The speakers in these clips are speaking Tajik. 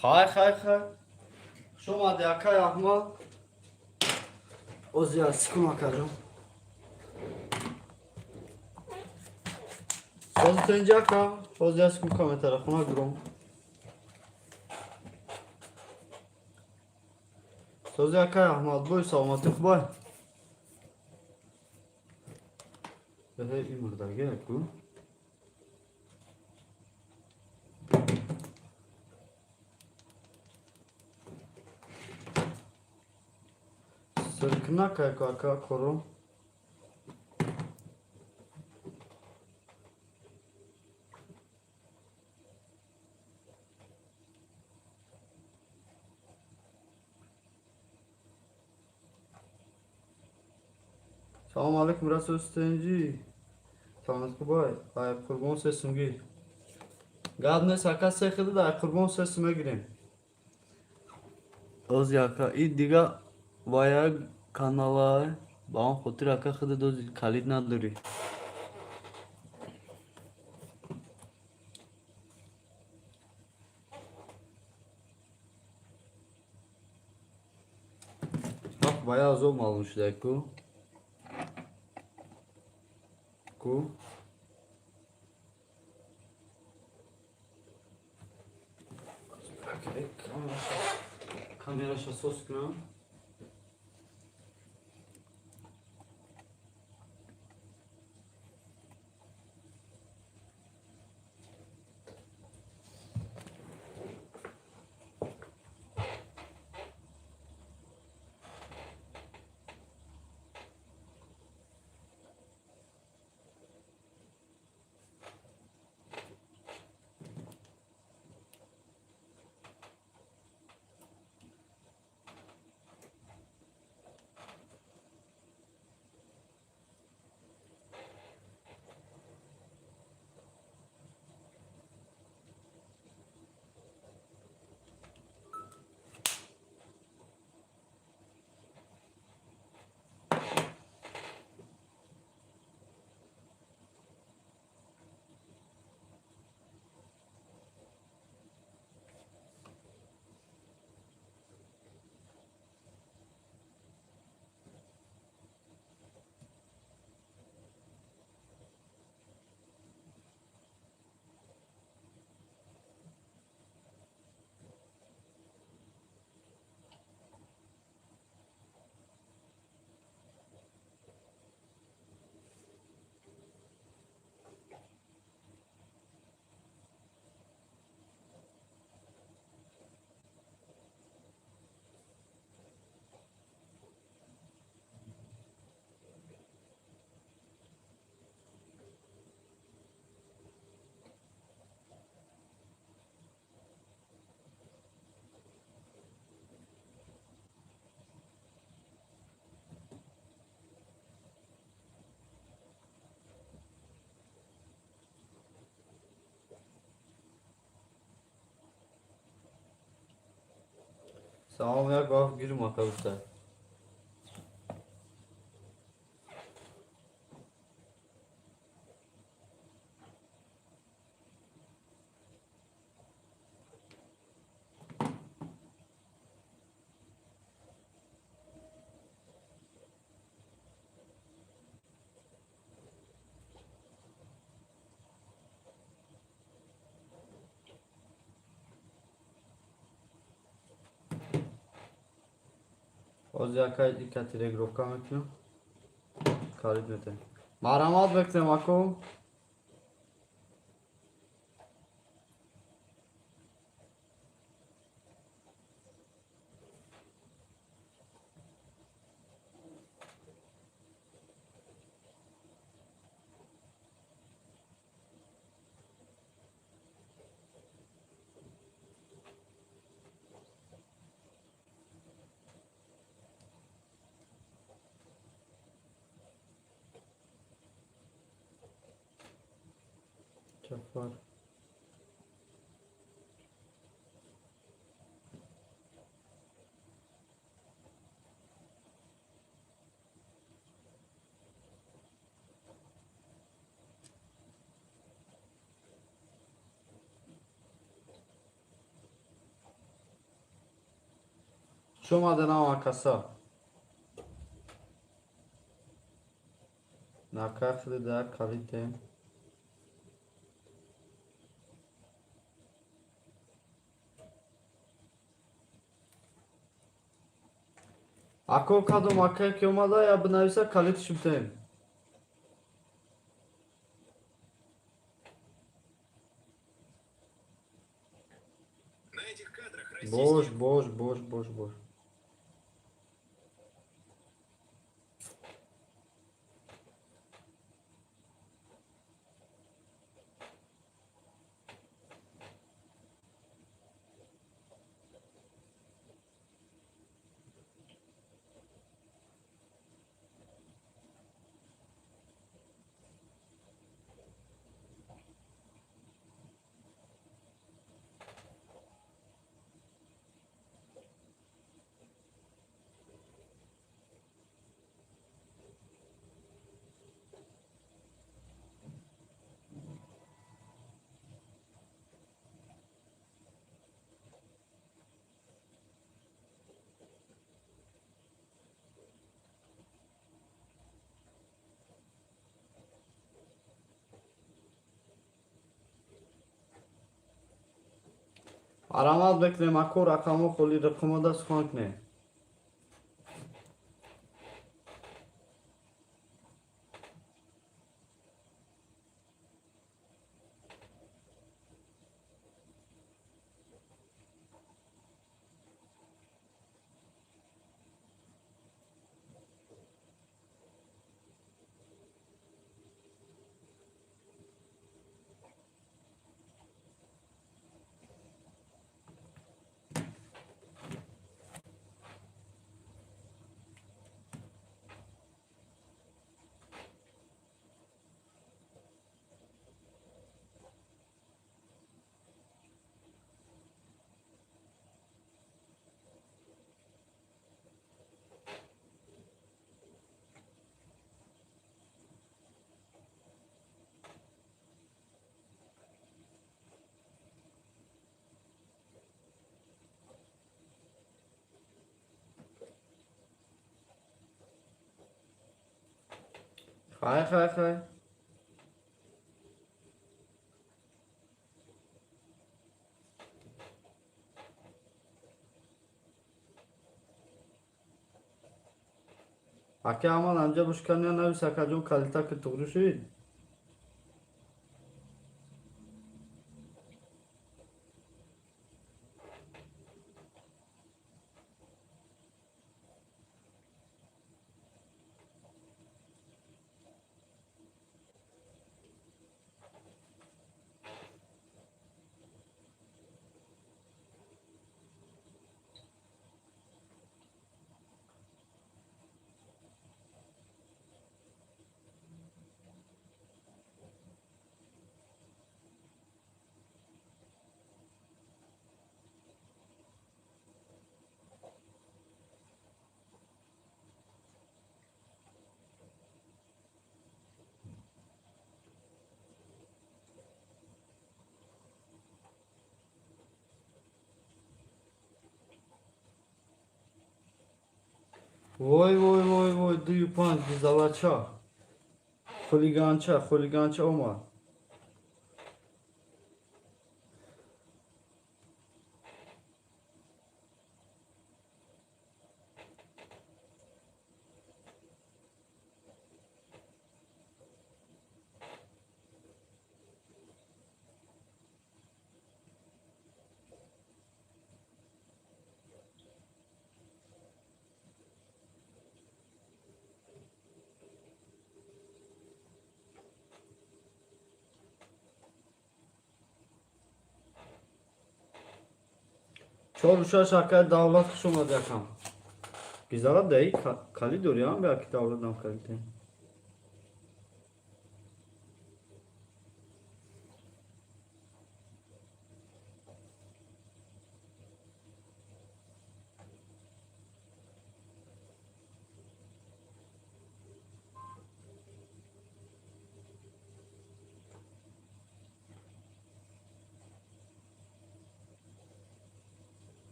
Хай, хай, хай. Хуш омадӣ, акай Аҳмад. Ози секунд, акаҷон. Созито инҷа, ака. Ози секунд, комментара хона гуром. Сози, акай Аҳмад, бой, саломатӣ хубай. Эҳе, ин мурдаги аку. Сиркнака ака коро. Салом алейкум, Расул Стенҷи. Саломат хубай. Ай қурбон се сумги. Гап нест, ака, се хида, ай қурбон се сум мегирем. Ози ака, и дига ва як канала ба он хотир, ака, хида дози калид надорӣ. Вақт ба як азоб маълум шуда ку. Ку. Камераша сос кунам. Салом, як вақт гирим, ака, гуфта. Ҳозир, ака, икати регировка мекунам. Калид метаем. Марҳамат мекунем, ако. Ҷафар. Хуш омаден ҳама каса. Нака хида калите. Ако кадом акае ки омада, я бинависа, калитиш битем. На этих кадрах Бош, российские бош, бош, бош, бош. Арамат бекунем, ако рақамҳо холи рақамода сухан кунем. Хай, хай, хай. Ака амал анҷа бушкания навис, акаҷон, калита ки туғрӣ шуд. Вой, вой, вой, вой, дую панҷ гизалача. Хулиганча, хулиганча омад. Чору шаш акай Давлат, хуш омадӣ, акам. Гизала даи калид дорӣ ам бе аки Давлатам калите.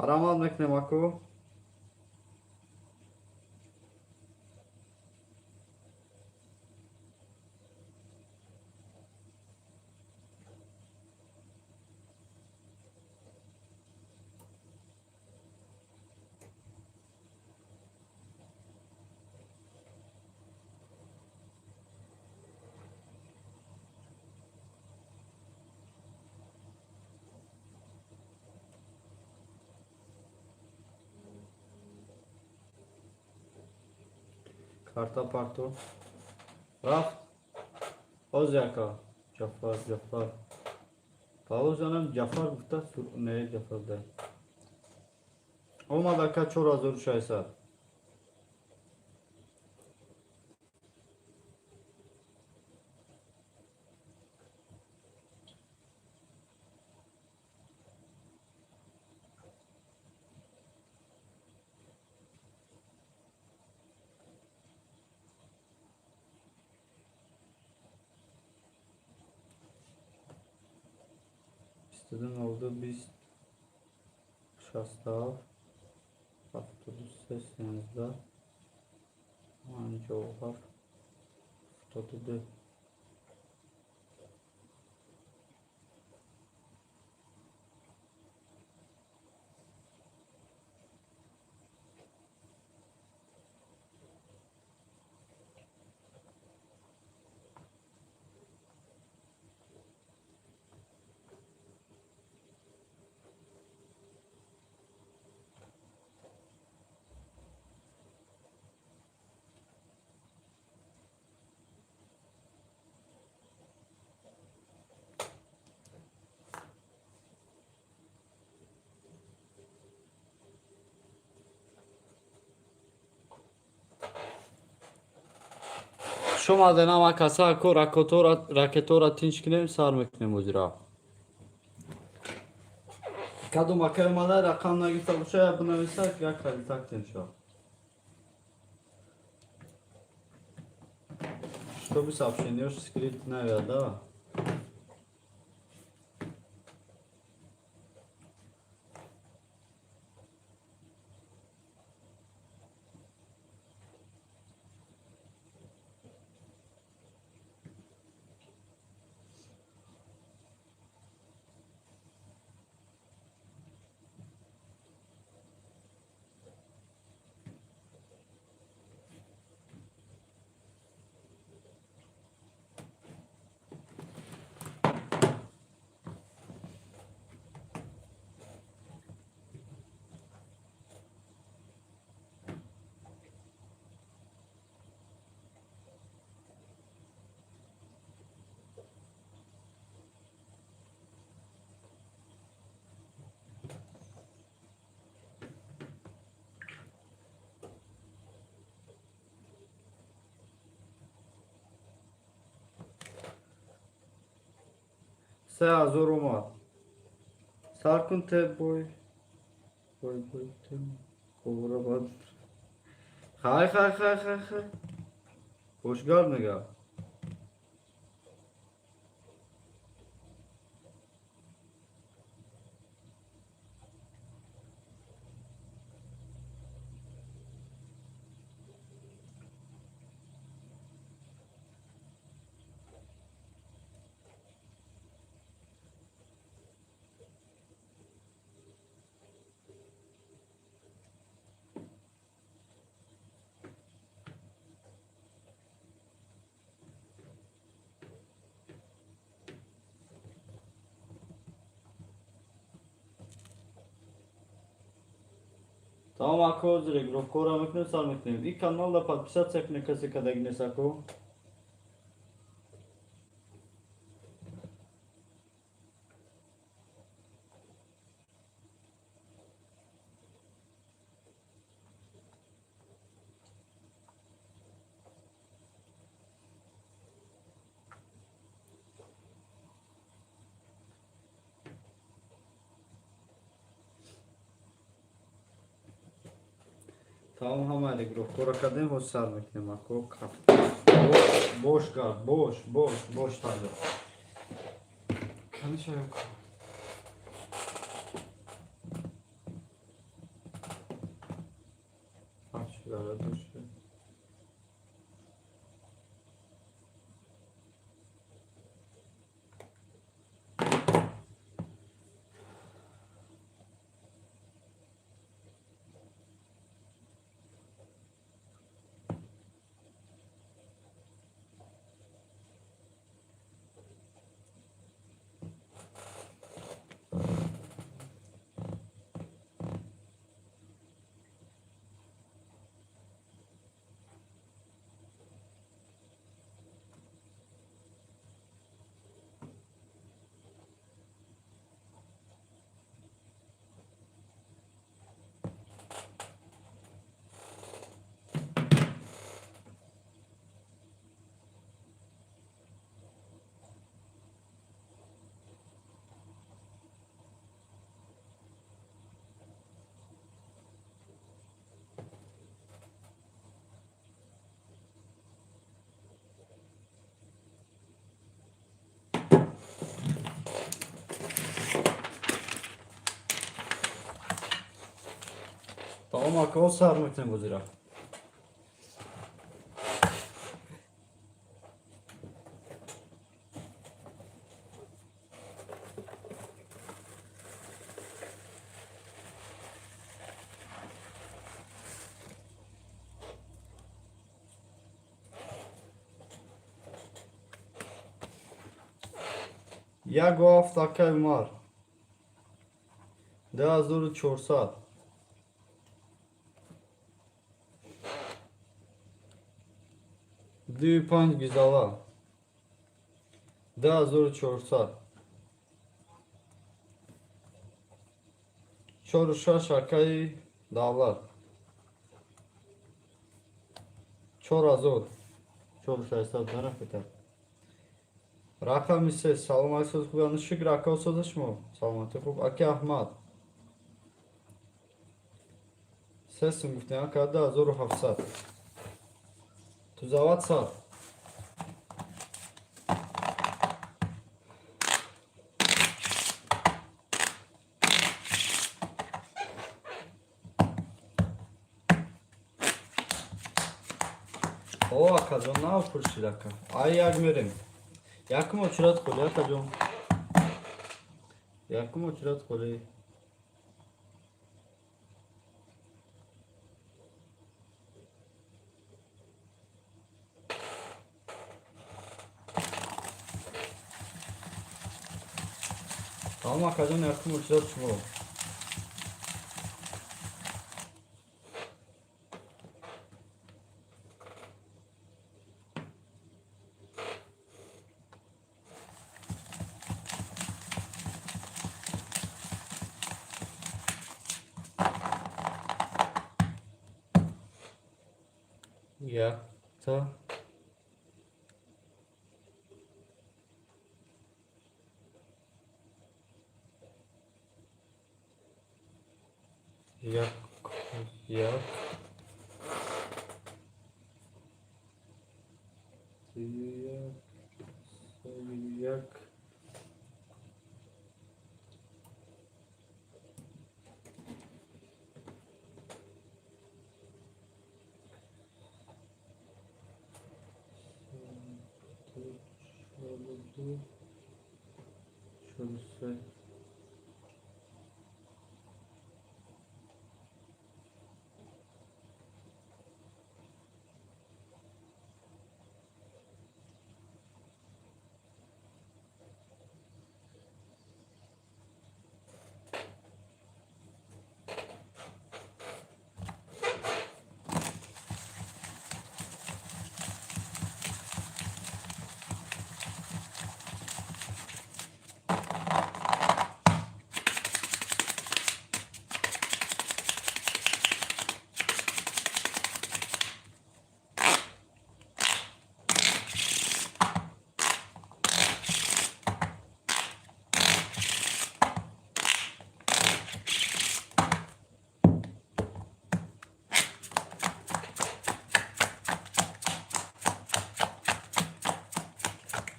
Марамат мекунем, ако. Карта парто. Рафт. Оз яка. Ҷафар, Ҷафар. Паузанам Ҷафар гуфта, не, Ҷафар да. Омад, ака, 4600. 22 02 20 67 73 13 57 72. Хуш омаден, ама каса, ако ракетора тинч кунем, сар мекунем озира. Кадом акай омада, рақам нагирифта боша, я бинависа, як халитак тинча. Чтобы сообщение скрыть наверное, да? 3000 омад. Сар кун, те бой. Бой, бой, те. Ковра бад. Хай, хай, хай, хай, хай. Хошгар мега. Тамом, ако, ҳозир игровкора мекунем, сар мекунем. И каналда подписаться куне, касе кадаги нест, ако. Тамом, ҳама игровкора кардем, ҳоз сар мекунем, ако. Бош гард, бош, бош, бош, тайёр. Каниша. Салом, ака, сар мекунем бозира. 1-7, акай Умар. 2400. 2-5, Гизала. 2400. 4-6, акаи Давлат. 4000. 4600 нарафита. Рақами се. Салом алейкум, хуб, шукр, ака, соза шумо? Саломатӣ, хуб, аки Аҳмад. Се сум гуфтем, ака, 2700. Тузават сад. О, акаҷон, нав пурсид, ака. Ай як мерем. Якум очередь холи, акаҷон. Якум очередь холи. Салом, акаҷон, якум очередь шумо. Якта. Як, як. Як, як. 42, 43.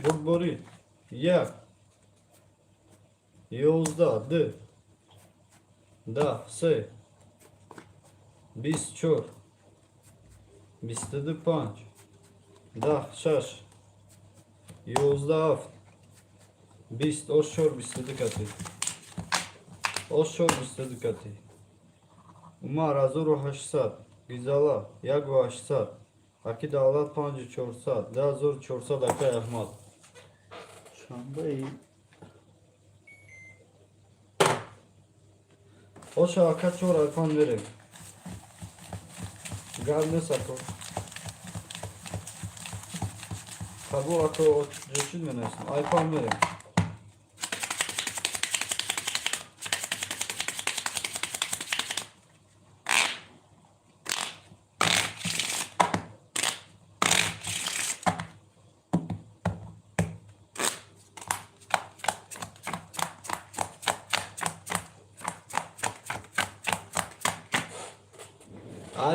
Бурдборӣ. Як. 11, ду. 10, се. 24. 22, панҷ. 10, шаш. 11, ҳафт. 20, ош чор, 22 кати. Ош чор, 22 кати. Умар, 1800. Гизала, 1800. Аки Давлат, 5400. 2400, акай Аҳмад. Шанбаи. Оша, ака, чор айфон мерем. Гап нест, ако. Қабул, ако, ҷошид менависам. Айфон мерем.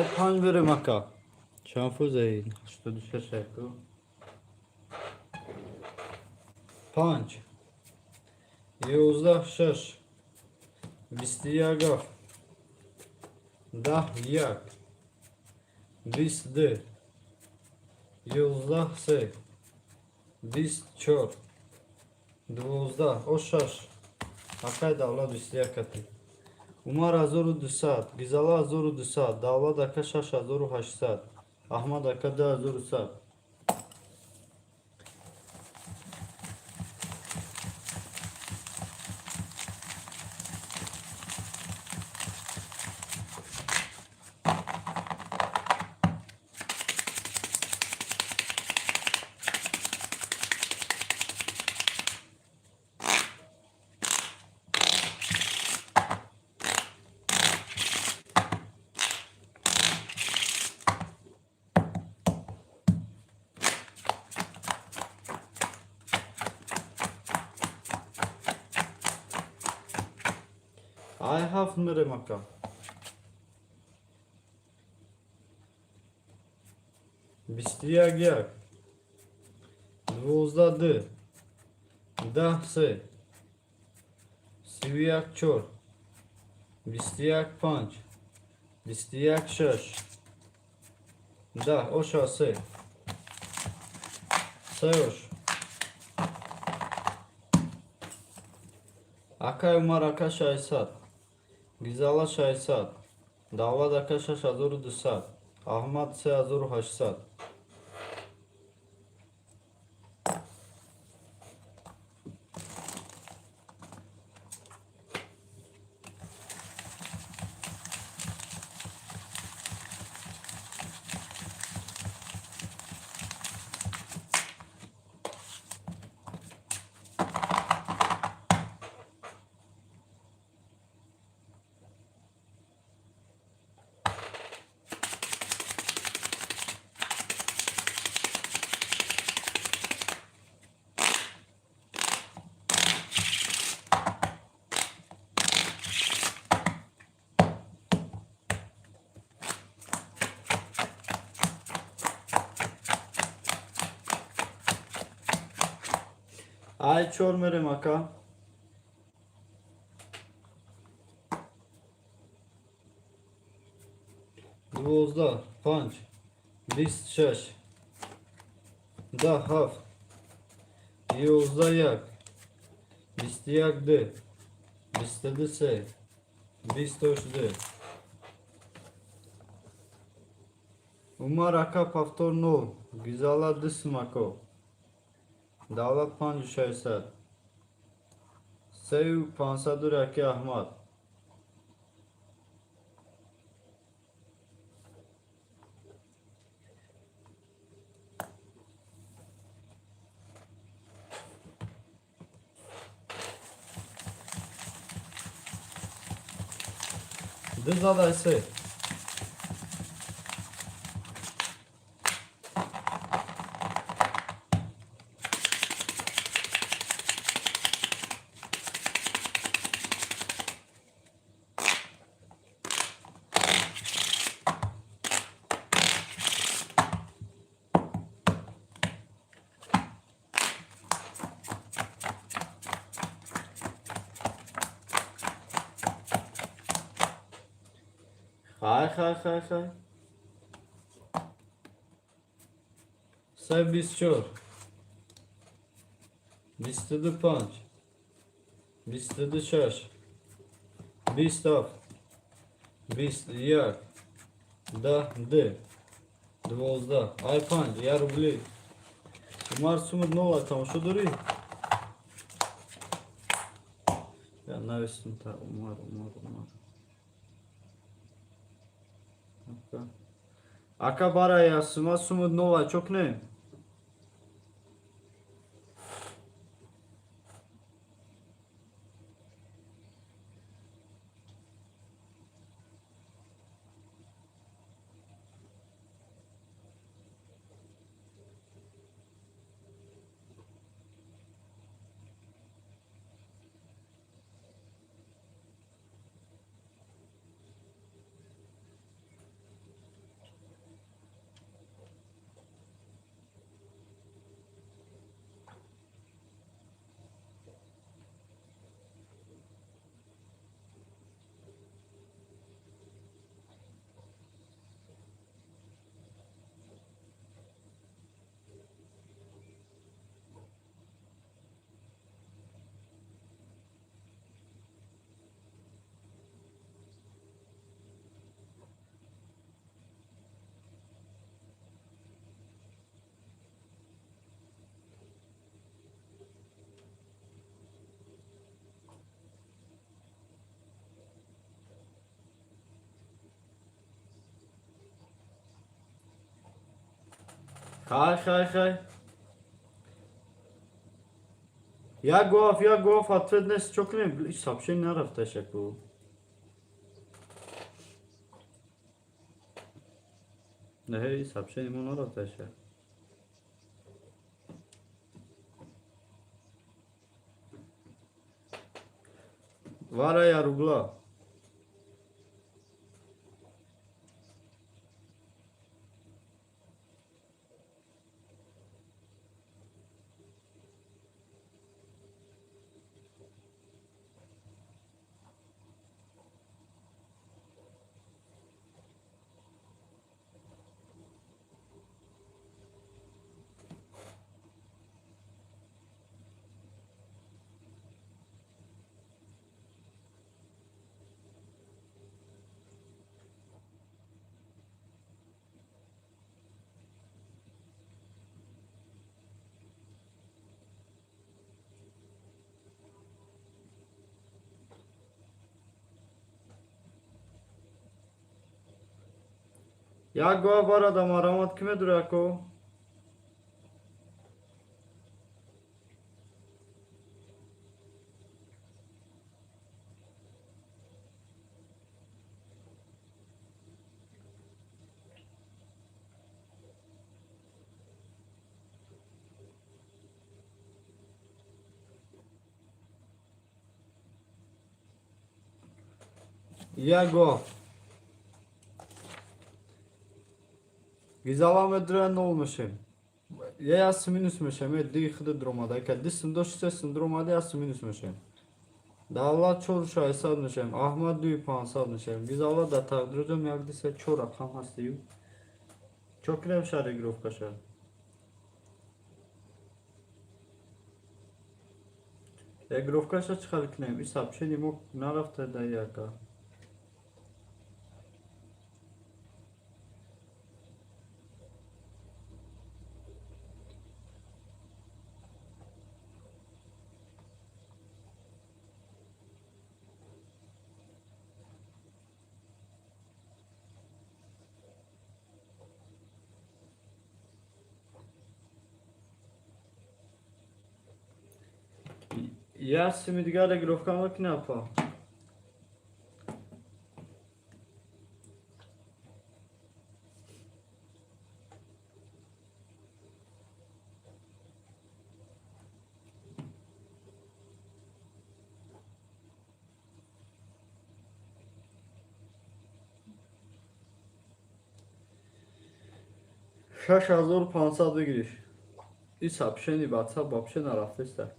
Ай панҷ берем, ака. Чанд фӯзаи? 86, ака. Панҷ. 11, шаш. 21, ҳафт. 10 1, 22, 11 3, 24, 12 о шаш. Акай Давлат 21 кати. Умар 1200, Гизала 1200, Давлат ака 6800, Аҳмад ака 2100. Ай ҳафт мерем, ака. 21 1, 12 ду, 10 се, 31 чор, 21 панҷ, 21 шаш, 10 оша се, се ош. Акай Умар ака 600, Гизала 600, Давлат ака 6200, Аҳмад 3800. Ай чор мерем, ака. 12 панҷ, 26, 10 ҳафт, 11 як, 21 ду, 22 се, 28 ду. Умар ака повтор нол, Гизала ду сумако. Давлат 5600. Сею пансаду раки Аҳмад. Ду задай се. Хай, хай, хай, хай. Се 24. 22 панҷ. 22 шаш. 20 ҳафт. 21. 10 ду. 12. Ай панҷ. Я рубли. Умар сумуд нола тамошо дорӣ? Я навистум та Умар, Умар, Умар. Ака. Ака барай сума сумуд нола чокне? Хай, хай, хай. Як гоф, як гоф, ответ нест, чо кунем? Иш сообщение нарафта шаку. Не, сообщение мо нарафта ша. Вара я рубла. Як гоф вара да марамат ки медура ко? Як гоф. Гизала медура нол мешем. Я яс минус мешем, э ди хида дромада. Ка дисм дош се сим дромада яс минус мешем. Давлат 4600 мешем, Аҳмад 2500 мешем. Гизала да тақдирҷон як ди се чор рақам ҳастию. Чо кунем шаҳр регировка ша? Регировка ша чӣ хел кунем? И сообщение мо нарафта да яка. Як сими дигар регировка мекунем апа. 6500 бигириш. И сообщение WhatsApp вообще нарафтеста.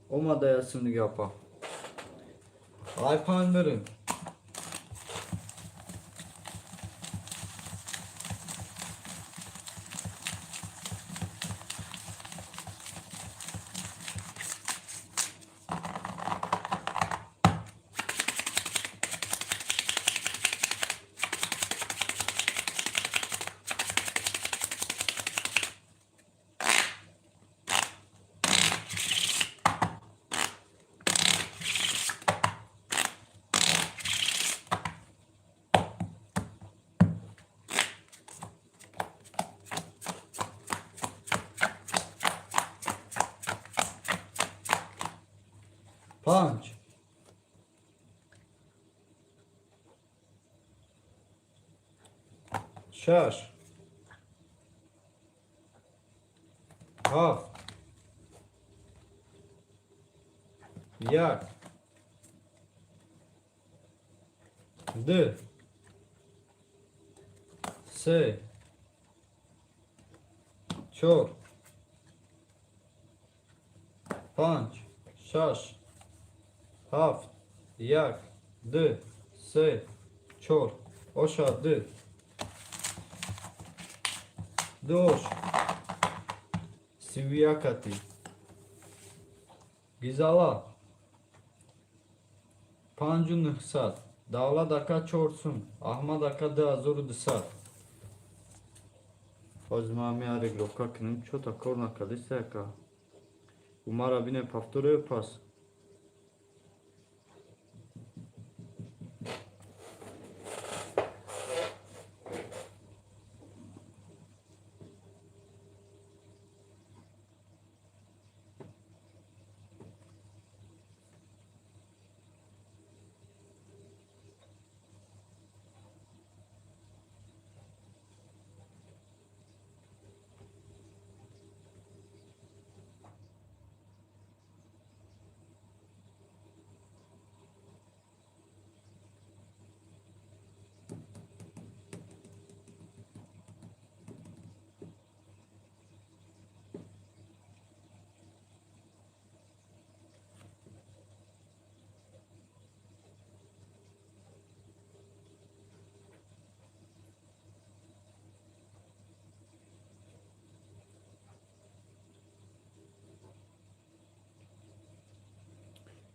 Омада ясим дига апа. Ай пан мерем. Панҷ. Шаш. Ҳафт. Як. Ду. Се. Чор. Панҷ. Шаш. Ҳафт. Як. Ду. Се. Чор. Оша ду. Ду ош. 31 кати. Гизала. 5900. Давлат ака чор сум. Аҳмад ака 2200. Ҳозир ман меа регировка кунем. Чё-то кор накардиста яка. Умара бинем, повтор ё пас.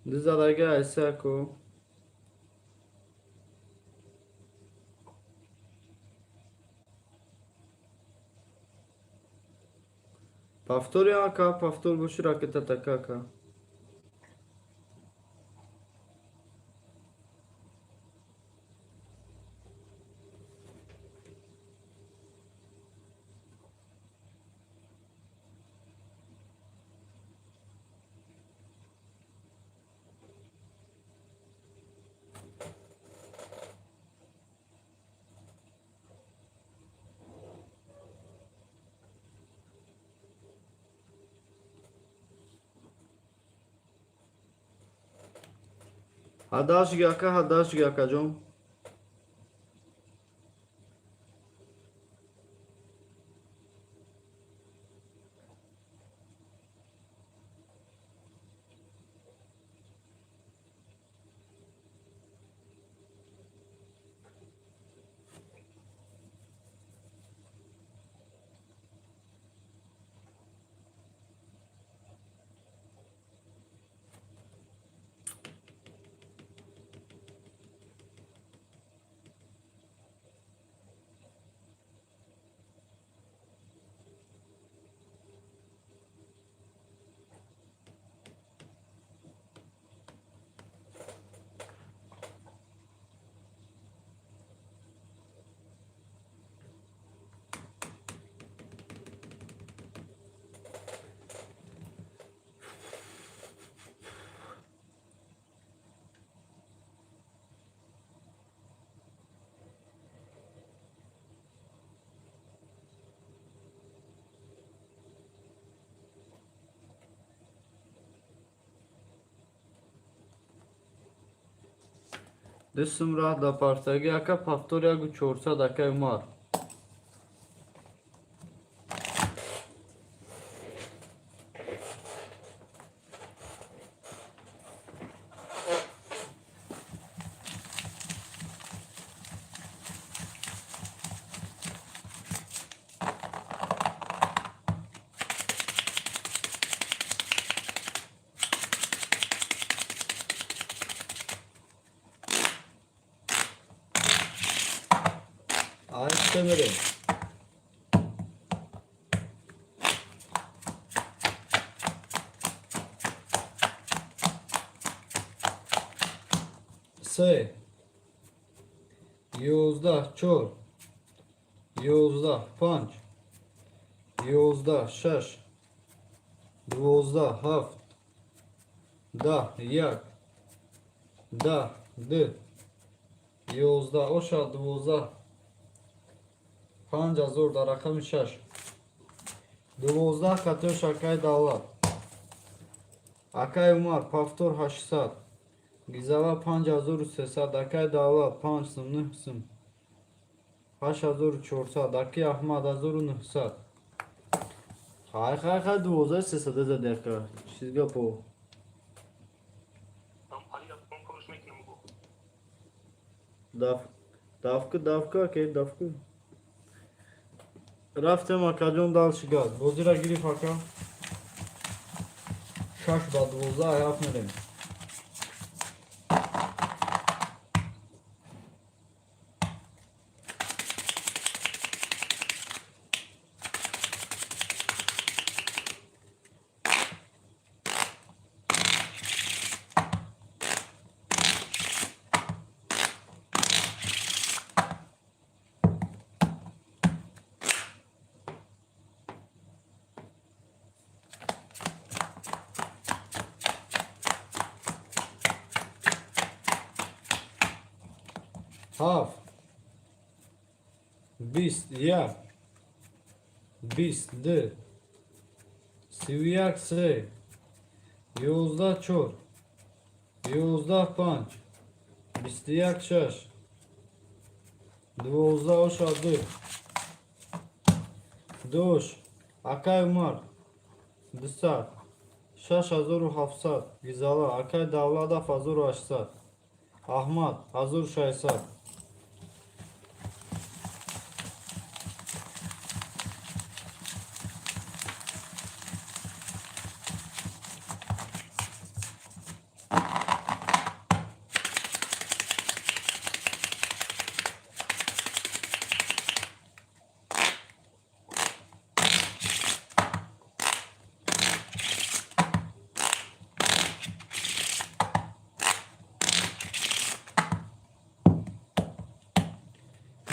Дизадаги айсаку. Повтор ака, повтор боши, ракета така, ака. Ҳадашги ака, ҳадашги, акаҷон. Дустум, раҳ да партаги, ака. Повтор ягу 400, акай Умар. Айста мерем. Се, 11, чор, 11, панҷ, 11, шаш, 12, ҳафт, 10, як, 10, ду, 11, оша 12, 5000 дар рақами шаш, 12 қатёш, акай Давлат. Акай Умар, повтор 800, гизава 5300, акай Давлат, панҷ сум, нӯҳ сум, 8400, аки Аҳмад, 1900. Хай, хай, хай, 12 300 зади, ака, чиз гапо. Там фурӯш мекунам бо. Давку, давку, акай, давку. Рафтем, акаҷон, дальше газ. Бозира гириф, ака. 6 ба 12, ҳафт мерем. Ҳафт, 20 1, 20 2, 31 3, 11 4, 11 5, 21 6, 12 оша 2, дош. Акай Умар, 200, 6700. Гизала. Акай Давлат, 7800. Аҳмад, 1600.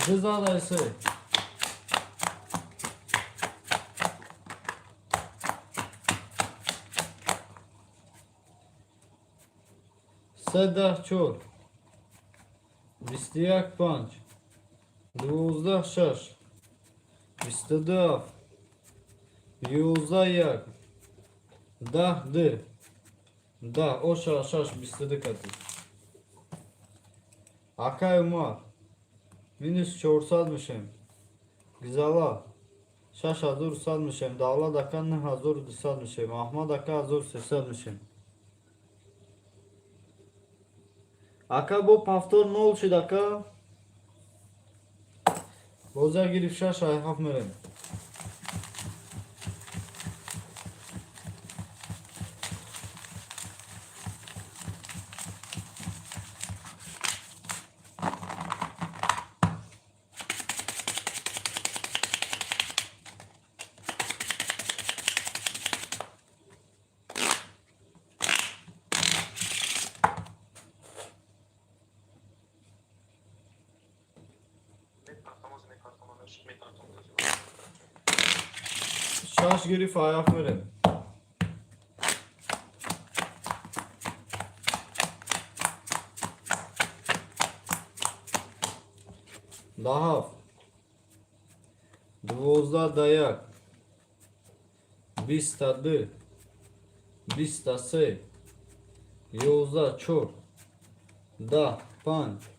Дизадай се. Се 10 4, 21 5, 12 6, 22 7, 11 1, 10 2, 10 оша 6, 22 кати. Акай Умар, минус 400 мешем. Гизала, 6100 мешем. Давлат ака, 9200 мешем. Аҳмад ака, 1300 мешем. Ака, бо повтор нол шид, ака. Боза гирифт, шаш ай ҳафт мерем. Мепартам, ҳозир мепартам, мепартам. Шаш гирифт, ай ҳафт мерем. Да ҳафт, 12 да 1, 20 2, 23, 11 4, 10 5,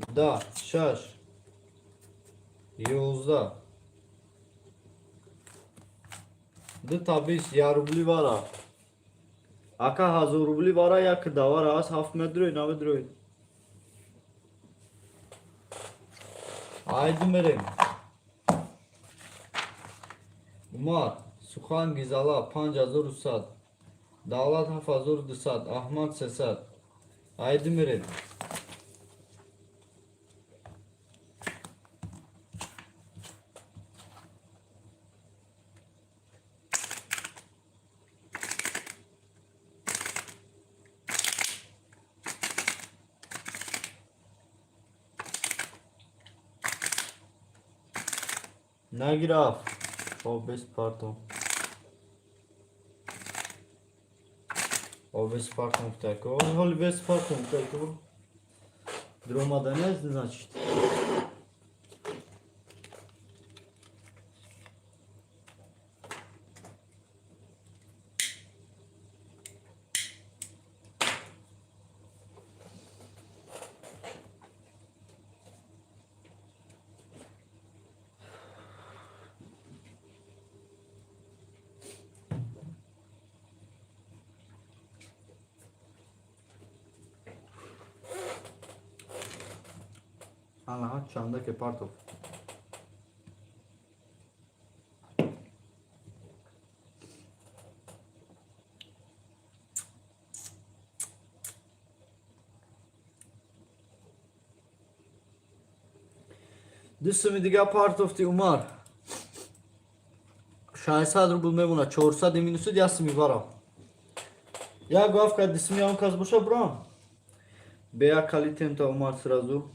10 6, 11 дута 20 як рубли вара. Ака, 1000 рубли вара, як давара аст, ҳафт медрои, намедрои. Айду мерем. Умар, Сухан, Гизала, 5100. Давлат, 7200. Аҳмад, 300. Айду мерем. Нагирафт. О, без партон. О, без партон тако. Ҳоли без партон тако. Дромада нест, значит. Ана чанда ке партов. Дустуми дига партофти, Умар. 600 рубл мемона, 400 минусуд ясми вара. Як вафка дисми он кас боша брам. Бея калитем та Умар сразу.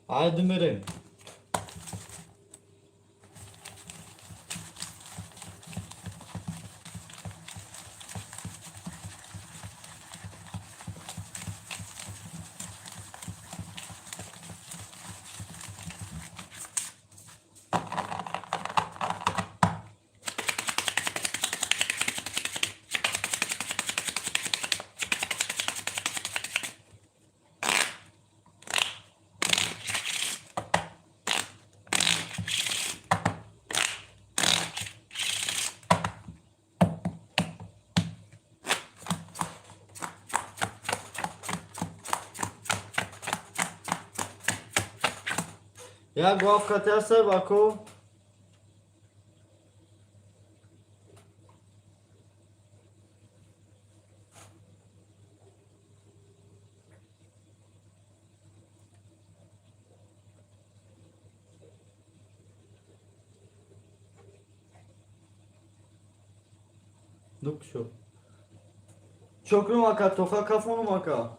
Айду мерем. Як гоҳ кати ҳастай, баку. Дук шо. Чокрум ака, тоха кафонум ака.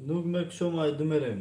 Нуг мекушом, айду мерем.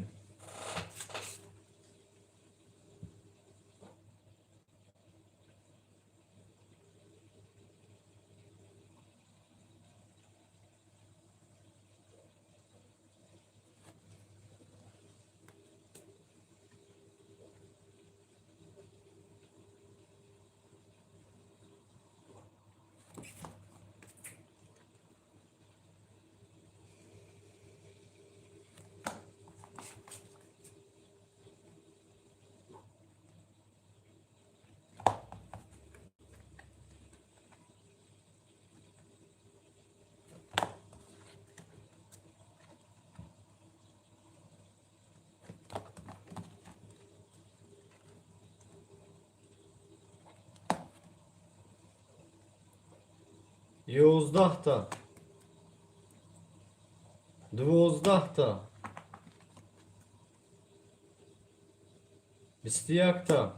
11-та. 12-та. 21-та.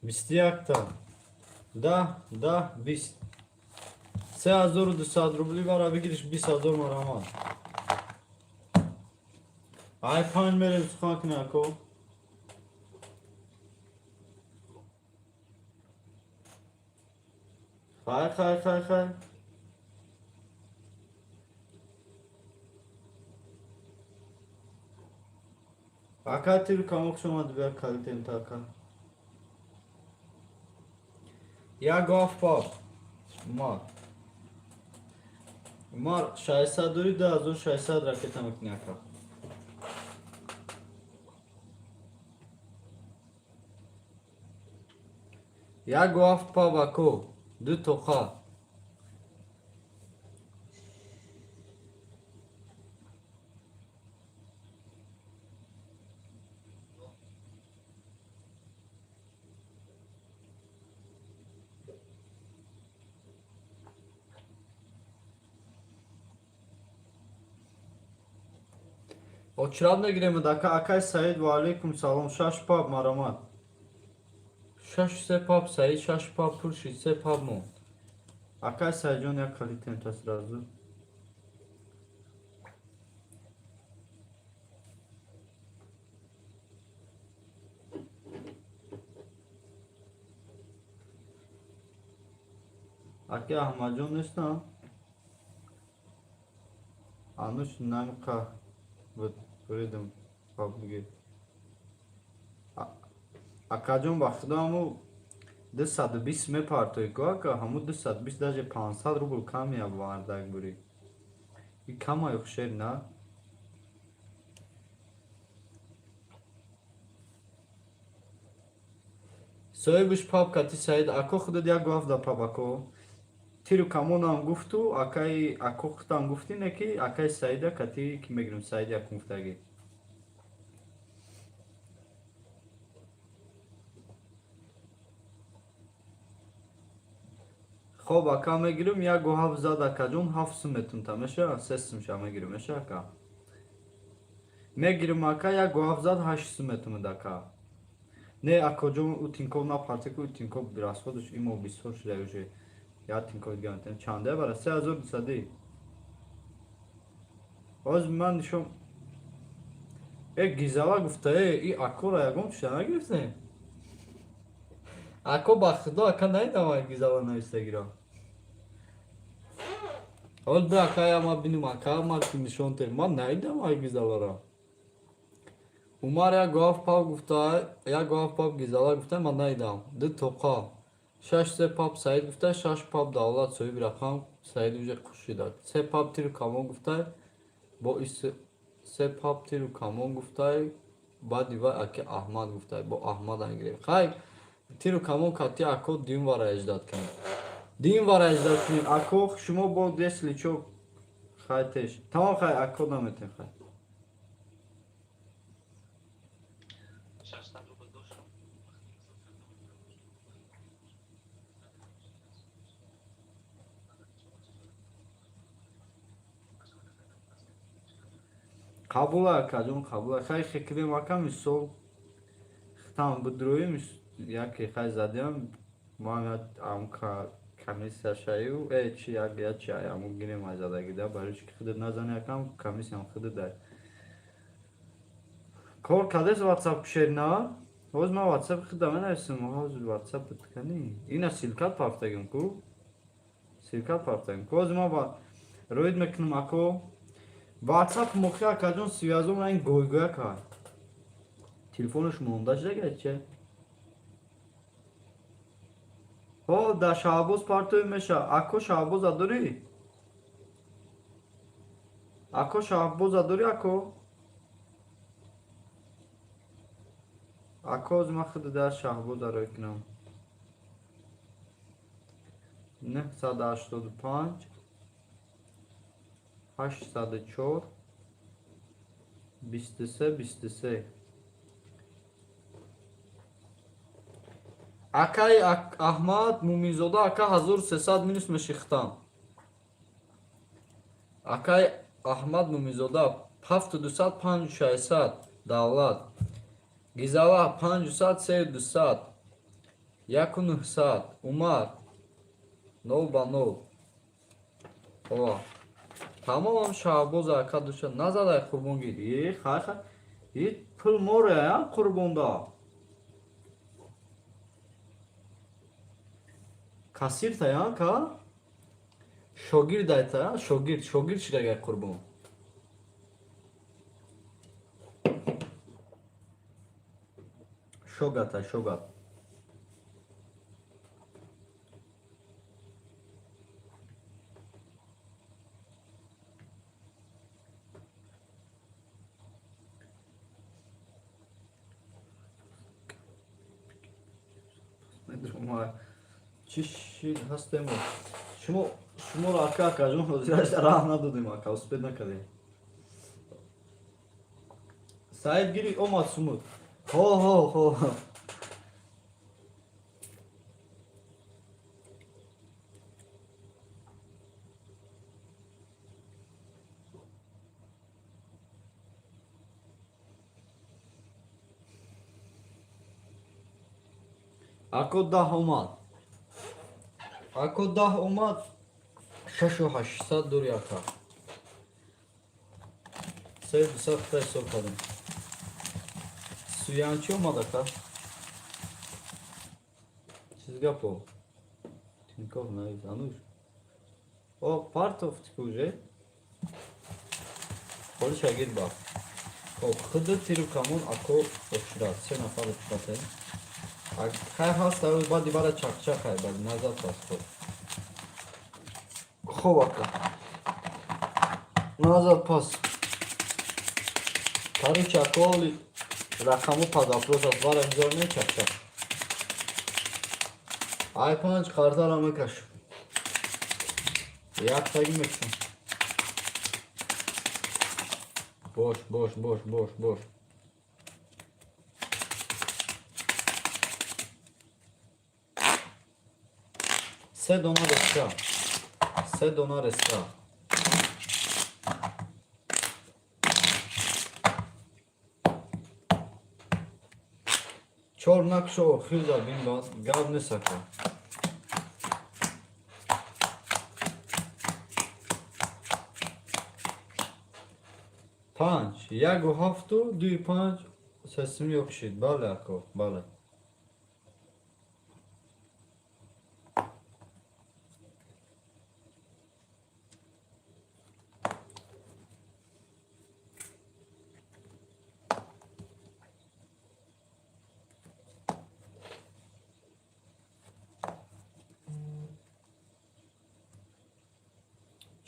21-та. 10, 10, 20. 3200 рубли бара бигириш, 20 000, марамат. Ай панҷ мерем, сухан кунӣ, ако. Хай, хай, хай, хай. Ака, тиру камон, хуш омадӣ, бия калитента, ака. Як гоҳ пап. Умар. Умар, 600 дорӣ, 2600 ракета мекунӣ, ака. Як гоҳ пап, ако. Ду тоқа. Очрат мегирем, ака. Акай Саид, ва алейкум салом. Шаш пап, марамат. Шаш се пап Саид, шаш пап пур шид, се пап монд. Акай Саидҷон, як калитента сразу. Аки Аҳмадҷон нестам? Ануш намиқа буд, буридим пап бигир. Акаҷон, ба худо, ҳаму 220 мепартои ку, ака, ҳаму 220 даже 500 рубл кам я мардак бурӣ. И камаю хушер на? Соҳибуш пап кати Саид, ако, худат як ҳафт да пап, ако. Тиру камонам гуфту, акаи ако худам гуфтӣ, не ки акаи Саида кати ки мегирем, Саид якум гуфтагӣ. Хоб, ака, мегирем, як ҳафт зад, акаҷон, ҳафт сум метунта меша, се сум ша мегирем, меша, ака. Мегирем, ака, як ҳафт зад, ҳашт сум метумад, ака. Не, акоҷон, ӯ Тинькофф напарте ку, Тинькофф расходаш имо бисёр шуда уже. Як Тинькофф дига метавонем. Чанде бара? 3200. Ҳозир ман нишон э гизала гуфта, э и акора ягон чиша нагирифтем. Ако, ба худо, ака, наидам ай гизала навистагиро. Ҳол бе, ака, я ма бинум, ака, ма нишон тем. Ман наидам ай гизаларо. Умар як гоҳ пап гуфта, як гоҳ пап гизала гуфта, ман наидам. Ду тоқа. Шаш се пап Саид гуфта, шаш пап Давлат соҳиби рақам Саид уже қушида. Се пап тиру камон гуфта, бо ис се пап тиру камон гуфта, баъди вай аки Аҳмад гуфта, бо Аҳмад ангирем. Хай, Тиру камон кати ако дюм вара ждать кунем. Дюм вара ждать кунем. Ако шумо бо если чо хай теш. Тамом хай ако наметем хай. 600 рубл дош. Қабула акаҷон, қабула. Хай хекрем ака мисол хитам бидроим яке хай задем ман ам комиссия шаю э чи як я чи аму гирем ай задагида барои чи ки худат назани акам комиссиям худат дай. Кор кадес WhatsApp кушед на? Ҳоз ман WhatsApp худам менависам, ҳозир WhatsApp кани. Ина ссылка партагим ку? Ссылка партагим. Ҳозир ман ба роид мекунам ако. WhatsApp мохи акаҷон связом ин гойгоя кар. Телефонаш монда шуда че? Ҳо, дар Шаҳбоз партои меша. Ако Шаҳбоза дорӣ? Ако Шаҳбоза дорӣ ако? Ако ҳозир ман худ дар Шаҳбоза рой кунам. 985 804 23 23. Акаи Аҳмад Муминзода ака 1300 минус мешихтам. Акаи Аҳмад Муминзода 7200 5600 давлат. Гизала 500 3200 1900 Умар 0 ба 0. Ова. Тамом Шаҳбоз ака душа назадай қурбонгир. Е хай хай. Е пул море а қурбонда. Кассирта я ка? Шогирдайта, шогирд, шогирд шидагай қурбон. Шогата, шогат. Чӣ шид ҳастем? Шумо шуморо ака акаҷон ҳозираш раҳ надодем ака, успед накардем. Саид гири омад сумуд. Ҳо ҳо ҳо. Ако 10 омад. Ако 10 омад 6800 дори ака. 3200 хита ҳисоб кардем. Суянчи омад ака? Чиз гапо? Тиньков навис, ануш. О, партов тику уже. Холи шагирд ба. Хоб, худ тиру камон ако ошират. Се нафар оширатем. Хай ҳаст, баъди бара чақчақ хай, баъди назад пас хоб. Хоб ака. Назад пас. Короче, ако оли рақаму под вопрос аст, вара бизор не чақчақ. Ай панҷ қартара мекаш. Яктаги мекушам. Бош, бош, бош, бош, бош. Се дона реска. Се дона реска. Чор накшо охир бин бад гап несака. Панҷ, яку ҳафту, дуи панҷ, сесими ёкшид. Бале, ако, бале.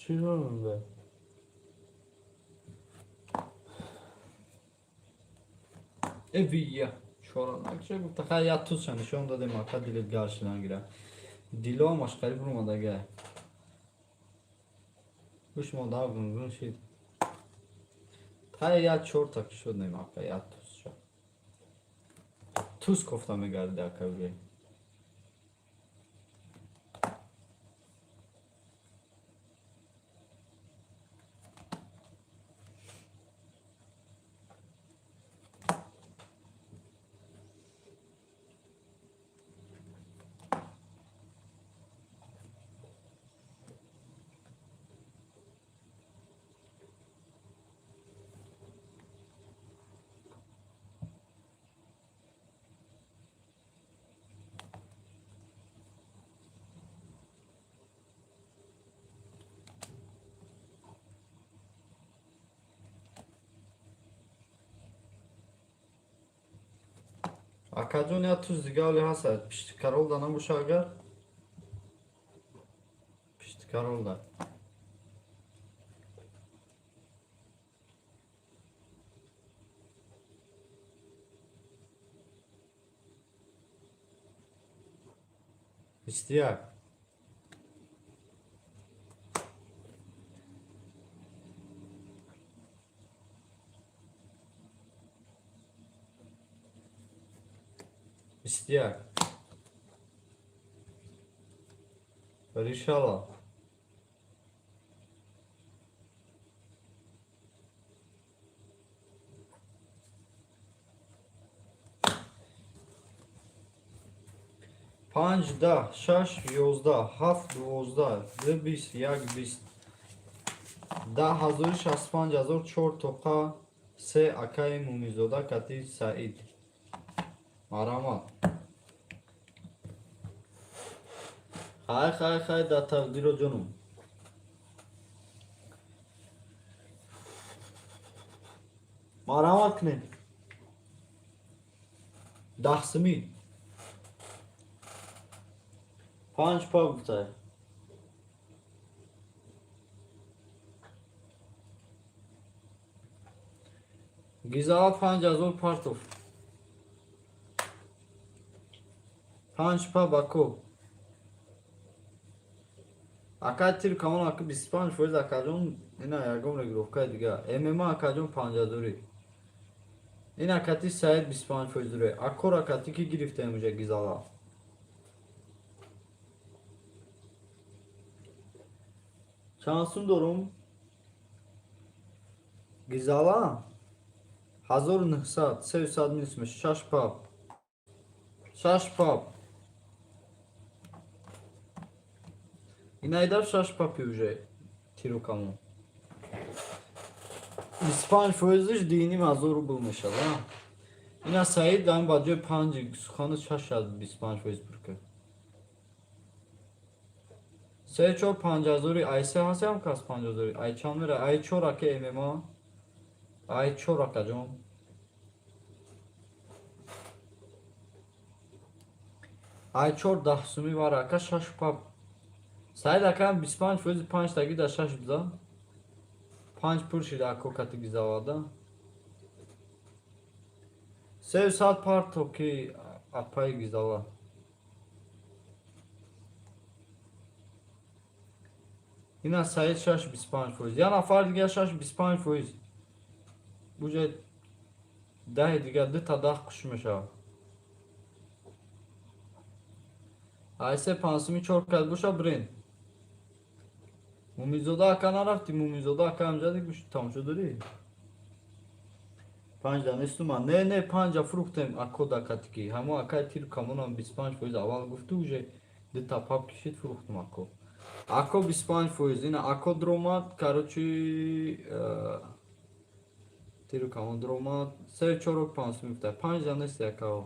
Чӣ ронда? Эвия. Чора накша гуфта хай я тузша нишон додем, ака дилет гарши нагира. Дило машқари бурмадага. Гӯш модар гунгун шид. Хай я чорта кишод нем ака я тузша. Туз кофта мегарди ака уже. Акаҷон я туз дига оле ҳаст, пишти каролда набоша агар? Пишти каролда. 21. 21. Решала. 5, 10, 6, 11, 7, 12, 2, 20, 1, 20. 10 065 ҳазор чор тоқа се акаи Муминзода кати Саид. Марамат. Хай, хай, хай, да тақдиро ҷонум. Марамат кунед. 10 сумӣ. Панҷ па гуфтай. Гизава 5000 партов. Панҷ па бако. Ака тир камон ака 25% акаҷон, ина ягон регировкаи дига. ММА акаҷон панҷҳазорӣ. Ин акати Саид 25% дуре. Акор акати ки гирифтаем уже гизала. Чанд сум дорум? Гизала? 1900, 300 минус меша, шаш пап. Шаш пап. Инайдар шаш папи уже тиру камон. 25 фоизиш 2,5 ҳазор рубл мешавад. Ина Саид ам ба ҷои панҷи сухани шаш аз 25% пур кард. Се чор панҷ ҳазори айсе ҳастам кас панҷ ҳазори. Ай чанд мера? Ай чор ака ММА. Ай чор акаҷон. Ай чор 10 сумӣ вара ака шаш пап. Саид акам 25 фоизи панҷ таги да шаш биза. Панҷ пур шида ако кати гизавада. 300 парто ки апаи гизава. Ина Саид шаш 25%. Я нафар дига шаш 25%. Буҷа даҳи дига дута даҳ куш мешавад. Айсе панҷсуми чор кас боша бирен. Муминзода ака нарафтӣ, Муминзода ака амҷади гӯш тамошо дорӣ? Панҷда нестума. Не, не, панҷа фурӯхтем ако дакатики. Ҳамо акай тир камонам 25% аввал гуфту уже дута пап кишид фурӯхтум ако. Ако 25%. Ина ако дромад, короче, тиру камон дромад. Се чорок панҷсум гуфта. Панҷда нест якао.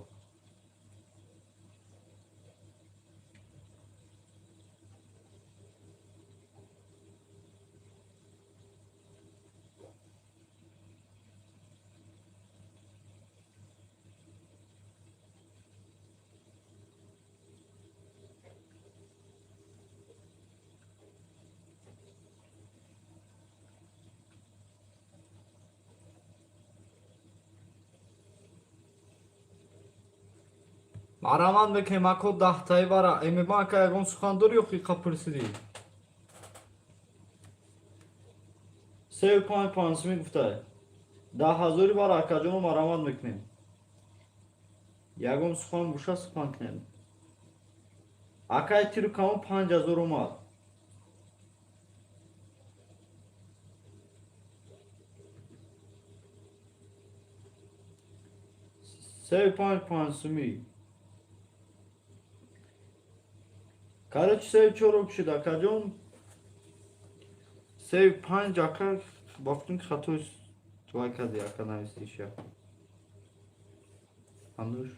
Марамат мекунем, ако, 10таи бара эмеба. Ака, ягон сухан дорӣ ё қа пурсидӣ? Сею панҷ панҷсуми гуфтай. 10 ҳазори бара, акаҷоно, марамат мекунем. Ягон сухан буша, сухан кунем. Акай тиру камон 5000 омад. Сею панҷ панҷсуми. Короче, сею чор ок шуд, акаҷон. Сею панҷ, ака, бафтум ки хатои вай кади, ака, навистиша. Ҳанӯз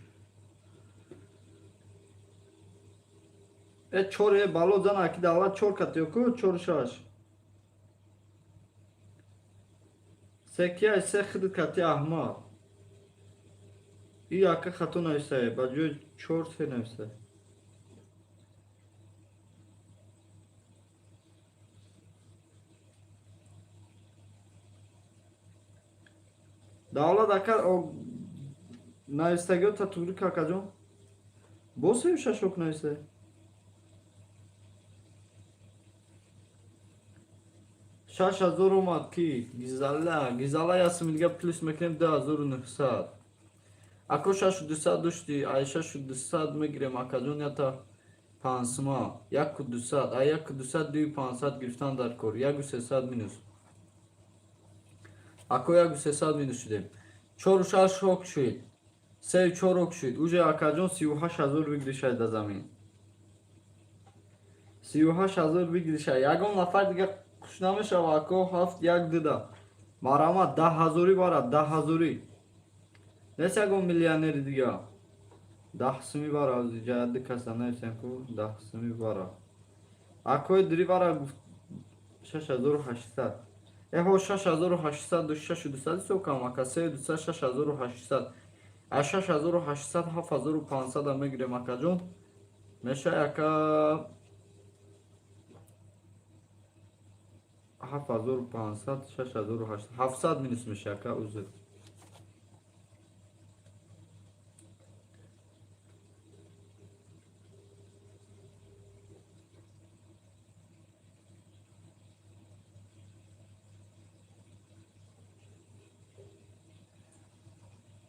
э чор э бало зан, аки давлат чор катиё ку, чору шаш. Се кия се хидит кати Аҳмад. И ака хато нависае, ба ҷои чор се нависае. Давлат ака, навистагиё та тугрик, акаҷон. Бо сею шаш ок нависае. 6000 омад ки Гизала, Гизала ясми дига плюс мекунем, 2900. Ако 6200 дошти, ай 6200 мегирем, акаҷон, ята пансма 1200, ай 1200 2500 гирифтан дар кор, 1300 минус. Ако, 1300 минус шудем. Чору шаш ок шуд. Сею чор ок шуд. Уже, акаҷон, 38 000 выигрыш ай да замин. 38 000 выигрыш ай. Ягон нафар дига хуш намешава, ако, ҳафт як дуда. Марамат, 10 ҳазорӣ бара, 10 ҳазорӣ. Нест ягон миллионери дига. 10 суми бара, ҷаядди каса нависем ку, 10 суми бара. Акои дири бара гуфт 6800. Эҳо, 6800 ду 6200 ҳисоб кам, ака, сею дусад 6800. Аз 6800 7500 мегирем, акаҷон. Меша, ака, 7500 6800 700 минус меша, ака, узр.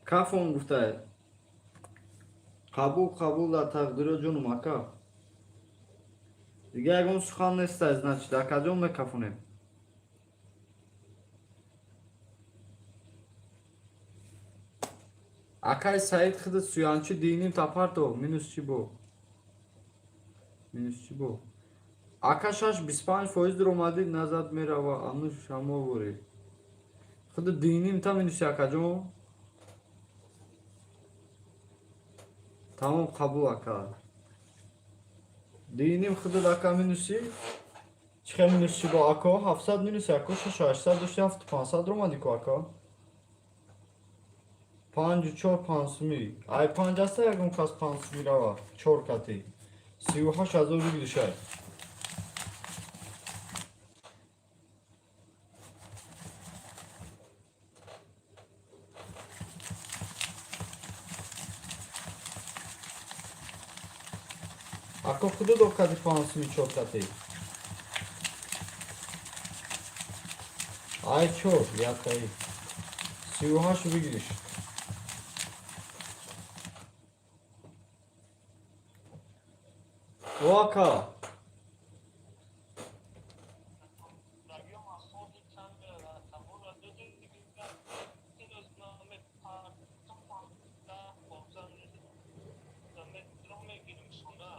Кафон гуфта, қабул, қабул дар тақдиро, ҷонум, ака. Дига ягон сухан неста, значит, акаҷон, мекафонем. Акай Саид, хидат суянчи диним тапарто минус чӣ бо, минус чӣ бо, ака? Шаш 25% дуромадӣ назад мерава, ану шамо ворӣ худа диним та минуси, акаҷон. Тамом, қабул, ака. Диним худат, ака, минуси. Чӣ хел минус чӣ бо, ако? 700 минуси, ако, 6800 дошти, 7500 ромадӣ ку, ако. Панҷу чор панҷсуми. Ай панҷ аста ягон кас панҷсуми рава чор кати. 38 000 выигрыш ай. Ако, худо докади панҷсуми чор кати. Ай чор, ятаи. 38 выигрыш. О, ака. Рагиём аз хоби чанд саволро додем, метро мегирим шуна.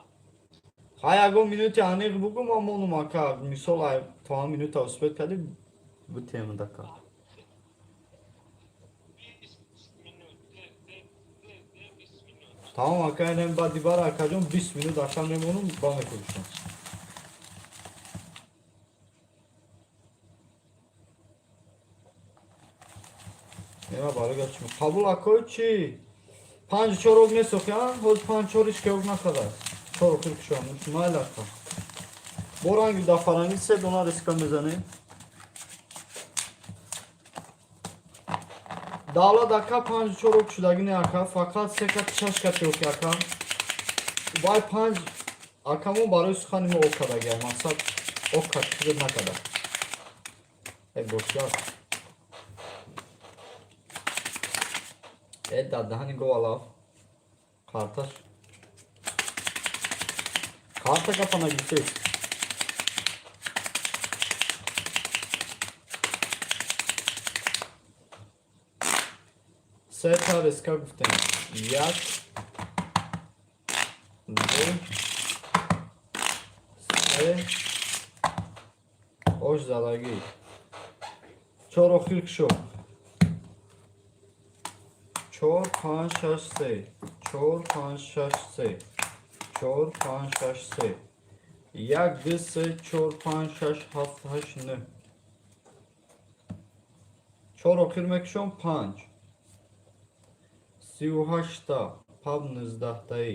Ҳай, ягон минути аниқ бугу, ман монум, ака. Мисол, ай то ҳам минута успеть кардӣ, бутем, ака. 20 минут, 20 минут. Тамом, ака, инем баъди бара, акаҷон, 20 минут, ака, мемонум, ба мекӯшам. Ема барога чӣ қабул, акои чӣ? Панҷ чорок месохи, а? Ҳоз панҷ чор ҳеч ки ок накардааст. Чор охир кушам. Майли, ака. Бо ранги дафаранги се дона риска мезанем. Давлат ака, панҷ чорок шудагӣ не, ака, фақат се кати шаш кати оки, ака. Вай панҷ акамон барои сухани мо ок кардагиай, мақсад ок кард, накарда. Э, бошгар. Э, дар даҳани гов алаф. Карташ. Карта капана гирифтест. Се та резка гуфтем. Як, ду, се, ош залагӣ. Чор охир кушо. Чор, панҷ, шаш, се. Чор, панҷ, шаш, се. Чор, панҷ, шаш, се. Як, ду, се, чор, панҷ, шаш, ҳафт, ҳашт, нӯҳ. Чор охир мекушом, панҷ. 38-та, паб 19-таӣ.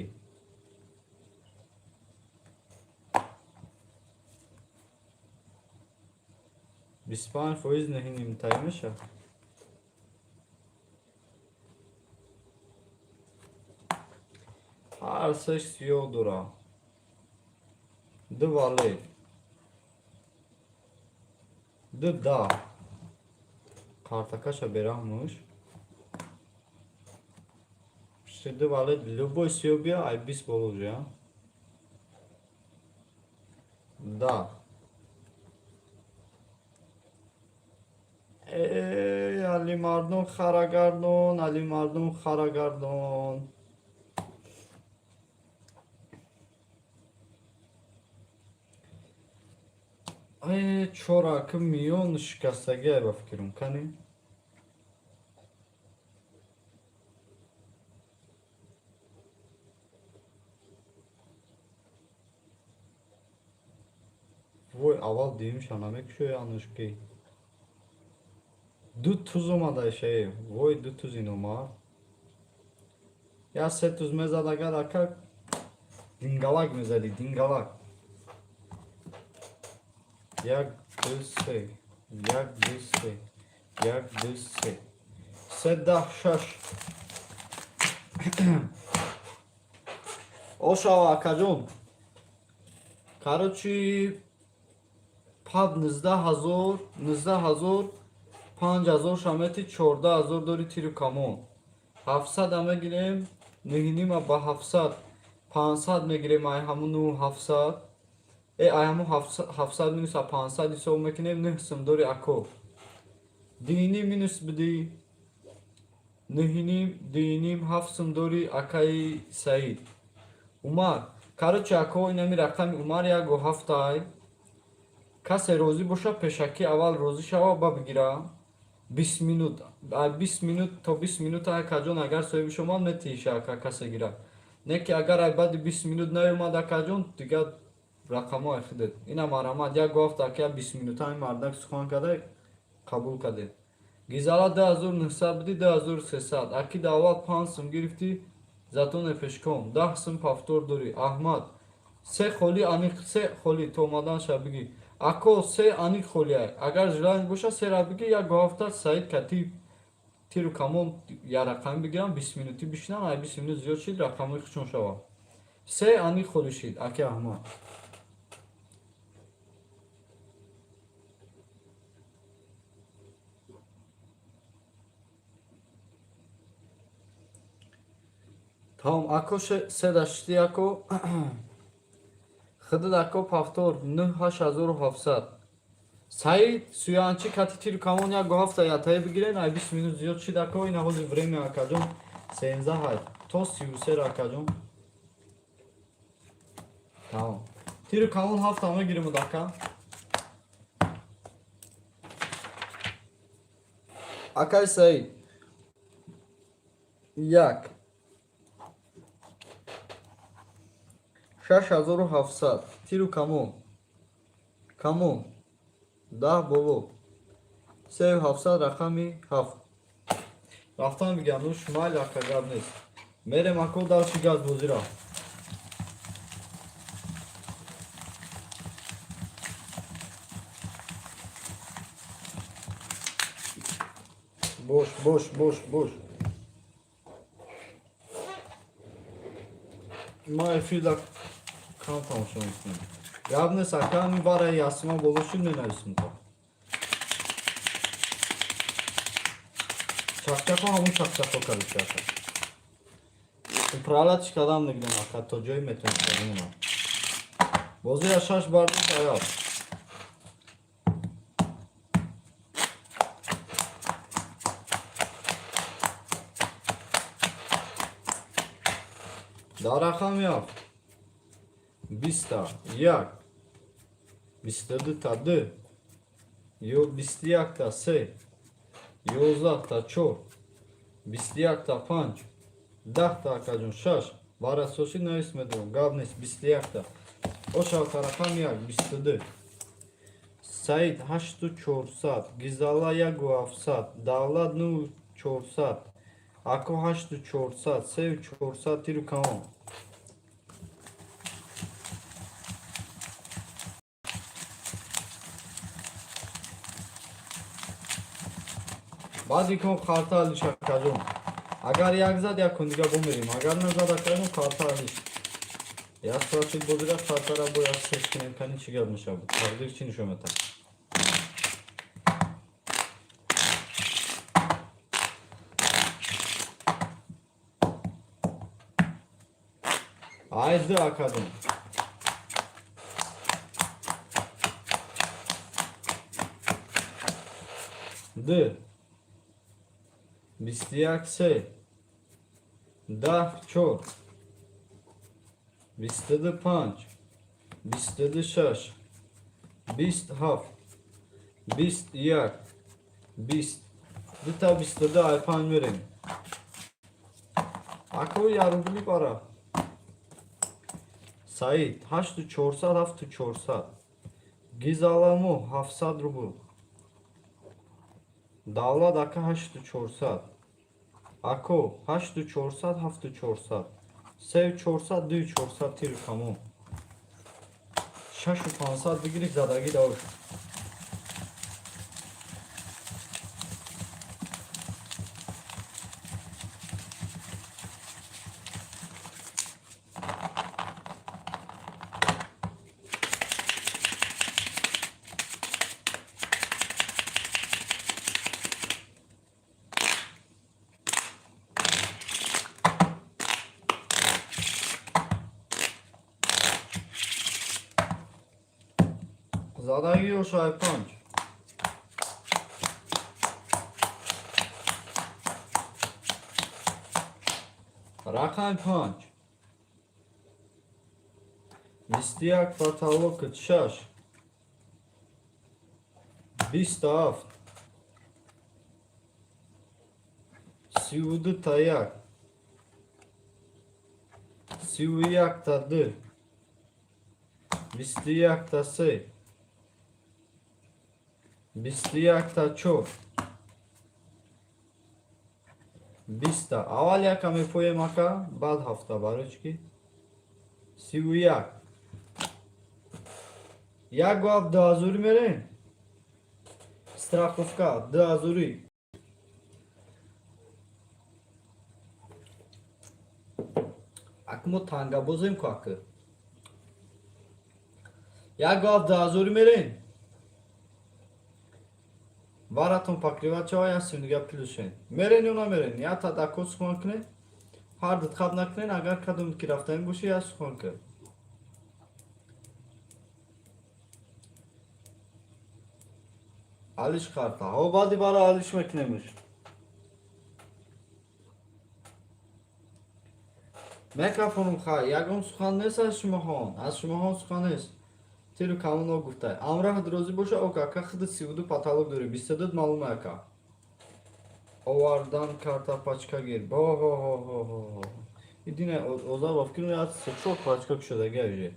25% нӯҳи нимтаӣ мешавад. Ҳар сеш сиёҳ дора. Ду вале. Ду даҳ. Картакаша бераҳмуш. Ду вале любой сиёҳ бия, ай 20 боло ҷа. Да. Эй, Алимардон харагардон, Алимардон харагардон. Э, чора ки миён шикастагиай ба фикрум, кани? Вой, аввал дуюмша намекушои анушки. Ду туз омада шае. Вой, ду туз ин омад. Я се туз мезад агар ака дингалак мезади, дингалак. Як, ду, се. Як, ду, се. Як, ду, се. Се, даҳ, шаш. Ошава, акаҷон. Короче, паб 19 000, 19 000, 5000 шамети, 14 000 дори тиру камон. 700 мегирем, нӯҳинима ба 700, 500 мегирем ай ҳамуну 700. Э, ай ҳаму 700 минус 500 ҳисоб мекунем, нӯҳ сум дори ако. Дуюним минус бидӣ, нӯҳиним, дуюним, ҳафт сум дори акаи Саид. Умар, короче, ако, инами рақами Умар ягу ҳафтай. Касе розӣ боша, пешакӣ аввал розӣ шава, ба бигира. 20 минут, 20 минут то 20 минут акаҷон, агар соҳиби шумо метиҳиша, ака, касе гира. Не ки агар ай баъди 20 минут наёмад, акаҷон, дигар рақамҳо ай худет. Ина марҳамат, як ҳафта ака, 20 минута ҳамин мардак сухан карда, қабул кардем. Гизала 2900 будӣ, 2300. Аки давлат 5 сум гирифтӣ, затоне пешком. 10 сум повтор дорӣ. Аҳмад, се холи аниқ, се холи то омаданша бигӣ. Ако, се аниқ холиай. Агар желание боша, сера бигӣ, як ҳафта Саид катиб тиру камон я рақамӣ бигирам, 20 минутӣ бишинам, ай 20 минут зиёд шид, рақамҳои худшон шавад. Се аниқ холи шид, аки Аҳмад. Тамом, ако, се даштӣ, ако. Хидид, ако, повтор 9 8700. Саид суянчи кати тиру камон як ҳафта ятае бигирен, ай 20 минут зиёд шид, ако, ина ҳозир время, акаҷон, 13 то 33, акаҷон. Тамом. Тиру камон ҳафта мегирем, ака. Акай Саид. Як. 6700. Тиру камон. Камон. 10 боло. 3700 рақами ҳафт. Рафтан бигам, ну шумайл, ака, гап нест. Мерем, ако, дарши газбозира. Бош, бош, бош, бош. Ма эфирда кам тамошо мекунем. Гап нест, ака, ҳамин бараи Ясима боло шуд, менависем то. Чақчақо ҳамун чақчақо, короче, ака. Управлять кардам мегирем, ака, то ҷое метавонем. Бозия шаш бардӣ тайёр. Дар рақами ҳафт 20-та як, 22-та ду, ё 21-та се, 11-та чор, 21-та панҷ, 10-та, акаҷон, шаш. Бар асоси навис медорам, гап нест, 21-та. Ошава рақами як 22. Саид 8400, Гизала 1700, Давлат 9400, ако 8400, 3400, тиру камон. Баъди кон карта алиш, акаҷон. Агар як зад, як кун дига бумерем, агар назад, акаҷон, карта алиш. Як соат бозира, картара бояд сес кунем, кани чӣ гап мешавад, тақдир чӣ нишон метаҳад. Айди, акаҷон. Д, 21 се, 10 чор, 22 панҷ, 22 шаш, 20 ҳафт, 21, 20, дута 22. Ай панҷ мерем, ако, я рубли бара. Саид 8400, 7400, Гизаламо 700 рубл, Давлат ака 8400, ако 8400, 7400, 3400, 2400, тир камон. 6500 бигирик, задагӣ дошт. Задагӣ ошай панҷ. Рақами панҷ. 21 потолок шаш. 27. 32-та як. 31-та ду. 21-та се. 21-та чор. 20-та. Аввал яка мепоем, ака, баъд ҳафта, барои чӣ ки? 31. Як гуфт 2000 мерем. Страховка 2000. Ак мо танга бозем ку, ака. Як гуфт 2000 мерем. Баратон покрывать шава, ясим дига плюсшен. Мерен ё намерен? Я та дако сухан кунед. Ҳар дитқаб накунед, агар кадом ки рафтанӣ бошӣ, я сухан кун. Алиш карта. Ҳо, баъди бара алиш мекунемш. Микрофонум хай, ягон сухан нест аз шумоҳон. Аз шумоҳон сухан нест. Тиру камоно гуфтай. Амраҳ розӣ боша, ок, ака, хиди 32 потолок дорӣ, 22 маълума, ака. Овардан карта пачка гир. Бо ҳо ҳо ҳо ҳо ҳо. Идина озар ба фикр меяд, се чор пачка кушодага уже.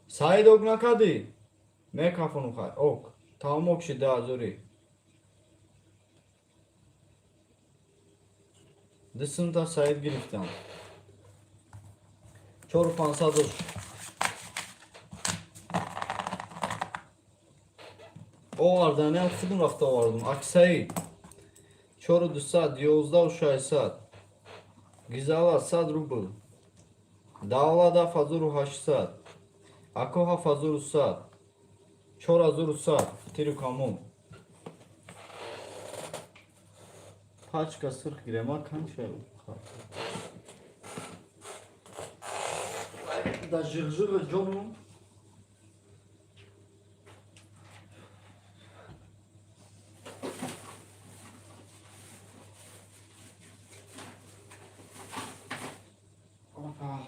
Саид, ок накардӣ? Микрофонум хай, ок. Тамом, ок шид 2000. Ду сумта Саид гирифтам. 4500 дош. Оварданиам худум рафта овардум. Аксаид. 4200, 11600. Гизала 100 рубл. Давлат 7800. Ако 7100. 4100. Тиру камон. Пачка сирх гирема канча? Да жиғжиғи ҷону. Опа,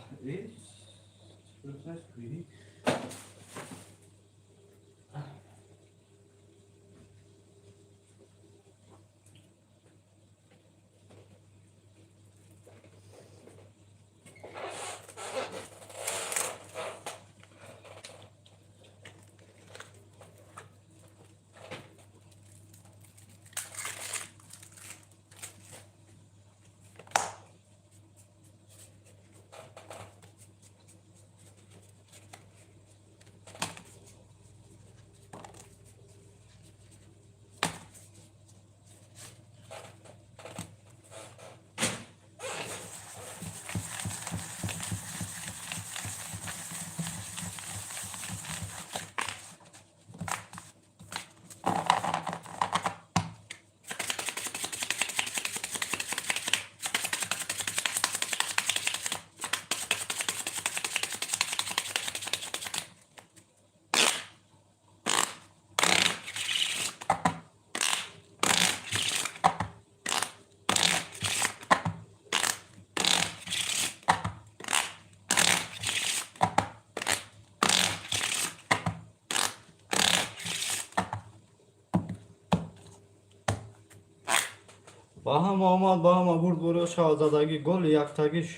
ба ҳама омад, ба ҳама бурд. Боро шаҳзадагӣ голи яктагиш.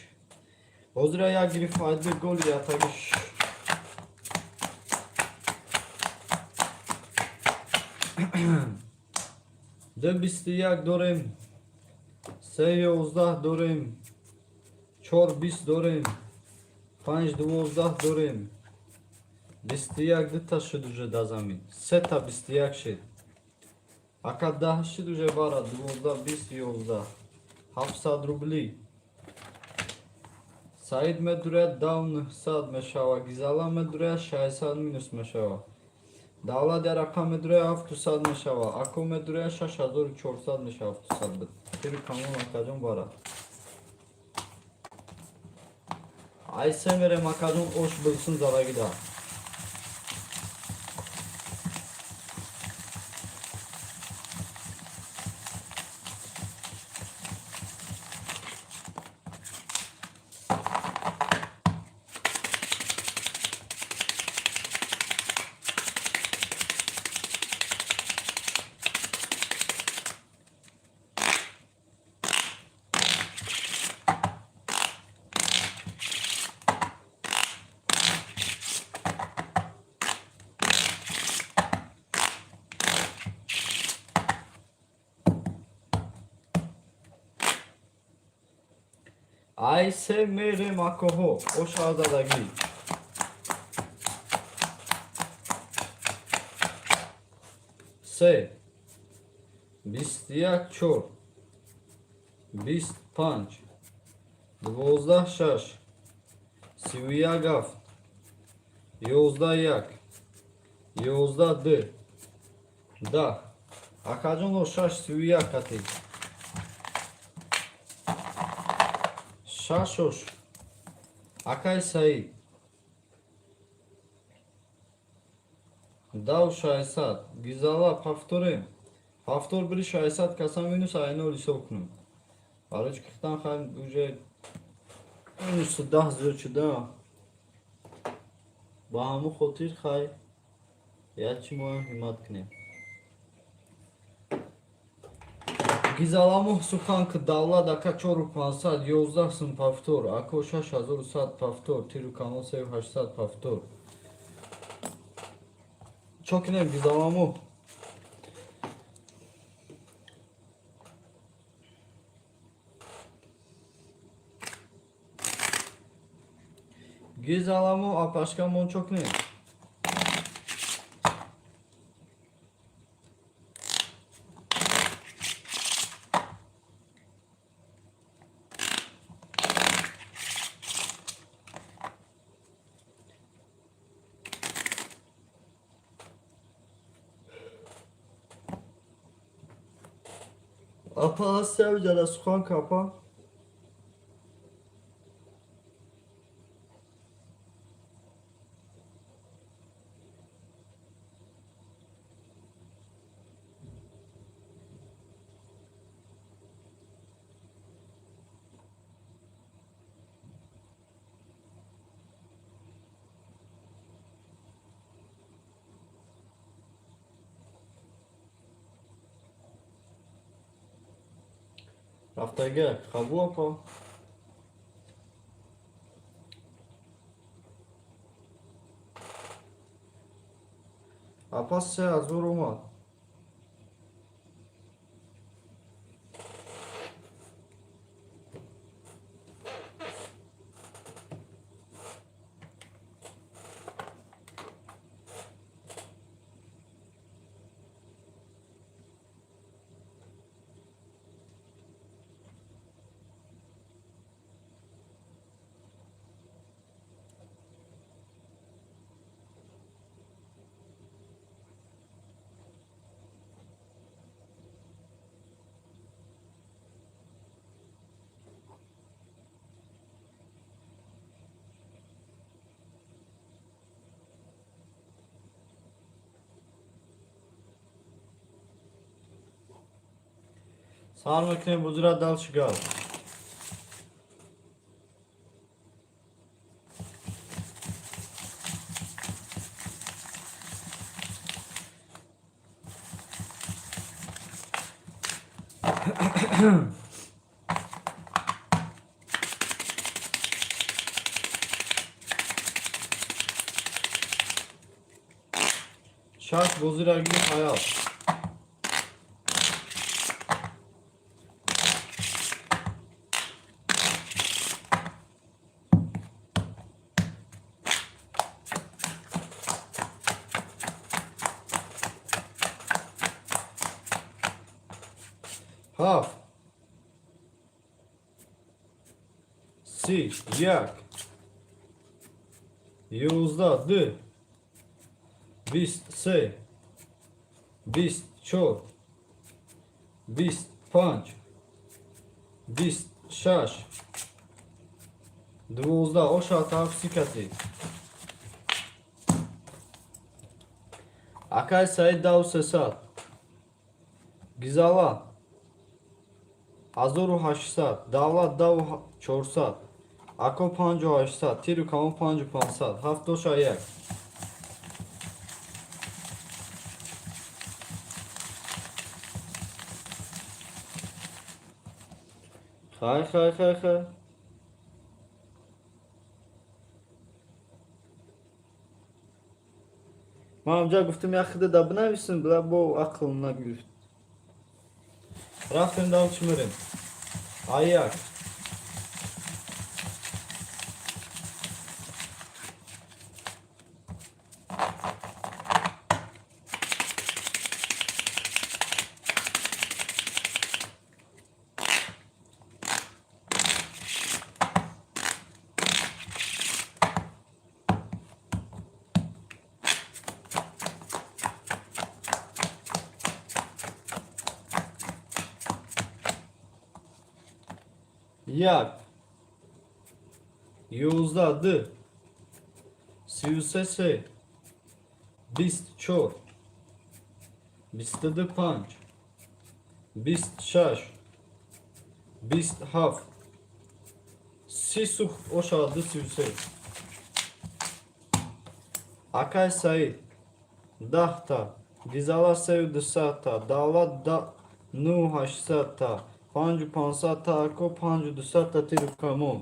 Ҳозира як гирифт файдби голи яктагиш. 2.21 дорем, 3.11 дорем, 4.20 дорем, 5.12 дорем. 21 дута шуд уже да замин, сета 21 шид. Ака, 10 шид уже, бара 12, 20, 11, 700 рубли. Саид медуряд, дав 900 мешава. Гизала медуряд, 600 минус мешава. Давлат я рақам медуряд, 700 мешава. Ако медуряд, 6400 мешава. 700 буд. Тири камон, акаҷон, бара. Айсе мерем, акаҷон, ош билсин залагида. Айсе мерем, акоҳо, ошазадагӣ. Се, 21, чор, 20, панҷ, 12, шаш, 31, ҳафт, 11, як, 11, ду, 10. Акаҷоно, шаш, 31 кати. Шашош. Акай Саид. Дав 600. Гизала повторем. Повтор бири 600 каса минус айнол ҳисоб кунем. Барои чӣ кихтан хай уже минус 10 зиёд шуда. Ба ҳамун хотир хай як чи моам ҳиммат кунем. Гизаламоҳ сухан ки. Давлат ака, 4500, 11 сум повтор. Ако, 6100 повтор. Тиру камон, 3800 повтор. Чо кунем, Гизаламоҳ? Гизаламоҳ апашкамон, чо кунем? Апа ҳасти авҷала сухан ка, апа. Рафтага қабул, апа. Апа, 3000 омад. Сар мекунем бузира, дальше газ. Шаш бозира гирифт ҳаят. Ҳафт, 30, 1, 11, 2, 23, 24, 25, 26, 12, оша тараф сикати. Акай Саид дав 300, Гизала 1800, Давлат дав 400, ако 5800, тиру камон 5500, ҳафт доша як. Хай, хай, хай, хай. Ман ҳамҷа гуфтам, як хида да бинависем, била бо ақл нагирифт. Рафтем, дав чӣ мерем? Аяк. 1, 11, 2, 33, 3, 24, 22, 5, 26, 27, 30 сух оша 2 33. Акай Саид 10-та, Гизала сею дусадта, Давлат нӯ ҳаштсадта, панҷу пансадта, ако панҷу дусадта, тиру камон.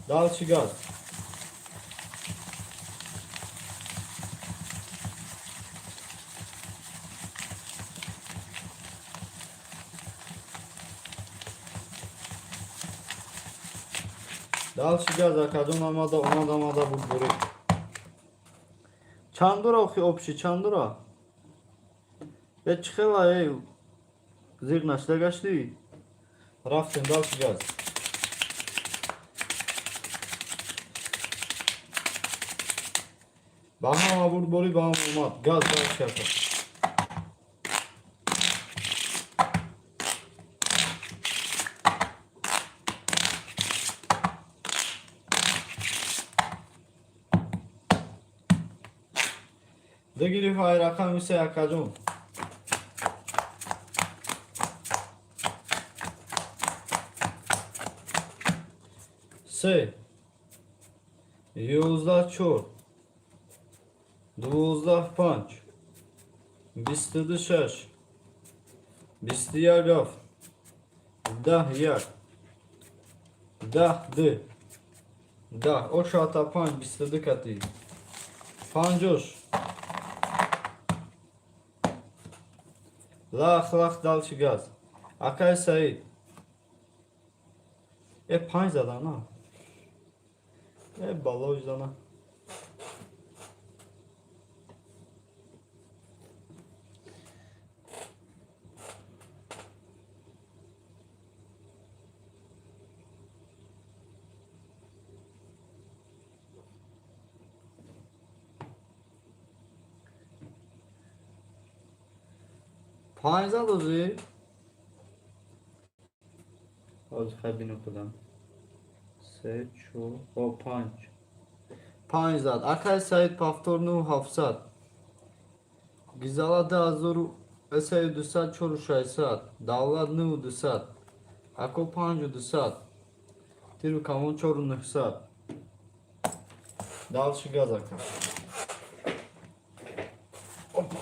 Дальше газ. Дальше газ, акаҷон, омада, омада, омада, бурбурӣ. Чандура охи общий, чандура? Е, чӣ хела, эй, зиқ нашида гаштӣ? Рафтем, дальше газ. Ба ҳама бурдборӣ, ба ҳама омад. Газ, дальше, ака. Ду гирифт ай рақами се, акаҷон. Се, 11, чор, 12, панҷ, 22, шаш, 21, ҳафт, 10, як, 10, ду, 10. Ошата панҷ, 22 кати панҷош. Лах лах, дальше газ, акай Саид. Э, панҷ задана, э, балош зана. Панҷ зад озӣ. Ҳозир хай бинем худам. Се, чор, о, панҷ. Панҷ зад. Акай Саид, повтор ну ҳафтсад. Гизала 2200, чору шашсад. Давлат нӯ дусад. Ако панҷу дусад. Тиру камон чору нӯҳсад. Дальше газ, ака. Опа.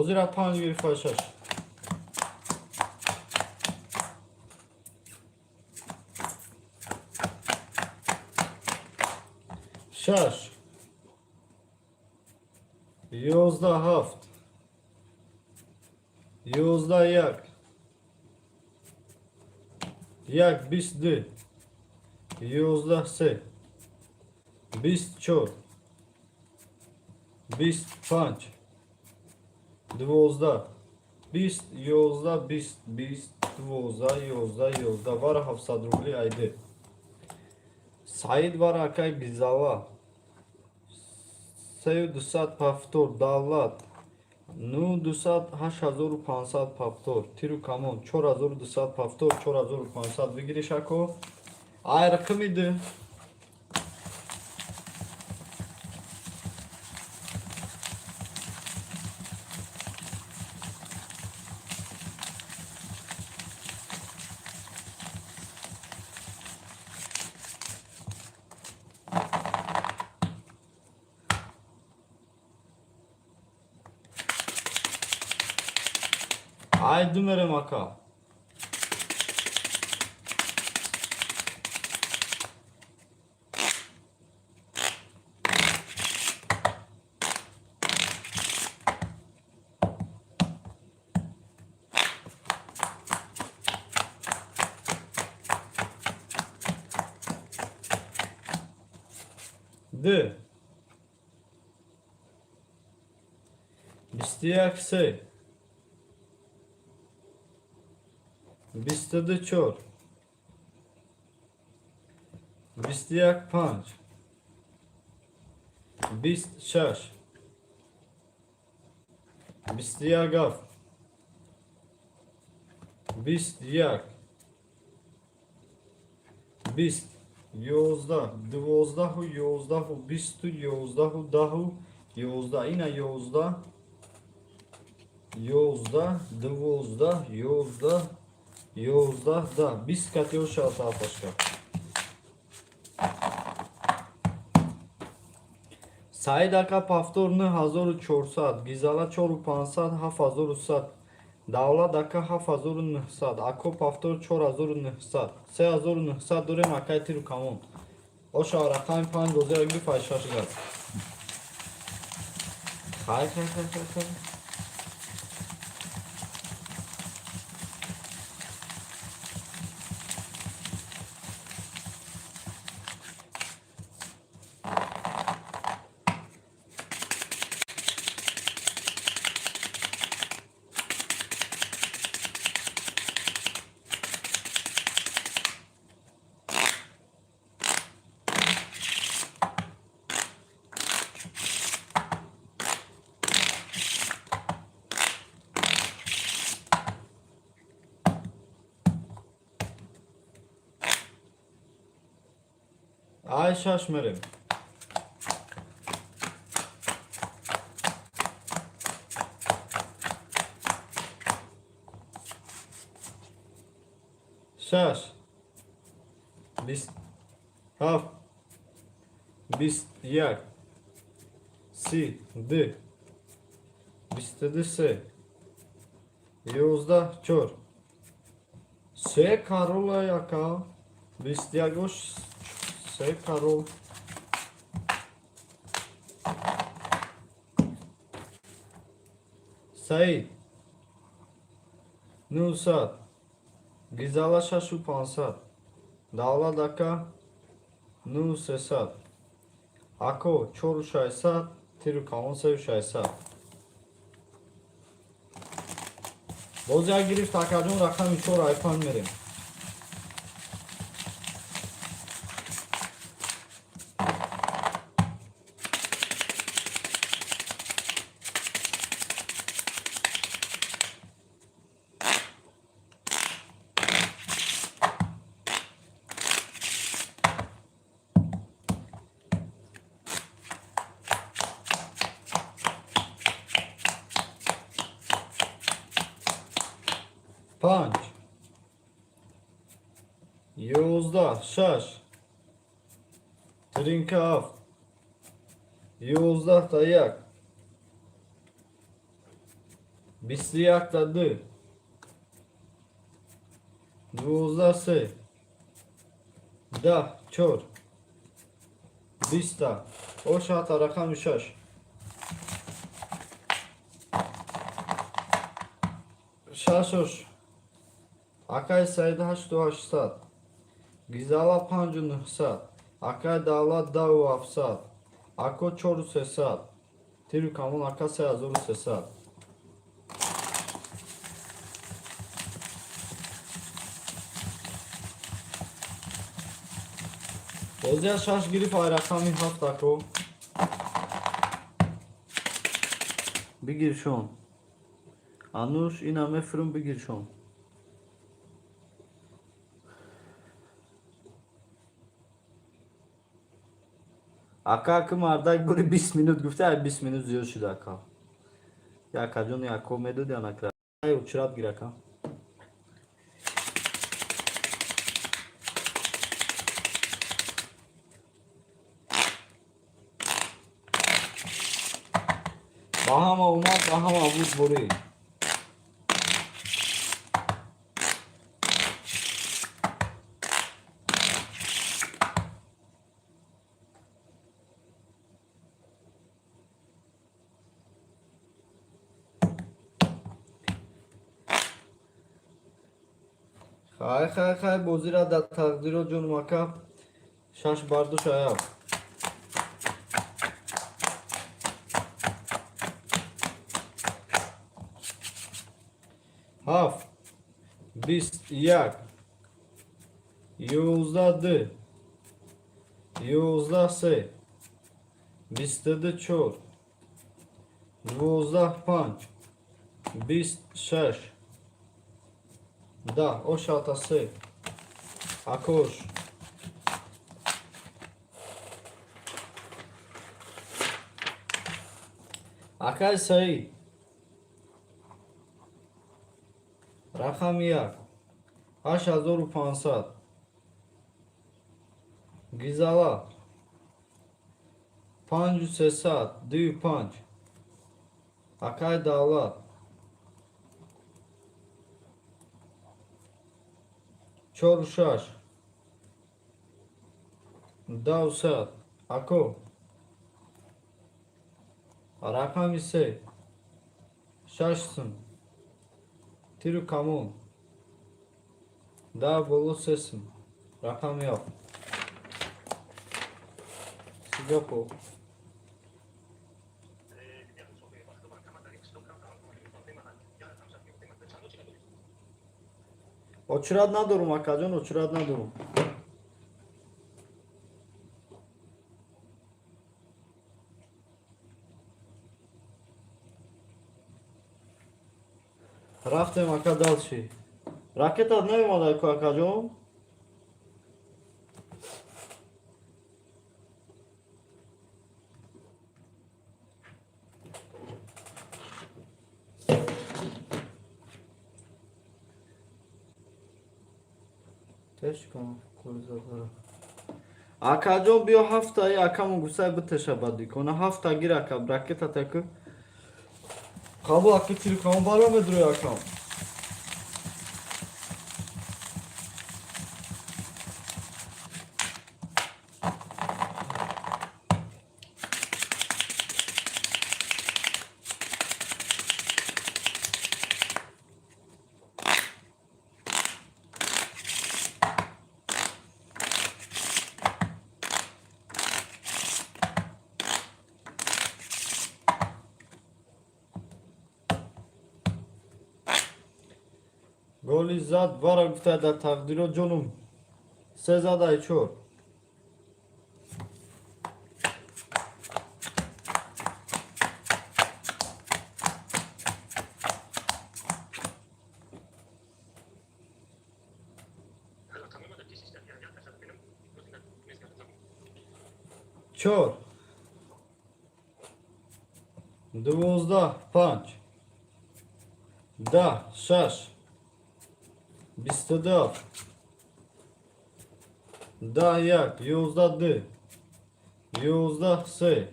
Ҳозира панҷ гирифта, шаш. Шаш. 11, ҳафт. 11, як. Як, 22. 11, се. 20, чор. 20, панҷ. 12, 20, 11, 20, 20, 12, 11, 11. Вара 700 рубли айди Саид, вара акай Гизала. Сею дусад повтор. Давлат ну дусад, 8500 повтор. Тиру камон 4200 повтор, 4500 бигириш, ако. Ай рақами ду. Ай ду мерем, ака. Д, 21, се, 22, чор, 21, панҷ, 20, шаш, 21, ҳафт, 20, як, 20, 11, 12-у 11-у 20-у 11-у 10-у 11. Ина 11, 11, 12, 11, 11, 10, 20 катиё шавад апашка. Саид ака, повтор 9400. Гизала 4500, 7100. Давлат ака, 7900. Ако, повтор 4900, 3900 дорем, акай тиру камон. Оша рақами панҷ дозера гирифт, ай шаш газ. Хай, хай, хай, хай, хай. Ай шаш мерем. Шаш, 27, 21, 32, 23, 11, чор, се карола яка, 21 се карол. Саид, 900, Гизала 6500, Давлат ака 9300, Ако 4600, Тиру камон 3600. Боз як гирифт акаҷон, рақами чор, айпан мерем. Панҷ, 11, шаш, тринка ҳафт, 11-та як, 21-та ду, 12 се, 10 чор, 20-та ошата, рақами шаш, шашош. Акай Саид 8800, Гизала 5900, акай Давлат 10 700, ако 4300, тиру камон ака 3300. Бозия шаш гирифт, ай рақами ҳафт ако. Бигиршон. Ануш, ина мефурум, бигиршон. Ака, ки мардак бури 20 минут гуфта, ай 20 минут зиёд шуда, ака. Якаҷон яко медод я накра. Ай учрат гир, ака. Ба ҳама омад, ба ҳама буд бурӣ. Хай, хай, хай, бозира дар тақдиро ҷонум ака, шаш бардош аяв. Ҳафт, 21, 11 ду, 11 се, 22 чор, 12 панҷ, 20 шаш, 10 ошата се, акош. Акай Саид, рақами як, 8500, Гизала 5300, дую панҷ, акай Давлат чору шаш, 10 сад, ако рақами се, шаш сум, тиру камон 10 боло се сум, рақами ҳафт, сиҷопо. Очурат надорум, акаҷон, очурат надорум. Рафтем, ака, дальше. Ракетат наомада ку, акаҷон? Ешкон кулзадара. Акаҷон, биё, ҳафта и акамон гусай битеша ба дикона. Ҳафта гир, ака, бракета таку. Қабул, аки, телефон баро медурӯй, акам. Голи зад вара гуфта дар тақдиро, ҷонум, се задай чор. Чор, 12, панҷ, 10, шаш, 22, ҳафт, 10, як, 11, ду, 11, се,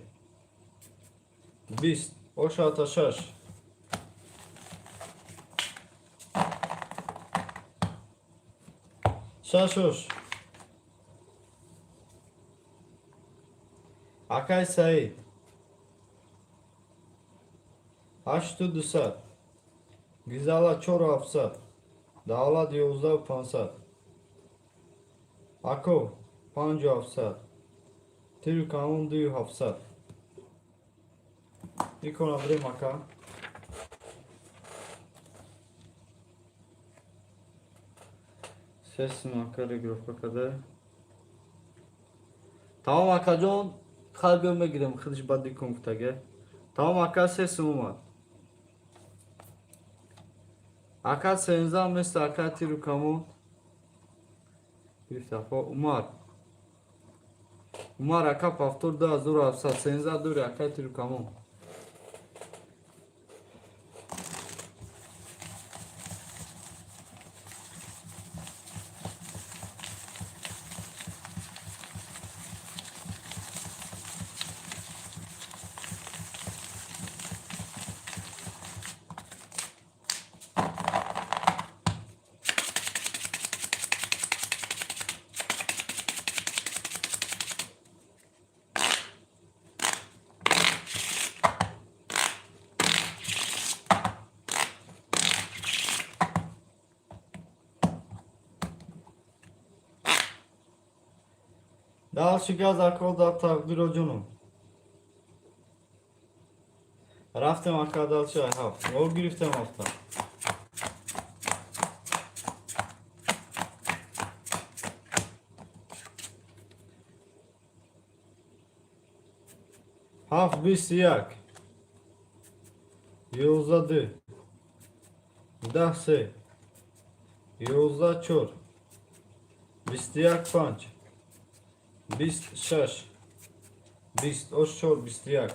20, ошата шаш. Шаш ош. Акай Саид, ҳашту дусад, Гизала, чору ҳафтсад, Давлат, 11 500, ако, панҷу ҳафтсад, тиру камон, дую ҳафтсад. Икона бирем, ака. Сесум, ака, регировка када. Тамом, акаҷон, хай, биё, мегирем, худиш ба дикон гуфтага. Тамом, ака, сесум омад. Ака, сенздаҳ мест, ака, тиру камон гирифта. Умар, Умар ака, повтор, 2700, сенздаҳ дури, ака, тиру камон. Дальше газ, ако, дар тақдиро, ҷонум. Рафтем, ака, дальше ҳафт. О, гирифтем ҳафта. Ҳафт, 21, 11, ду, 10, се, 11, чор, 21, панҷ, 20, шаш, 20 ош, чор, 21,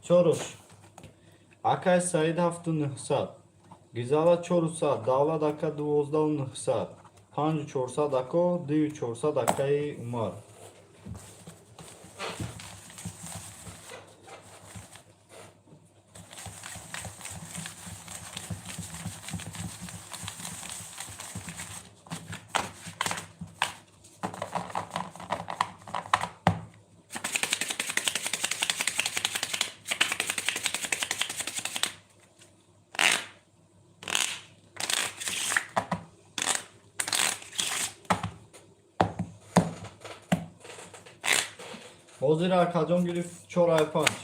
чорош. Акай Саид, ҳафту нӯҳсад, Гизала, чорусад, Давлат ака, 12 900, панҷу чорсад, ако, дую чорсад, акаи Умар. Ҳозир акаҷон гирифт чорай панҷ.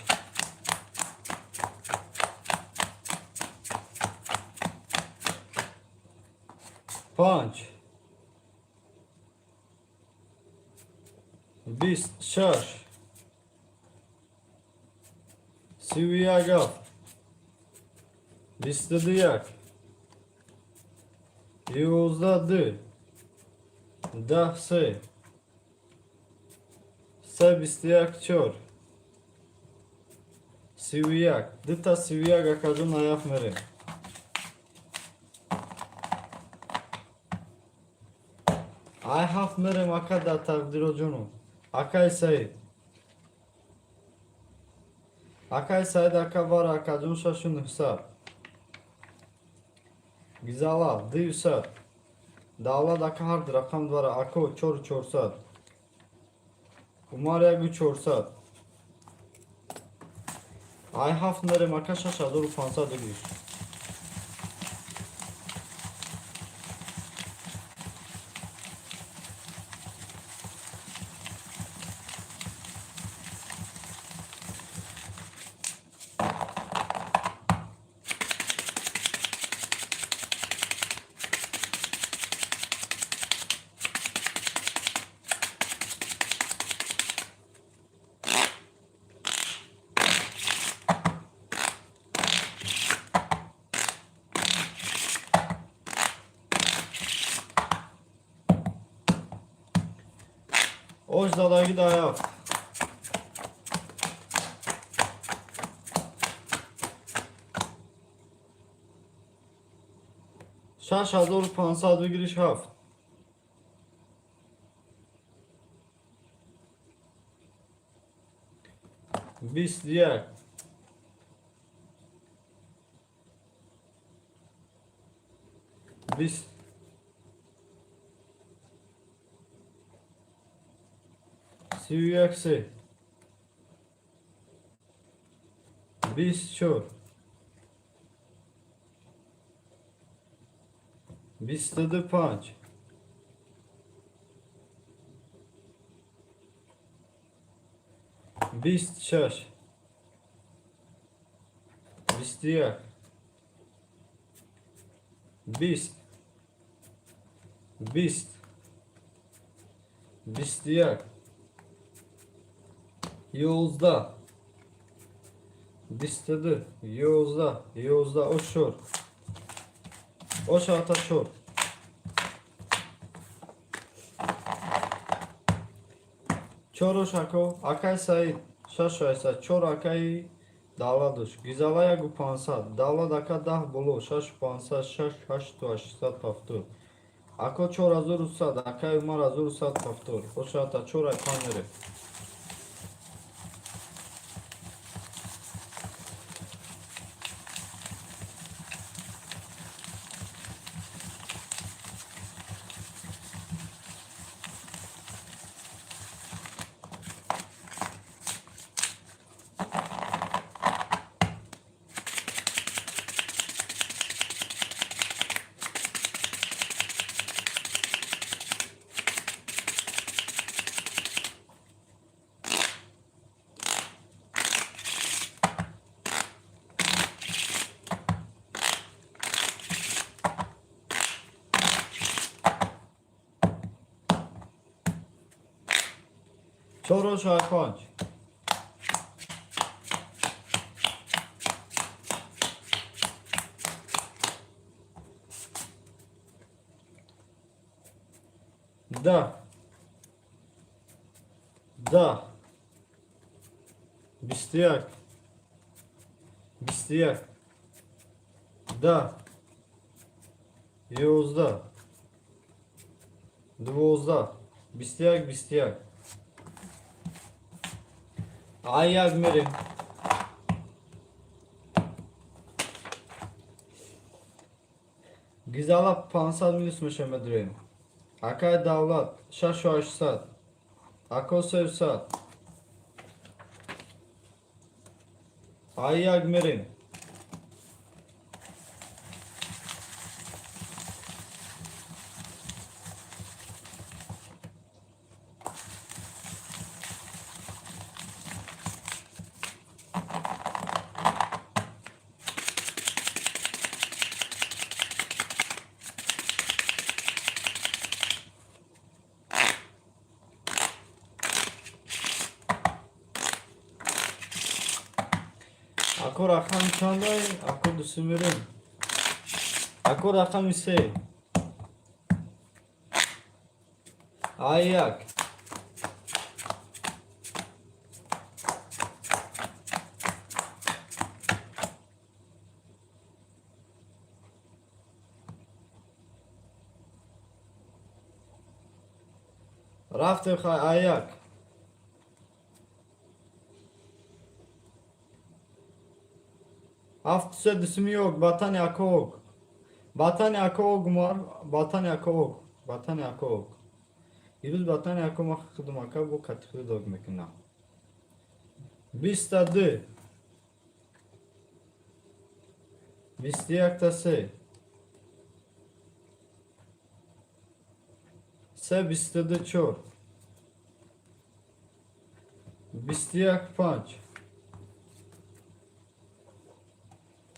Панҷ, 20, шаш, 31, ҳафт, 22, як, 11, ду, 10, се, се, 21, чор, 31, дута 31, акаҷон, аяф мерем. Ай ҳафт мерем, ака, дар тақдироҷону. Акаи Саид. Акаи Саид, ака вара, акаҷон, шашу нӯҳсад. Гизала, 200. Давлат ака, ҳар рақам двара, ако, чору чорсад. Умар, ягу чорсад. Ай ҳафт мерем, ака, 6500 дугиш. Ош задаги даёфт. 6500 бигириш, ҳафт. 21. 20. 31, се. 24. 25. 26. 21. 20. 20. 21. 11. 22. 11. 11. Ош чор. Ош ата, чор. Чор ош, ако. Акай Саид, шашу ҳаштсад. Чор, акаи Давлатош. Гизала, ягу пансад. Давлат ака, 10 боло, шашу пансад, шаш, ҳашту ҳаштсад ҳафтод. Ако, 4100. Акаи Умар, 1170. Ош ата, чор, ай пан мере. Чор ош, ай панҷ. 10. 10. 21. 21. 10. 11. 12. 21. 21. Ай як мерем. Гизала, 500 минус меша медурем. Акай Давлат, шашу ҳаштсад. Ако, сесад. Ай як мерем. Ако, рақами чандай? Ако, дуси мерем. Ако, рақами се. Ай як. Рафтем, хай, аяк. Ҳафту се дусими ок, батани ако ок. Батани ако ок, Умар, батани ако ок, батани ако ок. Ирӯз батани ако ма худум ака бо кати худ ок мекунам. 22. 21 та се. Се 22 чор. 21 панҷ.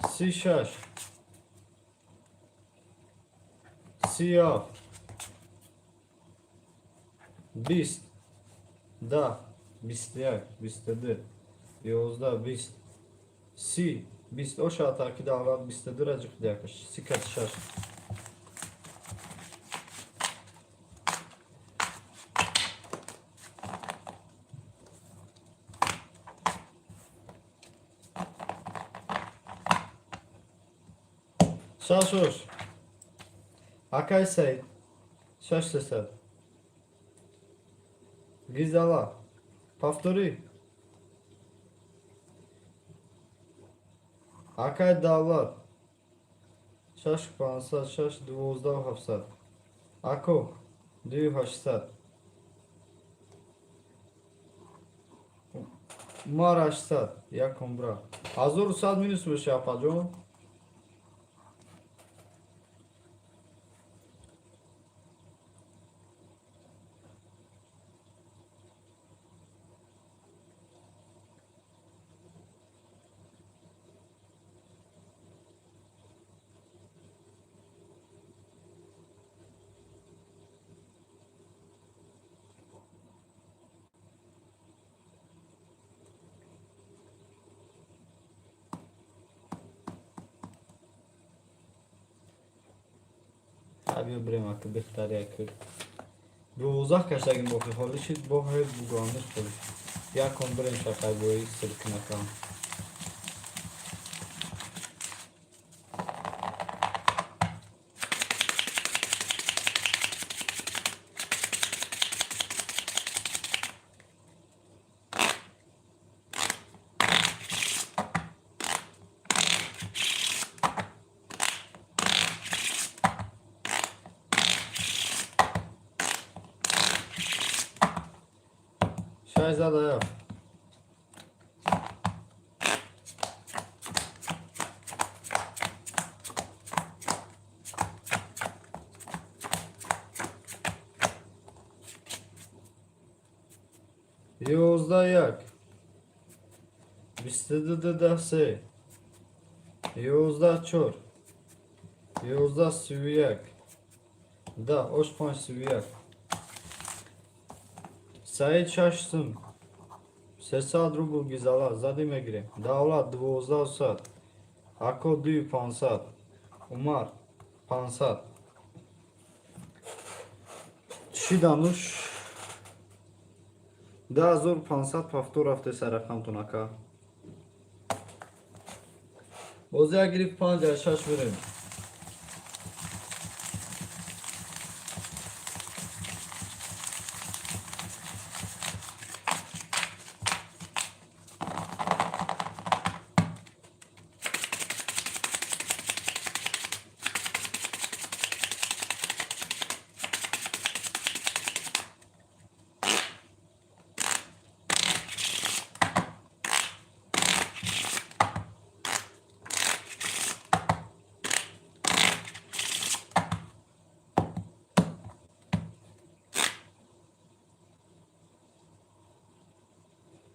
36. 37. 20. 10. 21. 22. 11. 20. 30. 20. Оша атаки давлат 22 ра ҷиқдиякаш. Си кати шаш. Шаш ош. Акай Саид. Шаш сесад. Гизала. Повтори. Акай Давлат. Шаш 500, шаш 12 700. Ако. Дую 800. Умар 800. Як умбра. 1100 минус меша, апаҷон. Биё бирем, ака, бехтари, ака. 12 каштагим боқи холӣ шид, бо ҳай бугондаш холӣ шид. Якон бирем шақай бои сиркинакам. Шашзада ҳафт. 11 як. 22 даҳ се. 11 чор. 11 31. Да, ош панҷ 31. Саид шаш сум. 300 рубл гизала, задӣ мегирем. Давлат 12 сад. Ако дую 500. Умар 500. Шидануш 1500 повтор рафте сарақамтон, ака. Боз як гирифт панҷ аз шаш бирем.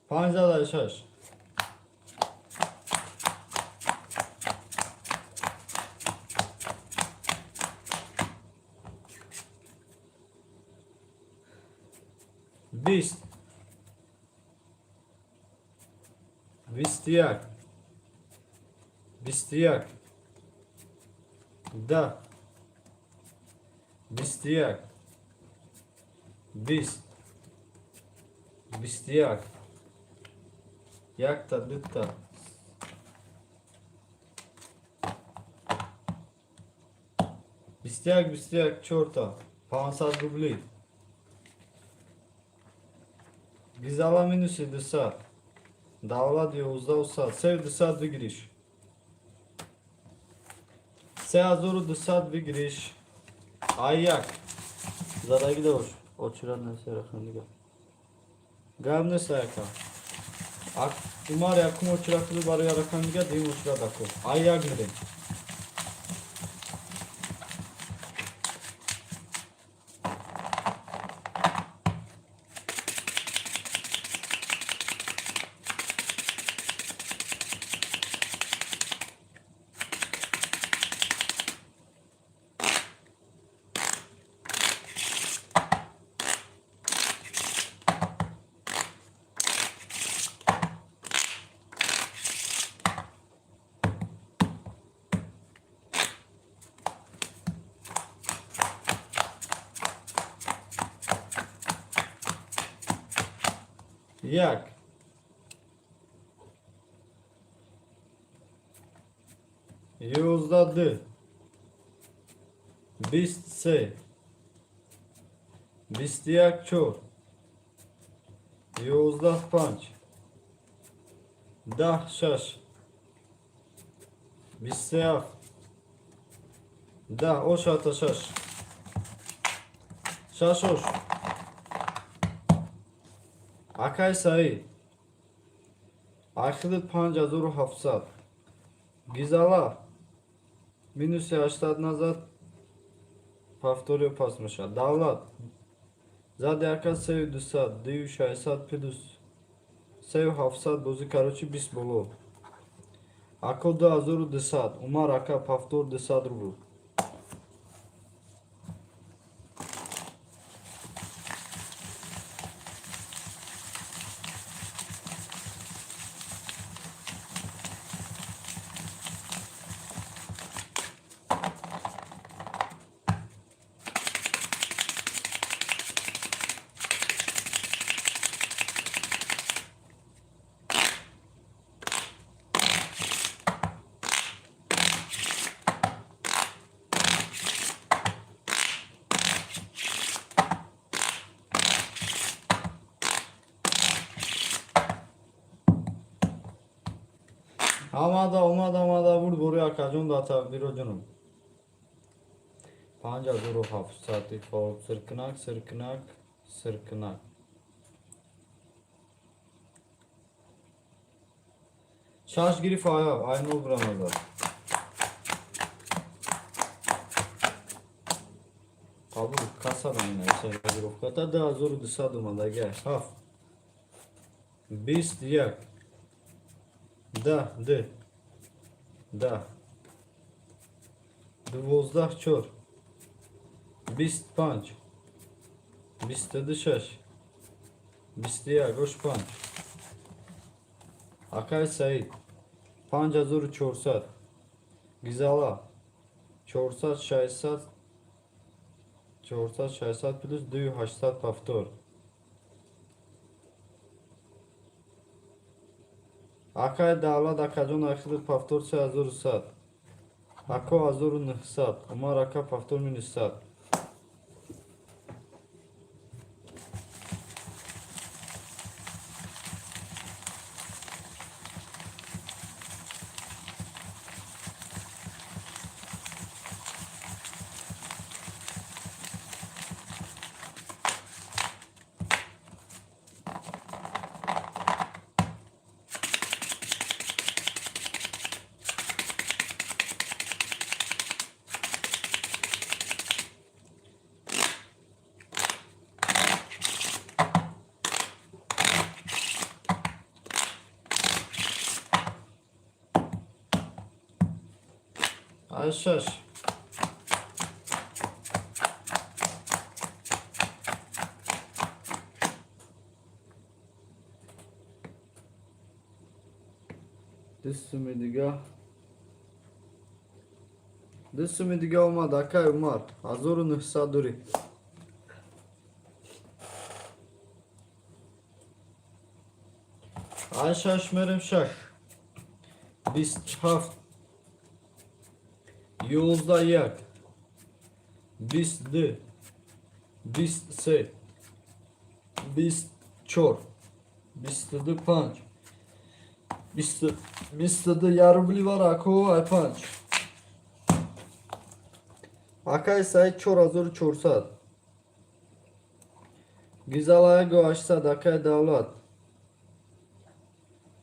Панҷдаҳ шаш. 20. 21. 21. 10. 21. 20. 21. Якта, дута. 21, 21, чорта. 500 рубли. Гизала минуси 200. Давлат 1100. Сею 200 выигрыш. 3200 выигрыш. Ай як. Задаги дош. Очират несерахандига. Гап нест, аяка. Умар якум очират куду барои арахандига, дуюм очират ако. Ай як мирем. Як. 11 ду. 23. 21 чор. 11 панҷ. 10 шаш. 27. 10 ошата шаш. Шаш ош. Акай Саид. Ахилит 5700. Гизала. Минуси 800 назад. Повторио пас мешавад. Давлат. Зади ака сею 200, дую 600 плюс сею 700 бозӣ, короче, 20 боло. Ако 2200, Умар ака повтор 200 рубл. Омада, омада, омада, бурд бори акаҷон да тақдиро ҷоном. 5700. Хоб, сиркинак, сиркинак, сиркинак. Шаш гирифт, айнол бирамазад. Қабул касадам ина 2200 омадагиай. Ҳафт. 21. 10 д. 10. 12 чор. 25. 22 шаш. 21 ош панҷ. Акай Саид. 5400. Гизала. 400 600 400 600 плюс 2800 повтор. Акай Давлат акаҷон ахилит повтор 3100. Ако 1900. Умар ака повтор минус 100. Ай шаш. Ду суми дига. 2 суми дига омад, акай Умар. 1900 дорӣ. Ай шаш мерем шаш. 27. 11 як. 22. 23. 24. 22 панҷ, 22 я рубли вара, ако, ай панҷ. Акай Саид, 4400. Гизалаего, 800. Акай Давлат,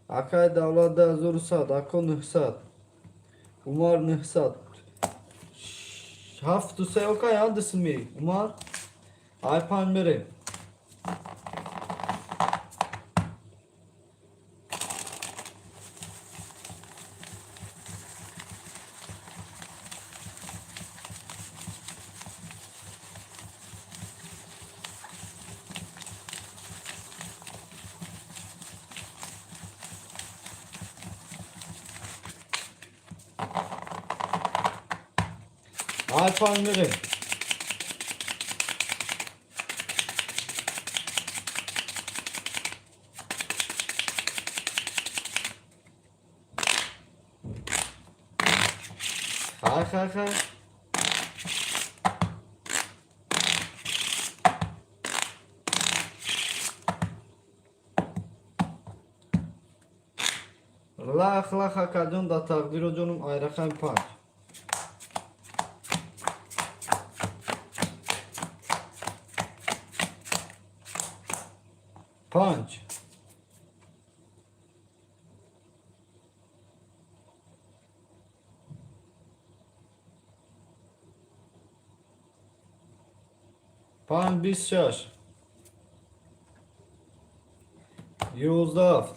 акай Давлат, 2100. Ако, 900. Умар, 900. Ҳафту се, окай, андисми, Умар, ай панҷ мерем. Ай панҷ мерем. Хай, хай, хай. Лах, лах, акаҷон, да тақдиро ҷонум, айрақами панҷ. Панҷ. Панҷ, 26. 11 ҳафт.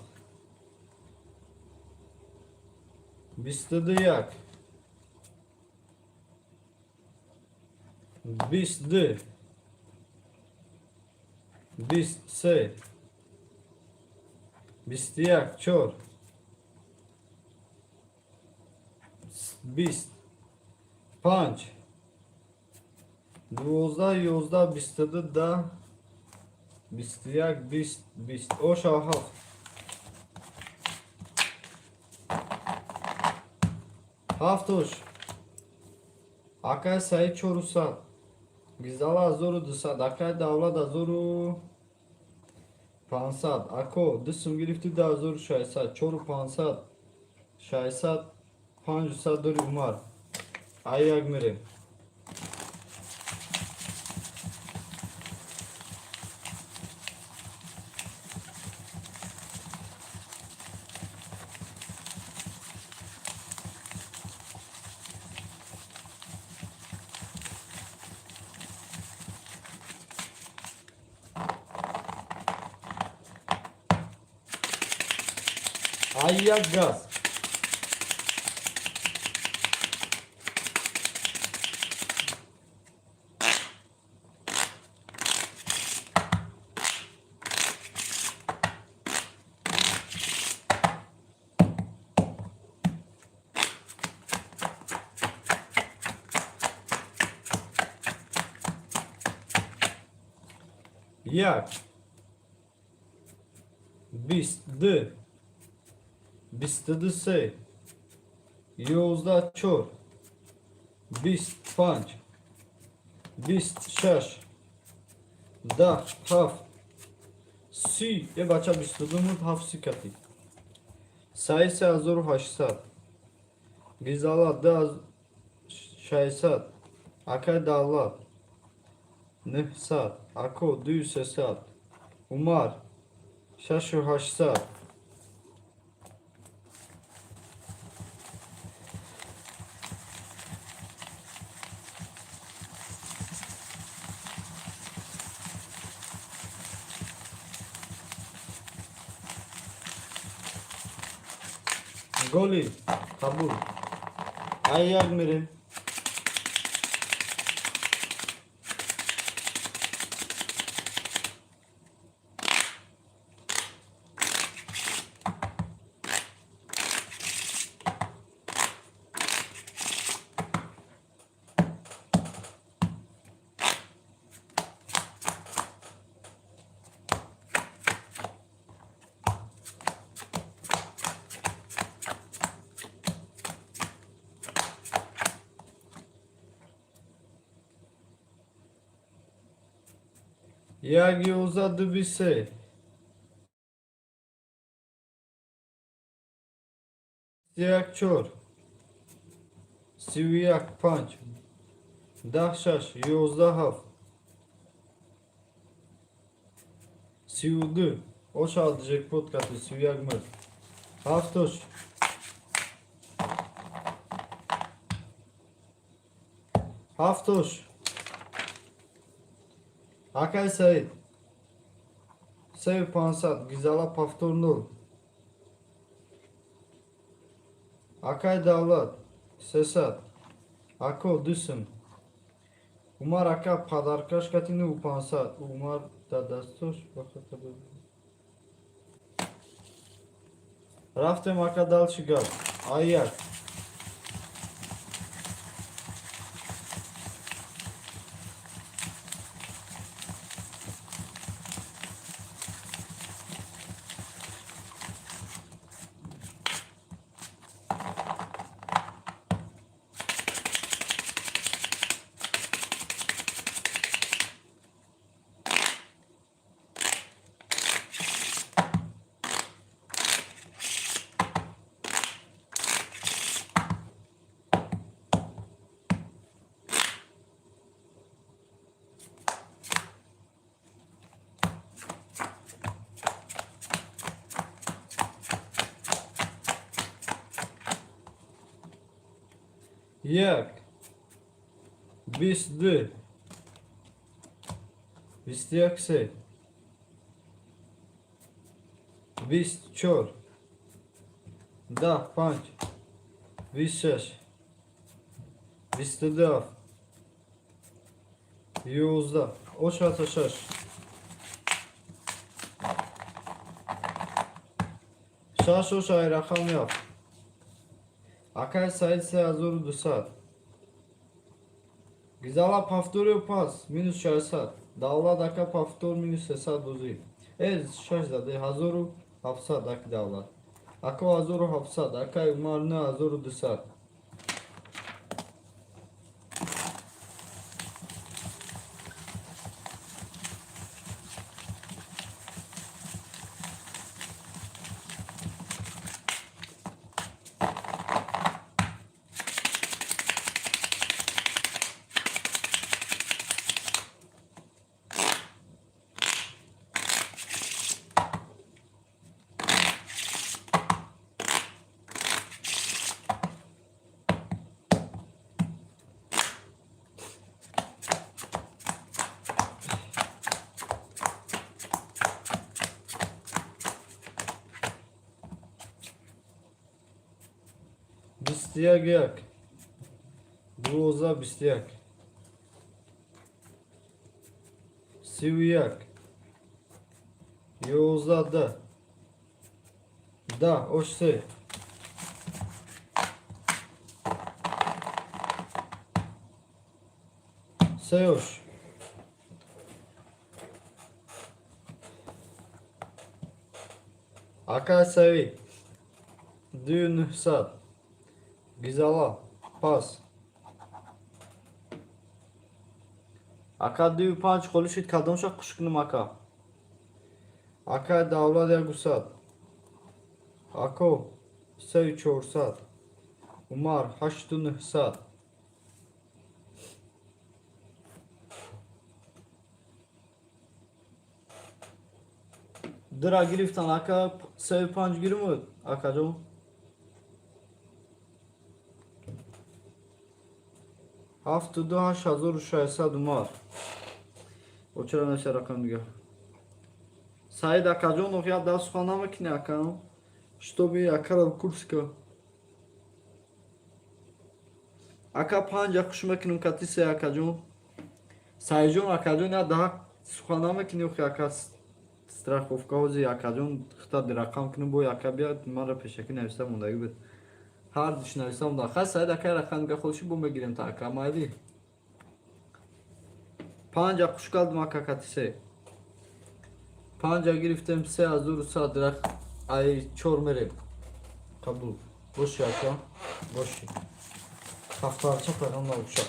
22 як. 20 ду. 20 се. 21 чор. 20 панҷ. 12, 11, 22, 10, 21, 20, 20. Оша ҳафт. Ҳафт ош. Акай Саид, 400. Гизала, 1200. Акай Давлат, 1500. Ако, ду сум гирифти, 2600. Чору пансад. 600. 500 дори, Умар. Ай як мерем. Ай як газ. Як. 20 ду. 22 се. 11 чор. 20 панҷ. 20 шаш. 10 ҳафт. 30. Е, бача, 22 муд, ҳафт си кати. Саид, 3800. Гизала, 600. Акай Давлат, 900. Ако, дую сесад. Умар, 6800. Голи қабул. Ай як мерем. Як, 11, ду, 23. Як чор, 31 панҷ, 10 шаш, 11 ҳафт, 32 ош алди джекпот кати 31 мир, ҳафт ош, ҳафт ош. Акай Саид, 3500, гизала повтор нол. Акай Давлат, 300, ако 2 сум. Умар ака подаркаш кати 9500. Умар дар дастош. Рафтем, ака, дальше гап. Аяк. Як, 22, 21 се, 24, 10 панҷ, 26, 22 ҳафт, 11 ошата шаш, шаш ош ай рақам ёфт. Акай Саид, 3200, гизала повторю пас минус 600, Давлат ака повтор минус 300 бозӣ шаш заде 1700, аки Давлат ако 1700, акай Умар 9200. 21 як, 12 21, 31, 11 да да ош се, се ош. Ака Саид, 2900, гизала пас. Ака, дую панҷ холӣ шуд, кадомша хуш кунем, ака? Ака Давлат, 100, ако 3400, Умар 8900. Дира гирифтан, ака, сею панҷ гирмуд, акаҷон. 72 8600, Умар. Очара неша рақам дига. Саид акаҷон, ох, як даст сухан намекунӣ, ака, чтобы акара курска. Ака, панҷа хуш мекунем кати се, акаҷон. Саидҷон, акаҷон, як даҳа сухан намекунӣ, охи, ака? Страховка ҳози, акаҷон, хита рақам кунем, бо ака бияд, манро пешакӣ нависта мондагӣ буд, ҳар душ нависта монда. Хай, Саид ака, рақам дига холиши бо мегирем та, ака, майли. Панҷа хуш кардем, ака, кати се. Панҷа гирифтем, 3100 рах ай чор мерем. Қабул боши, ака, боши. Ҳафтарча пайғам набошад.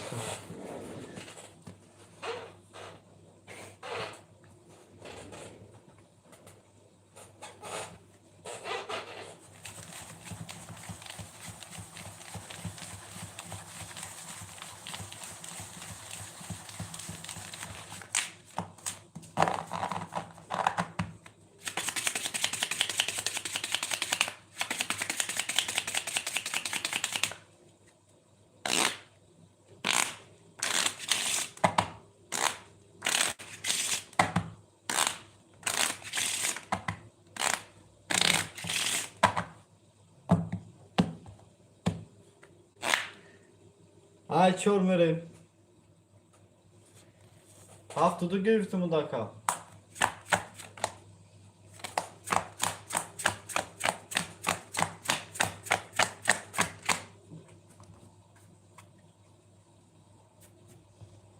Ай чор мерем. 72 гирифтем удака.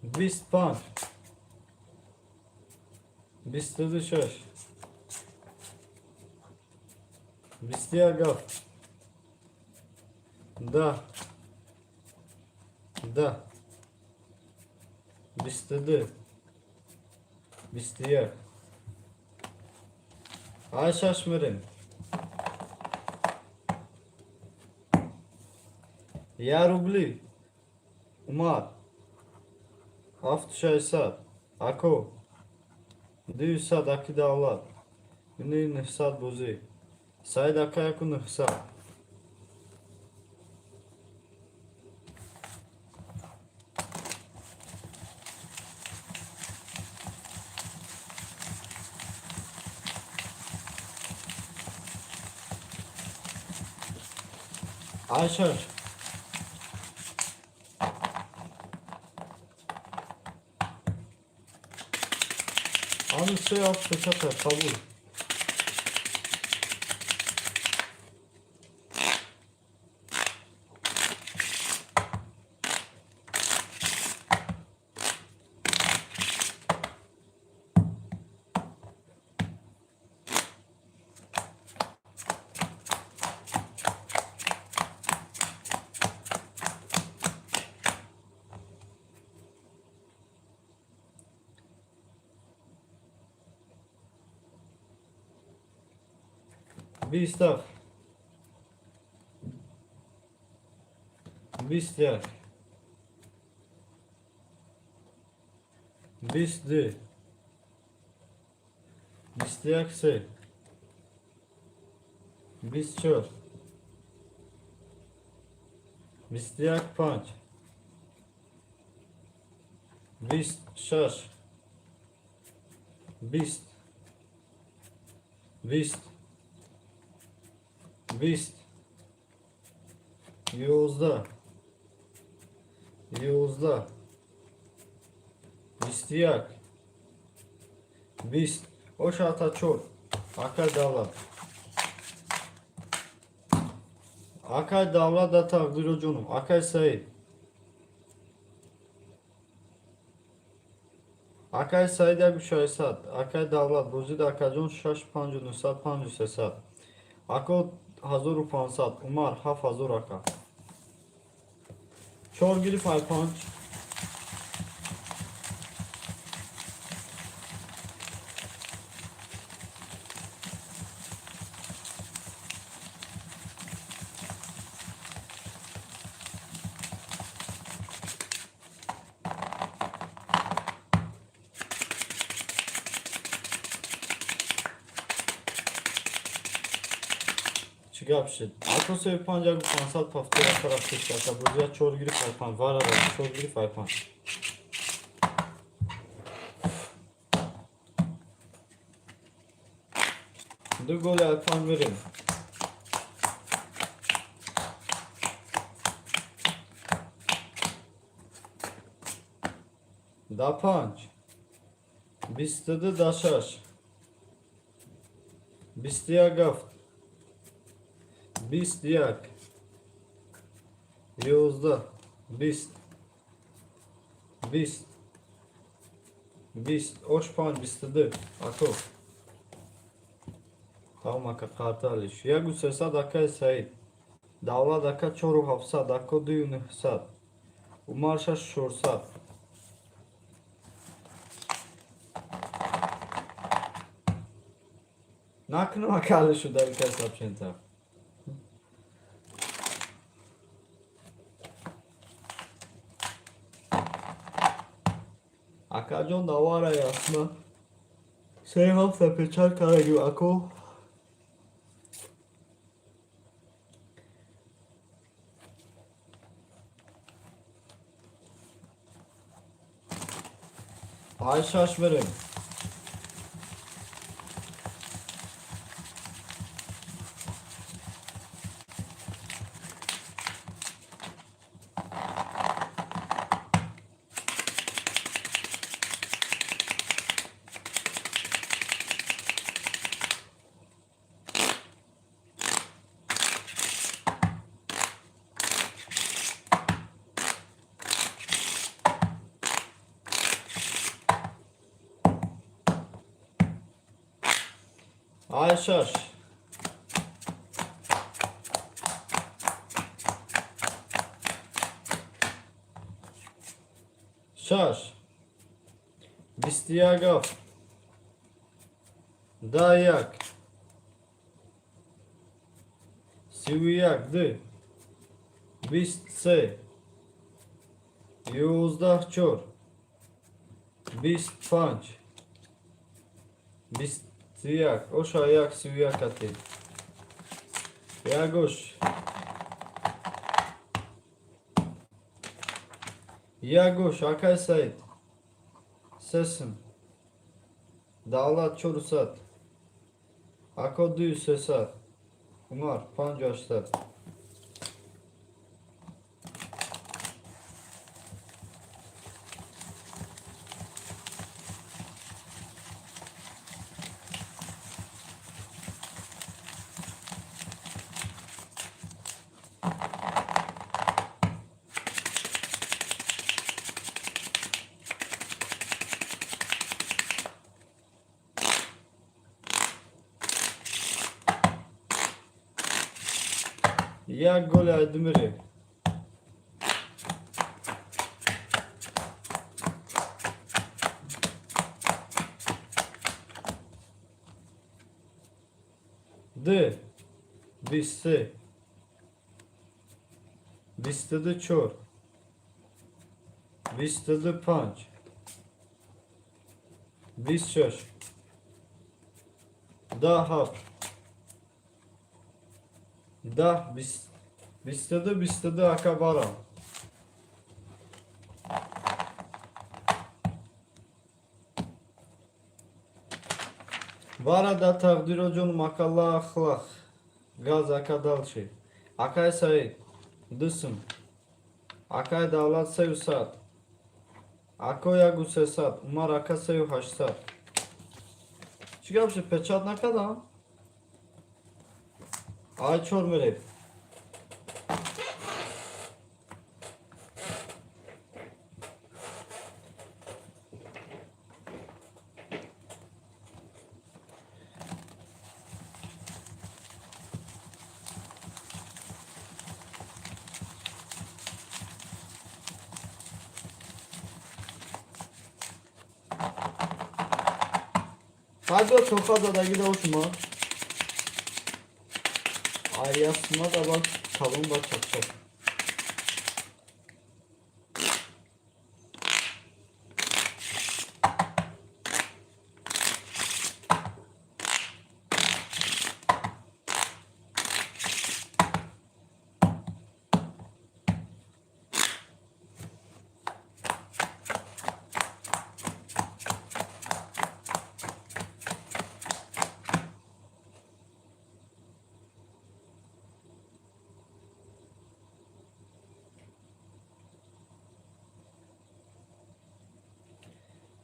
25. 26. 21 ҳафт. 10. 10. 22. 21. Ай шаш мерем. Я рубли. Умар. 7600. Ако. 200 аки Давлат. Ини 900 бозӣ. Саид ака 1900. Ай шаш. Ани се ҳафт печата қабул. 27. 21. 22. 21 се. 24. 21 панҷ. 26. 20. 20. 20. 11. 11. 21. 20. Ошата чор. Акай Давлат. Акай Давлат да тақдиро ҷонум. Акай Саид. Акай Саид 1600. Акай Давлат бозида акаҷон шаш панҷу нуҳсад панҷу сесад. Ако 1500. Умар 7000 ака. Чор гирифт ай панҷ. Чӣ гап шуд? Ако сеи панҷ яку пансад пафтор ака рафтеш ака бозия чор гирифт ай панҷ. Варара чор гирифт ай панҷ. Ду голи ай панҷ мерем. Да панҷ. 22 да шаш. 21 ҳафт. 21. 11. 20. 20. 20. Ош панҷ 22. Ако. Тамом ака қарталиш. 1300 акай Саид. Давлат ака чору ҳафтсад. Ако дую нуҳсад. Умар шаш чорсад. Накунам ака алишу дар сообщента. Акаҷон давара ясма. Се ҳафта печат карагим ако. Ай шаш мерем. Ай шаш. Шаш. 21 ҳафт. 10 як. 31 ду. 23. 11 чор. 25. 21. Оша як 31 кати. Ягош. Ягош, акай Саид. Сесим. Давлат 400. Ако дую 300. Умар 5800. Як голи Айдумире. Д. 23. 22 чор. 22 панҷ. 26. 10 ҳафт. 10 бист. 22 22 ака барам. Бара да тақдироҷон макалла ахлақ. Газ ака далчи. Акай Саид. Дусм. Акай Давлат 300. Ако ягу 300. Умар ака 3800. Чӣ гап шуд? Печать накардам? Ай чор мереб. Ҳайдо тоқа дадагида шумо. Аясма да ба калон ба чакчак.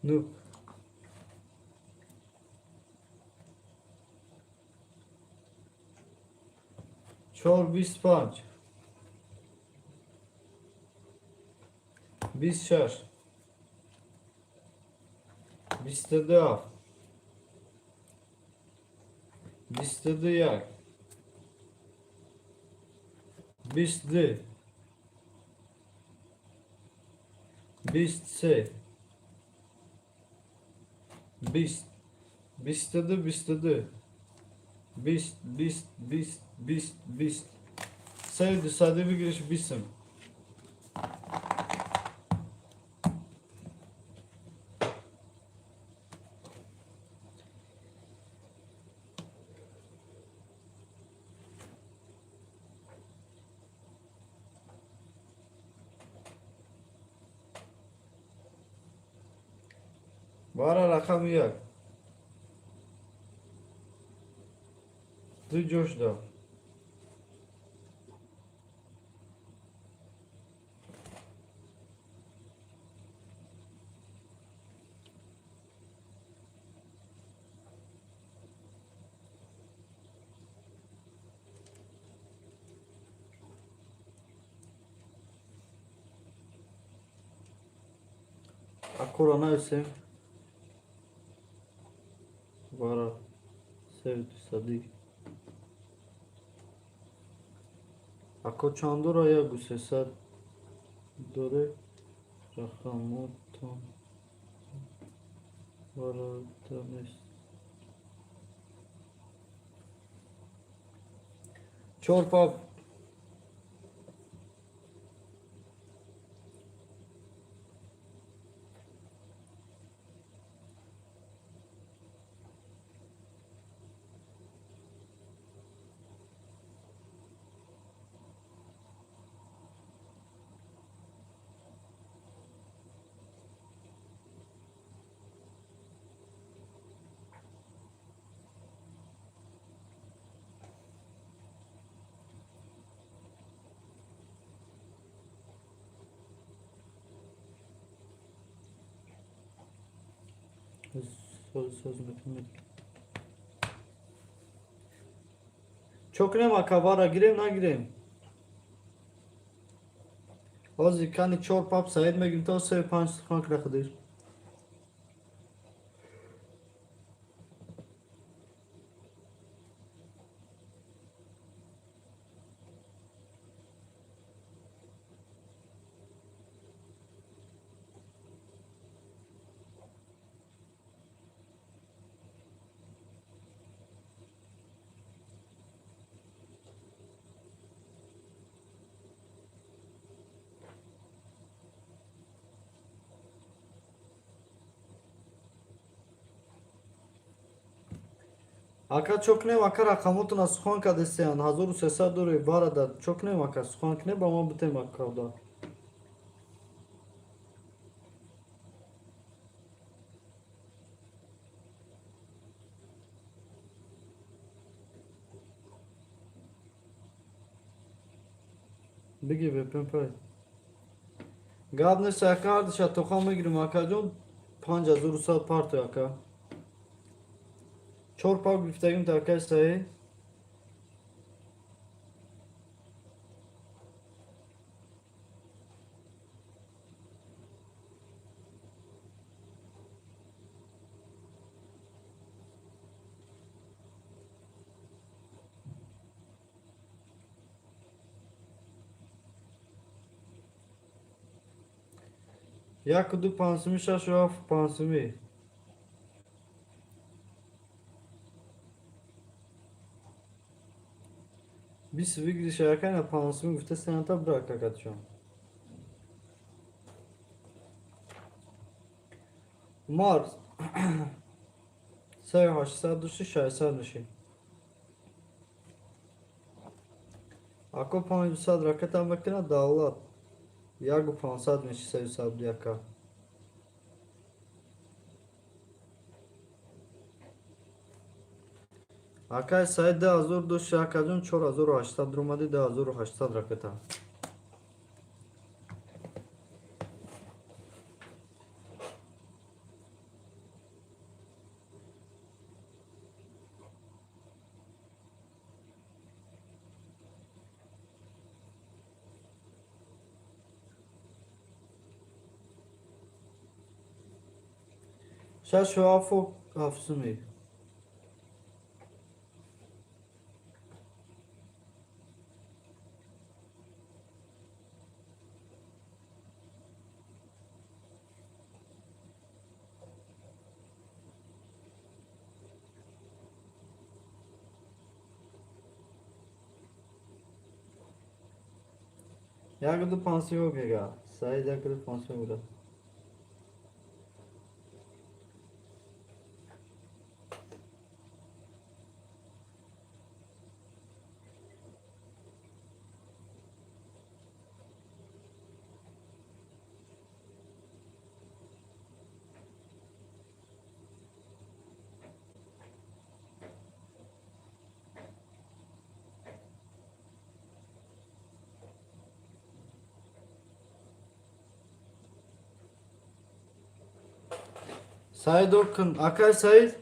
Ну. Чор 25. 26. 22 ҳафт. 22 як. 22. 23. 20. 22 22. 20 20 20 20 20. Сею дусади бигириш бисм. Бара рақами як. Ду ҷош да. Акора нависем. Бара 3 200. Ако чандора 1 300 доре рақамотон барода нест. Чор пап. Соз метунед. Чо кунем, ака, вара гирем, нагирем? Ҳозир кани чор пап Саид мегирем то се панҷ сухан крахадир. Ака, чо кунем, ака, рақамотона сухан кардесиян, 1300 дори варада, чо кунем, ака, сухан кунем, ба мо битем, ака, да. Биги впн пай. Гап нест, ака, ҳардиша тоха мегирем, акаҷон, 5100 парто, ака. Чор пак гирифтагим та акаи Саид. 1 2 панҷсуми, шашу ҳафт панҷсуми. 20 выигрыша, ака, на панҷсуми гуфта сената брак, акачон. Умар, 3 800 души, 600 меши. Ако 500 ракета мекунад, давлат 1 500 меши, 300 яка. Акай Саид, 2000 души, акаҷон, 4800 румади, 2800 ракета. Шашу ҳафту ҳафтсуми. 1 2 500 мега. Саид, 1 2 500 мега. Саид окун, акай Саид.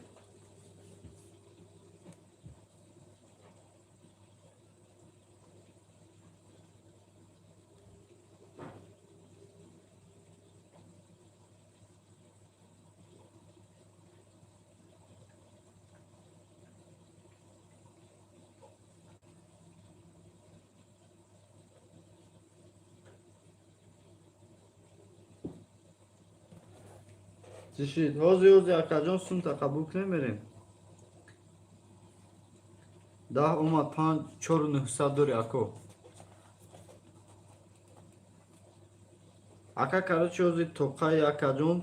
Чӣ шид? Ҳозир, ҳозир, акаҷон, сумта қабул кунем, мерем. 10 омад, панҷ, чору нӯҳсад дори, ако. Ака, короче, ҳозир тоқаи, акаҷон,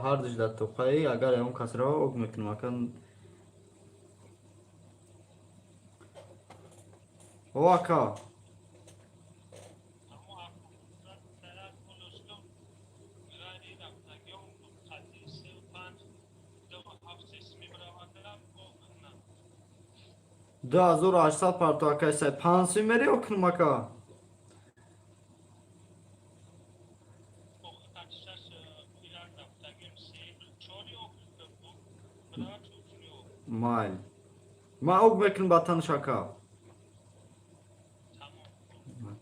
ҳардуш дар тоқаи, агар ягон кас рава, ок мекунам, ака. О, ака. Ҳамо тарак гузоштум, ғайри рафтагиём қати сеу панҷ ду ҳафт сесими биравада окна. 2800 парто, акай Сай, панҷсӣ мери, окунам, ака. Қати шаш ирак рафтагием, се чори ок бирава, чорсими ок. Майл, ман ок мекунам ба танш, ака. Тамом.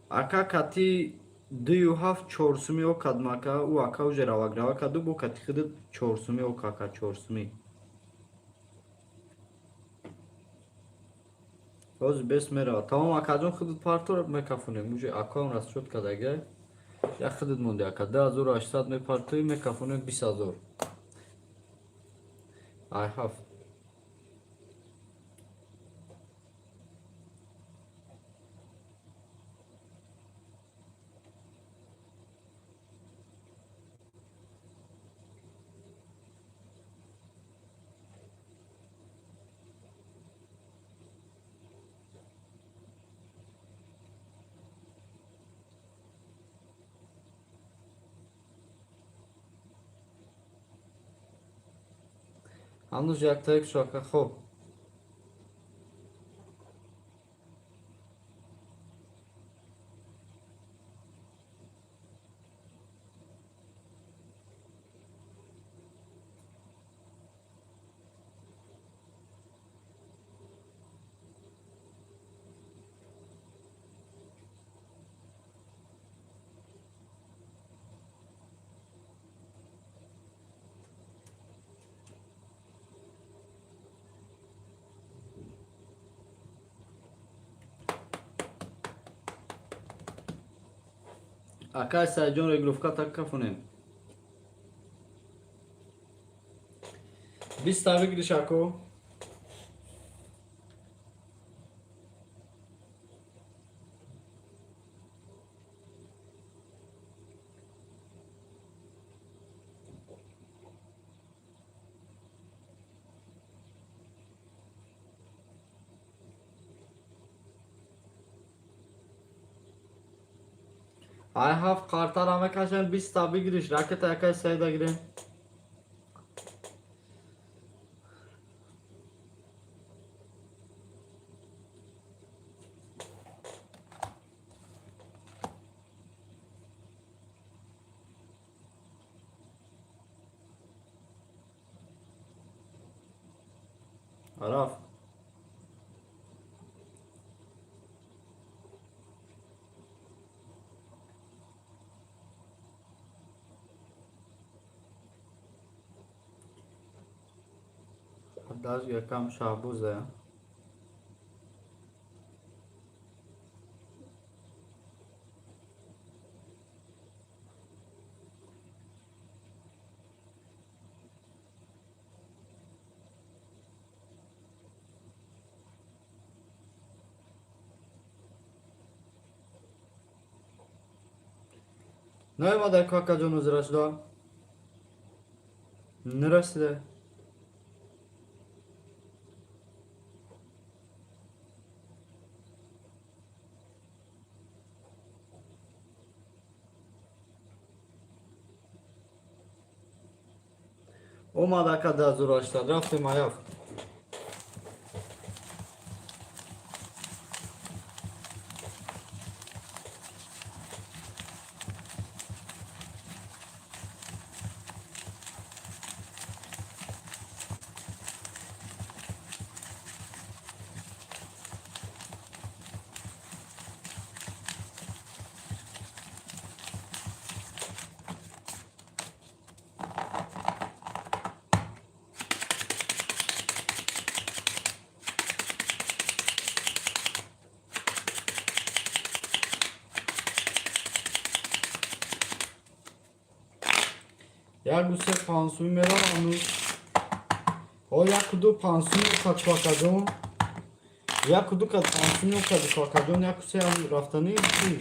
Ака, кати дую ҳафт чорсуми ок кадм, ака. Ӯ ака уже равак каду, бо кати худат чорсуми ок, ака, чорсуми. Ҳозир бес мерава. Тамом, акаҷон, худат партора, мекафонем. Уже акаам расчёт кардага, як худат монди, ака. 2800 мепартоӣ, мекафонем 20 000. Ай ҳафт. Ҳанӯз яктаяк шу, ака. Хоб. Акай Сайҷон, регулировка так кафонем. 20-та выигрыш, ако. Ай ҳафт қартара мекашем, 20-та выигрыш, ракета акай Саида гирем. Рафт. Даже якам Шаҳбозе. Наёмада, акаҷон, узрашда нарасида. Омад, ака, 2800 рафтем, аяфт. Яку се пансуми мерам ҳанӯз. О, яку ду пансуми каду, акаҷон. Яку ду кад пансуми каду, акаҷон, яку се ҳам рафтанӣ чӣ?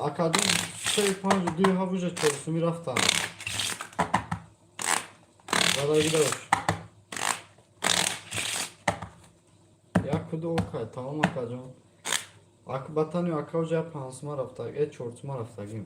Акаҷон, сеи панҷу дуи ҳафт уже чорсуми рафтанд. Задагида бош. Яку ду окай, тамом, акаҷон. Акбатани ака уже я пансума рафта, э чорсума рафтагим.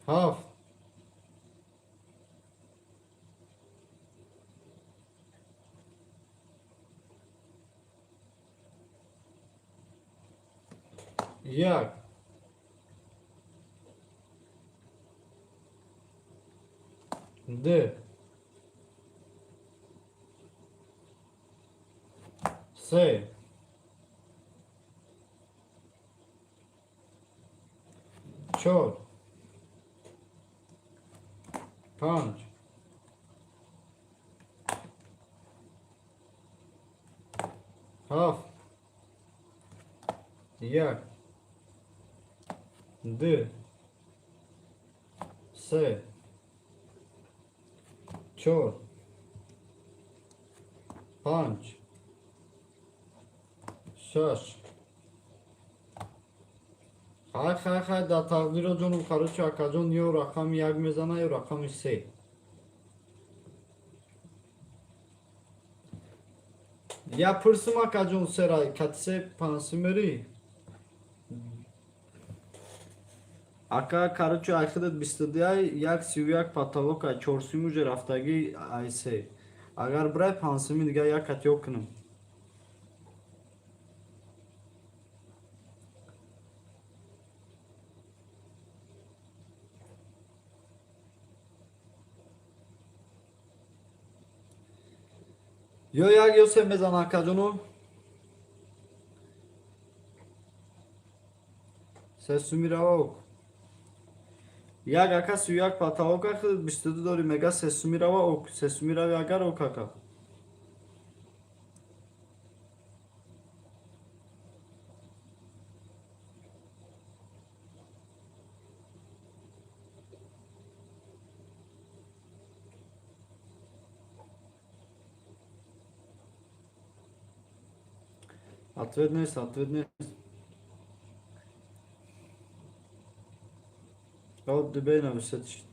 Ҳафт. Як. Д. Се. Чор. Панҷ. Ҳафт. Як. Д. Се. Чор. Панҷ. Шаш. Хай, хай, хай, дар тақдиро ҷону, короче, акаҷон, ё рақами як мезана, ё рақами се. Я пурсим, акаҷон, сера катсе панси мерӣ? Ака, короче, айхидат 22 ай, як 31 потолок ай, чорсими уже рафтагӣ ай се. Агар бирай пансими дига як катё кунам. Ё як, ё се мезана, акаҷону. Се суми рава ок. Як ака 31 потолок ах 22 дори мега, се суми рава ок. Се суми рави агар ок, ака. Ответ нест, ответ нест. Об дубей нависад шид.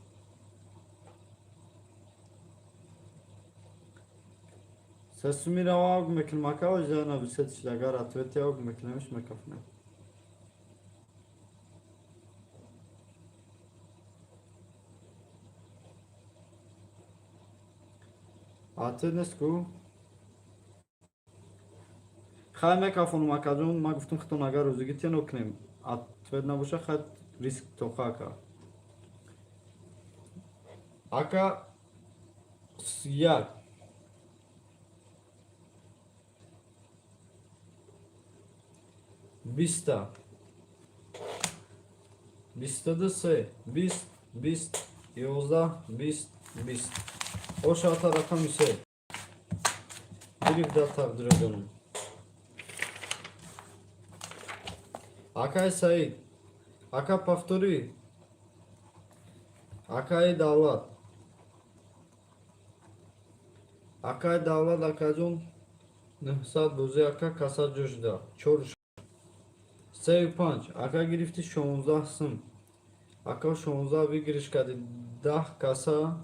Се суми рава ок мекунам, ака, оҷа нависад шид. Агар ответи ок мекунамиш, мекафнем. Ответ нест ку? Хай, мекафонум, акаҷон, ман гуфтум хитон агар рӯзигӣ тено кунем. Ответ набоша, хай, риск тоқа, ака. Ака, як. Биста. 23 се. 20, 20, 11, 20, 20. Ошата рақами се. Гирифт дар тақдиро. Акай Саид. Ака, повтори. Акаи Давлат. Акаи Давлат, акаҷон, 900 бозӣ, ака, каса ҷо шуда. Чор сею панҷ. Ака, гирифти 16 сум. Ака, 16 выигрыш карди, 10 каса,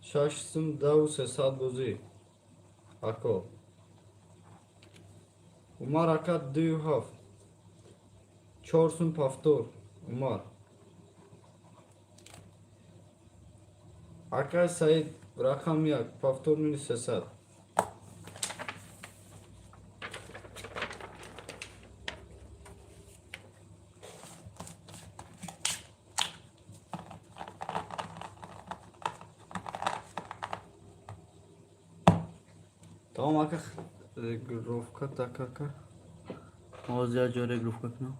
шаш сум, даву 300 бозӣ. Ако. Умар ака, дую ҳафт. Чор сум повтор. Умар. Акай Саид, рақам як, повтор минус 300. Тамом, ака, регировка так, ака. Ҳозир як ҷо регировка кунам.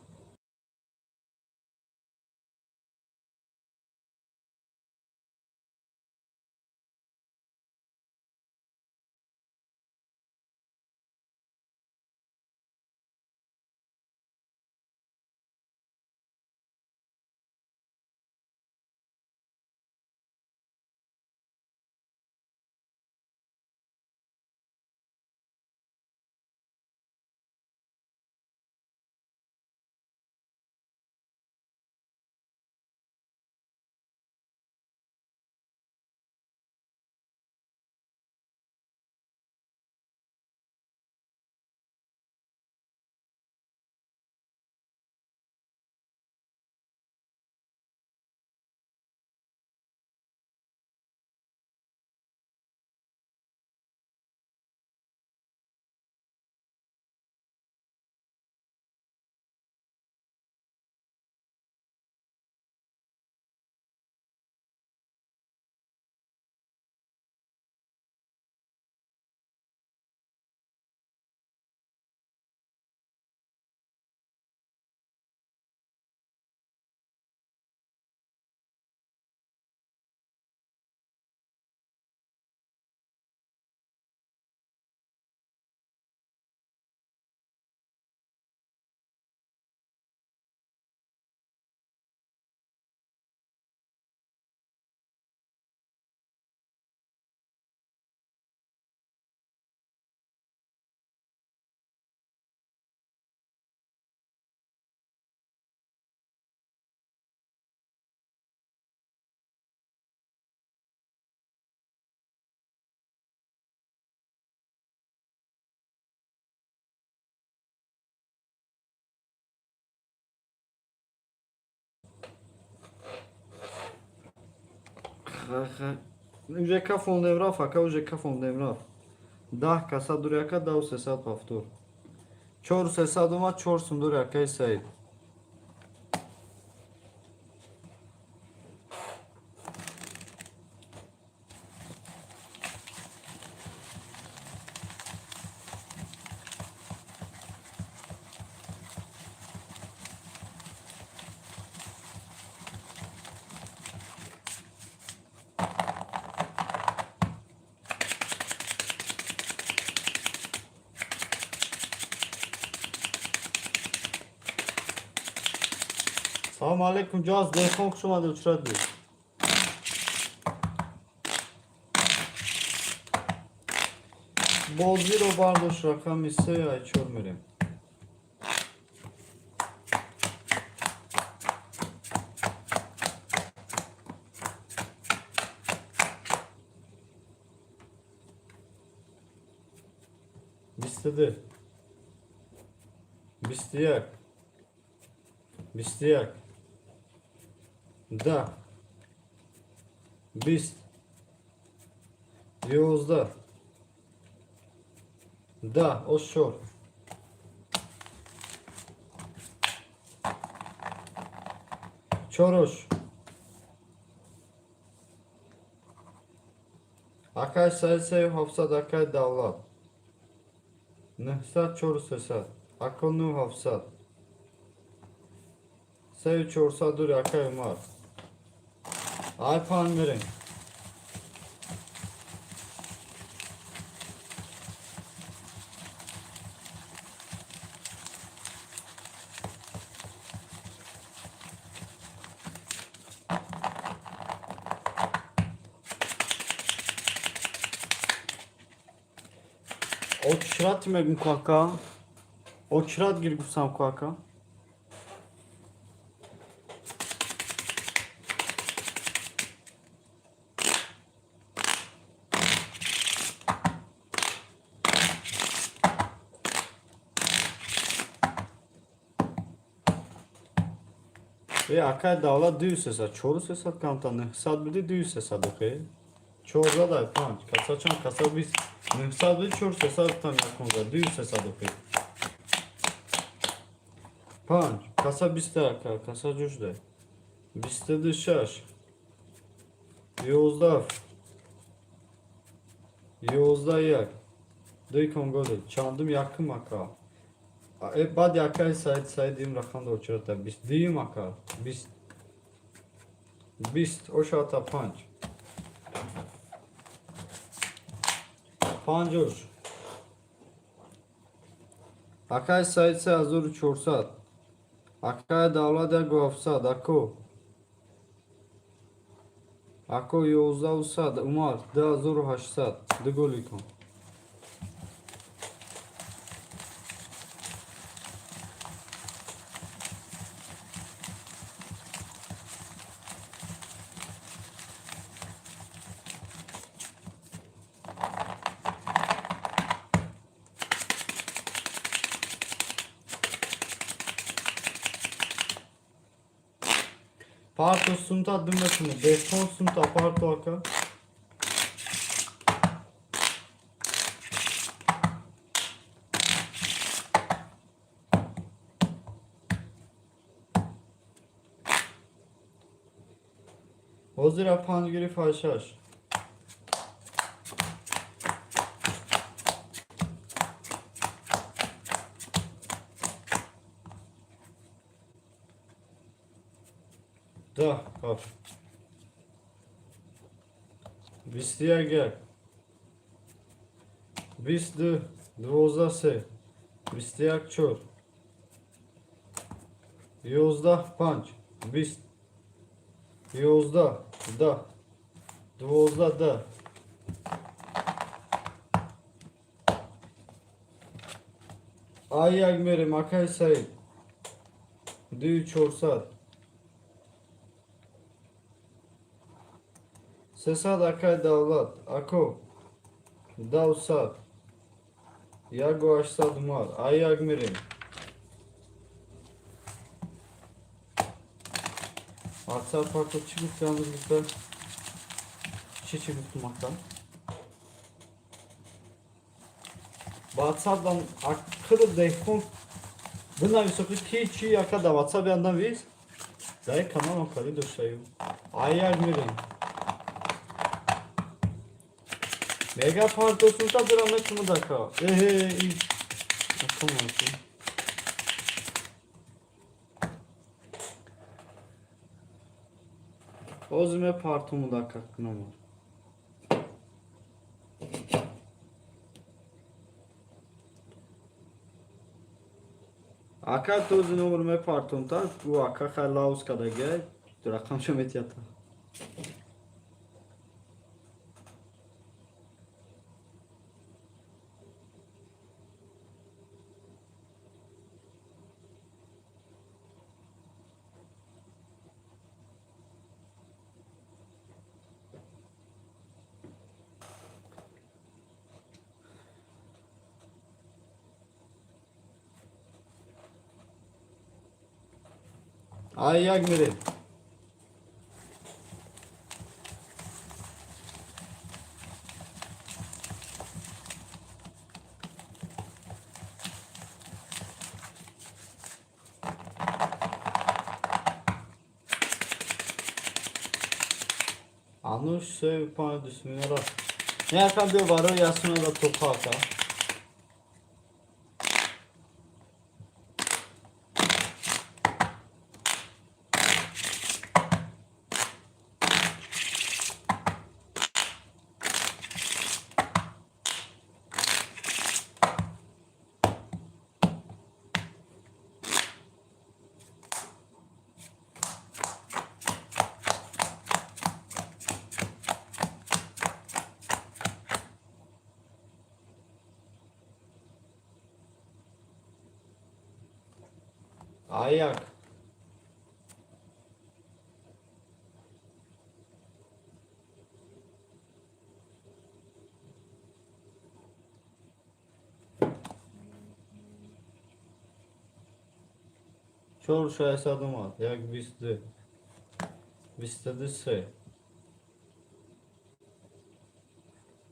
Уже кафондем, рафт, ака, уже кафондем, рафт. 10 каса дури, ака, даву сесад повтор. Чору сесад омад, чор сум дури, акаи Саид. Салому алейкум, ҷоз деҳқон, хуш омадед, учрат буд. Бозиро бардошт, рақами се, ай чор мерем. 22, 21, 21, 10, 20, 11, 10, ош чор. Чорош. Акай Саид, сею ҳафтсад, акай Давлат. Нӯҳсад, чору сесад. Ако, нӯ ҳафтсад. Сею чорсад дури, акай Умар. Ай панҷ мерем. Очрат мегум ку, ака. Очрат гир гуфтам ку, ака. Э, акай Давлат, дую сесад, чору сесад камтар, 900 буди, дую сесад, охе. Чорзад ай панҷ, каса чанд, каса 20, 900 буди, чор сесад там якунзад, дую сесад, охе. Панҷ, каса биста, ака, каса ҷушда. 22, шаш, 11, 11, як, Дуи конголи. Чандум якум ака. Баъд якаи Саид, Саид им рақам да очерата. Бист дуюм ака. Бист. Бист ошата панҷ. Панҷ ош. Акаи Саид 3400. Акаи Давлат 1700. Ако. Ако 1100. Умар 2800. Ду голи кун. Парто сумта думатуна, деҳқон сумта парто ака. Ҳозира панҷ гирифт ай шаш. Даҳ ҳафт. 21 як. 22 12 се. 21 чор. 11 панҷ. 20. 11 даҳ. 12 даҳ. Ай як мерем акаи Саид. Дуи чорсад. 300 акаи Давлат. Ако. 10 сад. 1800 Умар. Ай як мерем. WhatsApp парто чӣ гуфти ҳанӯз гуфта? Чӣ гуфтум ака? WhatsApp дан акида деҳқон бинавис охи ки чӣ ака да WhatsApp ян навис? Дар як канал ҳамкорӣ доштаю. Ай як мерем. Мега парто сумта дира метунад ака. Эҳе и. Акомаси. Ҳозир мепартумуд ака номер. Ака този номер мепартум та ӯ ака хай лаус кадагиай рақамшо метията. Ай як мерем. Ануш се панҷ дусминара. Не ака биё барои ясунада тоқа ака. Ай як. Чор шашсад омад. Як 22. 22 се.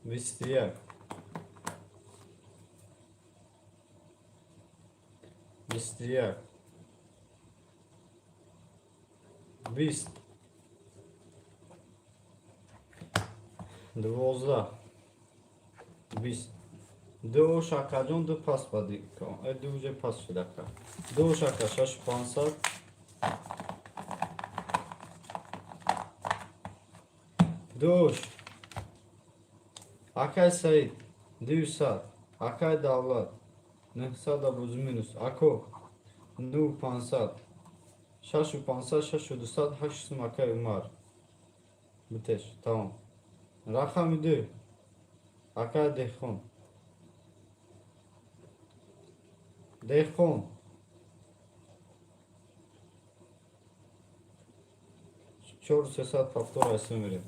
21. 21. 20. 12. 20. Ду ош, акаҷон, ду пас бади. Ду уже пас шуд, ака. Ду ош, ака, 6500. Ду ош. Акай Саид, 200. Акай Давлат, 900 буз минус. Ако, 9500. 6500, 6200, 800, акай Умар. Битеш, тамом. Рақами ду. Акай Деҳқон. Деҳқон. 4300, повтор айса мерем.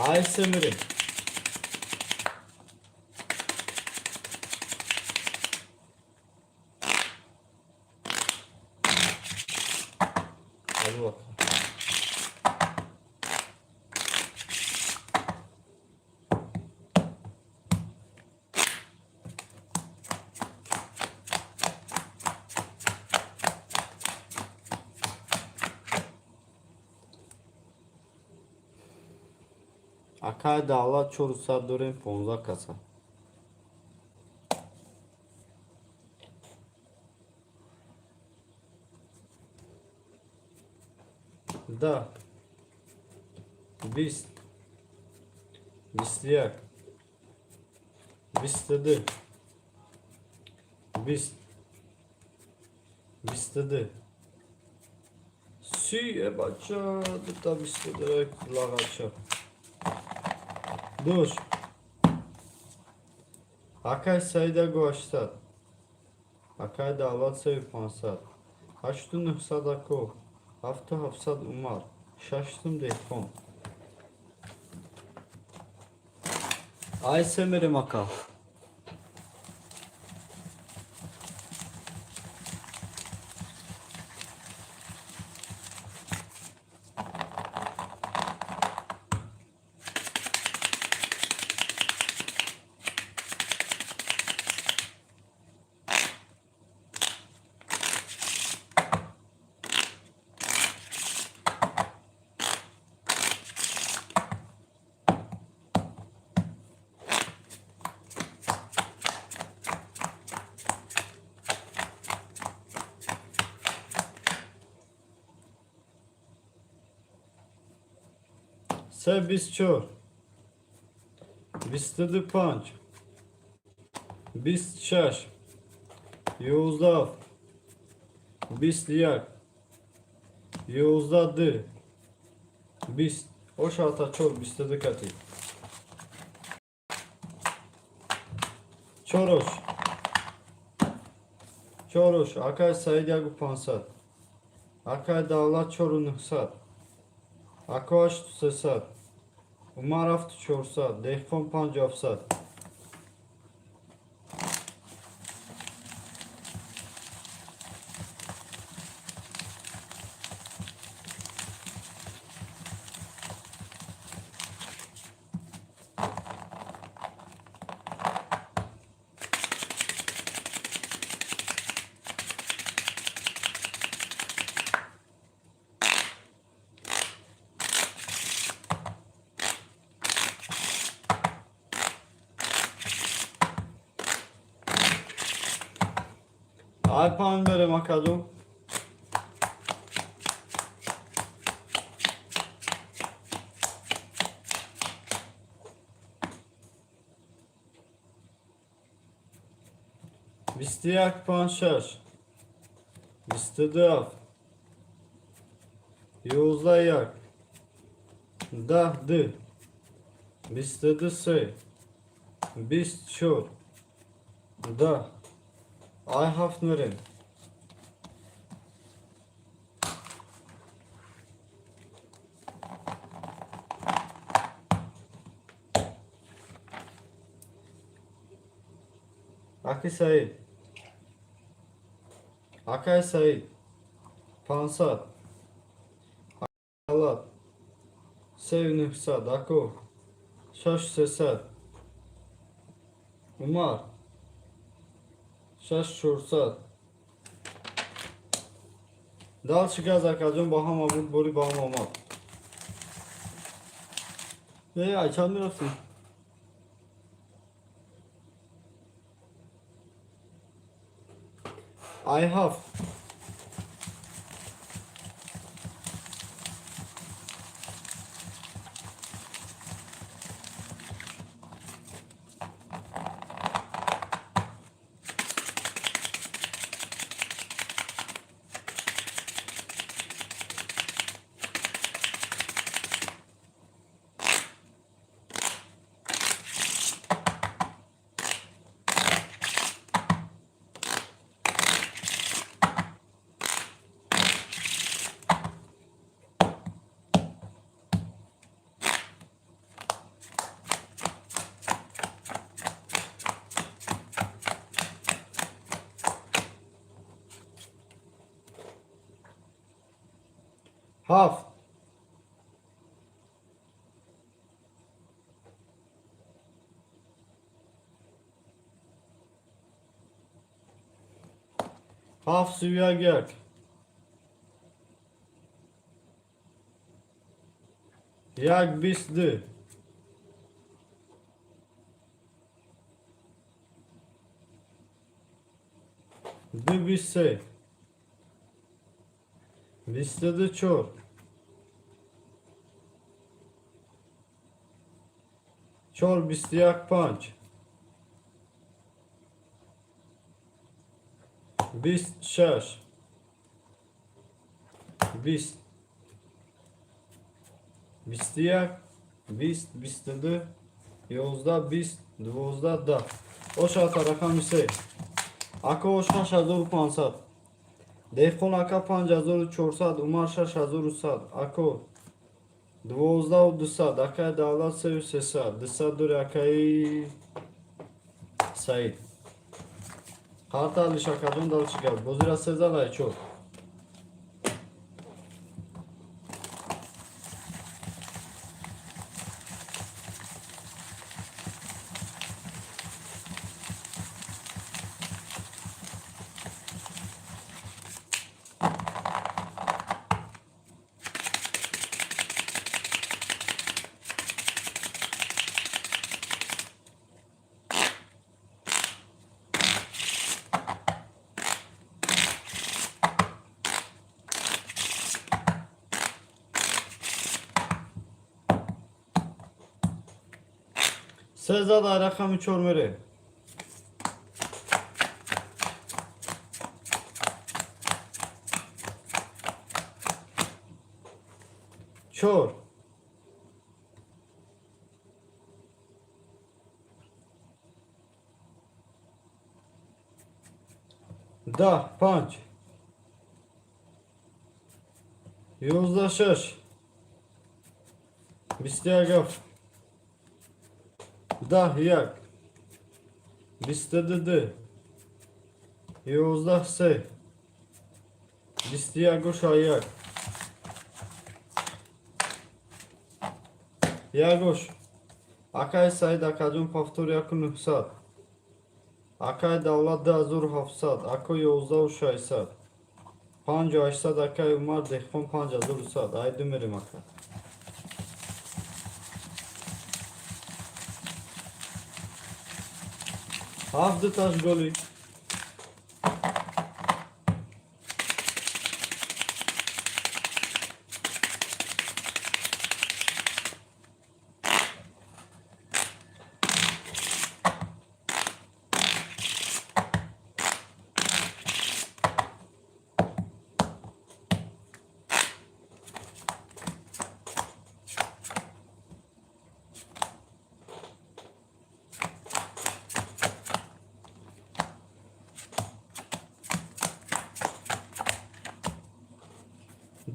Айса мерем. Hadi bakalım. Акай Давлат, 400 дорем, 15 каса. Да. 20. 21. 22. 20. 22. 30, э, бача, дута 22 лагача. Душ. Акай Саида го 800. Акай Давлат 3500. 8900 ако. 7700 Умар. Шаштум Деҳқон. Ай се мерем, ака. Се 24. 25. 26. 11. 21. 11 ду. 20. Ошата чор 22 кати. Чорош. Чорош. Акай Саид ягу 500. Акай Давлат чору 900. Ако 8300. Умар 7400. Деҳқон 5700. Ай панҷ мерем, акаҷон. 21, панҷ, шаш. 22, ҳафт. 11, як. 10, ду. 22, се. 24. 10. Ай ҳафт мерем. Аки Саид. Акай Саид. 500. Алат. 3900. Ако. 6300. Умар, 6400. Дальше газ, акаҷон, ба ҳама буд, бори ба ҳама омад. Э, ай чанд мерафтем? Ай ҳафт. Ҳафт. Ҳафт 31 як. Як 22. Ду 23. 22 чор. Чор 21 панҷ. 20 шаш. 20. 21, 20, 22, 11, 20, 12, 10. Ошата рақами се. Ака, ош 6500. Деҳқон ака, 5400, Умар, 6100, ако, 12 200, акаи Давлат, 3300, 200 дури акаи Саид. Қарта Алиш акаҷон, дальше гап. Бозира се зад ай чор. Се зад, ай рақами чор мерем. Чор. 10 панҷ. 11 шаш. 21 ҳафт. 10 як. 22 ду. 11 се. 21 як. Ягош. Акаи Саид акаҷон, повтор, 1900. Акаи Давлат, 2700. Ако, 11 600. 5800 акаи Умар, Деҳқон, 5100. Ай ду мерем, ака. Ҳафт дуташ голи.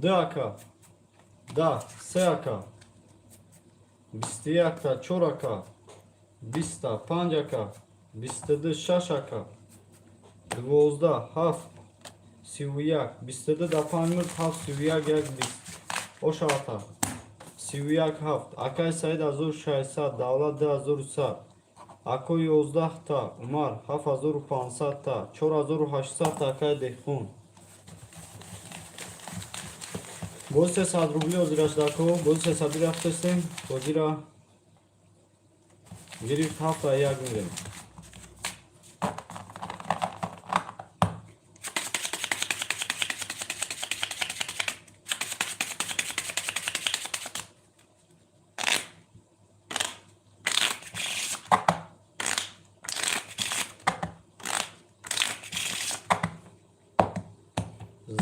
Ду ака. 10 се ака. 21-та чор ака. 20-та панҷ ака. 22 шаш ака. 12 ҳафт. 31. 22 да панҷ мурд, ҳафт 31 як 20. Ошавата. 31 ҳафт. Акаи Саид, 1600, Давлат, 2100. Ако 11 та, Умар 7500 та, 4800 та, акай Деҳқон. Боз 300 рубли ҳозираш дако, боз 300-и рафтестем, бозира гирифт, ҳафта як мирем.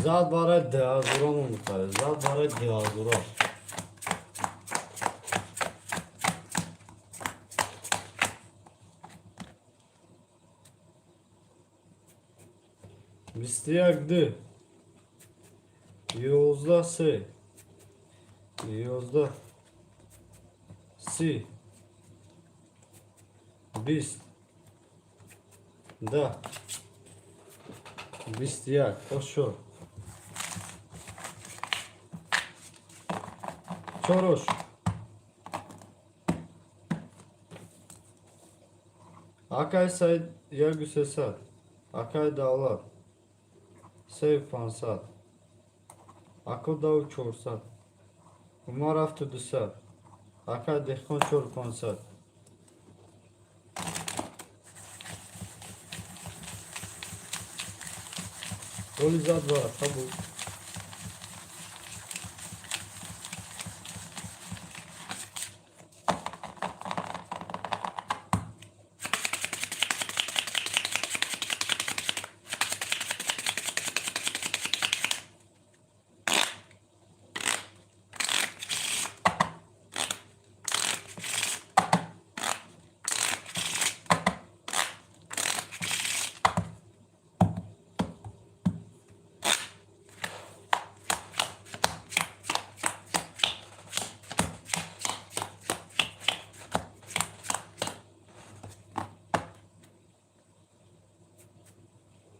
Зад барои 2000 мухарем, зад барои 2000. 21 д, 11 се, 11 си, 20 да, 21 ошо. Чорош. Акай Саид 1300. Акай Давлат 3500. Ако Дав 400. Умар 7200. Акай Деҳқон 4500. Голи зад бара, қабул.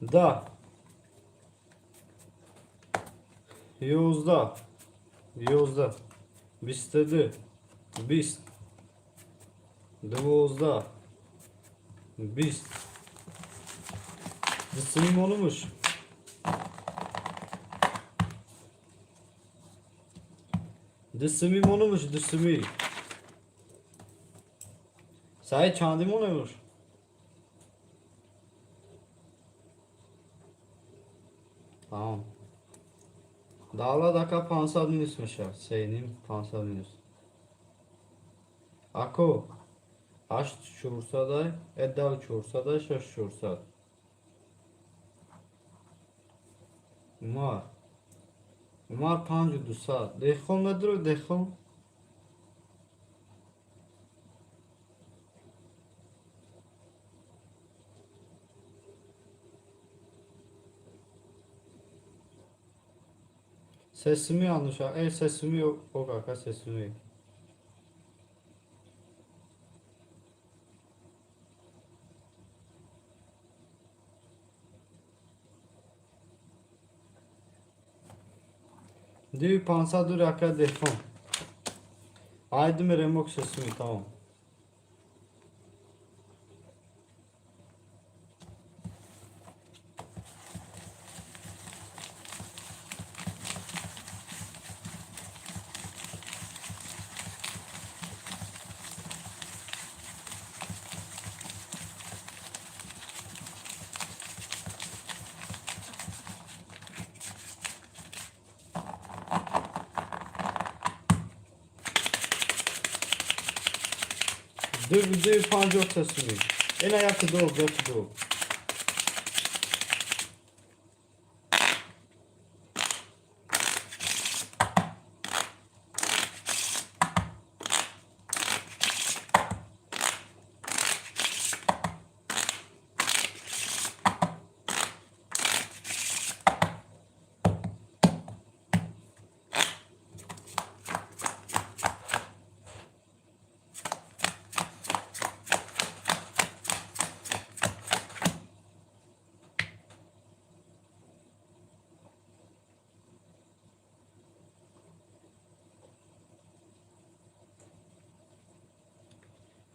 Да. 11. 11. 22. 20. 12. 20. Дисими монумуш. Дисими монумуш, дисими. Саид чанди монумуш? Тамом. Давлат ака 500 минус мешавад. Сеним 500 минус. Ако ҳашт чорсадай, дав чорсадай, шаш чорсад. Умар. Умар 5200. Деҳқон надорад, деҳқон? Сесими ануша. Эй, сесими ок, ака, сесими. Диви 500 дури, ака деҳқон. Айди меремок сесими, тамом. Ду ду 50 сесими. Ина яки ду, яки ду.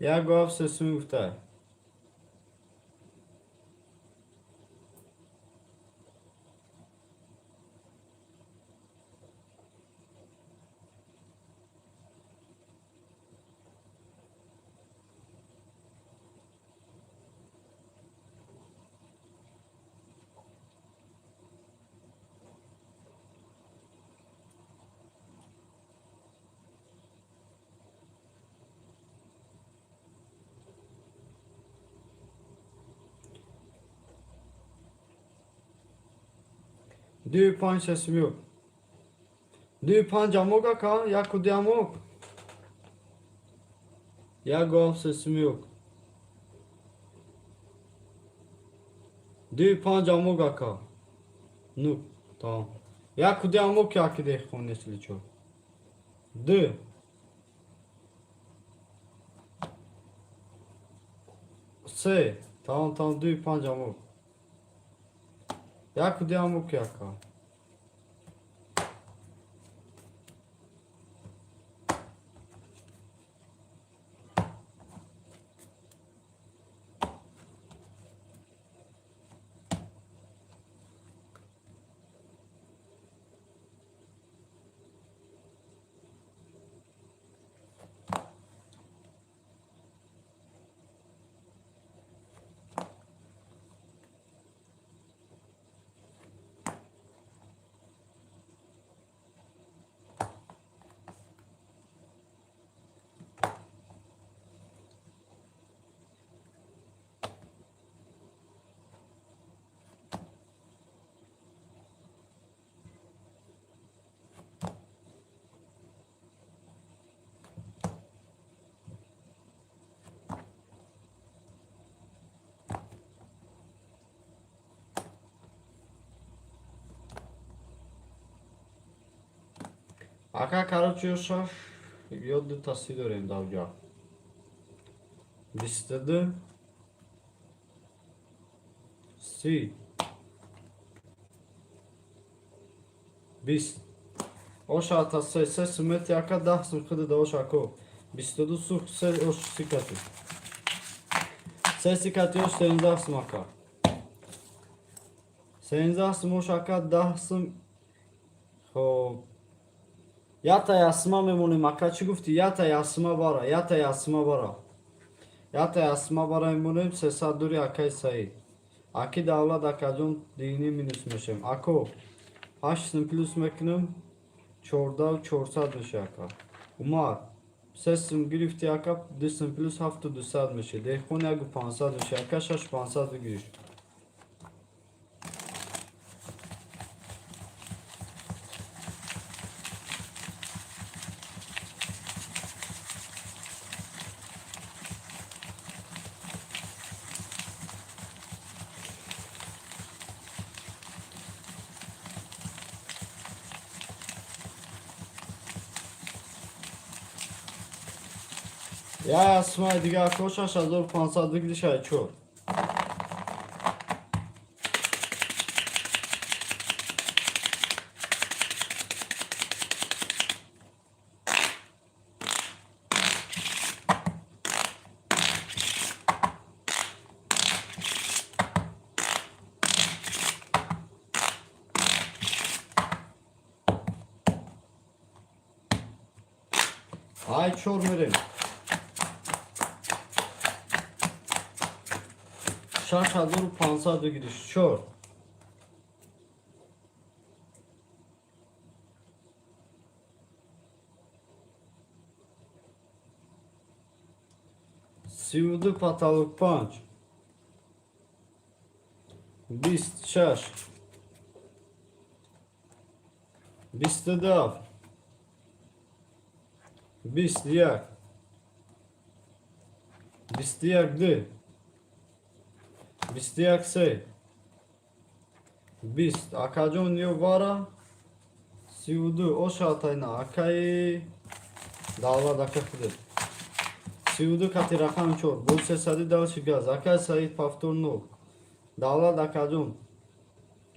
Як гуфт сесими гуфтай. Дуи панҷ сесимёк. Дуи панҷ амок, ака, яку ду амок. Яку ҳафт сесимёк. Дуи панҷ амок, ака. Ну, тамом. Яку ду амок яки деҳқон если чо. Ду. Се. Тамом, тамом, дуи панҷ амок. Яку ду амок, ака. Ака, короче, ё шаш, ё дута си дорем давҷа. 22, 30, 20. Оша та се, се сумети, ака, 10 сум хиди да оша ко. 22 сух, се ош сикати. Се сикати ош 17 сум, ака. 17 сум ош, ака, 10 сум. Хоб. Ята ясма мемонем, ака, чӣ гуфтӣ? Ята ясма бара, ята ясма бара. Ята ясма бара мемонем, 300 дури акаи Саид. Аки Давлат, акаҷон, дини минус мешем. Ако, 8 сум плюс мекунем, 14 400 меша, ака. Умар, 3 сум гирифти, ака, 2 сум плюс 7200 меша. Деҳқон 1500 меша, ака, 6500 бигириш. Я ясмаи дига, ако, 6500 бигириш ай чор. Ай чор мерем. 6500 бигириш чор. 32 потолок панҷ. 20 шаш. 22 ҳафт. 21. 21 ду. 21 се. 20. Акаҷон, ё бара. 32. Ошатайна. Акаи Давлат, ака худет. 32 кати рақами чор. Бо сесади дальше газ. Акаи Саид, повтор нол. Давлат акаҷон.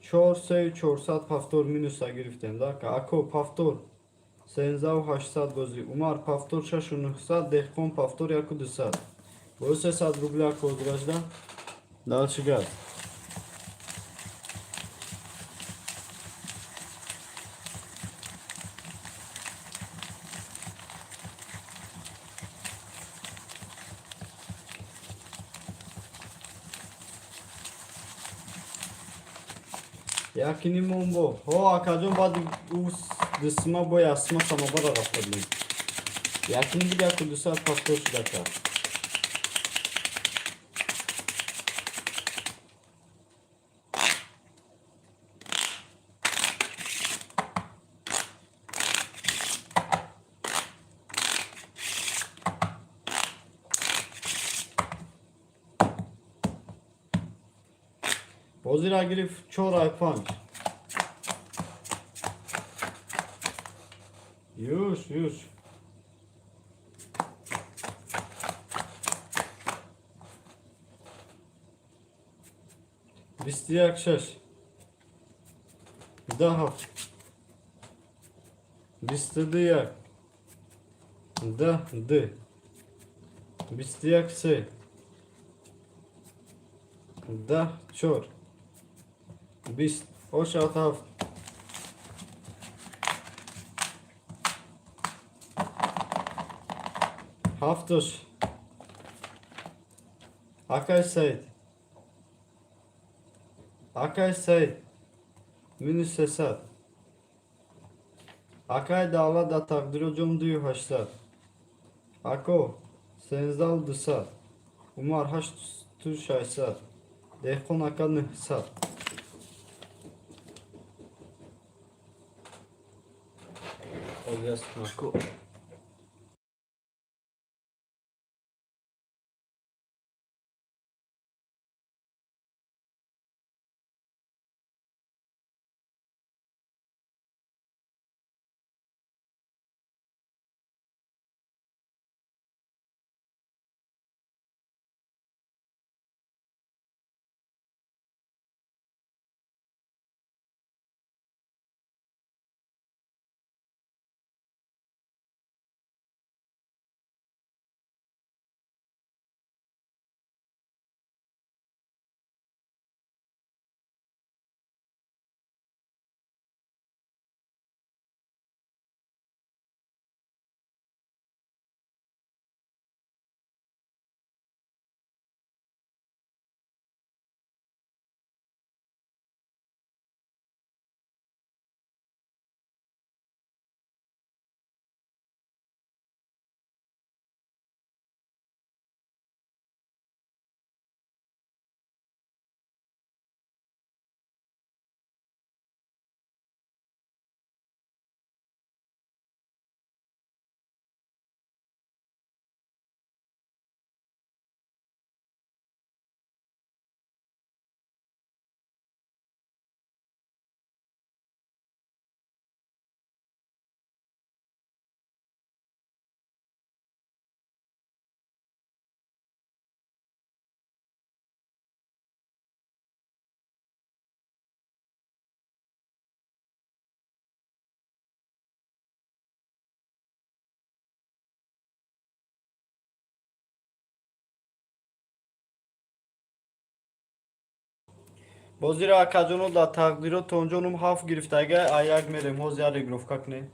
Чор сею чорсад повтор минуса гирифтем, да? Ако, повтор. 13 800 бозӣ. Умар, повтор 6900, Деҳқон, повтор 1200. Бо 300 рубля козгашда. Дальше газ. Якини момбо. Ҳо, акаҷон, баъди ӯ дисма бо ясма самобара рафта будем. Якини буд 1200 повтор шуда кард. Бозира гирифт 4-5. Юш, юш. 21-6. 10-7. 22-1. 10-2. 21-3. 10-4. 20 8-7. Ҳафтуш. Акай Саид. Акай Саид. Минус 300. Акай Давлат дар тақдиро ҷом 2800. Ако 13200. Умар 8600. Деҳқон ака 900. Ако. Бозиро акаҷоно дар тақдиро тонҷонум ҳафт гирифтага аяк мерем ҳоз як регировка кунем.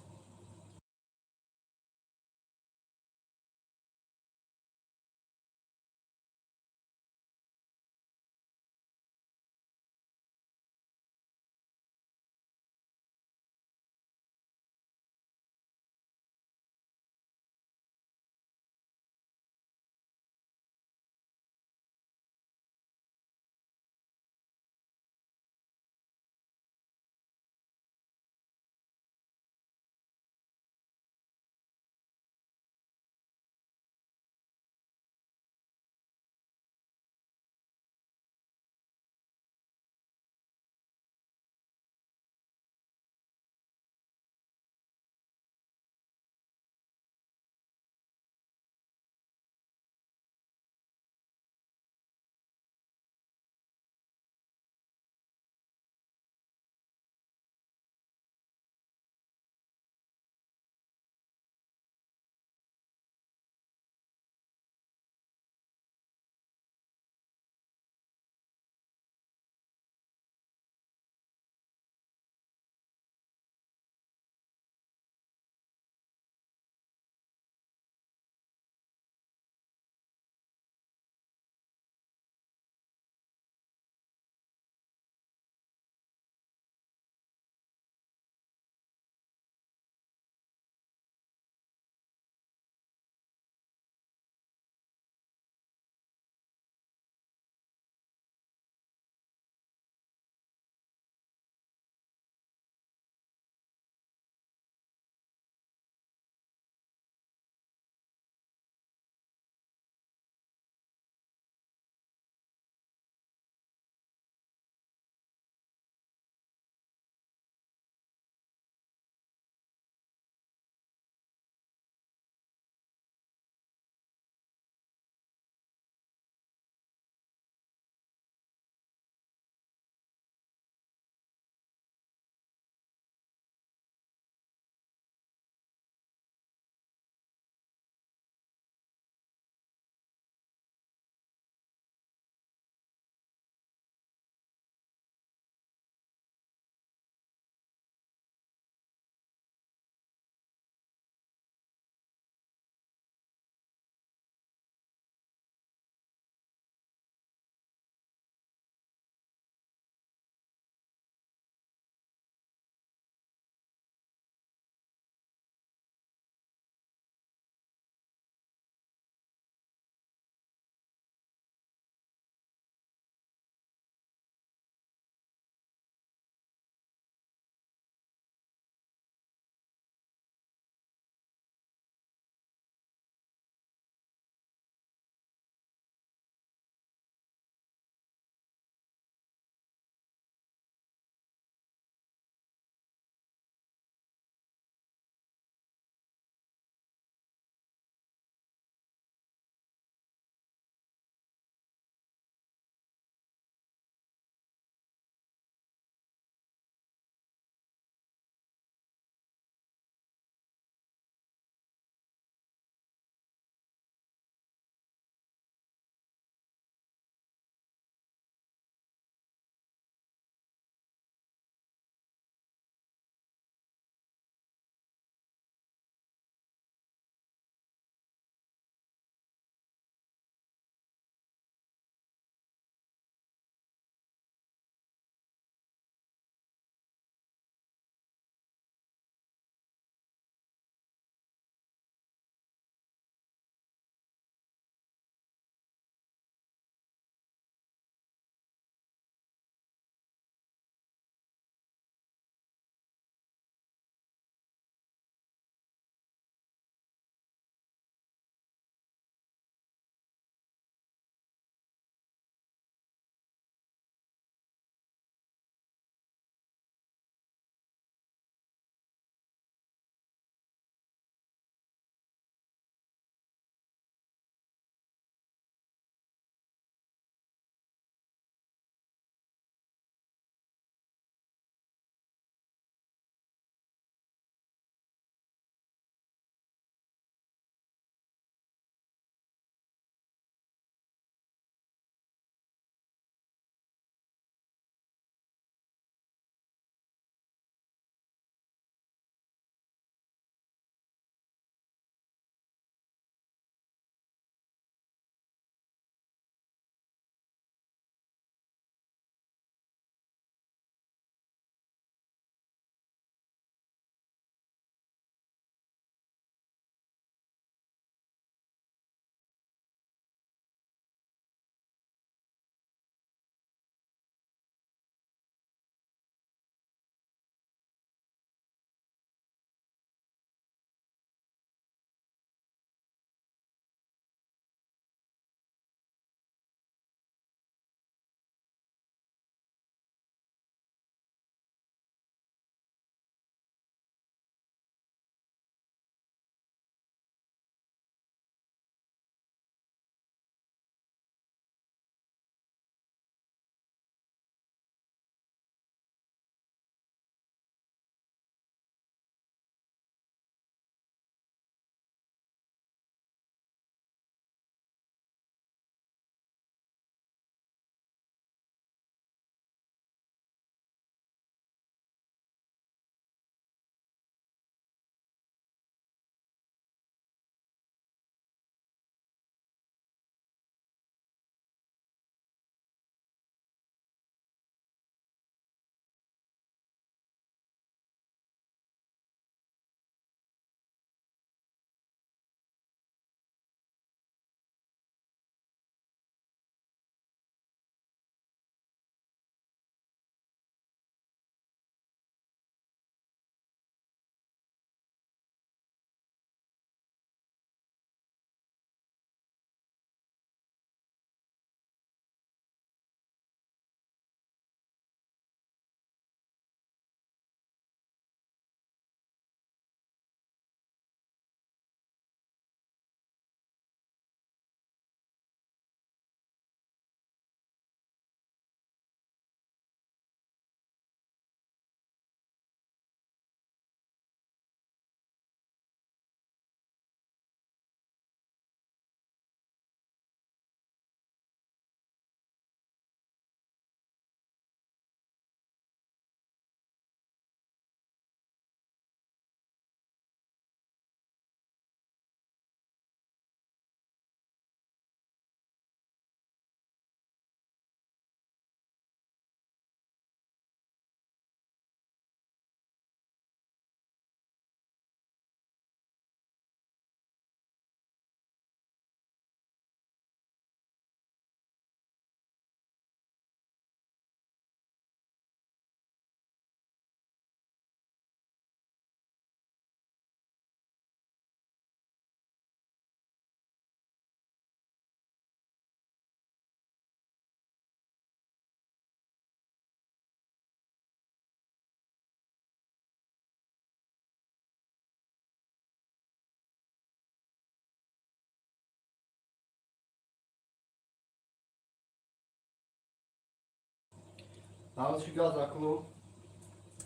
Дальше газ, ако.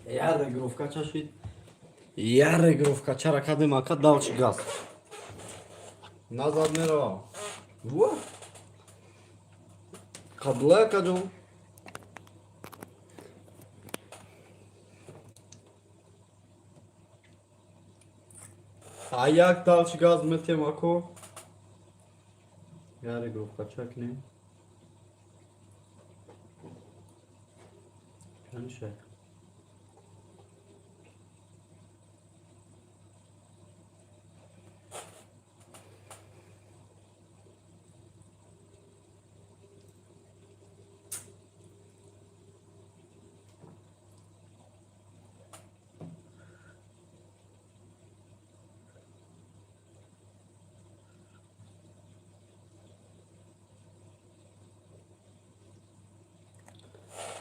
Я регровка чашид. Я регровка чара кадем, ака, дальше газ. Назад меравам. Во! Қабла, акаҷон. А як дальше газ метем, ако. Я регровка чакнем. Канша.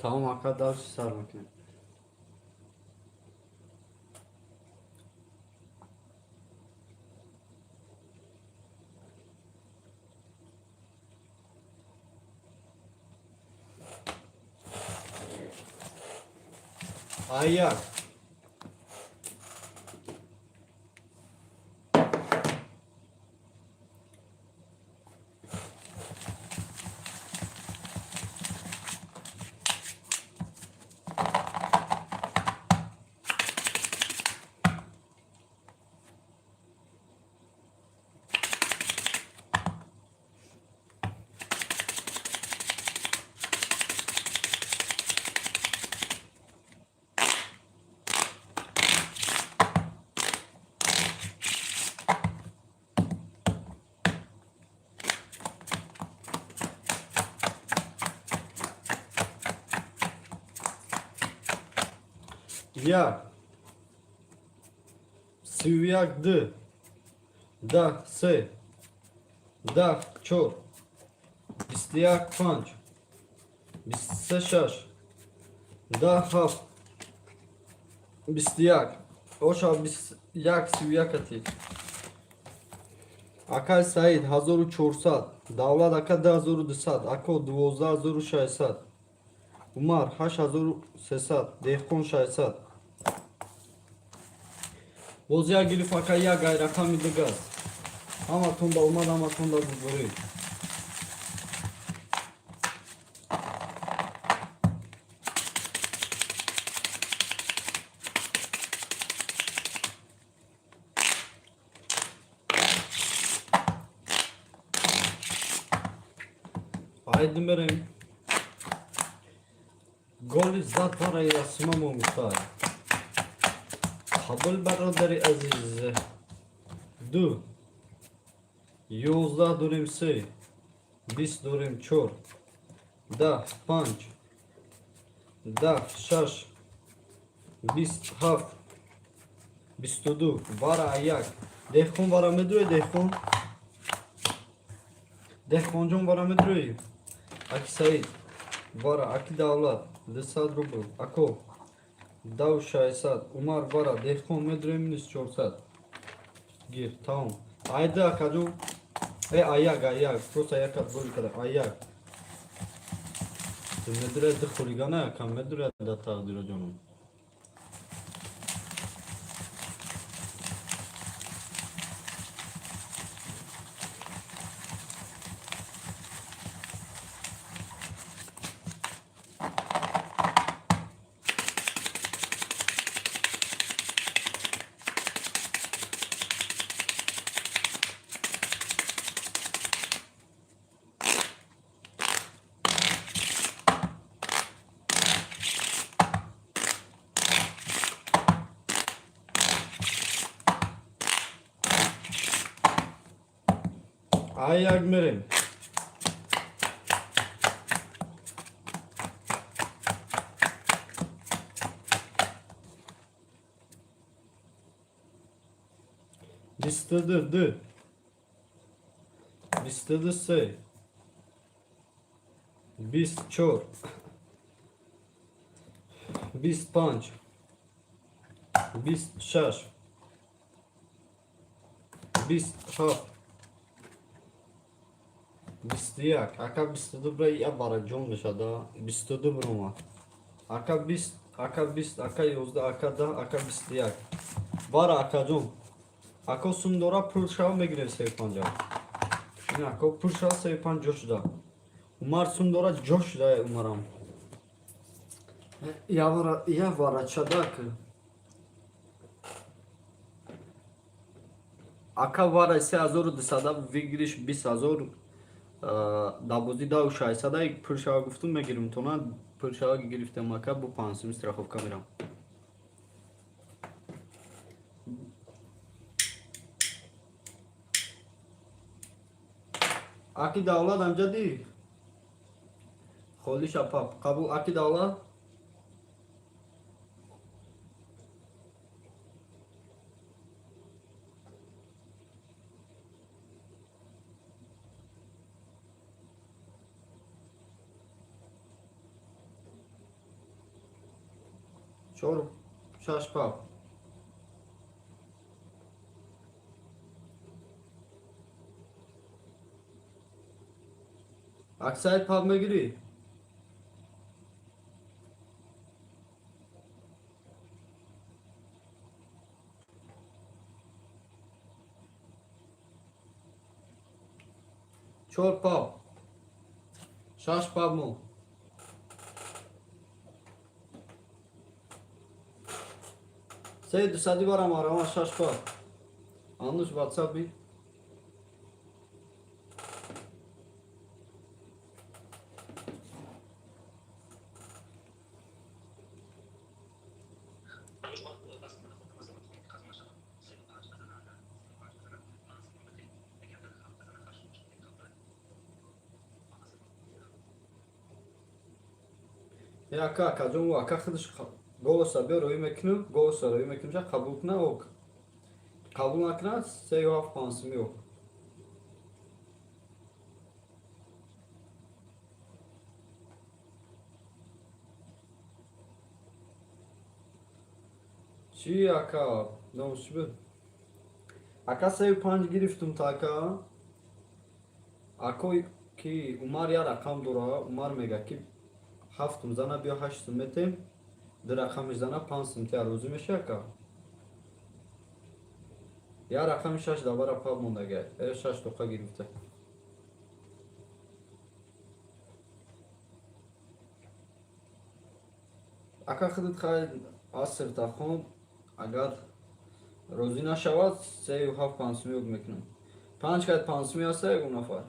Тамом, ака, дальше сар мекунем. Аяк. Як. 31 д. 10 се. 10 чор. 21 панҷ. 23 шаш. 10 ҳафт. 21. Оша 21 31 ати. Акай Саид 1400. Давлат ака 2200. Ако 12600. Умар 8300. Деҳқон 600. Боз як гирифт, ака, як гайрақами дигаз. Ҳаматон ба омад, ҳаматон да бубурӣ. Айди мерем. Голи зад барои Расима Момусай. Қабул, бародари азиз. Ду. 11 дорем, се. 20 дорем, чор. 10 панҷ. 10 шаш. 20 ҳафт. 22. Вара як. Деҳқон вара медурӣ, деҳқон? Деҳқонҷон, вара медурӣ? Аки Саид. Вара, аки Давлат. 200 рубл. Ако. Дав 600. Умар вара. Деҳқон медурӣ, минус 400. Гир, тамом. Айда, акаҷон. Э, аяк, аяк. Просто якат бори када. Аяк. Медурӣ ди хулигана, акам медурӣ да тақдира ҷонам. Аяк мерем. 22 ду. 22 се. 20 чор. 20 панҷ. 20 шаш. 20 ҳафт. 21. Ака, 22 бра я бара ҷон мешада. 22 биромад. Ака 20, ака 20, ака 11, ака 10, ака 21. Бара акаҷон. Ако сум дора, пул шава, мегирем 3,50. Ин ако пул шава, 3,5 ҷо шуда. Умар сум дора, ҷо шуда умарам. Я вара чадак. Ака вара 3200 выигрыш 20 000 дабозӣ дау 600 пул шава гуфтум, мегирим тона, пул шава гирифтем, ака, бо 5 сум страховка мерам. Аки Давлат, амҷади холиша пап қабул, аки Давлат. Чор шаш пап. Аксайд пап мегирӣ? Чор пап. Шаш пап мо. Се дусади барам арама, шаш пап. Ануш, ватсап би. Е, ака, акаҷон, ака худаш голоса биё, роӣ мекунам, голоса роӣ мекунам, ша қабул куна, ок. Қабул накунад, сею ҳафт панҷсуми ок. Чӣ, ака? Номш чӣ буд? Ака, 3,5 гирифтум та, ака. Ако ки Умар як рақам дора, Умар мега ки ҳафтум зана биё, ҳаштум метем, ду рақами зана 5 сум тия, розӣ меши, ака? Як рақами шаш давара паб мондага, э, шаш тоқа гирифта. Ака, худат хай аср тахон, агар розӣ нашавад, 3,7 панҷсуми ок мекунам. Панҷ кайд панҷсуми ҳаста ягон нафар?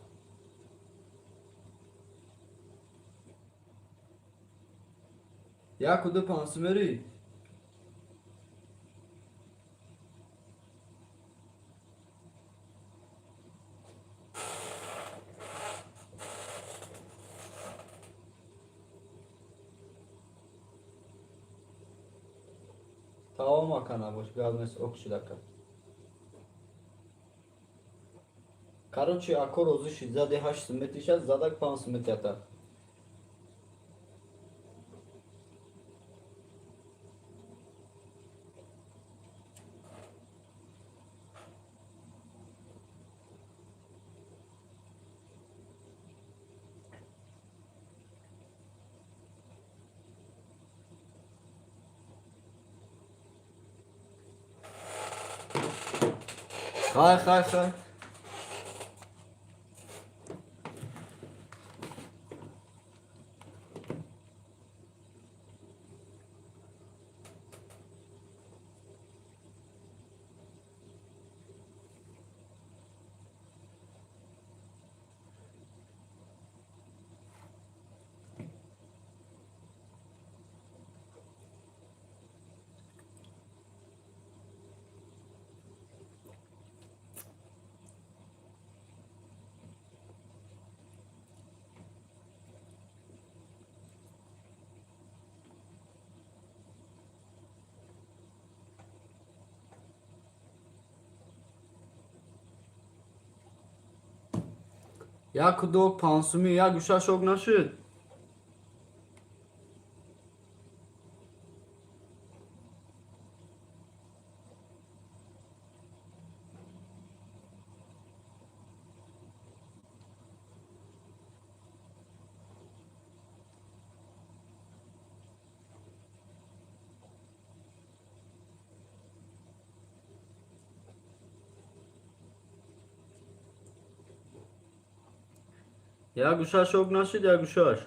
Яку ду панҷсумерӣ? Тамом, ака, набош, гап нест, ок шуд, ака. Короче, ако розӣ шид, зади 8 сум метишад, задак 5 сум метията. Хай, хай, хай. Яку ду пансуми, як гӯшаш ок нашуд. Як гӯшаш ок нашид, як гӯшаш.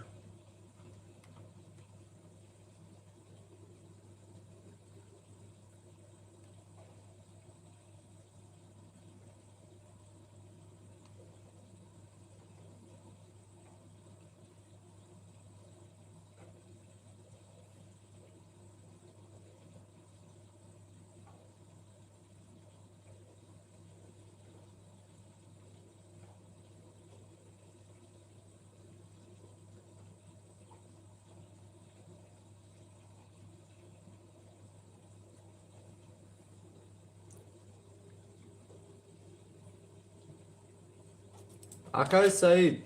Акай Саид,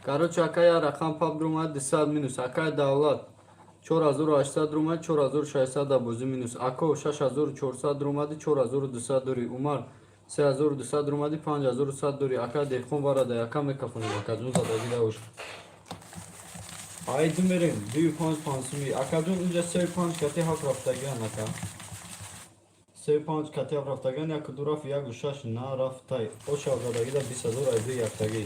короче, акай я рақам паб румад 200 минус, акай Давлат 4800 румад, 4600 да бозӣ минус, ако 6400 румади, 4200 дори, Умар 3200 румади, 5100 дори, акай Деҳқон варада, яка мекафонем, акаҷон задагӣ давош. Айди мерем, 25 пансуми, акаҷон инҷа 35 кати ҳафт рафтагиан, ака. 35 кати ҳафт рафтагиан, яку ду рафт, яку шаш нарафтай. Оша задагида 20 000 айди яктагӣ.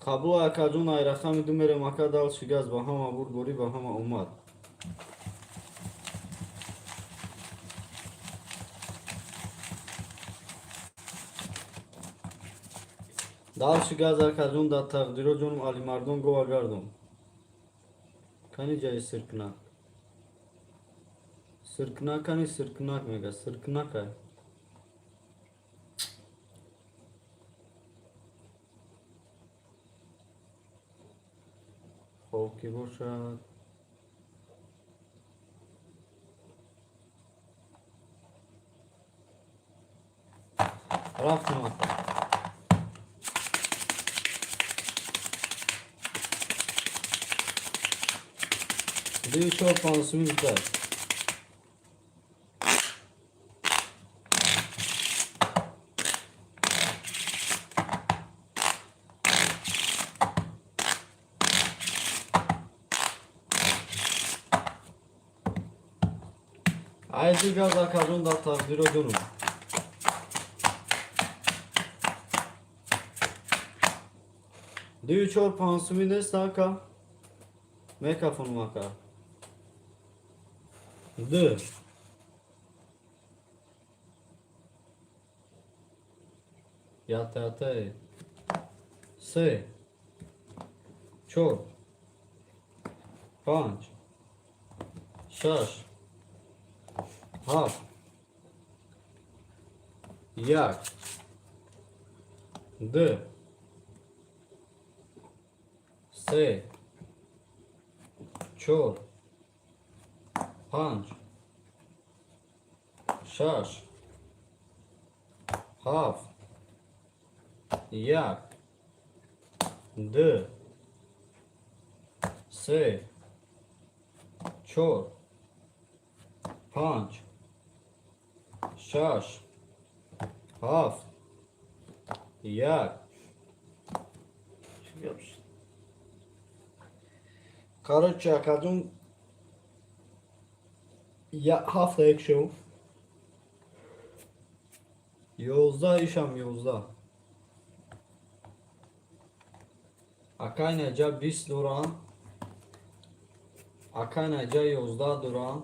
Қабул, акаҷон, ай рақами ду мерем, ака, дальше газ, ба ҳама бурдборӣ, ба ҳама омад. Дальше газ, акаҷон, дар тақдиро ҷонум Алимардон гова гардон. Кани ҷаи сиркнак? Сиркнак кани, сиркнак мега, сиркнакай. Хоб ки бошад. Рафтем, ака. Дуи чор пансуми гуфтад. Айди газ, акаҷон, дар тақдиро ҷонум. Дуи чор пансуми нест, ака? Мекафонум, ака. Ду. Ята ята. Се. Чор. Панҷ. Шаш. Ҳафт. Як. Ду. Се. Чор. Панҷ. Шаш. Ҳафт. Як. Ду. Се. Чор. Панҷ. Шаш. Ҳафт. Як. Чӣ гап шуд? Короче, акаҷон, ҳафта як шуд. 11 ишам 11. Акай наҷа 20 дорам. Акай наҷа 11 дорам.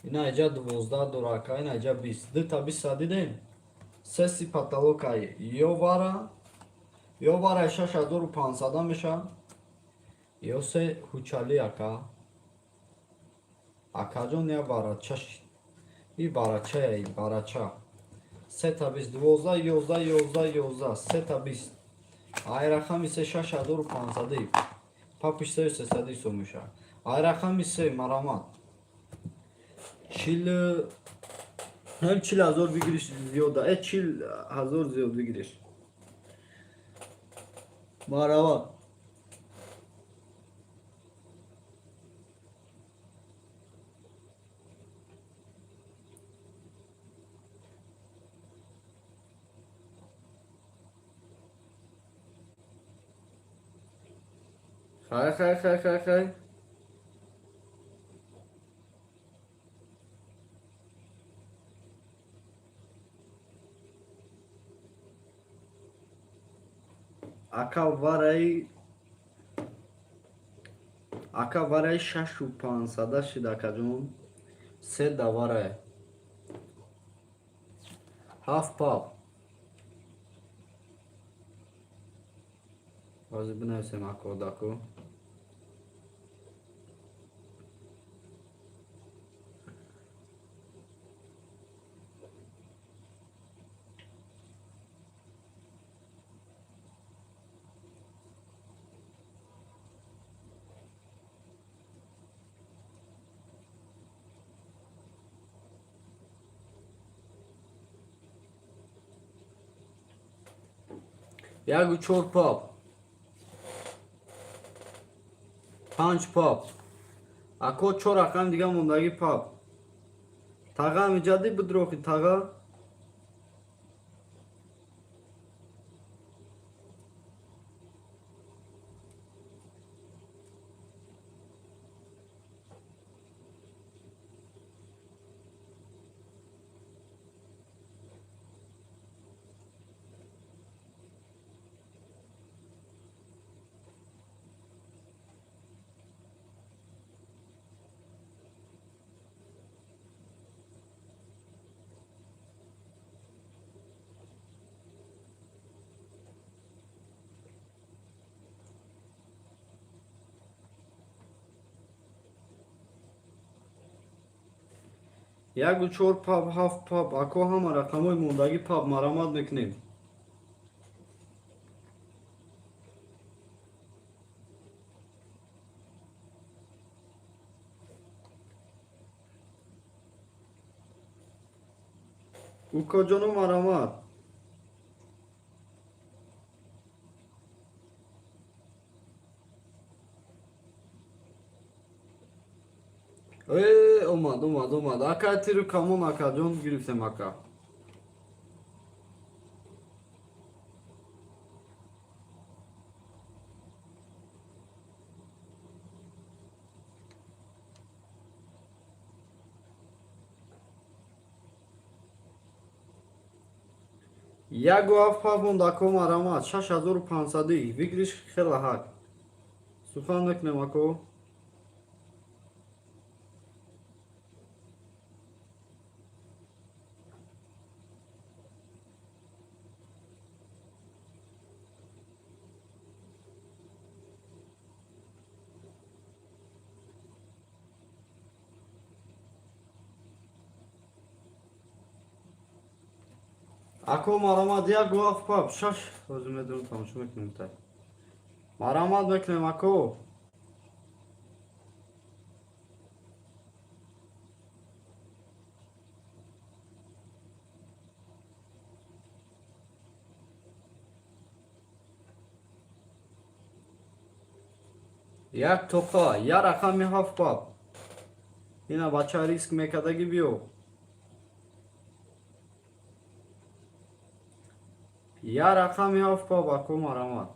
Ина иҷа 12 дора, акай наҷа 20. Дута биста дидем? Сеси потолокай ё вара, ё варай 6500 меша, ё се ҳучали, ака. Акаҷон, я варача и варачая и варача. Сета бист, 12, 11, 11, 11, сета бист. Ай рақами се 6500-и. Папиш сею сесади сом меша. Ай рақами се марамат. Чил ҳам 40 000 бигириш зиёда. 40 000 зиёд бигириш. Марамат. Хай, хай, хай, хай, хай. Ака вараи, ака вараи 6500 шид, акаҷон. Се даварае. Ҳафт пап. Ҳозир бинависем акодаку. Ягу чор пап. Панҷ пап. Ако, чор рақам дига мондагӣ пап. Тага амиҷадӣ бидрохи, тага. Ягу чор пап, ҳафт пап. Ако, ҳама рақамҳои мондагӣ пап, марамат мекунем. Укоҷону, марамат. Э, омад, омад, омад. Ака, тиру камон, акаҷон, гирифтем, ака. Ягу ҳафт пап монд, ако, марамат. 6500-ӣ. Выигрыш хела ҳак. Сухан мекунем, ако. Ако, марамат, як ҳафт пап, шаш. Ҳозир медонам, тамошо мекунем тай. Марамат мекунем, ако. Як тоқа, я рақами ҳафт пап. Ина бача риск мекардагӣ, биё. Я рақами ҳафт пап, ако, марамат.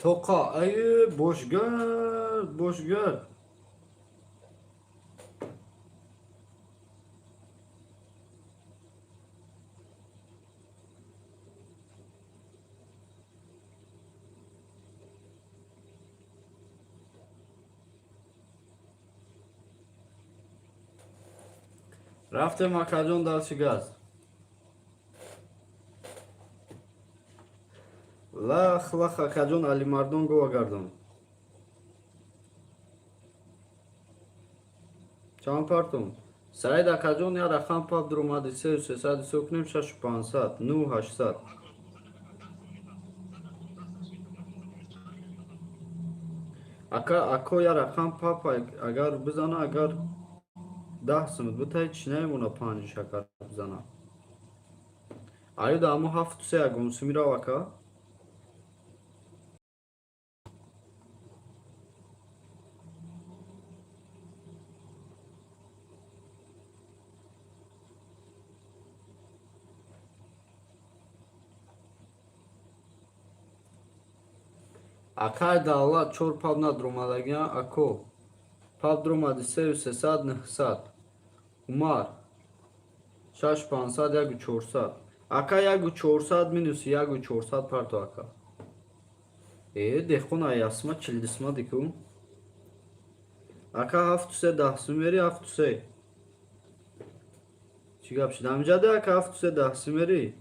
Тоқа, ай, бошгард, бошгард. Рафтем, акаҷон, дальше газ. Лах, лах, акаҷон, Алимардон, гова гардон. Чанд партум? Саид акаҷон, я рақам пап дуромади, сею сесад ҳисоб кунем, шашу пансад, ну ҳаштсад. Ака, ако, я рақам папа агар бизана, агар 10 сумут битай, чӣ намемона, панҷи шакар бизана. Аюда аммо ҳафту се ягон суми рав, ака. Акай Давлат, чор паб надромадагиан, ако. Паб дромади, сею сесад, 900. Умар, шаш 500, яку 400. Ака, яку 400, минуси яку 400 парто, ака. Э, деҳқон аясма чилдисма дику. Ака, ҳафту се 10 сумери, ҳафту се. Чӣ гап шуд? Амҷаде, ака, ҳафту се 10 сумери.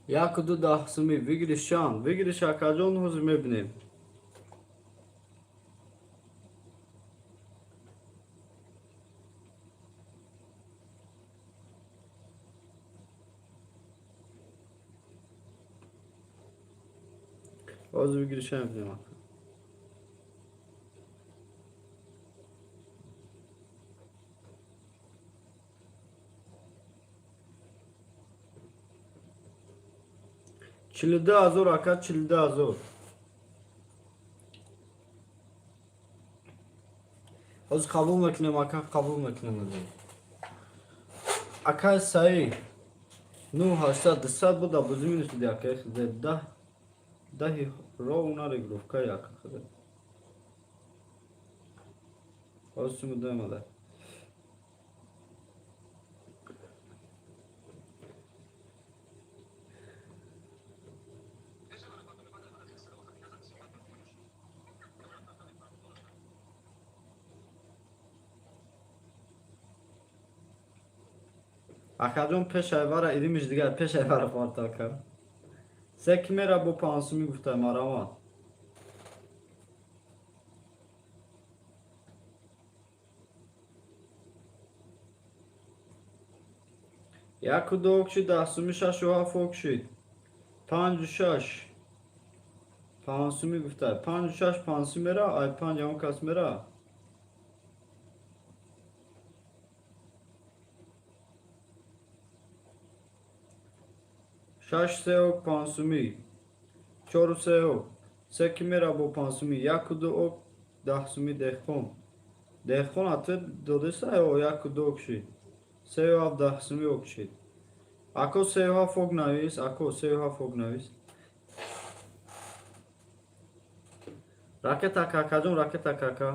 Яку ду 10 суми выигрыш чанд? Выигрыш, акаҷон, ҳозир мебинем. Ҳозир выигрыш а мебинем, ака. 42 000, ака, 42 000. Ҳозир қабул мекунем, ака, қабул мекунем. Акай Саид, ну ҳаштсад дусад буда, бузӣ минус диди, акай хизе даҳ даҳи ровно регулировка, ака хизе. Ҳозир суму омада. Акаҷон, пешайвара идимиш дигар, пешайвара фарта, ака. Се ки мера бо 5 суми гуфтай, марамат. Яку ду ок шид, 10 суми, шашу ҳафт ок шид. Панҷу шаш. 5 суми гуфтай. Панҷу шаш 5 сум мера, ай панҷ ягон кас мера. Шаш се ок 5 суми. Чору се ок. Се ки мера бо 5 суми. Яку ду ок 10 суми, деҳқон. Деҳқон аты додеса о яку ду ок шид. Сею ҳафт 10 суми ок шид. Ако, сею ҳафт ок навис, ако, сею ҳафт ок навис. Ракета, какаҷон, ракета, кака.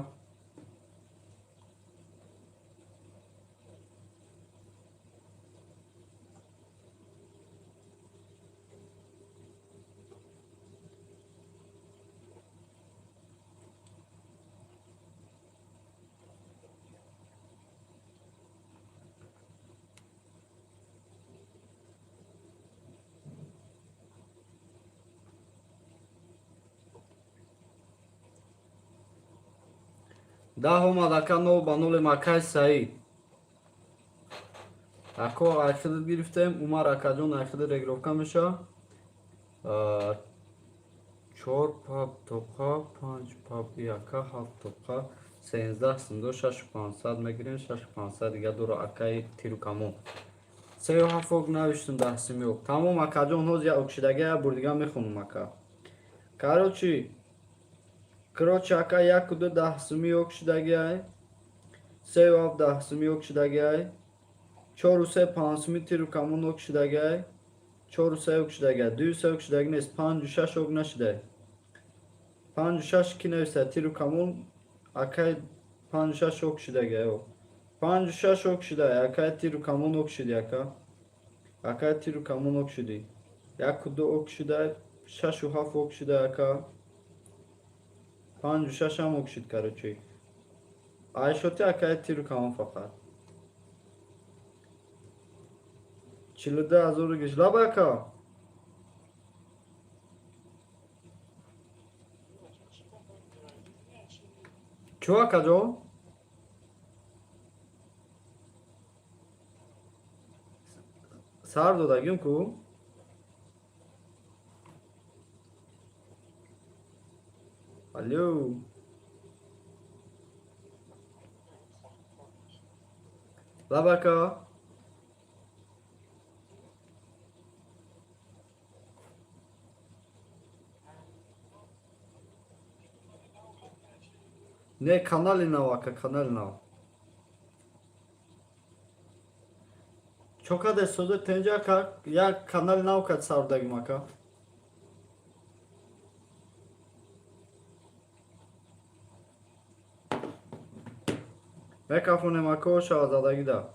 Даҳ омад, ака, нол ба ноли, макай Саид. Ако айхидат гирифтем, Умар акаҷон айхида регировка меша. 4 паб тоқа, 5 паб яка, 7 тоқа, 13 сумдо 6500 мегирем, 6500 дига дора акаи тирукамон. 3 7 ок навиштум 10 суми ок. Тамом акаҷон, ҳоз я окшидага я бур дига мехонум ака. Короче ака 1 2 10 суми ок шидагиай. 3 7 10 суми ок шидагиай. 4 3 5 суми тирукамон ок шидагиай. 4 3 ок шидагиай. 2 3 ок шидаги нест. 5 6 ок нашидай. 5 6 ки нависта тирукамон акай 5 6 ок шидагиай. 5 6 ок шидай. Акай тирукамон ок шиди ака. Акай тирукамон ок шиди. 1 2 ок шидай. 6 7 ок шидай ака. 5 6 ҳам ок шид короче. Айшоти акай тирукамон фақат. 42 ҳазор гиш. Лаба ака. Чӯ акаҷон? Сар додагим ку? Алло. Лаба ака. Не, канали нав ака, канали нав. Чокаде созе тенҷа ака, як канали нав кад сар дагим ака. Мекафонем ака шавазадагида.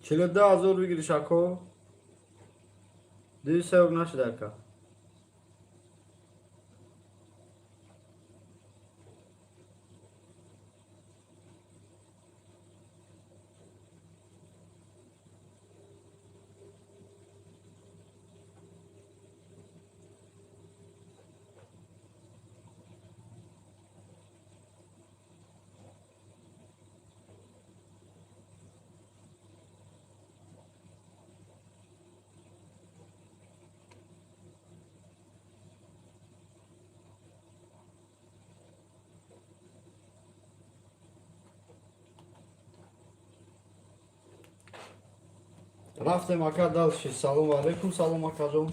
42 ҳазор бигириш ако. 2 3 ок нашида ака. Рафтем ака дальше. Салом алейкум, салом акаҷон.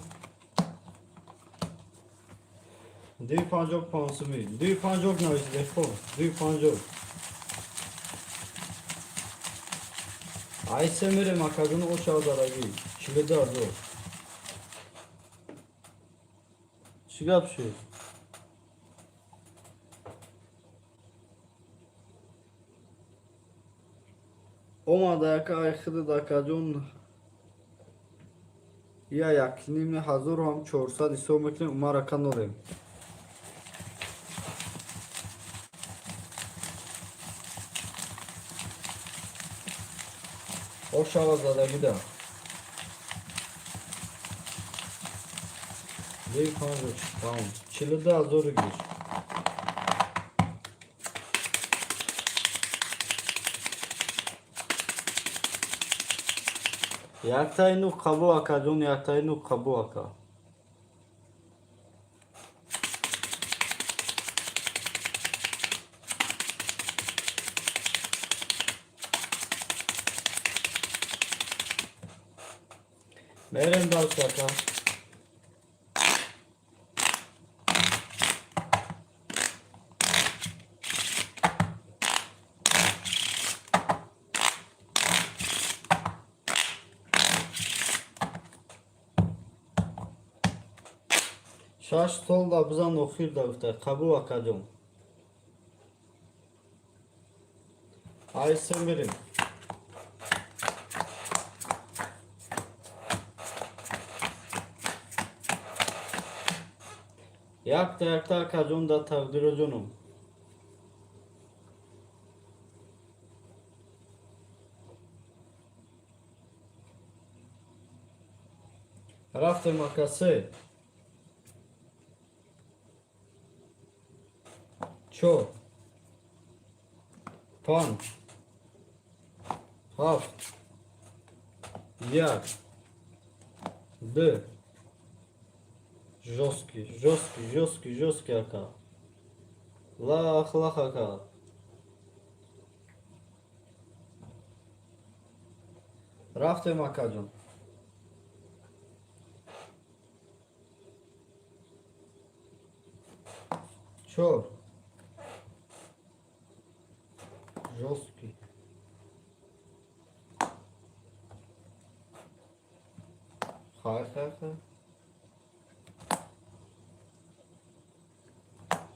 2 50 5 суми. 2 50 нависиде хо. 2 50. Айсе мерем акаҷон очавзараги. 42 ҳазор. Чӣ гап шуд? Омада ака айхидад акаҷон. Я 1,5 ҳазору ҳам 400 ҳисоб мекунем, Умар ака норем. Ошава задагида. 2 50 тамом. 42 ҳазору гириш. Яктаи нуқ қабул акаҷон, яктаи нуқ қабул ака. Мерем дальше ака. Шаш столда бизан охир да гуфта. Қабул акаҷон. Айсе мерем. Якта якта акаҷон да тақдиро ҷоном. Рафтем, ака, се, чор, панҷ, ҳафт, як, ду. Жёсткий, жёсткий, жёсткий, жёсткий, ака. Лах, лах, ака. Рафтем, акаҷон. Чор. Жёсткий. Хай, хай, хай.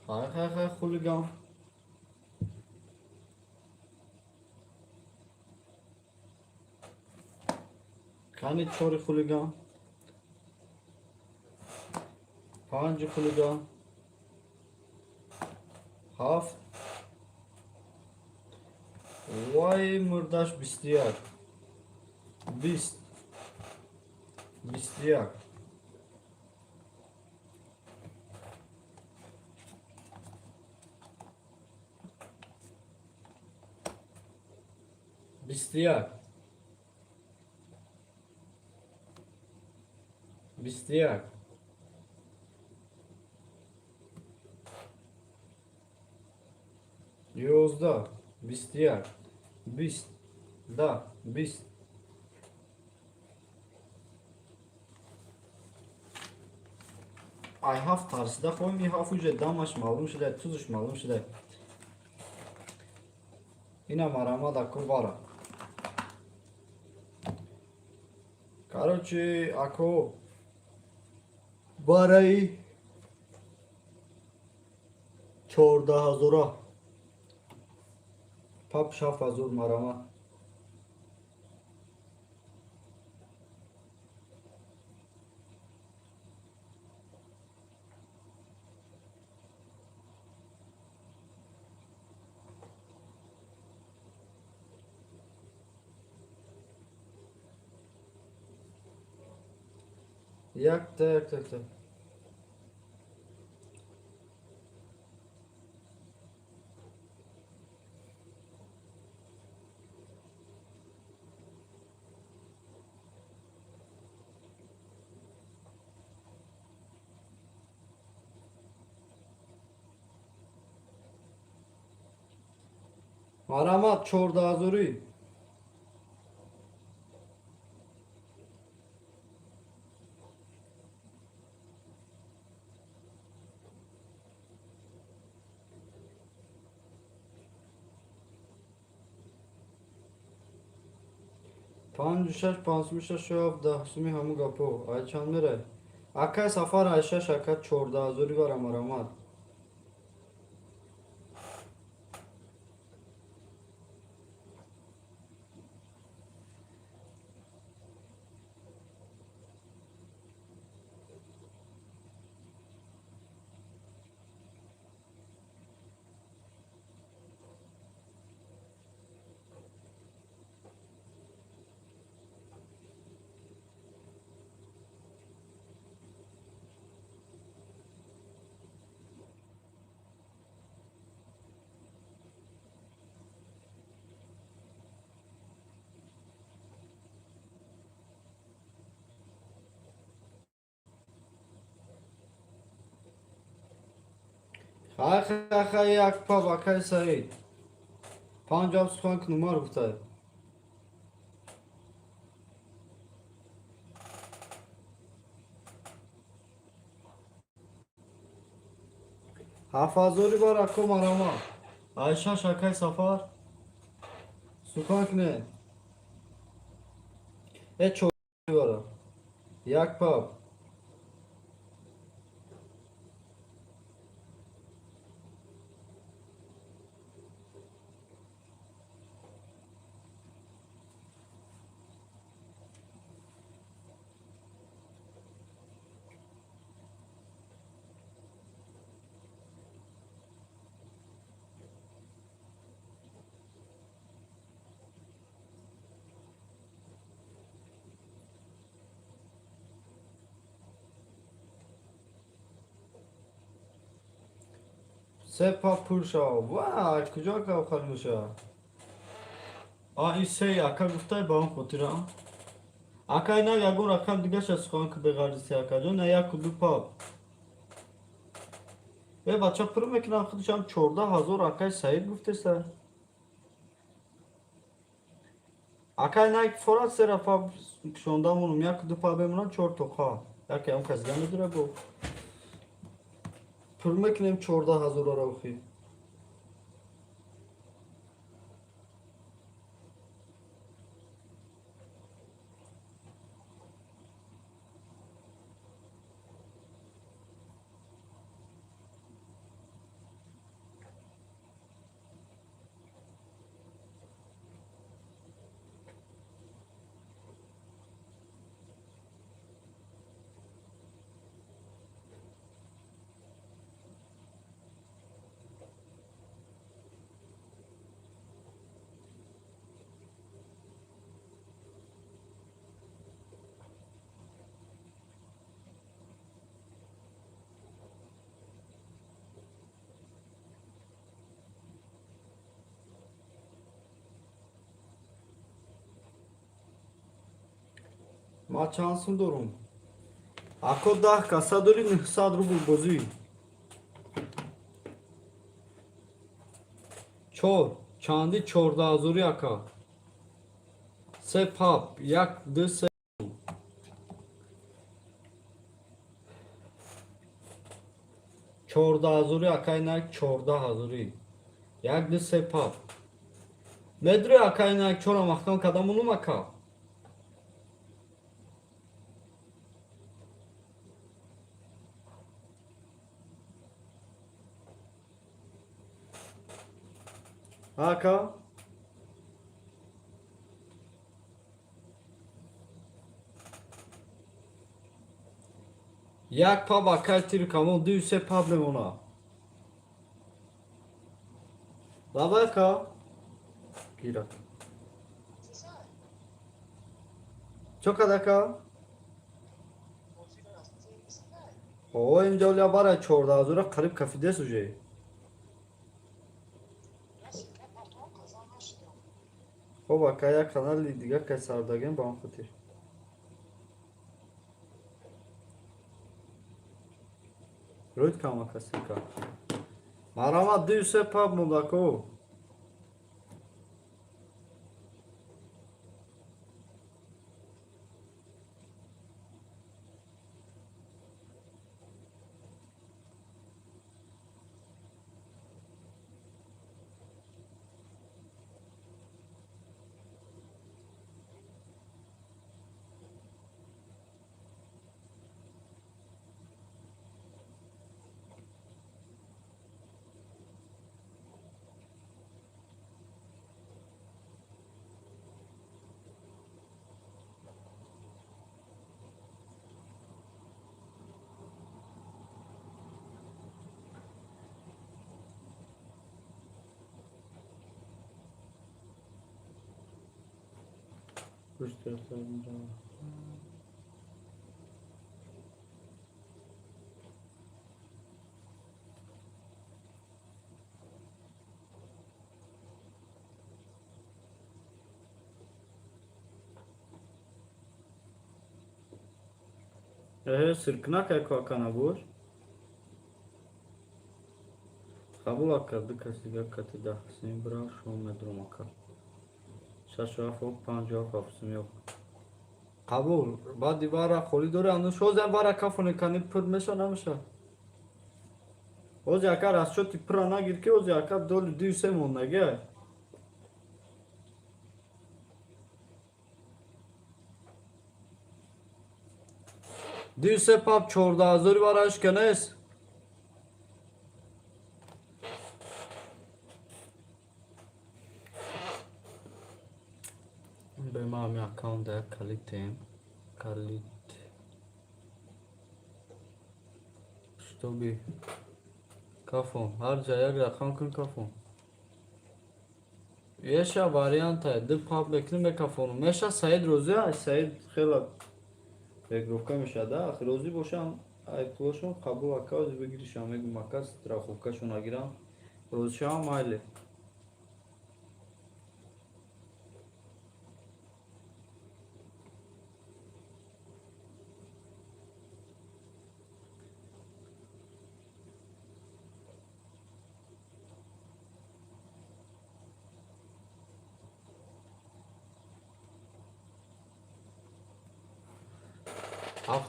Хай, хай, хай, хулиган. Кани чори хулиган. Панҷи хулиган. Ҳафт. Вай, мурдаш, 21. 20. 21. 21. 21. 11. 21. 20. Да, 20. Ай, ҳафт тарсида хоҳем, и ҳафт уже дамаш маълум шуда, тузаш маълум шуда. Ина марамад, ако, бара. Короче, ако, бараи 14 ҳазора пап 6000 марама. Якта, якта, якта. Марамат 14 ҳазорӣ. Панҷу шаш, панҷсуми шашу ҳафт, 10 суми, ҳаму гапо. Ай чанд мерай? Акай Сафар, ай шаш, ака, 14 ҳазорӣ бара, марамат. Хай, хай, хай, як паб, акай Саид. Панҷ ҳафт сухан кунумар гуфтай. 7000-и бар, ако, марама. Ай шаш, акай Сафар. Сухан куне. Э, чор бара. Як паб. Се па пур шава. Ва, куҷо кавхал мешава? А, ин се ака гуфтай, ба он хотира. Ака, ина ягон рақам дигаша сухан ки беғарзи се, акаҷон, на яку ду пап. Э, бача, пур мекунам, худшам 14 000, акай Саид гуфтеса. Акай на форат сера пап шондамонум, яку ду пап бемонам, чор тоқа. Яке ам кас дига медура бо. Пур мекунем 14 000-ро охи. Ма чанд сум дорум? Ако, 10 каса дори, 900 рубл бозӣ. Чор, чанди 14 000-и, ака. Се пап, як, ду, се. 14 000-и, акай нак, 14 000-и. Як, ду, се пап. Медури, акай нак, чора маҳкам кардамонум, ака. Ака? Як паб, акай тири камон, ду се паб мемона. Лабай, ака? Гира. Чо кад, ака? О, инҷо ля бара 14 000-а қариб кафидес уже. Хоб, ака, як канали дигар кай сардагем, ба он хотир. Рӯйд кам, ака, ссылка. Марҳамат, ду се паб мондако. Пушти тарафтар. Э, сиркнак яко, ака, набош. Қабул, ака, ду кас дигар кати 10 сум бира, шумо медурам, ака. Шашу ҳафт ок, панҷу ҳафт ҳафт сум ёк. Қабул, баъди вара холӣ дори, ҳанӯз шозиам вара кафоне кани, пур меша, намеша. Ози, ака, расчёти пурра нагир, ки ози, ака, доли дую се мондагиай. Дую се пап 14 000-и вараш ка нест. Бема ами аккаунт як калитем. Калит. Чтобы кафон. Ҳар ҷа як рақам кун, кафон. Еша варианта, ду пап мекунем, мекафонум. Меша, Саид розӣ ай, Саид хела регровка мешада. Ах, розӣ бошам, ай пулошон қабул, ака, ози бигиришам, мегум, ака, страховкашон нагирам. Рӯзшава, майли.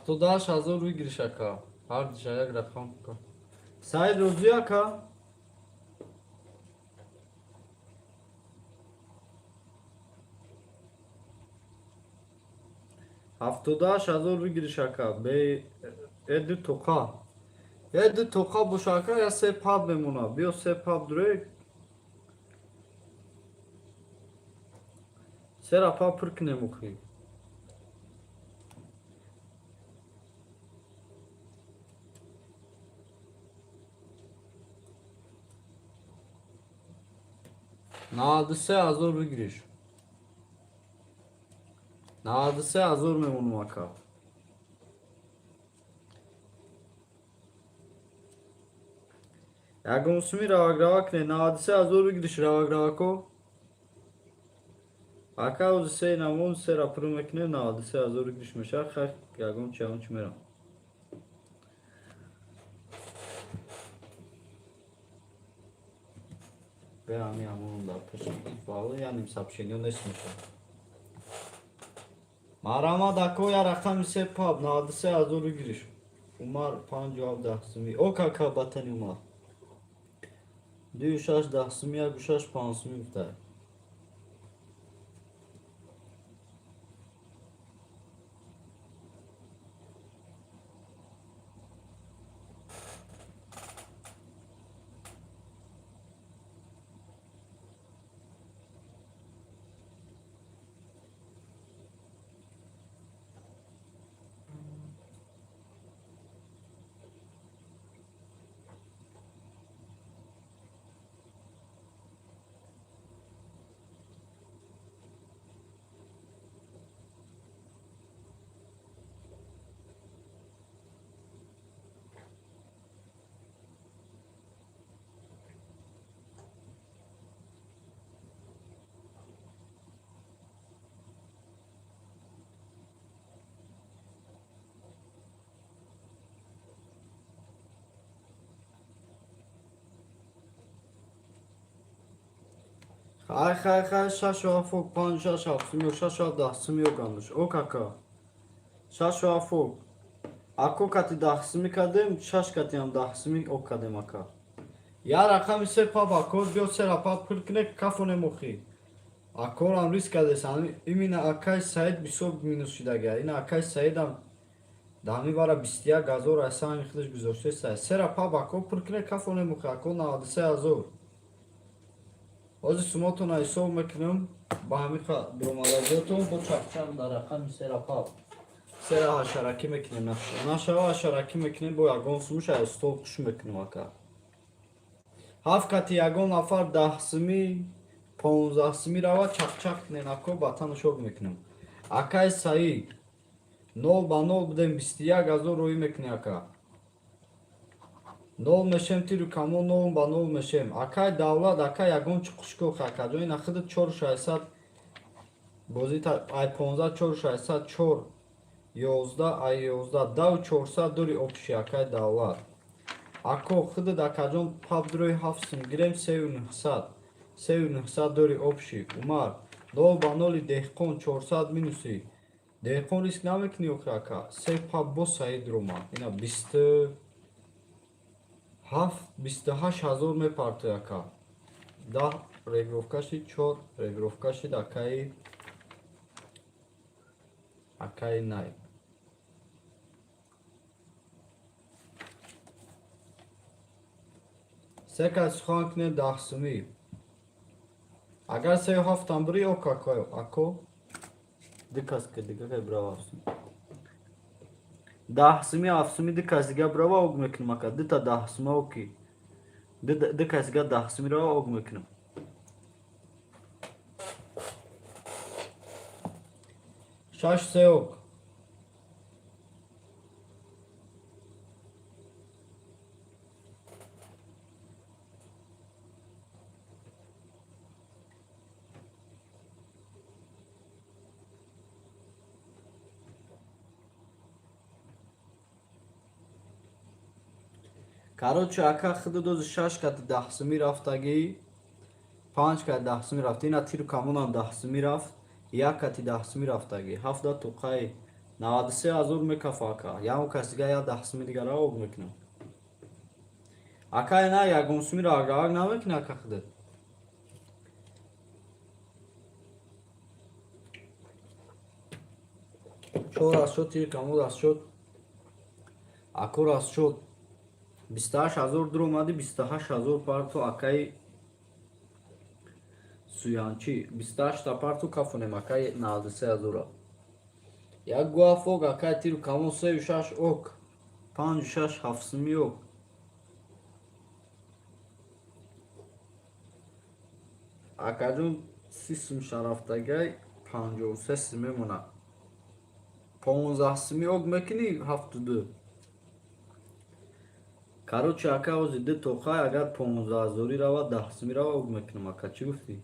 78 000 выигрыш, ака. Ҳар диша як рақам. Саид, розӣ, ака? 78 000 выигрыш, ака. Бе эду тоқа. Эду тоқа боша, ака, я се паб мемона. Биё, се паб дурек. Сера паб пур кунем охи. 93 000 выигрыш. 93 000 мемонам, ака. Ягон суми раваграва кне, 93 000 выигрыш, равагравако. Ака, ози се намон сера пур мекунем, 93 000 выигрыш мешавад, хай, ягон чи, ягон чи мерам. Бе ами ҳамон дар пеши валло яним сообщение нест мешавад. Марҳамат, ако, я рақами се паб, 93 000 выигрыш. Умар, панҷу ҳафт даҳсуми. О, кака батани Умар. Дую шаш даҳсуми, яку шаш панҷсуми гуфтае. Хай, хай, хай, шашу ҳафт панҷ шаш ҳафтсуми шашу ҳафт даҳсуми ёгандуш. О, кака. Шашу ҳафт. Ако кати даҳсуми кардем, шаш катиам даҳсуми ок кардем, ака. Я рақами се паб, ако, биё, сера паб пур куне, кафонем охи. Акорам риск кардес, именно акай Саид бисёр минус шидага. Ина акай Саидам даҳми бара 21 000 айсами худаш гузоштеса. Сера паб, ако, пур куне, кафонем охи, ако, 93 000. Ҳозир сумотона ҳисоб мекунам ба ҳамин дуромадагиётон бо чақчақ дар рақами сера паб. Сера ҳашаракӣ мекунем, нашава ҳашаракӣ мекунем, бо ягон сумуш аз стол хуш мекунем, ака. Ҳафт кати ягон нафар даҳсумӣ, 15 сумӣ рава, чақчақ кунем, ако, ба тану шок мекунем. Акай Саид, нол ба нол будем, 21 000 роӣ мекунем, ака. Нол мешем, тиру камон нол ба нол мешем. Акай Давлат, ака, ягон чи хушко, акаҷон, ина худат чору шашсад бозӣ ай 15 чору шашсад чор 11 ай 11 даву 400 дури общий, акай Давлат. Ако, худат, акаҷон, паб дурои ҳафт сум гирем, сею нуҳсад. Сею нуҳсад дури общий. Умар, нол ба ноли деҳқон 400 минуси. Деҳқон, риск намекунӣ охи, ака? Се паб бо Саид ромад. Ина 27, 28 000 мепартои, ака. 10 регровка шид, чор регровка шид, акаи най. Се кас сухан кунем даҳсумӣ. Агар сею ҳафтам бирӣ, ок, ако, ду кас ки дига кай бирава ҳафтсумӣ. Даҳсумӣ, ҳафтсумӣ, ду кас дига бирава, ок мекунам, ака. Дута даҳсума оки. Ду кас дига даҳсумӣ рава, ок мекунам. Шаш се ок. Короче, ака хиду дози шаш кати 10 сумӣ рафтагӣ, панҷ кати 10 сумӣ рафт, ина тиру камонам 10 сумӣ рафт, як кати 10 сумӣ рафтагӣ, ҳафта тоқаи 93 000 мекафа, ака. Ягон кас дига як 10 сумӣ дигара об мекунам. Ака, ина ягон сумиро агравак намекунӣ, ака, худат? Чор расчёт, тири камон расчёт, ако расчёт 28 000 дуромадӣ, 28 000 парту, акаи суянчӣ, 28-та парту кафонем, акаи, 93 000-а. Як гуаф ок, акаи, тиру камон сею шаш ок, панҷу шаш ҳафтсумӣ ок. Акаҷон, 30 сум шарафтагай, 53 сум мемонад. 15 сумӣ ок мекунӣ, ҳафту ду. Короче, ака, ози ду тоқай, агар 15 ҳазорӣ равад, 10 сумӣ рава, ок мекунам, ака. Чӣ гуфтӣ?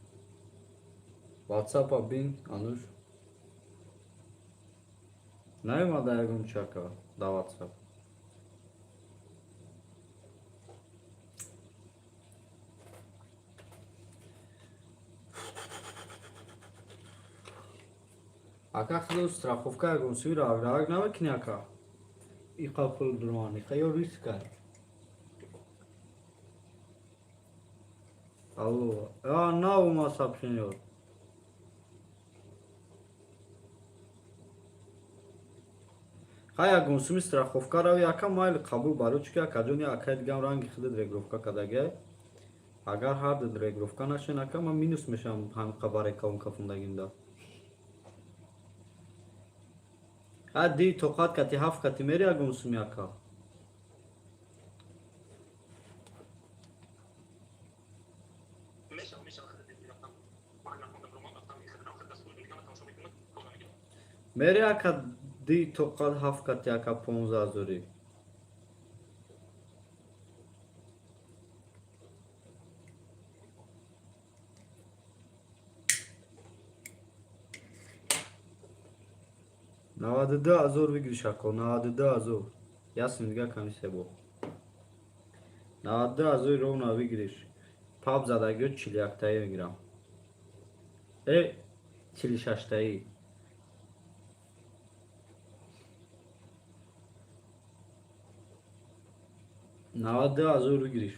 Ватсапа бин, ануш наёмада ягон чи, ака, да ватсап. Ака, худо страховка ягон сумиро агравак намекунӣ, ака? Иқа пул дурман, иқа ё риска. Алло, а на ума сообщение. Хай, ягон суми страховка рави, ака, майли, қабул. Барои чӣ ки, акаҷон, я акаи дигам ранги худат регировка кардагиай. Агар ҳар ду регировка нашен, ака, ман минус мешавам ҳамиқа барои калон кафондагинда. Ҳа, ди тоқат кати ҳафт кати мери ягон суми, ака? Мешава, мешава, хида рафтам. Ман нахондам, роман рафтам, хида хида дастур дигама тамошо мекунам, кор намегирам. Мери, ака, ди тоқат ҳафт кати, ака, 15 ҳазорӣ? 92 000 выигрыш, ако, 92 000. Ясм дига комиссия бо 92 000 ровно выигрыш. Паб задагиё 41-таи мегирам, э, 46-таи. 92 000 выигрыш.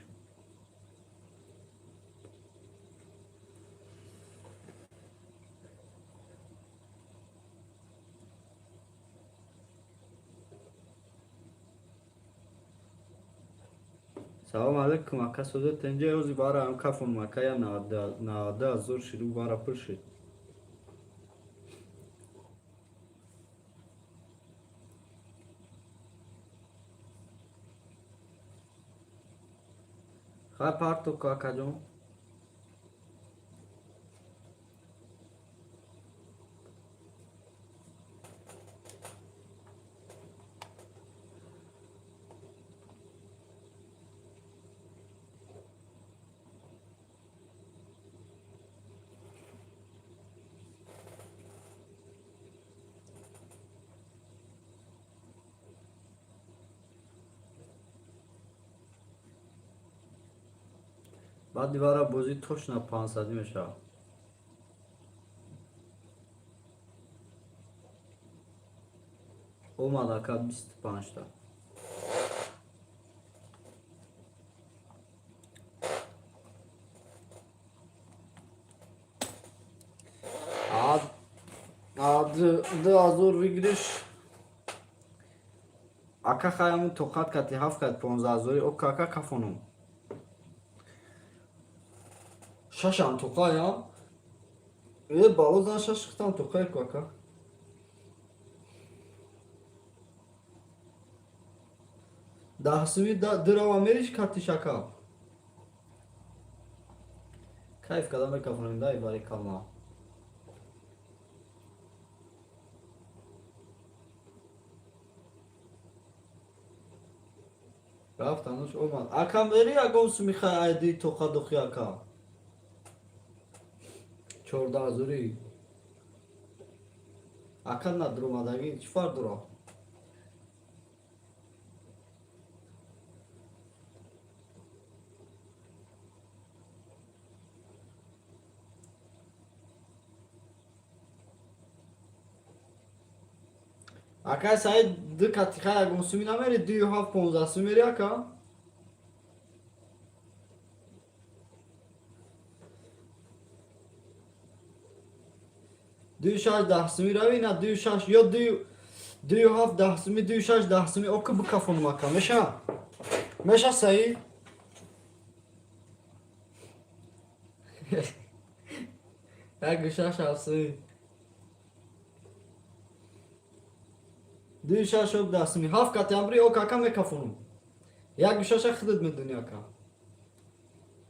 Салом алейкум, ака, соза тенҷа ози бара ам кафон, ака, я 92 000 шиду, бара пур шид. Хай, парто, акаҷон. Баъди вара бозӣ точно 500-ӣ мешавад. Омад, ака, 25-та. 2000 выигрыш, ака. Хаямун тоқат кати ҳафт кат 15 ҳазорӣ ок, ака, кафонум. Шашам тоқаям э балозан шаш хитам тоқай ку, ака. 10 суми дирава мериш катиш, ака, кайф када мекафонем дай бари калма. Рафт, ануш омад, ака. Мери ягон суми хай айди тоқа духи, ака, 14 ҳазорӣ, ака, надуромадагӣ чӣ фарқ дорад? Акай Саид, ду катиха ягон суми намери, дую ҳафт 15 сум мери, ака. Дую шаш 10 суми рави, на дую шаш ё дую ҳафт 10 суми, дую шаш 10 суми ока бикафонум, ака, меша? Меша, Саид? Як шаш ҳафт суми. Дую шаш ок 10 суми. Ҳафт катиамбри ок, ака, мекафонум. Як шаша худат медонӣ, ака.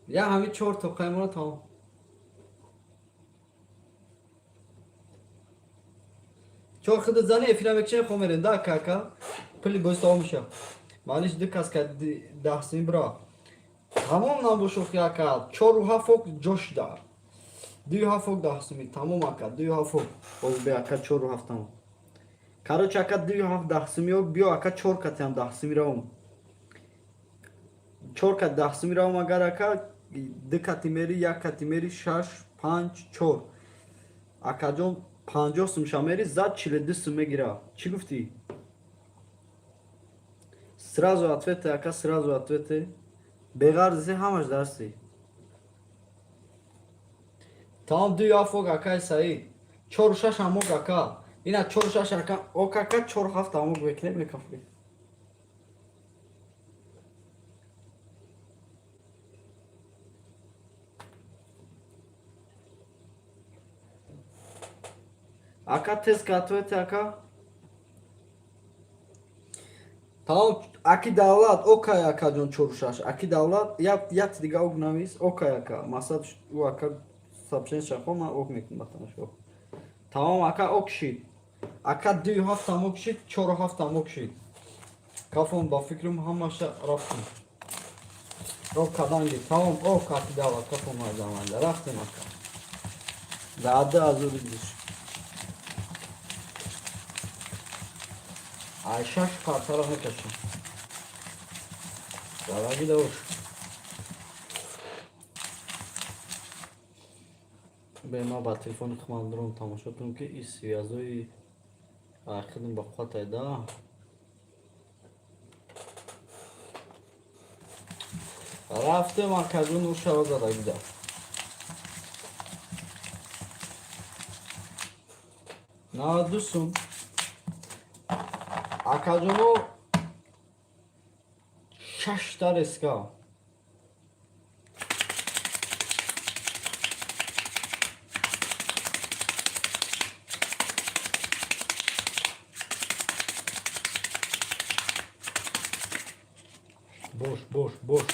Я ҳами чор тоқаймона тамом. Чор худат зани, эфира мекушем, хо мерем да, ака, ака. Пули боз тамом меша. Маълиш ду кас ка 10 суми бира. Тамом набошохи, ака. Чору ҳафт ок ҷо шуда. Дую ҳафт ок 10 суми. Тамом, ака. Дую ҳафт ок. Боз бе, ака, чору ҳафт тамом. Короче, ака, дую ҳафт 10 суми ок биё, ака, чор катиам 10 суми равом. Чор кат 10 суми равом агар, ака, ду кати мери, як кати мери, шаш, панҷ, чор. Акаҷон, 50 сум шамери зад 42 сум мегира. Чӣ гуфтӣ? Сразу ответы, ака, сразу ответы. Беғарзи ҳамаш дарси. Тамом, дую ҳафт ок, акай Саид. Чору шаш ҳам ок, ака. Ина чору шаш, ака, ок, ака, чору ҳафт ҳам ок мекунем, мекафем. Ака, тез ответы, ака. Тамом, аки Давлат, окай, акаҷон, чору шаш. Аки Давлат, як дига ок навис, окай, ака. Масад ӯ ака сообщение шахо, ман ок мекунам батанаш. Тамом, ака, ок шид. Ака, дую ҳафтам ок шид, чору ҳафтам ок шид. Кафон ба фикрам ҳамаша рафтем. Ок каданги. Тамом, ок, аки Давлат, кафон майдаманда. Рафтем, ака. Даада азур гузашт. Ай шаш картаро мекашам. Дараги давуш. Бе ма ба телефони худман дуром тамошо кунам, ки и связои худам ба қувват айда. Рафтем, акаҷон, ушава задагида. 92 сум. Акаҷоно, шашта реска. Бош, бош, бош.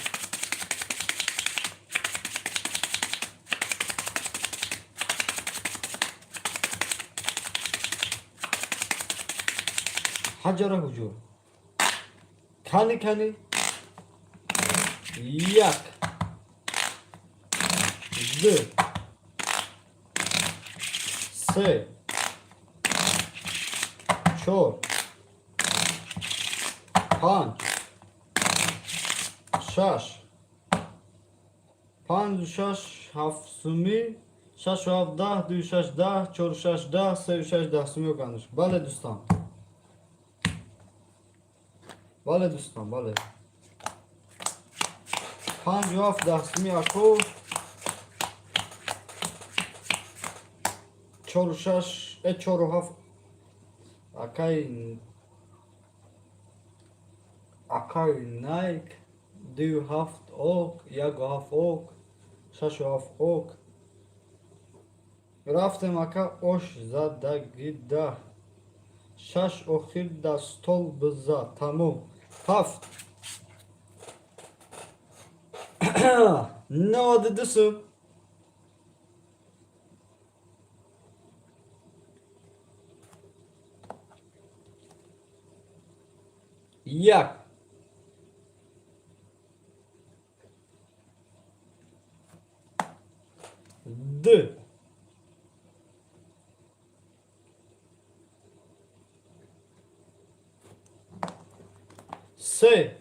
Ҳаҷара ҳуҷур. Кани, кани. Як. Ду. Се. Чор. Панҷ. Шаш. Панҷу шаш ҳафт суми. Шашу ҳафт 10, дую шаш 10, чору шаш 10, сею шаш 10 суми окандуш. Бале, дӯстон. Бале, дӯстон, бале. Панҷу ҳафт 10 суми, ако. Чору шаш, чору ҳафт акай Найк, дую ҳафт ок, яку ҳафт ок, шашу ҳафт ок. Рафтем, ака, ош задагида. Шаш охир да стол биза. Тамом. Ҳафт. 92 сум. Як. Д. Се.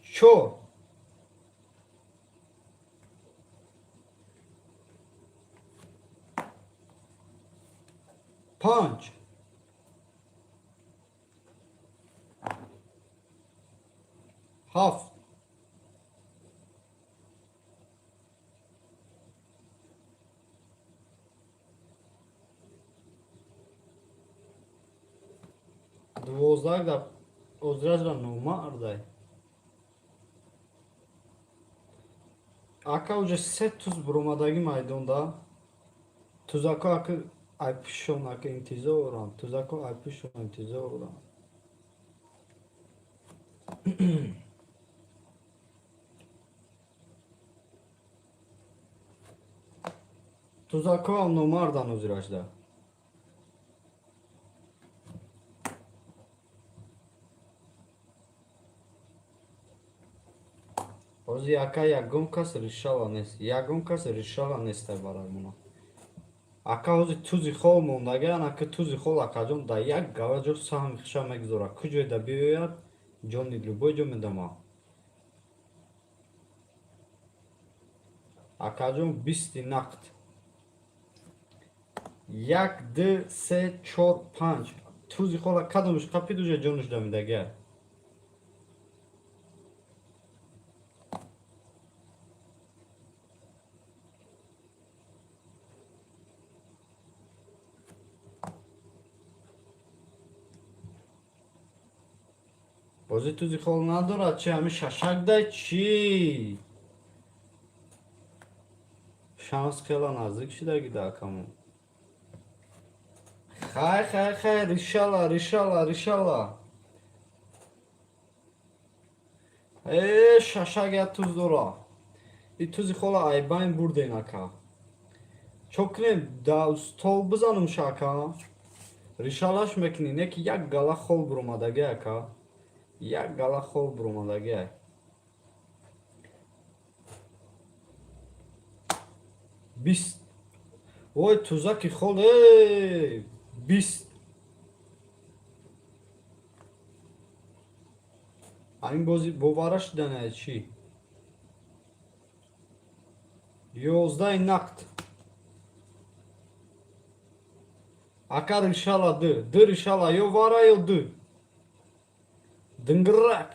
Чор. Панҷ. Ҳафт. 12 да озражра номардай. Ака, уже се туз буромадагӣ майдонда. Тузако ака айпишон, ака, интизорам. Тузако айпишон интизорам. Тузакоам номардан озиражда. Ҳозир, ака, ягон кас решала нест, ягон кас решала нестай барои мона. Ака, ҳозир тузи хол мондагиан, ака. Тузи хол, акаҷон, дар як гала ҷо саҳми хиша мегузорад. Куҷоеда биёяд, ҷони любой ҷо медама. Акаҷон, 20-и нақд. Як, ду, се, чор, панҷ. Тузи хола кадомш қапид, уже ҷонаш дамидагия. Бозӣ тузи хол надорад чи? Ҳами шашак дай чӣ? Шанс хела наздик шидаги да, акамон. Хай, хай, хай, решала, решала, решала. Э, шашак як туз дора. И тузи хола айбайн бурден, ака. Чо кунем, да стол бизанум ака? Решалаш мекунӣ, не ки як гала хол буромадаги, ака. Як гала хол буромадаги. 20. Ой, тузаки хол, э, 20. Ин бози бовара шудана чӣ? 11-и нақд. Ака, решала ду. Ду решала, ё вара, ё ду. Дынгырак.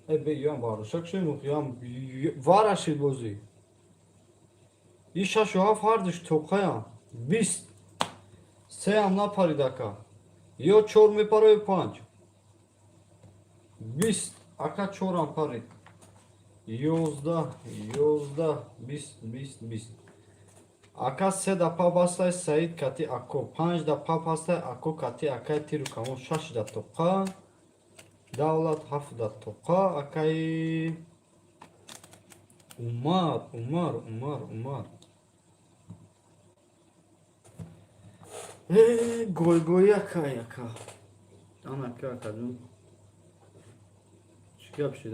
Э, бе, ёам варушак шем, ёам вара шид бозӣ. И шашу ҳафт ҳардуш тоқаям. 20. Сеам напарид, ака. Ё чор мепара, ё панҷ. 20. Ака, чорам парид. 11, 11, 20, 20, 20. Ака, се да па бастай Саид кати ако. Панҷ да па пастай ако кати акай тиру камон. Шаш да тоқа. Давлат ҳафт да тоқа. Акаи Умар, Умар, Умар, Умар. Э, гойгои акай, ака. Анака, акаҷон. Чӣ гап шуд?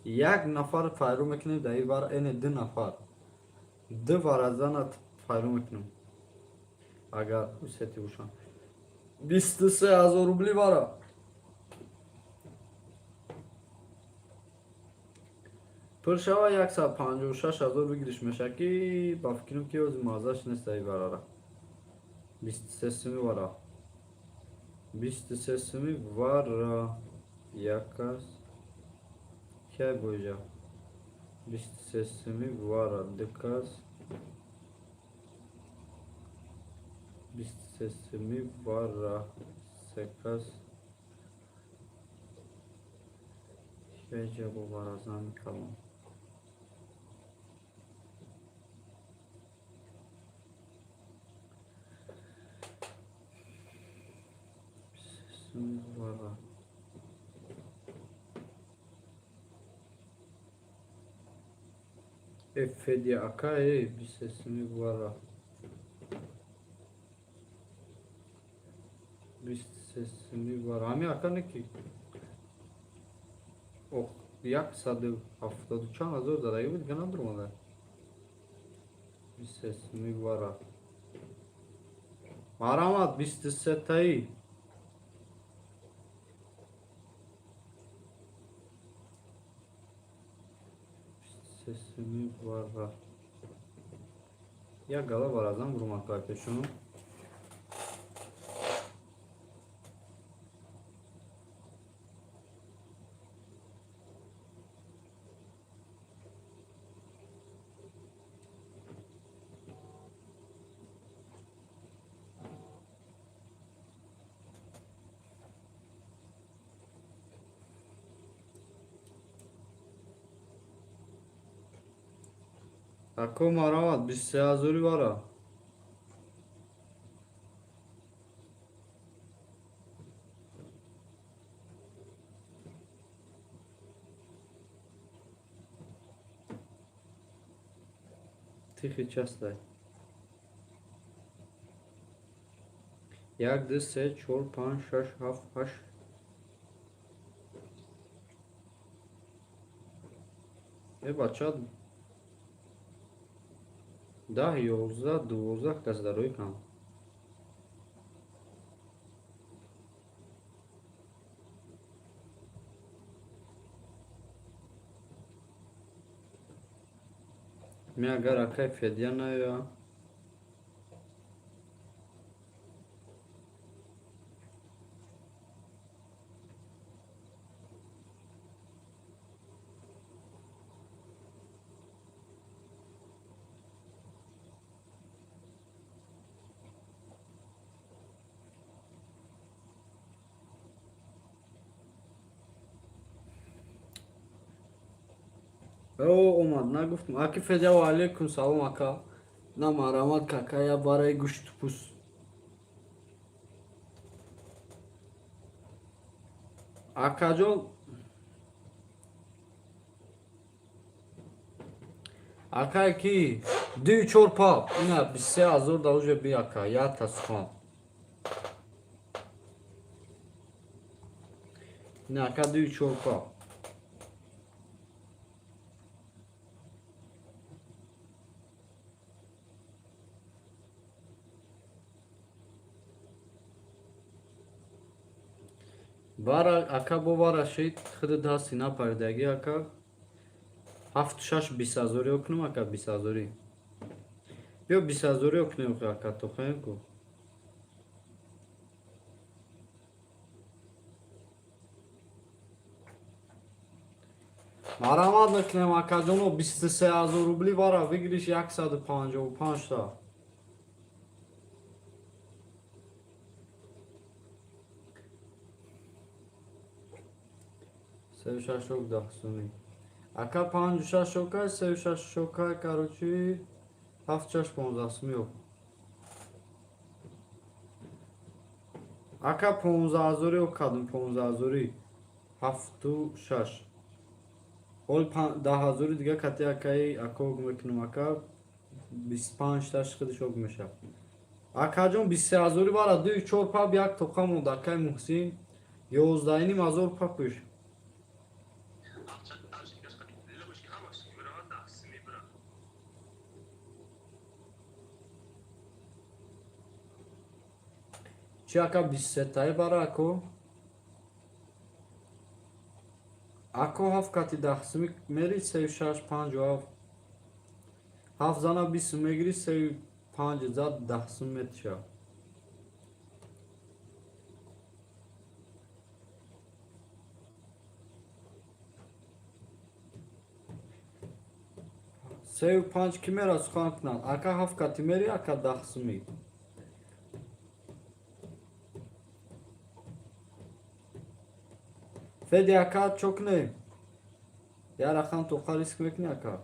Як нафар файру мекунем дар ин вара, эне ду нафар. Ду варазанат файру мекунем. Агар усети бошанд. 23 000 рубли вара. Пур шава, 156 000 выигрыш меша, ки ба фикрам, ки ҳозир маззаш нест ай варара. 23 суми вара. 23 суми вара. Як кас. Кай боҷа? 23 суми вара. Ду кас. 23 суми вара. Се кас. Кайҷа бо варазан калон? Суми вара. Э, Федя ака, э, 23 суми вара. 23 суми вара. Ҳами ака не ки? Ох, 170 чанд ҳазор задаги буд, дига надуромада. 23 суми вара. Марҳамат, 23-таи. се сими вара. Як гала варазан бурумад кай пешум. Ако марамад 23 ҳазори вара. Тихи частай. 1, 2, 3, 4, 5, 6, 7, 8. Э бача 10, 11, 12 кас дар рӯи кам. Ми агар акай Федя наёя. О, омад, нагуфтам. Аки Федя, ва алейкум салом ака. На марамат кака я барои гӯшту пӯст. Акаҷон, акай ки 2 4 пап, ина 23 ҳазор да уже би ака, я та сухан. Ина ака 2 4 пап. Вара ака бо вара шид худ дасти напаридаги ака. 7 6 20 ҳазори окунам ака 20 ҳазори. Биё 20 ҳазори окунем ака то хоем ку. Марамад мекунем акаҷоно 23 ҳазор рубли вара выигрыш 155 та. Сею шаш ок даҳ суми. Ака панҷу шаш окай, сею шаш окай, короче, ҳафт шаш понздаҳ суми ок. Ака 15 ҳазори ок кардум, 15 ҳазори. Ҳафту шаш. Ҳол 10 ҳазори дига кати акаи ака ок мекунам, ака 25 таш худаш ок мешавад. Акаҷон 23 ҳазори вара 2 4 паб як тоқа монда акаи Муҳсин 11.5 ҳазор папуш. Чи ака 23 таи бара ако? Ако ҳафт кати даҳ суми мери сею шаш панҷу ҳафт. Ҳафт зана бист сум мегири сею панҷ зад даҳ сум метиша. Сею панҷ ки мера сухан кунад? Ака ҳафт кати мери ака даҳ суми. Феди ака чо кунем? Я рақам тоқа риск мекунӣ ака?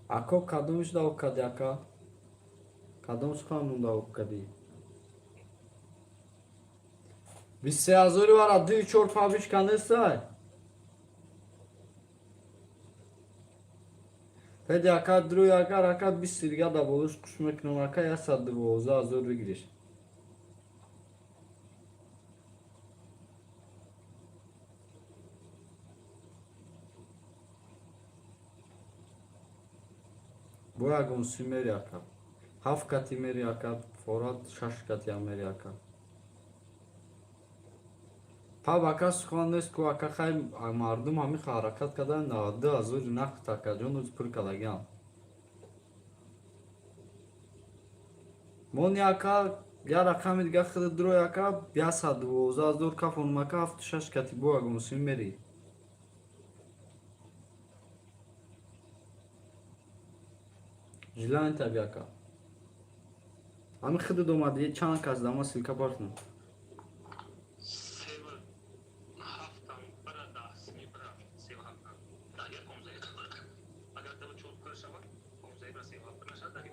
Ако кадомиш да ок кардӣ ака? Кадом сухан монда ок кардӣ? 23 ҳазори вара 2 4 пабиш канестай? Феди ака друй агар ака 20 дига да болуш куш мекунам ака 112 ҳазор выигрыш. Бо ягон сӯй мери, ака. Ҳафт кати мери, ака, форат шаш катиам мери, ака. Паб, ака, сухан нест ку, ака. Хай, мардум ҳамин ҳаракат кардан, 92 000 нақд, акаҷон, оз пур кардагиам. Мони, ака, як рақами дига худат дурой, ака, 112 000 кафонум, ака, ҳафту шаш кати бо ягон сӯй мери. Желание таби, ака. Ҳамин худат омади, чанд кас дама ссылка партун. Сева ҳафтам бара 10 мебара, сева ҳафтам даҳ як понздаҳ. Агар дава чор пур шавад, понздаҳ бара, сева ҳафт пур нашавад, даҳ.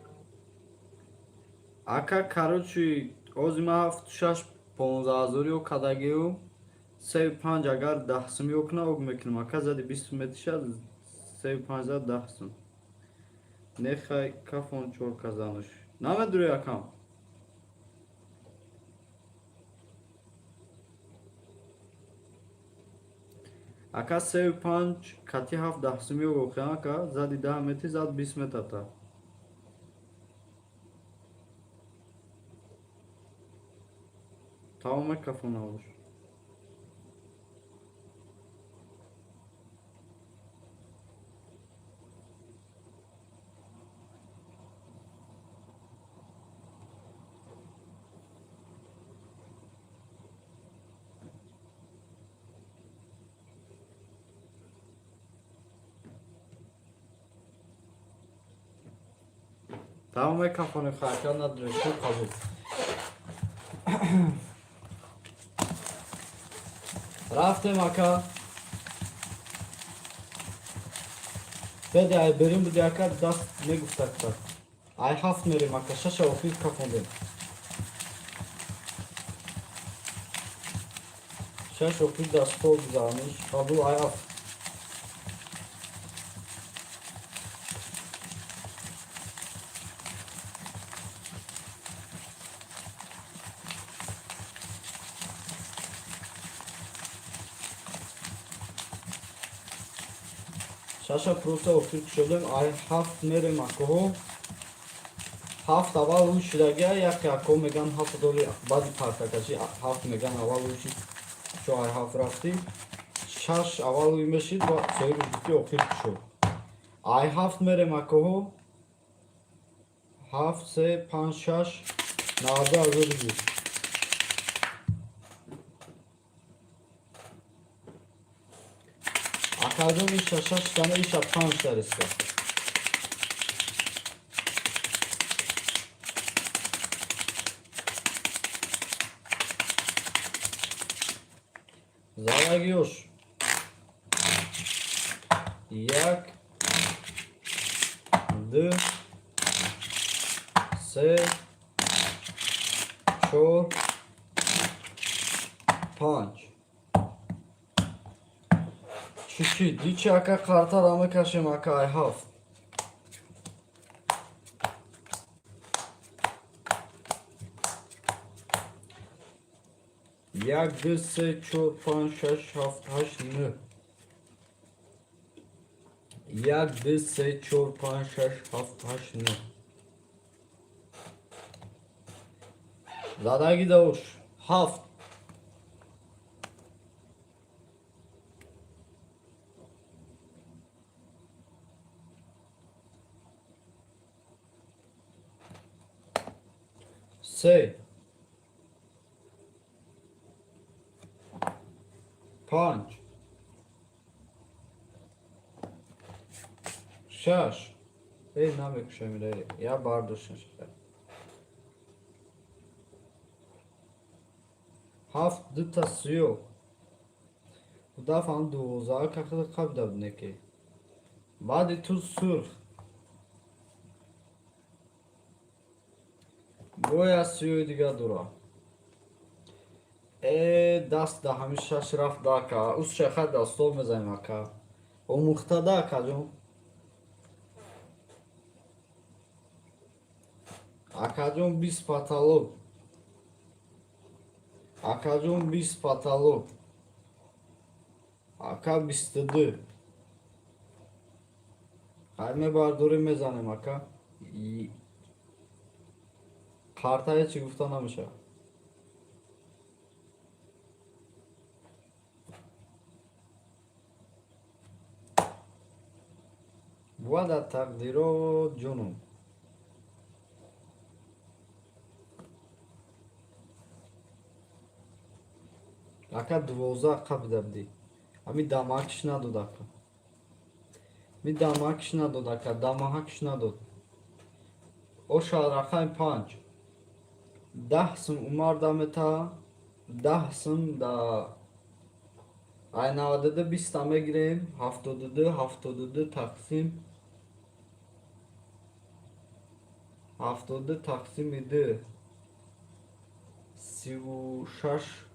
Ака, короче, ози ман ҳафту шаш понздаҳазориё кардагиу сею панҷ агар 10 сум ё куна, ог мекунам, ака. Зади 20 метиша, сею панҷ зад 10 сум. Нехай, кафон чор казануш намедурӣ, акам. Ака, сею панҷ кати ҳафт 10 сум ё воқеан, ака, зади 10 метри зад 20 метрта. Тамом, микрофон набош. Тамом, микрофони ҳаракат надорем, шуд, қабул. Рафтем, ака. Беди ай берим буди, ака, даст мегуфтак. Так, ай ҳафт мерем, ака, шаша охир кафондем. Шаш охир дастол гузарониш, қабул, ай ҳафт. Шаша просто охир кушодем, ай ҳафт мерем, акоҳо. Ҳафт аввал ӯ шудагия, яке ако меган ҳафт доли баъди партакаши ҳафт меган аввал ӯ шид, чо ай ҳафт рафтӣ. Шаш аввал ӯ мешид ва соҳибаш гуфти охир кушод. Ай ҳафт мерем, акоҳо. Ҳафт, се, панҷ, шаш, 92 000 буд. Акаҷон, иша шаш тана, иша панҷ тариста. Залагиёш. Як, ду, се, чор, панҷ. Чӣ чӣ? Дичи, ака, қартара мекашем, ака, ай ҳафт. Як, ду, се, чор, панҷ, шаш, ҳафт, ҳашт, нӯҳ. Як, ду, се, чор, панҷ, шаш, ҳафт, ҳашт, нӯҳ. Задаги давуш. Ҳафт. Се. Панҷ. Шаш. Эй, намекушем, я бардошем. Ҳафт дута сиё. Дафъам 12 кахида қабда неки. Баъди ту сурх. Бояд сиёи дига дура. Э, даст да ҳамин шаш рафт да, ака. Усча хай да стол мезанем, ака. Омӯхтада, акаҷон. Акаҷон, 20 потолок. Акаҷон, 20 потолок. Ака, 22. Хай, мебардорем, мезанем, ака. Қартае чӣ гуфта намешавад. Бувад дар тақдирот, ҷонум. Ака, 12 қабида будӣ. Ами дамакиш надод, ака. Ми дамакиш надод, ака, дамаҳакиш надод. Оша, рақами 5. 10 сум Умар дамета, 10 сум да ай 92 биста мегирем, 72, 72 тақсим 72 тақсими ду, 36,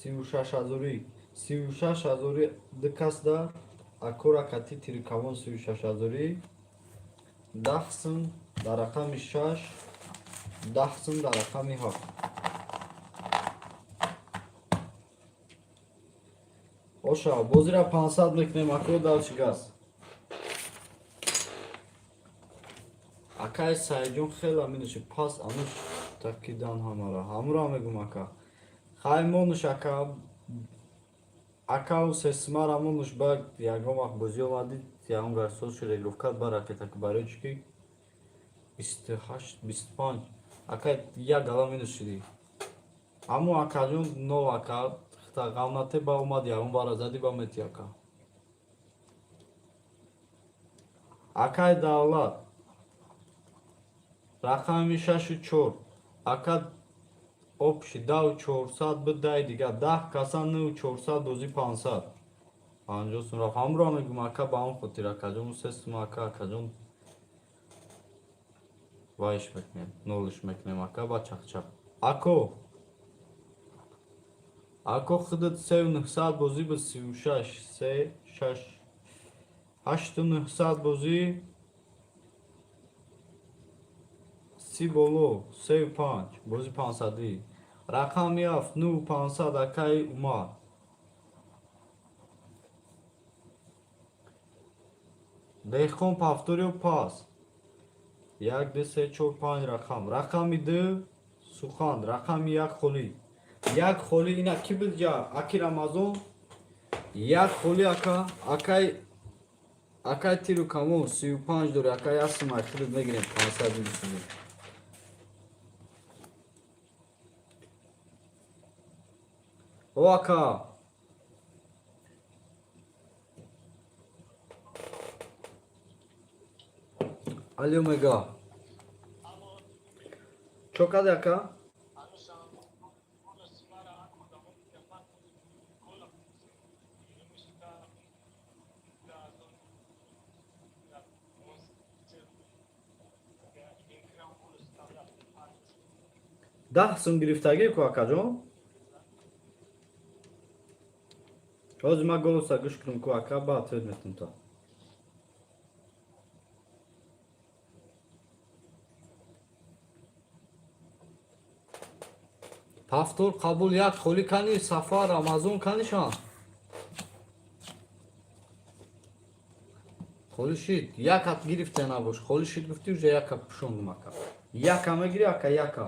36 ҳазорӣ, 36 ҳазори ду касда акора кати тирикамон 36 ҳазорӣ, 10 сум дар рақами 6, 10 сум дар рақами 7. Оша, бозира 500 мекунем, ако, дар чӣ газ. Акаи Саидҷон хела минуши пас ануш такидан ҳамара. Ҳамура мегум, ака. Хай монуш, ака. Акау сесмара монуш, ба ягон вақт бозӣ омадид, ягон гарсоз шуд, регировкат ба ракета, ки барои чӣ ки 28, 25. Ака, як гала минус шудӣ. Аммо акаҷон нол, ака, ғамнате ба омад, ягон бара зади ба мети, ака. Акаи Давлат, рақами шашу чор, ака, общий даву чорсад буд, дай дига 10 каса нӯ чорсад, бозӣ 550 сум рафт. Ҳамуро мегум, ака, ба он хотир, акаҷон, се сум, ака, акаҷон, вайш мекунем, нолиш мекунем, ака, ба чақчақ. Ако, ако, худат сею нӯҳсад бозӣ буд, 36, се, шаш, ҳашту нӯҳсад бозӣ, 30 боло, сею панҷ, бозӣ 500-ӣ. Рақами ҳафт, нӯ 500, акаи Умар. Деҳқон, повториё пас. Як, ду, се, чор, панҷ рақам. Рақами ду сухан, рақами як холӣ. Як холӣ, ина ки буд ҷа? Аки Рамазон. Як холӣ, ака, акай, акай тиру камон 35 дори, ака, як сумай худат мегирем, 500 мисумӣ. О, ака. Алё, мега. Чо кади, ака? 10 сум гирифтагӣ ку, акаҷон? Ҳозир ман голоса гӯш кунам ку, ака, ба ответ метум та. Повтор қабул, як холӣ кани, Сафар, Рамазон канишан. Холӣ шид, якат гирифта набош. Холӣ шид гуфти, уже яка пушондум, ака. Яка мегири, ака, яка.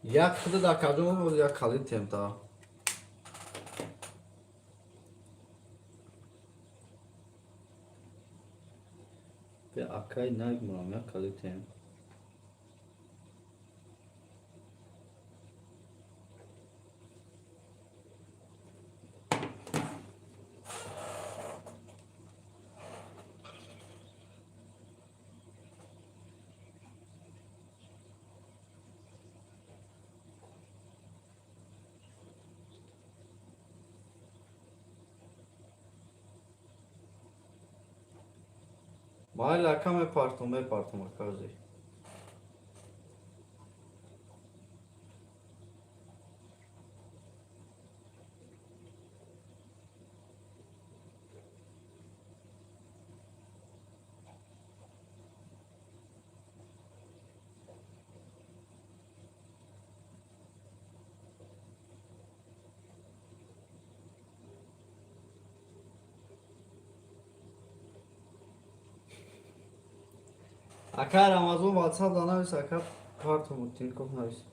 Як худат, акаҷон, як калид темта. Бе акай нагмурам, як калид тем. Майли, ака, мепартом, мепартом, ака, ҳозир. Ака Рамазон, ватсап да навис, ака, картому Тинькофф навис.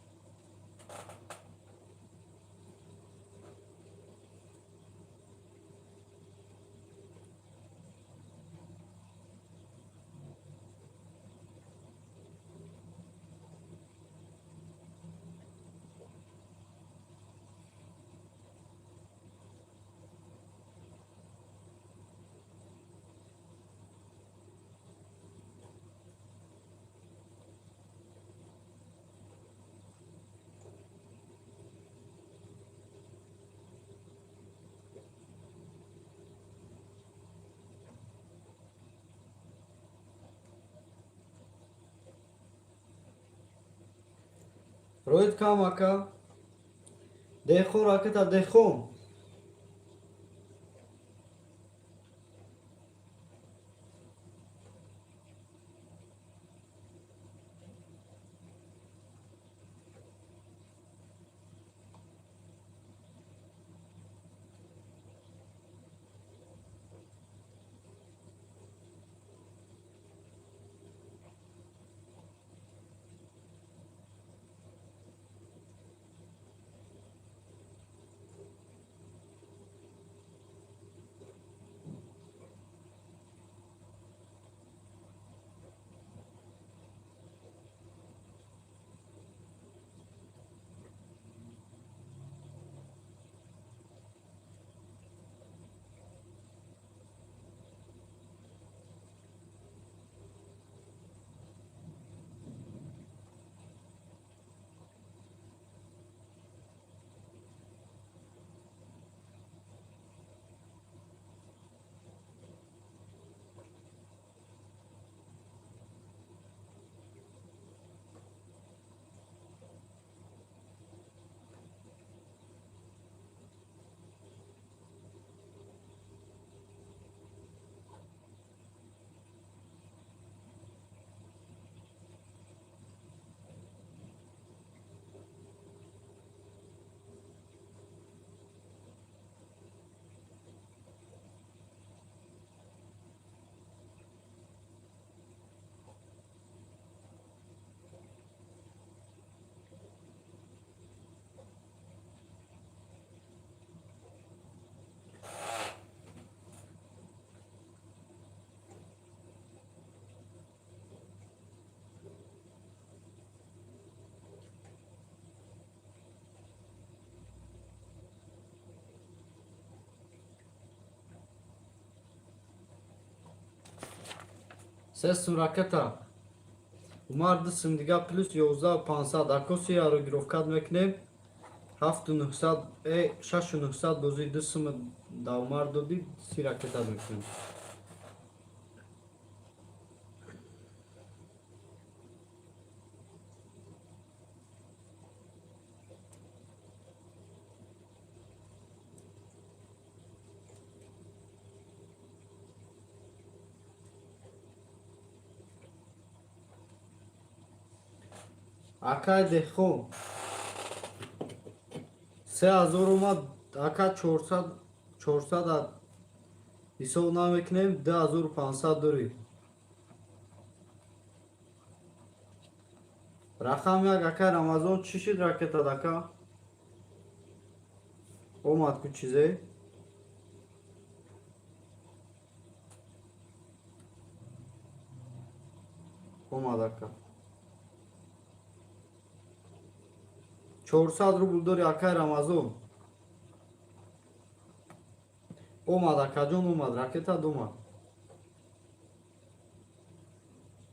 Роид кам, ака. Деҳқон, ракета, деҳқон. Се ракета. Умар дисм дига плюс 11 500. Акоси рогировкат мекунем. 7900, 6900 бозии дисм да Умар додӣ, 30 ракета мекунем. Акай деҳқон, 3000 омад, ака, 400, 400 ҳисоб намекунем, 2500 дорӣ. Рақам як, акай Рамазон, чӣ шид ракетат, ака? Омад ку чизе? Омад, ака. 400 рубл дори, акай Рамазон. Омад, акаҷон, омад, ракетат омад.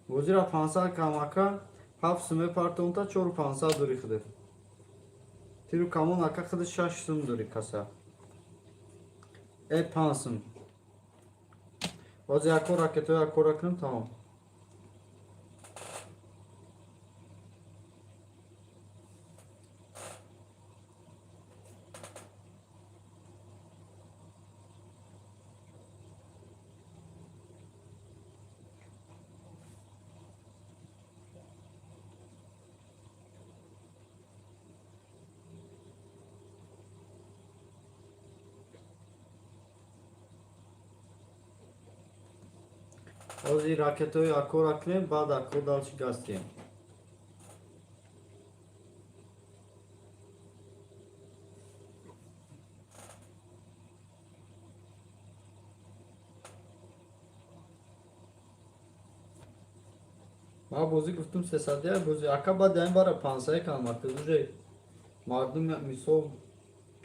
Бозира 500 кам, ака, ҳафт сум мепартонта, 4500 дори худет. Тиру камон, ака, худ 6 сум дори каса. 5 сум. Боз яко ракето якора кунем, тамом. Ҳозир ракетаҳои акора кунем, баъд ако дальше гастем. Ман бозӣ гуфтум сесадия бозӣ ака баъд ин бара пансае кардам ака уже мардум мисол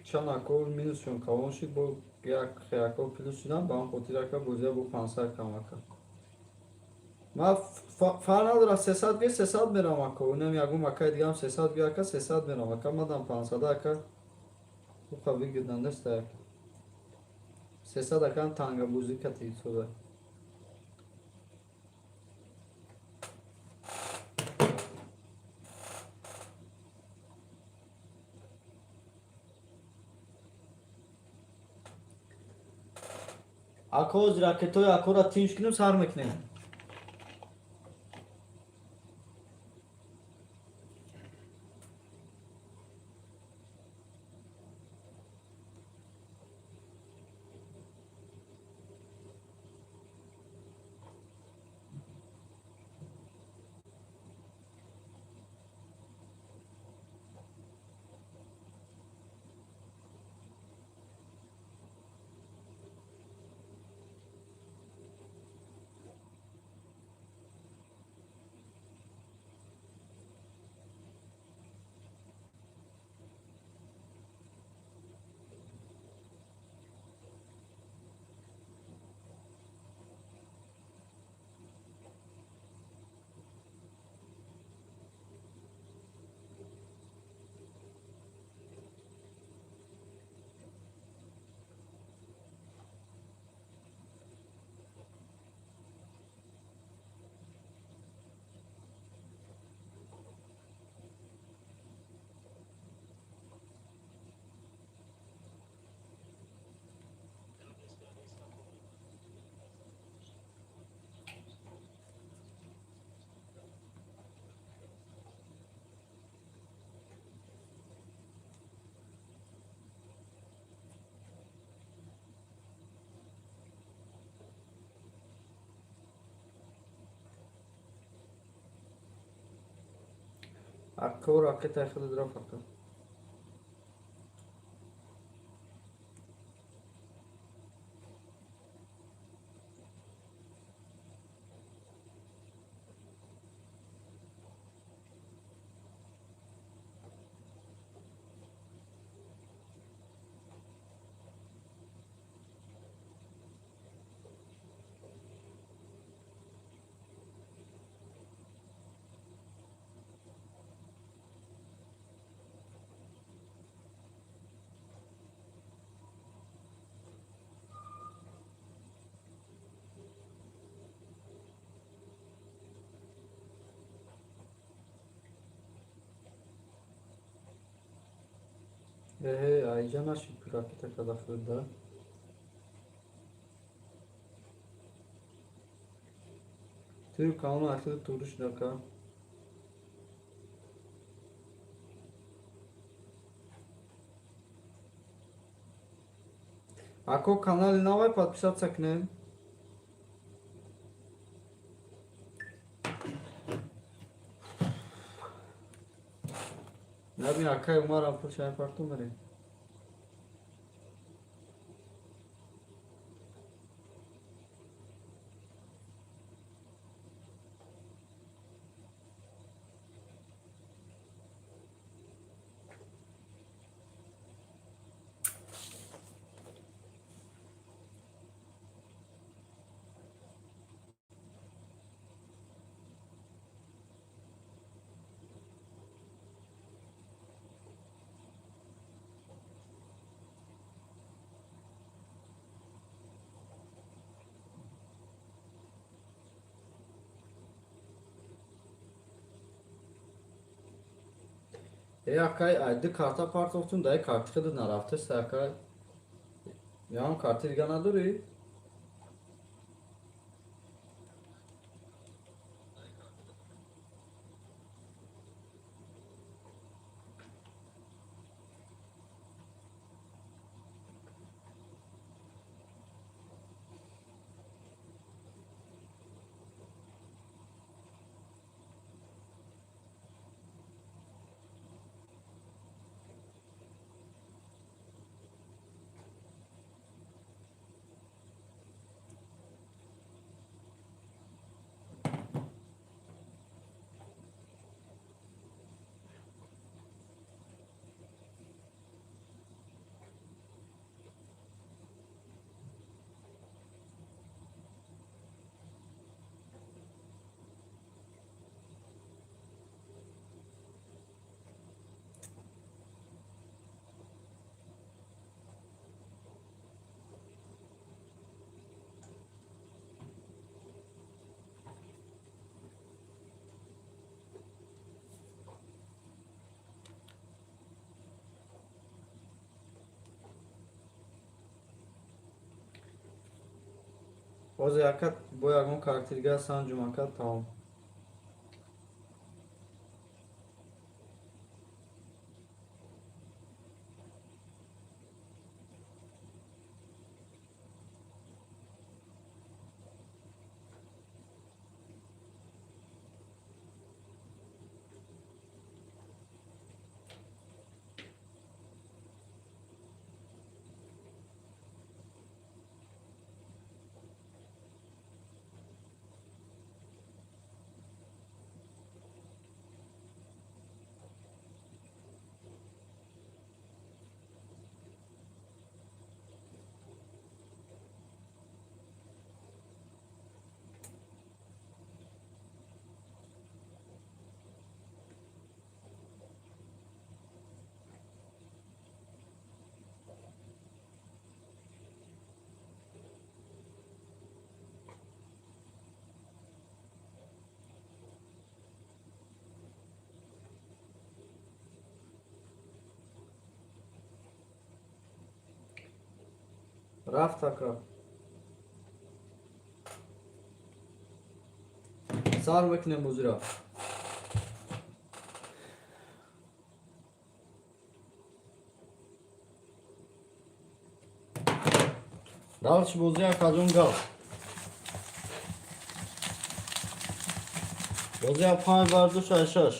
чанд ако минусшон калон шуд, бо як ако плюс шудам, ба он хотир ака бозия бо пансае кардам ака. Ман фарқ надорад, 300 ги 300 мерам ака, унам ягон акаи дигарам 300 ги ака 300 мерам ака, мадам 500 ака уқа выгодно нест ака. 300 ака танга бозӣ кати соза. Ако ҳозир ракетҳои акора тинч кунем, сар мекунем. Ако ракета хеле дроф ака. Эҳе, айҷа нашид ракета када хӯрда. Ту калон ахир туруш дака. Ако канали навай подписаться кунем. Наби акай Умарам пул чай парту мерем. Э акай айди карта партофтум, дай карти хеле нарафтест акай. Ям карти дига надорӣ? Ҳозир ака бо ягон картирга санҷум, ака, тамом. Рафт, ака, сар мекунем бозира. Дальше бозӣ, акаҷон, гап. Бозия панҷ бар ду, шаш, шаш.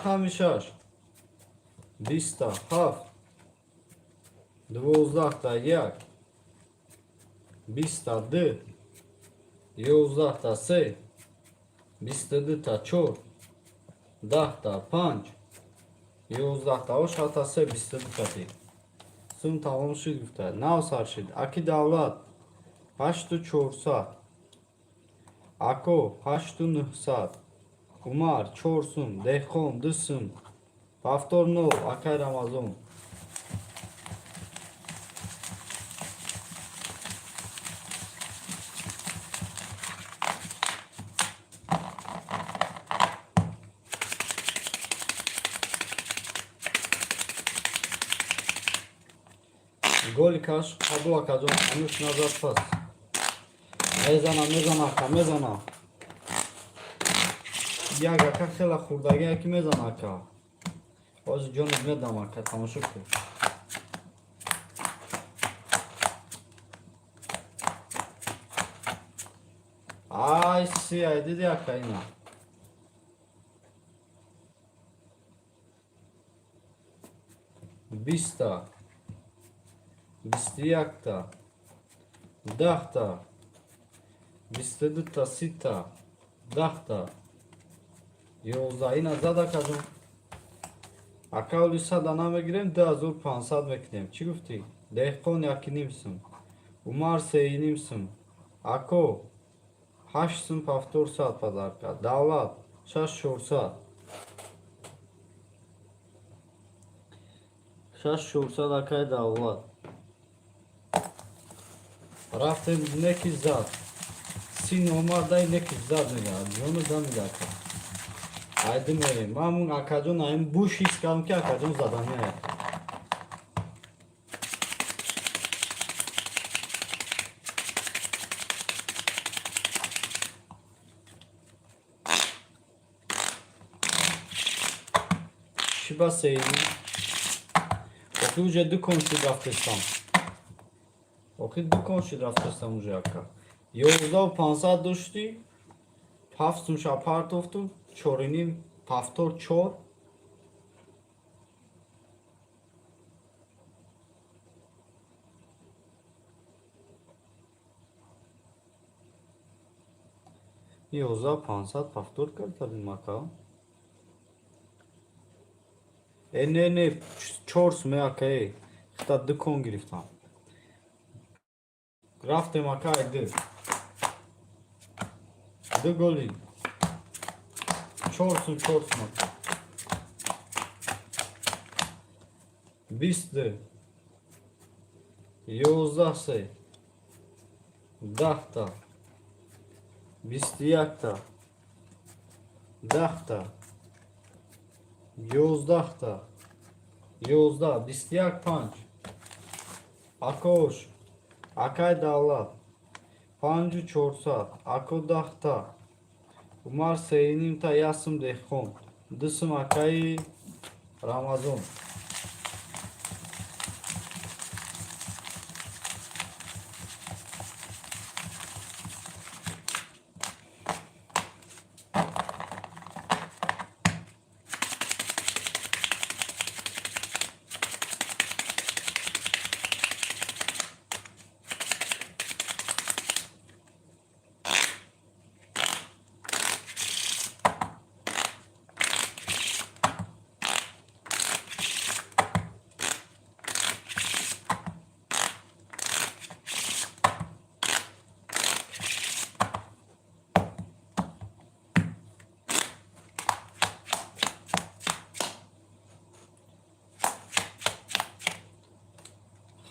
Рақами шаш: биста ҳафт, дувоздаҳта як, биста ду, ёздаҳта се, бисту дута чор, даҳта панҷ, ёздаҳта ошата се, бисту дута ти. Сум тамом шуд, гуфта, нав сар шуд. Аки Давлат ҳашту чорсад, ако ҳашту нӯҳсад, Умар чор сум, Деҳқон ду сум, повтор нол, акай Рамазон. Голи каш қабул, акаҷон, ануш назар пас. Мезана, мезана, ака, мезана. Як ака хела хурдагӣ, яки мезана, ака. Ҳозир ҷонат медам, ака, тамошо кун. Ай си, ай, диди, ака, ина. Биста, бисту якта, даҳта, бисту дута, сита, даҳта, ёздаҳ. Ина зад, акаҷон. Ака, оли сада намегирем, 2500 мекунем. Чӣ гуфтӣ? Деҳқон яки ним сум, Умар сеи ним сум, ако ҳашт сум, повтор сад подарка, Давлат шаш чорсад, шаш чорсад, акай Давлат. Рафтем, неки зад. Син омадай, неки зад мега, ҷону дамида, ака. Айди мерем. Ман акаҷон аим буш ҳис кардам, ки акаҷон задания. Чӣ ба сеюм? Охи уже ду кон шуд, рафтестам. Охи ду кон шуд, рафтестам уже, ака. 11 500 доштӣ, ҳафт сумша партофтум, чориним, повтор чор. 11 500 повтор кардем, ака. Э, не, не, чор суме, ака, э. Хита ду кон гирифтам. Рафтем, ака, ай ду. Ду голи. Чор сум, 4 сум. 22, 11, се, 10-та, 21-та, 10-та, 11-та, 11, 21, панҷ. Акош, акай Давлат, 5400, ако 10-та, Умар сеюнимта, 1 сум, Деҳқон 2 сум, акаи Рамазон.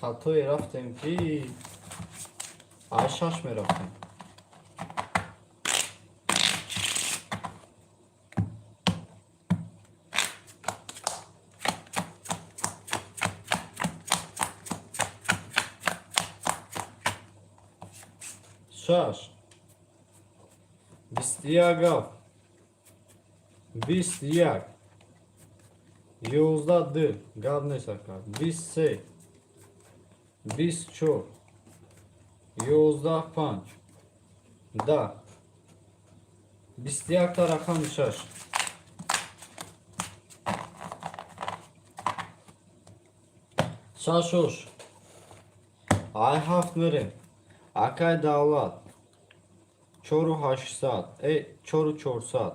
Хатое рафтем, ки аз шаш мерафтем. Шаш, 21, ҳафт, 21, 11, ду, гап нест, ака. 23, 24, 11, панҷ, 10, 21-та, рақами шаш. Шашош. Ай ҳафт мерем. Акай Давлат, 4800, э, 4400,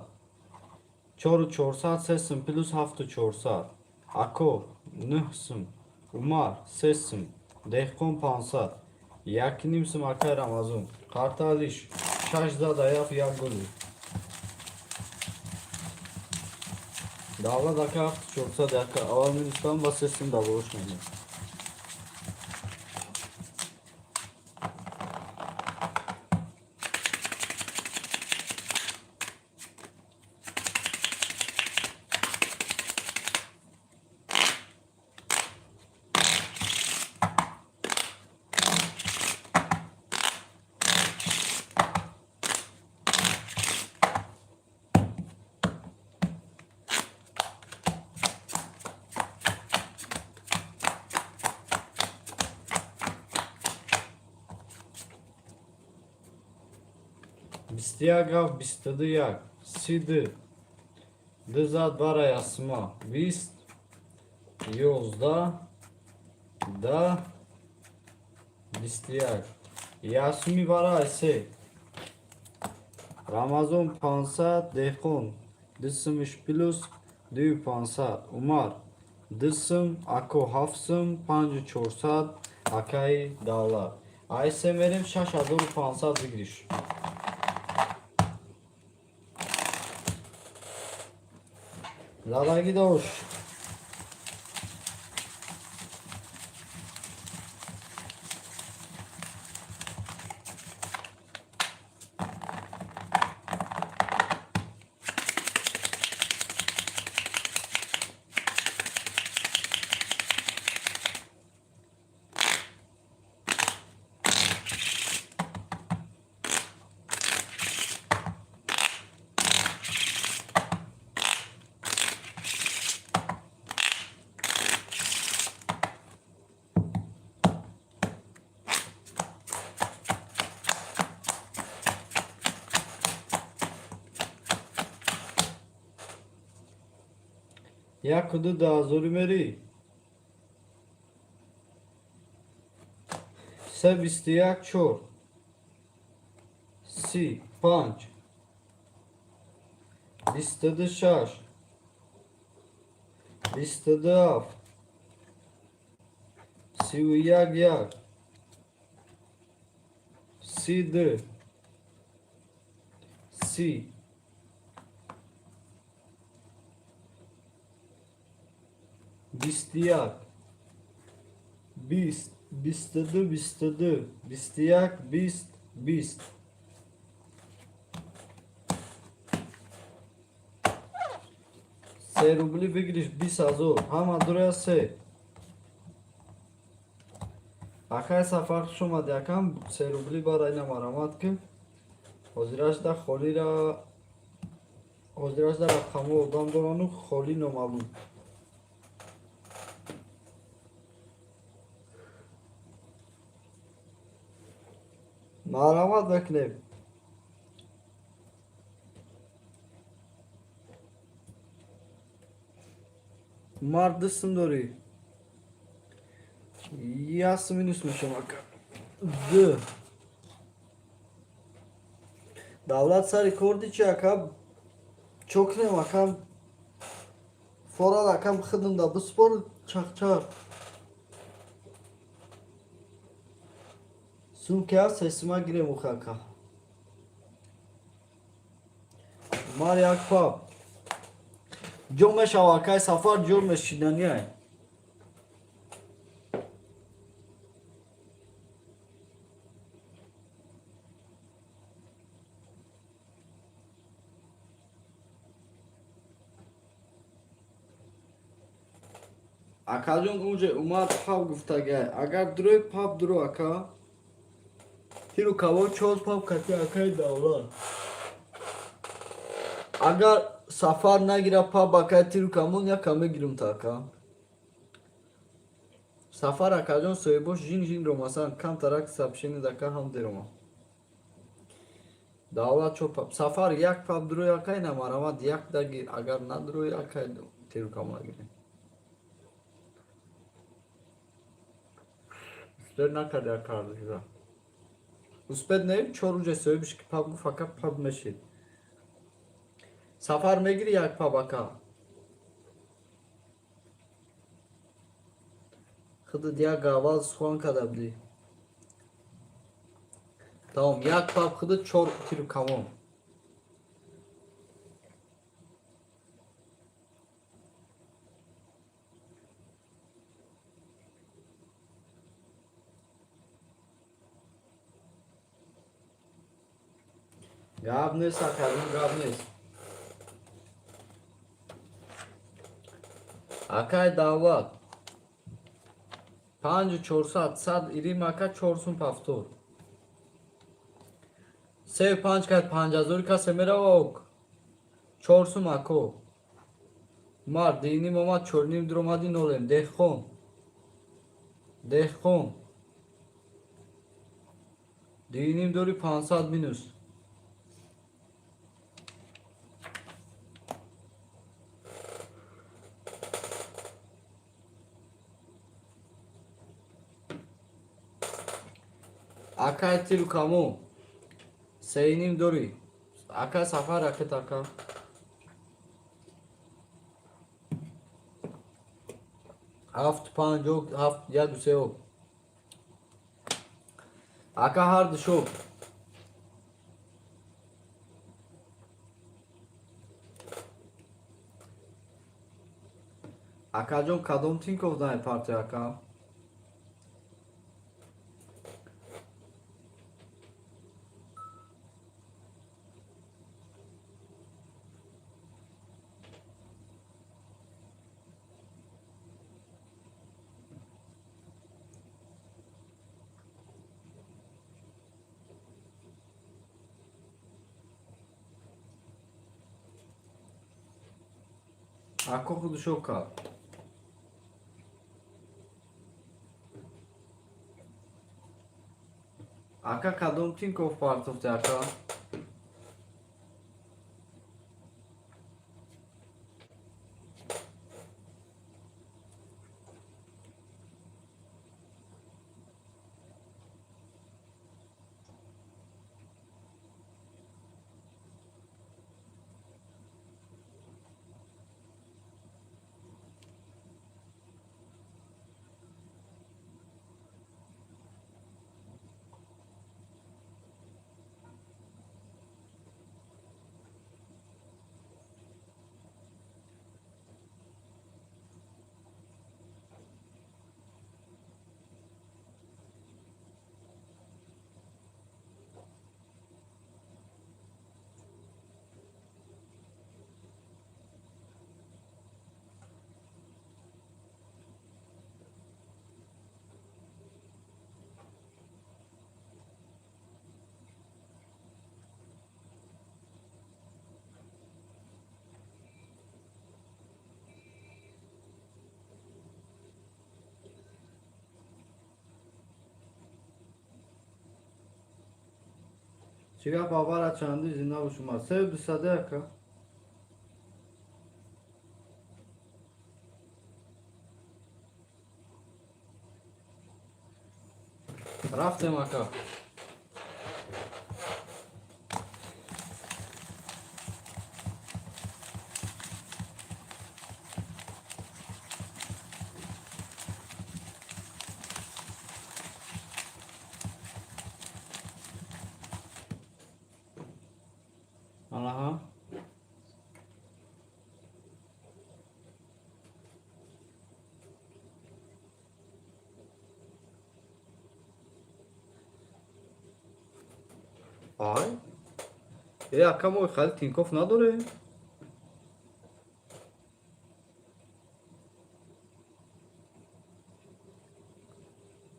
4400, 3 сум плюс 7400, ако 9 сум, Умар 3 сум, Деҳқон 500, 1,5 сум, акай Рамазон. Қарталиш шаш зада, яф як гули. Давлат ака, 7400, яка аввал минустан ба 3 сум давош мемон. 21, ҳафт, 22, як, 32, ду зад бара ясма, 20, 11, 10, 21, ясуми бара се. Рамазон 500, Деҳқон 2 сумиш плюс 2500, Умар 2 сум, ако 7 сум, 5400, акаи Давлат. Ай се мерем, 6500 выигрыш. Задагӣ дошт. Яку ду 10 ҳазорӣ мерӣ. Се, 21, чор, 30, панҷ, 22, шаш, 22, ҳафт, 31, як, 32, 30. 21, 20, 22, 22, 21, 20, 20. Се рубли бигириш 20 000. Ҳама дуроя се. Акай Сафар, хуш омадӣ, акам. Се рубли бара ина марамат ки. Ҳозирашда холира, ҳозирашда рақамҳо одам дорану холи номаълум. Марамат мекунем. Мард дастм дорӣ. Яс минус мешам, ака. Д. Давлат, сари корди чи, ака? Чокнем, акам. Форал, акам, хидм да биспор чақчақ. Сумки ҳаст, сесима гирем уха, ака. Мар як пап. Ҷо мешава, акай Сафар, ҷо мешиданиай. Акаҷон, унҷа умар пап гуфтагай. Агар дурои пап дуро, ака. Тиру кабоб чор пап кати, акаи Давлат. Агар Сафар нагира пап, акай тиру камон яка мегирум та, ака. Сафар, акаҷон, соҳибош жин жин ромасан камтарак сообщение дака ҳам дерома. Давлат чор пап. Сафар як пап дурои, акай, намарамад як дагир. Агар надурои, акай, тиру камон нагирем. Успеть накарди, ака. Успеть не, чор уҷа соҳибиш ки пап гуфт, ака, пап мешид. Сафар, мегири як пап, ака? Худат як аввал сухан карда будӣ. Тамом, як пап худат, чор тиру камон. Гап нест, акаҷон, гап нест. Акай Давлат. Панҷу чорсад, сад ирим, ака, чорсум ҳафтод. Сею панҷ кат 5000 касе мерава ок. Чорсум, ако. Мард диним омад, чорним дуромади нолем. Деҳқон. Деҳқон. Диним дори 500 минус. Акай тиру камо. Сеюним дорӣ. Ака Сафар, ракет, ака. Ҳафт панҷ ок, ҳафт яку се ок. Ака, ҳарду шок. Акаҷон, кадом Тинькофф дай партия, ака? Ако худшо кард. Ака, кадом Тинькофф партофте, ака? Чӣ гап, аввала чандӣ зинда бошума? Сею дусаде, ака. Рафтем, ака. Анаҳа, ай э, ака, мо хали Тинькофф надорем.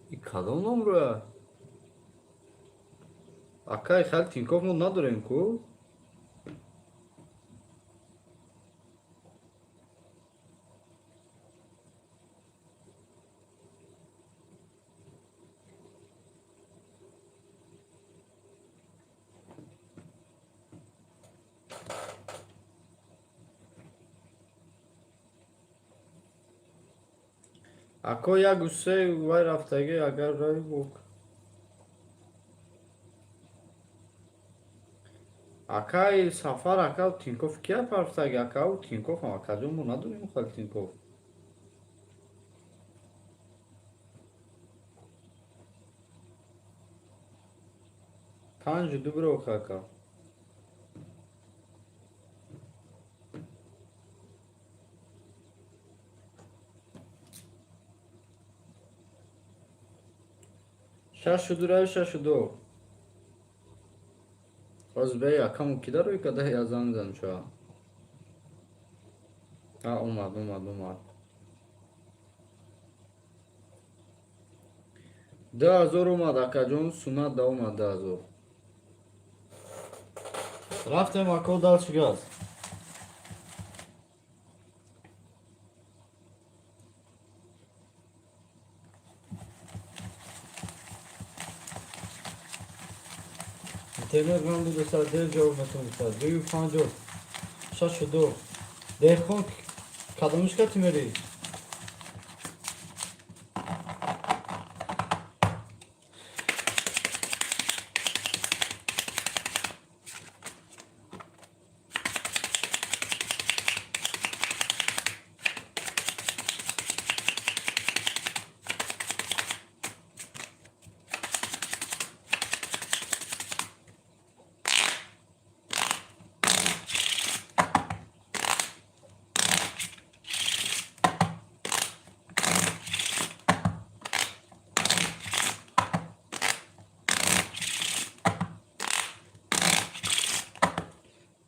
И кадом номра, ака? Хали Тинькофф мо надорем ку. Ако, як гуссе вай рафтагӣ, агар рави бук. Акаи Сафар, ака, Тинькофф кия рафтагӣ, ака? У Тинькофф, акаҷон, мо надорем хали Тинькофф. Панҷу ду бирох, ака. Шашу ду рави, шашу ду. Ҳозир бе, акаму ки дарои када, я занг зан ча. А, омад, омад, омад. 2000 омад, акаҷон, суннат да омад 2000. Рафтем, ако, дальше газ. Интернет ман дудаса, дер ҷавоб метавониста. Дую панҷоҳ, шашу ду. Деҳқон, кадомиш кати мерӣ?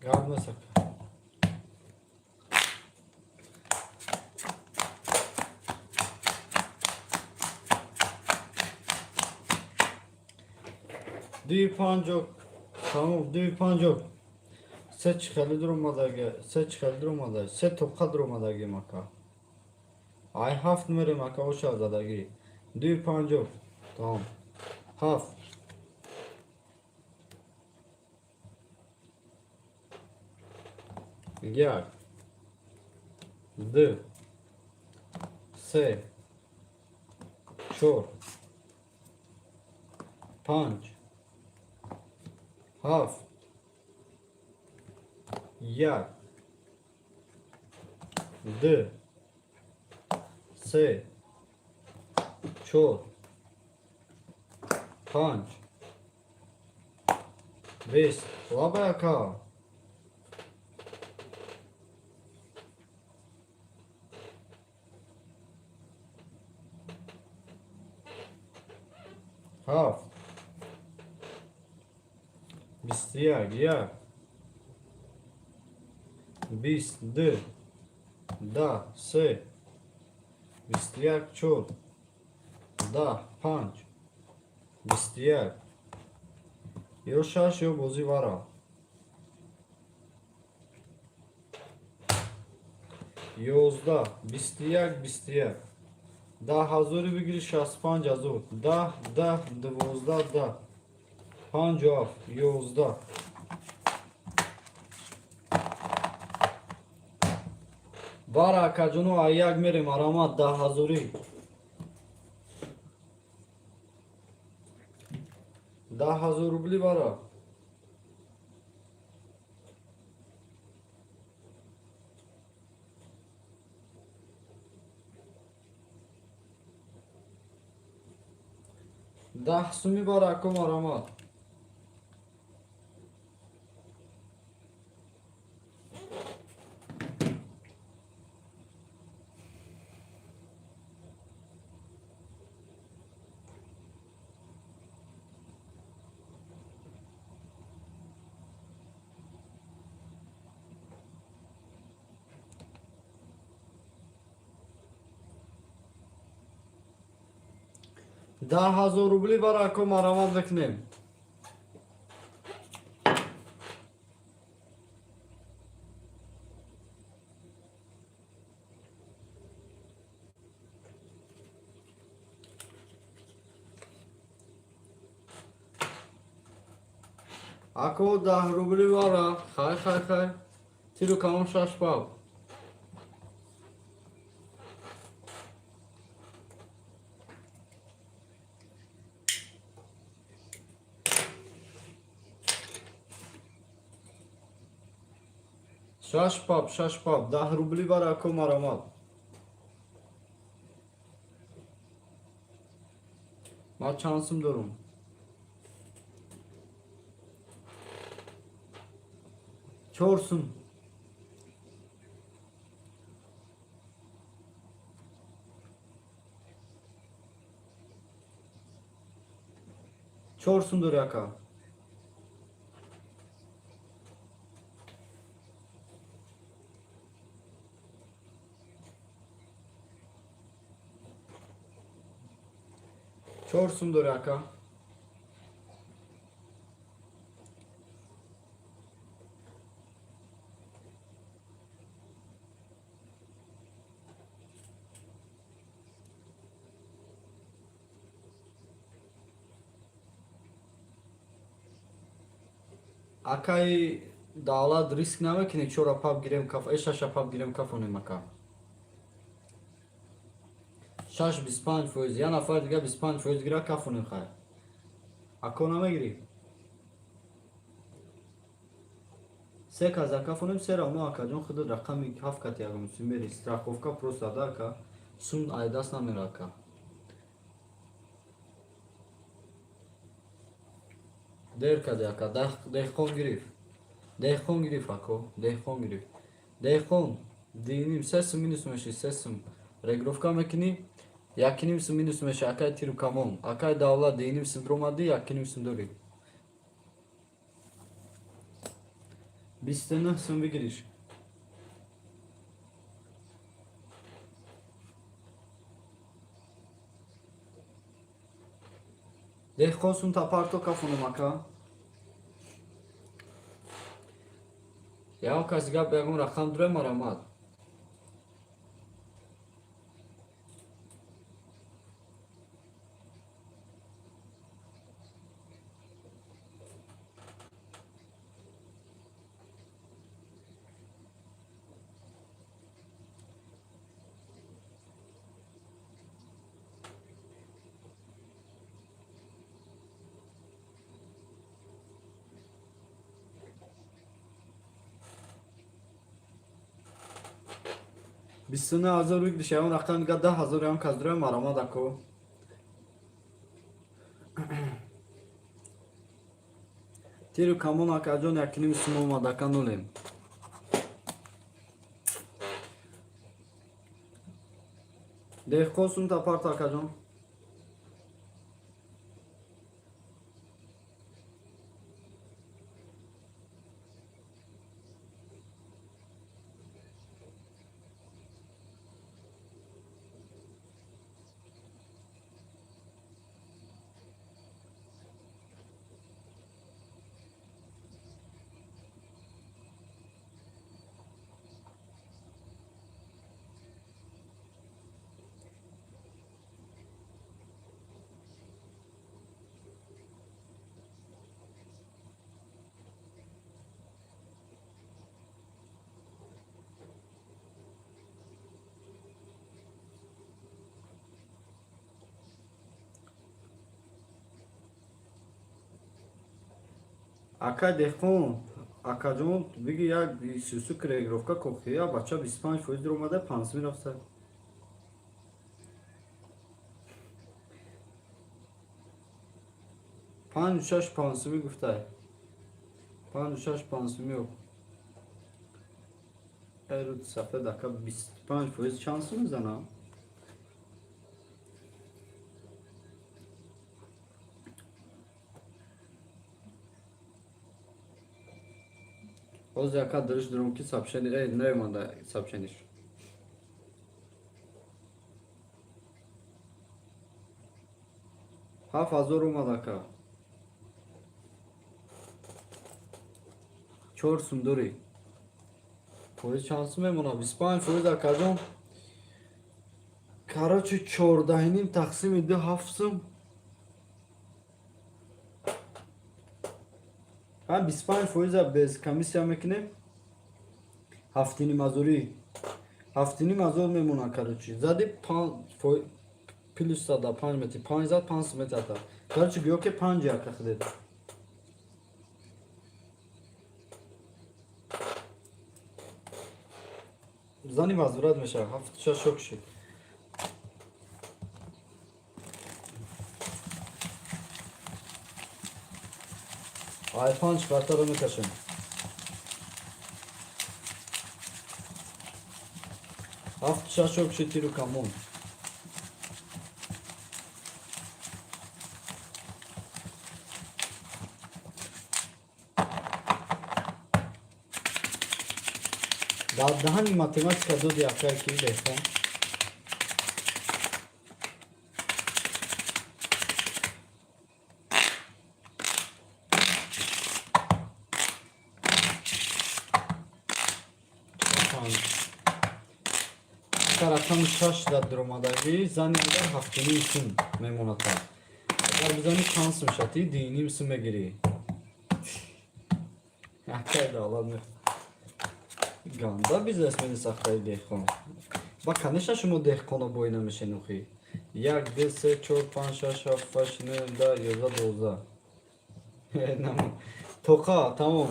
Гап нест, ака. Дуи панҷоҳ, тамом, дуи панҷоҳ. Се чӣ хеле дуромадаги, се чӣ хеле дуромада, се тоқа дуромадагим, ака. Ай ҳафт мерем, ака, оша задагӣ. Дуи панҷоҳ, тамом. Ҳафт. Як. Ду. Се. Чор. Панҷ. Ҳафт. Як. Ду. Се. Чор. Панҷ. 20. Лабай, ака. Ҳафт. 21, як. 20, ду. 10, се. 21, чор. 10, панҷ. 21. Ё шаш, ё бозӣ вара. 11, 21, 21. 10 ҳазори бигири, 65 ҳазор. 10, 10, 12, 10. 57, 11. Бара, акаҷоно, ай як мерем, аромат 10 ҳазорӣ. 10 000 рубли бара. 10 суми бара, ако, марамат. 10 000 рубли бара, ако, марамат мекунем. Ако, 10 рубли бара. Хай, хай, хай, тиру камон, шаш пав. Шаш пап, шаш пап, 10 рубли бара, ако, марамат. Ман чанд сум дорум? 4 сум. 4 сум дори, ака. 4 сум дори, ака. Акаи Давлат, риск намекунӣ, чора пап гирем, каф, э, шаша пап гирем, кафонем, ака. Шаш 25%, як нафар дига 25% гира, кафонем. Хай, ако, намегирӣ? Се каза кафонем, се равно, акаҷон. Худо рақами ҳафт кати ягон мери, страховка просто да, ака, сум айдаст намера, ака. Дер кади, ака. Деҳқон гирифт, деҳқон гирифт, ако, деҳқон гирифт. Деҳқон диним 3 сум минус меши, 3 сум регировка мекунӣ, 1,5 сум минус меши. Акай тиру камон, акай Давлат, 2,5 сум дуромадӣ, 1,5 сум дорӣ. 29 сум бигириш. Деҳқон сум тапарто, кафонум, ака. Ягон каси гап, ягон рақам дуре, марамат. 29 000 выигрыш. Ягон рақам дига, 10 000 ягон кас дуре, марамат, ако. Тиру камон, акаҷон, 1,5 сум омад, ака, нулем. Деҳқон сум тапарта, акаҷон. Ака деҳқон, акаҷон, биги як сюсу корректировка кохия, бача 25% омада, 5 сум рафта. Панҷу шаш панҷсумӣ гуфтай. Панҷу шаш панҷсумӣ. Эруд сафед ака 25% чанд сум мезанам? Ҳозир ака дириш дурум ки сообщение наёмада сообщениеш. 7000 омад ака. 4 сум дорӣ. Фоиз чанд сум мемонад? 25% акаҷон. Короче, 14,5 тақсими ду 7 сум. Ҳам 25 фоиза без комиссия мекунем. 7,5 ҳазорӣ. 7,5 ҳазор мемонад, короче. Зади плюс зада панҷ метри. Панҷ зад 5 сум метата. Короче, гӯё ки панҷ яка худет. Зани возврат мешавад. Ҳафту шаш шок шуд. Ай панҷ картаро мекашем. Ҳафту шаш шок шуд тиру камон. Дар даҳани математика доди акай ки деҳқон. Рақами шаш дар дуромадагӣ зани агар 7,5 сум мемонад. Агар бизани чанд сум шати 2,5 сум мегирӣ. Акай давлат ганда бизнесмени сахтаи деҳқон. Ба конечно шумо деҳқоно бой намешенухӣ. Як, ду, се, чор, панҷ, шаш, ҳафт, ҳашт, нӯ, 10, 11, 12. Тоқа, тамом.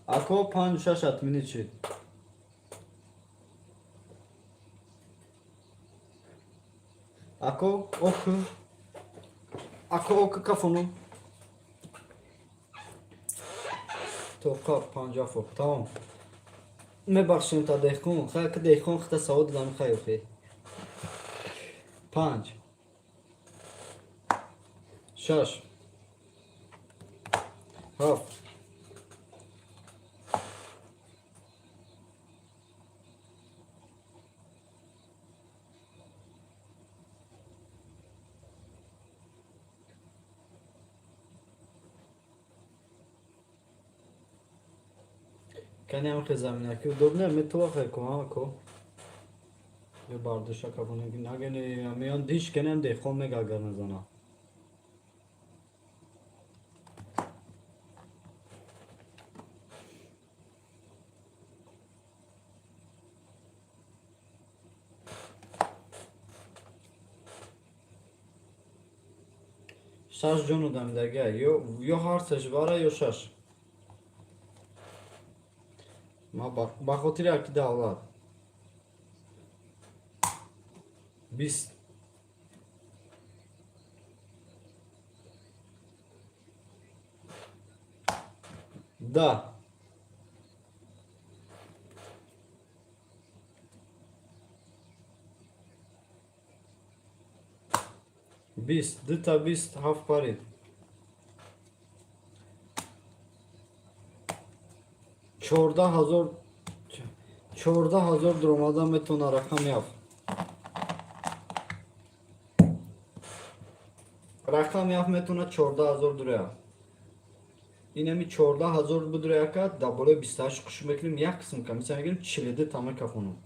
Ако панҷу шаш отменить шуд. Ако ок. Ако ок кафону. Тоқа панҷаф ок. Тамом. Мебахшем та деҳқон. Хай ки деҳқон хита савол додам хай охи. Панҷ. Шаш. Ҳафт. Кани ам хе заминаки удобно метова хе ко ко. Ё бардоша кафоне нагени меён диш кенем деҳқон мега агар назана. Шаш ҷону дамидага ё ҳар сеш вара ё шаш. Ма ба хотири аки давлат. 20. 10. 20. Дута 20 ҳафт парид. 14 ҳазор, 14 ҳазор дуромада метавона рақами ҳафт. Рақами ҳафт метавона 14 ҳазор дуроя. Инами 14 ҳазор будуроя ка дар болои 28 қуш мекунем, як қисм комиссия мегирем, 42 тама кафонум.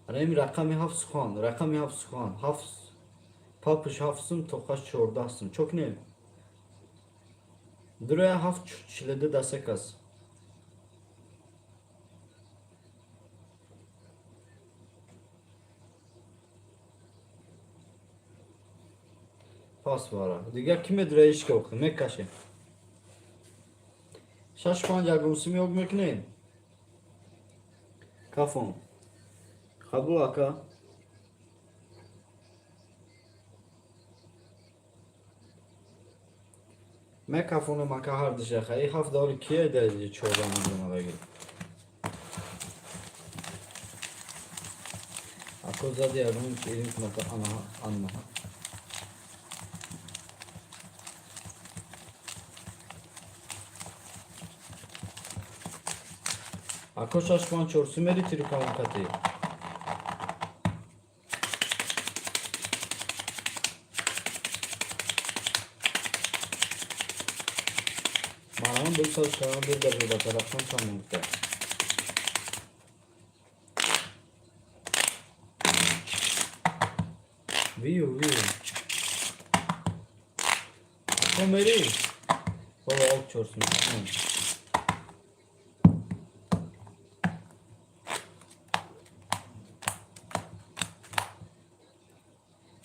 Ана ин рақами ҳафт сухан, рақами ҳафт сухан, ҳафт папуш 7 сум, тоқаш 14 сум. Чо кунем? Дуроя ҳафт 42 дасек аст. Пас вара. Дигар ки медура ишка охи мекашем. Шаш панҷ ягон сими ок мекунем. Кафон. Қабул, ака. Мекафонем, ака, ҳар дишаха. И ҳафт даври кия даи чорда меомадаги. Ако зади ягон чи ирим куната ана анна. Ако шаш панҷ чор сумери тирикамон кати. Марам бисад шавам бирда ба тарафшон тамомта. Вию, вию. Ако мери? Баба ок чор сум.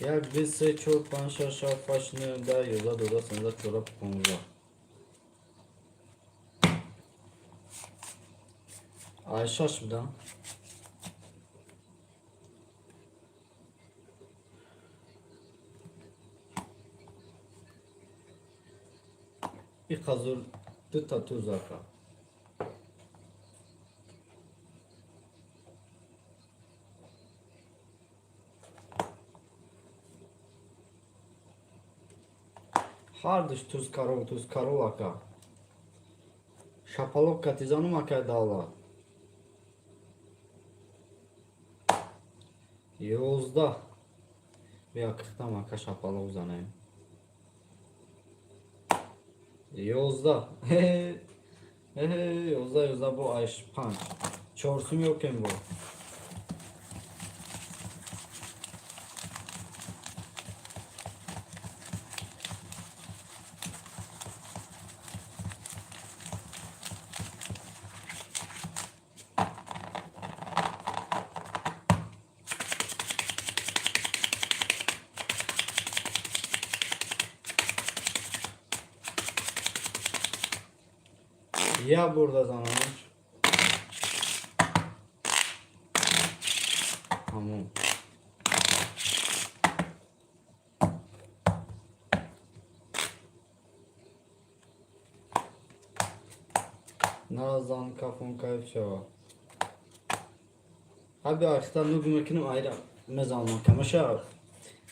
Як, ду, се, чор, панҷ, шаш, ҳафт, ҳашт, нӯҳ, даҳ, 11, 12, 13, 14, 15. Ай шаш будам. И қазур дута туз, ака. Ҳардуш туз карол, туз карол, ака. Шапалоқ катизанум, ака давлат. 11. Бия кихтам, ака, шапалоқ занем. 11. 11, 11 бо айш панҷ. Чорсум ёкем бо. Я бурда занам. Тамом. Назан кафон кайф шава. Аби ахта нуг мекунем айра мезанам камаша.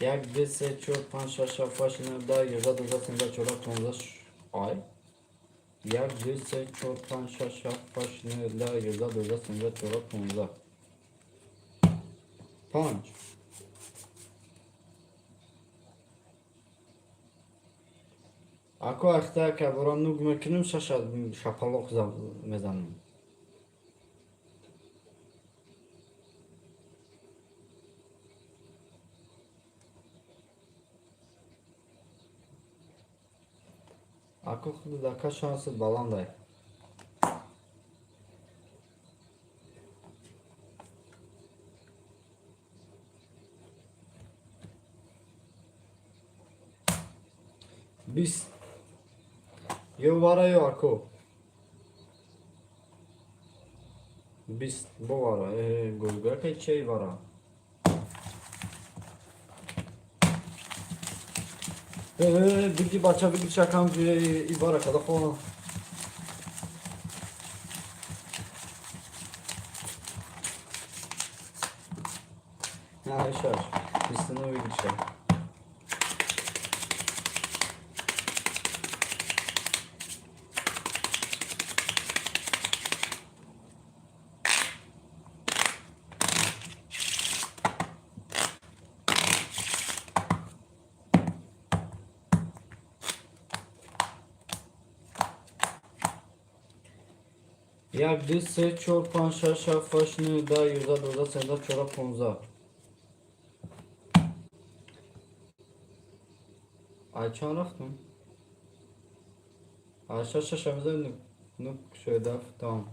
Як, ду, се, чор, панҷ, шаш, ҳафт, ҳашт, нӯҳ, даҳ, 11, 12, 13, 14, 15. Ай. Як, ду, се, чор, панҷ, шаш, ҳафт, ҳашт, нӯҳ, даҳ, 11, 12, 13, 14, 15. Панҷ. Ако ахта кабора нуг мекунем, шаша шапалоқ мезанем. Ако худ дака шансат баландай. 20. Ё вара ё ако. 20 бо вара. Гулгакай чей вара. Биги бача, биги шакам и вара када хона. Шаш. 29 выигрыша. Як, ду, се, чор, панҷ, шаш, ҳафт, ҳашт, нӯҳ, даҳ, 11, 12, 13, 14, 15. Ай чанд рафтум? Ай шаш шаша мезанем, нук шояд тамом.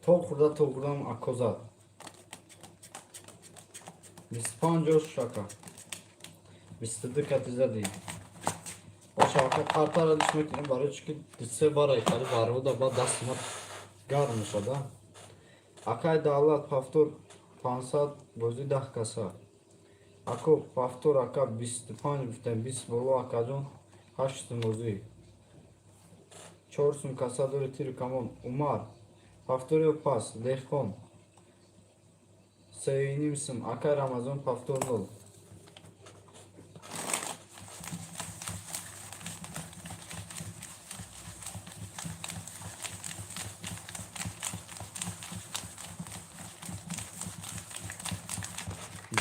То хӯрда, то хӯрдам, ако зад. 25 ош, ака. 22 кати задӣ. Боша, ака, қартара диш мекунем, барои чӣ ки се бара хари барода, баъд дасти ма гарм мешада. Акай Давлат, повтор 500, бозӣ 10 каса. Ако, повтор, ака, 25 гуфтем, 20 боло, акаҷон, 8 сум бозӣ. 4 сум каса дори, тиру камон. Умар, повтор ё пас, Деҳқон. 3,5 сум, акай Рамазон, повтор 0.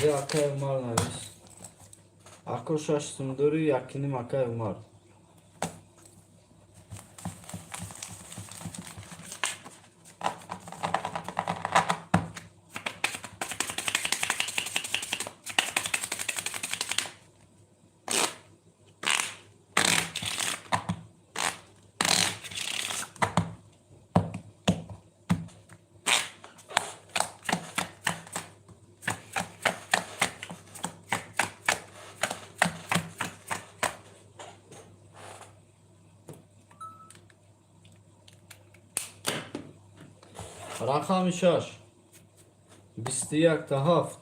Де, акай Умар, навис. Ако, 6 сум дори, 1,5, акай Умар. Рақами 6, 21 та 7,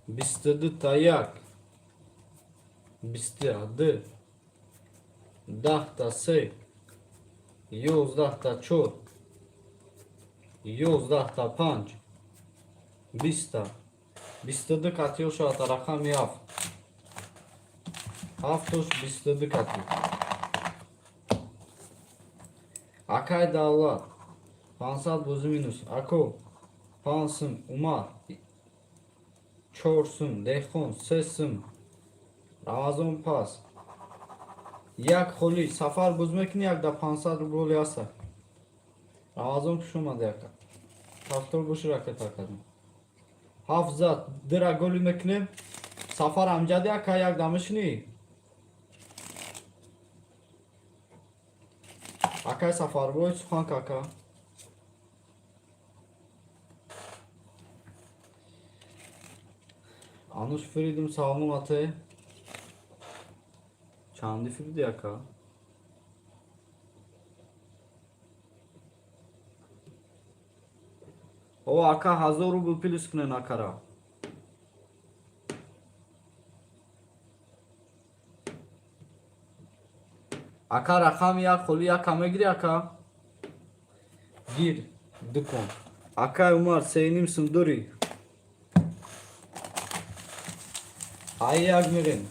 22 та 1, 22, 10 та 3, 11 та 4, 11 та 5, 20 та 22 катиё шавад. Рақами 7, ҳафтош 22 кати. Акай Давлат, 500 бозӣ минус. Ако, 5 сум. Умар, 4 сум. Деҳқон, 3 сум. Рамазон, пас як холи. Сафар, боз мекунӣ, як да 500 рубли аста. Рамазон, хуш омади, ака. Повтор боши, ракета кардем. Ҳафт зад, дира голи мекунем. Сафар, амҷади, ака, як да мешинӣ? Акай Сафарбой, сухан кака. Ануш Фридум, салом, ате. Чанди фириди, ака? О, ака, 1000 рубл плюс кунен акара. Ака, рақами як холи, яка мегирӣ, ака? Гир, дукон. Акай Умар, 3,5 сум дорӣ? Ай, як мерем.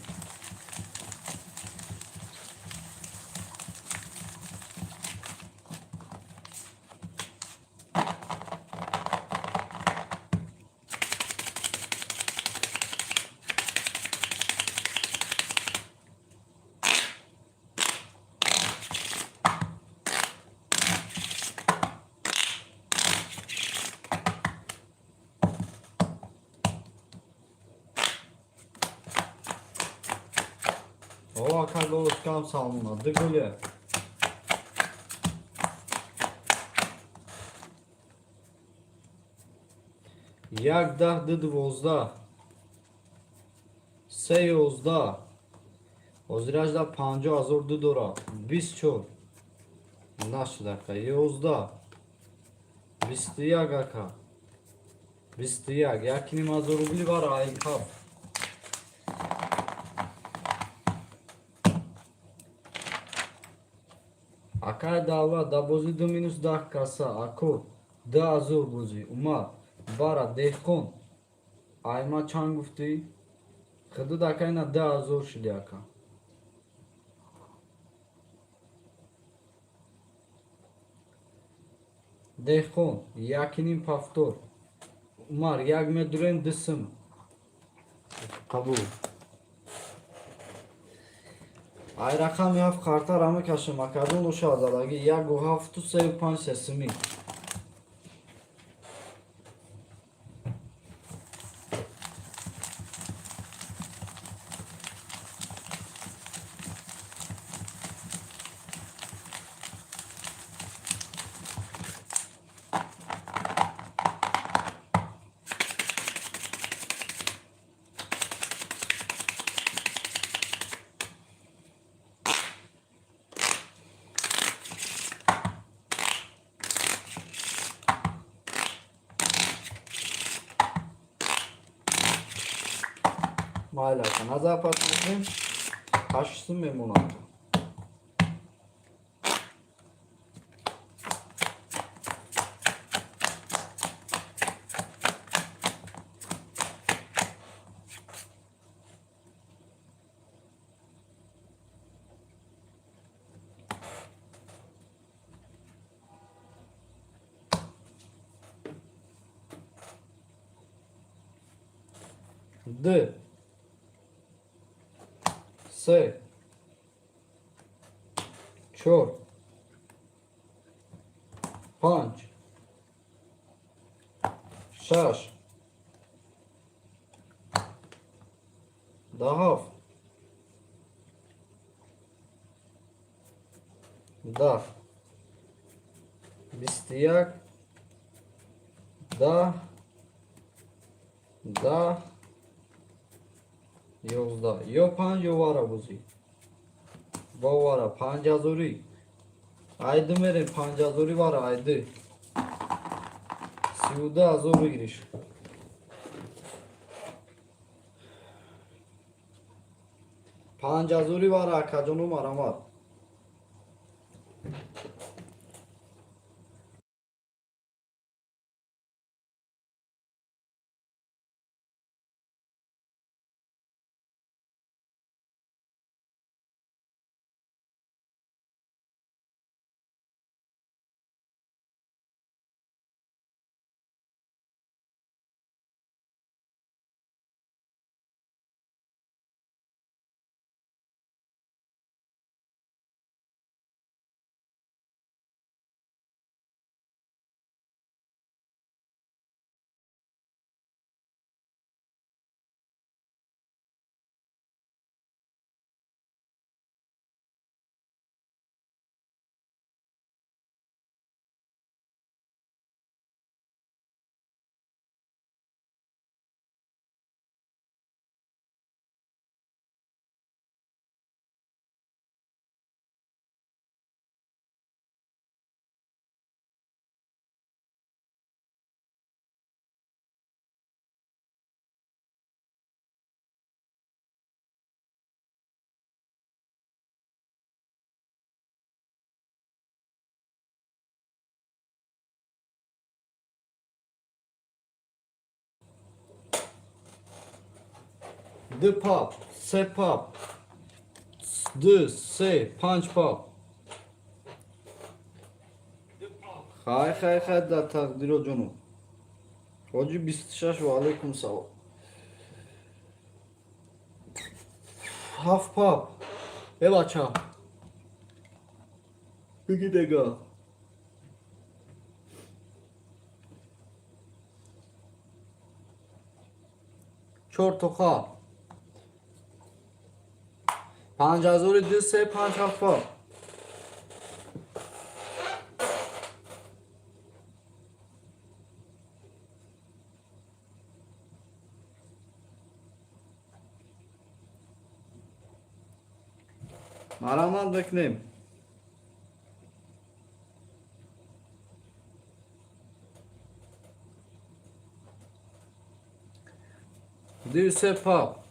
О, ака, голос салмона. Ду гуле. Як 10, ду 12, се 11, ҳозирашда 50 000 ду дора, 24 нашуд, ака, 11, 21, ака, 21, 1,5 ҳазор рубли бара ай ҳафт. Акай Давлат, да бозӣ ду минус 10 каса. Ако, 2000 бозӣ. Умар, бара. Деҳқон, айма чанд гуфтӣ? Худуд, ака, ина 2000 шуди, ака. Деҳқон, 1,5 повтор. Умар, як медурем, ду сум. Қабул. Ай, рақами ҳафт қартара мекашем, акаҷон, оша задаги яку ҳафту сею панҷ сесумӣ. Майли, ака, назар пас мекунем, 8 сум мемонад. Д, се, чор, панҷ, шаш, 17, 10, 21, 10, 10, 11. Ё панҷ, ё вара бозӣ. Бо вара 5000-ӣ. Айди мерем, 5000-ӣ вара айди. 32 000 выигрыш. 5000-ӣ вара, акаҷону, марамат. Ду пап, се пап, ду, се, панҷ пап. Хай, хай, хай, дар тақдиро, ҷону. Ҳоҷи 26, ва алайкум салом. Ҳафт пап. Э, бача. Биги дега. Чор тоқа. 5000-и, ду, се, панҷ, ҳафт пап. Марамат мекунем. Ду, се пап.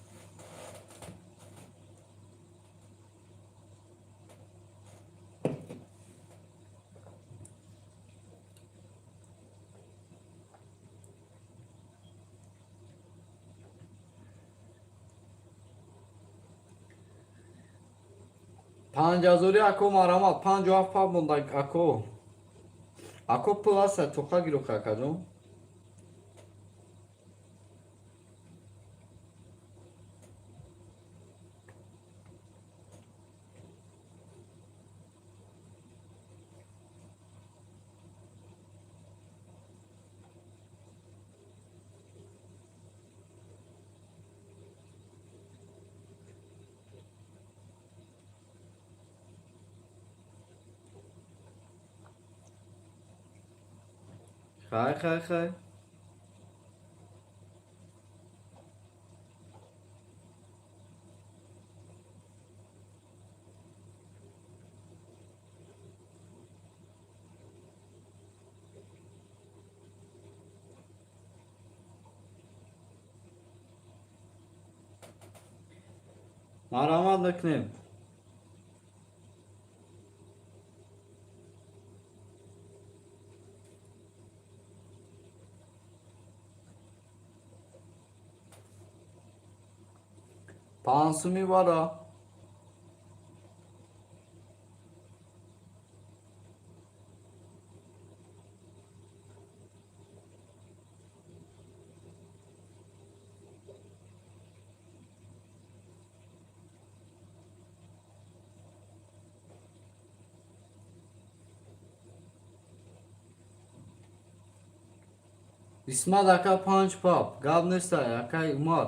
5000-и, ако, марамат, 57 пап монда, ако. Ако, пул аста, тоқа гирӯха, акаҷон. Хай, хай, хай. Марҳамат мекунем. Пансуми вара. Исмат ака, панҷ пап, гап нестай, акай Умар.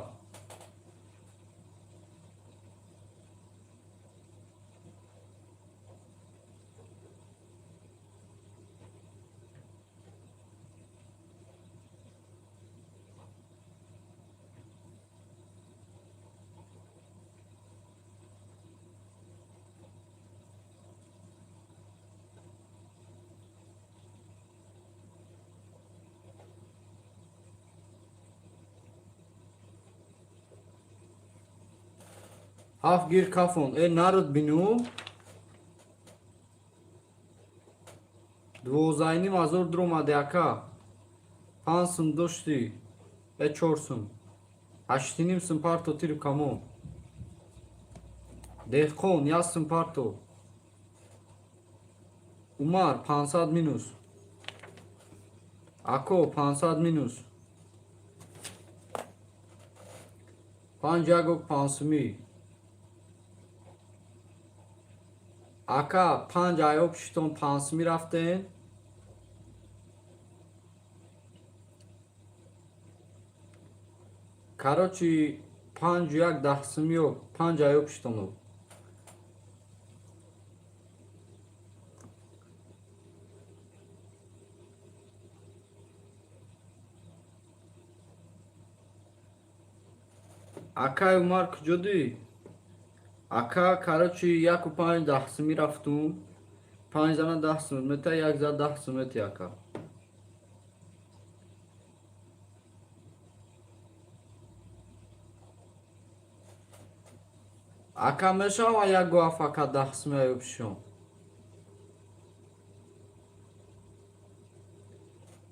Ҳафт гир кафон. Э, народ, бину. 12,5 ҳазор дуромаде, ака. 5 сум доштӣ. Э, 4 сум. 8,5 сум парто, тиру камон. Деҳқон, 1 сум парто. Умар, 500 минус. Ако, 500 минус. Панҷ ягок пансумӣ. Ака, панҷ айоб шитон пансумӣ рафтен. Короче, панҷу як даҳсумиё, панҷ айоб шитоно. Акай Умар, куҷодӣ? Ака, короче, яку панҷ даҳсумӣ рафтум. Панҷ зана 10 сум мета, як зад 10 сум мети, ака. Ака, мешава як гуаф, ака, 10 сум аюб шон.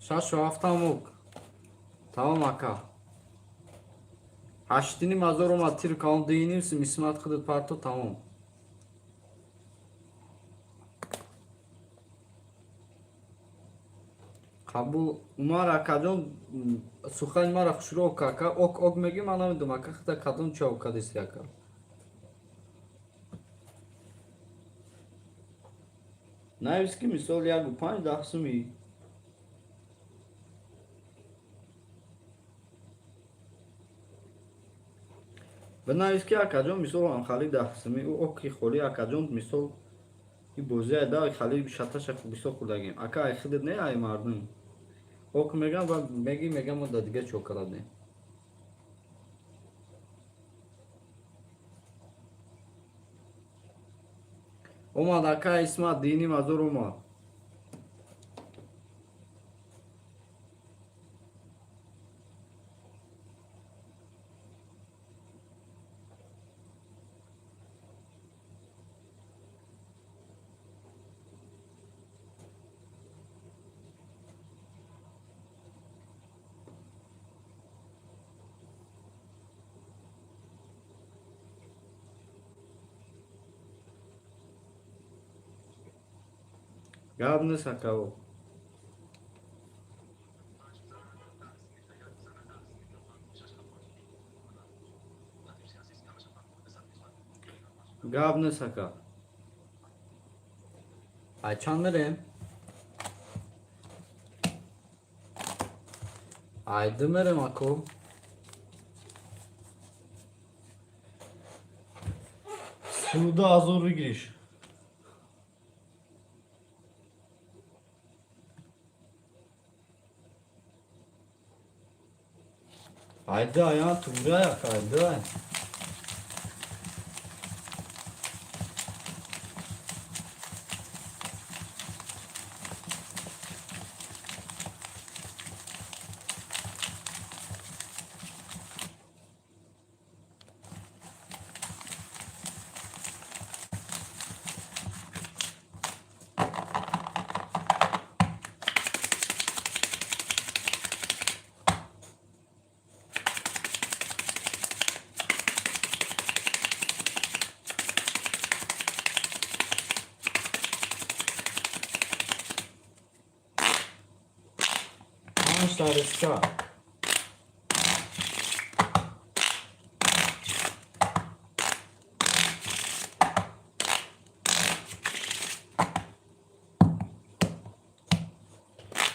Шашу ҳафтам ок. Тамом, ака. 8,5 ҳазор омад, тир калон, 2,5 сум. Исмат, худат парто, тамом. Қабул, Умар акаҷон, сухани мара хушрӯ ок, ака. Ок, ок мегӣ, ман намедонам, ака, худа кадом ча ок кадисти, ака. Навис ки, мисол, яку панҷ даҳсуми. Бинавис ки, акаҷон, мисол, ҳамхали даҳсуми ӯ оки холи, акаҷон, мисол, и бозия да хали шаташа бисёр хӯрдагем. Ака, ай худат не, ай мардум. Ок мегам ва меги мегам, мо да дига чо кардем. Омад, ака Исмат, 2,5 ҳазор омад. Гап нест, акао. Панҷ зана 10 сум мета, як зана 10 сум мета, шаш ҳафт Гап нест, ака. Ай чанд мерем? Ай ду мерем, ако. 32 ҳазор выигрыш. Айда, ая, туграй, ака, айда. Панҷта риска.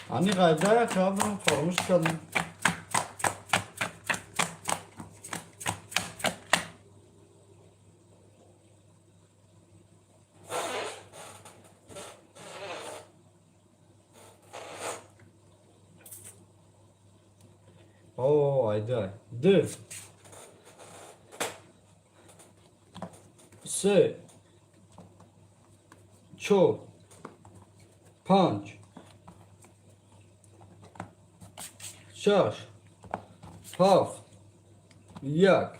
Ани ғайдая кардам, фаромӯш кардам. О, айдай. Д. Се. Чор. Панҷ. Шаш. Ҳафт. Як.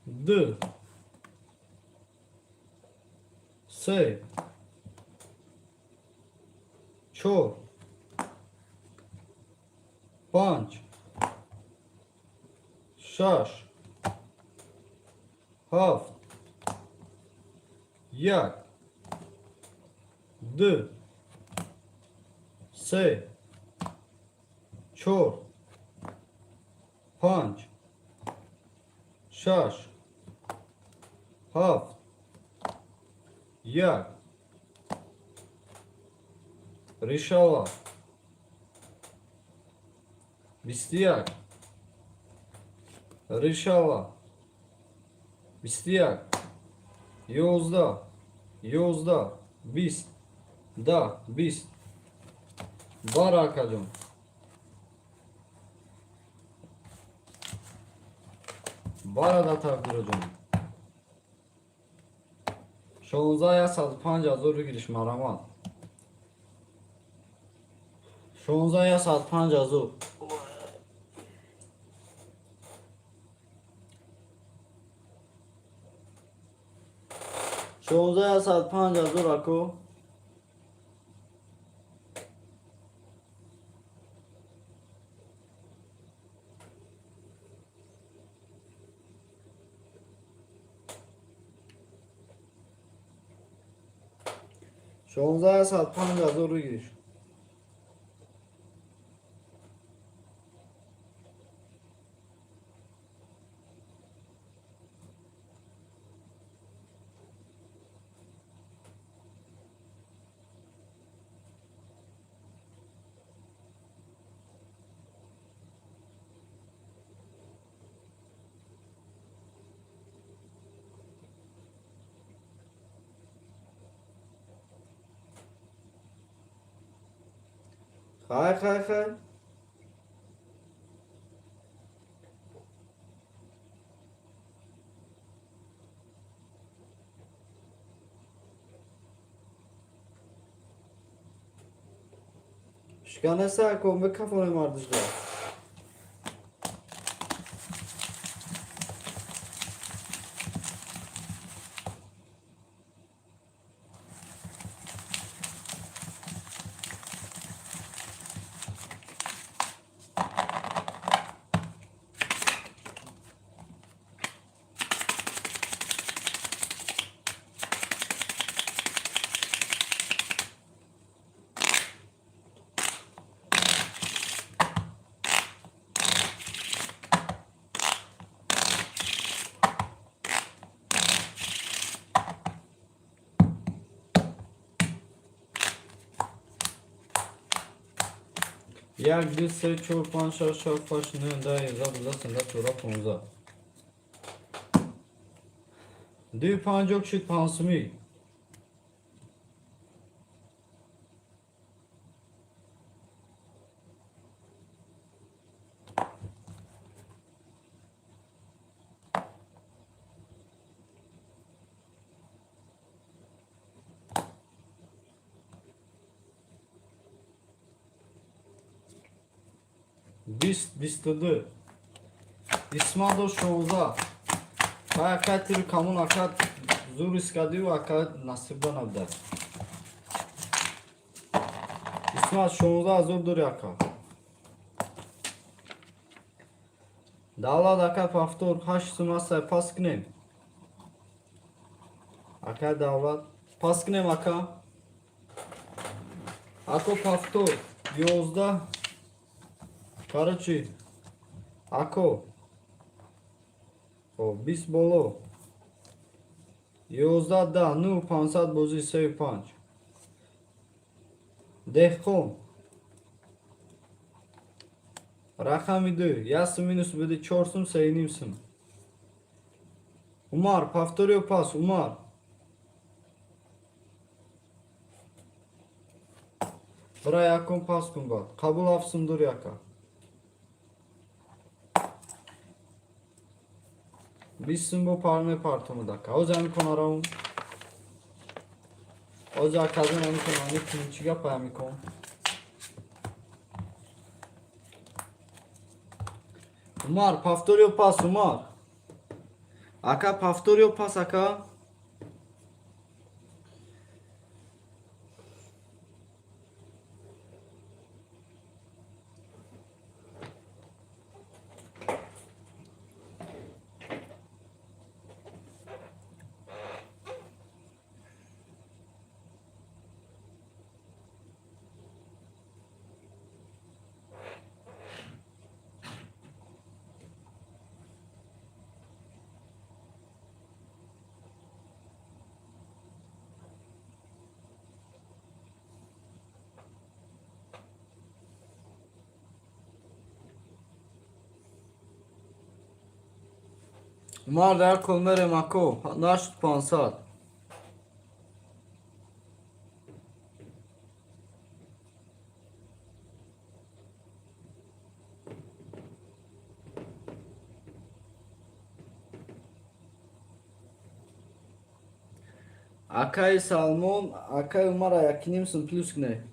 Д. Се. Чор. Панҷ. Шаш. Ҳафт. Як. Д. Се. Чор. Панҷ. Шаш. Ҳафт. Як. Решала. 21. Решала. 21. 11. 11. 20. 10. 20. Бара, акаҷон. Бара да тақдироҷон. 16 105 ҳазор бигириш, марамат. 16 105 ҳазор. 16 105 ҳазор, ако. 16 105 ҳазор бигириш. Хай, хай, хай. Шиканеса, ако мекафоне мардишда. Як, ду, се, чор, панҷ, шаш, ҳафт, ҳашт, нӯҳ, 10, 11, 12, 13, 14, 15. Дуи панҷоҳ шуд панҷсумӣ. 20, 22. Исмадо 16. Хай, ака, тири камон, ака, зур искадию, ака, насиба набуда. Исмат, 16 ҳазор дори, ака. Давлат ака, повтор 8 сум астай, пас кунем. Ака Давлат, пас кунем, ака. Ако, повтор 11. Короче, ако, хоб, 20 боло, 11 да ну 500, бозӣ сею панҷ. Деҳқон, рақами ду, як сум минус буди, 4 сум, 3,5 сум. Умар, повтор ё пас, Умар? Бира, якум пас кун, баъд қабул. 7 сум дур, яка. 20 сум бо пар мепартомадака. Ҳозир ҳами конаравм, ҳозир аказон ҳами кон, ҳами кун. Чӣ гапа ҳами кон? Умар, повтор ё пас, Умар ака? Повтор ё пас, ака? Умар, дар кол мерем, ако, нашуд 500. Акаи Салмон, акаи Умара 1,5 сум плюс кне.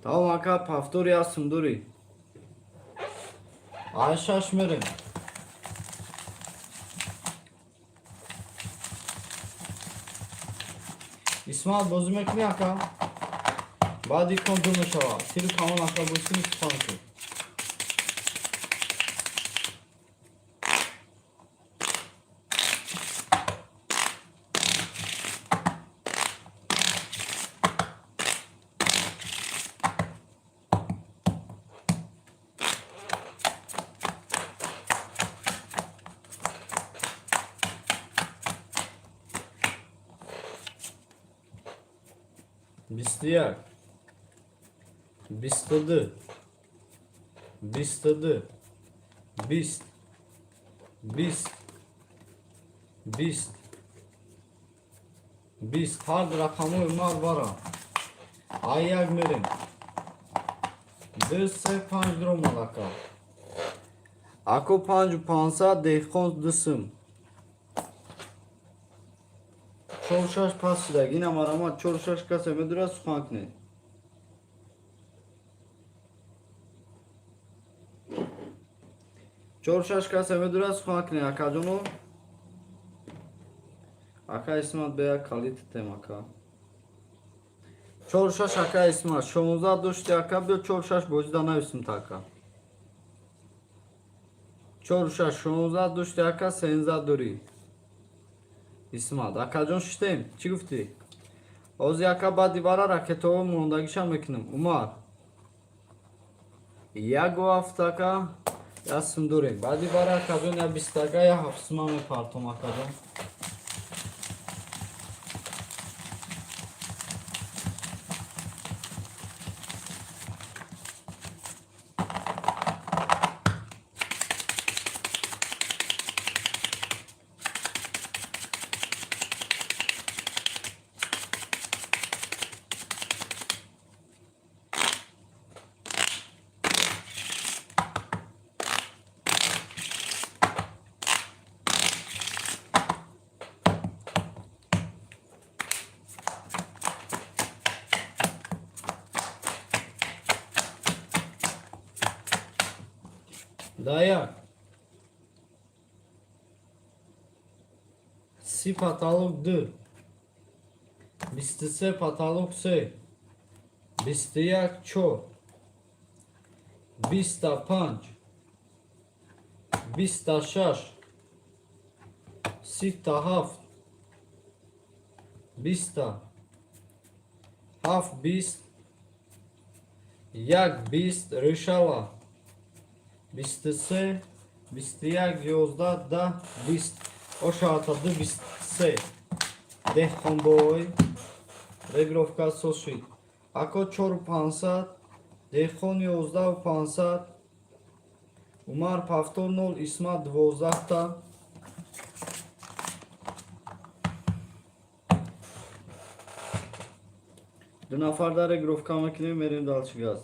Тамом, ака, повтор 1 сум дорӣ. Ай шаш мерем. Исмаил, бозӣ мекунӣ, ака? Баъди кон ду мешавад. Тиру камон, ака, бозӣ сухан кун. 21, 22, 22, 20, 20, 20, 20. Ҳар рақамҳои Умар бара. Ай як мерем. Ду, се, панҷ дуромад, ака. Ако, 5 500, деҳқон 2 сум. Чор шаш пас шудаг. Ина марамат, чор шаш касе медурад, сухан кунед. Чор шаш касе медурад, сухан кунед, акаҷоно. Ака Исмат, бея калит тем, ака. Чор шаш, ака Исмат, 16 дошти, ака, биё, чор шаш бозида нависем та, ака. Чор шаш, 16 дошти, ака, 13 дорӣ. Исмат акаҷон, шиштем, чӣ гуфтӣ? Ҳозир, ака, баъди бара ракетаҳо мондагиша мекунем. Умар, ягу ҳафт, ака, 1 сум дорем. Баъди бара, акаҷон, я 20 ака, я 7 сума мепартом, акаҷон. Да як. 30 потолок ду. 23 потолок се. 21 чор. 25. 26. 37. 20. 7 20. 1 20 решала. 23. 21 11 10 20. Ошаата ду 23. Деҳқонбой. Регировка сошид. Ако 4500. Деҳқон 11 500. Умар повтор 0. Исмат 12 та. Ду нафар дар регировка мекунем, мерем дальше газ.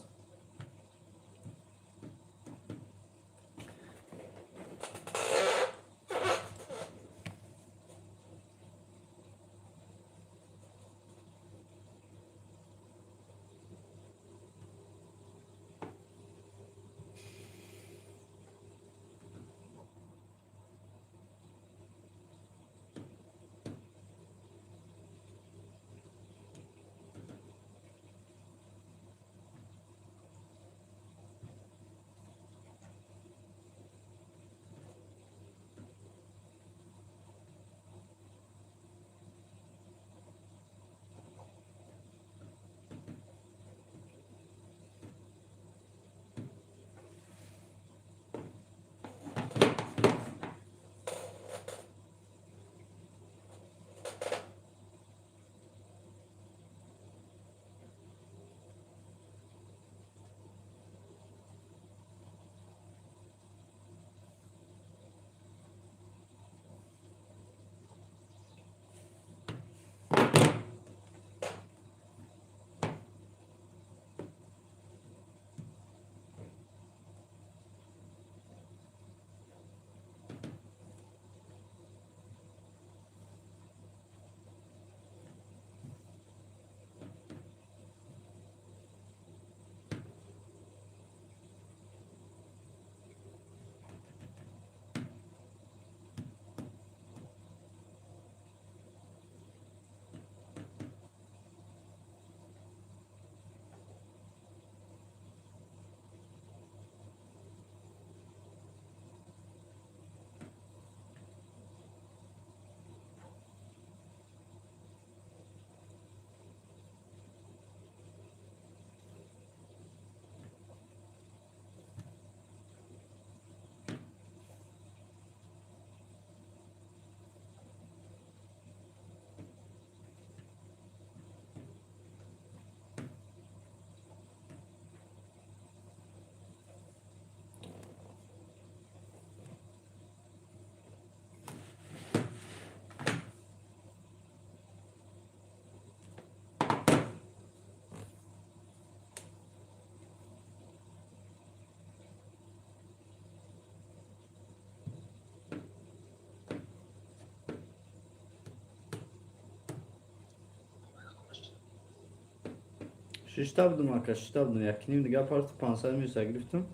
Шишта будум, ака, шишта будум. Якним дига парти 500 минуса гирифтум.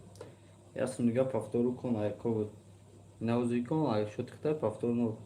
Ясум дига повтору кон айко буд. Навзи кон ай шуд хита повтор нол.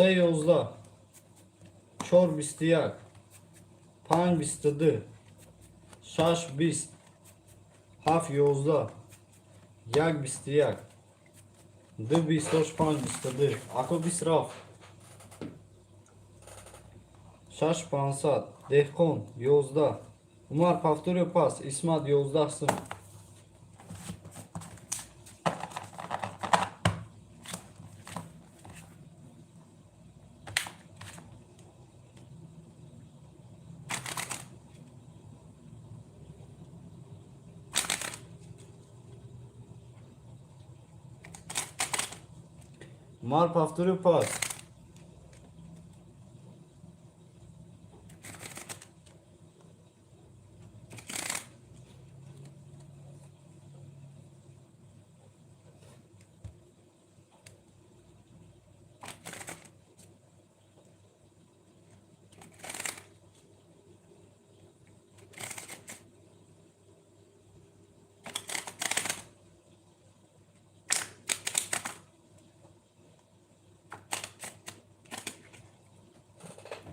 Се 11, чор 21, панҷ 22, шаш 20, ҳафт 11, як 21, ду 20, панҷ 22. Ако 20 рафт. Шаш 500. Деҳқон 11. Умар повтор ё пас. Исмат 11 сум. Мар повторю пас.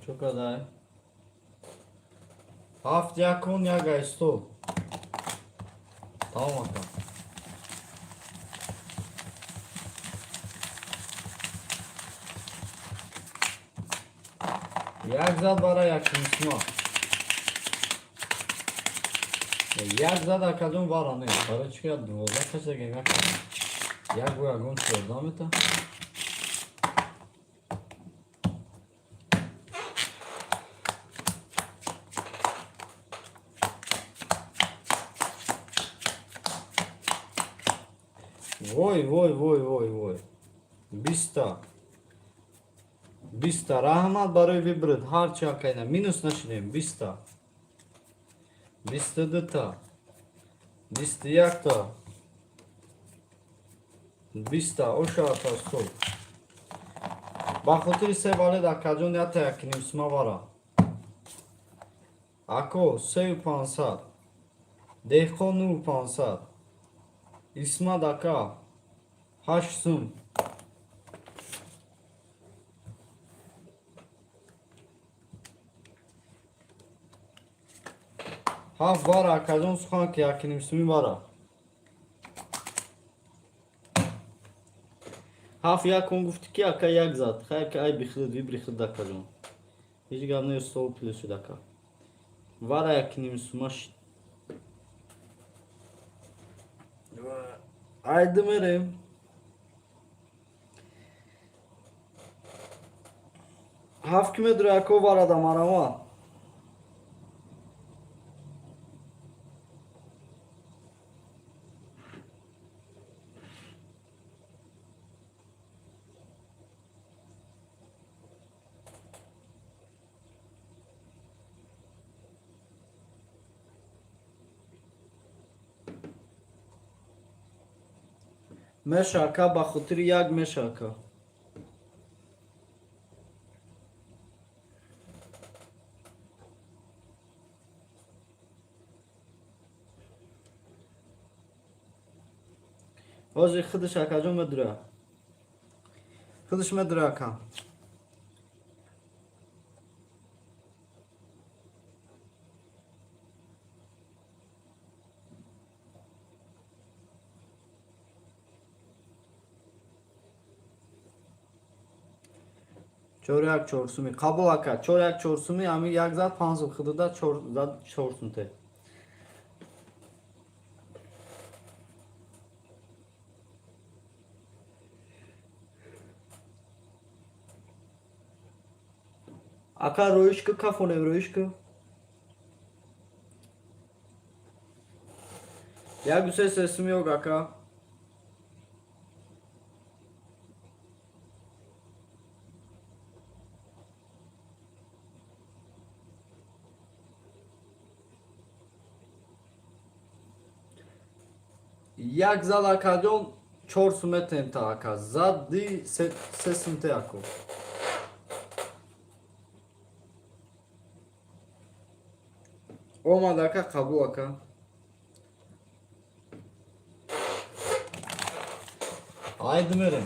Чо кадай? Ҳафт якун як айстол. Тамом, ака. Як зад бара якунисма. Як зад, акаҷон, бара не. Барои чӣ ки 12 каса гега як бо ягон 14 мета. Вой, вой, вой, вой, вой. 20-та. 20-та. Раҳмат барои выбрать. Ҳарчи акайна. Минус нашидем. 20-та. 22-та. 21-та. 20-та. Оша ака стол. Ба хотири се валед, акаҷон, ята якним сума вара. Ако, 3500. Деҳқон 9500. Исмат ака. 8 сум. Ҳафт бара, акаҷон, сухан ки якним суми бара. Ҳафт якун гуфтӣ ки, ака, як зад. Хайр ки ай бихӯд, выбри худ, акаҷон. Ҳеҷ гап не, стол плюс шуд, ака. Вара якним сума шид. Айди мерем. Ҳафт ки медури, ако, варада марама. Меша, ака, ба хотири як меша, ака. Ҳозир худаш, акаҷон, медура. Худаш медура, ака. Чор як чорсуми. Қабул, ака. Чор як чорсуми, ами як зад 5 сум худуда, чор зад 4 сум те. Ака, роишка кафонем, роишка. Як ду се се суми ок, ака. Як зад, акаҷон, 4 сум метем та, ака. Зад ди 3 сум те, ако. Омад, ака, қабул, ака. Айди мерем.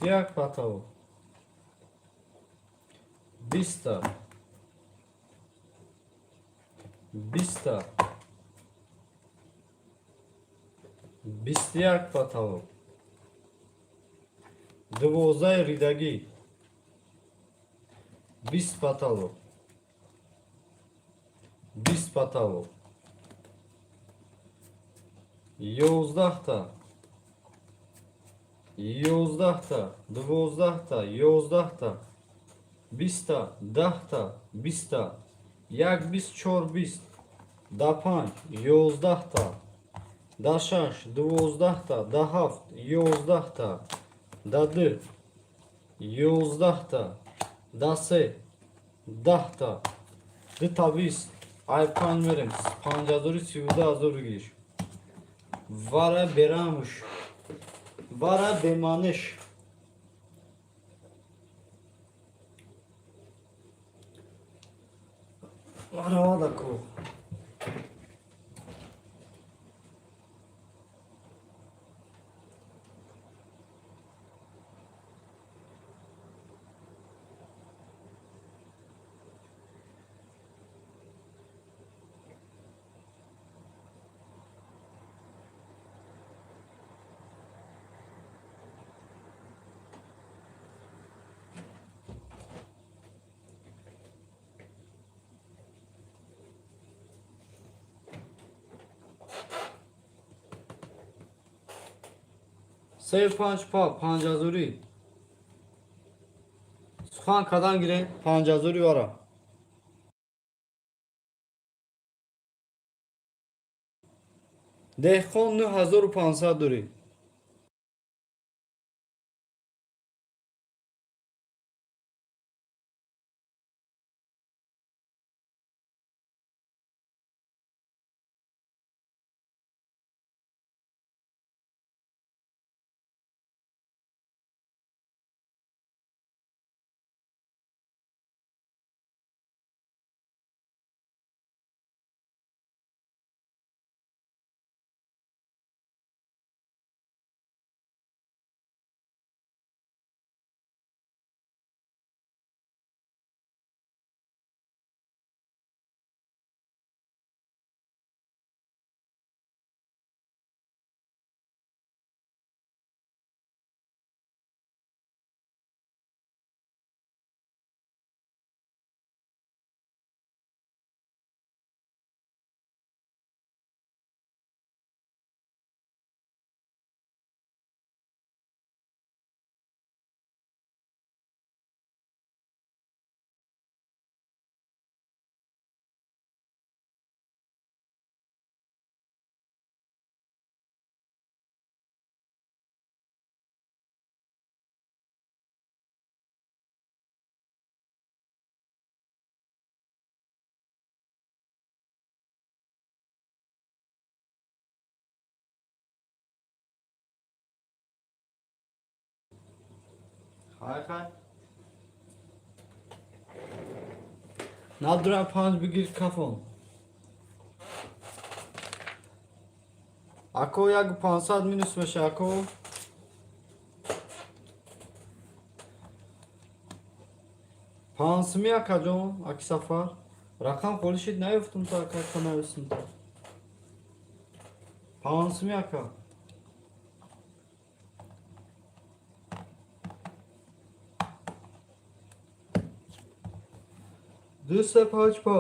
21 потолок, 20-та, 20-та, 21 потолок, 12 ридагӣ, 20 потолок, 20 потолок, 11-та, 11-та, 12-та, 11-та, 20-та, 10-та, 20-та, як бист, чор бист, да панҷ, 11-та, да шаш, 12-та, да ҳафт, 11-та, да ду, 11-та, да се, 10-та, дута бист. Ай панҷ мерем, панҷ ҳазору 32 ҳазор бигириш. Вара берамуш, вара беманиш. Вара вадаку. Се панҷ па, панҷ ҳазорӣ. Сухан кадан гире, панҷ ҳазорӣ вара. Деҳқон 9500 дорӣ. Хай, хай. Надра панҷ бигир, кафон. Ако, як 500 минус меша, ако. Пансми, акаҷон, аки Сафар. Рақам холӣ шид, наёфтум та, ака, ака нависум та. Пансми, ака. Ду се панҷ па.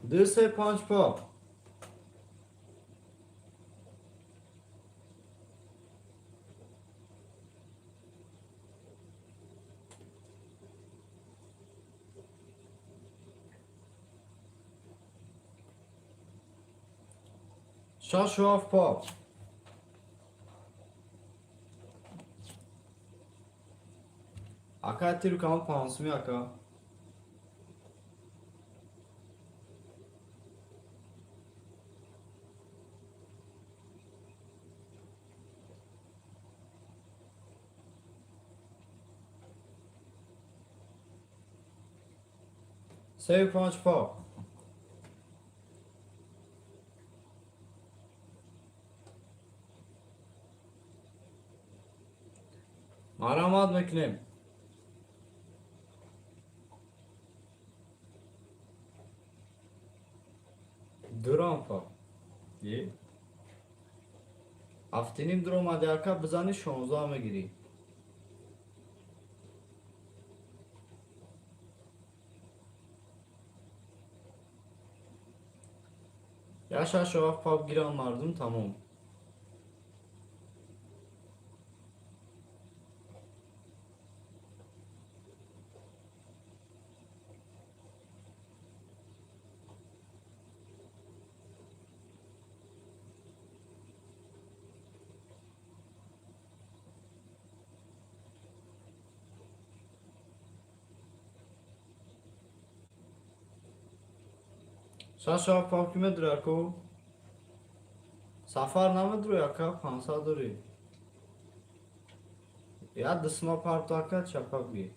Ду се панҷ па. Шашу ҳафт па. Ака, тиру кам пансуми, ака. Се панҷ па. Марамат мекунем. Дурампа. Е? Ҳафтиним дуромади, ака, бизани, 16 мегирӣ. Я шашу ҳафт пап гирам, мардум, тамом. Шашу ҳафт пап ки медури, ако? Сафар намедури, ака, 500 дорӣ. Я дисма парто, ака, чапа бигир.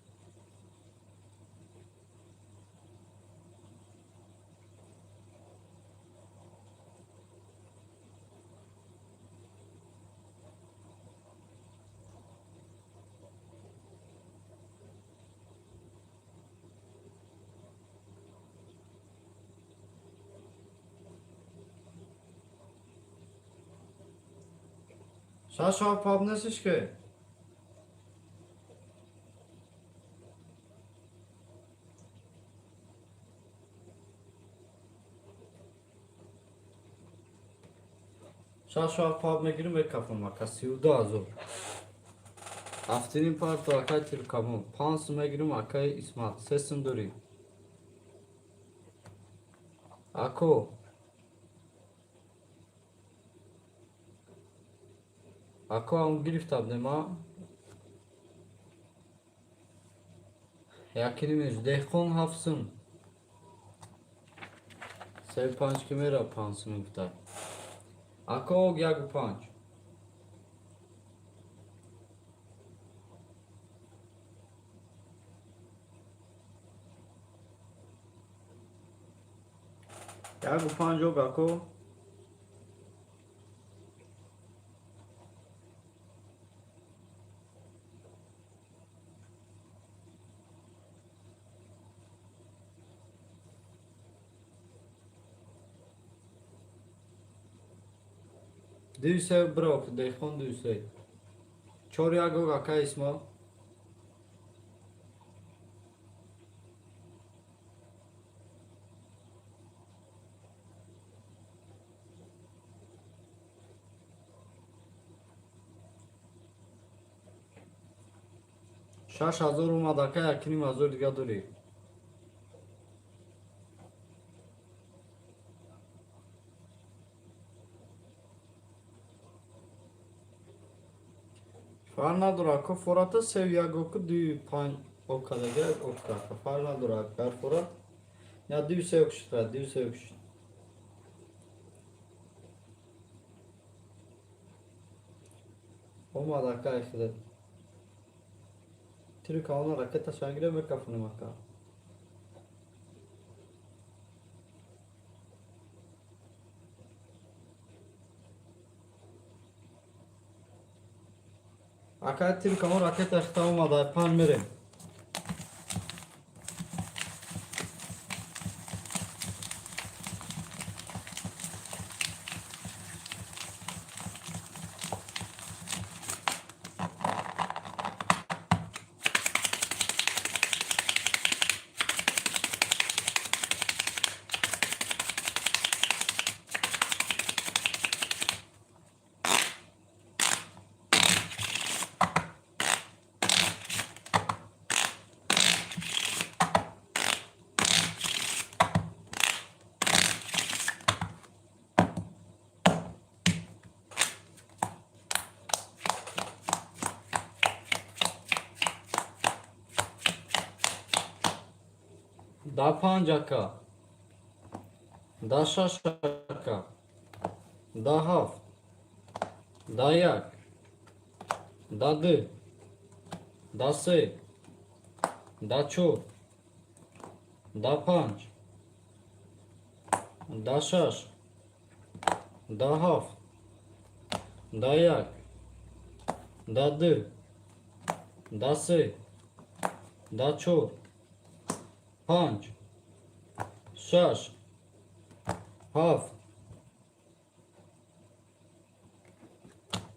Шашу ҳафт пап нестиш ки? Шашу ҳафт пап мегирим, мекафам, ака, 32 000. Ҳафтиним парто, акай Тиркамон. 5 сум мегирим, акай Исмат. 3 сум дорӣ. Ако. Ако ам гирифта будем, а? Якинимеш деҳқон 7 сум. Се панҷ ки мера 5 сум гуфта. Ако ог 1,5. 1,5 ог, ако. Дусе биров, деҳқон дусе. 4,1 ог, ака Исмоил. 6000 омад, ака, 1,5 ҳазор дига дорӣ. Фарқ надорад, ако, фората 3,1 оку 2,5 окадага окра. Фарқ надорад, гар форат. Я 2,3 ок шуд, 2,3 ок шуд. Омад, ака, худат. Тири калона ракета шангире мекафонем, ака. Ака, тири калон ракета хита омада, 5 мерем. Да 5, ака. Да 6, ака. Да 7. Да 1. Да 2. Да 3. Да 4. Да 5. Да 6. Да 7. Да 1. Да 2. Да се, да чор, панҷ, шаш, ҳафт,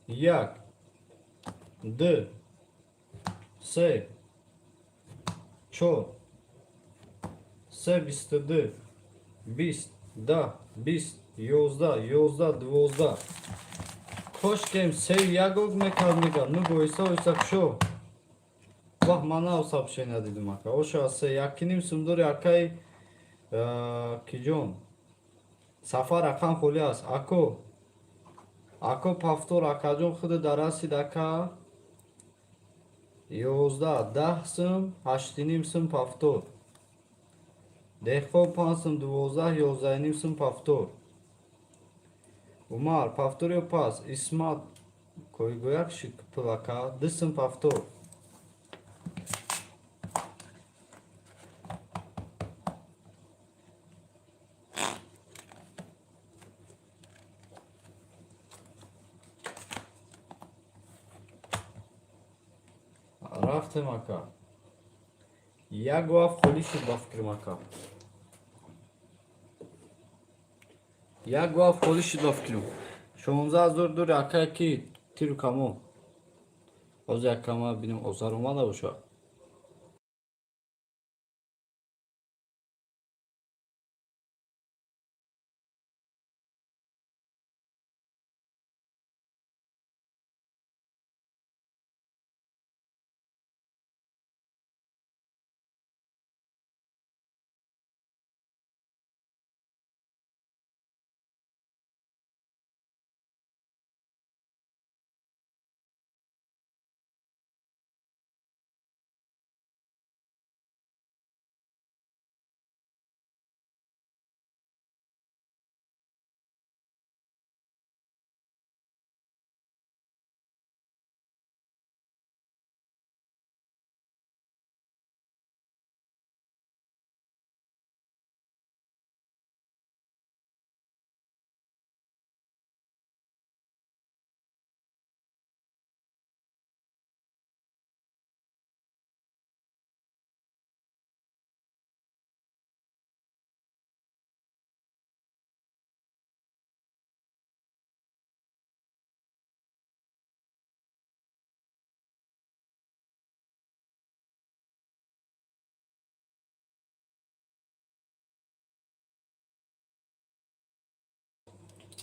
як, ду, се, чор, се бисту ду, бист, даҳ, бист, ёздаҳ, ёздаҳ, 12. Кошкем сею як ог мекард, мекард. Ну оҳиста оҳиста кушо. Вах, ман нав сообщения дидум, ака. Оша се якиним сумдори, акай киҷон. Сафар рақам холӣ аст. Ако. Ако пафтор, акаҷон, худ дарасид, ака. 11, 10 сум, ҳаштиним сум пафтор. Деҳқон 5 сум, 12, 11.5 сум пафтор. Умар, пафтор ё пас? Исмат, койгояк шид пулака, 2 сум пафтор. Рафтем, ака. Як вафт холӣ шуд, ба фикрам, ака. Як вафт холӣ шуд, ба фикрам. 16 000 дури, ака, ки тиру камон. Ҳозир як кама бинем, озар омада бошад.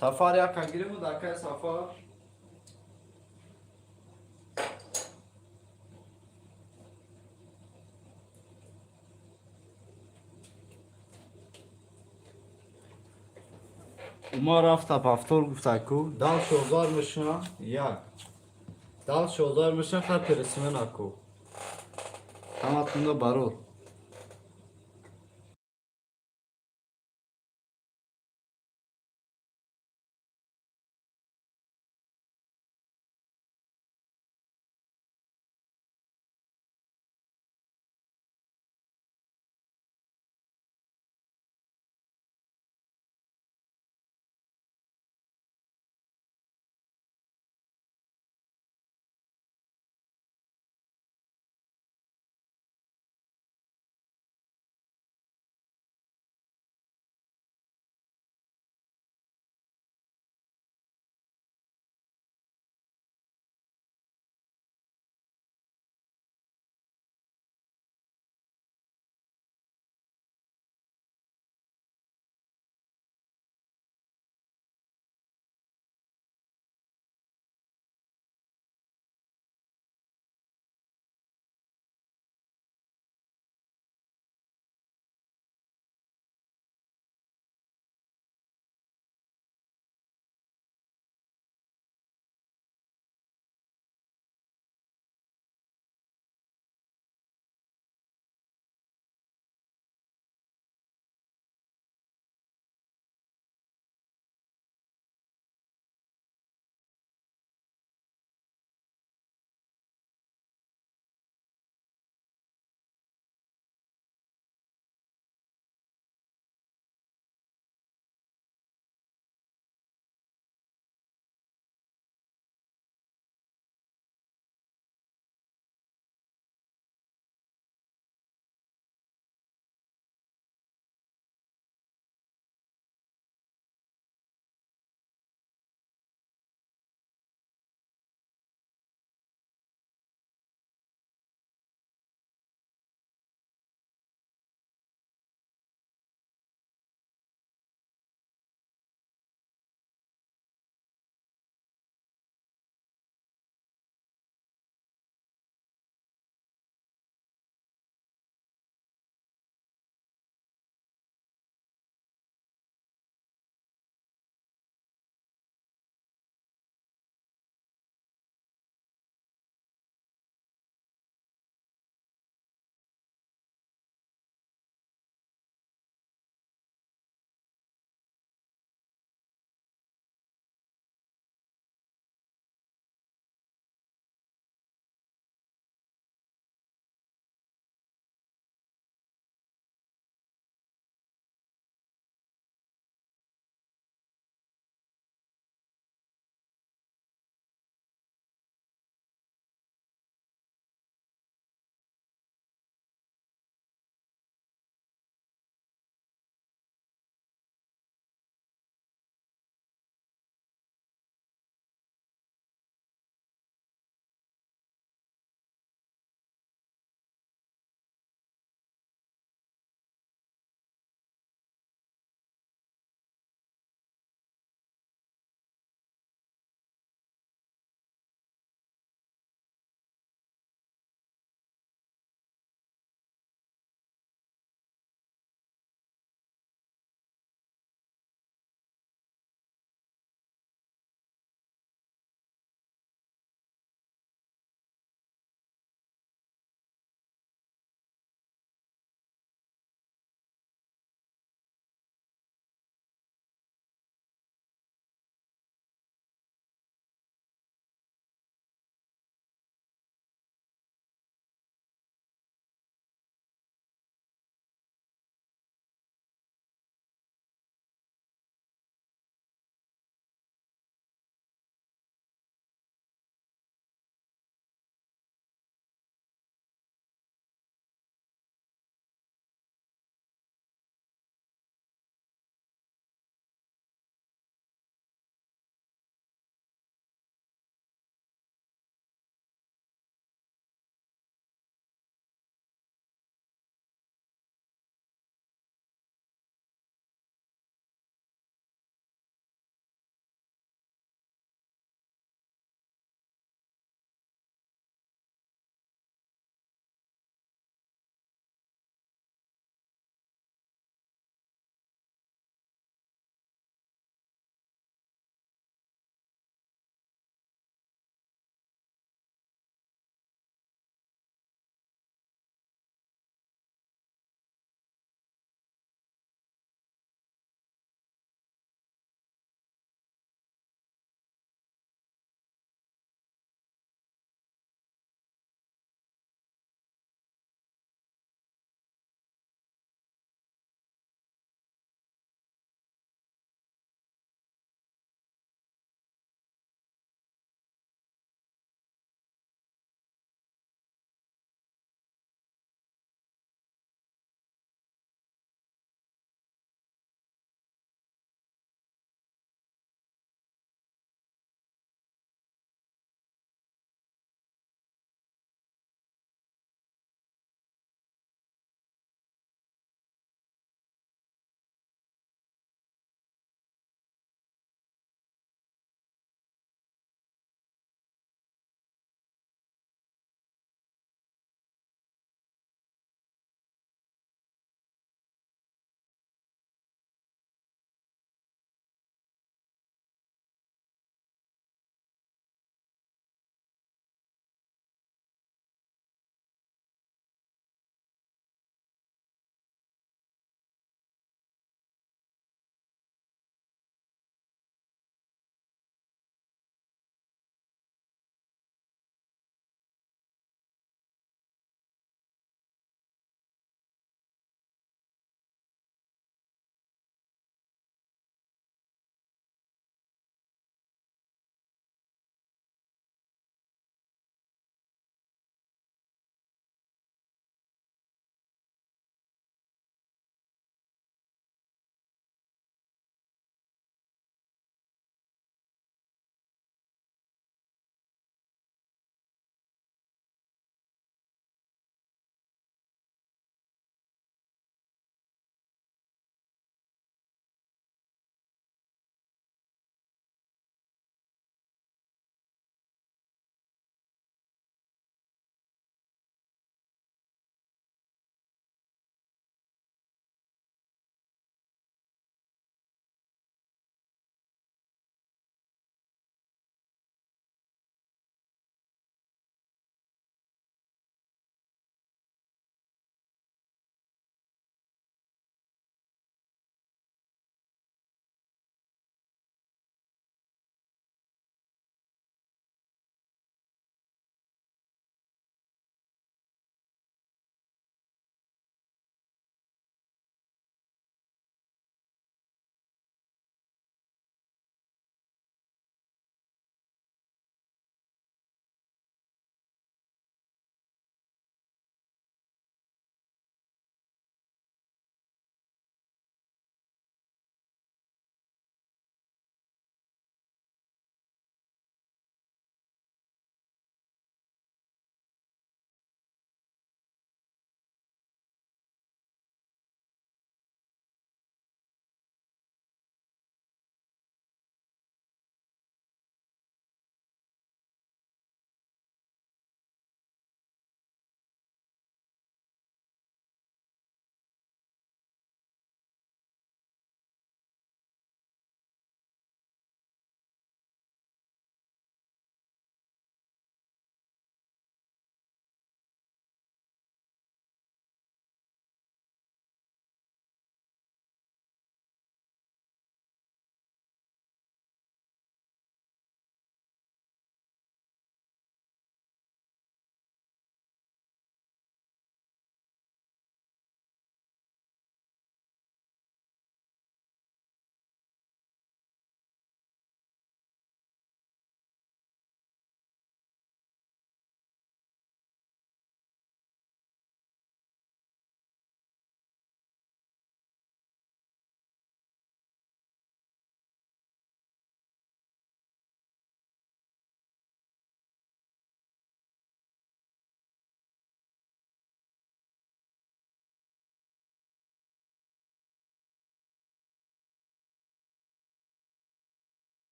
Сафар яка гирему, дакай Сафар. Умар рафта пафтор гуфтаку, дал шозар мешина, як. Дал шозар мешина, хай пересмена ку. Ҳаматунда барор.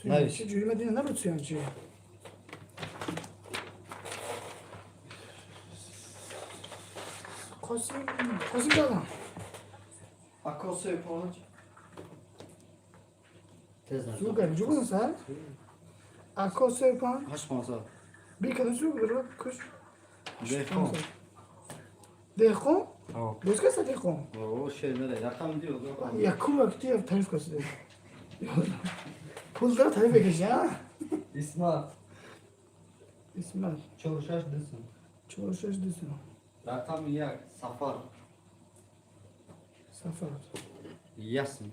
Навис. Чӣ ҷӯи мадина набуд суянчи. Қосим, Қосим додам. Ако се панҷ. Тез на. Зур кард, ҷӯ будам сар? Ако се панҷ. Ҳашт пансад. Би кадом зур буд, куш. Деҳқон. Деҳқон? О. Боз каса деҳқон? О, шер мере. Рақам диё. Якум вақти тариф касида. Пул дара тариф мекаши, а? Исмат. Исмат. Чор шаш дусум. Чор шаш дусум. Рақами як Сафар. Сафар. Ясн.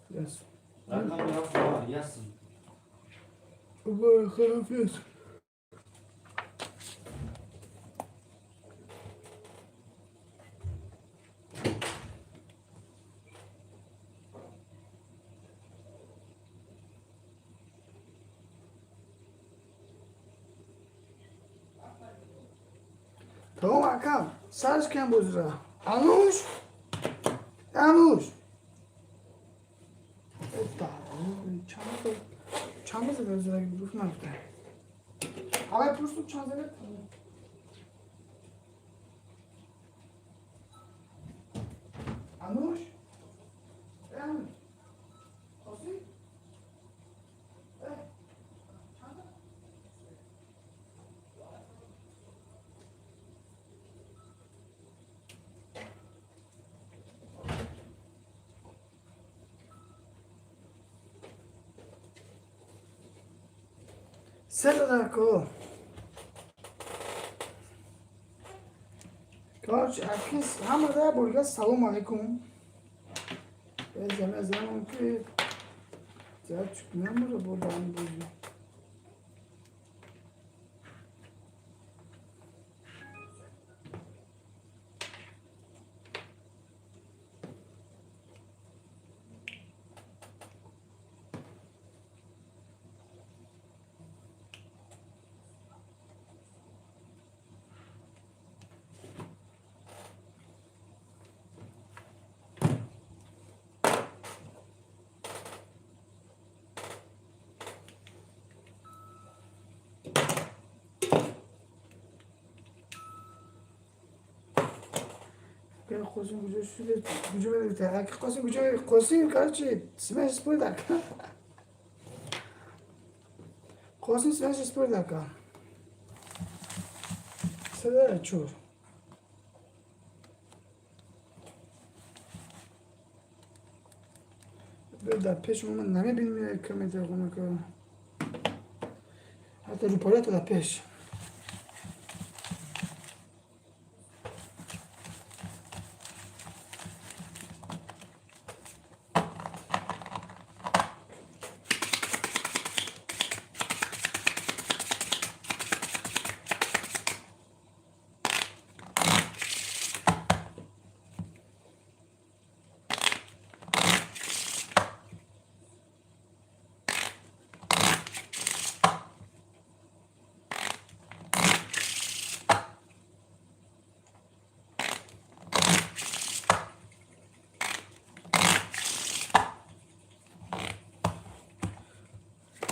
Яс. Рақами ҳафт Умар. Ясн. Умар Хараф яс. Тамом акам, сарш кам бозира. Ануш! Ануш! Опа, чанд чанд зада зада гуфт нафта. Авай пурсу чанд зада? Ануш? Э, Ануш? Қосим? Э, чанд зада? Се дада ко. Короче, акис ҳама да бурга салом алейкум. Эзам эзам ки зад намура бурдан бузи. Қосим куҷо шуд? Куҷо меравед? Аки Қосим куҷо меравед? Қосим, короче, смеш спорид ака. Қосим смеш спорид ака. Седа чор. Дар пеш ман намебинем комментар ка. Ҳатто рӯпорията дар пеш.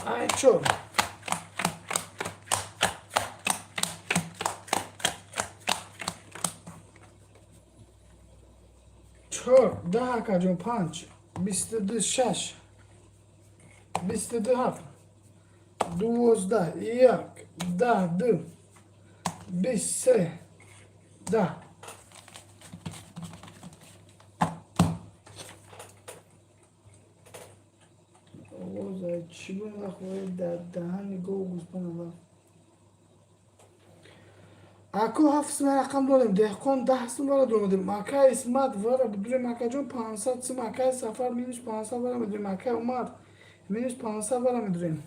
Ай чор. Чор, даҳ акаҷон, панҷ, 22, шаш, 22, ҳафт, 12, як, 10, ду, 23, 10. Овоза чӣ гуна хоҳед дар даҳани гов гӯспанд алаф? Ако ҳафт сум рақам додем, деҳқон 10 сум вара додем, акай Исмат вара бидурем, акаҷон 500 сум, акай Сафар минус 500 вара медурем, акай Умар минус 500 вара медурем.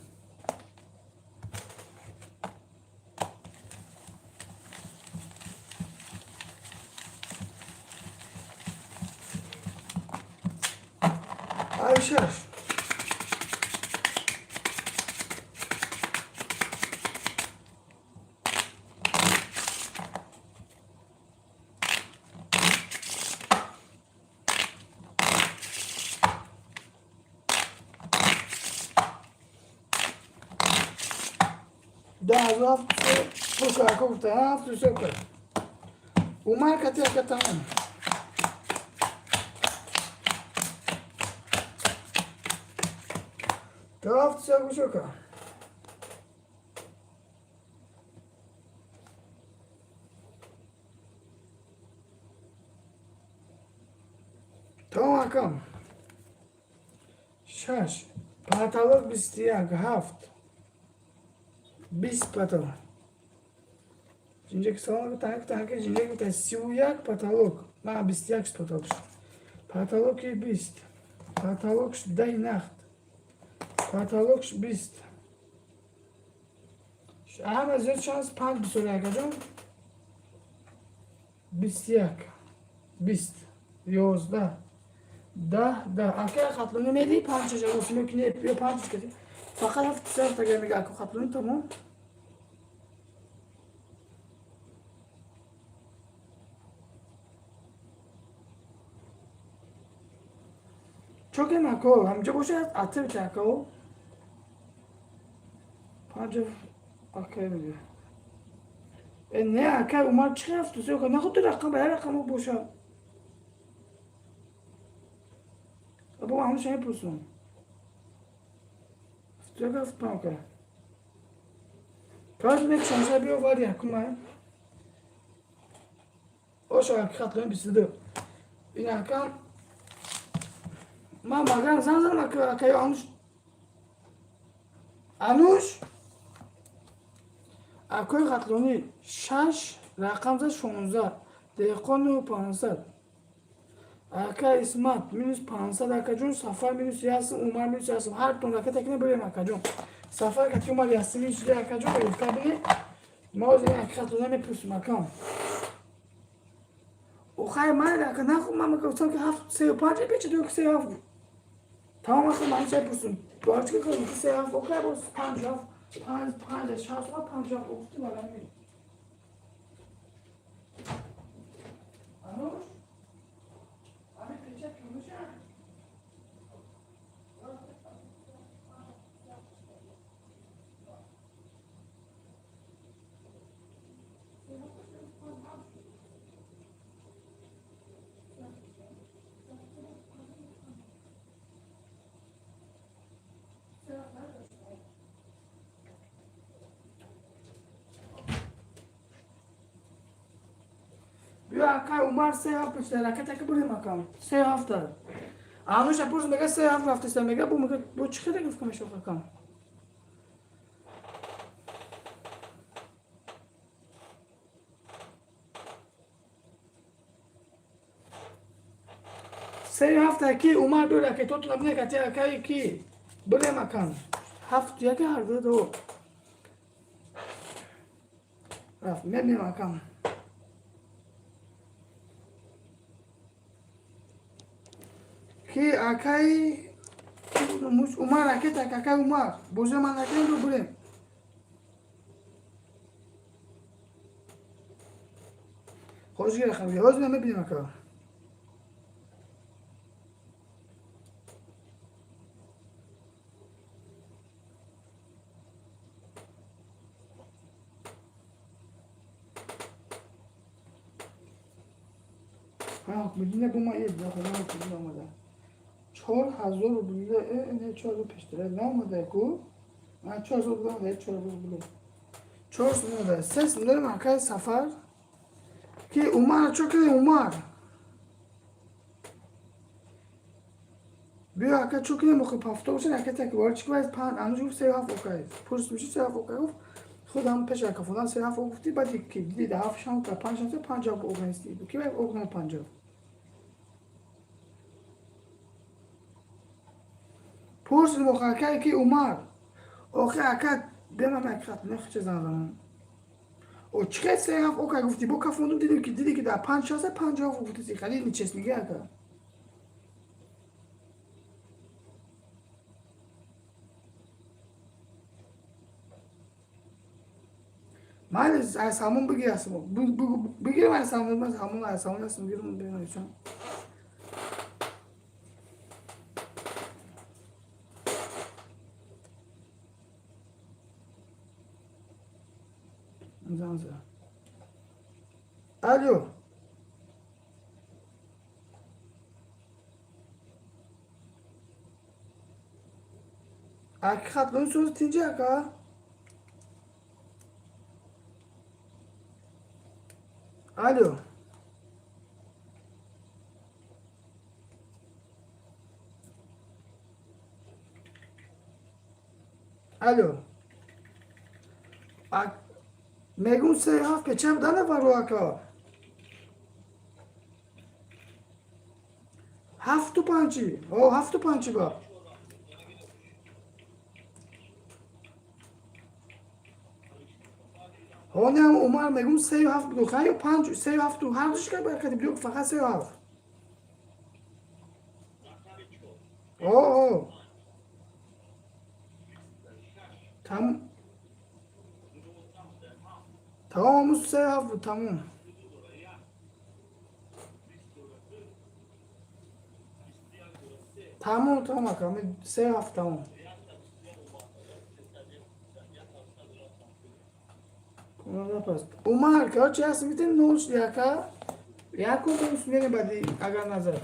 Ай шаш. 10 007 пур ака гуфта, 73 ока. Умар кати ака тамом. То 73 гӯш ока. Тамом акам. Шаш. Потолок 21, ҳафт. 20 потолок. Инҷа ки салом танк танк инҷа гуфта 31 потолок. На 21 потолок. Потолоки 20. Потолок 10 нахт. Потолок 20. Ҳама зиёд шанс 5 21 акаҷон. 21. 20. 11. 10 10. Ака хатлони медиҳӣ панҷ шаш осино ки не ё панҷ кати. Фақат ҳафт сар тага мега ака хатлони тамом. Чокем ако, ҳамҷа бошад атиб ако. Панҷ ака мега. Э не ака умар чӣ ҳафту се ока нахуд рақам ба як рақам бошад. Бо ҳамаша мепурсам. Ҳафту ҳафт панҷ ока. Каш мекушам биё вари якума. Оша ака хатлони 22. Ин акам ман магар зан задам ака акаи Ануш. Ануш акои хатлонӣ шаш рақам зад 16 деҳқону 500. Ака Исмат минус 500 акаҷон, Сафар минус ясм, Умар минус ясм. Ҳартон ракета кине бирем акаҷон. Сафар кати Умар ясм минус акаҷон кабине. Ма ҳозир ин ака хатлона мепурсим акам. Охай ман ака наху ман гуфтам ки ҳафт се панҷ печи ду се ҳафт. Тамом ахи ман чай пурсум. Бо чӣ кардам ки се ҳафт охай боз панҷ ҳафт панҷ панҷ шаш панҷ ҳафт гуфтим алами. Ануш? Ами печа кунуша? Биё акай Умар се ҳафт печта ракета ки бурем акам. Се ҳафт дорад. Ануша пурс мега се ҳафт рафтеста мега бу мега бу чӣ хеле гуфт мешав акам. Се ҳафта ки Умар биё ракетоту набине кати акай ки бурем акам. Ҳафт яке ҳар ду ду. Рафт мебинем акам. Ки акай Умар ракета акай Умар. Боже ман ракет ду бурем. Хош гирахам. Ҳозир мебинем ака. Ҳукмиддина бу ма ед ҳукмиддин омада. 4000 рубля не 4000 пештара наомада ку. Ман 4000 рубля омада, 4000 рубля. Чор сум омада. Се сум дорем акай Сафар. Ки Умар чо кардем Умар? Биё ака чо кардем охи пафто бошад ракета ки бор чӣ ки панҷ ануш гуфт се ҳафт окай. Пурс меши се ҳафт окай гуфт. Худам пеш ака фондан се ҳафт гуфти баъд ки диди ҳафт шам ка панҷ шам панҷ ҳафт окай нести. Ки баъд окна панҷ ҳафт. Пурсидим охи акай ки Умар. Охи ака бема мак хат не хче зан задам. О чӣ хел се ҳафт окай гуфти бо кафондум дидим ки диди ки дар панҷ шаст панҷ ҳафт гуфти хеле нечестныги ака. Ман аз ҳамон бигир аз бигирам аз ҳамон ман ҳамон аз ҳамон ҳастам гирам бинависам. Занг зад. Алло. Аки хатлони сози тинҷи ака? Алло. Алло. Мегум се ҳафт ке чанд нафару ака? Ҳафту панҷи. О, ҳафту панҷи ба. Ҳонеам Умар мегум сею ҳафт буду. Ха ё панҷ, сею ҳафту ҳар душ ка баркати биё фақат сею ҳафт. О, о. Там тамом сею ҳафт буд, тамом. Тамом, тамом ака, сею ҳафт тамом. Умар, короче, ҳаст митем нол шуди ака. Як кун мерем баъди агар назар.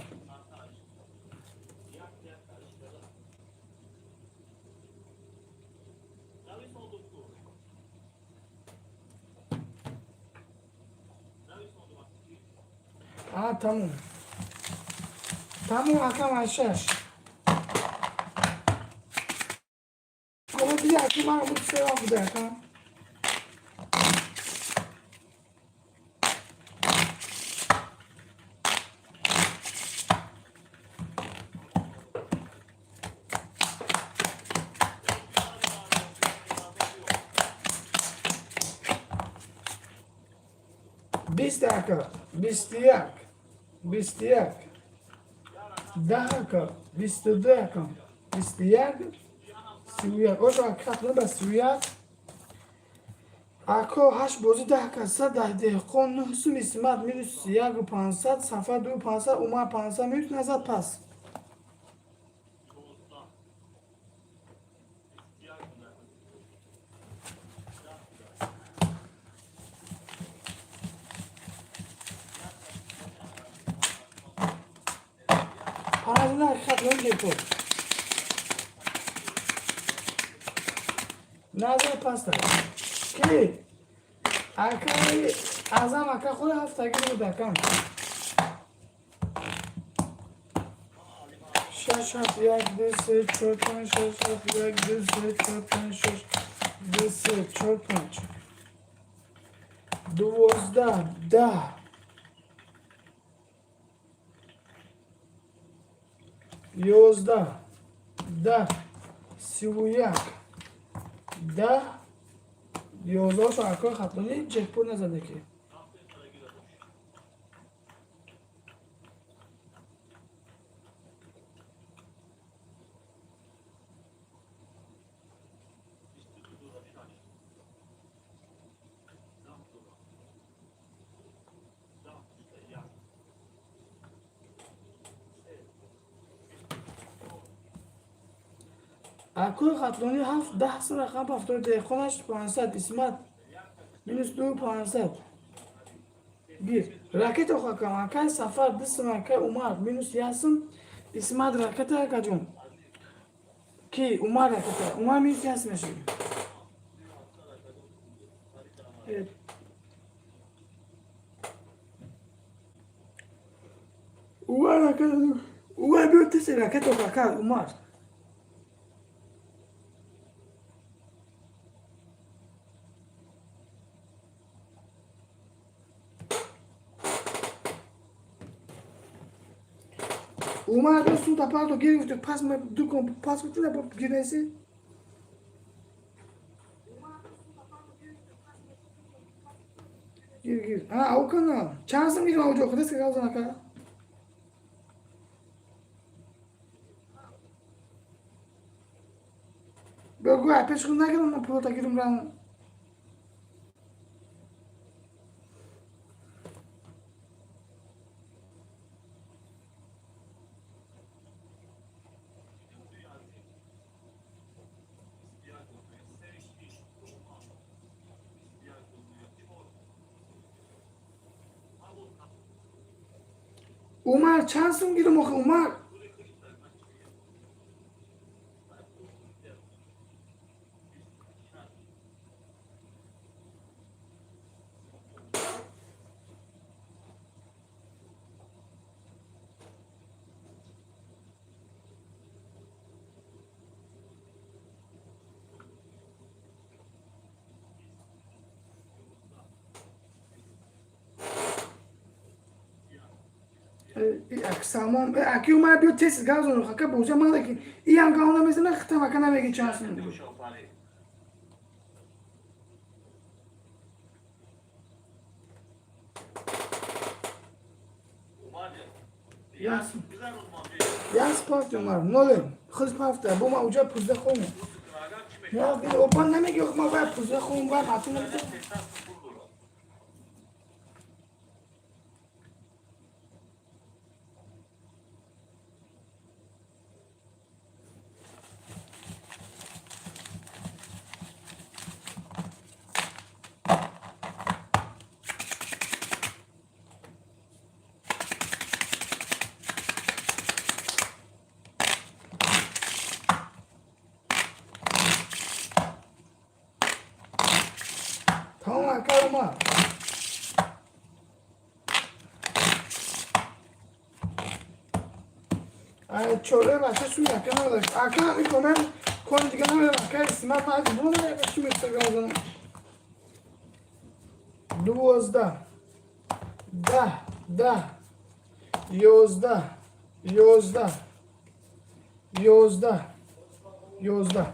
А, тамом. Тамом акам аз шаш. Кома диди аки ман буд се вақт буда ака. Бист ака, 21, 21, 10 ака, 22 ака, 21, 31. Ошо ака хатма ба 31. Ако ҳашт бозӣ даҳ каса даҳ деҳқон нӯҳ сум исмат минус яку пансад сафар ду пансад умар пансад минус назад пас. Панҷна хат нон назар паста. Ки? Акаи Азам ака худ ҳафтаги буд акам. Шаш ҳафт як ду се чор панҷ шаш ҳафт як ду се чор панҷ шаш ду се чор панҷ 12 10 11 10 31 10 11 акои хатлонӣ ҷекпот назаде ки. Акои хатлонӣ ҳафт даҳ сум рақам ҳафтоду деҳқонаш пансад исмат минус ду пансад. Гир. Ракета хакам акай Сафар ду сум акай Умар минус як сум исмат ракета акаҷон. Ки Умар ракета. Умар минус як сум мешавад. Умар ракета. Умар биё теси ракета ака Умар. Умар ду сум тапарто гирифту пас ду кон пас гуфти на гирнеси. Гир гир. А, аукана. Чанд сум гирим ауҷо худест ка гавзан ака. Бегу пеш худ нагирам ман пулота гирим рам. Умар чанд сум гирим охи, Умар? Салмон аки Умар, биё тез гап зан. Хака бозия ман ки иам гап намезана, хитам ака намеги чанд сум. Яс пафти, Умар, ноле худ пафта бо ма уҷа пузда хом. Опан намеги, ма вай пузда хом, вай матун намезана. Тамом, ака Умар. Чора бача сум ака надошт. Ака, ҳами комент кон дига намедонам, ака Исмат, ман буна чӣ мегузаронам. 12, 10, 10, 11, 11, 11, 11.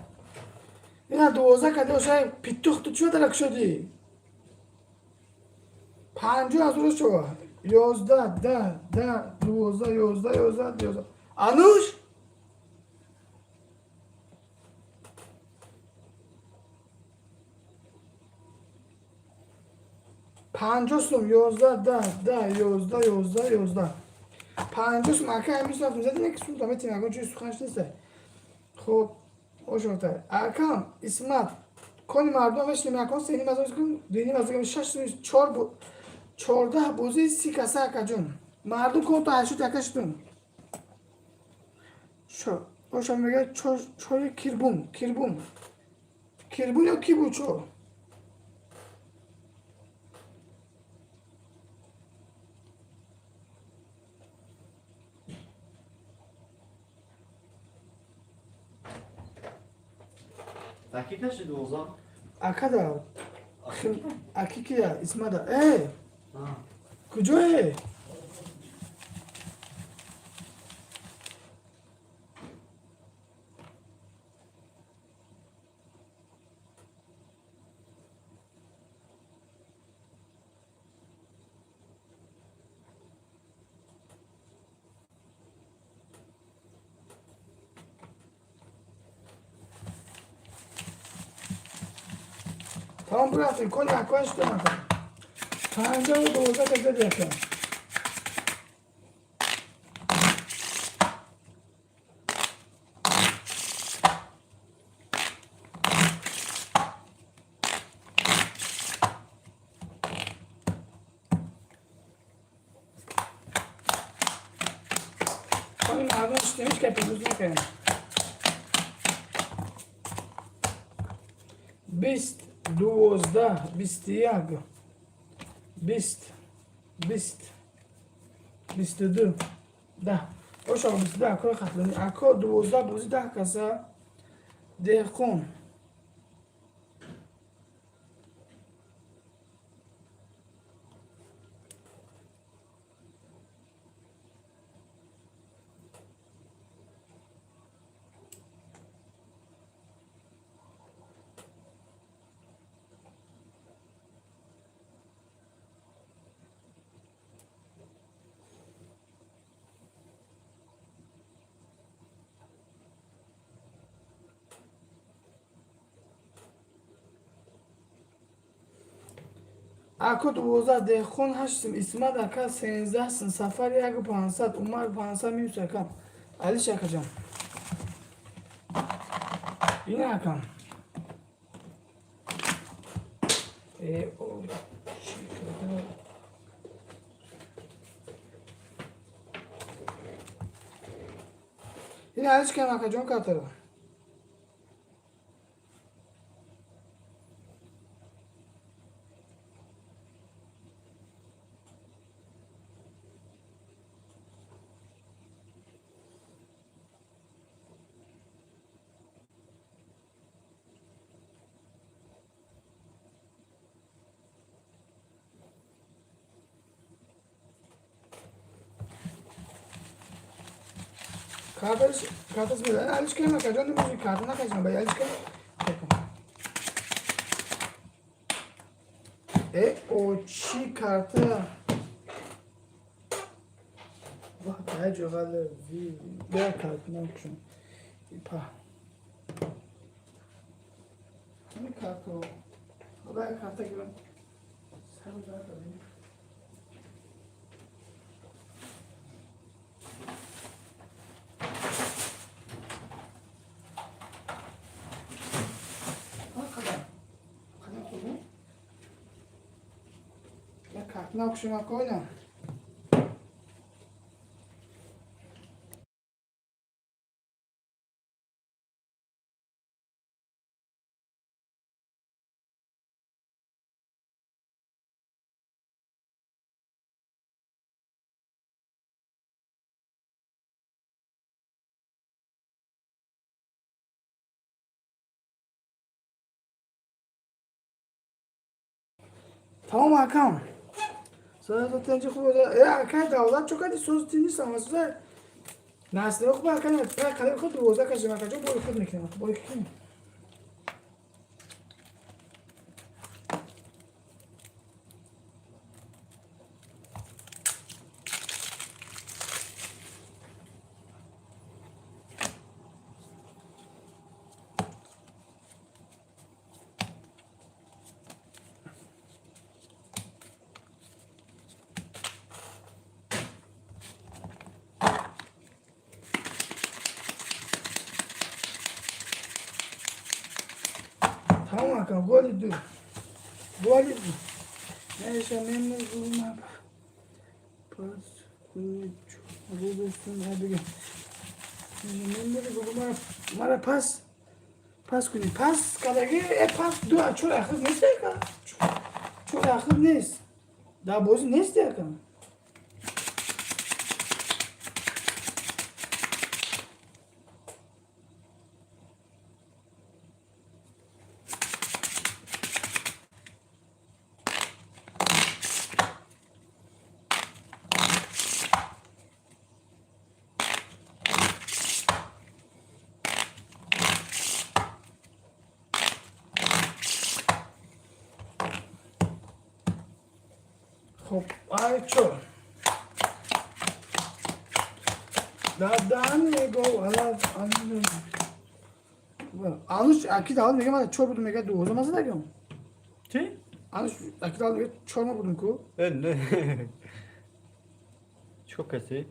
Ина 12 кади оша питух, ту чӣ дарак шудӣ? 50 ҳазор шава. 11, 10, 10, 12, 11, 11, 11. Ануш? 50 сум, 11, 10, 10, 11, 11, 11. 50 сум, ака, ҳамин соат мезадӣ, не ки сум таметим, ягон чизи суханш нест. Хуб, ошота. Акам, Исмат, кони мардум мешинем, якон сеним аз кун, диним аз шаш сум, чор 14 бозии 30 каса, акаҷон. Мардум кон то ҳаштод яка шудум. Оша мега чои кирбун, кирбун. Кирбун ё ки буд чо? Dakika шуд 12. Акада. Аки кия? Исмада. Э! Куҷое? Тамом, бурафтем, кони акоя шудам, ака. 50 12 та зади, ака. Кони мардум шудем, ҳеҷ гапи буз накардем. 20, 12, 21, 20, 20, 22, 10. Ошо 22, акои хатлонӣ. Ако, 12 бозӣ, 10 каса, деҳқон. Ако, 12, деҳқон ҳаштум, Исмат ака 13 сум, Сафар яку 500, Умар 500 минус, акам. Алиш акаҷон. Ина, акам. Э, о, чӣ карда? Ин алиш кам, акаҷон, картаро. Карташ картас меда. Алиш кам, акаҷон, имрӯз карта накашам, ба алиш кам. Э, о чӣ карта? Вах, дай ҷоғале ви бя карта накушам. Ипа. Ҳами карто. Бая карта гирам. Сару дар кардем. Қадам. Қадам худум. Я карта накушам, акойна. Тамом, акам. Саратанчи хуб. Э, акай давлат чокади соз тинисам асуза. Насли хуб, акай, қадам худ 12 кашим, акаҷон, бори худ мекунам. Бори кунем. Тамом, акам, голи ду. Голи ду. Неша мемур пас кунӣ рӯбестун бигем. Мемури бугу мара пас пас кунӣ. Пас кадаги э пас ду чор ахир нест, ака. Чор ахир нест. Дар бозӣ нест, акам. Хоб, ай чор. Дар даҳани гов алаф. Ануш аки давлат мега ман чор будум, мега 12 ман задагам. Чӣ? Ануш аки давлат мега чор ма будум ку. Э, не. Чӣ каси?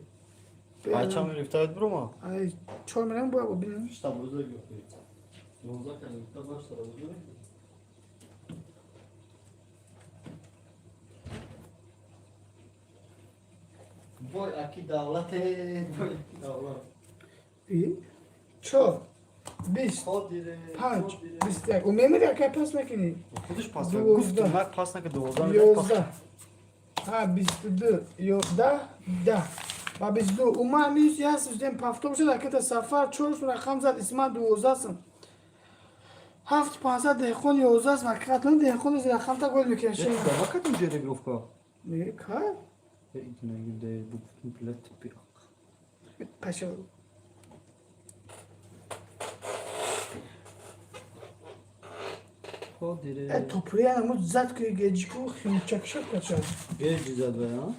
Ачам рифтаят брума? Ай чор мерам боя бинам. Шта буза гуфти. 12 кани гуфта башта буза. Бой аки давлате, бой аки давлат. И чор 20 Ходире. 5 21. У мемири, акай, пас мекунӣ. Худиш пас 12. гуфт, ман пас нака 12. 11, ҳа, 22, 11, 10 ва 22. Умар минус як сум пафтоб шуд, аката. Сафар чор сум рақам зад. Исмат 12 сум. Ҳафт пансад. Деҳқон 11 сум. Ҳақиқатан деҳқон рақамта гол мекунад. Вакат инҷо регровка. Меги кай? Де бугуфтум плет пиак. Паша. Ходире. Э, топрия намуд зад ки геҷику химчакшак кача. Геҷи зад ва,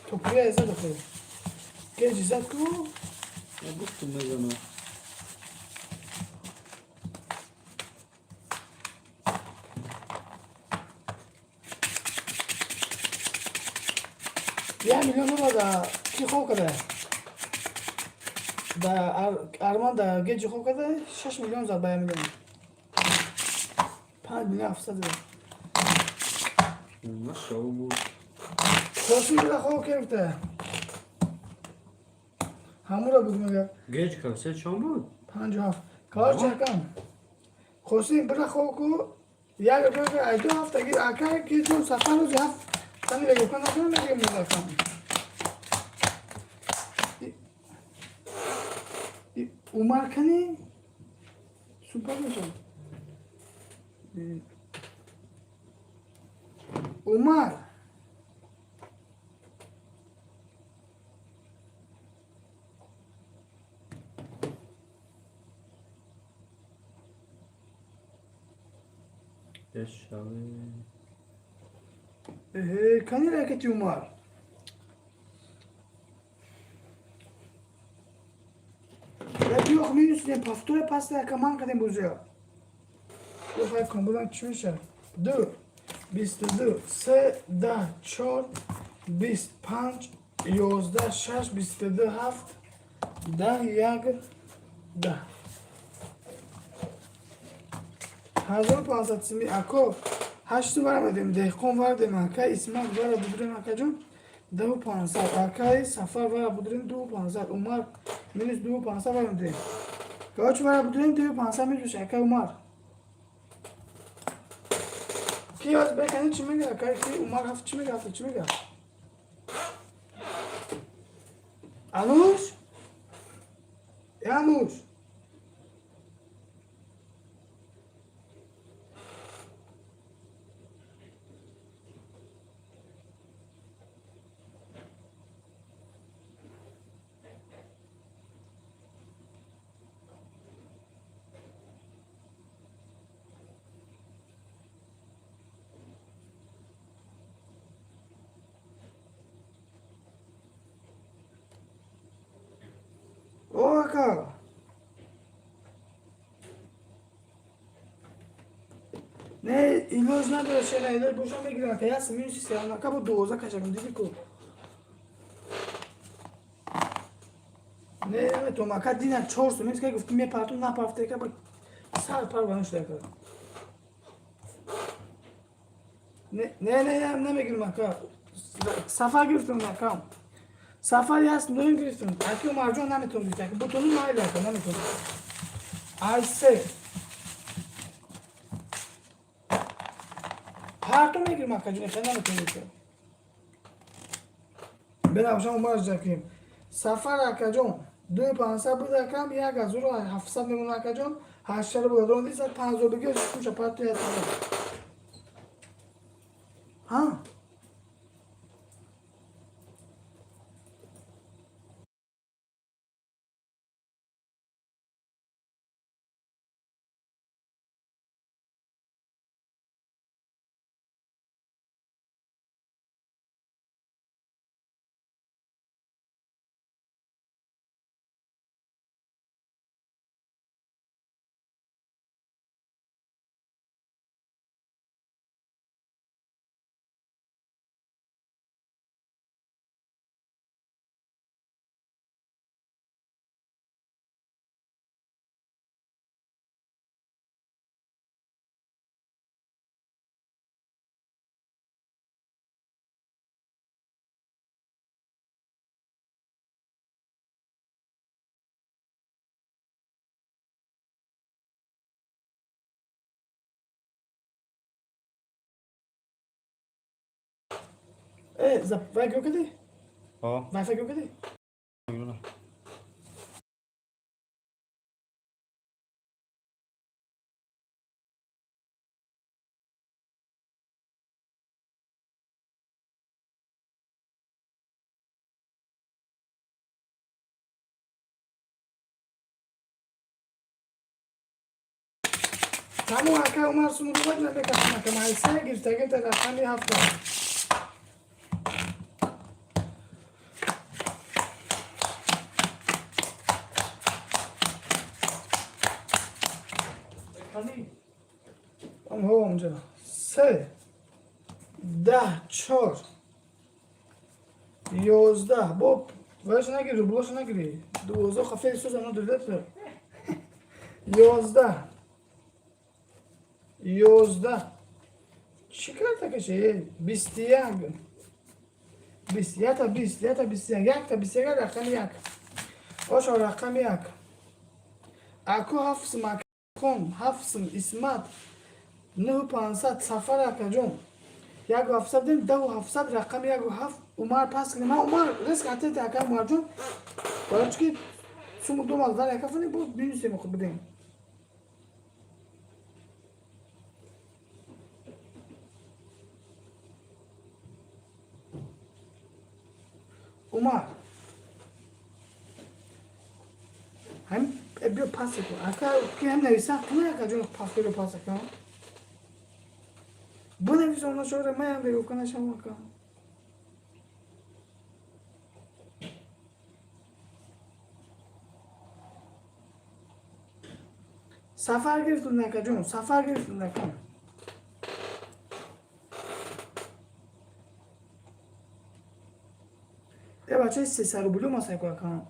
Топрия зад охе. Геҷи зад ку. Я гуфтум мезана. 1 миллион доллар да ки хоб када? Да Арман да геҷи хоб када, 6 миллион зад ба 1 миллион. 5 миллион 700 зад. Нашав буд. Қосим бира хоб гирифта. Ҳамура буд мега. Геч коэффициент чанд буд? 57. Короче, акам. Қосим, бира хоку як рӯз ай 2 ҳафта гир, ака, ки ҷон сафар рӯзи ҳафт тани регока накунам, мегирем мудакам. Умар кани? Супер мешавад. Умар. Бешаве. Эҳе, кани ракети Умар? Я биёх минус не повтор паста яка ман кадем бозия. Ёхай кун будан чӣ мешавад? Ду, 22, се, 10, чор, 20, панҷ, 11, шаш, 22, ҳафт, 10, як, 10. 1500 сими ако ҳашту вара медем, деҳқон вардем, ака Исмат вара будурем, акаҷон, 10 500, акаи Сафар вара будурем, 2 500, Умар минус 2 500 вара медем. Короче, вара будурем, 2 500 минус, ака Умар. Ки аз бекани чӣ мега, акаи ки Умар ҳафт чӣ мега, ҳафт чӣ мега? Ануш? Э, Ануш? О, ака. Не, илоҷ надора, шера, илоҷ боша мегирам, ака, ясм минуси се, ака, бо 12 кашакам, диди ку. Не, наметавонам, ака, дина чор сум, ка гуфтӣ мепартум, напарфте, ака, ба сар пар бана шуда, ака. Не, не, не, намегирам, ака. Сафар гирифтам, ака. Сафар ясм доим гирифтам. Аки Умарҷон наметавон гирифт, ака. Бутону майли, ака, наметавон. Ай се. Ҳарту мегирам, акаҷон, хеле наметавон гирифт. Бенавшам Умар ҷаким. Сафар, акаҷон, 2 500 буд, акам, 1700 мемона, акаҷон, ҳаштшаро буд, ронди сад панҷо бигир, куша парту як. Ҳа? Э, вай гӯ кардӣ? Ҳо. Вайфай гӯ кардӣ? Тамом, ака Умар, сумурубад намекардам, ака, майса гирифтагим та рақами ҳафта. Ҳо, онҷа се, 10, чор, 11, бо вайшо нагири, рублошо нагири, 12 хафеи сӯз ано дурдата, 11, 11, чӣ карта каше, 21, 20, якта 20, якта 21, якта 21, рақами як. Ошо рақами як. Ако ҳафтсум, акхон ҳафтсум, Исмат нӯҳу пансад, Сафар акаҷон яку ҳафтсад дем, даҳу ҳафтсад, рақами яку ҳафт. Умар пас кунем. Ман Умар риск атете, ака Умарҷон, барои чӣ ки суму ду мал дар яка фани боз минусем худ бидем. Умар ҳам биё пас кун, ака, ки ҳам нависа куна, акаҷон, пафтиро пас кун, бинавис она шоре маям бегу канашам, ака. Сафар гирифтун, акаҷон, сафар гирифтун, ака. Е, бачаи сесарублю масайку, ака.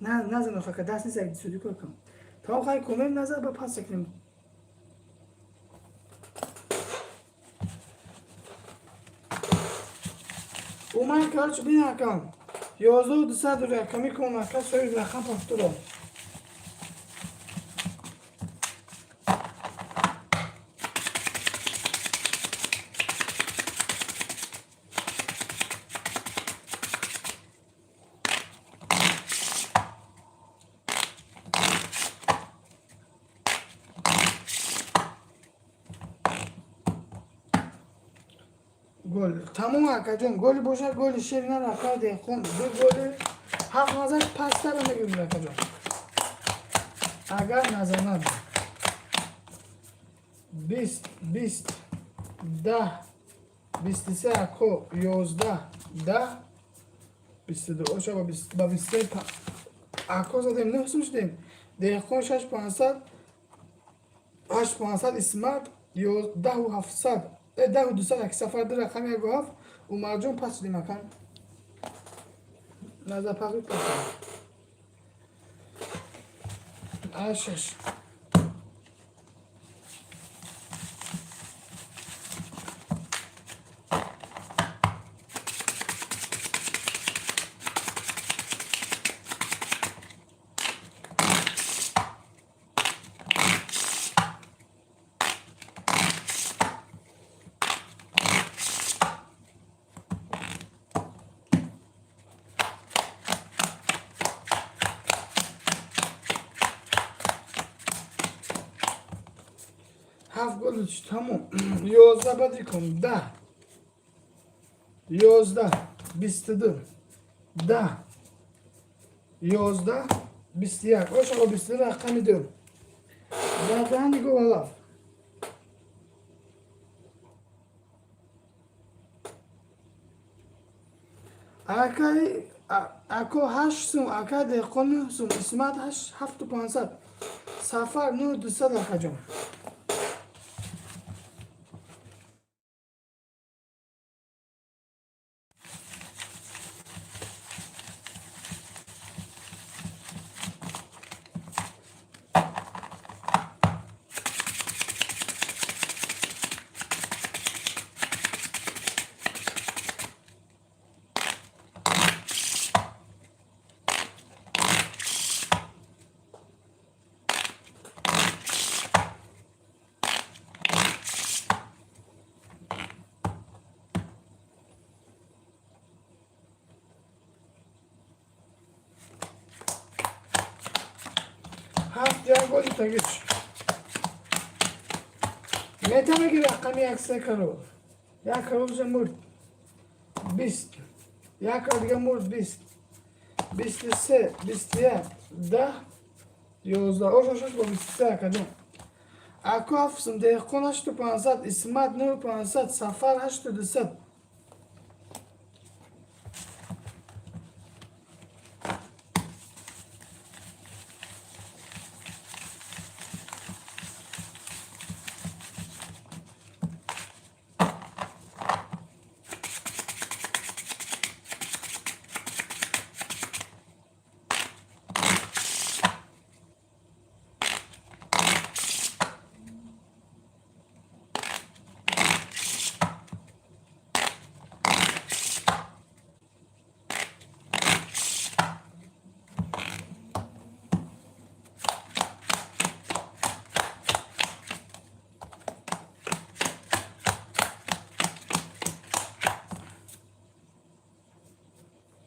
Назан, ака, даст нест, як дисуди ку, ака. Тамом, хай, комем назар ба пас кунем. Умар, короче, бин, ака, 11 200 рақами кун, ака, соҳиби рақам пафтуро. Гол тамом, акаҷон, голи бошад, голи шер на рақа деҳқон ду голи ҳафт назар пасттара мегирем, акаҷон, агар назанад. 20, 20, 10, 23, ако, 11, 10, 22. Оша ба 23 ако задем, нӯҳ сум шудем. Деҳқон шаш пансад, ҳашт пансад, Исмат даҳу ҳафтсад, 10 200, як сафар ду рақами яку ҳафт. Умарҷон, пас шудем, ака, назар пас пас шаш. Ҳафт гол, тамом. 11 бади кун, 10, 11, 22, 10, 11, 21. Ошало 22 рақами ду дардаҳани гол алаф. Акаи ако ҳашт сум, ака деҳқон нӯҳ сум, Исмат ҳафту пансад, Сафар нӯҳ дусад, акаҷон. Ҳафт як голи тагич метавона ки рақами як, се каро, як каро мурд, 20, як каро дига мурд, 20, 23, 21, 10, 11. Ош, ош, ош, бо 23, акаҷон. Ако ҳафтсум, деҳқон ҳашту пансад, Исмат нӯҳу пансад, Сафар ҳашту дусад.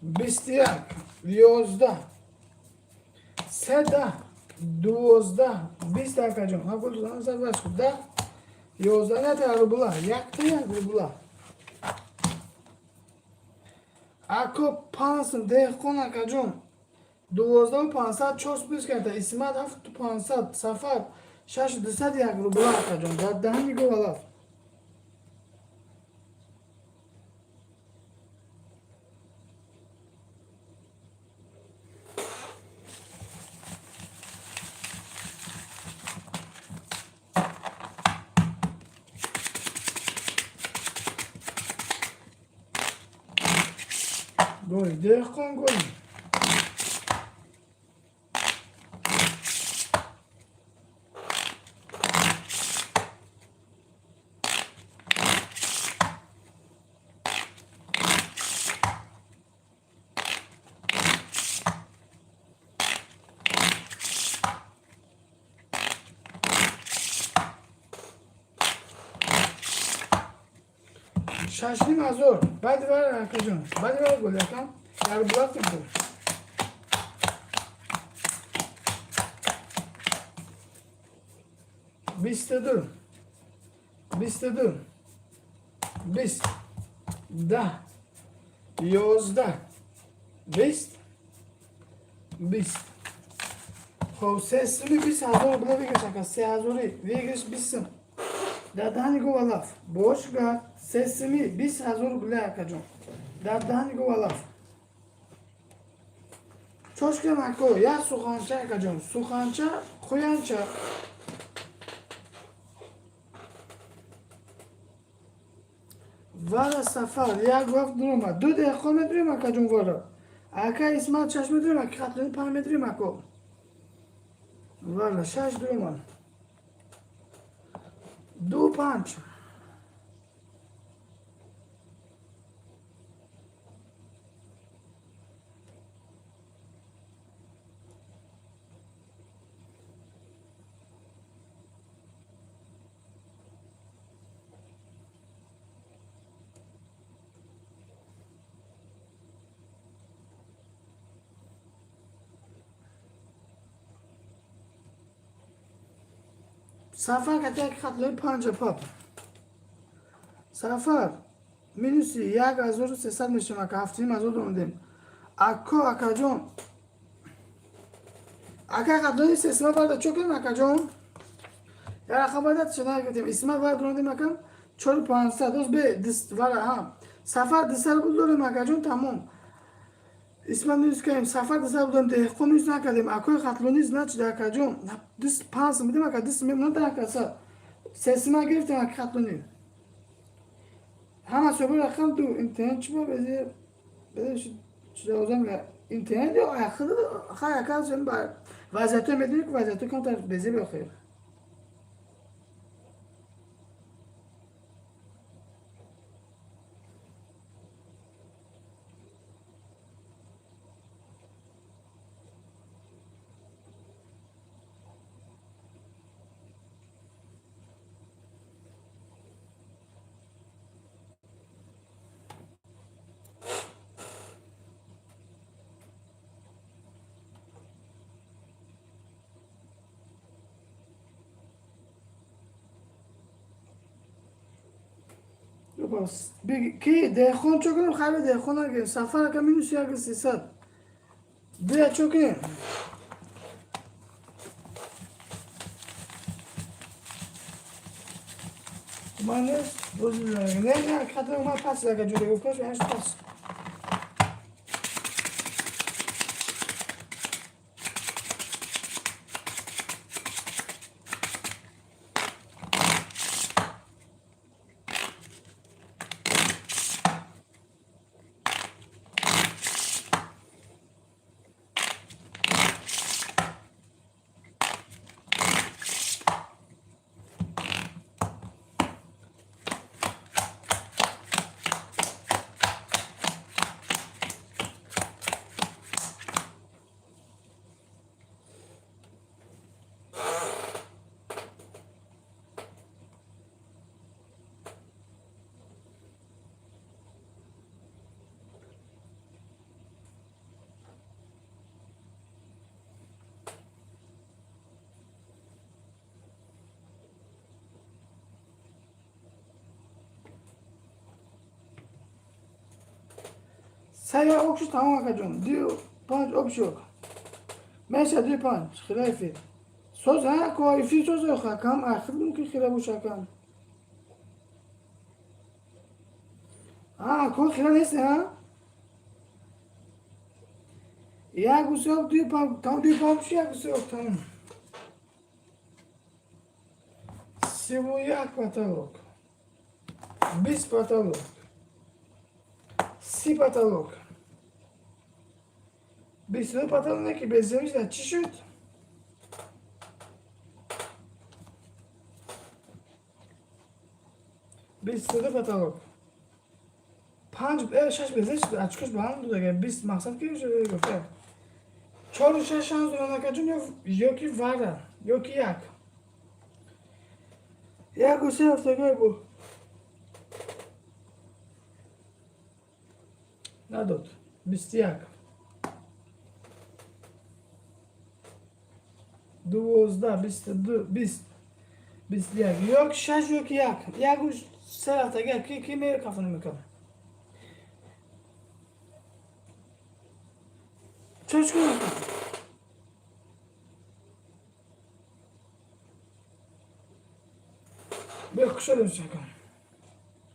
21, 11, се, 10, 12, 20, акаҷон. Ҳа, зад васт кун. 10, 11, на рубла, якта як рубла. Ако 5 деҳқон, акаҷон, 12 500, чор плюс карда. Исмат 7500, Сафар 6200, як рубла, акаҷон, дар даҳани говалаф. Голи деҳқон, голи. 6,5 ҳазор. Баъди вар, акаҷон, баъди вар гол якам як рубла буд. 22, 22, 20, 10, 11, 20, 20. Хоб, се суми 20 000 рубла выигрыш, ака, се ҳазори выигрыш, 20 сум дар даҳани говалаф. Бошга се суми 20 000 рубла, акаҷон, дар даҳани говалаф. Чошкам, ако, як суханча, акаҷон, суханча, қӯянча. Вара, Сафар, як вақт дуромад, ду деҳқон медурем, акаҷон. Вара, ака Исмат, шаш медурем, ака Хатлони, панҷ медурем, ако. Вара, шаш дуромад, ду, панҷ. Сафар кати як хатлои панҷа пап. Сафар минуси 1300 мешавам, ака, 7,5 ҳазор донидем. Ако, акаҷон, ака, хатлои сесма барда чо кунем, акаҷон? Як рақам барда чона гирифтем. Исма вар донидем, акам, 4500. Оз бе вара ҳа. Сафар 200 рубл дорем, акаҷон, тамом. Исма минус кардем, Сафар 200 рубл дорем, деҳқон минус накардем. Акои хатлони, значит, акаҷон, дус панҷ медем, ака, дус мемонад, акаса. Сесма гирифтем, ака, хатлони. Ҳама собир рақам ду интернет чӣ ба безе безе чизозам интернет ё ахир хай, ака, вазъиятҳо медонӣ ки вазъиятҳо камтар безе бехӯр. Ки деҳқон чо кунем? Хайри деҳқон нагирем. Сафар ака, минус 1300. Бия, чо кунем? Ман нест, не, не, хатар ман пас, ака, ҷуре гуфташ, аш пас. Се ок шуд, тамом, акаҷон. Ду панҷ ок шуд. Меша ду панҷ. Хира эфир. Соз, ҳа, ко эфир соз акам, ахир мумкин хира боша акам. А, ко хира нест, ҳа? Як усёк ду панҷ, там ду панҷ шуд, як усёк тамом. 31 потолок. 20 потолок. 30 потолок. 22 потолок не ки беземиш да чӣ шуд? 22 потолок. Панҷ, шаш безеш, очкош ба ҳам буд, агар 20 мақсад ки гуфта. Чору шаш шанс доранд, акаҷон, ё ки вара, ё ки як. Як се ҳафтагай бу. Надод. 21. 12, 22, 20. 21. Ё ки шаш, ё ки як. Як се ҳафтагай ки мекафони мекунам. Чӣ кунам? Бе кушодем шакам.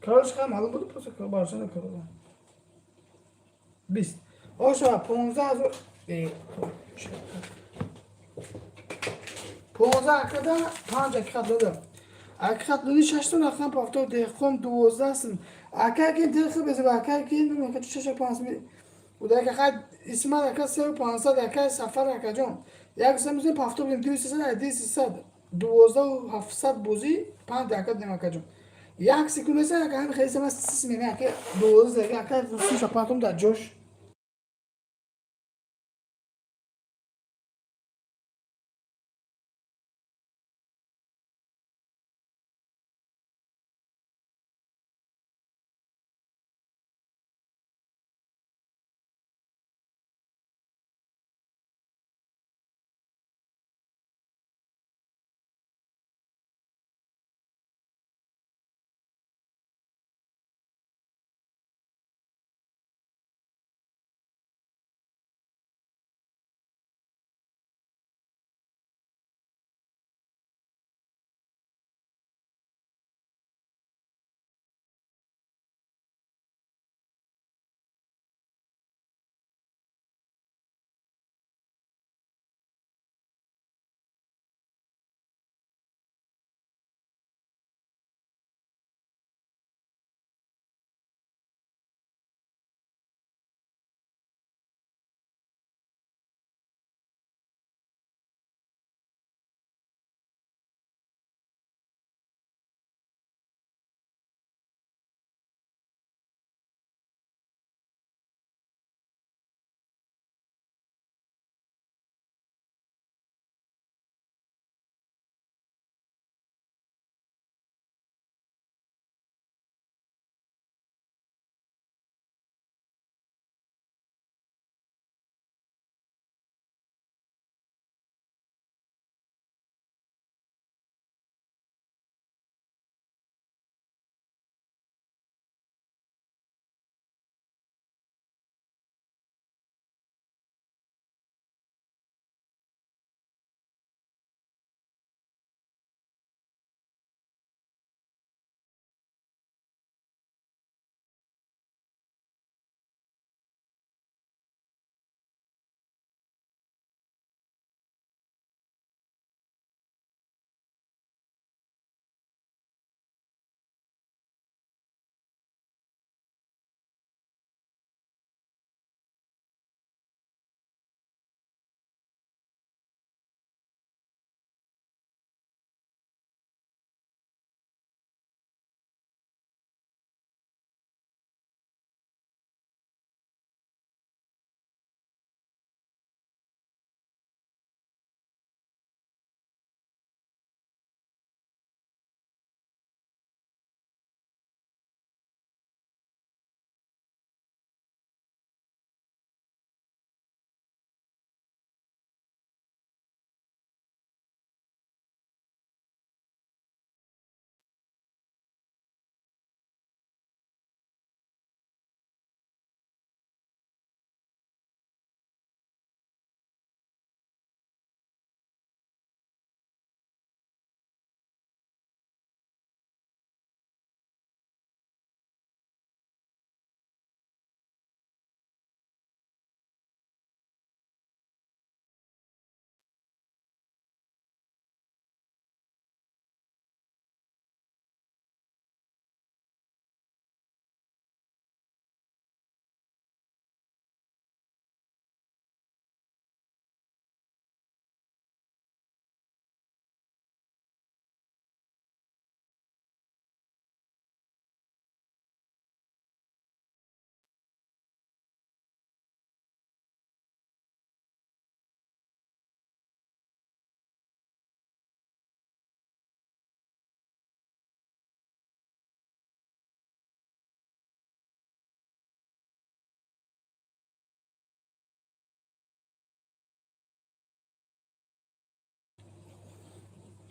Короче, хай маълум буд, просто баршана короче. 20. Оша 15 ҳазор. 15 акада панҷ ҳақиқат додам. Ҳақиқат доди шаштон рақам пафтор деҳқон 12 сим. Ака ки дилхи беза ака ки нука шаш панҷ удака хай Исмат ака сеу 500 ака Сафар акаҷон. Як сам пафтор бим 200 200 12 700 бозӣ панҷ ака додем акаҷон. Як секунд меса ака ҳами хеле сама сис меме ака 12 ака суша пантом дар ҷош.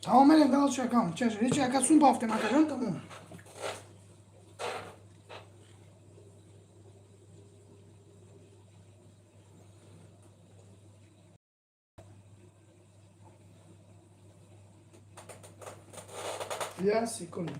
Тамом, мерем дальше, акам. Чаш, ҳеч ака сум бафтем, акаҷон, тамом. Я секунду.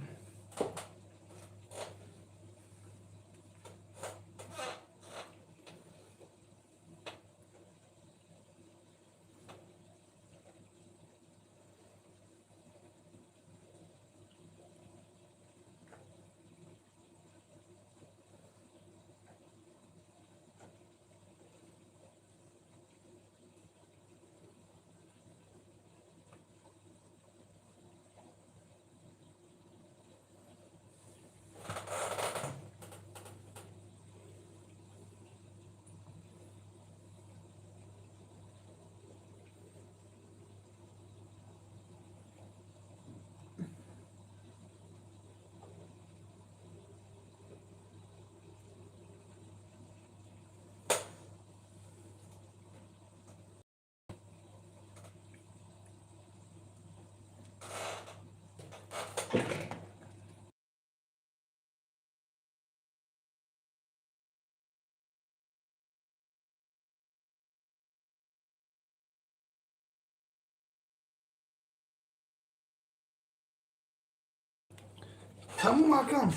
Тамом, акам.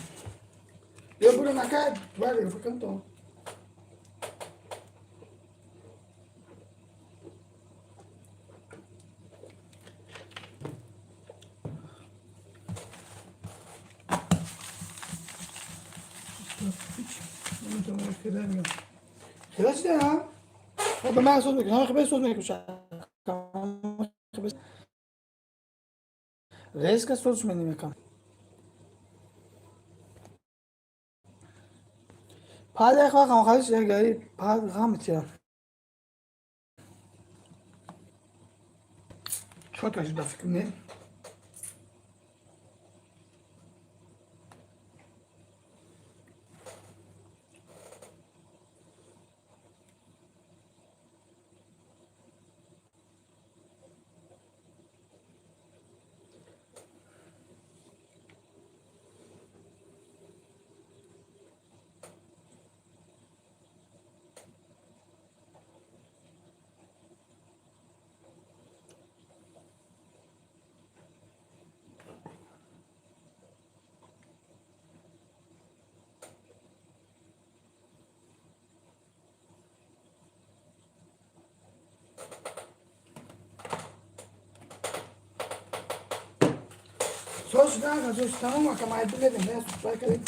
Я бурам, ака, вале, фикр. Хеле ба ман соз мекунам, хеле соз мекушам. Резко соз мекунам. Пад вақт халиш ягари пад ғам тя. Чё ба фикр не? Соз да, соз тамом, ака, майду медем, не супай кардем.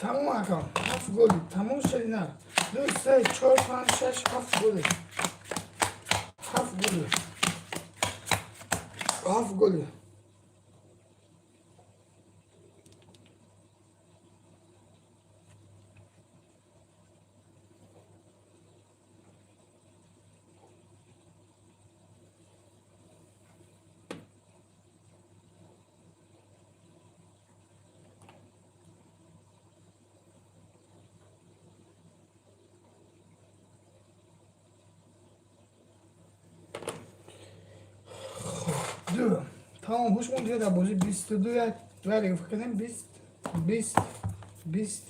Тамом, акам, ҳафт голи тамом шудина. Ду, се, чор, панҷ, шаш, ҳафт голи, ҳафт голи, ҳафт голи. Ду, тамом, ҳушмон дига дар бозӣ 22 як вале фикр 20, 20, 20,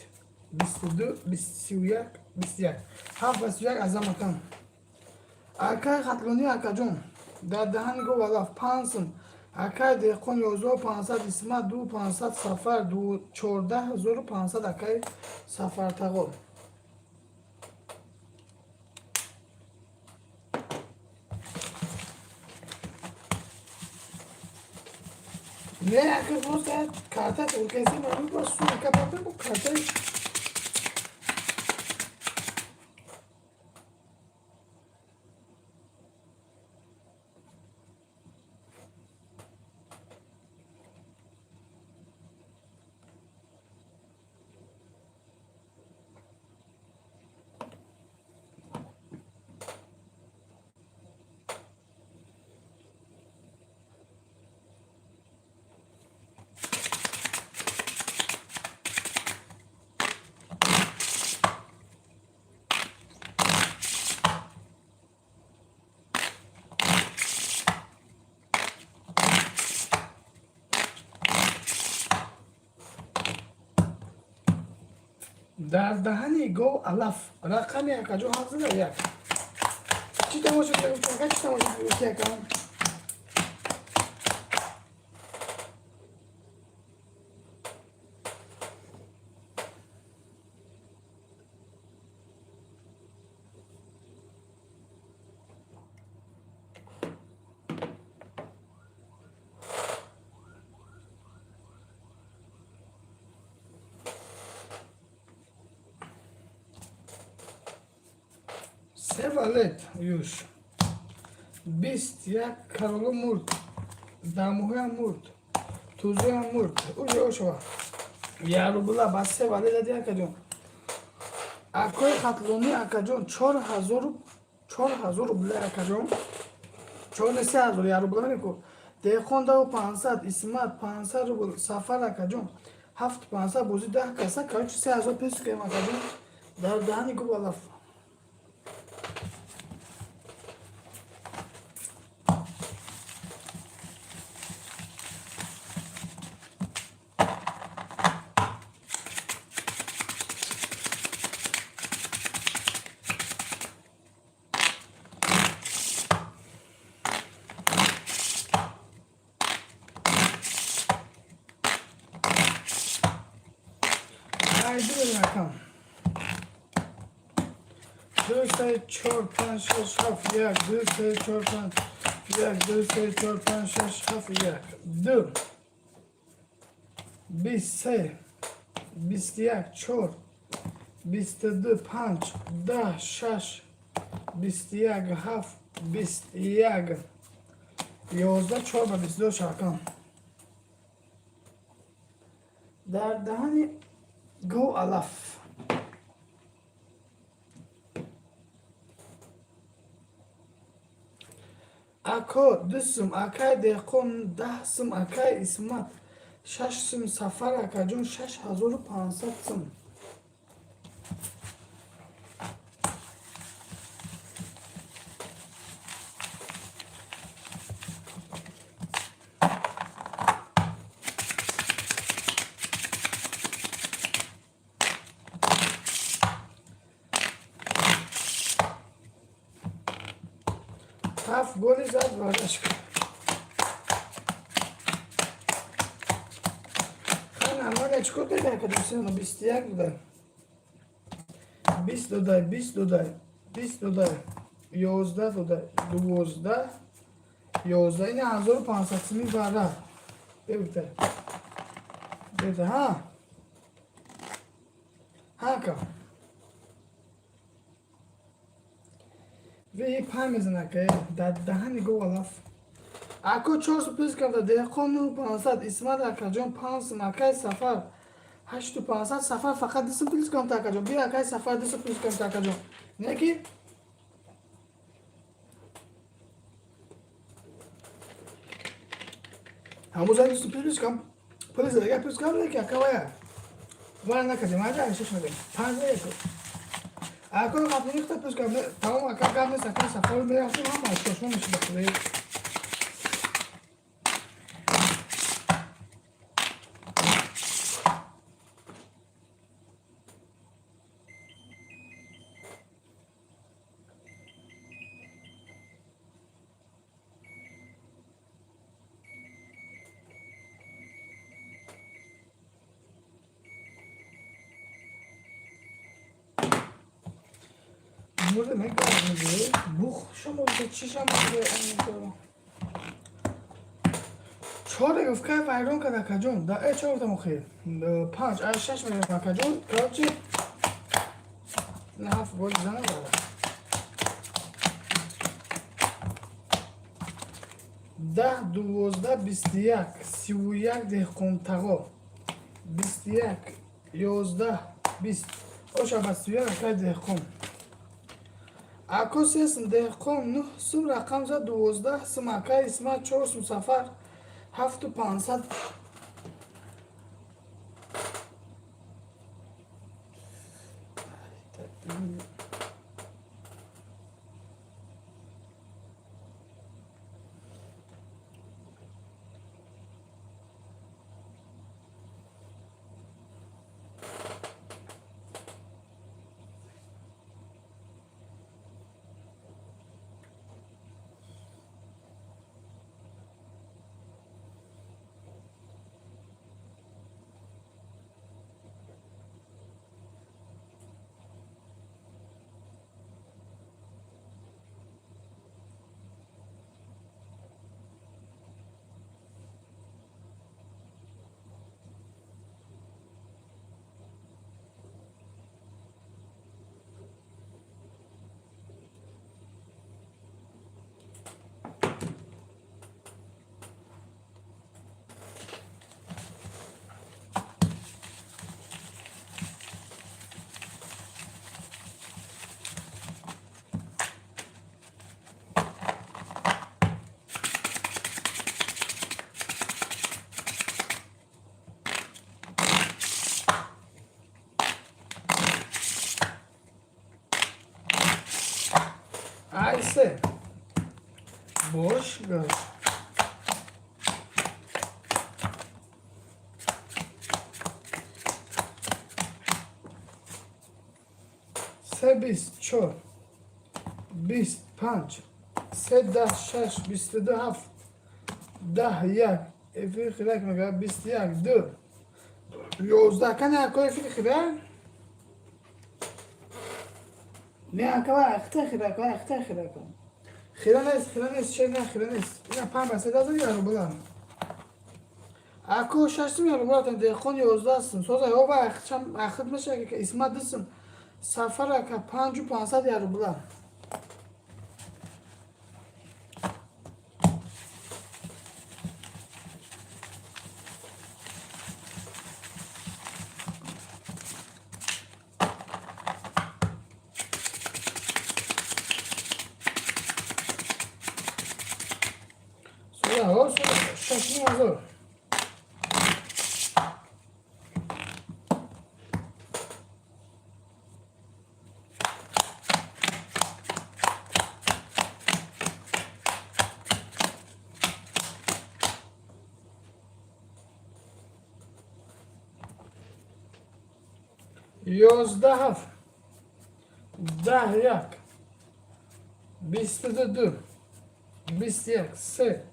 22, 31, 21, ҳафт ба 31 азам, акам. Акай Хатлонӣ, акаҷон, дар даҳани го валаф 5 сум. Акай Деҳқон, 11 500. Исмат, 2 500. Сафар, 14 500. Акай Сафартағо. Не, ака, просто карта туркеси ман бо сука папа бо карта. Дар даҳани гов алаф. Рақами, акаҷон, ҳафт зада як. Чӣ тамошо кардам, ака? Чӣ тамошо кардам, ака? Се валет юш. 21 кароло мурд. Дамуҳоям мурд. Тузоям мурд. Уҷа ошава. Я рубла ба се валет зади, акаҷон. Акои Хатлонӣ, акаҷон, 4000, 4000 рубла, акаҷон. Чор не, 3000, я рубла меку. Деҳқон 10 500, Исмат 500 рубл, Сафар, акаҷон, 7500. Бозӣ 10 каса, короче, 3000 пес кунем, акаҷон. Дар даҳани гов алаф. Айди рақам. Ду, се, чор, панҷ, шаш, ҳафт, як, ду, се, чор, панҷ, як, ду, се, чор, панҷ, шаш, ҳафт, як, ду, 23, 21, чор, 22, панҷ, 10, шаш, 21, ҳафт, 21, 11, чор ба 22 шаркам. Дар даҳани гов алаф. Ако, ду сум, акай Деҳқон, 10 сум, акай Исмат, шаш сум, Сафар, акаҷон, 6500 сум. Ҳафт голи зад, вардаш кард. Хан амага чӣ кор карда, акаҷон? 21 додай, 20 додай, 20 додай, 20 додай, 11 додай, 12, 11. Ина 1500 суми бара бебита, бебита. Ҳа, ҳа, ака. Ви пай мезана, ака, дар даҳани гов алаф. Ако, чор плюс карда. Деҳқон 9500, Исмат, акаҷон, панҷ сум, акай Сафар 8500. Сафар фақат 2 сум плюс карда, акаҷон. Бия, акай Сафар, 2 сум плюс карда, акаҷон. Не ки ҳамуза 2 сум плюс кам, плюс дага плюс кам, не ки ака вая вара накардем, аҷа шаш мадем, панҷ яко. Ако қаблинихта плюс кам, тамом, ака, гап нест. Акай Сафар, мерафтем, ҳама чошма мешуда, худои. Мурда мекардем, бух шумо чӣ шама. Чор гуфт, кай вайрон кард, акаҷон. Да э чор гуфтам охир. Панҷ, ай шаш мегӯям, акаҷон. Короче, на ҳафт гол занам дара. 10, 12, 21, 31, деҳқонтағо. 21, 11, 20. Оша ба 31, акай деҳқон. Ако, сесм, деҳқон нӯҳ сум рақам зад, 12 сум, акай Исмат чор сум, Сафар ҳафту 500. Ай се. Бош гаш. Се, 20, чор, 20, панҷ, се, 10, шаш, 22, ҳафт, 10, як. Эфири хирак мега, 21, ду, 11. Кани, ако, эфири хирак? Не, акава, ахта хирак, ахта хирак. Хира нест, хира нест, шер не, хира нест. Ина панҷ ба се дазад, я рубла. Ако, шашсум, я рубла, деҳқон 11 сум. Соза, оба ахт меша, Исмат дусум. Сафар ака панҷу 500, я рубла. Соза, о, соза, 6000. 11, ҳафт, 10, як, 22, ду, 21, се,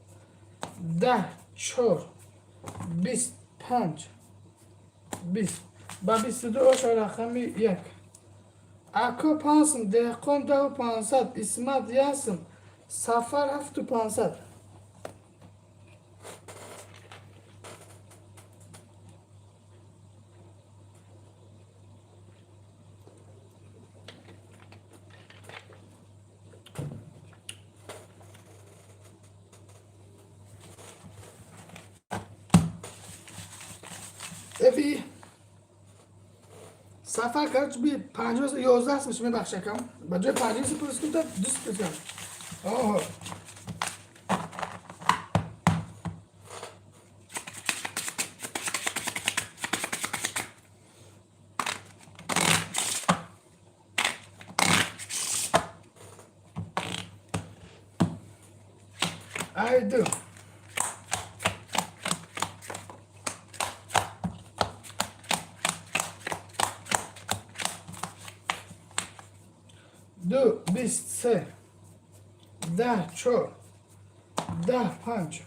10, чор, 20, панҷ, 20 ба 22, оша рақами як. Ако, панҷсум, деҳқон даҳу 500, Исмат ясум, Сафар ҳафту 500. Эфи Сафар, короче, би панҷо 11 сум, мебахшакам, ба ҷои панҷо сум плюс кунта, ду плюс кунам. Оҳо, ай ду. Ду, 20, се, 10, чор, 10, панҷ,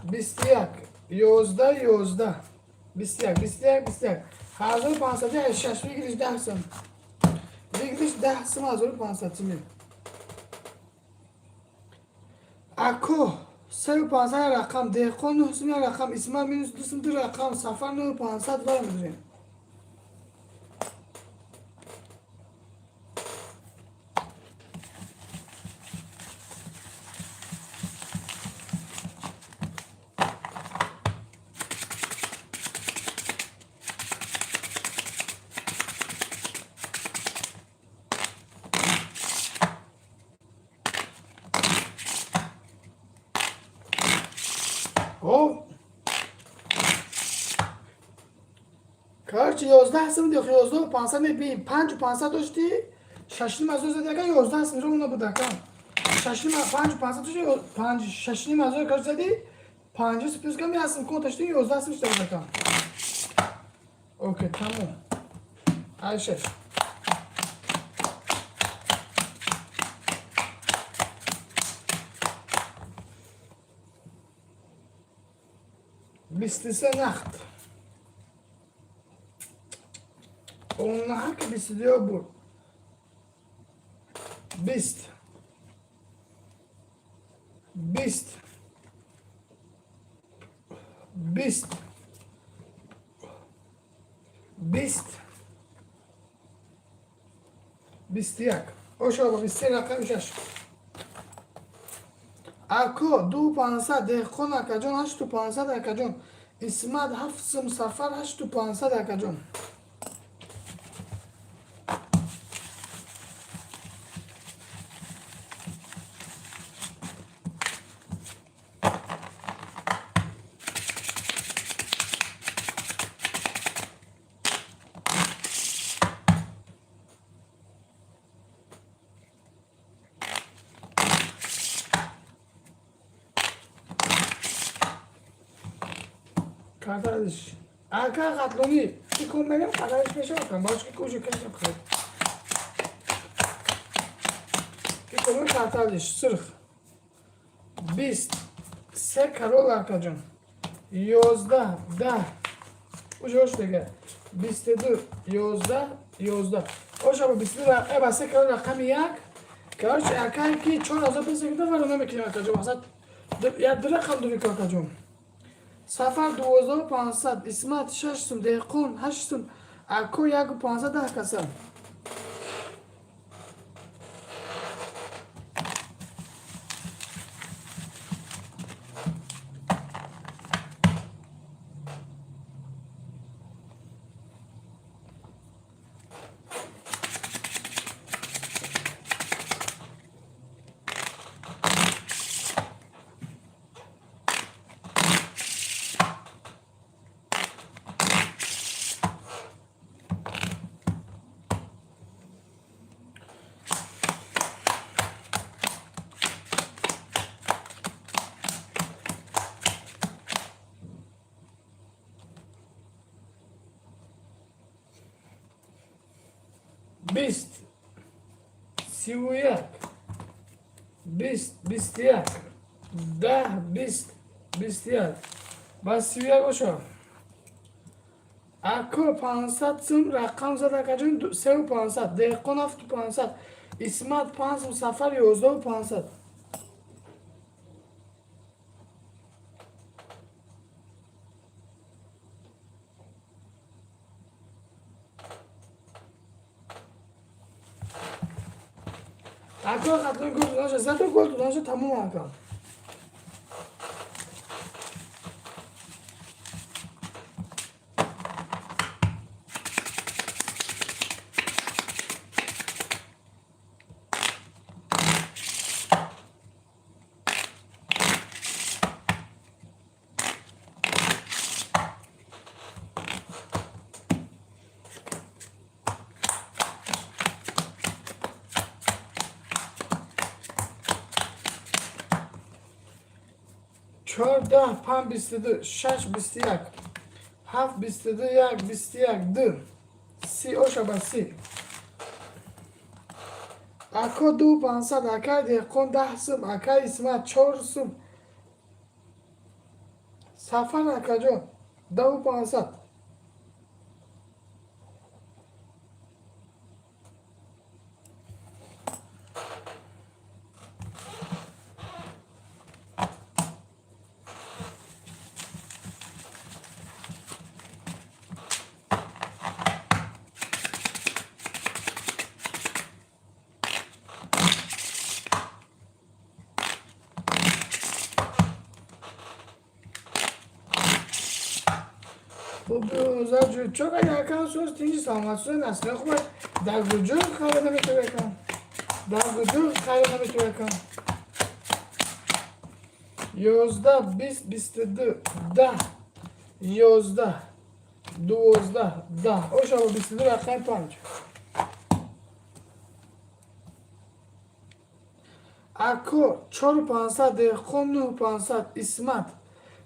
21, 11, 11, 21, 21, 21, 1500, шаш. Выигрыш 10 сум, выигрыш 10 сум, 1500 суми. Ако. 3500 рақам, деҳқон 9 сум як рақам, Исмат минус 2 сум ду рақам, Сафар 9500 вара медорем. О, короче, 11 сум дих, 11 500 мебинем, 5500 дошти, 6,5 ҳазор зади, ака, 11 сум ровно буд, ака. Шашним 5500 дошти, панҷ 6,5 ҳазор, короче, зади, панҷ плюс кам ясм кон ташти, 11 сум шуда буд, ака. Окей, тамом. Ай шаш. 23 нахт. Онҳа ки 22 буд. 20. 20. 20. 20. 21. Ошо 23 рақами шаш. Ако 2500, деҳқон акаҷон 8500, акаҷон. Исмат 7 сум, Сафар 8500, акаҷон. Карташ. Ака Хатлонӣ, ки кун мерем қадарш мешавад, бош ки куҷо кашам хел. Ки кун карталиш сурх. 20 се карол, акаҷон. 11 10 уҷош дига. 22 11 11. Оша ба 22 ба се карол рақами як. Короче, ака ки 4000 песа гирифта варо намекунем, акаҷон. Масалан, як ду рақам дури, акаҷон. Сафар 12500, Исмат 6 сум, деҳқон 8 сум, ако 1500 10 каса. 20 31 20 21 10 20 21 ба 31 боша. Ако 500 сум рақам зад, акаҷон, 3500, деҳқон 7500, Исмат 5 сум, Сафар 11500. Ако Хатлон гол додаша, зато гол додаша, тамом, ака. Чор 10 5 22 6 21 7 22 1 21 2 30 оша ба 30. Ако 2500, акай деҳқон 10 сум, акай Исмат 4 сум, Сафар акаҷон 10500. Зар ҷӯ чо кади акам? Соз, тинҷи, саломат сӯз, насира хуб. Дар куҷо хайра наметавӣ, акам? Дар куҷо хайра наметавӣ, акам? 11, 20, 22, 10, 11, 12, 10. Ошава 22, рақами 5. Ако 4500, Деҳқон 9500, Исмат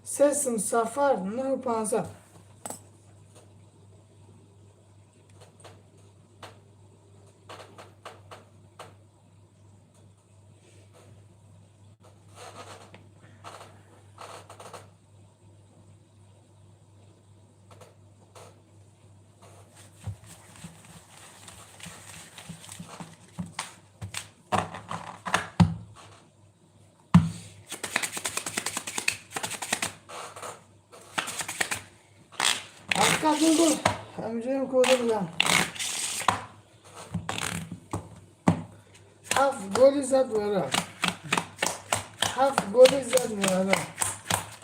3 сум, Сафар 9500. Ака, ду гол ҳамҷоям кода будам. Ҳафт голи зад ва рафт, ҳафт голи зад ва рафт,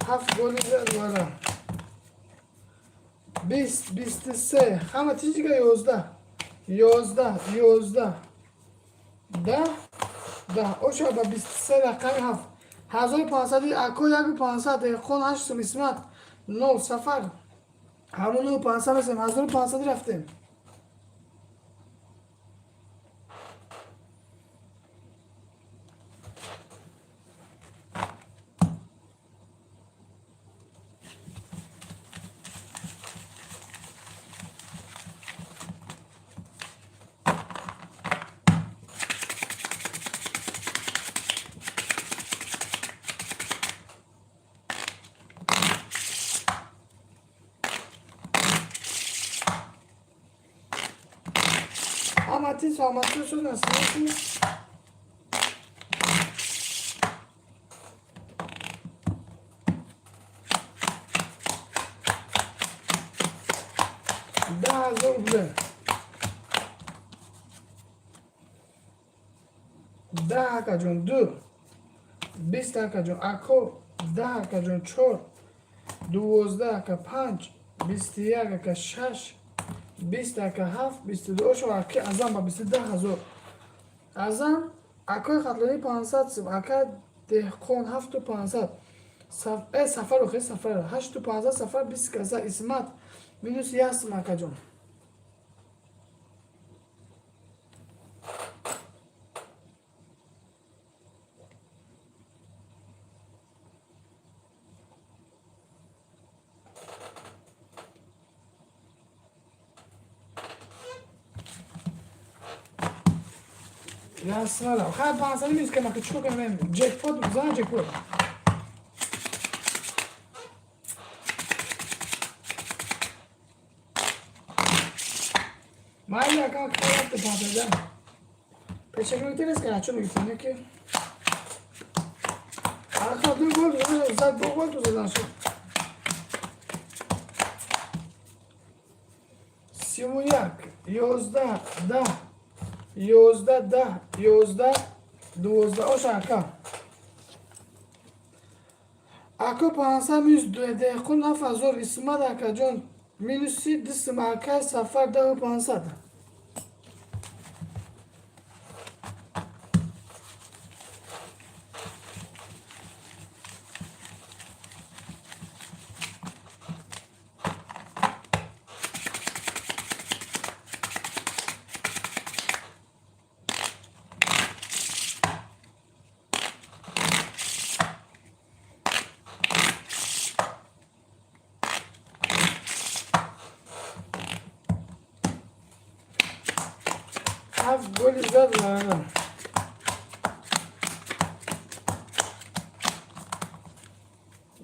ҳафт голи зад ва рафт. 20, 23, ҳама тиҷига. 11, 11, 11, 10, 10. Оша ба 23, рақами 7. 1500-и ако 1500, Деҳқон 8 сум, Исмат 0, Сафар ҳамон 500 расем. 1500 рафтем. Ҳамати саломатӣ шуд, насиб. 10 000 рубле. 10, акаҷон, 2, 20, акаҷон, ако 10, акаҷон, 4, 12, ака, 5, 21, ака, 6, 20, ака, 7, 22. Ошо аки Азам ба 22 000. Азам акои Хатлонӣ 500 сум, ака Деҳқон 7500, Сафар, охи Сафар 8500, Сафар 20 каса, Исмат минус 1 сум, акаҷон. Ясмала. Хай, 500 минус кама, чико кунем? Ҷекпот зан, ҷекпот. Майли, ака, рафте 500. Пешак интерес кара, чо мегифтем ки? Ака, ду гол зад, ду гол ту задан шуд. 31, 11, 10, 11, 10, 11, 12. Оша, ака. Ако 500 минус, Деҳқон 7000, Исмат акаҷон минуси 2 сум, ака Сафар 10 500. Ҳафт голи зад ва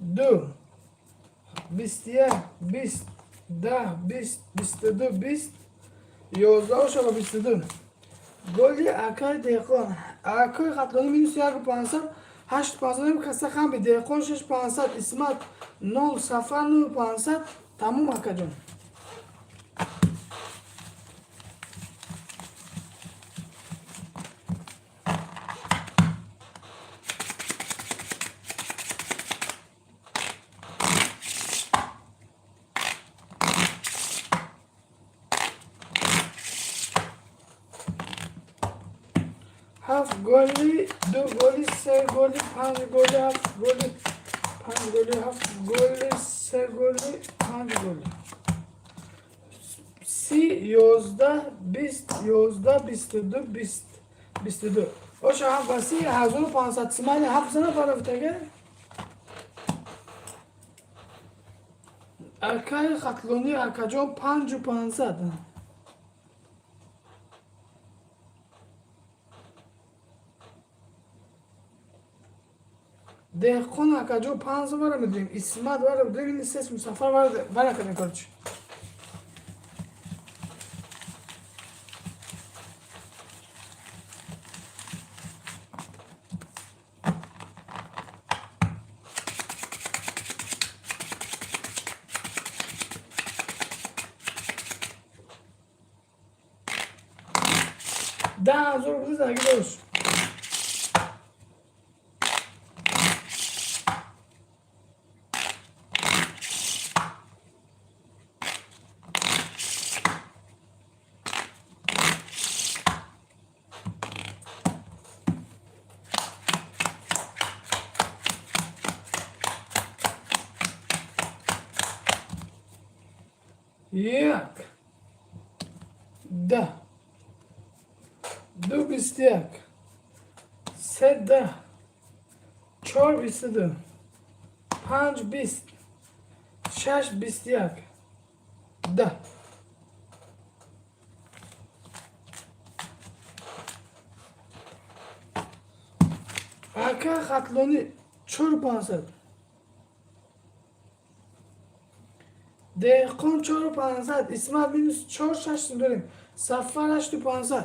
2, 21, 20, 10, 20, 22, 20, 11. Ошава 22 голи акаи Деҳқон. Акои Хатлонӣ минус 1500, 8500 каса хамби Деҳқон 6500, Исмат 0, Сафар 9500. Тамом, акаҷон. Ҳафт голи, ду голи, се голи, панҷ голи, ҳафт голи, панҷ голи, ҳафт голи, се голи, панҷ голи. 30, 11, 20, 11, 22, 20, 22. Оша ҳафт ба 30, 1500 смайли ҳафт зана фарафтага. Акаи Хатлонӣ, акаҷон, 5500. Деҳқон акаҷон, 5 вара медиҳем. Исмат вара медиҳем. Ини сес мусаффар вара кардем, короче. 10 000 рубли заги дош. Як, 10, 2, 21, се, 10, чор, 22, панҷ, 20, шаш, 21, 10. Ака Хатлонӣ, 4500. Деҳқон, 4500. Исмат минус чор, шаш дорем. Сафар, 8500.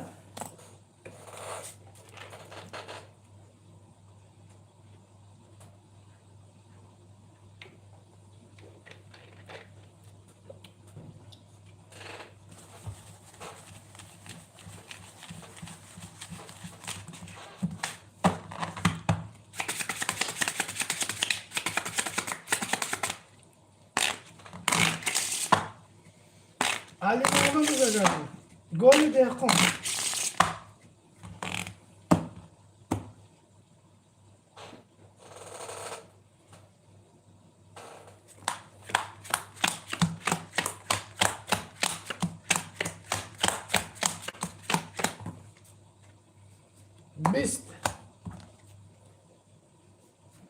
Али мардум бизагардем. Голи деҳқон. 20,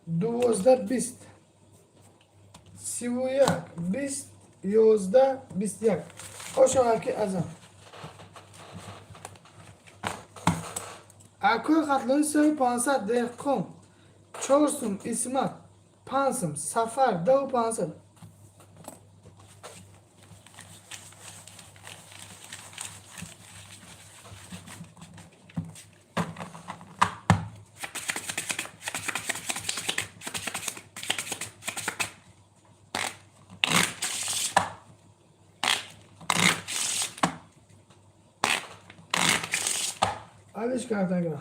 12, 20, 31, 20, 11, 21. Ошавад ки азан. Акои Хатлонӣ, 3500. Деҳқон, чор сум. Исмат, 5 сум. Сафар, 10 500. Алиш картагра.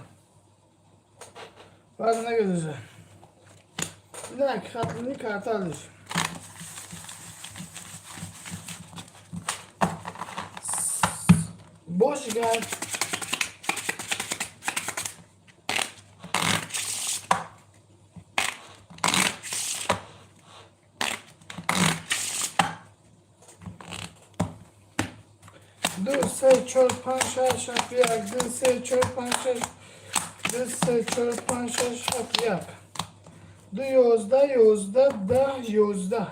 Баъд нагузаша. Инак Хатлонӣ карта алиш. Бош гард. Ду, се, чор, панҷ, шаш, ҳафт, як. Ду, се, чор, панҷ, шаш. Ду, се, чор, панҷ, шаш, ҳафт, як. Ду, 11, 11, 10, 11.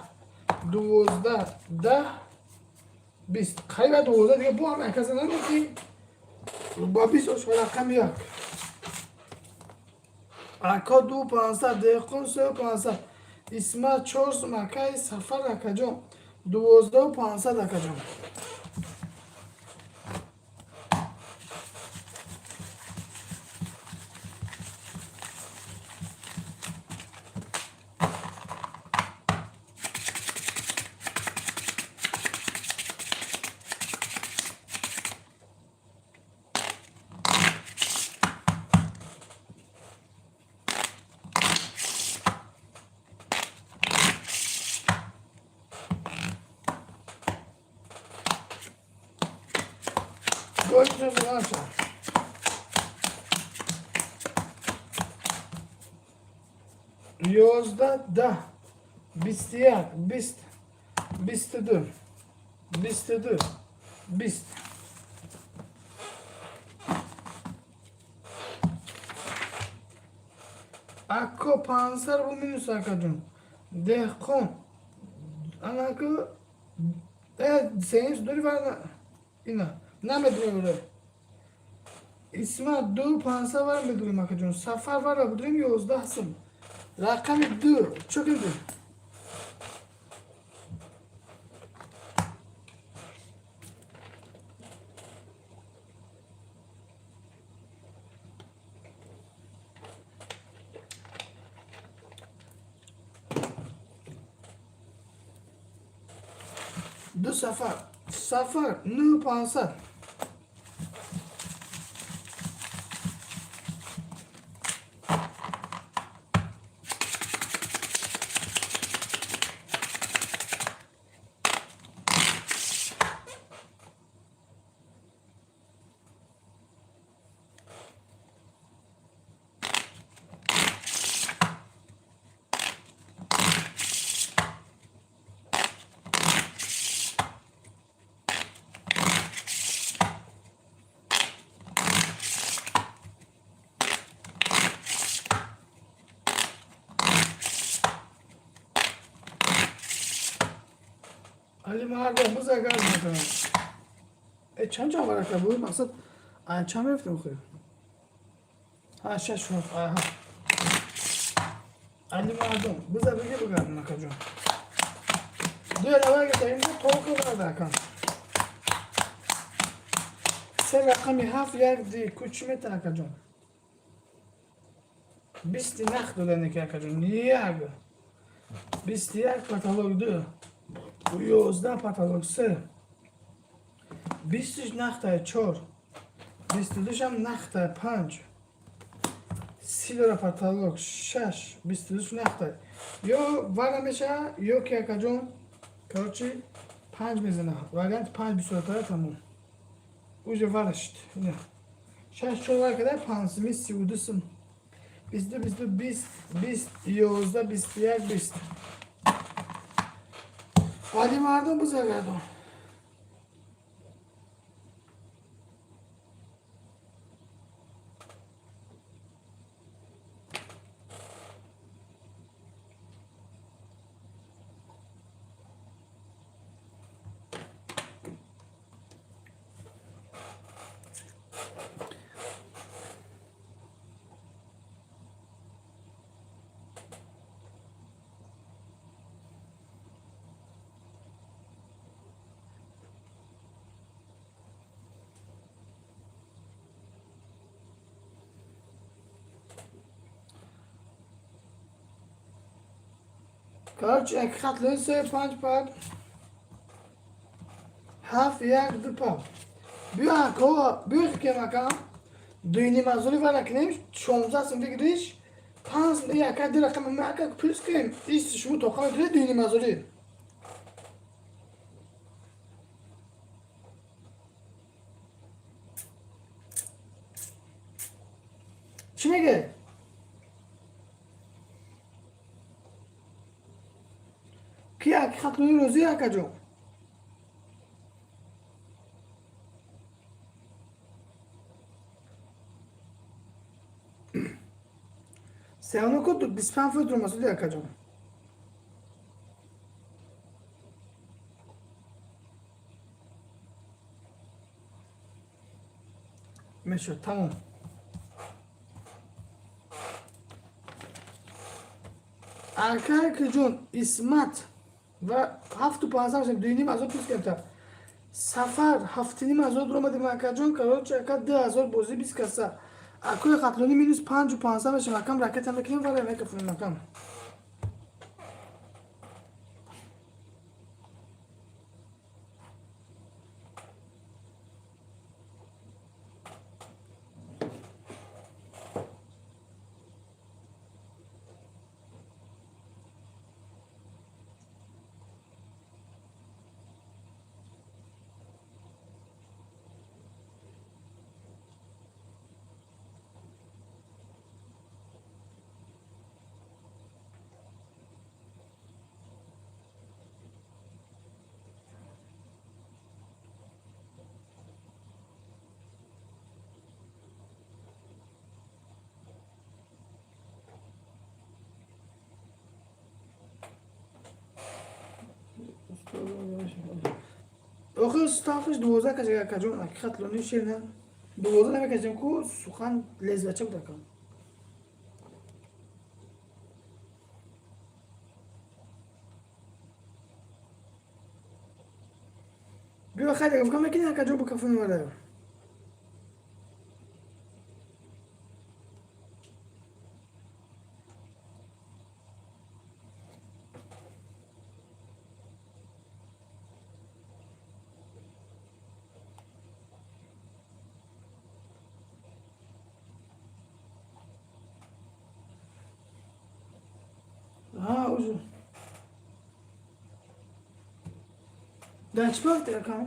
12, 10, 20. Қариба 12 дига бо ҳам аказа намекӣ. Ба 20 ошва рақами як. Ака, 2 500. Деҳқон, 3 500. Исмат, 4 сум. Акаи Сафар, акаҷон, 12 500, акаҷон. Гол. 11, 10, 21, 20, 22, 22, 20. Ако 500 бу минус акаҷон. Деҳқон. Анаку сенис дори вара ина. Намедонем ура. Исмат 2 500 вара медонем акаҷон. Сафар вара будем 11 сум. Рақами 2. Чо кардӣ? Ду сафар. Сафар 9 500. Али мардум биза газ мекунам. Чанд ҷон варака буд? Мақсад чанд мерафтем охир? Ҳа, шаш ҳафт. Аҳа. Али мардум биза биги бигардон акаҷон. Ду равага гирифта инҷо тоқи варда акам. Се рақами ҳафт як ди ку чӣ мета акаҷон? Бисти нах додане ки акаҷон. Як. 21 потолок ду. 11 потолок се. 20 нахтай чор. 22-шам нахтай панҷ. 30 дора потолок шаш. 22 нахтай. Ё вара меша, ё ки акаҷон, короче, панҷ мезана. Вариант панҷ бисёртара тамом. Уже вара шуд. Ина. Шаш чор вара када панҷсими 32 сум. 22, 22, 20, 20, 11, 21, 20. Али мардум биза гардон. Короче, як хат лен се панҷ пар. Ҳафт як ду пар. Биё ако, биё ки макам. Дуйним азори вара кунем, 16 сум бигириш. Панҷ сум яка ду рақам мака плюс кунем. Ис шумо тоқа метавонед дуйним азори. Чӣ меге? Ки як хатлони розӣ акаҷон? Сеано ку 25 фоиз дурмасуди акаҷон. Мешуд, тамом. Акаҷон Исмат ва ҳафту панҷсад мешавем, дуюним ҳазор плюс кардем. Сафар ҳафтуним ҳазор дуромадем акаҷон, короче, ака 2000 бозӣ 20 каса. Акои Хатлонӣ минус 5500 мешавем, акам ракета мекунем вале мекафонем акам. Охир ставкаш 12 кача, акаҷон, аки Хатлони шер на 12 намекачем ку, сухан лезвача буд, акам. Биё, хайр, гуфта мекунӣ, акаҷон, бо кафони вара. Ҳа, уже дар чӣ вақте, акам?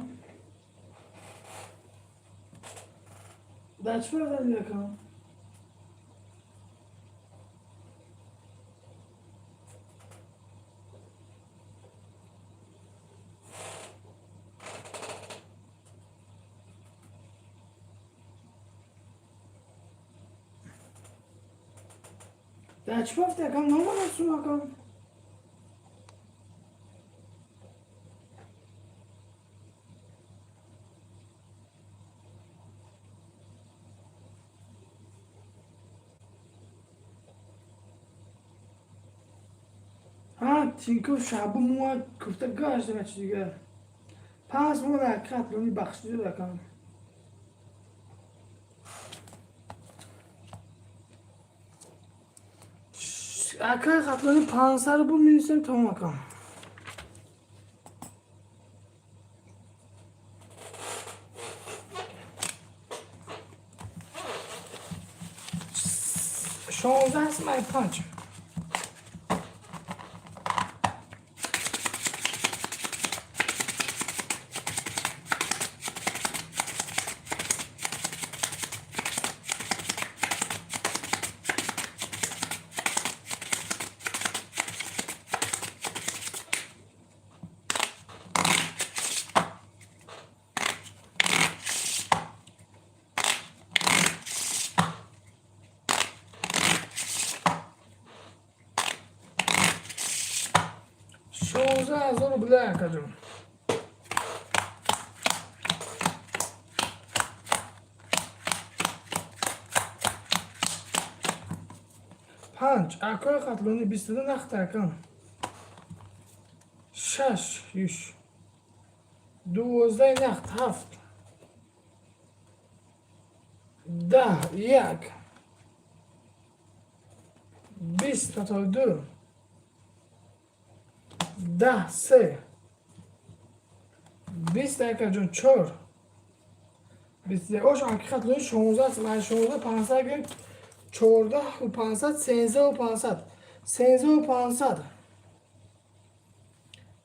Дар чӣ вақт, акам? Дар чӣ вақте, акам? Номанасум, акам. Ҳа, Тинков шабу муа куфта гашт, чи дигар пас мо дар Хатлони бахшида, акам. Акай Хатлони 500 рубл минусем, тамом, акам. 16 май панҷ. 16 000 рубля, акаҷон. Панҷ, акои Хатлони, 22 нақд, акам. Шаш юш, 12 нақд, ҳафт, 10, як, 20 ду, 10, се, 20, акаҷон, чор, 21. Ош, аки Хатлони, 16, 16 500 гирифт, 14 500, 13 500, 13 500.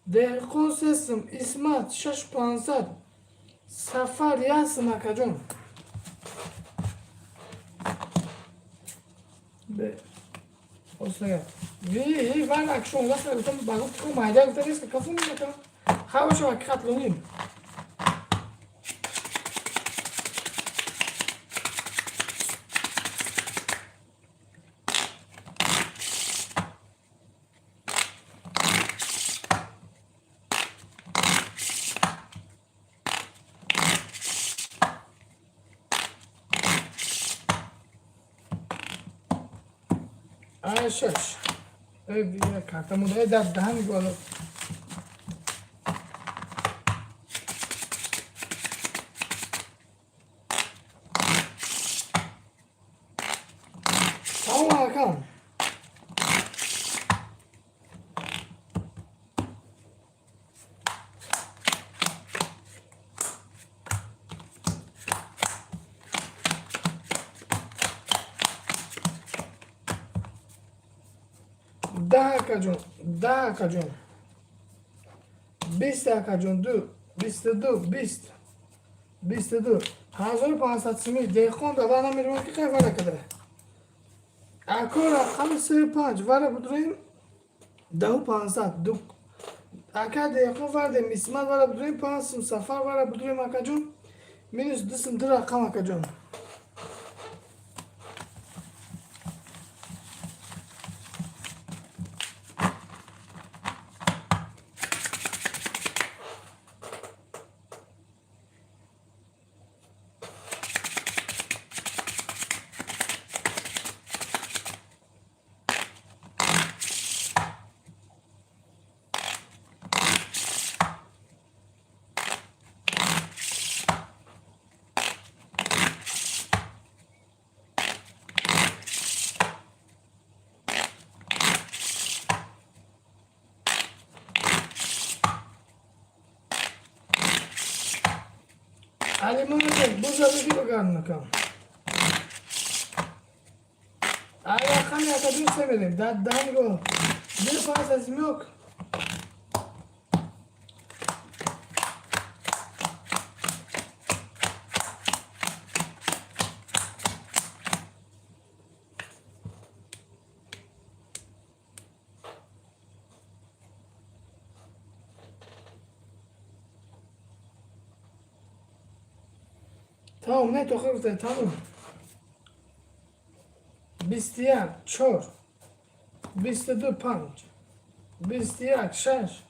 Деҳқон сесм, Исмат 6500, Сафар ясм, акаҷон. Ви ван ак 16 гуфтам, ба гуфти ку майда гуфта нест, кафу мекам. Хабошо, аки Хатлонӣ. Ай, шаш. Эй, карта муда дар даҳани гуало. Салом, акам. 10, акаҷон, 10, акаҷон. 20, акаҷон, ду, 22, 20, 22. 1500 сими деҳқон да вара намерӯм ки қай вара када. Ако рақами се панҷ вара будурем, 10 500. Ду, ака деҳқон вардем, Исмат вара будурем, панҷ сум, Сафар вара будурем, акаҷон. Минус ду сум, ду рақам, акаҷон. Алимонов буза бигир гарнакам. Ай рақами акаҷон се мерем. Дар данго. Дил панҷ азмёк. Тамом, не тохир гуфта, тамом. 21 4 22 5 21 6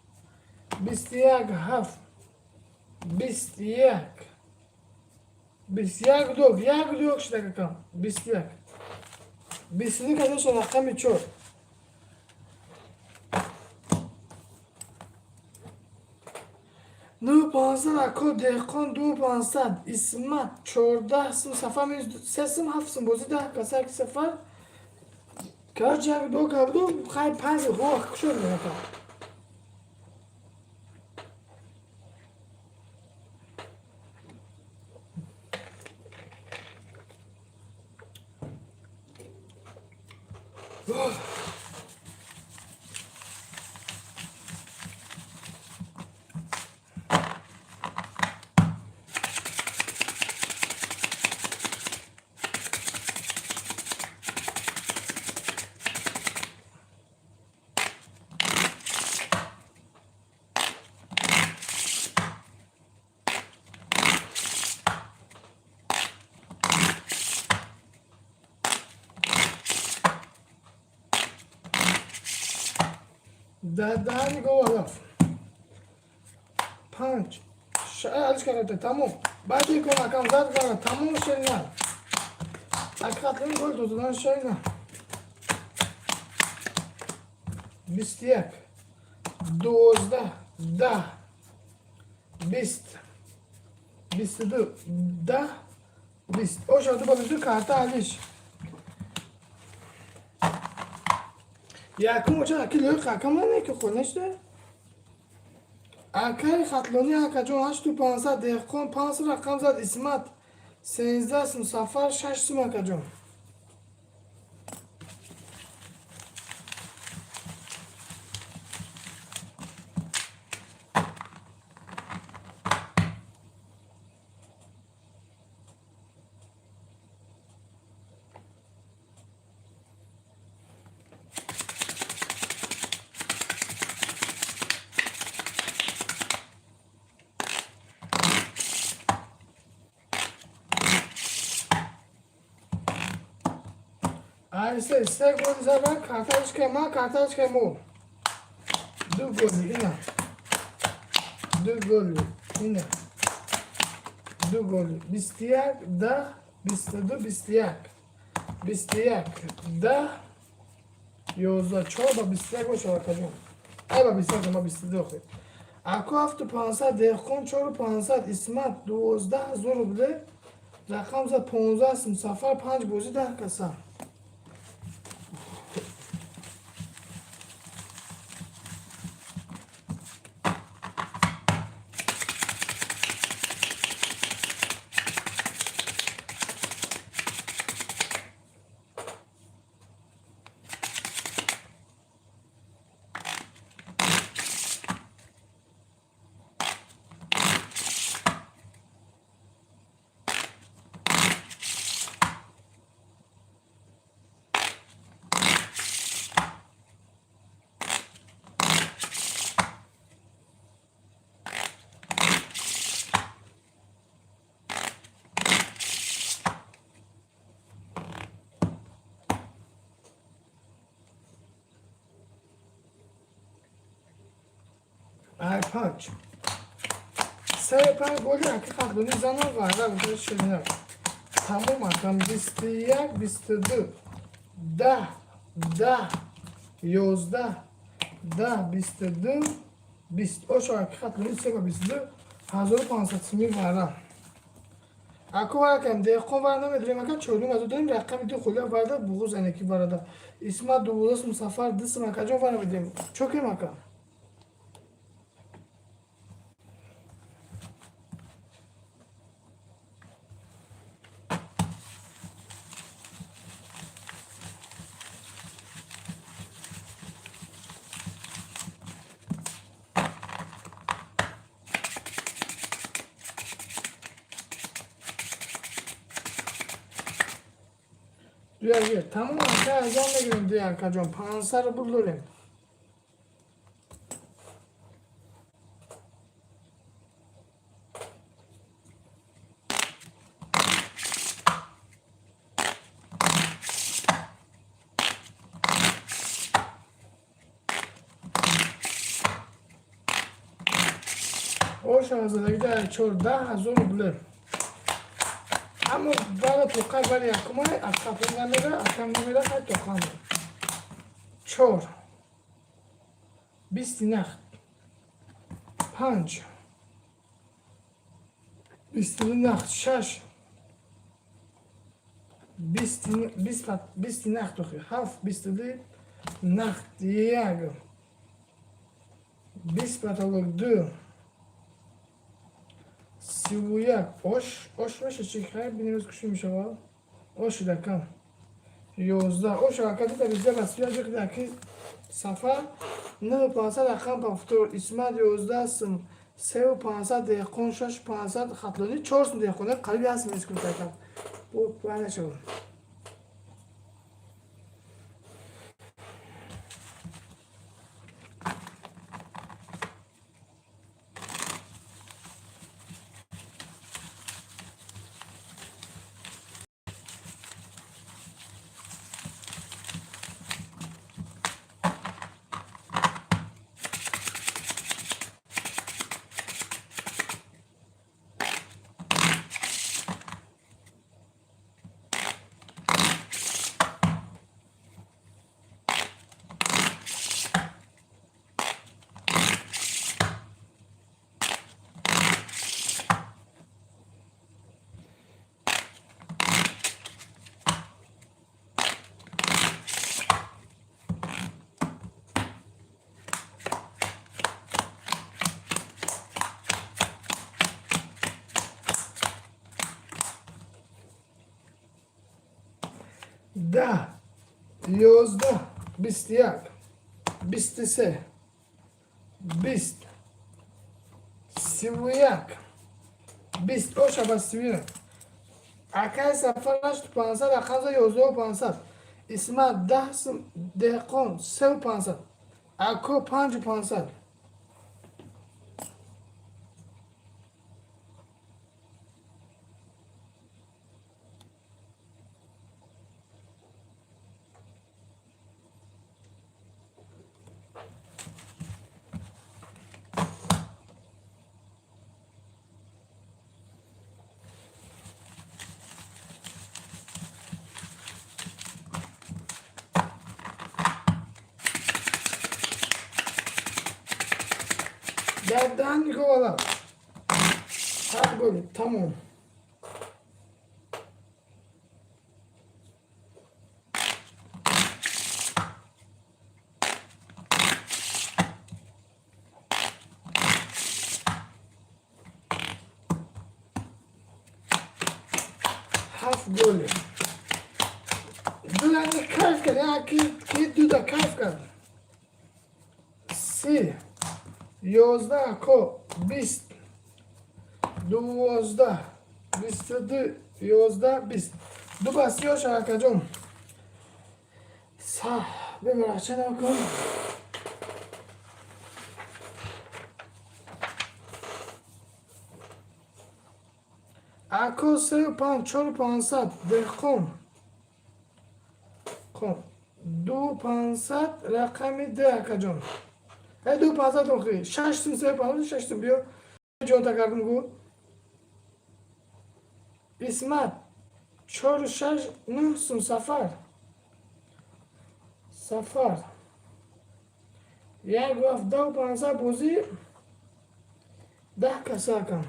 21 7 21 21 2 1 2 шуда какам 21 22 кадоша рақами 4. Ну 15 ако деҳқон 2 500 Исмат 14 сум сафар минус 3 сум 7 сум бозӣ 10 каса ки сафар короче як ду кабду хай 5 хо шуд мекам. Дар даҳани гов алаф. Панҷ. Алиш карата тамом. Баъди кон акам зад гара тамом шерина. Акатлин гол додадан шерина. 21 12 10 20 22 10 20 оша ду ба 22 карта алиш. Якум оча аки лои қакам не ки хонашда. Акаи Хатлонӣ акаҷон 8500 деҳқон 500 рақам зад Исмат 13 сум сафар 6 сум акаҷон. Ай се се гол зада картачка ма картачка мо. Ду голи ина. Ду голи ина. Ду голи 21 10 22 21 21 10 11 4 ба 21 бошад акаҷон. Ай ба 21 ма 22 охир. Ако 7500 деҳқон 4500 Исмат 12 рубле рақам зад 15 сум сафар 5 бозӣ 10 каса. Ай панҷ. Се панҷ голи аки Хатлонӣ занон ғайра гузашт ширинак. Тамом акам 21 22 10 10 11 10 22 20 ошо аки Хатлонӣ 3 ба 22 1500 суми ғайра. Ако варакам деҳқон вар намедорем ака чорним азо дорем рақами ду хулия варда буғуз анеки варада. Исмат 12 сум сафар 2 сум акаҷон вар намедорем. Чокем ака. Ду як як. Тамом, ака, азон мегирем. Ду акаҷон, 500 рубл дорем. Ош азадагида 14 000 рубле. Аммо бара тоқат, вали якумай аз қафо намера, акам намера, хай тоқам. Чор, бисти нақд, панҷ, 22 нақд, шаш, 20 нақд, охи ҳафт, 22 нақд, як, 20 потолок, ду, 31. Ош, ош меша чи? Хайр, бинем, куши мешавад. Ош ракам 11. Ош ака дида бизда баспия ҷиқда ки сафар 9500 рақам повтор. Исмат 11 сум, севу 500, деҳқон шаш 500, хатлонӣ чор сум, деҳқона қариб як сум мискун такам бо нашавад. 10, 11, 21, 23, 20, 31, 20. Оша ба 31. Акай сафар ҳашту 500, рақамза 11 500, исмат 10 сум, деҳқон севу 500, ако панҷу 500. Дар даҳан нигоҳ, ҳар гол тамом. Ҳафт голе дуяни кайф кард, ки дуда кайф кард. 30, 11, ко 20, 12, 22, 11, 20, ду ба сиё шаракаҷон. Са бибарахча накун. Ако сею панҷ, чору 500, деҳқон хоб ду 500, рақами д, акаҷон. Э, ду 500, охи шаш сум, се 500, шаш сум. Биё, ҷонта кардум гу. Исмат чору шаш, нӯҳ сум. Сафар, сафар як вафт даҳу 500, бозӣ 10 каса, акам.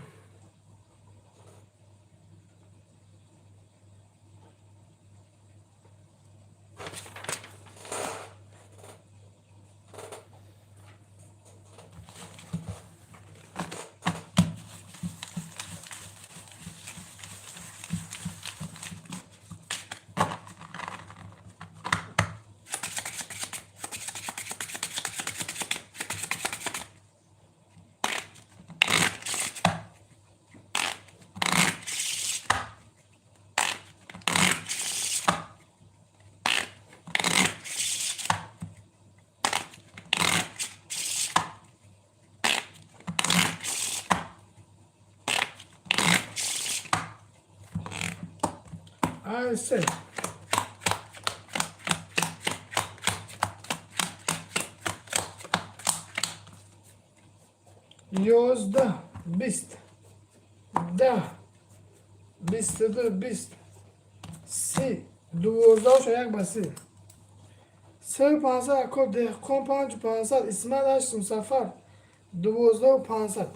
Ҳашт, се. 11, 20, 10, 22, 20, 30, 12 як ба 30. Сею 500, ако деҳқон панҷу 500, Исмат ҳаштум, Сафар 12 500.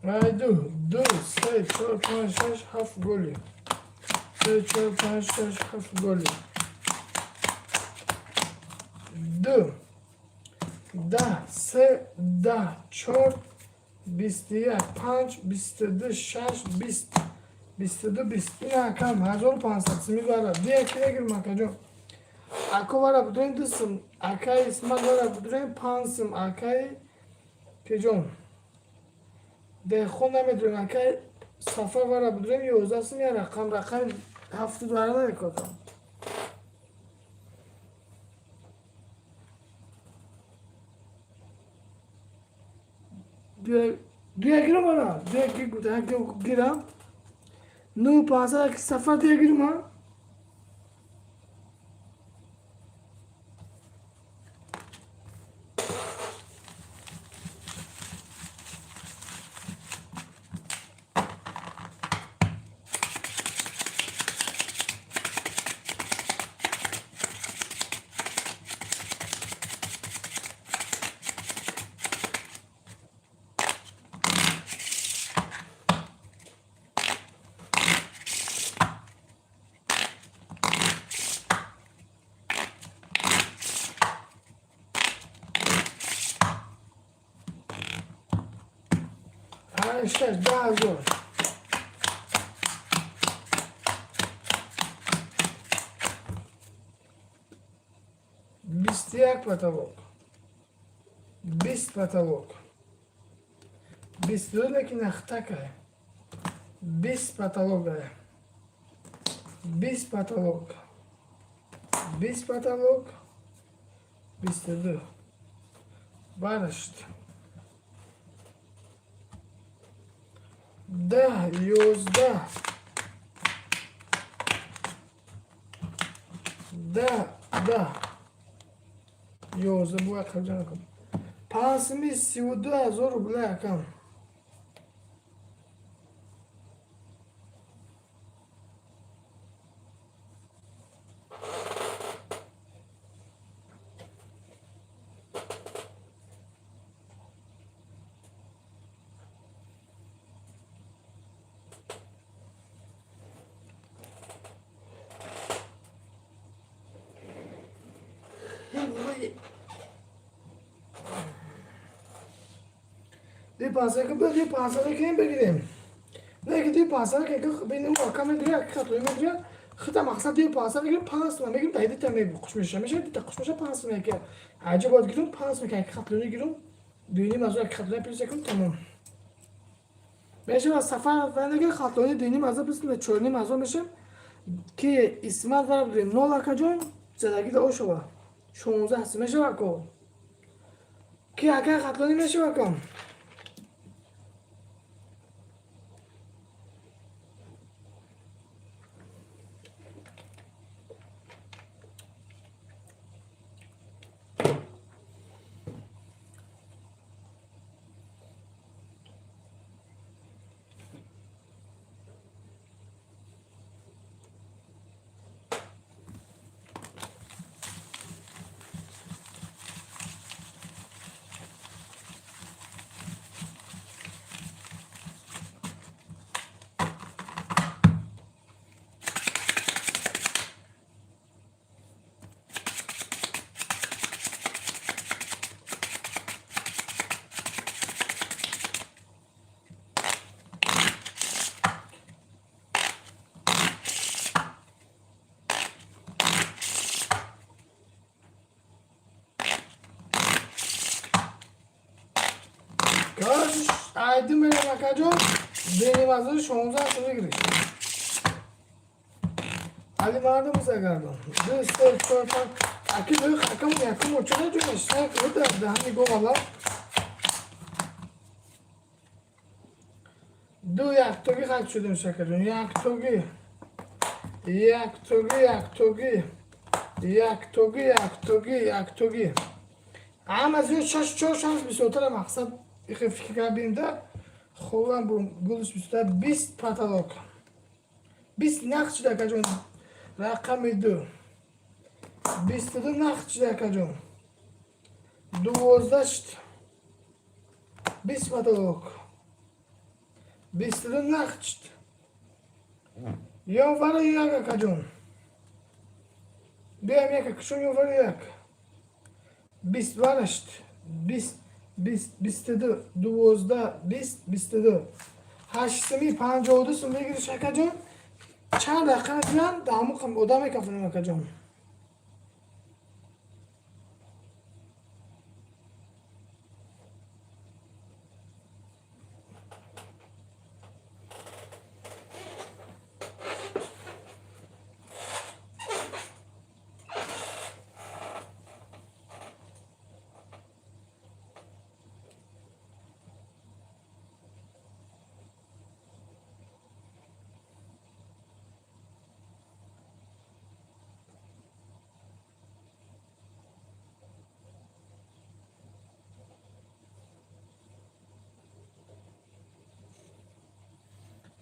Ай, ду, ду, се, чор, панҷ, шаш, ҳафт голи. Се, чор, панҷ, шаш, ҳафт голи. Ду, 10, се, 10, чор, 21, панҷ, 22, шаш, 20, 22, 20. Ина акам, 1500 сими бара. Ду яки мегирм, акаҷон. Ако вара будурем ду сум, акаи Исмат вара будурем панҷ сум, акаи киҷон. Деҳқон намедонем, акаи Сафар вара будурем 11 сум, я рақам, рақами ҳафту вара намекотам. Дуя гирам ара, дуя гирам. Ну, 500 аки Сафар дуя гирам, а? Ҳашт, шаш, 10 000. 21 потолок. 20 потолок. 22 леки нахтакай. 20 потолок дая. 20 потолок. 20 потолок. 22. Барашт. 10, 11. 10, 10. 11 бояд харҷа накун. Панҷсими 32 000 рубля, акам. Ди 500 ки ди 500 ки бигирем. Не ки ди 500 ки бинем ака медиа ки хатои медиа хита мақсад ди 500 мегирем, 5 сум мегирем, даҳи дита қуш меша меша, дита қуш меша, 5 сум ки аҷа бояд гирум, 5 сум ки хатлони гирум, дуюним аз ки хатлони плюс кунам, тамом мешава. Сафар ванагир хатлони дуюним азо плюс чорним азо мешем ки Исмат вара будем нол, акаҷон, задаги да ошова 16 мешава ко ки ака хатлони мешава ко. Айди мерем, акаҷон, бенимазори 16 сум выигрыш. Али мардум загардон. Ду, се, чор, панҷ. Аки ҷои хакам якум очода ҷонаш. Сак уда даҳани говала. Ду яктоги хак шудем, шакаҷон. Яктоги. Яктоги, яктоги. Яктоги, яктоги, яктоги. Ама зиёд шаш чор шанс бисёртара, мақсад ихе фикр кардем да ховам бу гулш бисёртар. 20 потолок. 20 нақд шуда, акаҷон. Рақами ду. 22 нақд шуда, акаҷон. 12 шуд. 20 потолок. 22 нақд шуд. Ё вара як, акаҷон. Биям як, акашон, ё вара як. 20 вара шуд. 20, 20, 22, 12, 20, 22. Ҳашт суми 52 сум выигрыш, акаҷон. Чанд рақам диҳам, даҳаму одам мекафонем, акаҷон.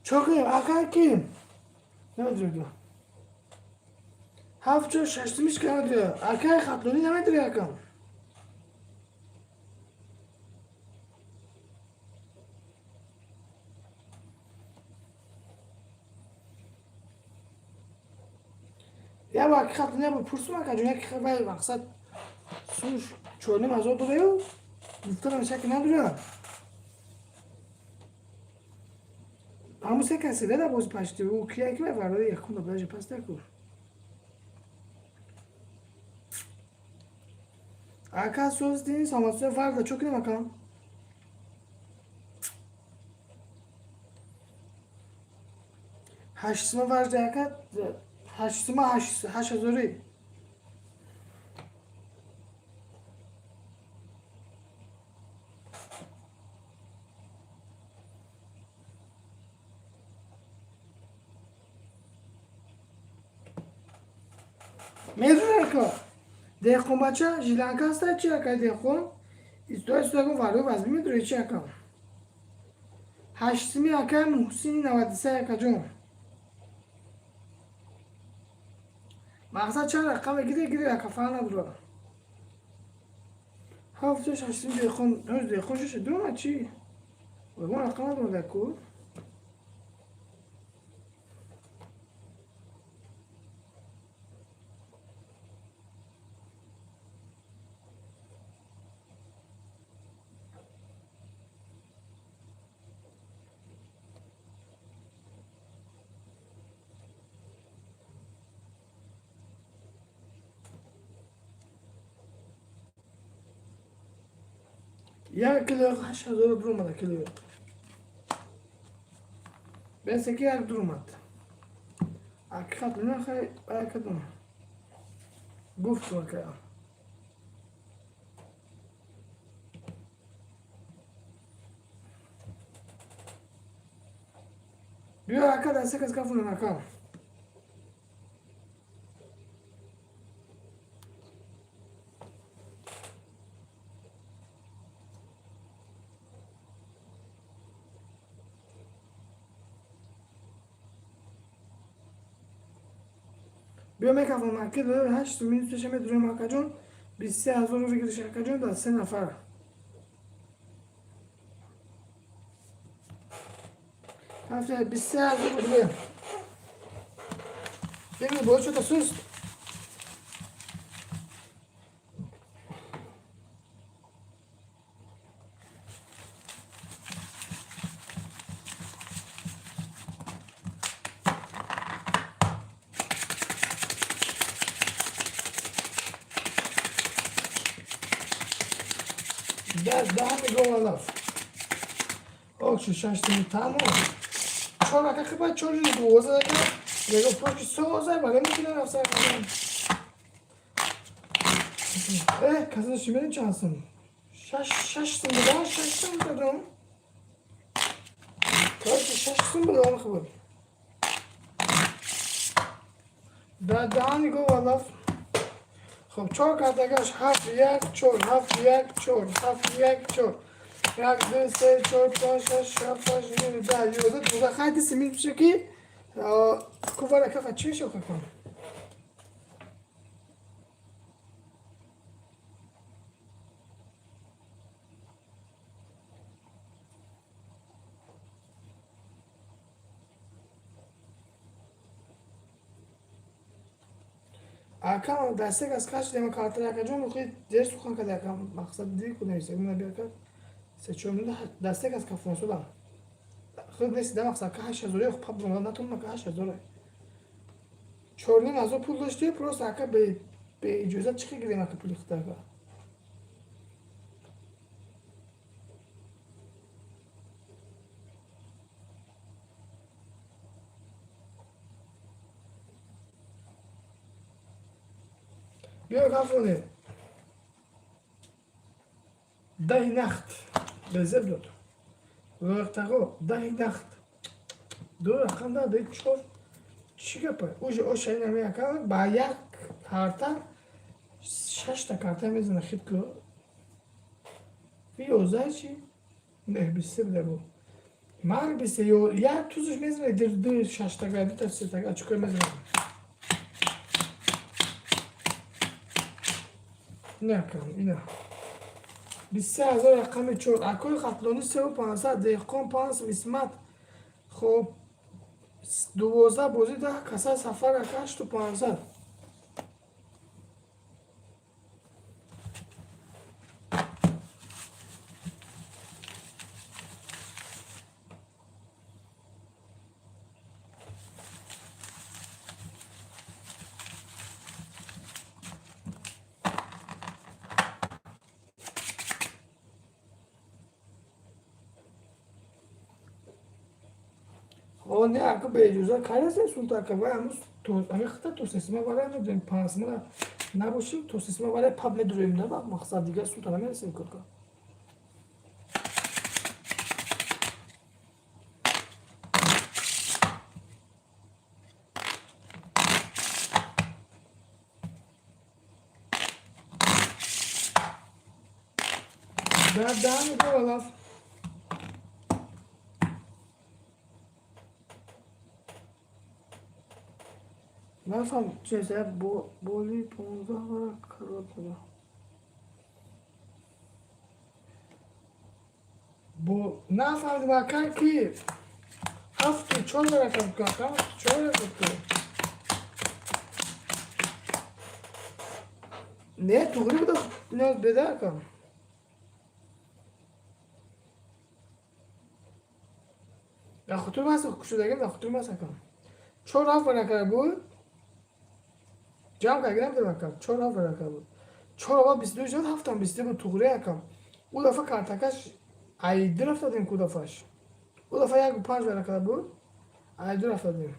Чо кунем, ака, ки? Намедонам. Ҳафт, чор, шаштумиш ки намедонам. Акай Хатлонӣ намедонӣ, акам. Я бо аки Хатлонӣ бо пурсум, акаҷон, яки вай мақсад сумш 4,5 ҳазор додаю гуфта намеша ки надорам. Ҳамун се касе да боз пашти ӯ кия ки вай вардаи якум да даже паста ку. Ака, соз дини самасуя варда чо кунем, акам? Ҳашт сума варда, ака, ҳашт сума, ҳашт ҳазорӣ. Медонӣ, ака, деҳқонбача жиланка аста чи, ака, деҳқон истода истодагон вардаи вазбӣ медорӣ чи, ака? Ҳашт суми, ака Муҳсини 93, акаҷон. Мақсад чанд рақаме гире гире, ака, фарқ надорад. Ҳафт шаш суми деҳқон, деҳқон шуша дуромад чи? Ягон рақам надорад аку. Як кило 8 ҳазору дуромада кило. Бесе ки як дуромад. Ҳақиқат нахай кадом. Гуфтум, ака. Биё, ака, даста кас кафунам, ака. Биё мекафонам, ака, ҳашт минуташа медурем, акаҷон. 23 ҳазору выигрыш, акаҷон, дар се нафар. Ҳафта 23 ҳазор рубле. Бибин, бо чота суст. Даҳ мегом алаф. Окши шаш сими тамом. Чор ака хиба чор жи 12 ака. Яго пошки созай баре мекунам рафса ака. Казан шимерин чансın. Шаш шаш сим буда, шаш сим дадам. Короче, шаш сим буда хабар. Да даҳани го валаф. Хоб, чор картагаш ҳафт як чор ҳафт як чор ҳафт як чор. Як, ду, се, чор, панҷ, шаш, ҳафт, ҳашт, нӯҳ, 10, 11, 12. Хайди симин пише ки кувара кафа чӣ мешо какон? Акам дастак аз каш дема картара акаҷон охи дер сухан када акам мақсад ди ку нависа гуна би ака се чор минут дастак аз кафонсудам. Худ нест да мақсад ка 8000 ох паб бромада натонма ка 8000. 4,5 ҳазор пул дошти просто ака бе иҷозат чӣ гирем ака пули худа ака. Биё кафоне. Даҳи нахт. Безеб дод. Лоиқтаго даҳи нахт. Ду рақам да даи чор. Чӣ гапа? Уже оша ина меака ба як карта шашта карта мезана хит ку. Би 11 чи? Не, 23 буда бу. Мар бист ё як тузш мезана дир ду шашта га дута сета га чӣ кор мезана? Накам, ина. 23 ҳазор рақами чор. Акои Хатлонӣ севу пансад, Деҳқон панс, Исмат. Хоб, 12 бозӣ 10 каса Сафар ака ҳашту пансад. О, не, ака беиҷозат кайрасе сунта ака вай ҳанӯз ами хита то сесима варай медурем пансимара набошим то сесима варай паб медурем да мақсад дигар сунта намерасем курка. Дар даҳани го. Нафаҳм чизе боли 15 вара карот буда. Бо нафаҳмидим ака ки ҳафту чор варака буд ака чор варака буд. Не, туғри буда ниёз беда ака. Дар хотир маст кушодагим дар хотир маст ака. Чор ҳафт варака буд. Ҷамъ карда набудем ака. Чор ҳафт варака буд. Чор аввал 22 шуд, ҳафтам 22 буд туғри ака. Ӯ дафъа картакаш ай ду рафта додем ку дафъаш. Ӯ дафъа яку панҷ варака буд. Ай ду рафта додем.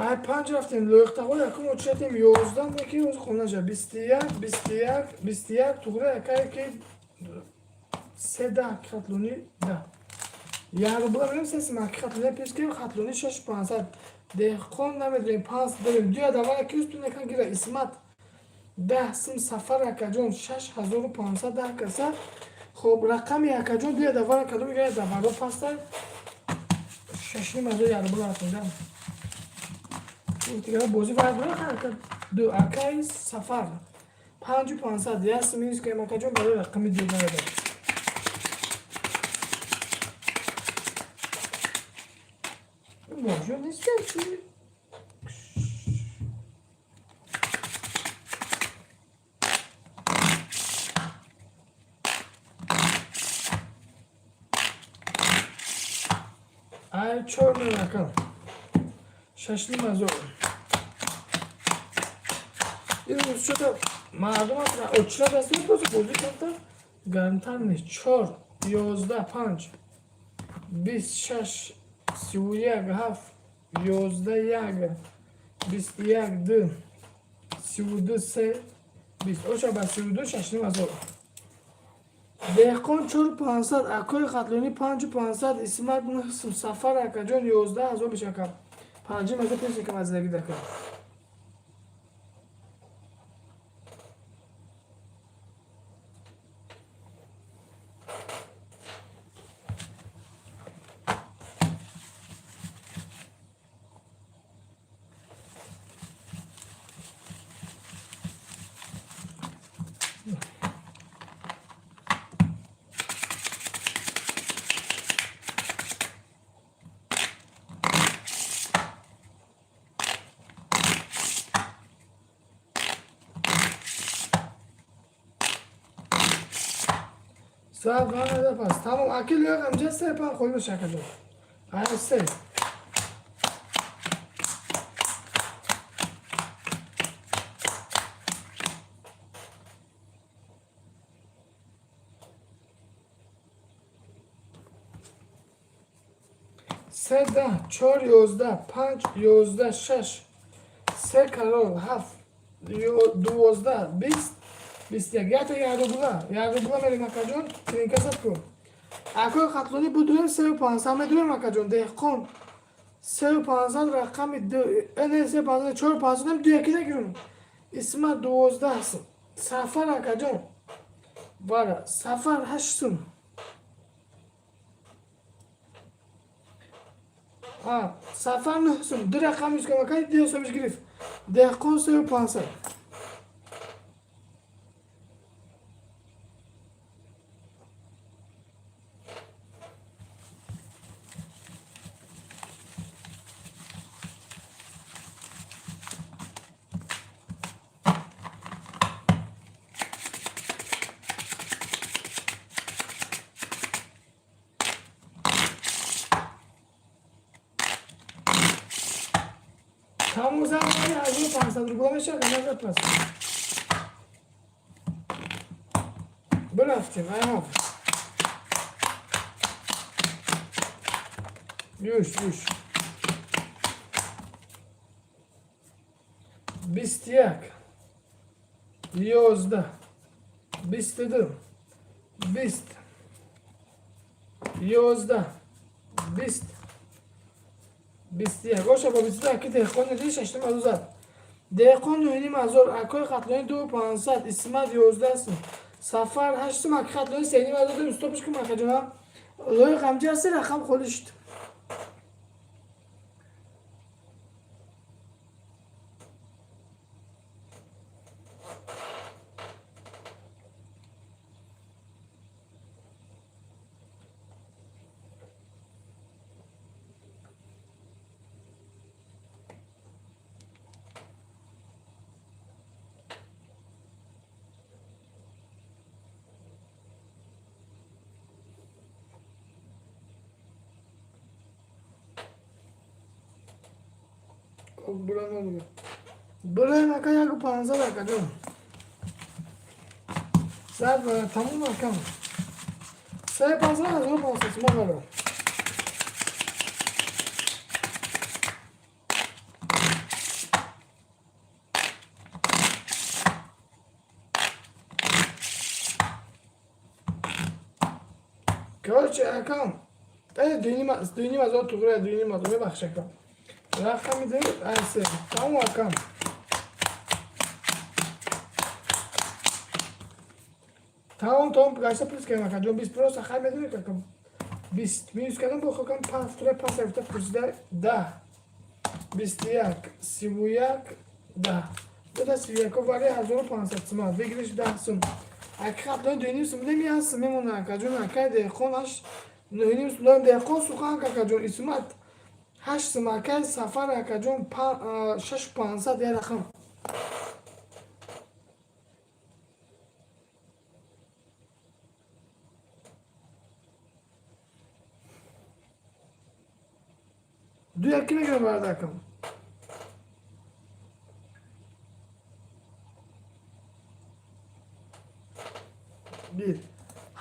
Ай панҷ рафтем лоиқтаҳо якум очатем 11 неки оз хонаша 21 21 21 туғри акае ки се даҳ хатлони да як рубла мерем се симаки хатлони пеш кем хатлони шаш пансад Деҳқон намедонем панс дорем дуя давара ки устун якан гира Исмат 10 сим Сафар акаҷон 6500 10 каса. Хоб, рақами акаҷон дуя давара кадом гира даваро паста 6,5 ҳазор як рубла рафтем. Бозӣ вай дора ду акаи Сафар панҷу пансад як симинус кем акаҷон барои рақами ду наеда. Божо нест чи. Ай чор рақам. Шашним ҳазор. Ин рӯзчота мардум очина даст мепурса, бозӣ камтар гармтар нест. Чор, 11, панҷ, 26, 31, ҳафт, 11, як, 21, ду, 32, се, 20. Оша ба 32, 6,5 ҳазор. Деҳқон чору пансад, акои Хатлонӣ панҷу пансад, Исмат нӯҳ, Сафар акаҷон 11 000 мешака. Панҷим ҳазор пеш кам аз зиндагӣ дака. Соат ванада пас. Тамом, аки лоиқ амҷа се пан холи мешакаҷон. Ай се. Се даҳ, чор 11, панҷ 11, шаш, се карол, ҳафт, 12, 20, 21. Якта як рубла, як рубла мерем, акаҷон, тринкасад кун. Акои Хатлонӣ будуем сею пансад медуем, акаҷон, деҳқон. Сею пансад рақами ду, не се пансад, чору пансад ду яки нагирум. Исмат 12 сум. Сафар акаҷон. Бара, Сафар ҳашт сум. Сафар нӯҳ сум. Ду рақам юз кам акай, ду ҳисобиш гирифт. Деҳқон сею пансад. Тамом зан 1500 рубла мешавад, назар пас. Бирафтем, ай ҳафт. Юш, юш. 21, 11, 22, 20, 11, 20, 21. Оша бо 22 аки деҳқони ди шаштум азу зад. Деҳқон 9,5 ҳазор, акои Хатлонӣ ду пансад, Исмат 11 сум, Сафар ҳашт сум, аки Хатлонӣ 3,5 ҳазор додем, стопиш кун, акаҷонам. Лоиқ ҳамҷа ҳасти, рақам холӣ шуд. Бура. Бура ака яку пансад акаҷон. Сад тамом акам. Се пансад 1500 сума баро. Короче, акам. Дуюним ҳазор туғра, 2,5 ҳазор мебахш акам. Рақами ду ай се. Тамом акам. Тамом, тамом, гашта плюс кардам акаҷон. Бист просто хай медонӣ акам. 20 минус кардам бо хокам панҷ тура пас рафта пурсида 10. 21, 31, 10. Дута 31 вари 1500 сума. Выигрыш 10 сум. Аки Хатлони 2,5 сум дем як сум мемона акаҷон. Акай деҳқон ҳашт 9,5 сум дорам деҳқон сухан акаҷон. Исмат ҳашт сум акай Сафар акаҷон шашу пансад як рақам. Ду яки мегирам бардакам. Бир.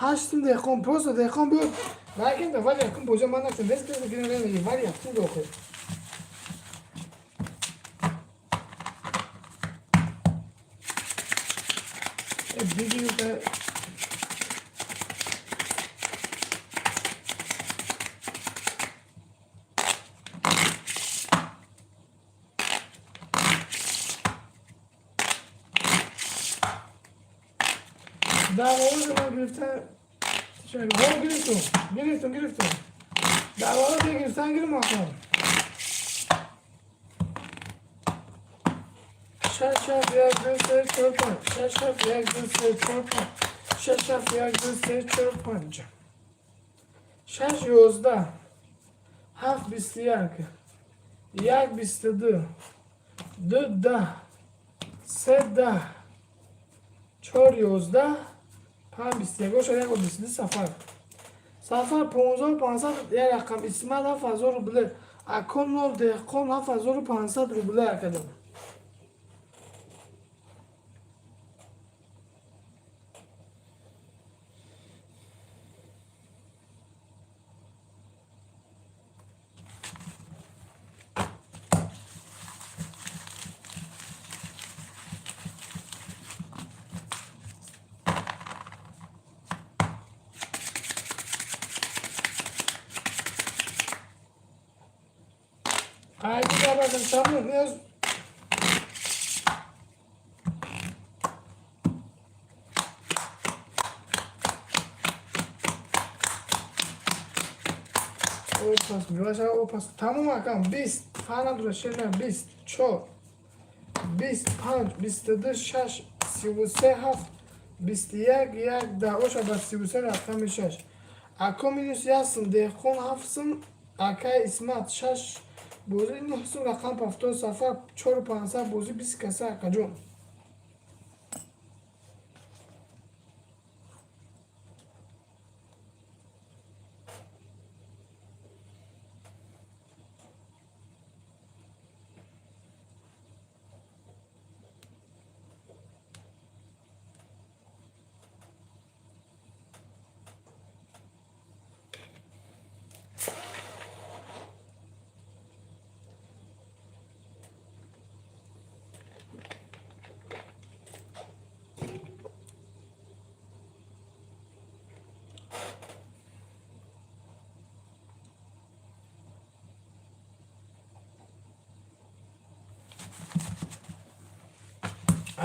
Ҳаштум деҳқон, просто деҳқон биёд. Лакин да вали якум бозиа ман нафтам. Вес кес гирем рем вали якум дохил. Э биги да. Дарвоза ман гирифтан. Ҳо гирифтум. Гирифтум, гирифтум. Дарвоза гирифтан гирим акам. Шаш ҳафт як ду се чор панҷ. Шаш ҳафт як ду се чор панҷ. Шаш ҳафт як ду се чор панҷ. Шаш 11. Ҳафт 21. Як 22. Ду 10. Се 10. Чор 11. Панҷ 21. Оша як 22 сафар. Сафар 15 500 як рақам. Исмат 7000 рубле. Акон нол деҳқон 7500 рубле акадам. Haydi babacım tamam yaz. О пас милаша о пас тамом акам 20 фарам дура шена 20 чор 20 панҷ 22 шаш 33 ҳафт 21 як 10 оша ба 33 рақами шаш. Ако минус ясм деҳқон ҳафтсум акай Исмат шаш бозӣ нӯҳсум рақам пафтод сафар чору пансад бозӣ 20 каса акаҷон.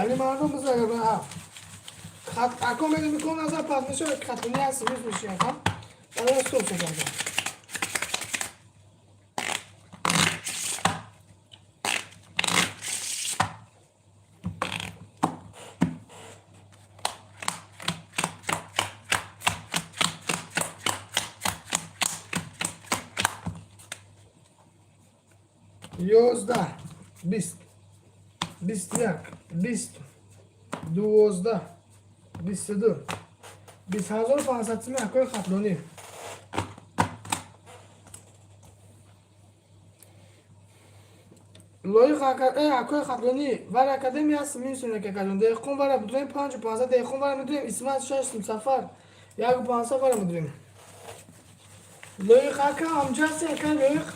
Али мардум бизага ба ҳафт. Хат ако медони кон назар пас мешавад хатони ҳаст рӯз мешавад ҳа. Барои стоп шуд акам. 11 20 21 20 12 22 20 500 сими акои хатлонӣ. Лоиқ акои хатлонӣ вар академия ҳаст минусем акаҷон. Деҳқон вара бидурем панҷу пансад деҳқон вара медурем Исмат шаш сум сафар яку пансад вара медурем. Лоиқ ака ҳамҷа ҳасти ака лоиқ.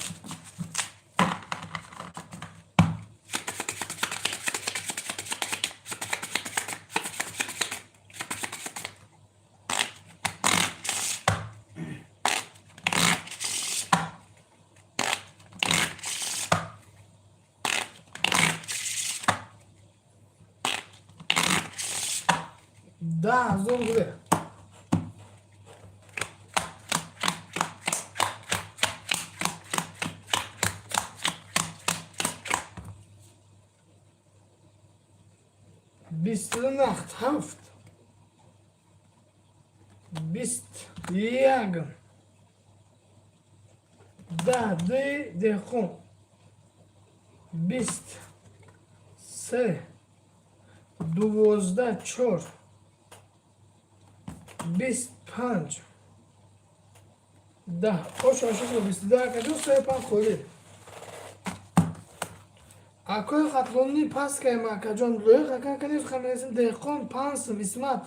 10 000 рубле. 22 нахт ҳафт 21 10 дуи деҳқон 20 се 12 чор 25 10 ош ошо 22 акаҷон се панҷ холӣ. Акои Хатлонӣ паст каем, акаҷон. Лоиқ ака канез хаминесим. Деҳқон 5 сум, Исмат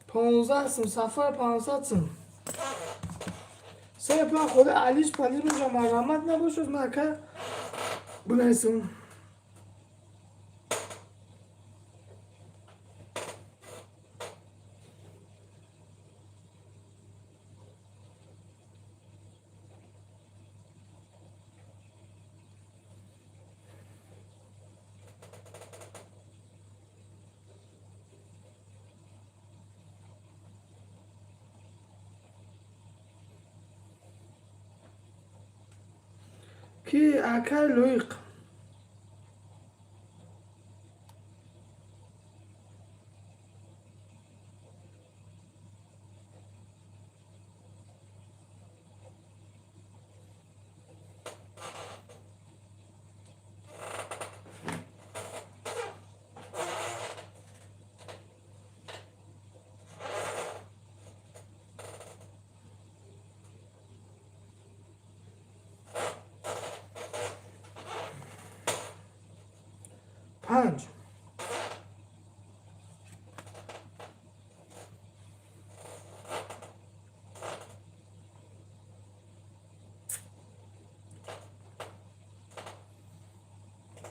15 сум, Сафар 500 сум. Се пан хода алиш палиш бошам, марҳамат набошад, ма ака бунайсум. Ки акай Лоиқ? Панҷ.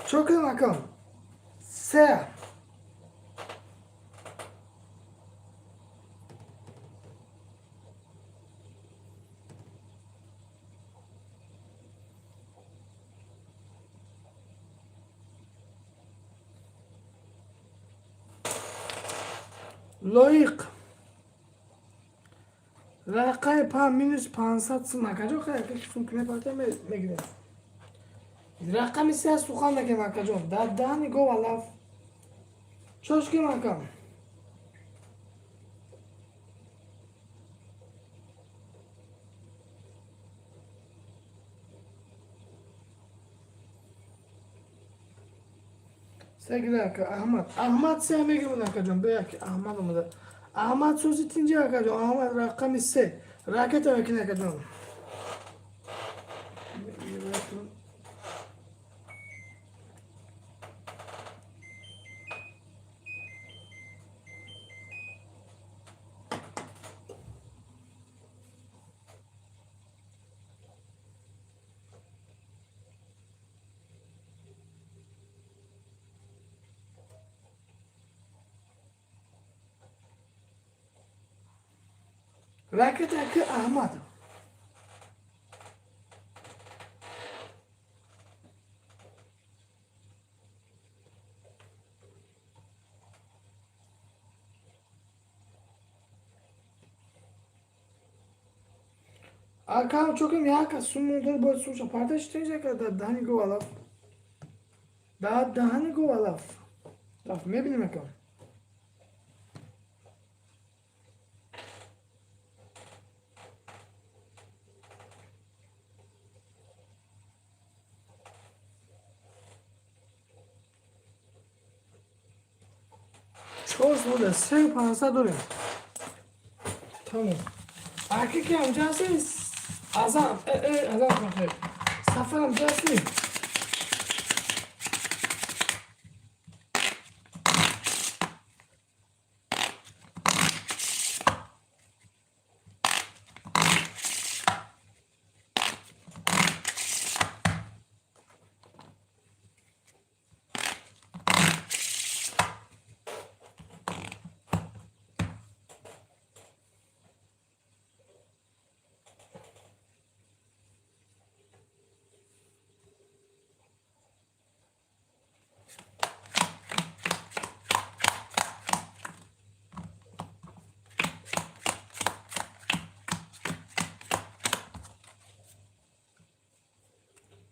Чо кунам, акам? Се. Лоиқ, рақами пан минус 500 сум, акаҷон. Сум кунепарта мегирем. Рақами се сухан накем, акаҷон, дар даҳани гов алаф. Чош кем, акам? Сегира, ака Аҳмад. Аҳмад се мегирад, акаҷон. Беяки Аҳмад омада. Аҳмад, сӯзи тинҷи, акаҷон. Аҳмад, рақами се. Ракета мекунӣ, акаҷон. Ракета ки Аҳмад. Акам чоким яка сумон бояд сумша парташ тинҷа дар даҳани гов алаф. Дар даҳани гов алаф. Рафт мебинем, акам. Чор сода се 500 дорем. Тамом. Аки ки ҳамҷа ҳасти? Азам, азам хахе. Сафар ҳамҷа ҳасти?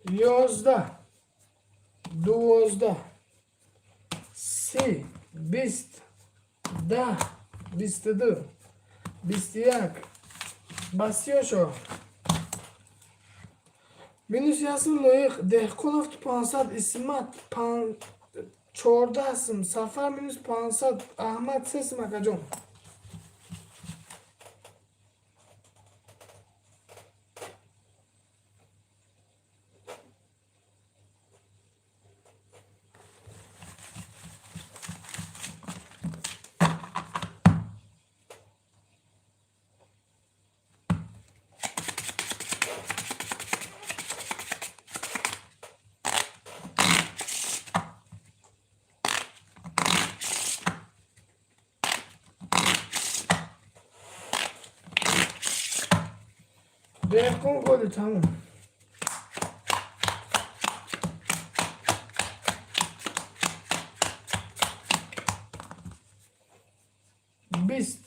11, 12, 30, 20, 10, 22, 21, басиёшо. Минус ясм Лоиқ, Деҳқонов 500, Исмат 14 сум, Сафар минус 500, Аҳмад 3 сум, акаҷон. Деҳқон голи тамом. 20,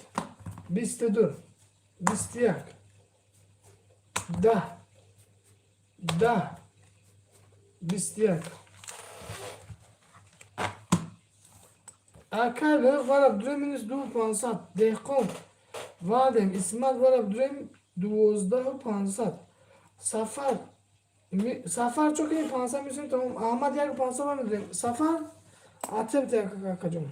22, 21, 10, 10, 21. Акай лоиқ вара бидурем минус 2500. Деҳқон ваъдем, Исмат вара бидурем 12500. Сафар, Сафар чо кунем, 500 мисем, тамом. Аҳмад 1500 ва медурем. Сафар атебте, акаҷон.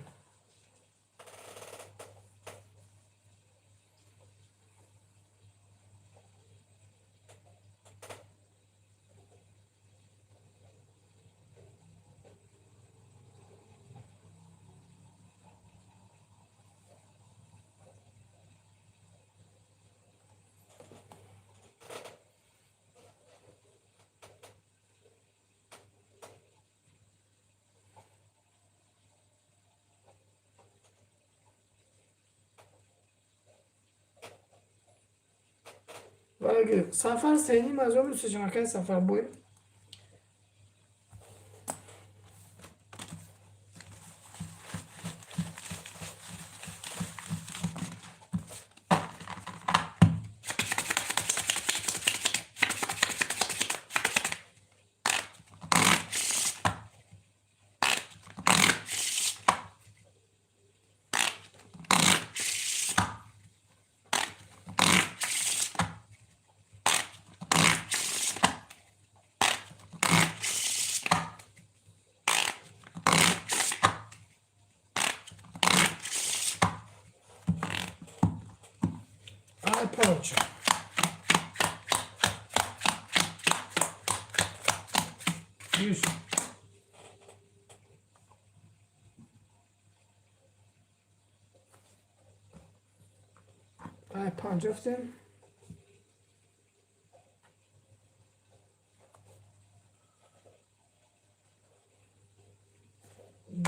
Сафар сеним азор мусешам, акай Сафар бой. Ай панҷ. 100. Ай панҷ рафтем.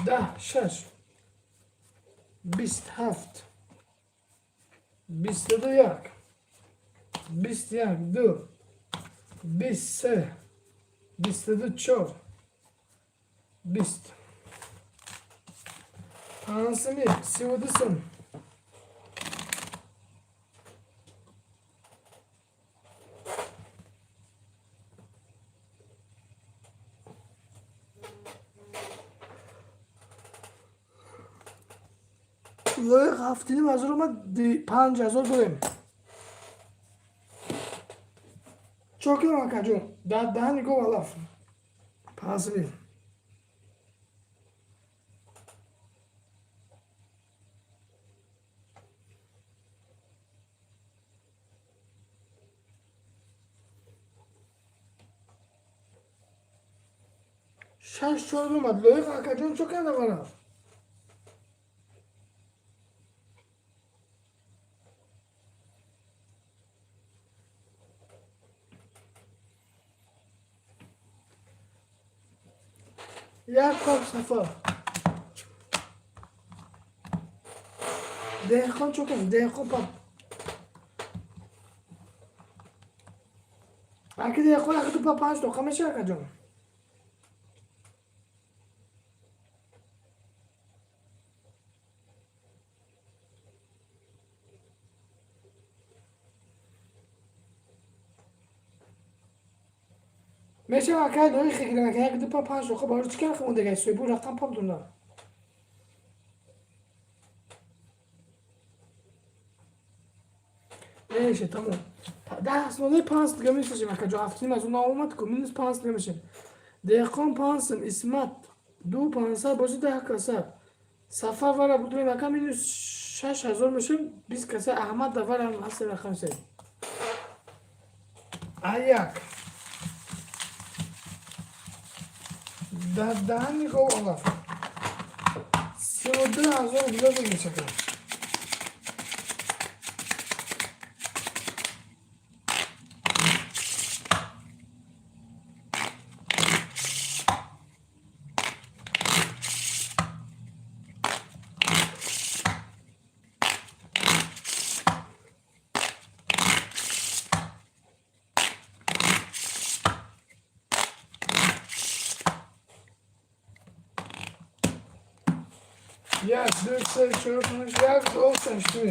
10, 6, 27, 22, 1, 21, 2, 23, 22, 4, 20. Пансими 32 сум. Лоиқ 7500 омад, 5000 дорем. Чокер, акаҷон, дар даҳани гов алаф. Пансими. 6, 4 омад. Лоиқ акаҷон, чо карда вараф? Як қоп Сафар. Деҳқон чо кардем? Деҳқон па. Аки деҳқон як ду па панҷ тоқа меша, акаҷон. Мешава, акай лоиқ гирам, ака як ду па панҷ тоқа барои чӣ кар хӯндагай соҳибу рақам пам дунда. Меше, тамом. 10 нолаи панҷ дига мешашем, акаҷон, 7,5 аз он омад ку минус панҷ дига мешем. Деҳқон панҷсум, Исмат 2500 боши 10 каса. Сафар вара будурем, ака, минус 6000 мешем, 20 каса. Аҳмад давар ҳам ҳастем, рақам се. А1. Дар даҳани гов алаф. 32 000 рубля мешакад. Як, ду, се, чор, панҷ, як, ду, шаш, ду.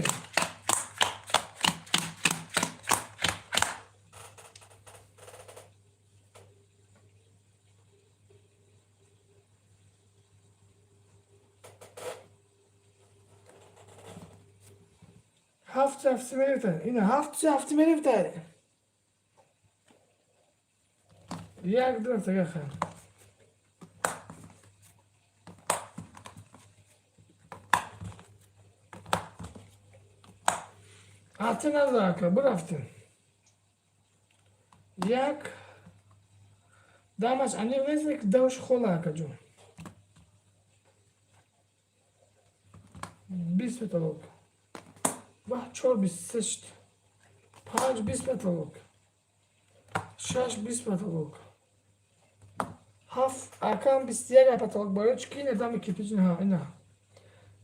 Ҳафт ҳафти мерифта. Ина ҳафт ҳафти мерифта. Як, ду, рафта ха. Ҳафти назака, бурафтем. Як дамаш аниқ нест, ки давш хола, акаҷон. 20 потолок. Ваҳ, чор 23 шуд. Панҷ 20 потолок. Шаш 20 потолок. Ҳафт акам 21 потолок. Барои чӣ ки ина дами кирпич ина ина.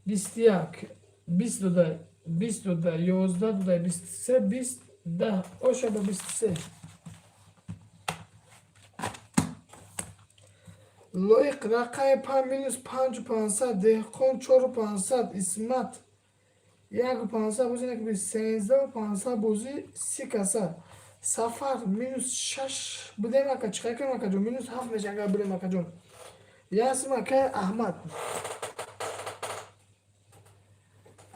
21, 20 додай, 20 додай, 11 додай, 23, 20, 10, оша ба 23. Лоиқ рақами панҷ минус панҷу пансад, Деҳқон чору пансад, Исмат яку пансад, бозӣ наки сенздаҳу пансад, бозӣ 30 каса. Сафар минус шаш будем, ака, чӣ кардем, акаҷон? Минус ҳафт меша, агар будем, акаҷон. Ясим, акай Аҳмад.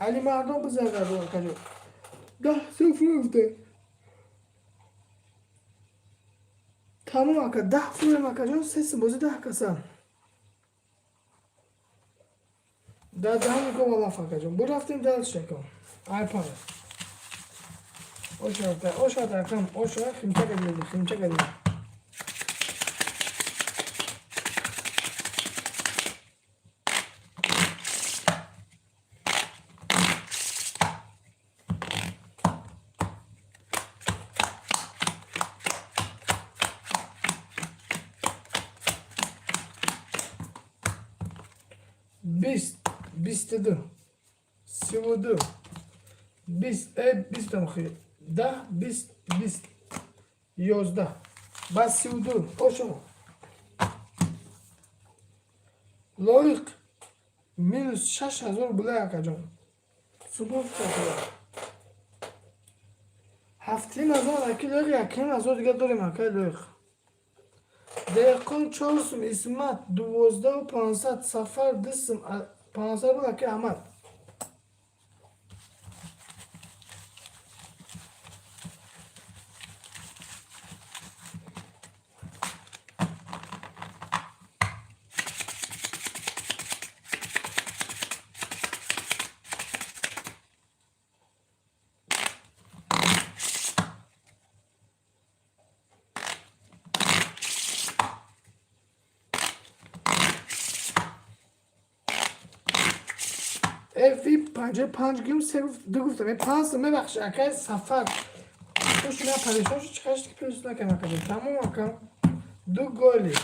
Алимардон бизагаду, акаҷон. 10 сифр. Тамом, ака, 10 фурем, акаҷон, се бозӣ 10 каса. Дар даҳани ко валаф, акаҷон. Бурафтем дальше, ака. Ай панҷ. Оша, оша, акам, оша, химча кадиди, химча кадиди. 20, 22, 32, 20, 20 охи, 10, 20, 20, 11, ба 32, ошо. Лоиқ минус 6000 булай, акаҷон. Субҳ. 7000 аки лоиқ, 1500 дига дорем, акай Лоиқ. Деҳқон чор сум, Исмат 12 500, Сафар ду сум 500 буд, аки Аҳмад. Эфи 55 гим се ду гуфтам, панҷ сум, мебахши, акай Сафар. Хуш на парешон шуд, чӣ ки плюс накам, акаҷон. Тамом, ака. Ду голи.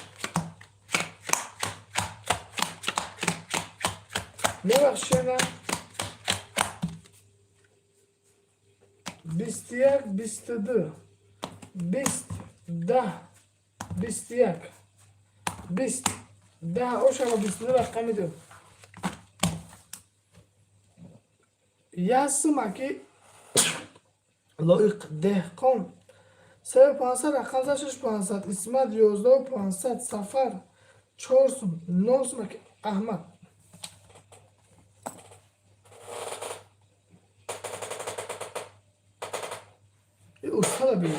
Мебахшена. 21, 22, 20, 10, 21, 20, 10, ошава 22 рақами ду. Як сум, аки Лоиқ. Деҳқон сею пансад, рақам за шаш пансад, Исмат 11 500, Сафар чор сум, нол сум, аки Аҳмад. Устада бин.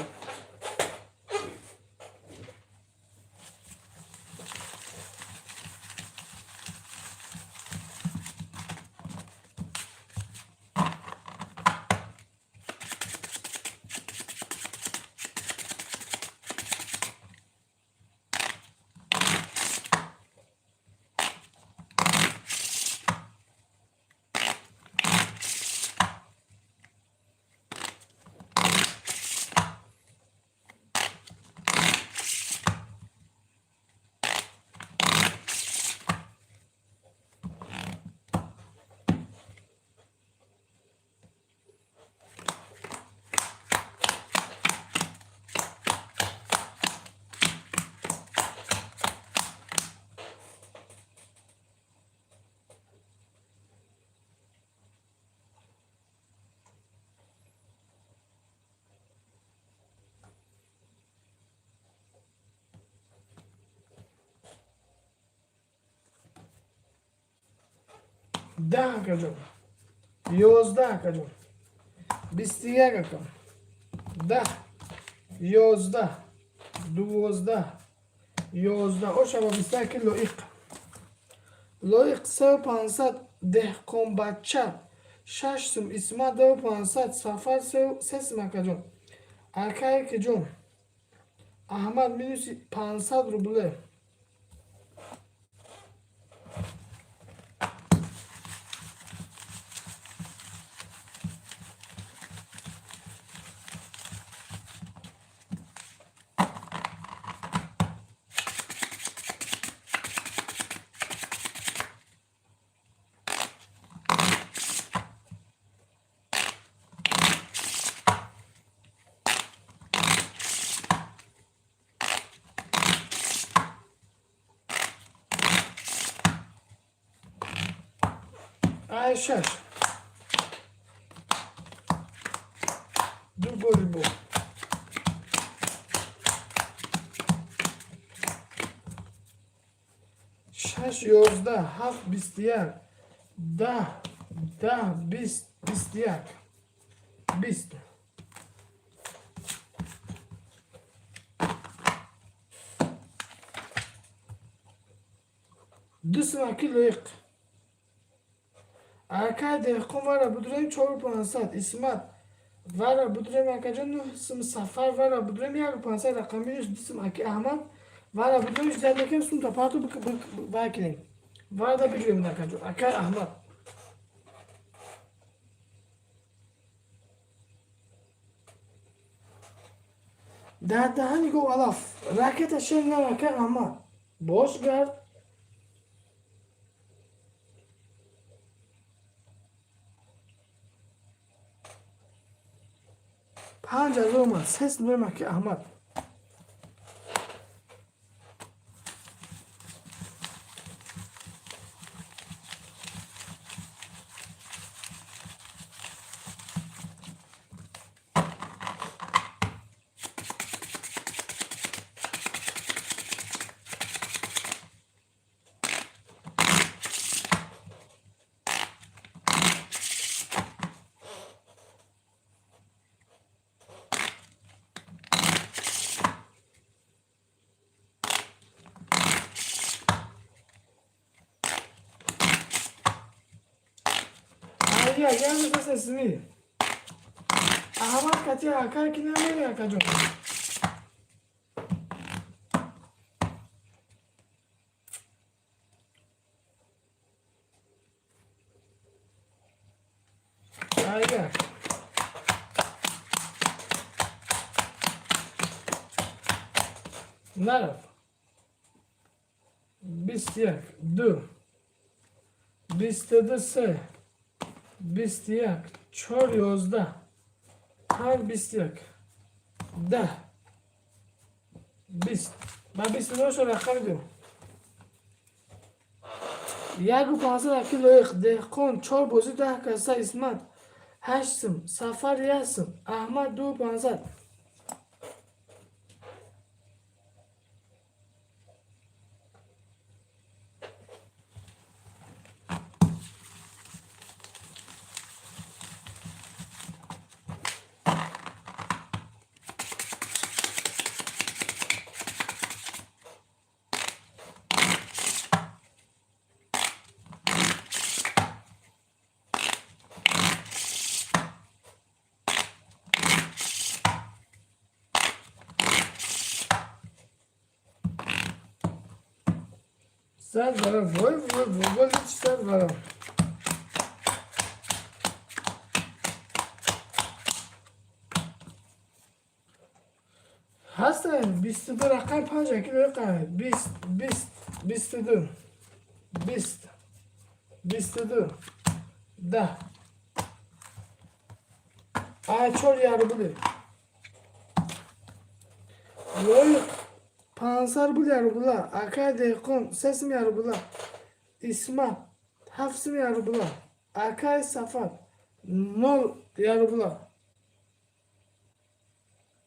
10 акаҷон, 11 акаҷон, 21 ака, 10, 11, 12, 11. Ошава 21 лоиқ. Лоиқ сеу 500, деҳқонбача шаш сум, Исмат ду 500, Сафар се сум акаҷон. Акае ки ҷон. Аҳмад минуси 500 рубле. Ай шаш. Ду бори бо. Шаш, 11, ҳафт, 21, 10, 10, 20, 21, 20. Ду сумаки лоиқ. Акай деҳқон вара будурем чору 500, Исмат вара будурем акаҷон нӯҳ сум, Сафар вара будурем яку 500 рақам минус ду сум, аки Аҳмад вара будурем зиёд мекунем сумта парту вай кунем. Варада бигирем акаҷон. Акай Аҳмад. Дар даҳани гов алаф. Ракета шер на акай Аҳмад. Бош гард. 5000 омад. Се сум дорем аки Аҳмад. Ая, я не Аҳмад кати акай ки намери акаҷон. Ая. Нарафт. 21, ду, 22, се, 21, чор, 11, панҷ, 21, 10, 20. Ба 22 шо рақами ду. Яку 500 аки лоиқ, деҳқон чор бозӣ 10 каса, Исмат ҳашт сум, Сафар як сум, Аҳмад ду 500. Зад вара, вой, вой, вой, вой, зад вара. Ҳастанд 22 рақам панҷ аки лоиқа. 20, 20, 22, 20, 22, 10. Ай чор як рубли. Лоиқ 500 рубл як рубла. Акай деҳқон се сум як рубла. Исмат ҳафт сум як рубла. Акай Сафар нол як рубла.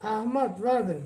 Аҳмад вардем.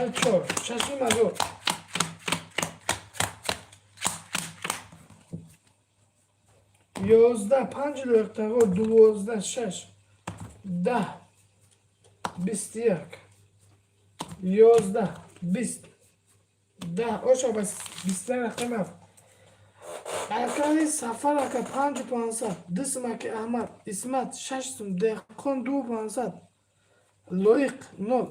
Рақами чор, шаши мазор. 11, панҷи лоиқтағо, 12, шаш, 10, 21, 11, 20, 10. Оша ба 21, рақами ҳафт. Акаи Сафар ака, панҷу пансад, ду сум. Аки Аҳмад Исмат, шаш сум. Деҳқон, ду пансад. Лоиқ, нол.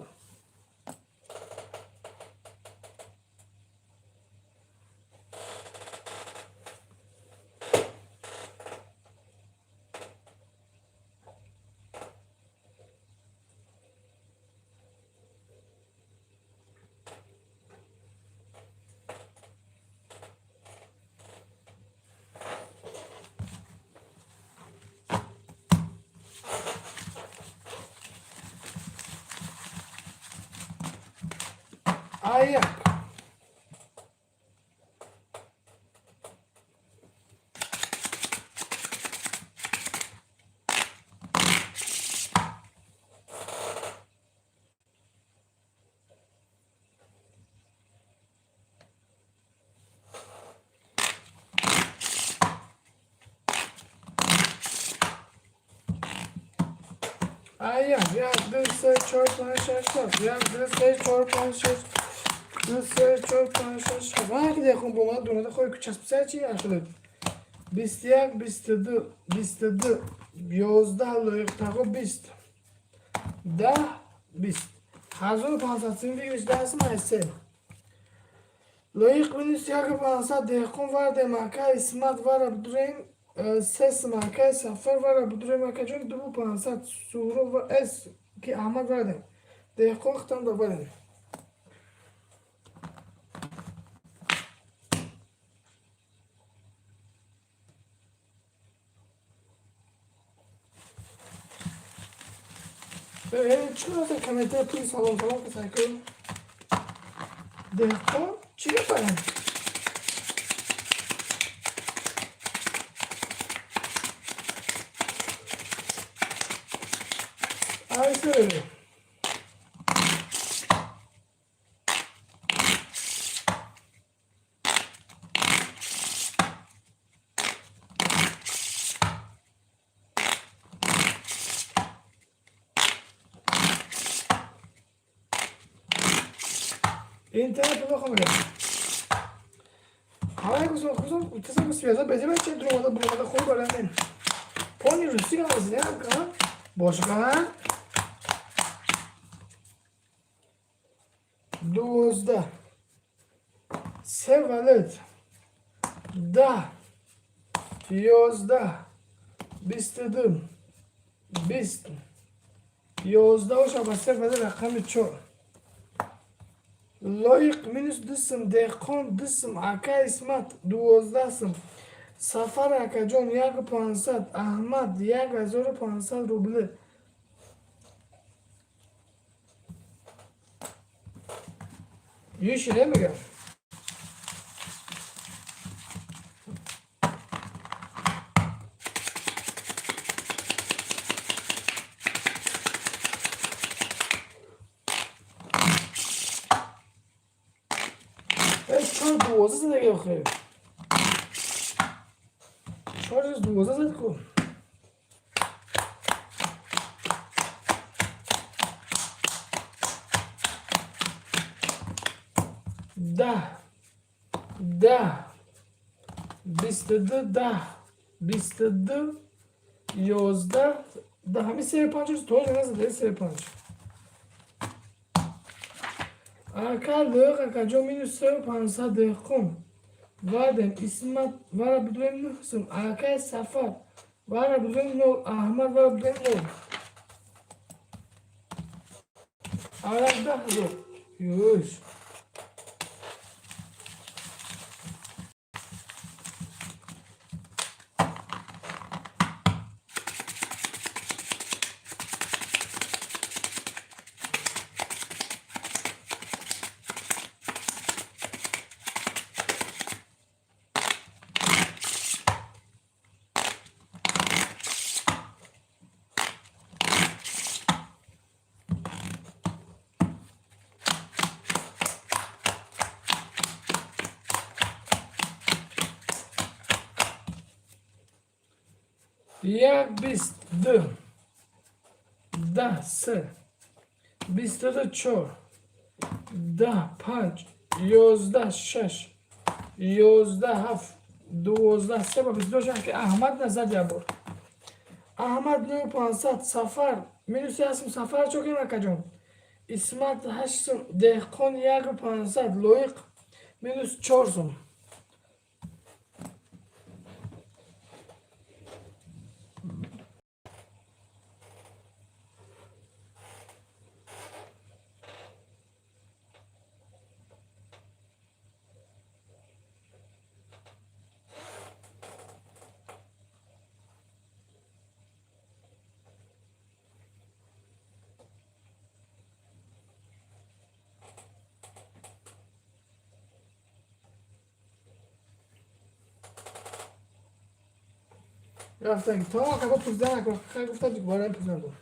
Аяк. Аяк. Як, ду, се, чор, панҷ, шаш, ҳафт. Як, ду, се, чор, панҷ, шаш. Ду, се, чор, панҷ, шаш, ҳафт. Ман ки деҳқон бо ман дунада хоҳи кучасписа чи ашуд. 21, 22, 22, 11, лоиқтағо, 20, 10, 20. 1500 сум выигрыш, 10 сум ай се. Лоиқ минус яку пансад, деҳқон вардем, ака Исмат вара будурем, се сум, акаи Сафар вара будурем, акаҷон, дуву пансад, Суҳроб ва эс ки Аҳмад вардем. Деҳқон хитам да вардем. Чӣ кор комментар пули салом салом касайку. Деҳқон чӣ гапаем? Ай, интернет плохо мегӯяд. Ҳавай гузор гузор тасаввур связа безеба че дуромада буромада худ барандем. Пони русӣ гамазинам ка бошқа 12, се валет, 10, 11, 22, 20, 11 оша ба се валет, рақами чор. Лоиқ минус ду сум, деҳқон ду сум, ака Исмат 12 сум, Сафар акаҷон яку пансад, Аҳмад 1500 рубле. Юшире мегам. Чор 12 задаги охир. Чор 12 зад ку. 10, 10, 22, 10, 22, 11, 10. Ҳами се панҷ тоже назадаи се панҷ. Ака Лоиқ акаҷон минус сеу пансад, деҳқон вардем, Исмат вара будурем, нӯҳ сум, акаи Сафар вара будурем, нол, Аҳмад вара будурем, нол. Арак 10 0. Юш. Як, бист, ду, даҳ, се, бисту ду, чор, даҳ, панҷ, 11, шаш, 11, ҳафт, 12, се ба 22 шанд, ки Аҳмад назад як бор. Аҳмад 9500, Сафар минуси ҳастм. Сафар чо кем, акаҷон? Исмат 8 сум, Деҳқон 1500, Лоиқ минус 4 сум. Рафтан то акако пурсидан, ако гуфта, барои пурсидан дор.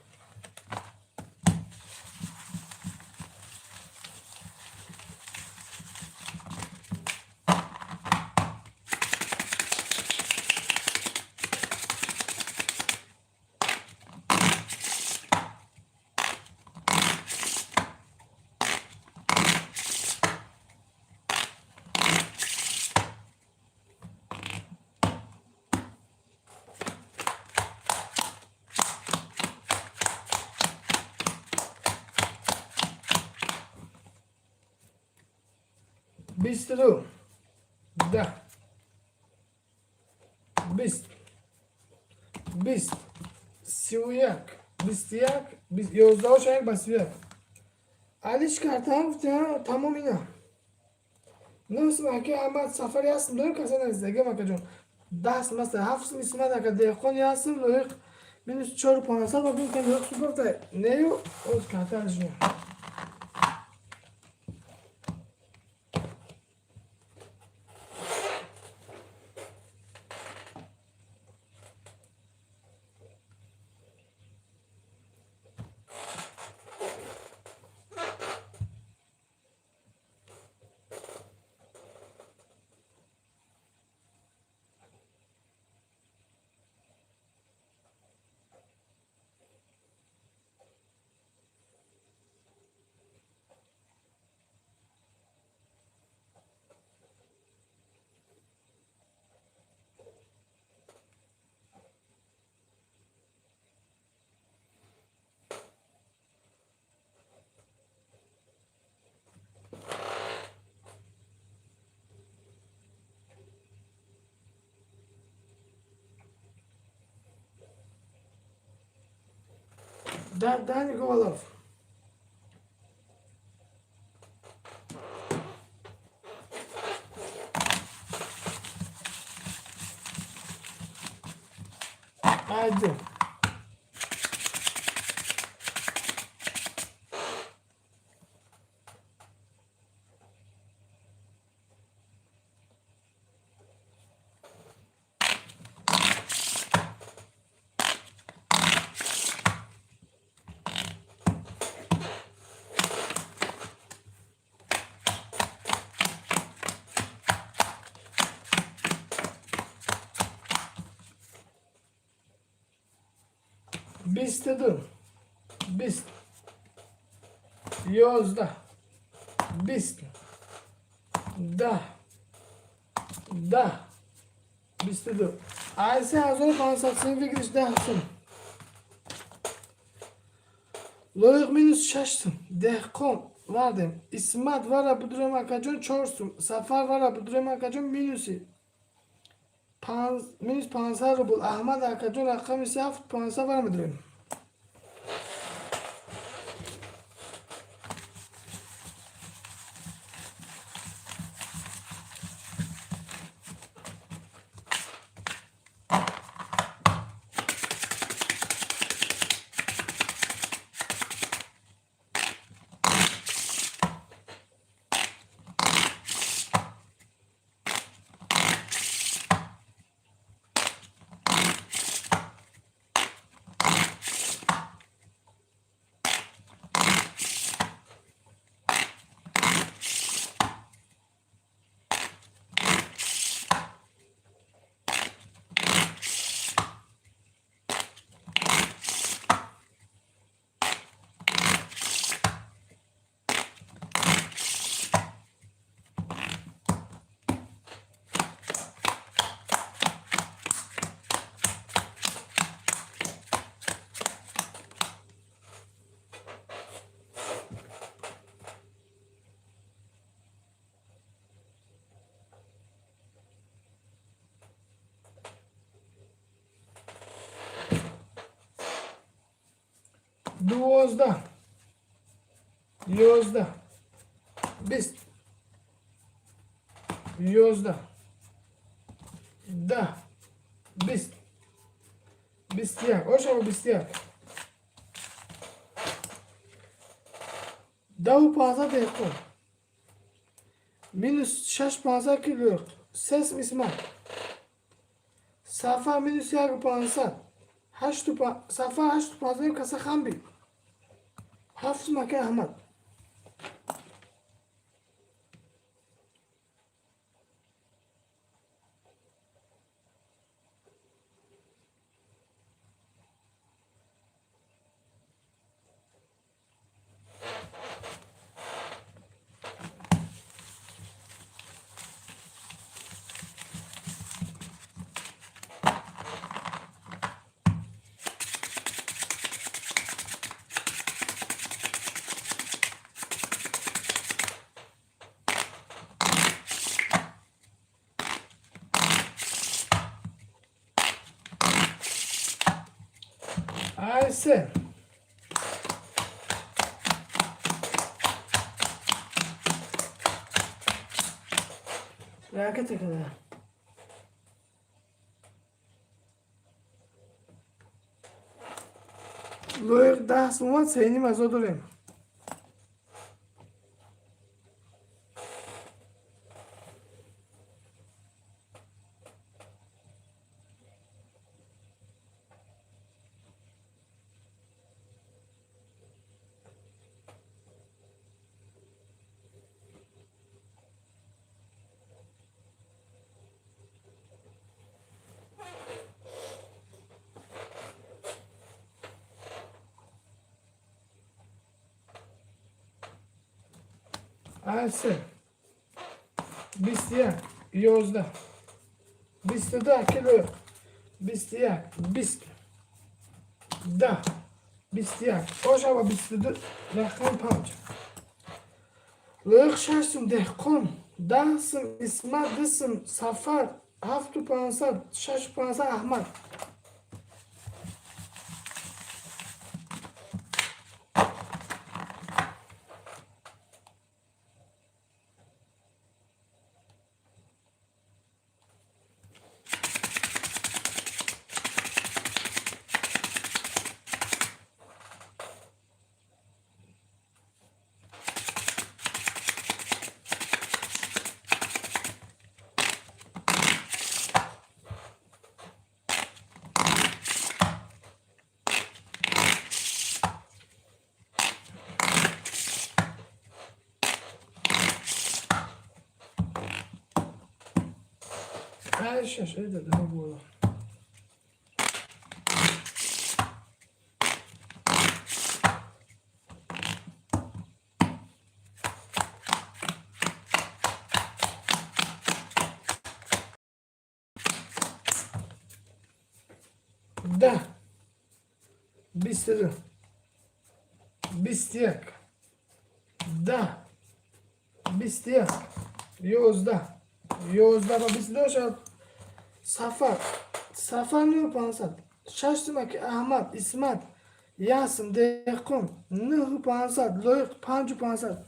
22, 10, 20, 20, 31, 21, 11 як ба 31. Алиш картам гуфтем, тамом ина. Нӯсм, аки Аҳмад, Сафари ҳастм, дорем каса наздагим, акаҷон. 10 маса, ҳафт сум Исмат ака, Деҳқон ҳастм, Лоиқ минус 4500 ба бин, лоиқ су гуфта нею оз карта алиш. Дани Ковалов. Айду. 22, 20, 11, 20, 10, 10, 22. Ай 3500 сум выигрыш, 10 сум. Лоиқ минус 6 сум. Деҳқон вардем. Исмат вара будурем, акаҷон, 4 сум. Сафар вара будурем, акаҷон, минуси минус 500 рубл. Аҳмад акаҷон, рақами 7 500 вара медурем. 12, 11, 20, 11, 10, 20, 21. Ошава 21. 10 у 15 деҳқон. Минус 6 15 кило. Сесм Исмат. Сафар минус 1 у 500. Ҳашту Сафар 8 у 500 каса хамби. Ҳафт мака Аҳмад. Ай се. Ракета када. Лоиқ 10 сум омад, сеним азо дорем. Ай се. 21, 11, 22 кило. 21, 20, 10, 21. Ошава 22 рақами 5. Лоиқ 6 сум деҳқон, 10 сум Исмат, 2 сум Сафар, 7 у 500, 6 у 500 Аҳмад. Ай шаш эда боло. 10, 22, 21, 10, 21, 11, 11 ба 22 шавад. Сафар. Сафар 9 500. 6 сумаки Аҳмад, Исмат, 1 сум деҳқон, 9 500, Лоиқ 5 500.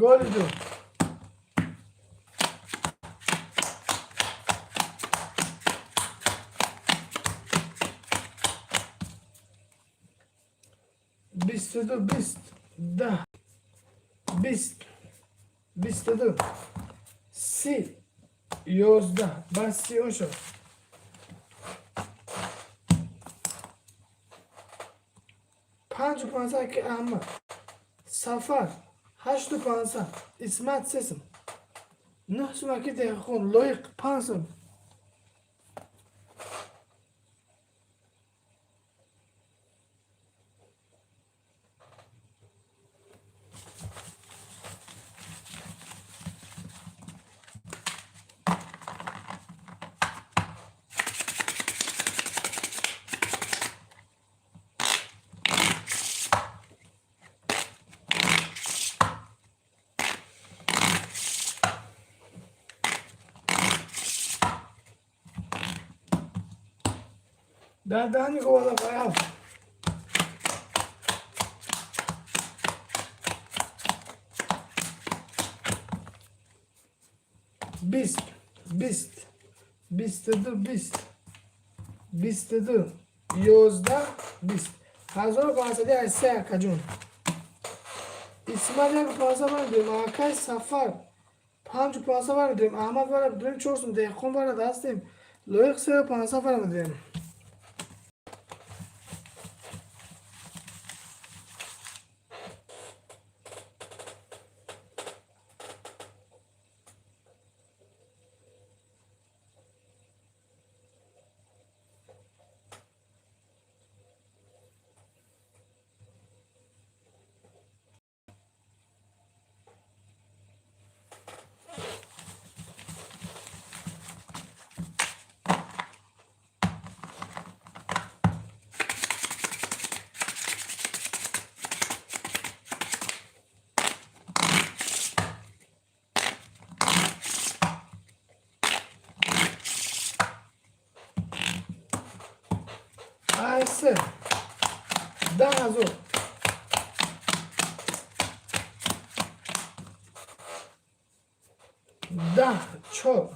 Голи ду. 22, 20, 10, 20, 22, 30, 11, ба 30 шуд. 5 500 ки Аҳмад. Сафар 8 500. Исмат 3 сум. 9 сумаки деҳқон. Лоиқ 5 сум. Дар даҳани говала баяв. Бист, бист, 22, 20, 22, 11, 20. 1583, акаҷон. Исмат 1500 бармедорем, акай Сафар 5500 бармедорем, Аҳмад бармедорем, 4 сум, Деҳқон барад ҳастем, Лоиқ 3500 бармедорем. Айсе 10 000. 10, чор,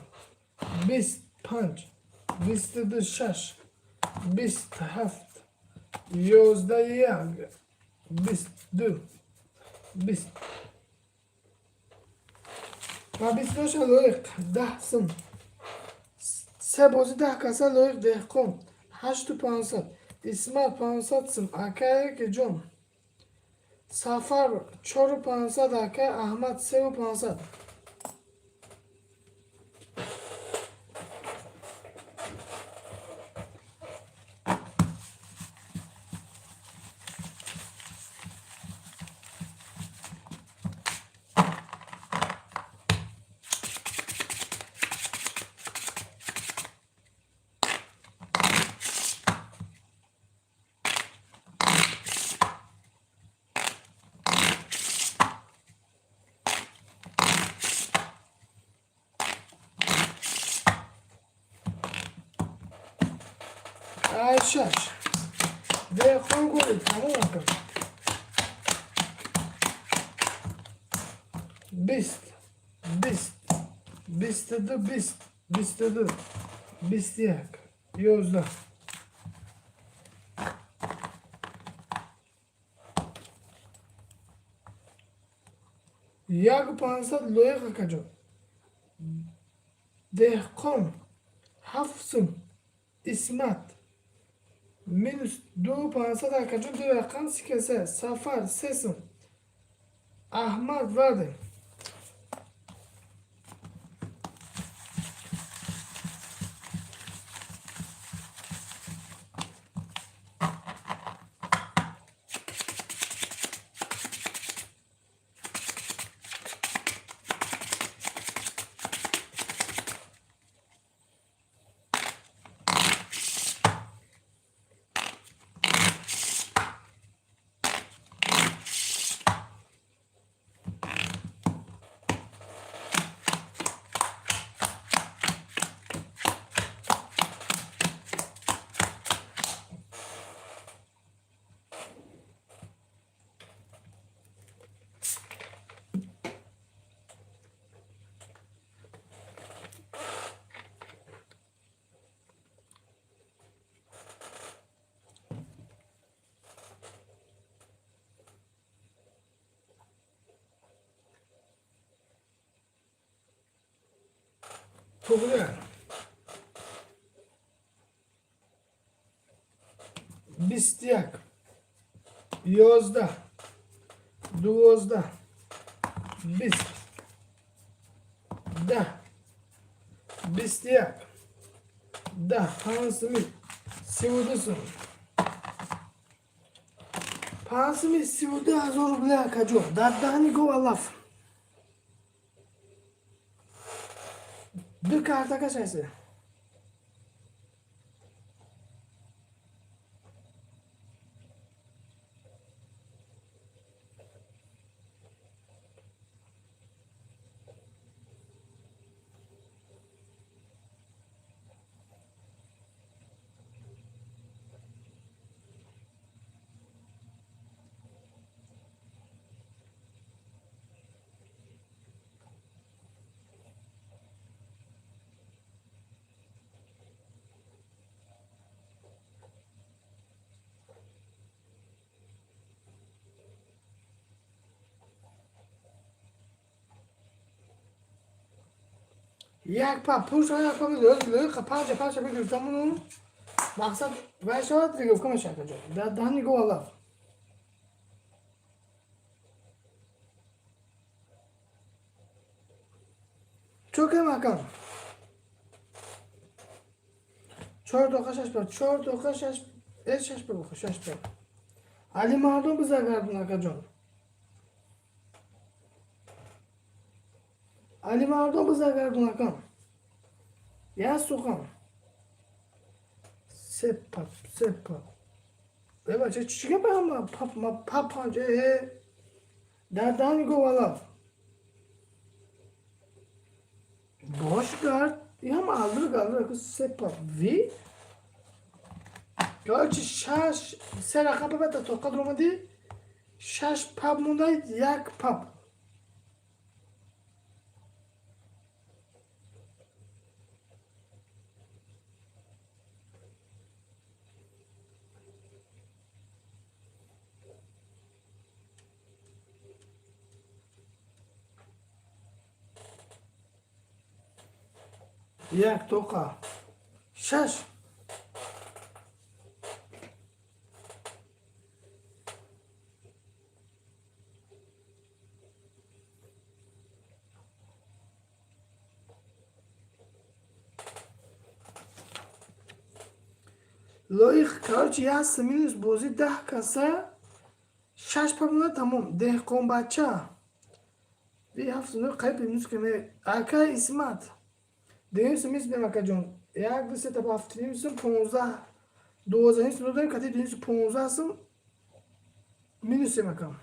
25, 22, шаш, 27, 11, як, 22, 20 ва 22 ша. Лоиқ 10 сум, се бозӣ, 10 каса. Лоиқ, Деҳқон 8500, Исмат 500 сум, акае ҷон, Сафар 4500, акай Аҳмад 3500. Ай, шаш. Деҳқон гули тамом, ака. 20, 20, 22, 20, 22, 21, 11. 1 500, Лоиқ акаҷон. Деҳқон 7 сум. Исмат минус 2 500, акаҷон, ду рақам сикаса. Сафар 3 сум. Аҳмад вардем. Туғри. 21, 11, 12, 20, 10, 21, 10, 5 суми, 32 сум. 5 суми, 32 000 рубля, акаҷон, дар даҳани гов алаф. Ду картакаш ҳаст. Як па пур шава, як па лоиқа панҷа панҷа бигирифтамону мақсад вай шавад, регировка мешавад, акаҷон. Дар даҳани гов алаф. Чокем, акам. Чор тоқа шаш па, чор тоқа шаш, э, шаш па бухо, шаш па. Али мардум бизагардун, акаҷон. Али мардум бизагардун, акам. Я сухан. Се пап, се пап. Э, бача, чӣ гапа ҳама пап, ма пап панҷ, э, дар даҳани гов алаф. Бош гард, ҳам алдир галдир се пап ви. Короче, шаш, се рақам пап та тоқат омадӣ, шаш пап монда, як пап. Як тоқа. Шаш. Лоиқ, короче, як минус бозӣ 10 каса, шаш пап монда, тамом. Деҳқонбача. Би ҳафту нӯ қайб минус каме. Ака Исмат. Дуюм минус бем, акаҷон. Як, ду, се, та ҳафту сум, 15. 12 сум додем, кати дуюм 15 сум минусем, акам.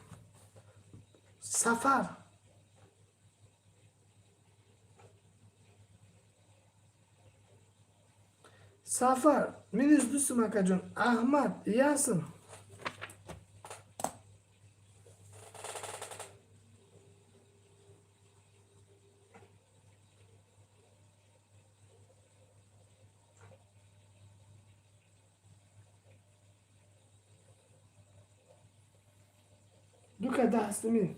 Сафар. Сафар минус 2 сум, акаҷон. Аҳмад ясм. Дука 10 суми.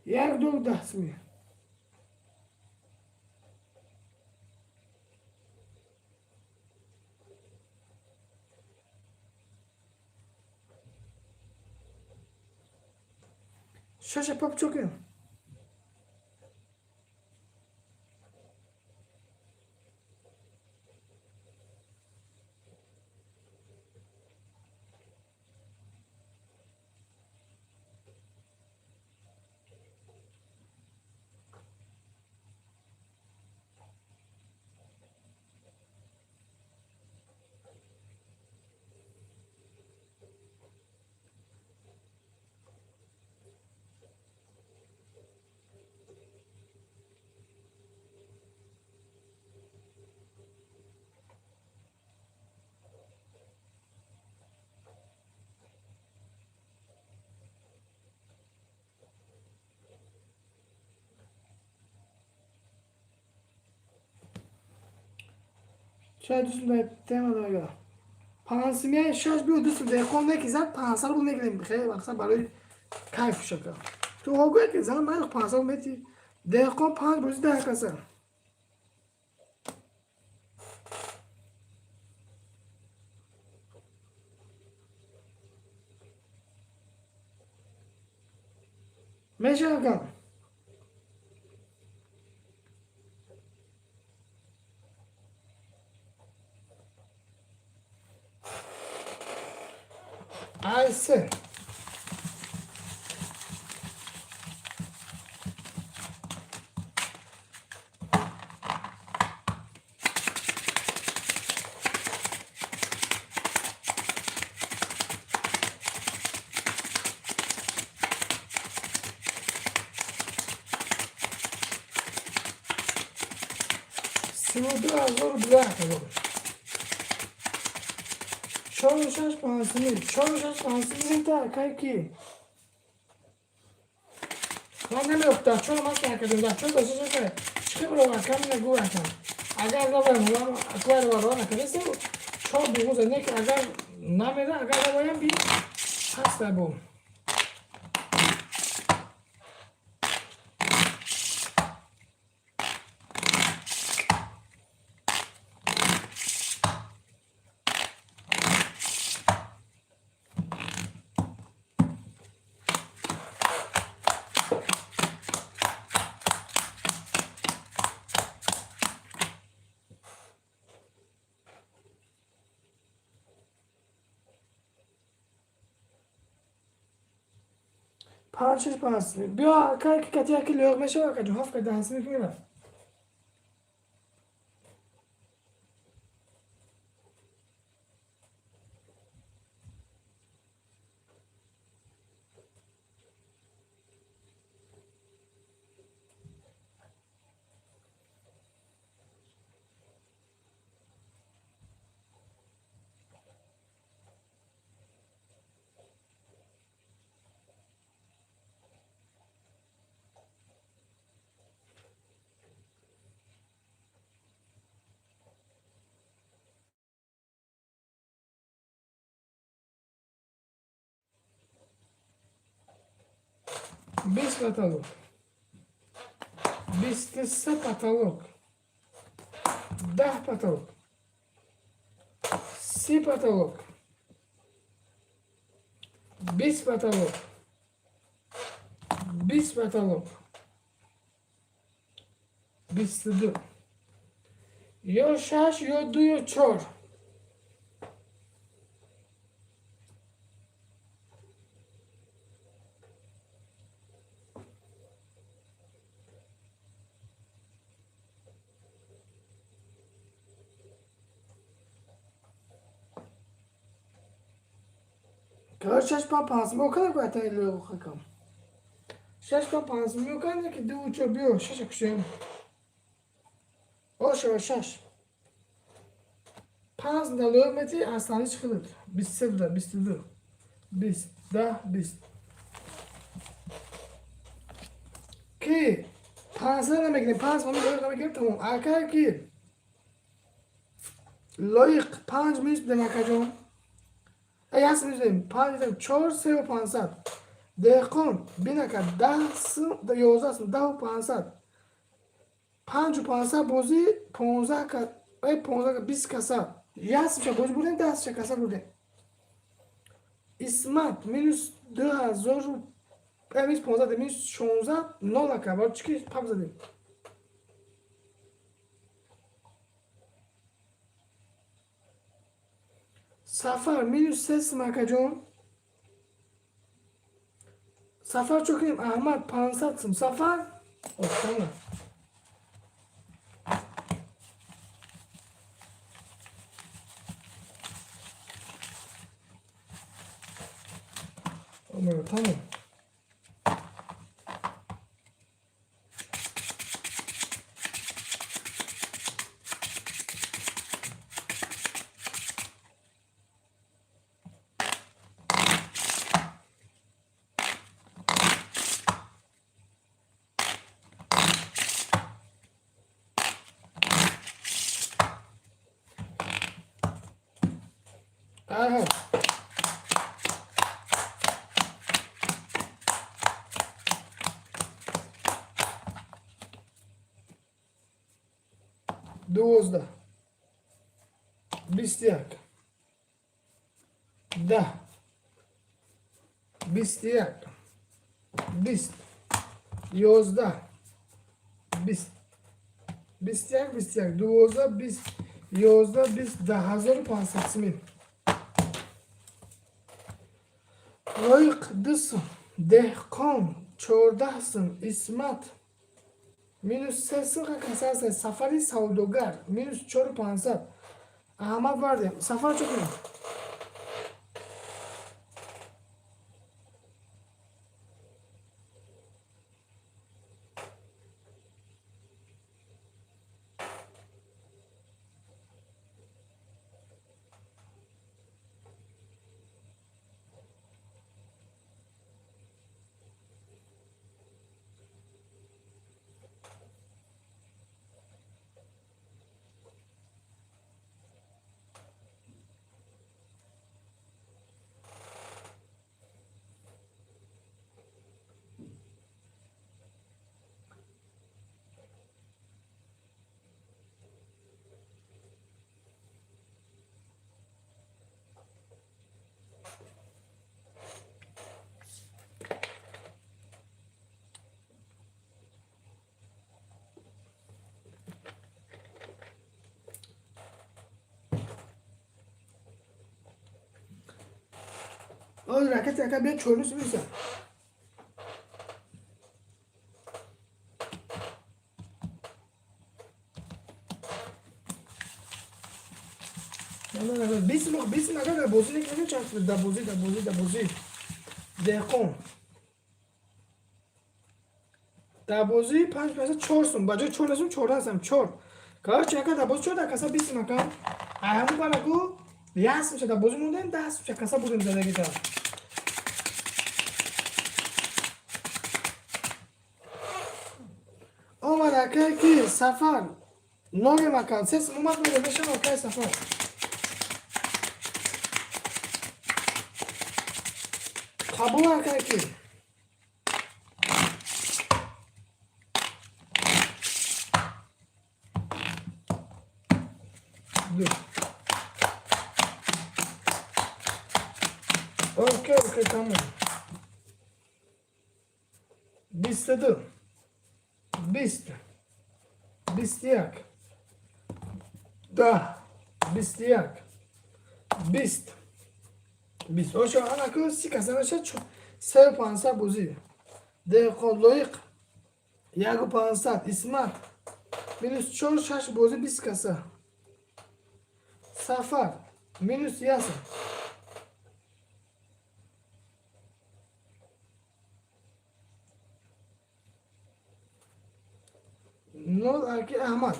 Як, ду 10 суми. Шаша пап чокем. Шояд дӯстум дар тема дорага. Пансимия шаш биё, дӯстум, деҳқон неки зад, 500 рубл мегирем. Хеле мақсад барои кайф шака. Ту огӯя ки зан ман 500 рубл мети. Деҳқон панҷ бозӣ 10 каса. Мешава, акам. Ай се. 32 001. Чору шаш пансими, чору шаш пансими та акай ки. Ман намеёфтам, чор ман накардам, даҳ чор дошта шакар. Чӣ бро акам нагу акам. Агар наваям, аквар вара накардастем, чор дугуза не ки агар намеда, агар наваям би ҳаста бо. Панҷ шаш панҷ. Биё ака ки кати яки лоиқ мешава ака ҷон, ҳафт ка даҳ сими ки мерафт. Бист потолок. 23 потолок. 10 потолок. 30 потолок. 20 потолок. 20 потолок. 22. Ё шаш, ё ду, ё чор. Короче, шаш пан панҷ мокана ку ата илоҳ хакам. Шаш пан панҷ мокана ки ду чор биё шаша кушем. Ошава шаш. Панҷ далоқ мети аслани чӣ 23 буда, 22. 20, 10, 20. Ки 500 намегирем, панҷ ман лоиқ намегирем, тамом. Ака ки лоиқ панҷ минус бидем акаҷон. Яс минус панҷ бидем, чор, севу 500. Деҳқон бинака даҳ сум, 11 сум, даҳу 500. Панҷу 500 бозӣ 15 ка, 15 ка, 20 каса. Як сумша бозӣ бурдем, 10 сумша каса бурдем. Исмат минус 2000, минус 15, минус 16, нол ака, барои чӣ ки пап задем. Сафар минус се сум акаҷон. Сафар чӣ кунем? Аҳмад 500 сум. Сафар? Офтана. Тамом. Аҳа. 12. 21. 10. 21. 20. 11. 20. 21, 21. 12, 20. 11, 20. 10500 сумин. Лоиқ ду сум. Деҳқон 14 сум. Исмат минус се сум каса аст. Сафари савдогар минус чору 500. Аҳмад бардем. Сафар чӣ кунем? Оз ракети ака бия чорнус миса. Бист моҳ, 20 ака дар бозӣ некунем, чанд дар бозӣ, дар бозӣ, дар бозӣ. Деҳқон. Дар бозӣ панҷ панҷ чор сум, ба ҷои чор несум чордаҳ сум, чор. Короче, ака дар бозӣ чор дар каса 20 сум ака. Ай ҳамун бараку як сум дар бозӣ мондем, 10 сум каса будем задагита. Омад акай ки Сафар нолем ака, се сум омад мешам акай Сафар. Қабул акай ки. Ду. Окей, окей, тамом. 22. 20. 21. 10. 21. 20. 20. Ошо анаку си каса меша 3500 бозӣ. Деҳқон лоиқ 1500. Исмат минус чор шаш бозӣ 20 каса. Сафар минус ясм. Нол аки Аҳмад.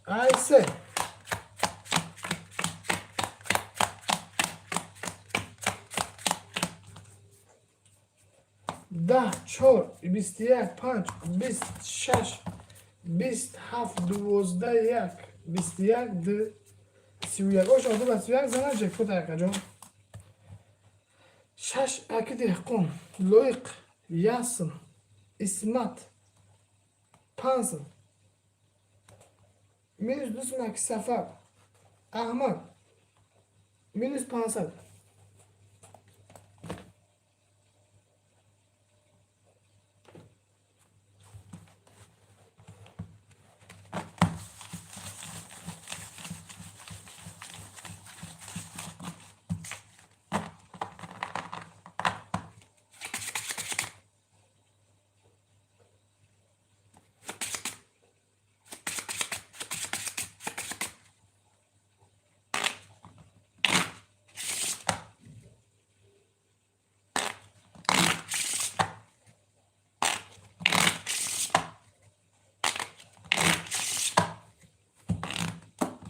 Ай се. 10, чор, 21, панҷ, 20, шаш, 20, ҳафт, 12, як, 21, ду, 31. Оша ду ба 31 зана ҷекпот акаҷон. Шаш аки деҳқон, лоиқ, ясм, Исмат, панҷ, минус ду сум аки Сафар, Аҳмад, минус 500.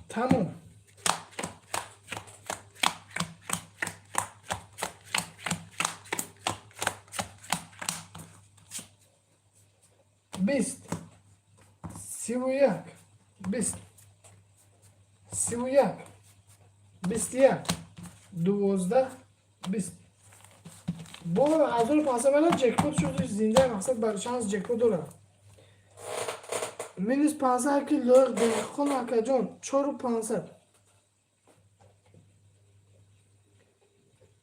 Тамом. 20, 31, 20, 31, 21, 12, 20. Бо 1500 мела ҷекпот шуд, зинда мақсад бар шанс ҷекпот дорад. Минус 500 ки лоиқ деҳқон акаҷон, 4500.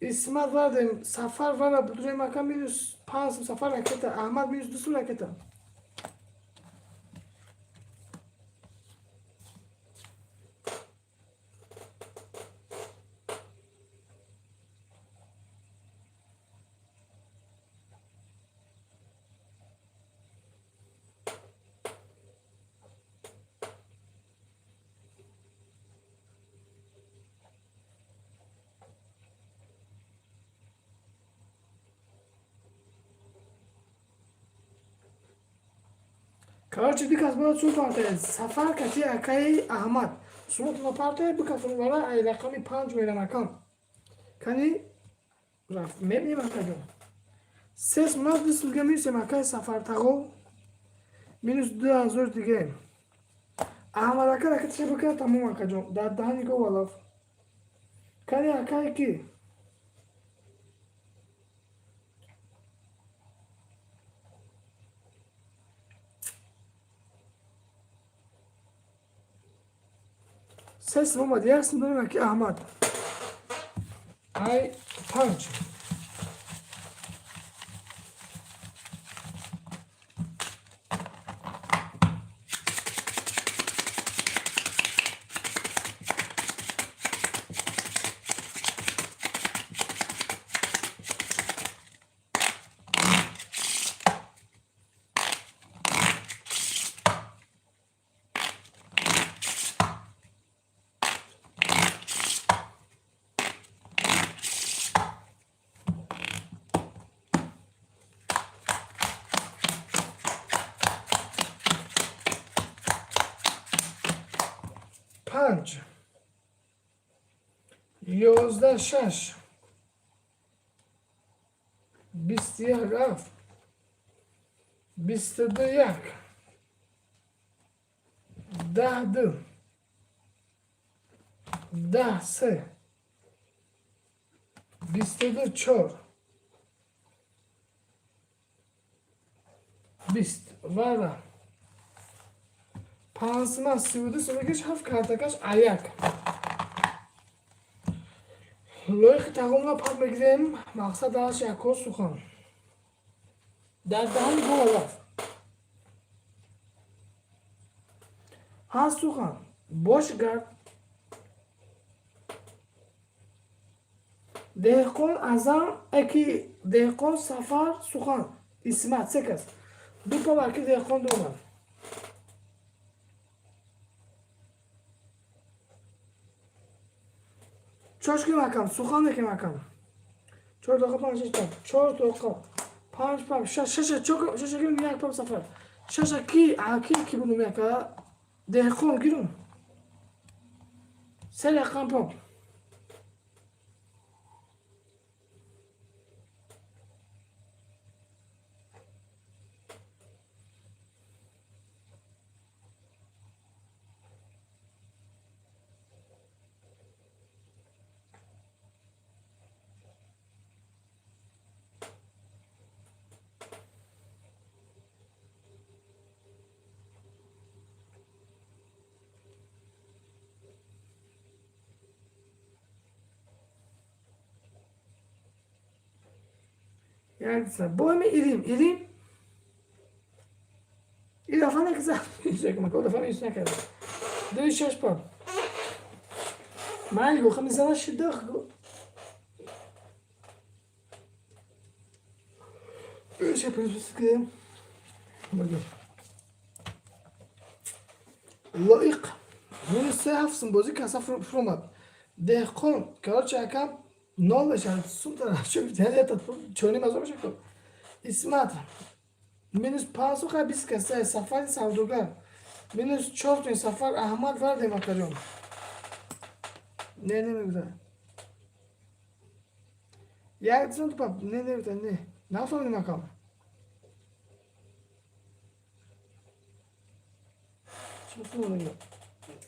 Исмат вардем, Сафар вара будурем ака минус панҷ Сафар ракета, Аҳмад минус ду сум ракета. Короче, ду кас бояд сум партояд. Сафар кати акаи Аҳмад. Суматона партояд, ду кас вара ай рақами панҷ мерам акам. Кани рафт мебинем акаҷон. Се сумат ду сум дига минусем акаи Сафар тағо. Минус 2000 дига. Аҳмад ака ракеташа бикунад тамом акаҷон. Дар даҳани го валаф. Кани акай ки? Се сум омад, як сум дорем аки Аҳмад. Ай панҷ. Панҷ. 11 шаш. 21 ҳафт. 22 як. 10 ду. 10 се. 22 чор. 20 вара. Пансма 32 сомагиш ҳафт картакаш аяк. Лоиқи тағомро пак мегирем, мақсад аш якҳо сухан. Дар даҳани гова рафт. Ҳа сухан, бош гард. Деҳқон Азам аки деҳқон Сафар сухан. Исмат се кас. Ду па аки деҳқон дорад. Чош ким акам, сухан ким акам. 4 тоқа 5 6 пап, 4 тоқа 5 пап, 6 6 чок 6 ким як пап Сафар. 6 ки аки ки бунум яка деҳқон гирум. Се рақам пап. Боми ирим, ирим. И дафъа нека за. Дафъа нищо накарда. 2 6 пап. Майли го хами зана шидах го. Ще присъскам. Лоиқ. Минус се ҳафт сум бозӣ каса фуромад. Деҳқон, короче, акам нол мешавад. Сум тараф чорним ҳазор мешавад. Исмат минус 5 сум хай 20 каса. Сафари савдогар минус 4 сум. Сафар Аҳмад вардем акаҷон. Не, намегузарад. Як сум пап, не, не, не. Нафаҳмидем акам.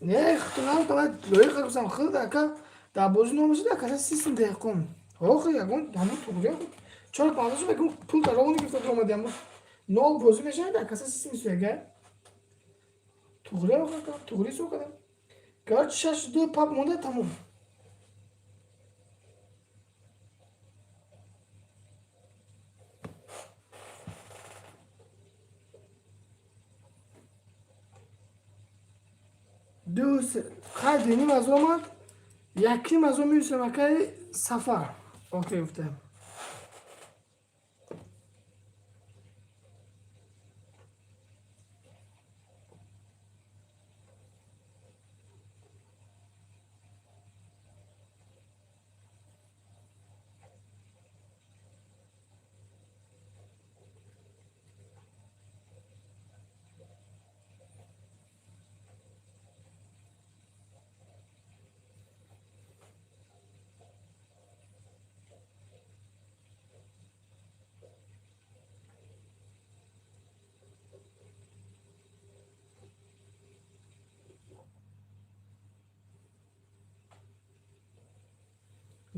Не, хутунам кала лоиқа гуфтам худ ака дар бозӣ номашида ака систем деҳқон. Охи ягон ҳамон туғри чор панҷ сум ягон пул дар роҳ гирифта омади ҳамон нол бозӣ мешавад ака систем суяга. Туғри ака туғри су кардам. Короче 6 2 пап монда тамом. Ду хай диним аз омад, яким аз он минусем акаи Сафар. Окей гуфтем.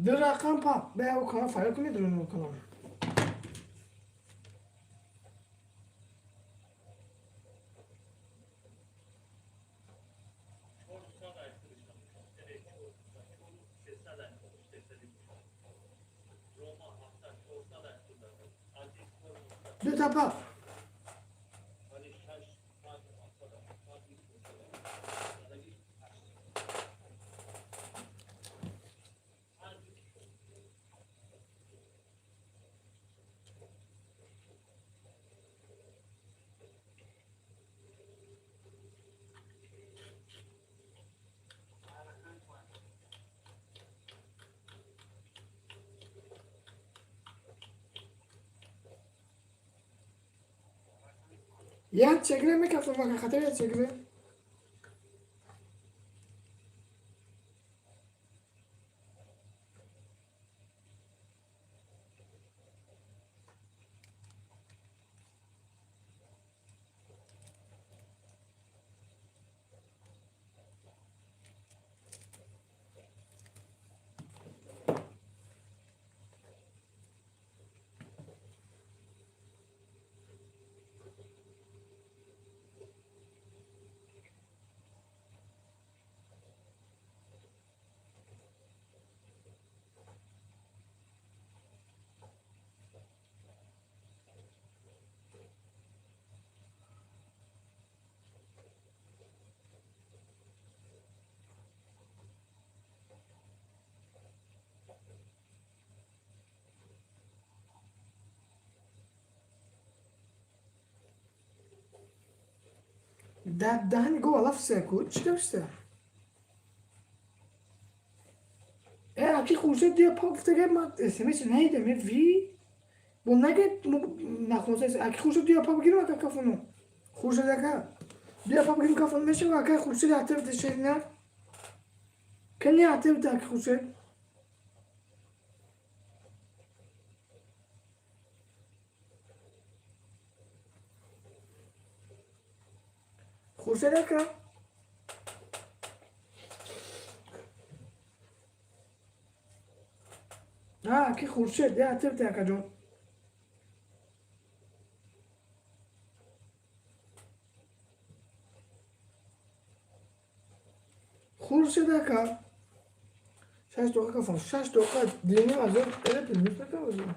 Ду рақам па бея канал фарёд кунед рӯи канал. Дута па. Як чегре мекафтам вака хатар як чегре. Дар даҳани гов алаф секу чӣ гашта? Э аки Хуршед дия па гуфтага ма смс наидам е ви бо наге нахонса аки Хуршед дия па бигирам ака кафону. Хуршед ака дия па бигирам кафону мешава ака Хуршед атев дешерина. Кени атев да аки Хуршед. Хуршед ака. А, ки Хуршед, я атев да ака ҷон. Хуршед ака. Шаш дақиқа кафон, 6 дақиқа дини азоб эре плюс накам.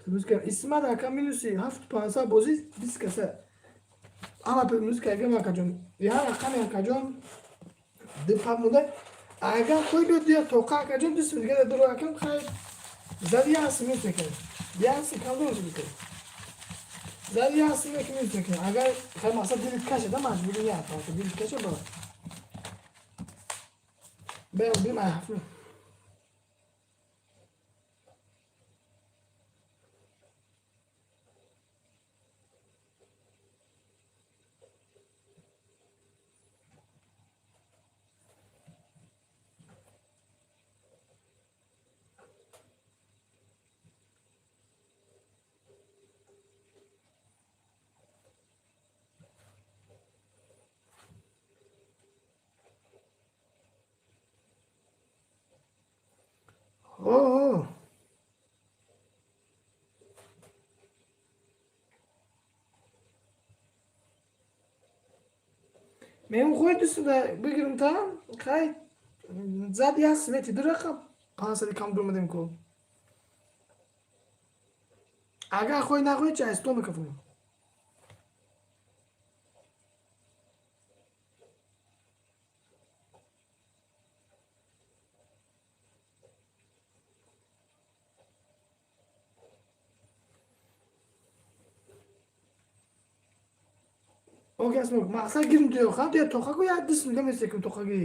Плюс кардам. Исмат ака минуси 7500 бозӣ 20 каса. Ама плюс кардам акаҷон. Я рақами акаҷон ду пап монда. Агар хоҳӣ биёд дия тоқа акаҷон 2 сум дига ду ракам хай зади як сум минус мекунем. Як сум кам дориш бикун. Зади як сум минус мекунем. Агар хай мақсад дилит кашада маҷбури як дилит каша ба. Бея бим ай ҳафт. О, меҳмон хоҳед дӯстуда бигирам та хай зад як смети ду рақам 500 кам дуромадем ку. Агар хоҳӣ нахоҳӣ чи айсто мекафонам. Окей, асмок, мақсад гирм дуё ха дуя тоқа ку як дӯст мегам месекум тоқагӣ.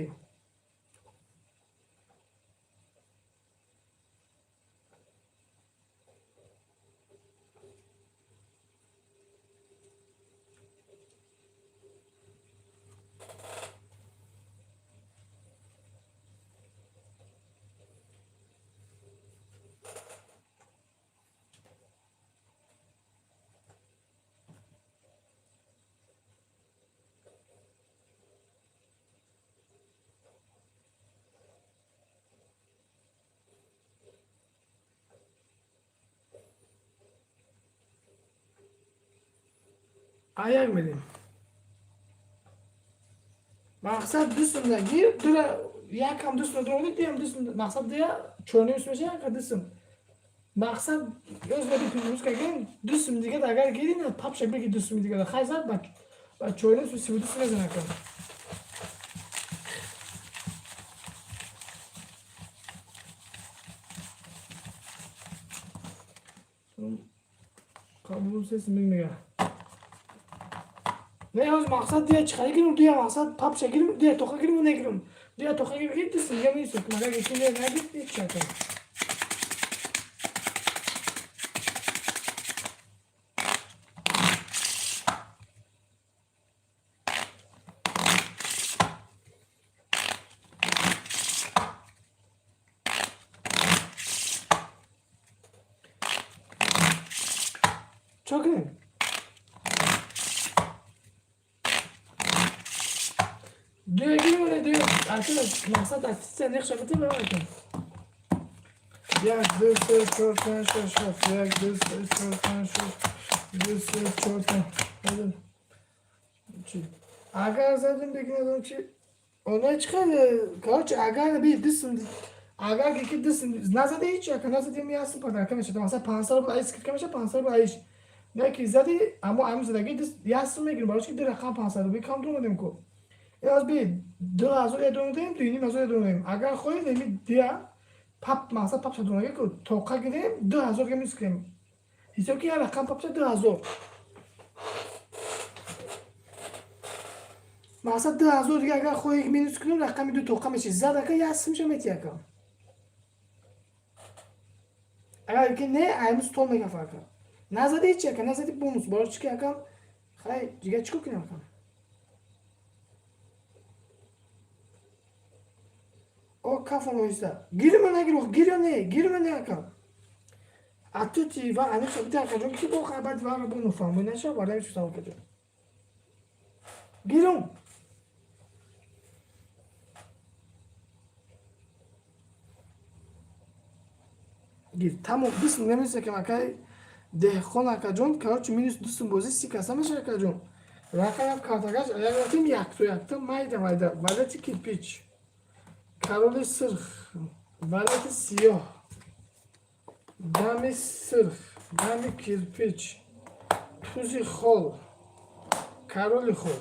Аяк медем. Мақсад дусум гир, дура якам дусум дурди, дуям дусум, мақсад дуя чорним сум меша, яка дусум. Мақсад ёз бади плюс каген, дусум дига агар гири на папша беги дусум дига хай зад ба чорним сум 32 сум мезана кам. Қабул сес мега. Не ҳоз мақсад дия чӣ гирим, дуя мақсад папша гирим, дуя тоқа гирим, негирим. Дуя тоқа гирим, ки дусум дига мисум. Магар ки не нагир, ҳеч чакам. Чо кунем? Дуя гирим, не дуя. Артур, мақсад ассистент неқша бите бавакам. Як, ду, се, чор, панҷ, шаш, ҳафт. Як, ду, се, чор, панҷ, шаш, ду, се, чор, панҷ. Чи? Агар задим бигнадам чи? Она чи хеле, короче, агар би дусум, агар ки дусум назади ҳеч, ака назади миясим подарка мешад. Масалан 500 рубл айс скидка мешад, 500 рубл айш. Не ки зади, аммо ам задаги дус ясим мегирим, барои чи ду рақам 500 рубл кам дурмадем ку. Аз би 2000 едонудем, 2500 едонудем. Агар хоҳед, еми дия пап мақсад папша дунаги ку тоқа гирем, 2000 га минус кунем. Ҳисоб ки як рақам папша 2000. Мақсад 2000 дига агар хоҳӣ минус кунем, рақами ду тоқа меши. Зад ака ясимша мети ака. Агар ки не, аймус тол мекафа ака. Назади ҳеч ака, назади бонус. Барои чи ки акам хай дига чӣ кор кунем акам? О кафон оҳиста. Гирма нагир, гир ё не, гирма не акам. А ту ти ва аниқ бита ака ҷон ки бо хабар ва бо нафаҳмӣ наша барои чӣ савол кардем. Гирум. Гир. Тамом бис намеса ки макай деҳқон ака ҷон, короче минус дусум бозӣ си каса меша ака ҷон. Рақам картагаш як рафтем якто якто майда майда. Валети кирпич. Короли сирх, валети сиёҳ, дами сирх, дами кирпич, тузи хол, короли хол.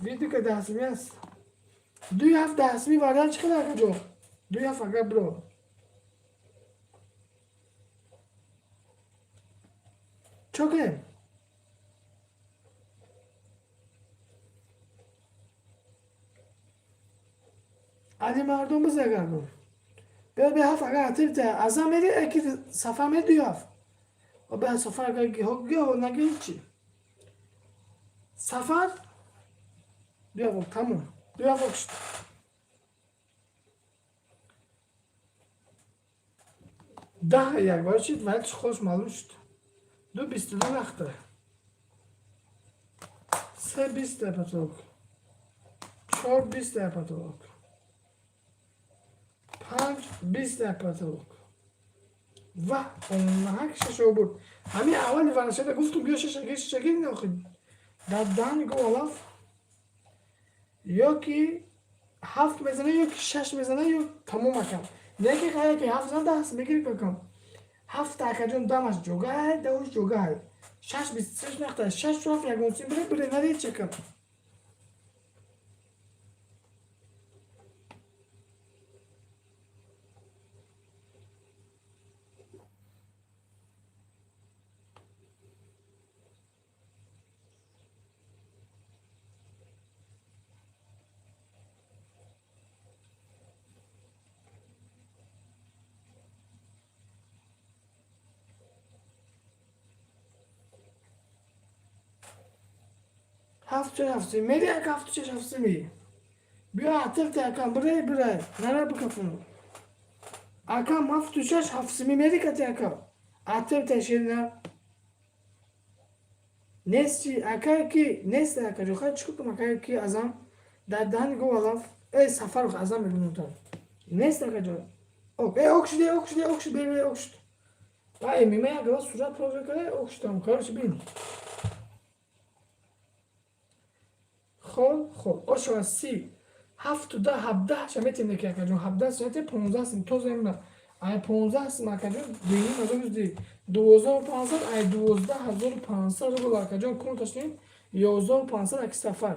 Види ка дастми аст. Дуи ҳафт дастми вариант чӣ қадар акаҷон? Дуи ҳафт агар бро. Чо кунем? Али мардум бизагар бу. Бیا به هفت اگر عطر ده ازم میری اکی سفر میری دوی هفت و به سفر اگر گه نگه هیچی سفر دوی هفت تموم دوی هفت شد. ده یک بار شد ولی خوش معلوم شد. دو 22 وقته سه 20 پتوک چهار 20 پتوک панҷ 20 патолог ва онҳак шашо буд. Ҳамин аввали варашада гуфтум биё шашаги шашаги нохи дар даҳани гов алаф ё ки ҳафт мезана ё ки шаш мезана ё тамом акам. Не ки ғайр ки ҳафт зана даст мегири какам. Ҳафт акаҷон дамаш ҷогай, давш ҷогай. Шаш 26 нақта шаш ҳафт ягон сим бире бире нари чекам. Ҳафт чор ҳафт се мери як ҳафту шаш ҳафт се мери. Биё атифте акам бирай бирай нара бикафуну. Акам ҳафту шаш ҳафт се мери кати акам. Атифте ширина. Нест чи акай ки нест ака ҷо хай чӣ кунам акай ки азам дар даҳани гов алаф эй сафар азам мебинам. Нест ака ҷо. Ок, эй ок шуд, эй ок шуд, эй ок шуд, бе ок шуд. Ба ММА як гала сурат профил карда, окштам. Короче, бин. Хоб, хоб. Ошава си. Ҳафту даҳ, ҳабдаҳ ша метем неки акаҷон. 17 сум метем, 15 сум. Тоза имна. Ай 15 сум акаҷон, дуюм ҳазор юзди. 12 500, ай 12 500 рубл акаҷон, кун таштем. 11 500 аки Сафар.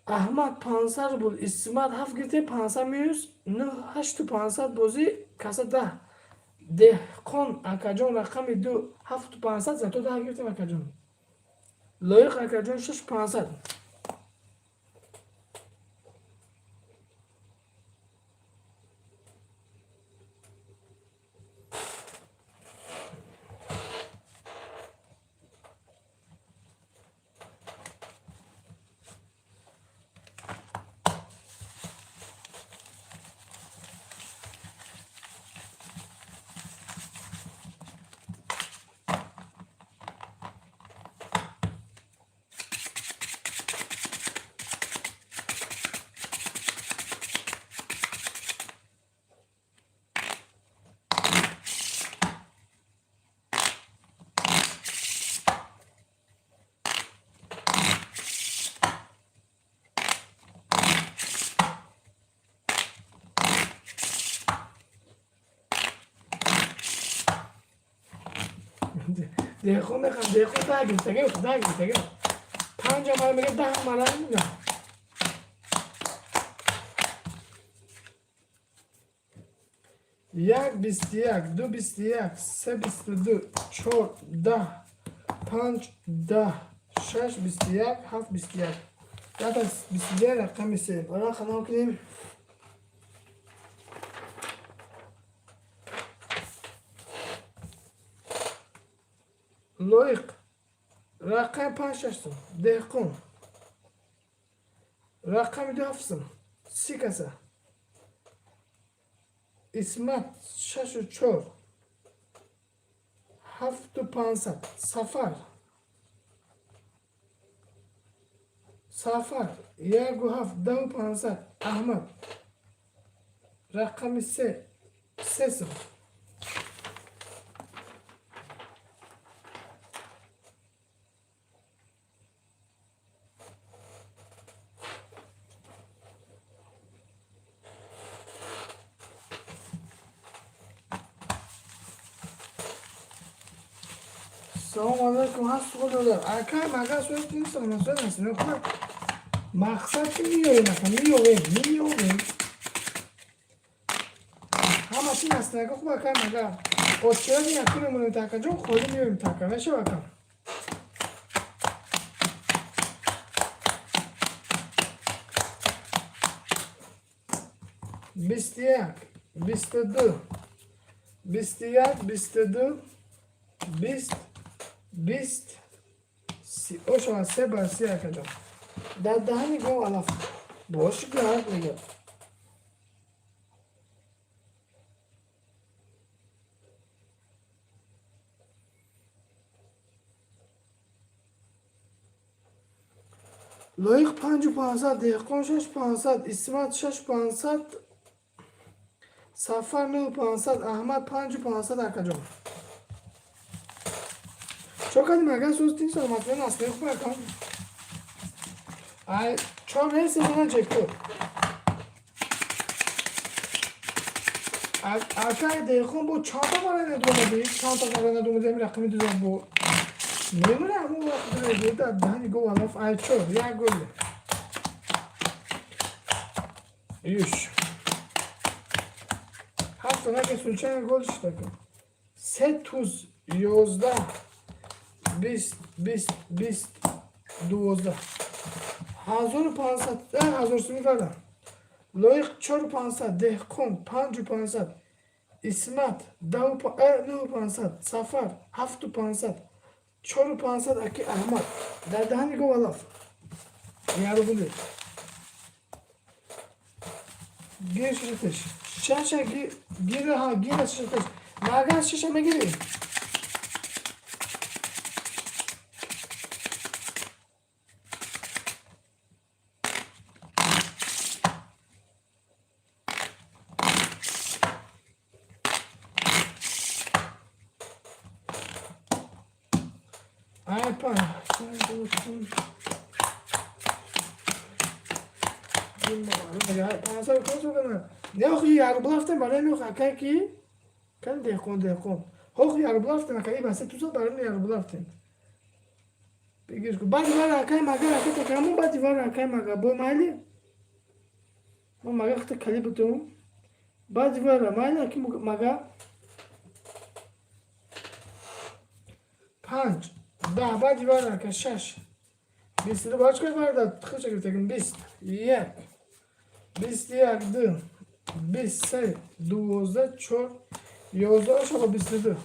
Аҳмад 500 рубл, Исмат ҳафт гирифтем, 500 минус нӯ, ҳашту 500 бозӣ, каса 10. Деҳқон акаҷон рақами ду, ҳафту 500, зато 10 гирифтем акаҷон. Лоиқ акаҷон шаш 500. Деҳқон мехам, деҳқон 10 гирифтага, 10 гирифтага. Панҷ мара мега, 10 мара мега. Як 21, ду 21, се 22, чор 10, панҷ 10, шаш 21, ҳафт 21. Ята 22 рақами се. Бара ханам кунем. Лоиқ рақами панҷ шаш сум. Деҳқон рақами ду ҳафт сум. 30 каса. Исмат шашу чор, ҳафту 500. Сафар. Сафар яку ҳафт, даҳу 500. Аҳмад рақами се, се сум. Салому алайкум, ҳаст худодар. Акай мага суратин саломатсоз ҳастин. Мақсад ки меёем, ака, меёвем, меёвем. Ҳама чи ҳастин, ака, хуб, акай мага. Очиради якум мемонем такаҷон, холӣ меёем така. Мешава, ака? 21, 22, 21, 22, 20, 20, 30. Ошава се бар си, акаҷон. Дар даҳани гов алаф. Бош гард мега. Лоиқ панҷу 500, деҳқон шаш 500, Исмат шаш 500, Сафар нӯҳу 500, Аҳмад панҷу 500 акаҷон. Чо кардем агар сӯзтин саломатиён асли хуб ака. Ай чор рейс зана ҷекпот. Акай деҳқон бо чандта бара надомадӣ? Чандта бара надомадӣ ҳамин рақами дузон бо. Мемона ҳамон вақт дар даҳани гов алаф ай чор як гол. Юш. Ҳафт наки случайно гол шуд ака. Се туз 11 20 20 20 12. 1500, 1000 суми кардам. Лоиқ чору 500, деҳқон панҷу 500, Исмат нӯҳу 500, Сафар ҳафту 500, чору 500 аки Аҳмад. Дар даҳани гов алаф. Яру були. Гир шашатеш. Шаша гир ҳа гир шашатеш. Магар шаша мегирӣ? Ай панҷ. Не, охи як рубл рафтем барои меох акай ки кан деҳқон деҳқон. Охи як рубл рафтем акай басе туза барои як рубл рафтем. Бигир ку баъди вара акай мага ракета камон баъди вара акай мага бо майли. Мо мага хта кали бутум. Баъди вара майли аки мага 5 10 баъди вара ака 6 22 баъд чикор вара хича гирифтагим 20 1 21 2 23 12 4 11 шава 22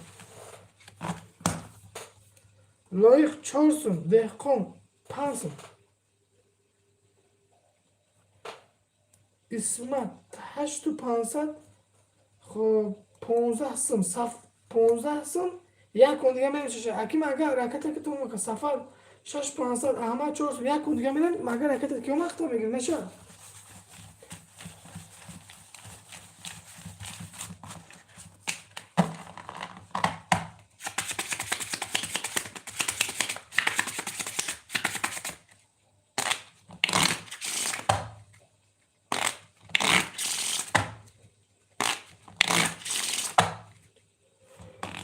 Лоиқ 4 сум, деҳқон 5 сум. Исмат 8500, хоб 15 сум, саф 15 сум, як кун дига мемешаша. Аким агар ракета ки ту сафар 6500, Аҳмад 4 сум, як кун дига мерем, магар ракета ки вақт мегирем меша.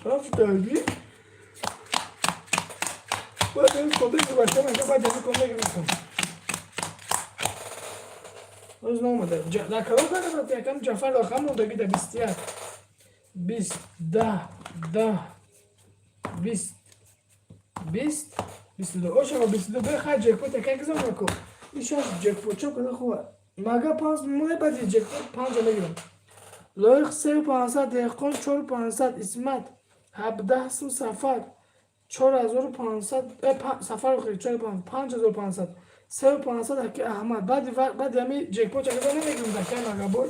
Рафтаги. Баъд конда гузашта меша, баъд аз конда гирифтам. Оз наомада. Дар калон карда якам Ҷафар рақам мондаги да 21 20 10 10 20 20 22. Ошава 22 бехай ҷекпот якай гизам нако. Ишаш ҷекпот чо када хува. Мага 5 мулай баъди ҷекпот 5 мегирам. Лоиқ 3500, деҳқон 4500, Исмат 17 сум, сафар 4500, сафар охири 5500, 3500 аки Аҳмад. Баъди баъди ҳами ҷекпот чакада намегирам дакай магабой.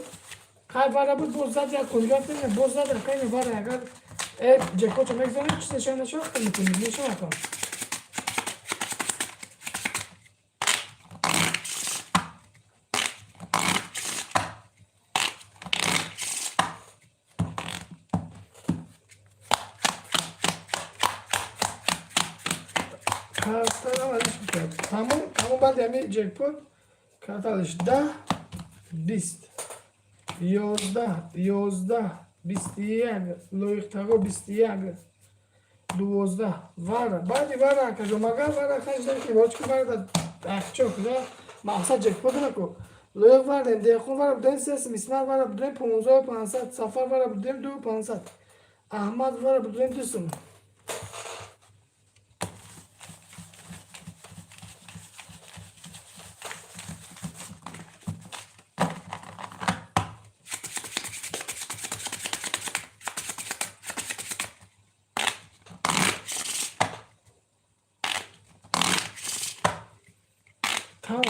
Хай вара буд боз зад як кун гафтем, боз зад акай вара агар ҷекпотча мегзанем чиз нешава нешава вақта мекунем нешава акам. Картарам алиш мекард. Тамом, тамом баъди ҳами ҷекпот карта алиш 10 20 11 11 21 лоиқтаго 21 12 вара баъди вара акажо магар вара хаждан ки бочки вара да ахчок да мақсад ҷекпот наку. Лоиқ вардем, деҳқон вара будем 3 сум, Исмат вара будем 15500, Сафар вара будем 2500, Аҳмад вара будем 2 сум. Тамом.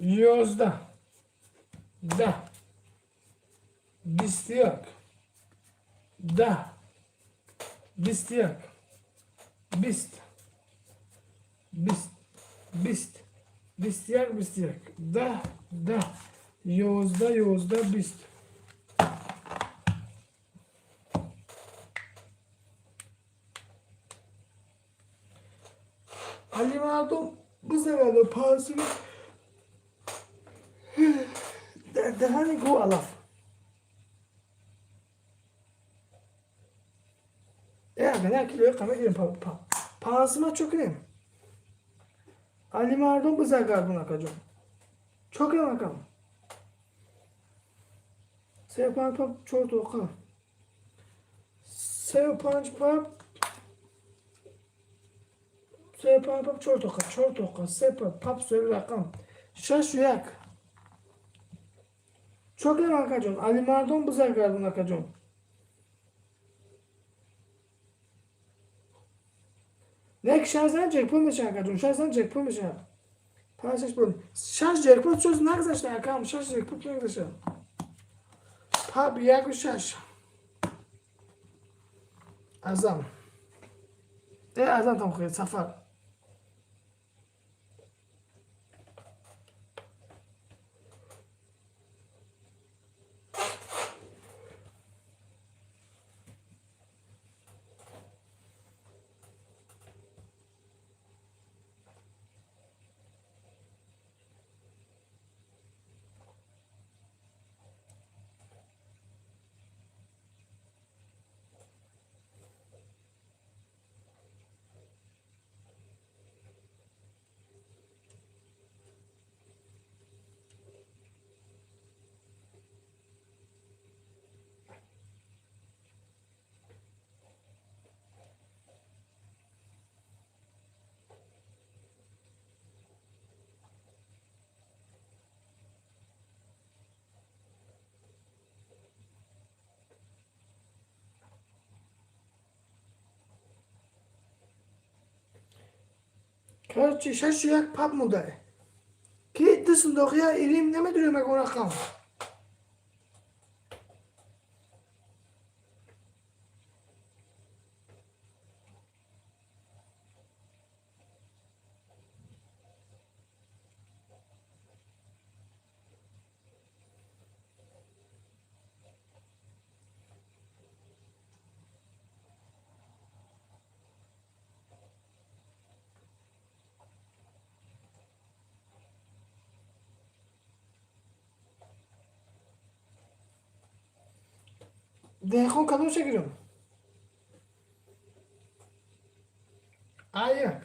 11 10 21 10 21 20 20 20 21 21 10 10 11 11 20. Ali Mardum bu sefer de parasını dehani go alaf. Ben kilo kama girin pa pa. Parasıma çok önemli. Ali Mardum bu sefer buna kacım. Çok önemli akam. Se panç pap çok toka. Se panç pap Se panç pap çok toka. Çok toka. Se pap pap söyle rakam. 6 1. Çok önemli akacım. Ali Mardum bu sefer buna kacım. Ne шазан ҷекпот меша акаҷон, шазан ҷекпот меша. Панҷ шаш буд. Шаш ҷекпот чӯз нагзашта акам, шаш ҷекпот нагзашта. Паб 1 6. Азам. Арзан там хӯед сафар. Короче, шашу як паб мудае. Ки ду сундоқия ирим намедонем ягон рақам. Деҳқон кадомша гирам? А1.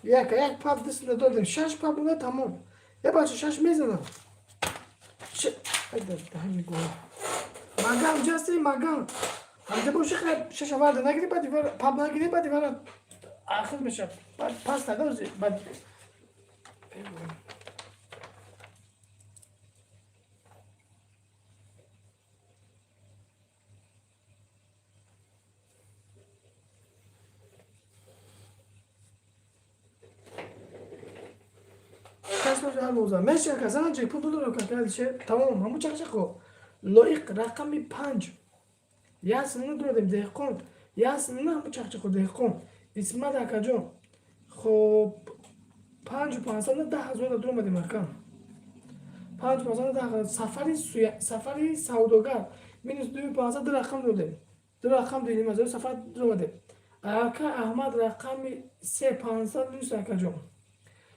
Як як паб дастна додем. Шаш паб буда тамом. Я бача шаш мезанам. Магам ҷасти магам. Ҳамҷа боши хай шаш аввал нагири, баъд паб нагири, баъд ивара ахир меша. Баъд пас надози баъд. Меша казана ҷекпут буду какалше тамом ҳаму чақчақо лоиқ рақами 5 ясмина дуродем деҳқон ясмина ҳаму чақчақо деҳқон Исмат акаҷон. Хоб, 5 500 10 000 дуромадем ака, 5 500 10 000. Сафари сафари савдогар минус 2 500, ду рақам додем, ду рақам дидем аз сафар дуромадем. Ака Аҳмад рақами 3, 500 минус акаҷон.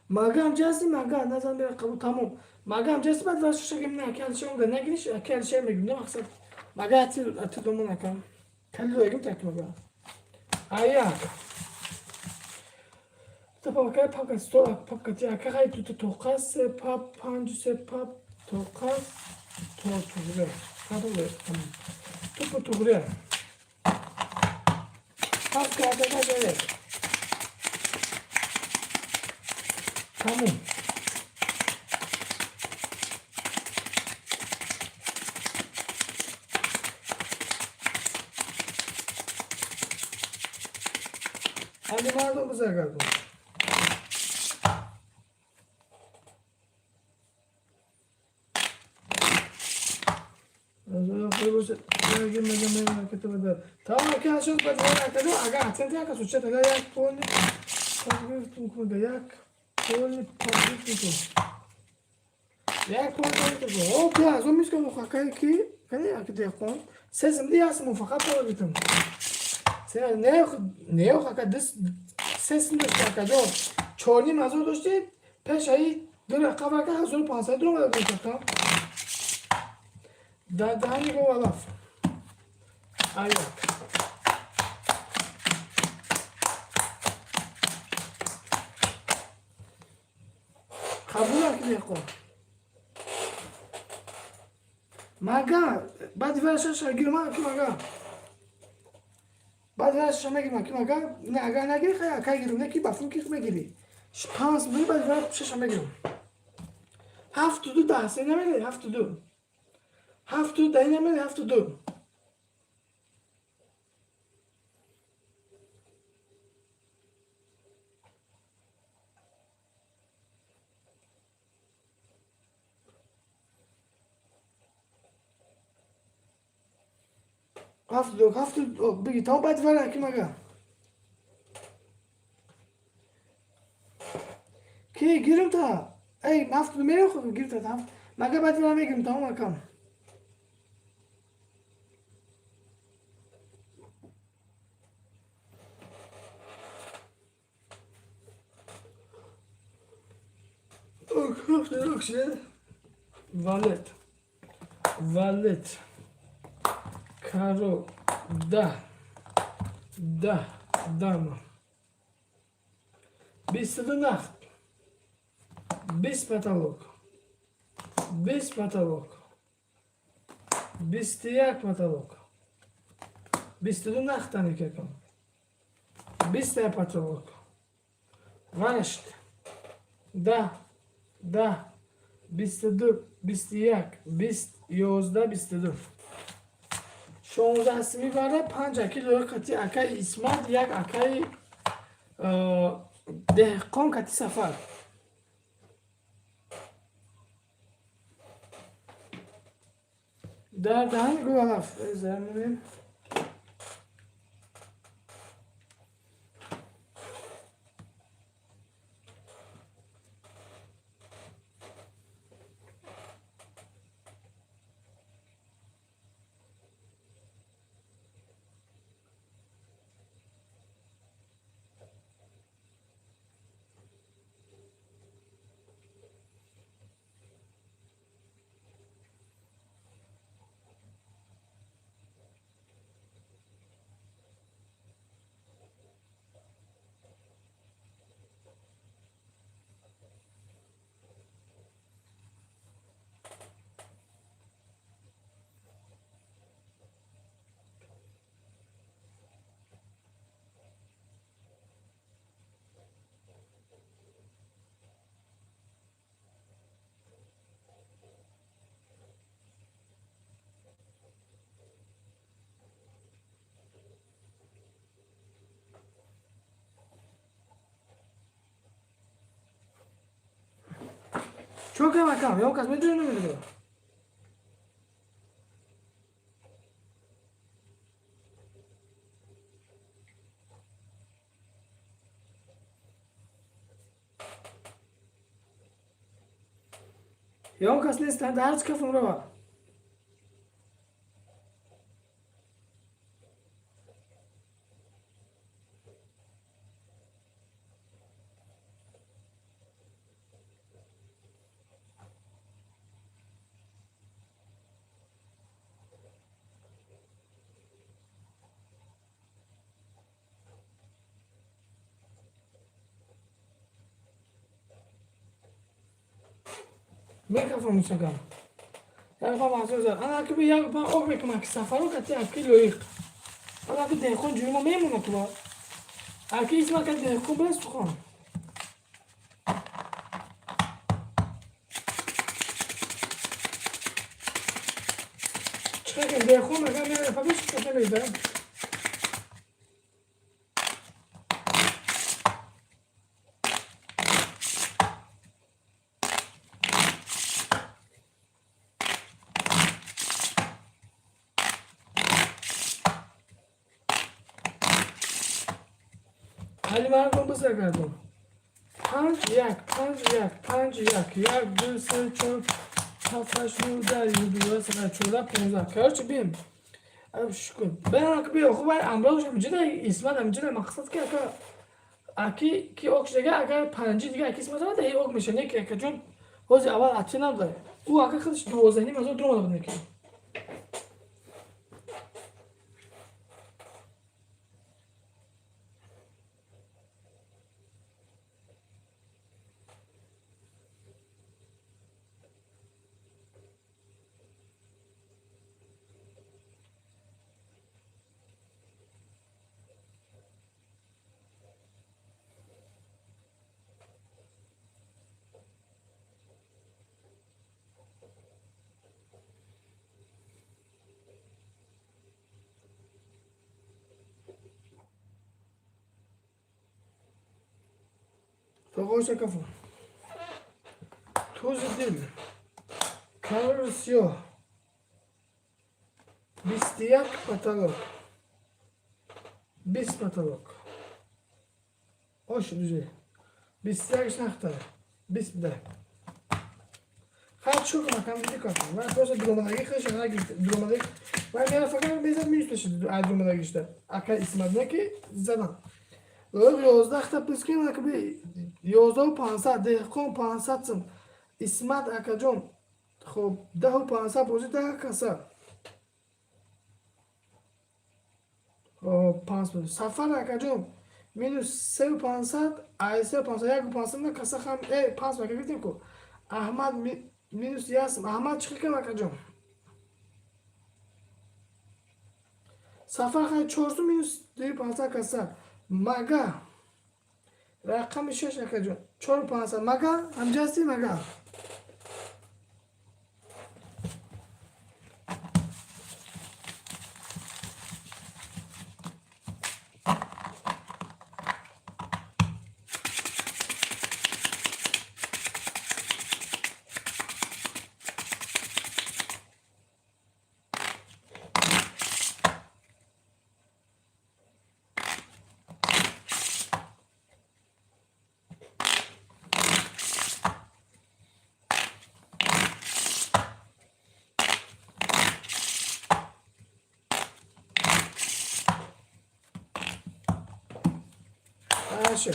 Магам ҷасти мага назан мера қабул тамом. Магам ҷасти баъд вашашагим на ака Алишер омда нагириш ака Алишер мегим на мақсад мага ати ати домон ака калидо егим так мага аяк та папка папка стол папка ти ака хай ту тоқа се пап панҷ се пап тоқа то туғре туғре тамом тупу туғре папка ака ака тамом. Али мардум бизаргардон. Тамом, як поли як поли як поли о пиазо мискам мухакай ки кани аки деҳқон се зимди яс муфақат поли се не не хака дис се сим дошти акаҷон 4 500 дошти пеш аи ду рақам ака 1500 дуромада буд ака дар даҳани гов алаф аяк. Қабул аки деҳқон мага баъди вара шаш гирма аки мага баъд вара шаша мегирм аки мага не агар нагири хай ака гирм не ки ба фун ки мегири панҷ бури баъди вара шаша мегирм 7-2 10 се намедаи 7-2 7-2 даҳи намедаи 7-2. Ҳафту ҳафту биги, тамом, баъд вара ки мага ки гирим та эй ҳафту мерем, хо гирим та ҳафт мага, баъд вара мегирим, тамом, акам. Валет, валет, каро, даҳ, даҳ, дама, 22 нахт, 20 потолок, 20 потолок, 21 потолок, 22 нахтани какам, 20 потолок, ҳашт, 10, 10, 22, 21, 20, 11, 22, 16 сими бара, панҷ аки лоиқ кати акаи Исмат, як акаи Деҳқон кати Сафар. Дар даҳани гулалаф замонем. Чо кам, акам? Ё кас медонӣ, намедонӣ? Ё кас нест, дар ҳар чӣ кафм рава. Микрофон мусакам. Як па махсус. Ана ки як па ок мекунам ки Сафаро кати аки лоиқ. Ана ки Деҳқон ҷӯи мо мемона ту. Аки Исма ка Деҳқон бас сухан. Чиқа ки Деҳқон мага мера па беш ката меда. Али мардум бизагардон. Панҷ, як, панҷ, як, панҷ, як, як, ду, се, чор, ҳафт, ҳашт, нӯ, 10, 11, 12, 14, 15. Короче, бим. Шукр. Бенак биё, хуб, ай амрош ҳамҷида Исмат ҳамҷида мақсад ки ака аки ки ок шудага, агар панҷи дига аки Исмат омада, ок меша, не ки ака ҷон ҳозир аввал ати набуда. Ӯ ака худаш 12,5 ҳазор дуромада буд неки. Тоғоша кафу. Тузи дил. Карор сиёҳ. 21 потолок, 20 потолок. Ош дузе. 21 нахта. 20 буда. Хай чӣ кунам, кам диди кунам. Ман просто дуромадаги худаш нагирифт. Дуромадаги. Ман мера фақат безад минус мешид аз дуромадагишда. Ака Исмат не ки задам. Лоиқ 11 та плюс кунем, ака би 11 500, Деҳқон 500 сум. Исмат акаҷон. Хоб 10 500 бозӣ 10 каса. Хоб 5 Сафар акаҷон минус 3 500, ай 3 500 1 500 на каса хам 5 ака гирифтем ку. Аҳмад минус ясм. Аҳмад чӣ кардам акаҷон? Сафар хай 400 минус 2 500 каса. Мага рақами 6 акаҷон 4 500. Мага ҳамҷа ҳастӣ мага? Аша.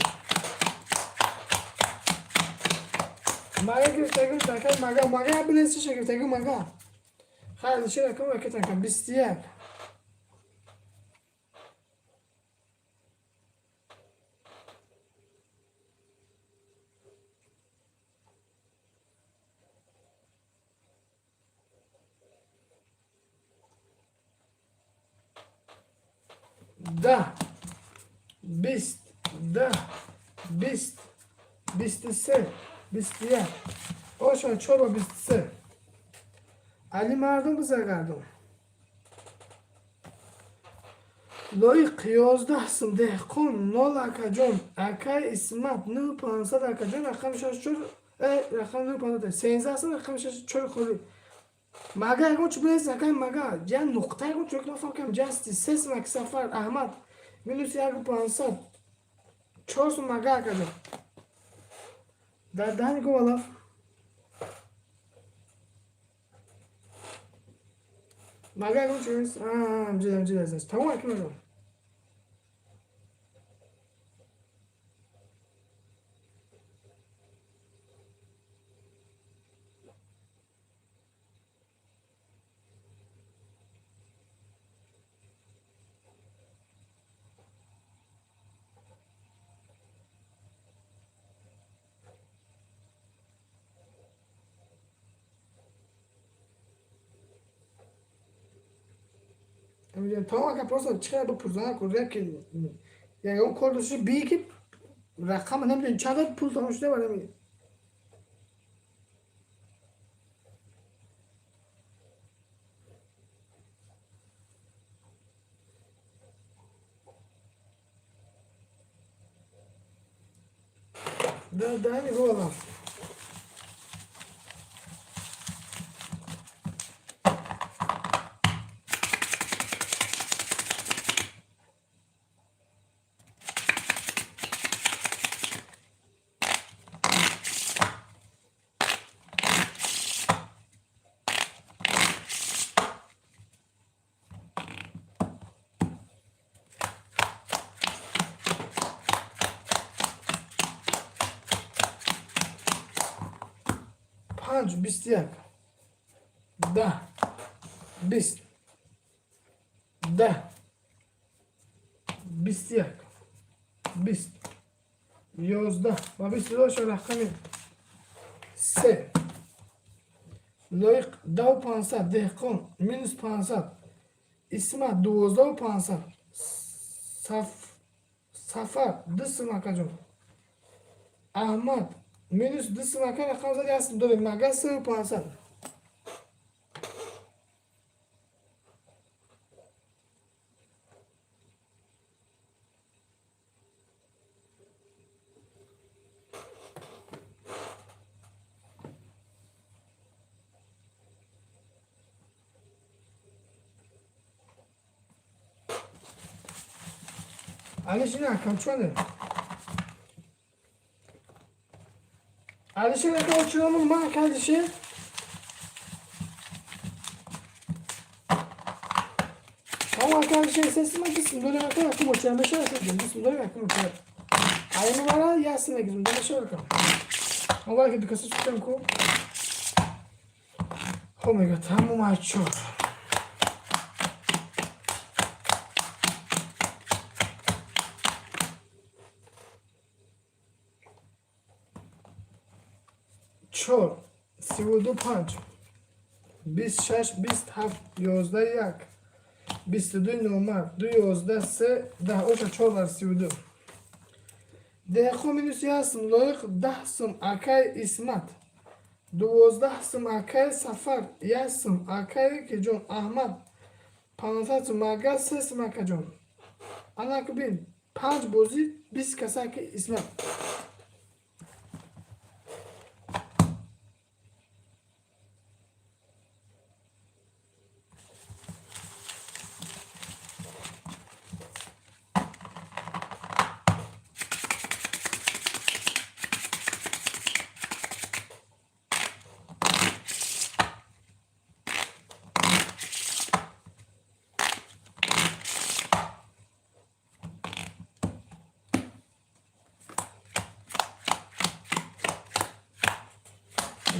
Мага гирифтагим такай мага мага билесиша гирифтагим мага. Хайр чӣ рақам ракета 21. 10, 20, 10, 20, 23, 21. Ошон чор ба 23. Али мардум бизагардум. Лоиқ 11 сум, Деҳқон 0 акаҷон, акай Исмат 9 500 акаҷон, рақами шаш чор, рақами 9 500, 13 сум, рақами шаш чор холи. Мага ягон чӣ билес акай мага, ҷа нуқта ягон чӯк нафаҳм кам ҷасти 3 сум аки Сафар Аҳмад минус 1 500 4 сум мага акаҷон. Дар даҳани говалаф. Мага ягон чӣ нест? Ҷида ҷида аст. Тамом аки мага. Тамом ака просто чӣ қадар бипурсам курда ки ягон кор дошта бии ки рақама намедонем чанд пул тамом шуда барами. Дар даҳани говалаф. 5, 21, 10, 20, 10, 21, 20, 11 ва 22 рақами се. Лоиқ 10 500, Деҳқон минус 500, Исмат 12 500, Сафар 2 сум акаҷон. Аҳмад минус 2 сум ака рақам зади ҳастм дорем мага 3 500. Алишер акам чоне? Алишер ака очирамон ма ака Алишер? Ама ака Алишер сесима дисм дорем ака якум очира мешава дисм дорем якум очира. Айну вара ясин эгизм мешава ака. Ова ки дукаса сутам ку. Хо мега тамом ачор. Чор, 32 панҷ, 26, 27, 11, як, 22 номар, ду, 11, се, 10, оша чор бар 32. Деҳқон минус як сум, Лоиқ 10 сум, акай Исмат. 12 сум, акай Сафар, як сум, акай Киҷон, Аҳмад, 500 сум, Магар се сум, акаҷон. Анаку бин, панҷ бозӣ, 20 каса аки Исмат.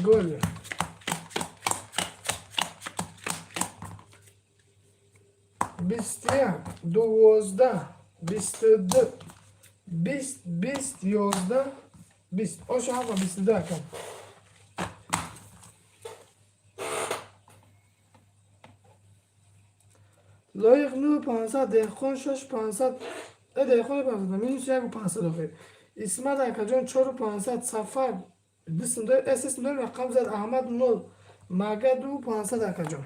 Голи. 21, 12, 22, 20, 20, 11, 20. Оша ҳама 22 акам. Лоиқ 9 500, Деҳқон 6 500, Деҳқон 500, минус 1 500 охир. Исмат акаҷон 4 500, Сафар дисм дорем, СС дорем, рақам зад Аҳмад 0, Мага 2 500 акаҷон.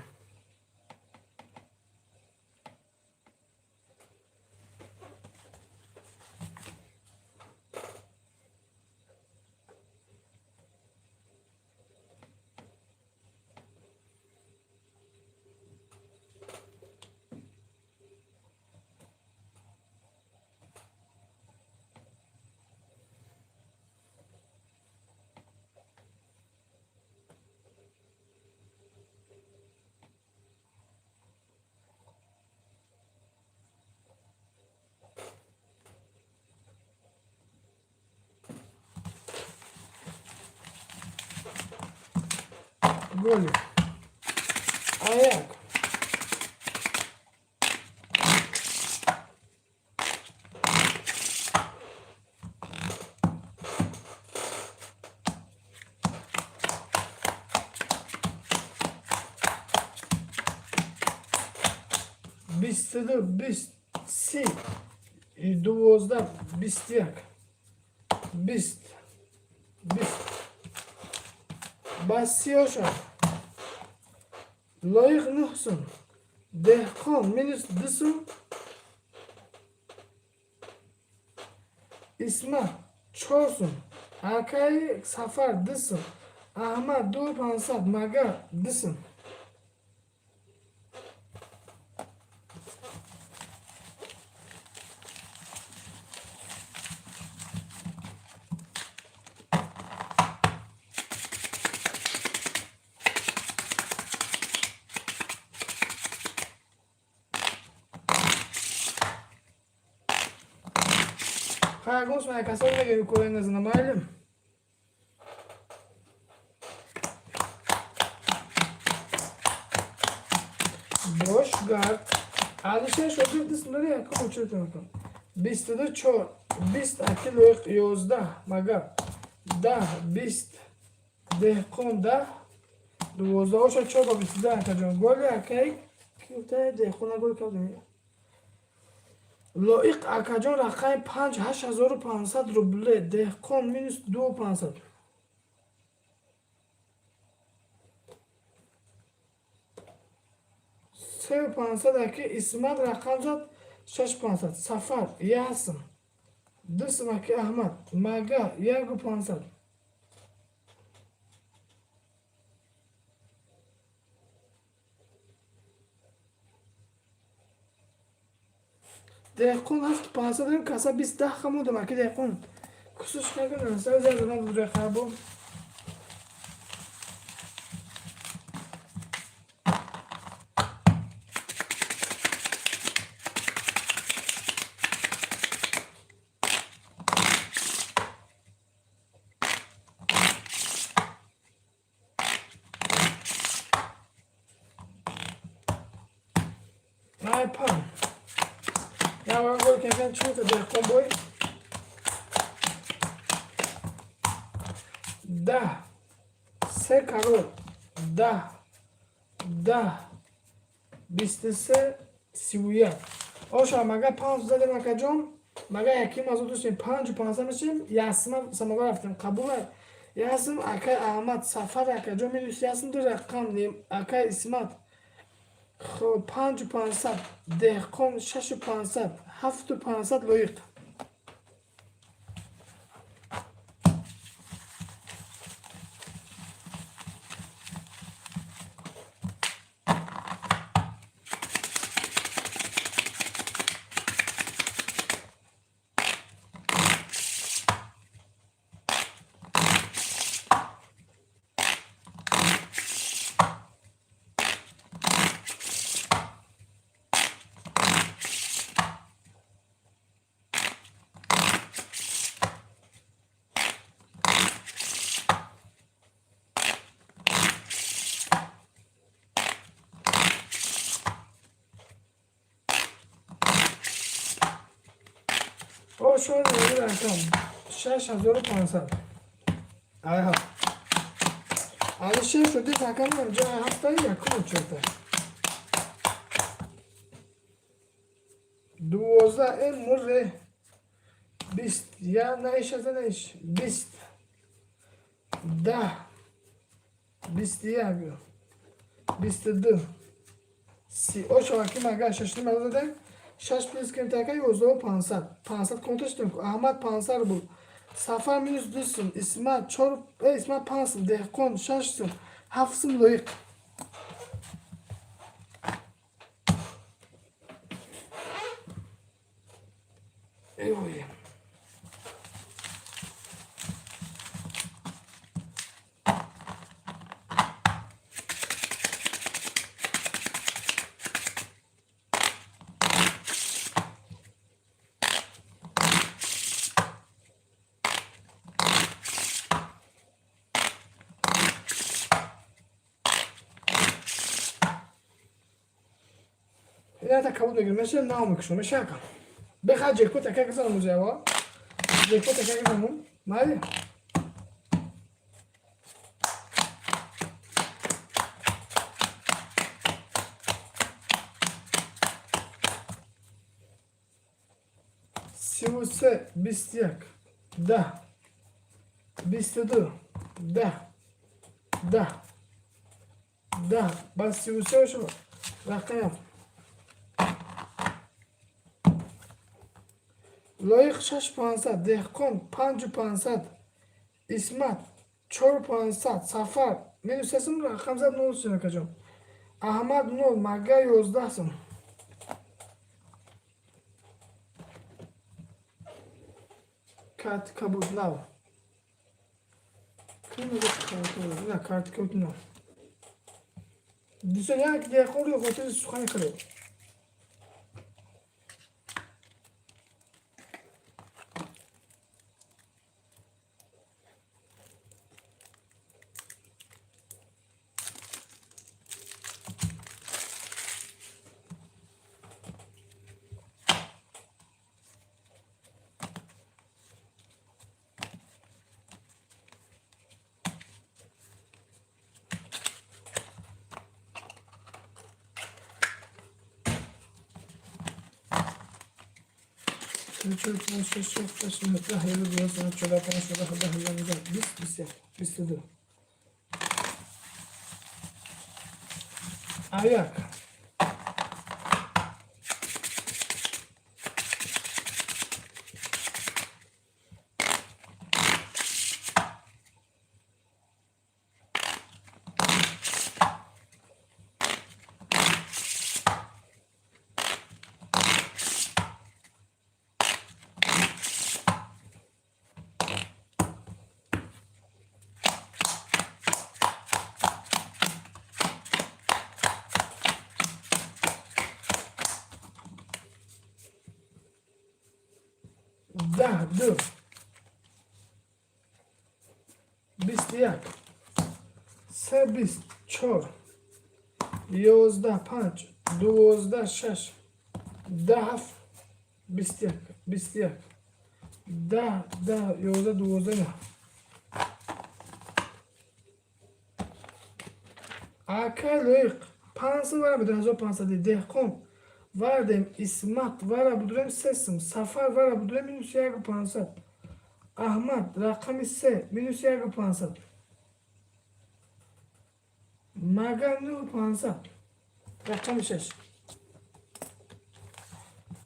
Голи. Аяк. 22, 20, 30, 12, 21, 20, 20. Ба сиёша. Лоиқ 9 сум. Деҳқон минус 2 сум. Исмат 4 сум. Акаи Сафар 2 сум. Аҳмад 2 500, Магар 2 сум. Ягон сум касо мегирӣ коре назана майлим. Бош гард. Алишер Шокир дисм дори якум учёт мекун. 22 4, 20 аки Лоиқ 11, Магар 10, 20, Деҳқон 10, 12 оша 4 ба 22 акаҷон. Голи акай китай Деҳқона гол кардем. Лоиқ акаҷон рақами 5 8500 рубле, Деҳқон минус 2 500. Се 500 аки Исмат рақам зад 6 500. Сафар як сум. 2 сум аки Аҳмад. Мага 1 500. Деҳқон 7500 дорем, каса 20 10 хамудам, аки деҳқон. Кусуш накунам, сар задам буҷа хабо. Най пам. Я вам говорю, кем чута деҳқон бой. 10 се карор 10 10 23 31. Оша мага 5 задем акаҷон, мага яким аз дӯстем 5 500 мешем, ясма самовар рафтем қабула. Ясм акай Аҳмад Сафар акаҷон минус ясм ду рақам акай Исмат. Хоб 5500 деҳқон 6500 7500 лоиқ. Ошо рақам 6500. Ай ҳафт. Алишер шуди рақам ҷа ҳафта якум чорта. 12 м муре 20 я наиш наиш 20 10 21 22 30. Ошо аки мага шашним задем. Шаш плюс кем така 11 500. 500 конташ дем. Аҳмад 500 рубл. Сафар минус 2 сум. Исмат 4, Исмат 5 сум. Деҳқон 6 сум. 7 сум лоиқ. Эвой. Ята кабуд мегирем, меша нав мекушам, меша ака. Беха ҷекпот ака гизанам музева. Ҷекпот ака гизанам. Майли. 33 21 10 22 10 10 10 ба 33 шуд рақам. Лоиқ 6500, деҳқон 5500, Исмат 4500, Сафар минус 3 сум рақам зад 0 сум акаҷон. Аҳмад 0, мага 11 сум. Карти кабуд нав. На карти кабуд нав. Дӯстон як деҳқон рӯи хотири сухани кардед. 3, 4, 5, 6, 7, 8, 9, 10, 11, 12, 13, 14, 15, 16, 20, 21, 22. Аяк. 21, се, 20, чор, 11, панҷ, 12, шаш, 10, ҳафт, 21, 21, 10, 10, 11, 12, на. Акай Лоиқ, 500 вара будем, 1500. Деҳқон вардем, Исмат вара будурем, сесм, Сафар вара будурем, минус яку 500. Аҳмад рақами се, минус яку 500. Мага нӯҳу 500, рақами шаш.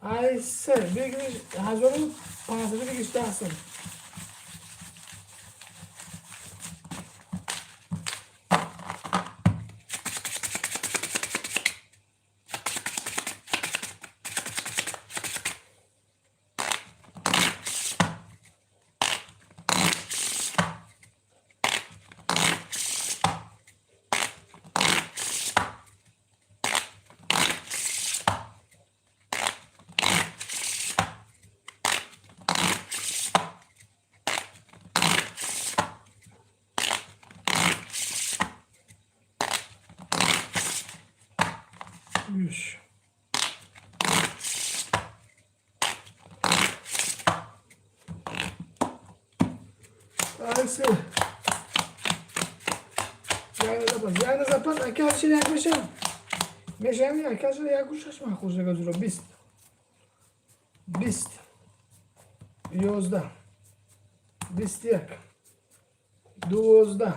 Ай се бигириш, 1500 бигириш, 10 сум. 100. Айсе. Яна запас, яна запас, ака шир як мешам. Мешам, ака шир як шаш махуш газуро 20. 20. 11. 21. 12.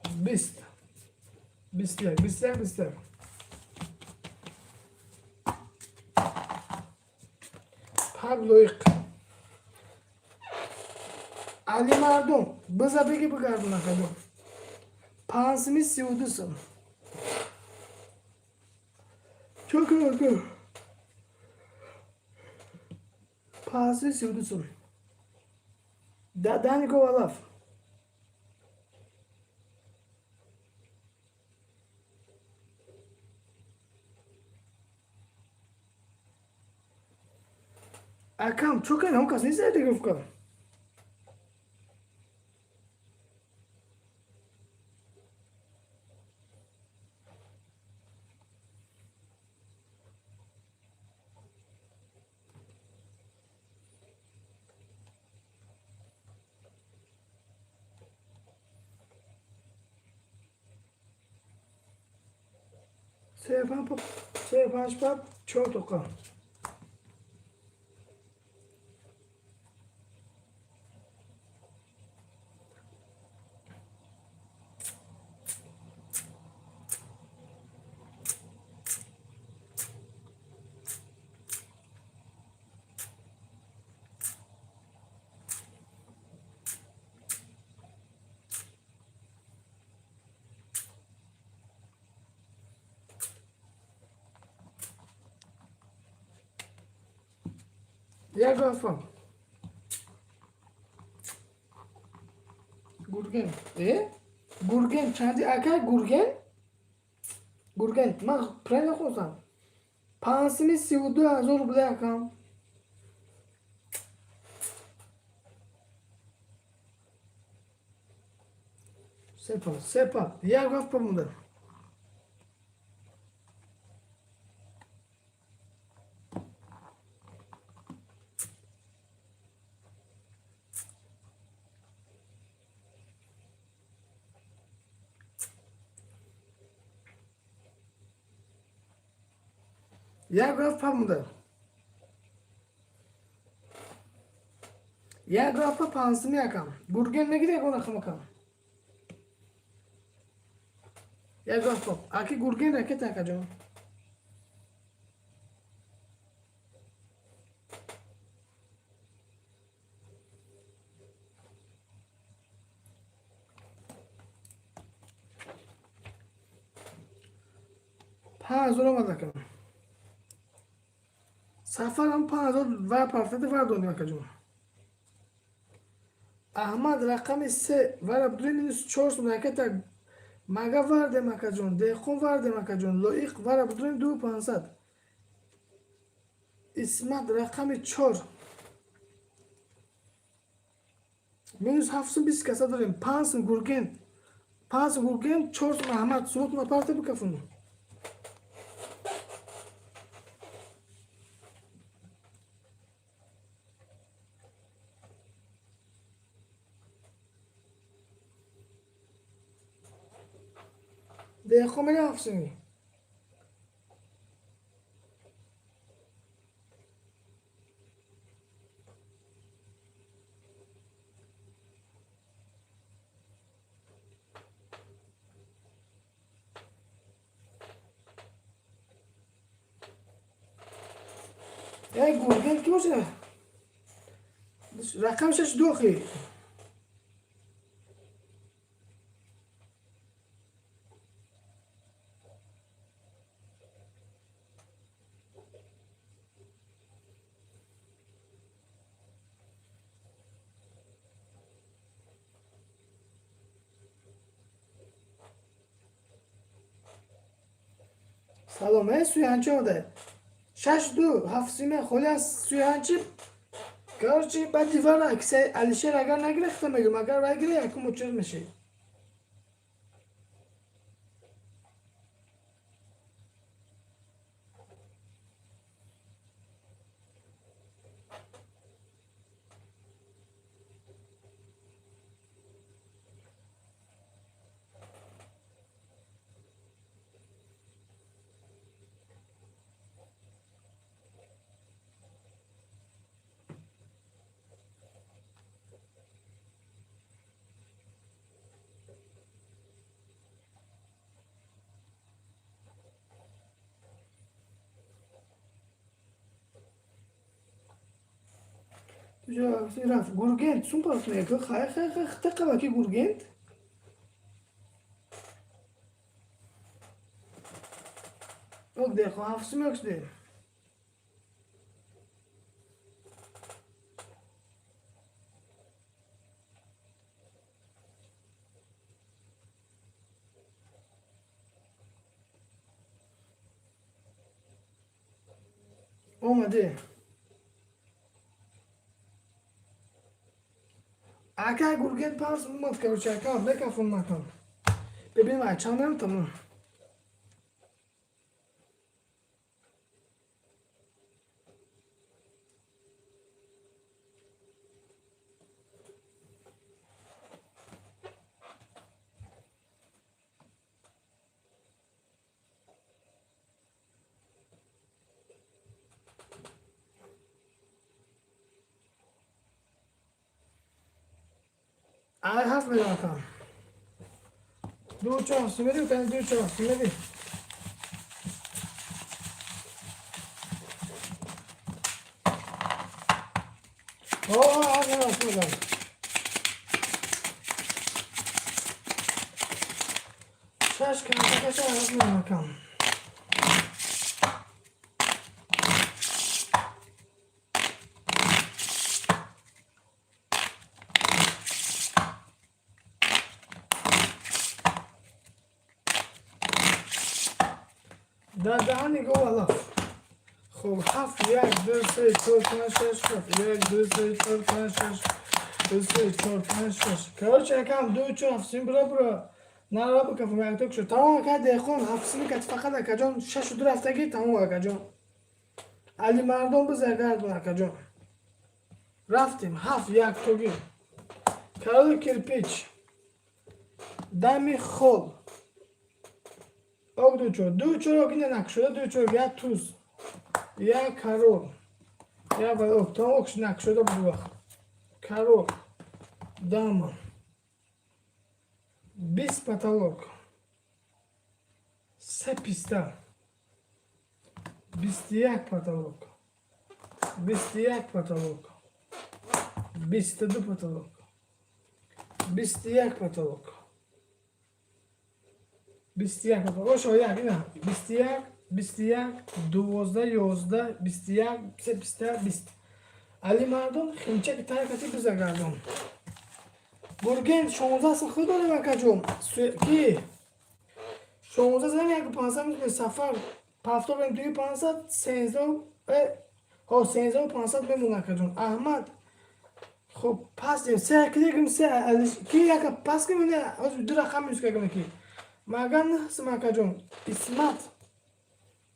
20. 21, 21, 21. Паб Лоиқ. Али мардум, биза беги бигардон, акаҷон. Пансими 32 сум. Чо кунам? Пансими 32 сум. Даданико валаф. Акам, чо кардам? Он кас нест рокировка. Се панҷ, се панҷ пап, чор тоқа. Як гафа. Гурген. Э? Гурген чанди, акай Гурген? Гурген, ман правильно хондам. Пансими 32 ҳазор рубля, акам. Сепа, сепа, як гаф монда. Як гаф монда. Як гафа пансими, акам. Гурген мегири ягон рақам, акам. Як гаф. Аки Гурген ракета, акаҷон. 5000 омад, акам. Сафарам 5000 ва партади вардонем, акаҷон. Аҳмад рақами се вара будури, минус чор сум ракета. Мага вардем, акаҷон. Деҳқон вардем, акаҷон. Лоиқ вара будурем, ду 500. Исмат рақами чор. Минус ҳафтсум 20 каса дорем. 5 сум Гурген, 5 сум Гурген, 4 сум Аҳмад. Сумотуна парта бикафуну. Деҳқон мери 7 суми. Э, Гурген ки боша? Рақам шаш дохи. Салом, э, суянчи омада. Шаш ду ҳафтсиме холи аз суянчи. Короче, баъд дивара аксаи Алишер агар нагирехта мегӯм, агар вай гире, якум очер меши. Рафт Гургент сум паст мега. Хай, хай, хай, хта ки Гургент. Ок, деҳқон ҳафтсум ёкшде. Омаде. Ака Гурген 5 сум омад, короче, ака, мекафон макон. Бибин, вай чанд тамом. Ай, 7 миллион ака. Ду чор ҳафтсум меди, кани ду чор ҳафтсум меди. О, 7 миллион медам. Шаш кана 7 миллион ака. Дар даҳани гов алаф. Хоб, ҳафт, як, ду, се, чор, панҷ, шаш, ҳафт, як, ду, се, чор, панҷ, шаш, ду, се, чор, панҷ, шаш. Короче, акам, ду, чор, ҳафтсим бура, бура. Нара бикафам, якто кушо. Тамом, ака деҳқон, ҳафтсими кати фақат, акаҷон, шашу ду рафтагӣ, тамом, акаҷон. Али мардон бизагардон, акаҷон. Рафтем, ҳафт, яктогӣ. Короли кирпич. Дами хол. Ок, ду чор. Ду чор ок, ина накшуда, ду чор, як туз. Як король. Як вал ок, тамом, ок накшуда буд вақт. Король. Дама. 20 потолок. Се писта. 21 потолок. 21 потолок. 22 потолок. 21 потолок. 21 потолок. Ошо як, ина. 21, 21, 12, 11, 21, се писта, 20. Али мардон химчаки таркати бизагардон. Гурген 16 сум худ дорем, акаҷон. Ки? 16 зан як 500 мекунем сафар. Повтор дуи 500, 13, ҳо, 13 500 мемон, акаҷон. Аҳмад Хуб, пас се кидегим, се ки яка пас ки не, ҳозир ду рақам минус кардем ки. Мага 9 сум, акаҷон. Исмат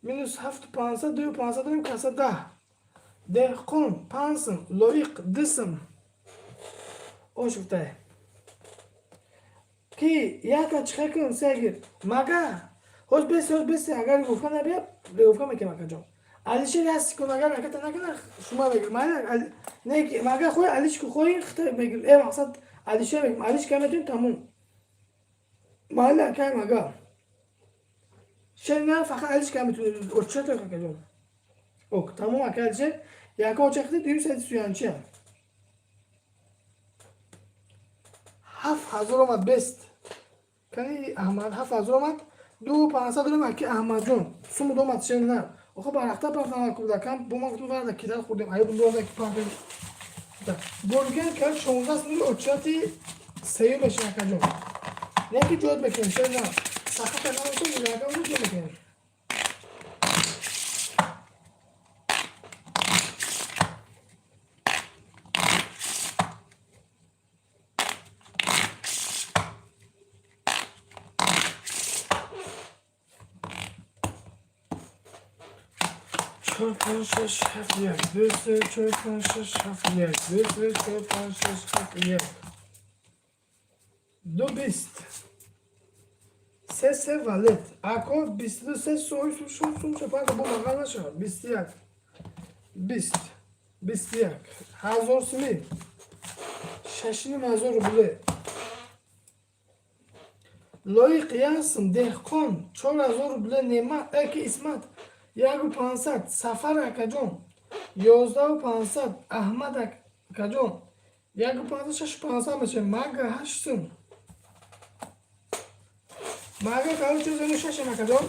минус 7500, 2500 дорем, каса 10. Деҳқон 5 сум, Лоиқ 2 сум. Ошуфтай. Ки яка чиха кун, се гир. Мага ҳоз бес, ҳоз бес, агар гуфта набия, гуфта мекунам, акаҷон. Алишер, як секунд, агар ракета накунад, шума мегир. Майли, не, мага хоҳи Алишку, хоҳи хита мегир. Э, мақсад Алишер мегир. Алишка метавонем, тамом. Майли, акай, мага. Шер на, фақат Алишка метавонем. Очата, акаҷон. Ок, тамом, акай Алишер. Яка оча хита, дуюм сайти суянчи. 7000 омад, бест. Кани Аҳмад 7000 омад. 2500 дорем, аки Аҳмадҷон. Сумуд омад, шер на. Охо, барақта партана кӯдакам, бо ман гуфтам, варда кидал хӯрдем, аюб дорда ки партем. Бурген кард 16 нули, очати сеюм мешин, акаҷон. Не ки ҷоят мекунем, шер на. Сахата намешин, акам ҷо мекунем. Чор, панҷ, шаш, ҳафт, як, ду, се, чор, панҷ, шаш, ҳафт, як, ду, се, чор, панҷ, шаш, ҳафт, як, ду, бист се, се валет, ако 23 сум, сум, сум, панҷ, бо мағал нашавад, 21, 20, 21 000 суми, 6500 рубле. Лоиқ 1 сум, Деҳқон 4000 рубле, Немат ки Исмат 1500, Сафар акаҷон 11500, Аҳмад акаҷон 1500, 6500 мешавад. Мага 8 сум. Мага короче зани шашем, акаҷон.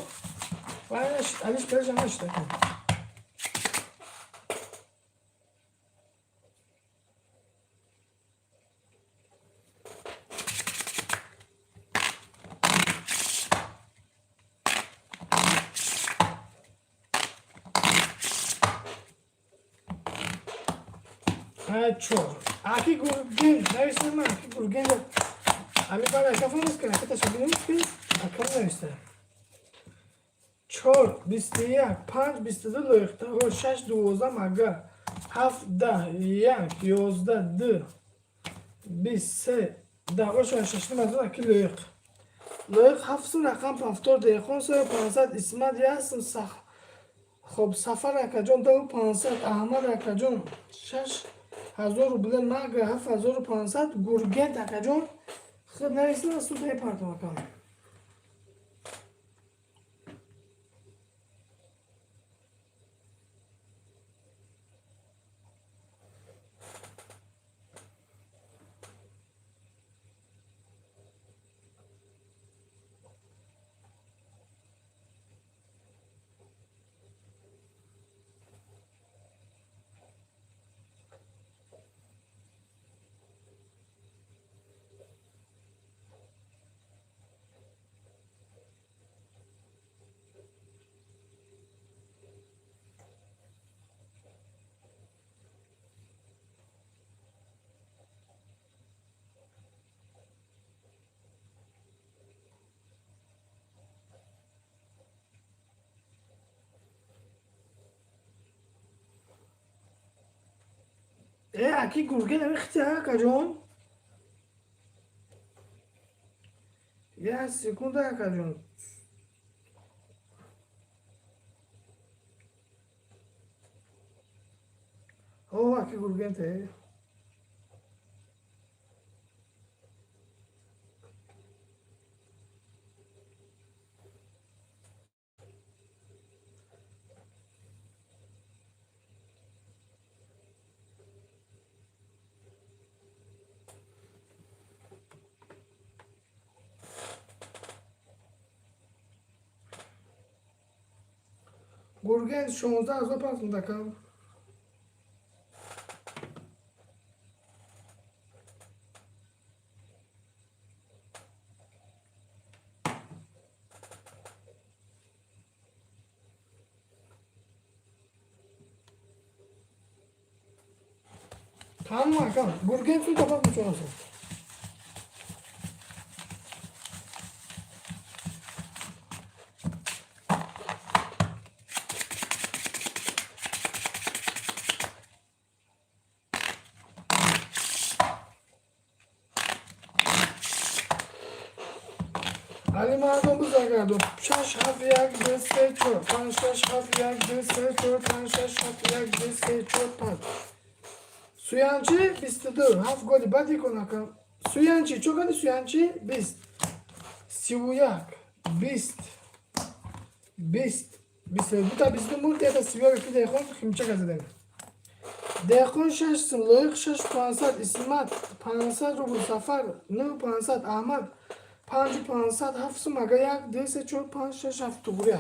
Алиш пеш нашид, ака. Чор. Аки Гурген, нависем, аки Гурген. Ами бара ака фонус кана, ака ташабинем ки ака нависта. Чор, 21, панҷ, 22, Лоиқтаго, шаш, 12, мага, ҳафт, 10, як, 11, ду, 20, се, 10, ошо шашним аз аки Лоиқ. Лоиқ 7 сум, рақам повтор, Деҳқон 3500, Исмат 1 сум, сах. Хоб, Сафар акаҷон 2500, Аҳмад акаҷон 6000 рубле, мага 7500, Гургент акаҷон худ нависна, судаи партом, акам. Э, аки Гурген, ами хити, акаҷон. Як секунда, акаҷон. О, аки Гурген те. Гурген 16 000 партум, акам. Тамом, акам. Бургем су тапак мучонасам. Али мардум бузаргардон. 6 7 1 2 3 4 5 6 7 1 2 3 4 5 6 7 1 2 3 4 5. Суянчи 22. Ҳафт голи бади кун акам. Суянчи чо кади суянчи? 20. 31. 20. 20. 22 та 22 мурд ята 31 ки деҳқон химча газидем. Деҳқон 6 сум, Лоиқ 6 500, Исмат 500 рубл, Сафар 9 500, Аҳмад 5 500, 7 сум, ага 1 2 3 4 5 6 7 туғри.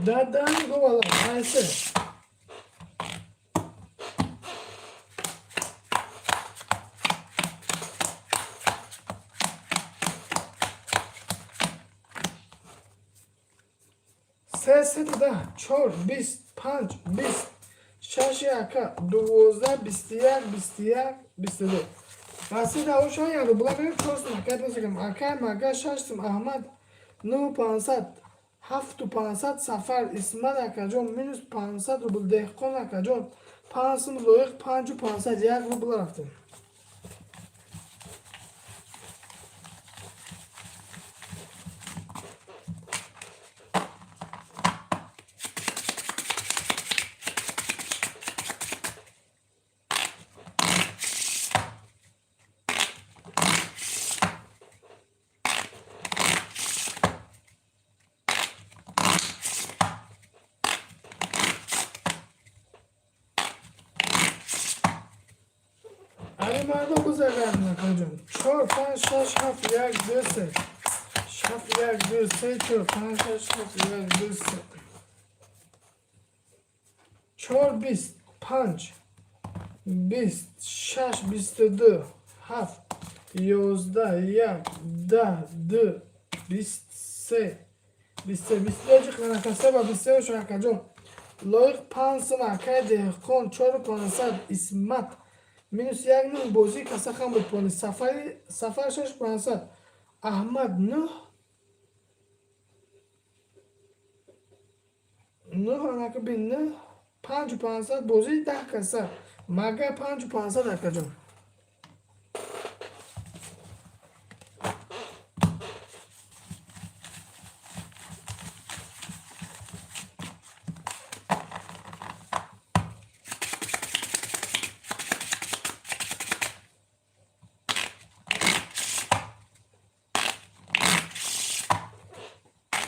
Дадан говала, айсе. Се сета даҳ, чор, бист, панҷ, бист, шаш яка, 12, 21, 21, 22. Васи давошон як рубла мегирем, чор сум акай пасакам. Акай мага шаш сум, Аҳмад нӯ пансад, ҳафту пансад, Сафар, Исмат акаҷон минус 500 рубл, Деҳқон акаҷон панҷ сум, Лоиқ панҷу пансад, як рубла рафтем. Али мардум гузаргардон акаҷон. Чор, панҷ, шаш, ҳафт, як, ду, се. Ҳафт, як, ду, се, чор, панҷ, шаш, ҳафт, як, ду, се. Чор, бист, панҷ, бист, шаш, 22, ҳафт, 11, як, 10, ду, бист, се, 23, 22 ҷиқман ака, се ба 23 ошо акаҷон. Лоиқ панҷ сум, акай Деҳқон чору пансад, Исмат минус як нӯҳ, бозии касахам буд пони сафари Сафар шаш пансад, Аҳмад нӯҳ нӯҳ анака бин нӯҳ панҷу пансад, бозии 10 каса мага панҷу пансад акаҷон.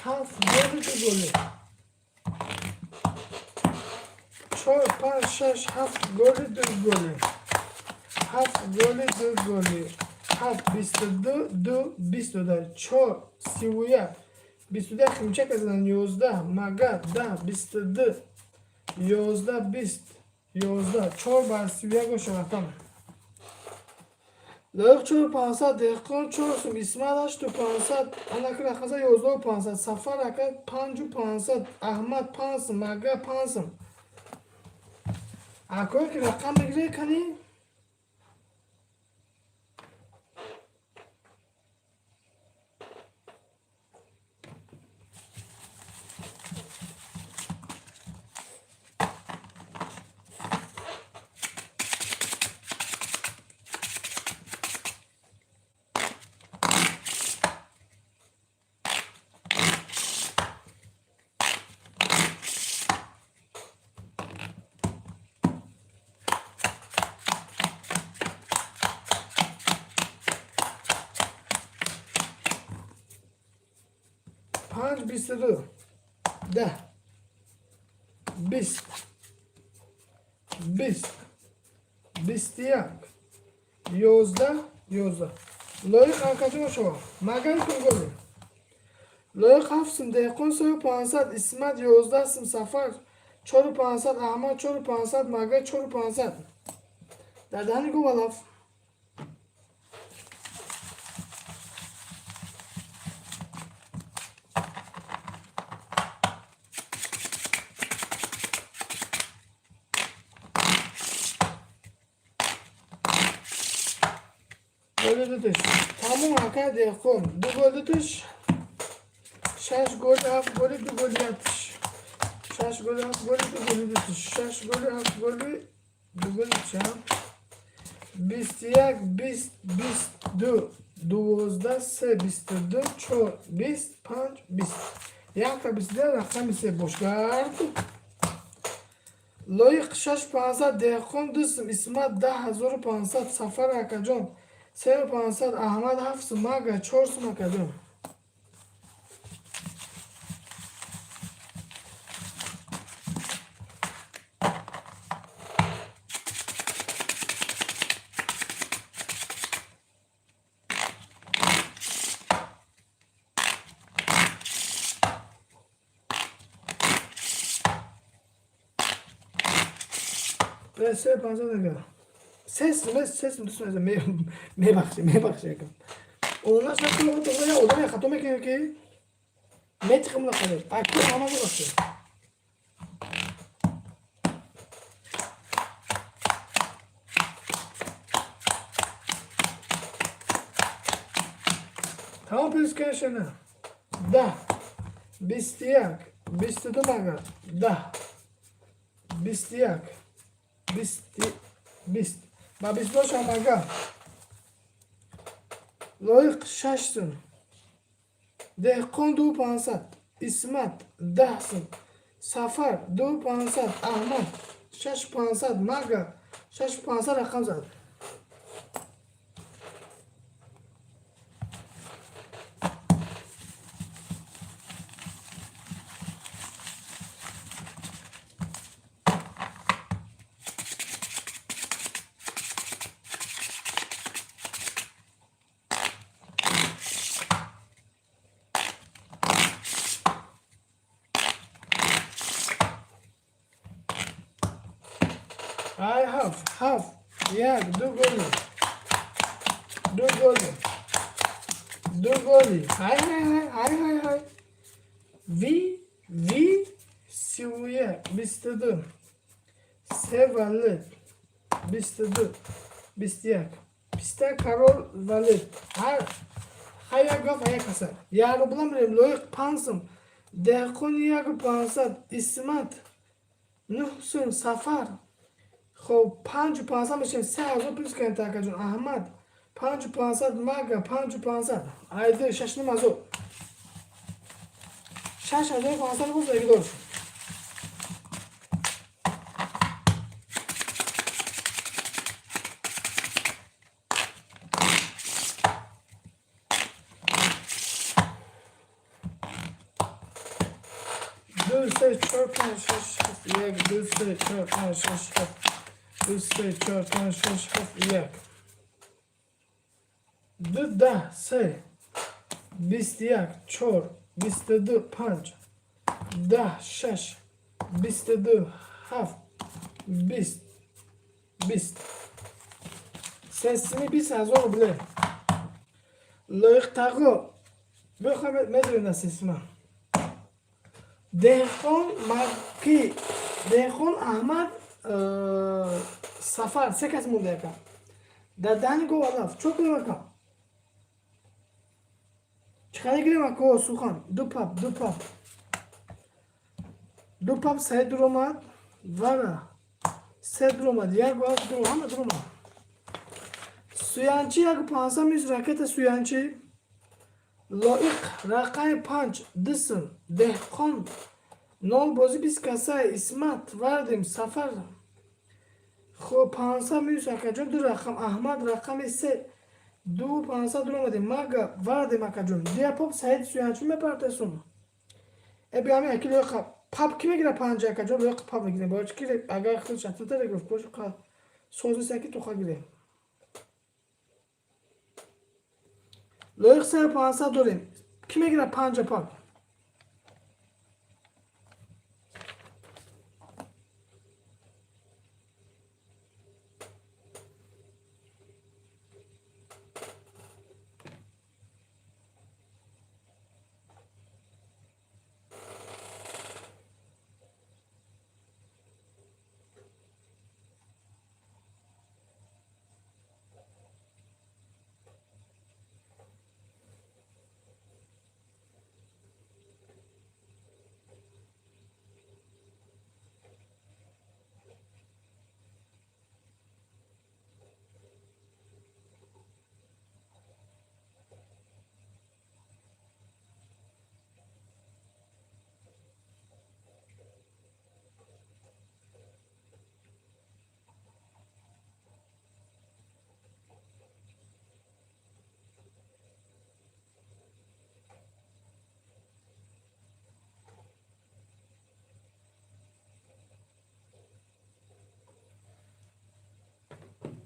Ҳафт голи, ду голи. Чор, панҷ, шаш, ҳафт голи, ду голи. Ҳафт голи, ду голи. Ҳафт, 22, ду, 22, чор, 31, 21 химчака задан, 11, мага, 10, 22, 11, бист, 11, чор бар 31 оша рафтам. Лоиқ чору пансад, Деҳқон чор сум, Исмат ҳашту пансад, анаки рақамза ёздаҳу пансад, Сафар ака панҷу пансад, Аҳмад панҷ сум, мага панҷ сум. Акое ки рақам мегиред кани? 22, 10, 20, 20, 21, 11, 11. Лоиқ акаҷон шава. Магар кун голи. Лоиқ 7 сум, Деҳқон 3500, Исмат 11 сум, Сафар 4500, Аҳмад 4500, Магар 4500. Дар даҳани гов алаф. Голи дутиш. Тамом акай Деҳқон. Ду гол дутиш. Шаш голи, ҳафт голи, ду голи яктиш. Шаш голи, ҳафт голи, ду голи дутиш. Шаш голи, ҳафт голи, ду голи дутиш. 21, 20, 22, 12, 3, 22, 4, 20, 5, 20. Якта 22 рақами се бошгард. Лоиқ 6500, Деҳқон 2 сум, Исмат 10500, Сафар акаҷон 3500, Аҳмад 7 сум, Мага 4 сум акаҷон. 3500 ака. Се сум, 3 сум, 2 сум мебахши, мебахши ака. Онаш накунам то я одаме хато мекунем ки метихам на хабар. Аку ҳама бахши. Тамом плюс кашана. 10, 21, 22 мага. 10, 21, 20, 20. Ба 22 мага. Лоиқ 6 сум. Деҳқон 2500. Исмат 10 сум. Сафар 2500. Аҳмад 6500. Мага 6500 рақам зад. Ай ҳафт, ҳафт, як, ду голи. Ду голи. Ду голи. Ҳай, ҳай, ҳай, ҳай, ҳай, ҳай. Ви, ви, 31, 22. Се валет. 22, 21. Писта король валет. Ҳар ҳар як гап як ҳасад. Як рубла мирем, Лоиқ 5 сум. Деҳқон 1500. Исмат 9 сум. Сафар хоб 5500 мешавем, 3000 плюс кардем такаҷон. Аҳмад 5500, Мага 5500. Айди 6500. 6500 боз эгдор шуд. Ду, се, чор, панҷ, шаш, ҳафт, як, ду, се, чор, панҷ, шаш, ҳафт, ду, се, чор, панҷ, шаш, ҳафт, як. Ду, 10, се, 21, чор, 22, панҷ, 10, шаш, 22, ҳафт, 20, 20. Сесими 20 000 рубле. Лоиқ тағо. Бихоҳ медонем на сесима. Деҳқон Маккӣ, Деҳқон Аҳмад, Сафар, се кас монда якам. Дар даҳани гов алаф. Чо кунем акам? Чӣ қадар гирем ако сухан? Ду пап, ду пап. Ду пап саид дуромад, вара. Се дуромад, як ҳафт дуромад, ҳама дуромад. Суянчи 1500 мис ракета суянчи. Лоиқ рақами панҷ 2 сум. Деҳқон нол бозӣ 20 каса. Исмат вардем Сафар. Хоб 500 минус акаҷон ду рақам. Аҳмад рақами се 2500 дуромадем. Мага вардем акаҷон. Дия поп Саид суянчи мепартесум. Э биами аки лоиқа пап ки мегира панҷа акаҷон, лоиқа пап мегирем. Бояд ки агар худаш атата регирифт бош қа соз нест, ки тоқа гирем. Лоиқ 3500 дорем. Ки мегира панҷа пап?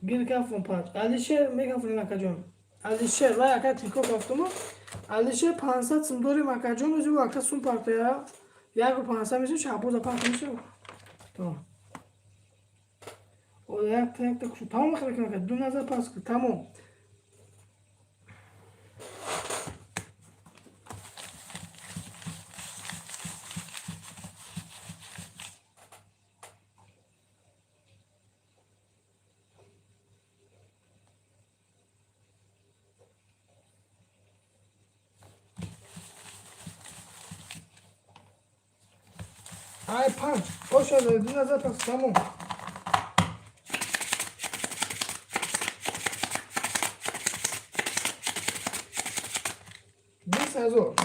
Гир кафун панҷ. Алишер мекафунем, акаҷон. Алишер вай ака тико кафтумо. Алишер 500 сум дорем, акаҷон, ӯзи ака сум партоя. Як 500 мешавад, шаҳбоза панҷ мешавад. Тамом. О як та як та кушу. Тамом хара кун, ака. Ду назар пас кун. Тамом. Ай панҷ. Боша, ду назар пас. Тамом. 20 000.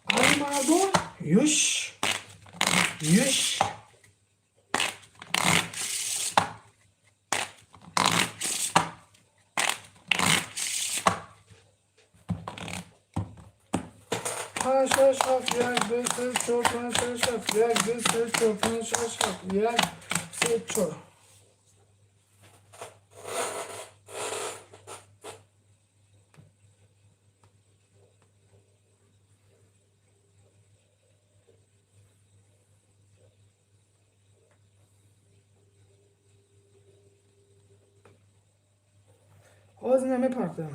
Алимардон юш. Юш. Панҷ, шаш, ҳафт, як, ду, се, чор, панҷ, шаш, ҳафт, як, ду, се, чор, панҷ, шаш, ҳафт, як, се, чор. Ҳозир намепартам.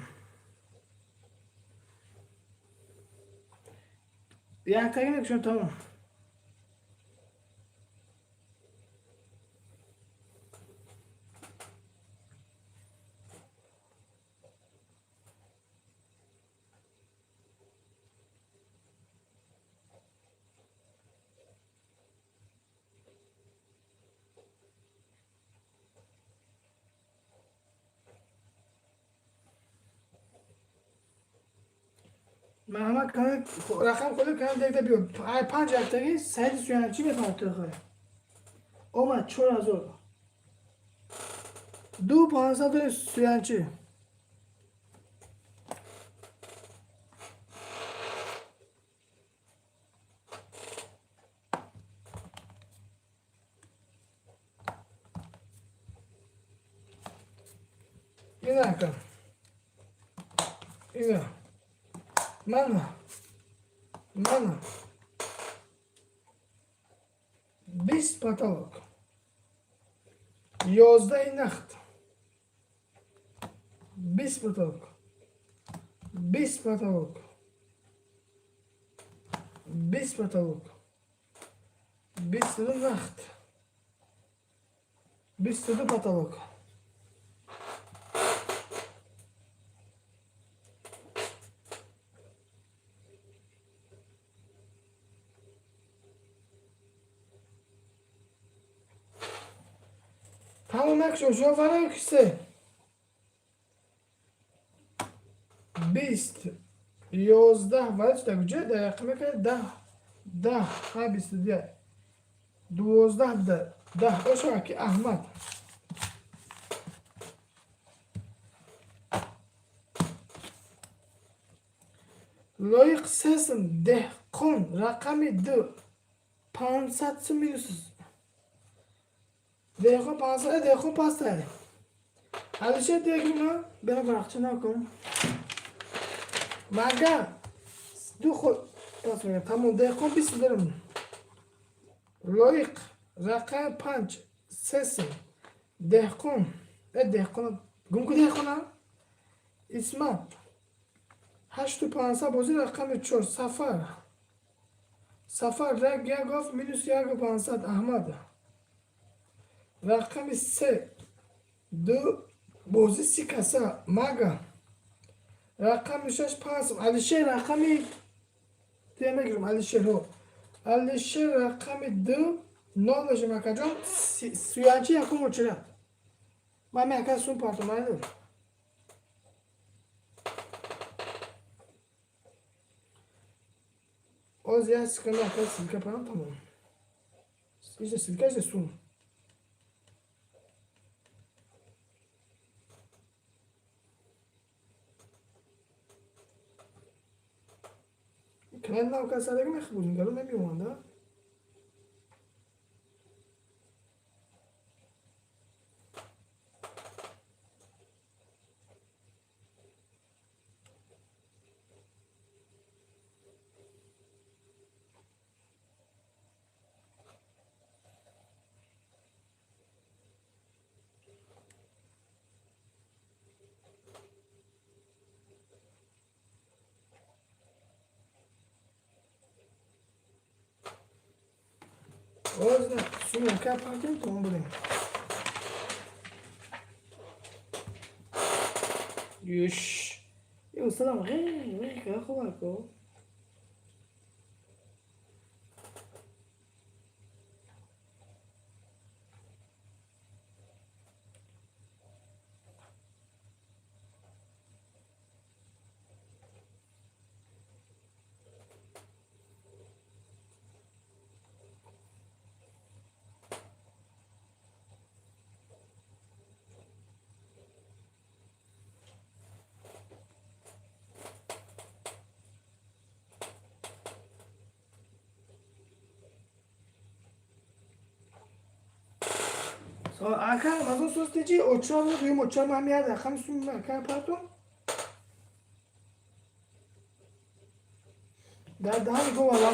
Яктаги мекушам, тамом. Марҳамат кана, рақам холи кана, дегда биё. Ай панҷ яктаги Саиди Суяначи мефаҳмад хой. Омад 4000. Ду 500 дорем Суянчи. Ина ака. Ина. Мана. Мана. 20 потолок. 11 нахт. 20 потолок. 20 потолок. 20 потолок. 22 нахт. 22 потолок. Тамом накшо, шумо фаро кисе. 20 11 вале чита куҷо дар рақам мекунад 10 10 ҳа 22 12 буда 10 ошава ки Аҳмад. Лоиқ сесм, деҳқон рақами ду 500 сум минус. Деҳқон 500, деҳқон пастай. Алишер дегима бена варақча накун. Мага ду ход пас мегам. Тамом, деҳқон 20 дирм. Лоиқ рақами панҷ сесм. Деҳқон, деҳқон гум ку, деҳқона. Исмат 8500, бозӣ рақами чор. Сафар, Сафар рак як оф минус 1500. Аҳмад рақами се ду, бозӣ 30 каса. Мага рақами шаш панҷ. Алишер рақами те мегирам. Алишерҳо, Алишер рақами ду нол мешам. Акаҷон, суянчи якум очерат. Ман ака сум партомайдор. Оз як секунда, ака, ссылка парам, тамом. Иже ссылка, иже сум. Канали нав касадаги мехбудем, гаро намеоманда. Оз сум ака партем, тамом будем. Юш. Устадам ғир ғир кара, хуб ако. Ака, Рамазон состечи, очам дуюм очам ҳам як рақами сум ака партум. Дар даҳани говала.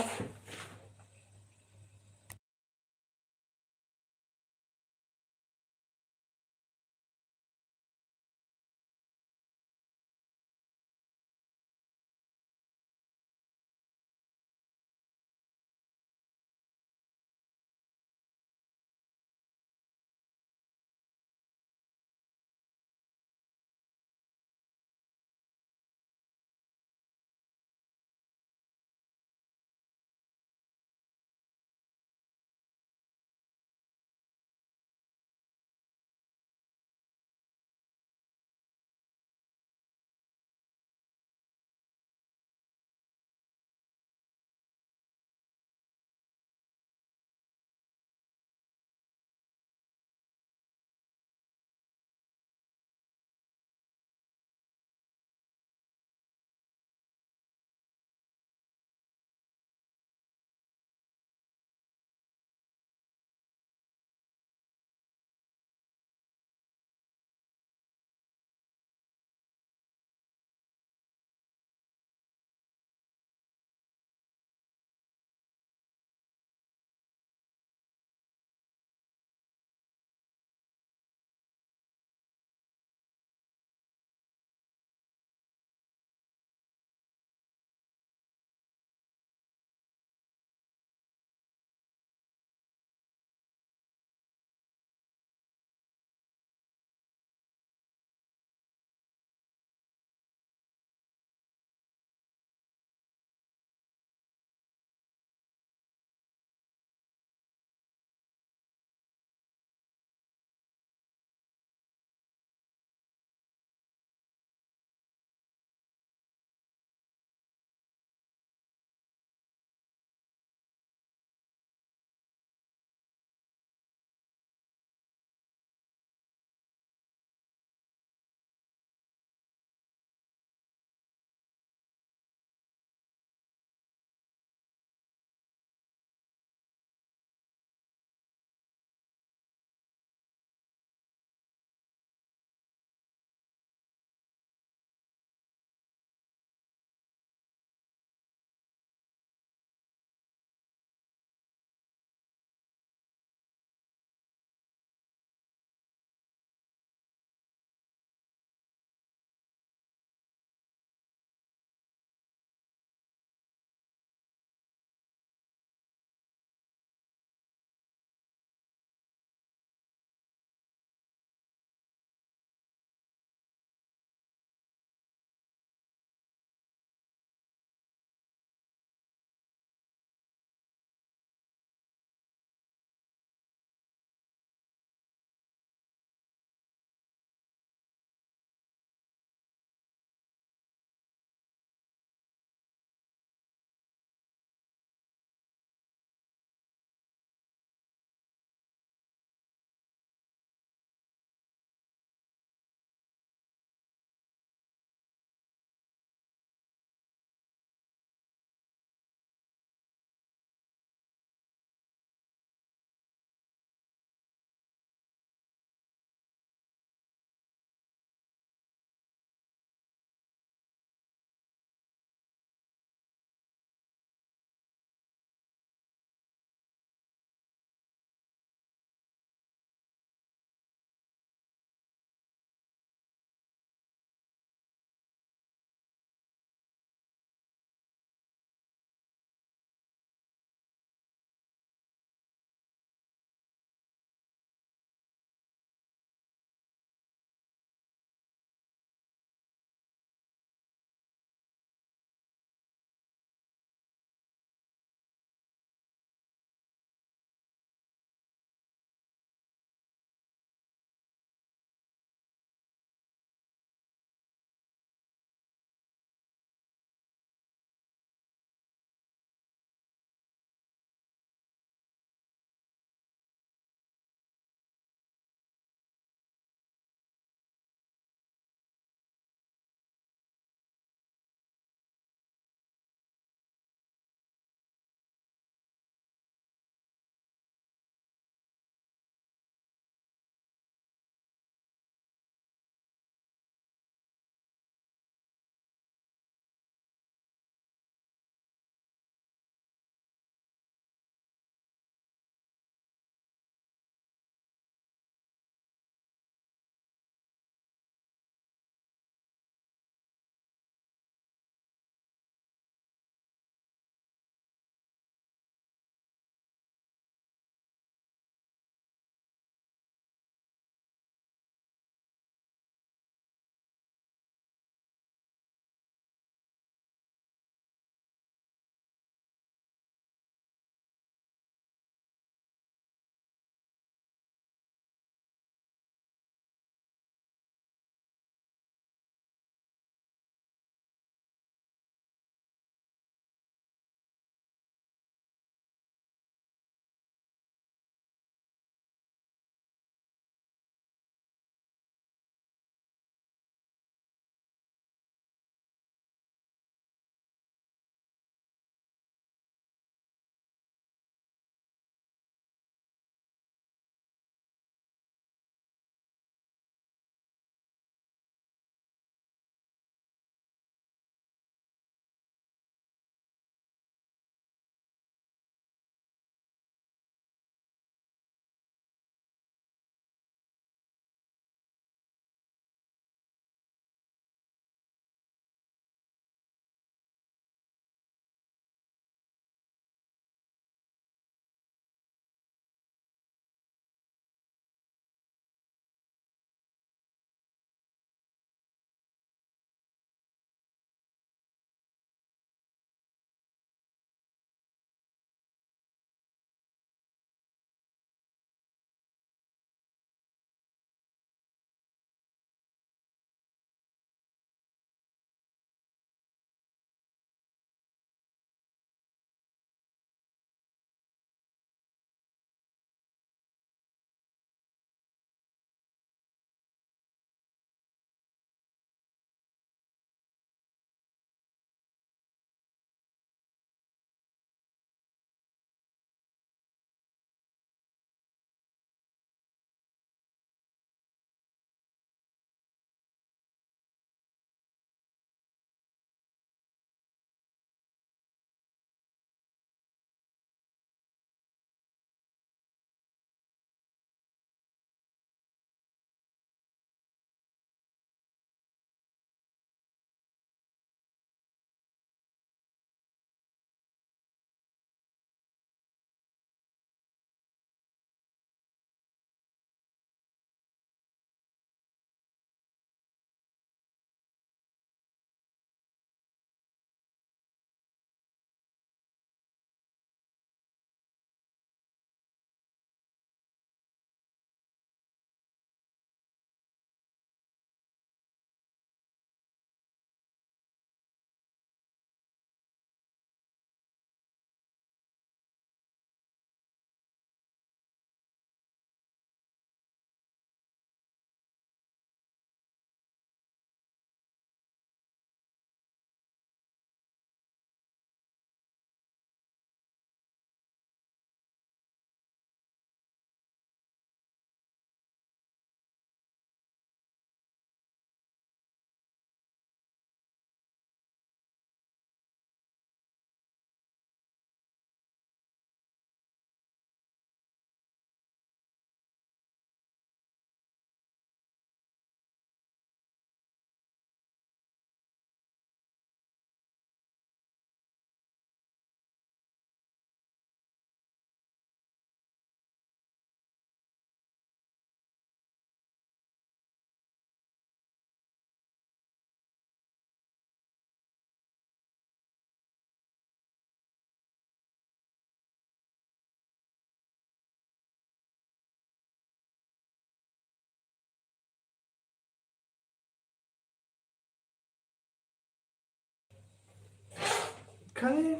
Кани,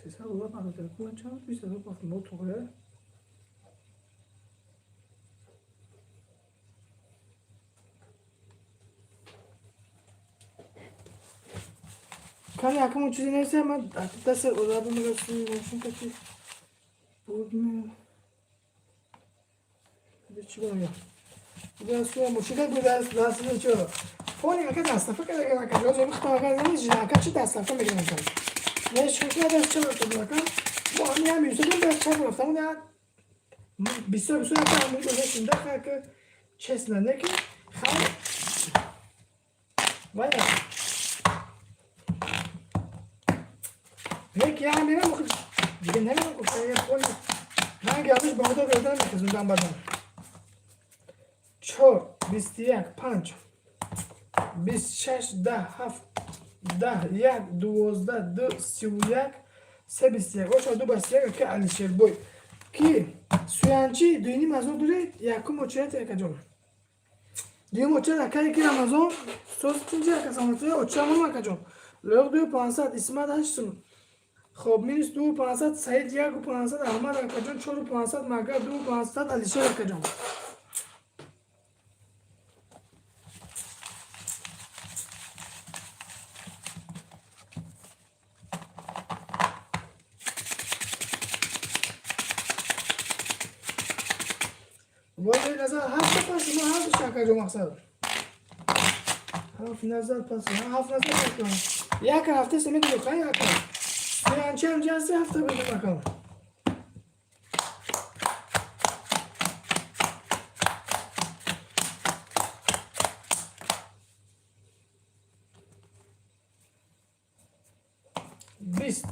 300 доллар пахтар. Ман чанд 20 000 пахтам бо туғре. Кани, акамон чизе нест, ман даст одаб мегашти мошин кати буд ме. Чӣ бигӯям? Дастуя мошин кат буд даст чо. Фони ака дастафа карда ака. Ҷо мехтам ака намежи ака чи дастафа мегирам ака. Не шука даст чап рафта ака. Бо ҳами ҳами Юсуф даст чап рафта. Мо бисёр бисёр ака ҳами гузаштем даха ака, честно, не ки хай вай не ки я мерам, дига намерам, гуфта я пони ман гардиш ба худо гардам мехезундам бадан. Чор, 21, панҷ, 26, 10, ҳафт, 10, як, 12, ду, 31, се, 21. Оша ду ба 31 ака Алишербой. Ки суянчи 2,5 ҳазор доред, якум очередь, акаҷон. Дуюм очередь акае ки Рамазон соз тинҷи ака саматои очамон акаҷон. Лоиқ 2,500, Исмат 8 сум. Хоб, минус 2,500, Саид 1,500, Аҳмад акаҷон 4,500, Мага 2,500, Алишер акаҷон. Вой назар ҳафт пас ма ҳафт акаҷон мақсад. Ҳафт назар пас ҳафт назар пас. Як ҳафта семиду хай ака. Суянчи ҳам ҷаси ҳафта бидум ака. 20,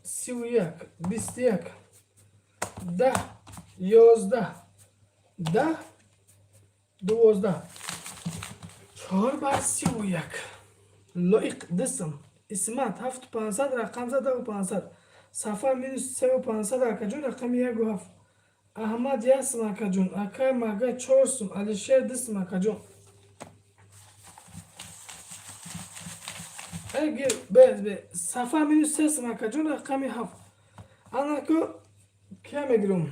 31, 21, 10, 11, 10, 12, чор бар 31. Лоиқ дисм, Исмат 7,500, рақам зад 10,500, Сафар минус 3,500 акаҷон, рақами ягу ҳафт, Аҳмад 1 сум акаҷон, акай Мага 4 сум, Алишер 2 сум акаҷон. Сафар минус 3 сум акаҷон, рақами ҳафт. Анаку кия мегирам?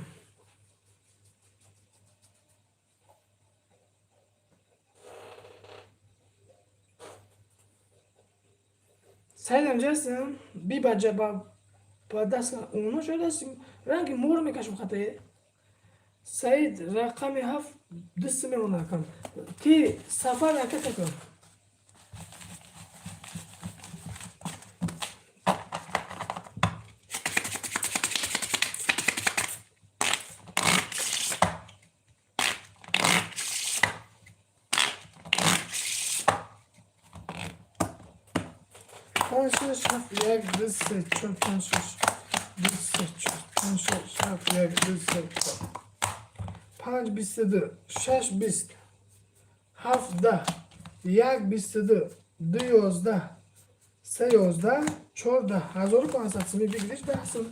Саидам ҷастам би баҷа ба даст оно шояд ранги мор мекашам хатае. Саид рақами ҳафт 2 сум мемонад акам. Ки Сафар ака такон. Панҷ, шаш, ҳафт, як, ду, се, чор, панҷ, шаш, ду, се, чор, панҷ, шаш, ҳафт, як, ду, се, чор, панҷ, 22, шаш, 20, ҳафт, 10, як, 22, ду, 11, се, 11, чор, 10, 1500 суми бигириш, 10 сум.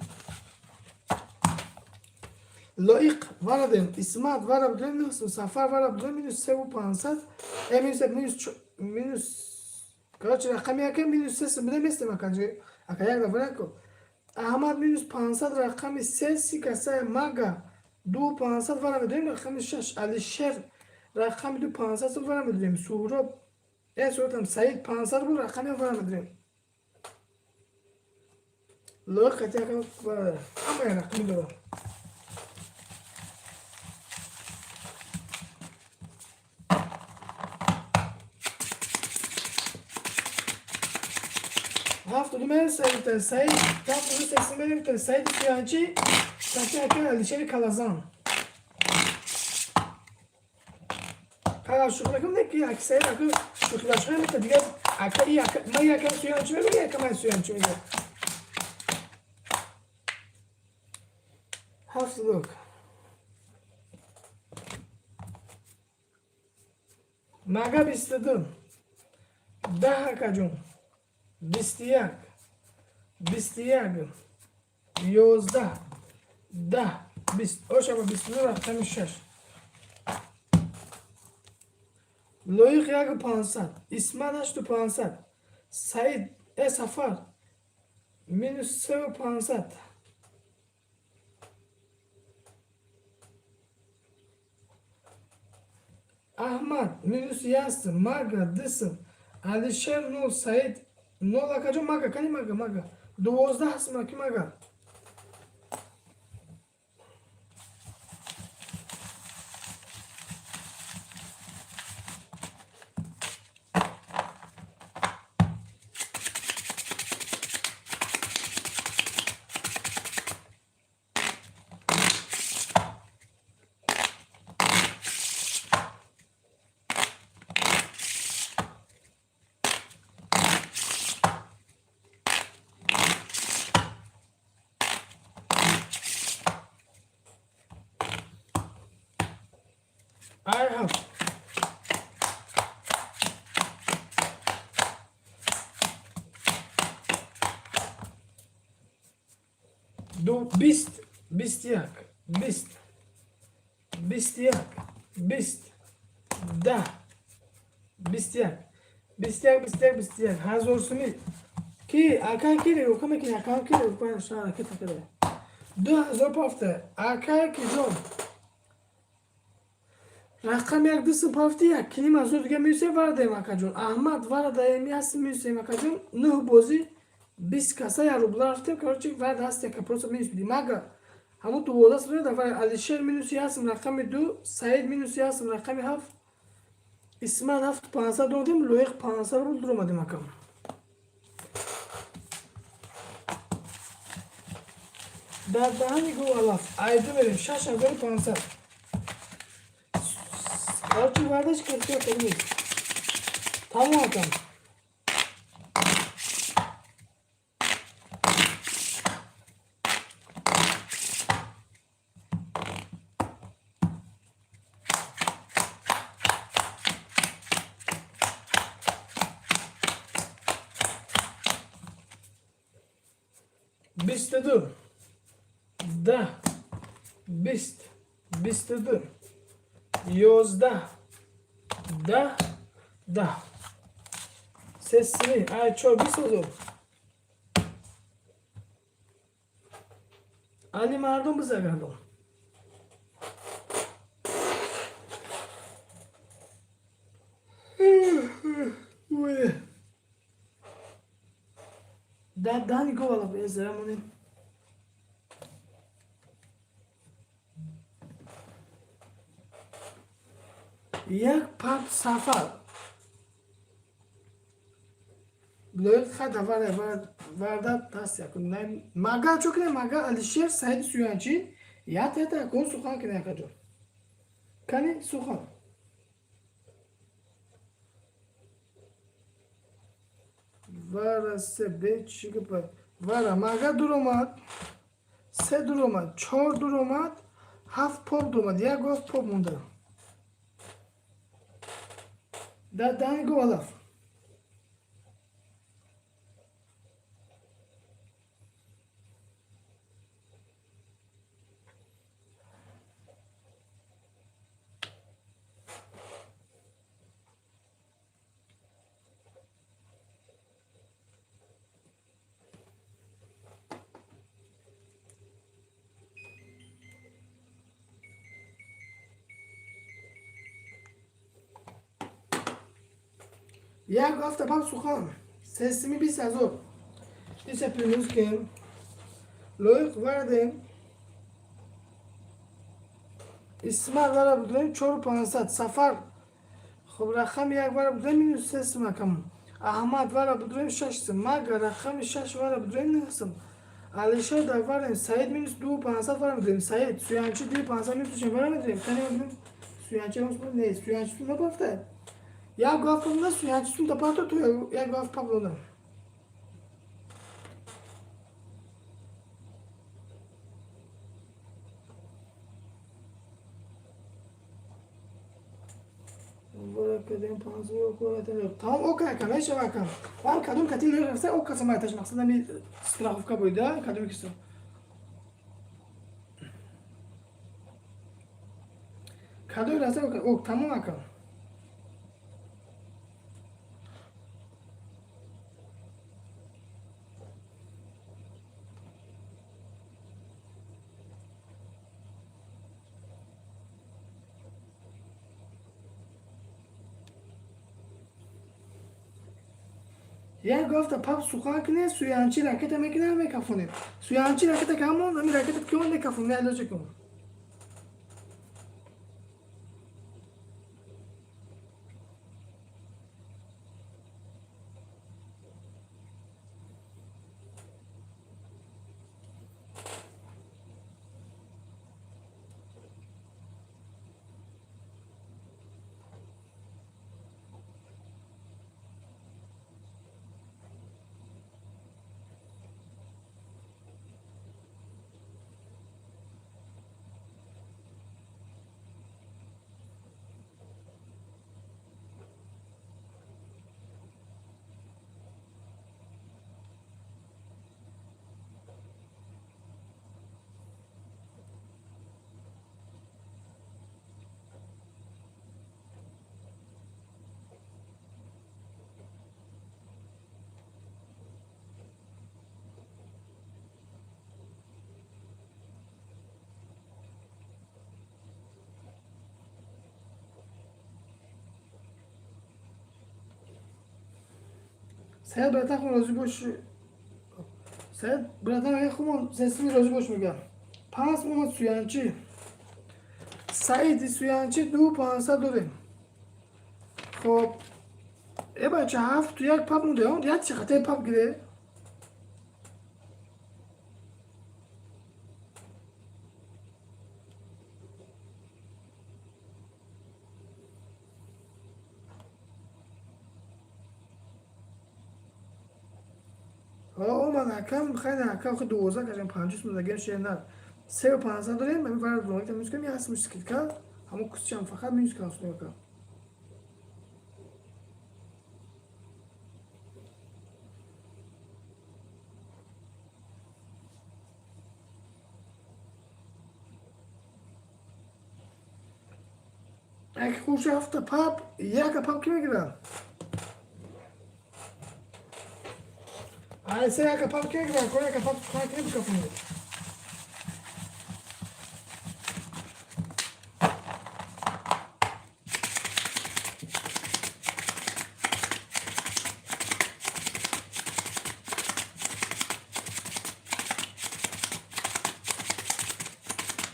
Лоиқ варадем, Исмат вара бидем 9 сум, Сафар вара бидем минус 3,500, минус минус, короче, рақами яка минус 3 сум бидем местем акаҷи ака як нафар яко. Аҳмад минус 500, рақами се, си касая. Мага 2,500 вара медорем, рақами шаш. Алишер рақами ду 500 сум вара медорем. Суҳроб суратам Саид 500 буд, рақами вара медорем. Лоиқ қати ака ҳамаи рақами дорам. Ҳафтоду мерасем, Саид 73 сум мерем, Саиди суянчи сати ака Алишери Калазан. Ха, шӯхӣ мекунам, не ки ака Саид ака шӯхӣ ба шӯхӣ мекунад, дигар ака и ака ман ака суянчи мегӯям, ака ман суянчи мегӯям. 72. Мага 22, 10 акаҷон, 21, 21, 11, 10, 20. Ошаба 22, рақами шаш. Лоиқ 1500, Исмат 8500, Саид Сафар минус 3500. Аҳмад минус 1 сум, Мага 2 сум, Алишер 0, Саид 0. Акаҷон, мага кани, мага, мага 12 сум аки мага. Ай ҳафт. Ду, 20, 21, 20, 21, 20, 10, 21, 21, 21, 21, 1000 сумӣ. Ки акай ки рӯка мекунӣ, акам ки рӯка шараки такада. 2000 пафта. Акай ки ҷон. Рақам 1 2 сум пафти, 1,5 ҳазор дига мюсем вардаем, акаҷон. Аҳмад вардаем, 1 сум мюсем, акаҷон. Нӯҳ бозӣ, 20 каса я рубла рафтем. Короче, варда ҳаст, яка просто минус бидӣ. Мага ҳамун 12 сум да вар. Алишер минус 1 сум, рақами 2, Саид минус 1 сум, рақами 7, Исмат 7500 додем, Лоиқ 500 рубл дуромадем, акам. Дар даҳани гов алаф айду мерем, 6500. Короче, вардаш картиё кардем. Тамом, акам. 22, 10, 20, 22, 11, 10, 10. Сесми ай чор, 20 ҳазор. Али мардум бизагардон. Ой. Дар даҳани гов алаф эзара монем. Як пап сафар. Лоиқ хада варда даст якун. Мага чо кунем, мага Алишер, Саиди Суянчӣ ята ята якун сухан кунем, акаҷон. Кани сухан. Вара се бе чӣ гапа? Вара мага дуромад, се дуромад, чор дуромад, ҳафт поп дуромад, як гоф поп монда. Дар даҳани гов алаф. Як ҳафта пап сухан. Сесими 20 ҳазор. Иса плюс кем. Лоиқ вардем. Исмат вара будем 4500. Сафар хуб, рақами 1 вара будем минус 3 сум, акам. Аҳмад вара будем 6 сум. Мага рақами 6 вара будем 9 сум. Алишер дар варем. Саид минус 2500 вара будем. Саид Суянчи 2500 минус вара медем. Кани будем Суянчи не Суянчи ту напафта. Як гаф папла Суянчи ту напафта, ту як гаф паплода. Тамом, окей, акам, мешава, акам. Ман кадом кати рафта, ок каса майташ мақсад ами страховка буйда, кадом кисо. Кадом рафта, ок, тамом, акам. Як гафта пап сухан кунед, суянчи ракета мекунад, мекафонед. Суянчи ракета камон, ами ракета кион мекафонед, алоҷа кун. Саид братан, хун розӣ бош. Саид братан, ага хумон сесими розӣ бош мегам. Панҷ омад суянчи. Саиди суянчи 2500 дорем. Хоб. Э бача, ҳафту як пап мунда, он як чи хатаи пап гире? Омад акам, хайна акам, хи 12 кашем, панҷу сум дагем шер на. 3500 дорем, ами вара дронакта минус кунем, як сум скидка, ҳамо кусчам фақат минус кунам сум ака. Аки хурша ҳафта пап, яка пап ки мегирам? Ай, се яка пап ки мегирам, ко яка пап сухан ки мекафонед.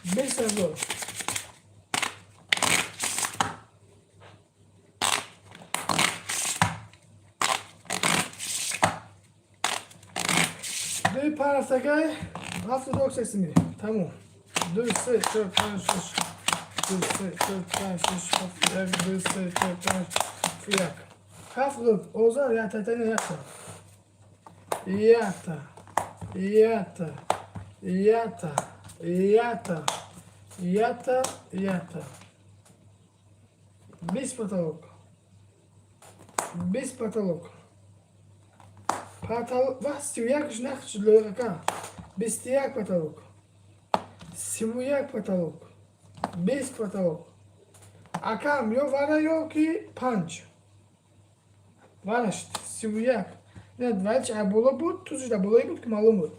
20 000. Дуи панҷ рафтагай, 72 сесими. Тамом. Ду, се, чор, панҷ, шаш. Ду, се, чор, панҷ, шаш, ҳафт, як, ду, се, чор, панҷ, як. Ҳафт ду. Озар, якта, тани якта. Якта. Якта. Якта. Якта. Якта. Якта. 20 потолок. 20 потолок. Потолок. Ва, 31 нақш лоиқака. 21 потолок. 31 потолок. 20 потолок. Акам, ё вара, ё ки панҷ. Варашт, 31. Не, двадцать а боло буд, тузиш да болои буд, ки маълум буд.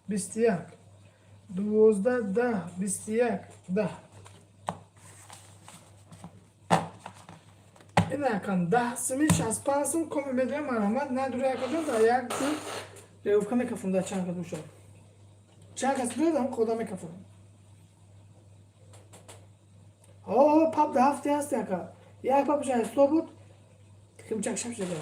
21. 12, 10, 21, 10. Ин акам 10 сими, 65 сум коми медоям, марҳамат, надури акаҷон, дар як ҷур ревка мекафон, дар чанд кас бошад. Чанд кас биёд, ҳам кода мекафон. О, пап да ҳафте ҳаст ака. Як пап шаст буд, кимчак шап шуда.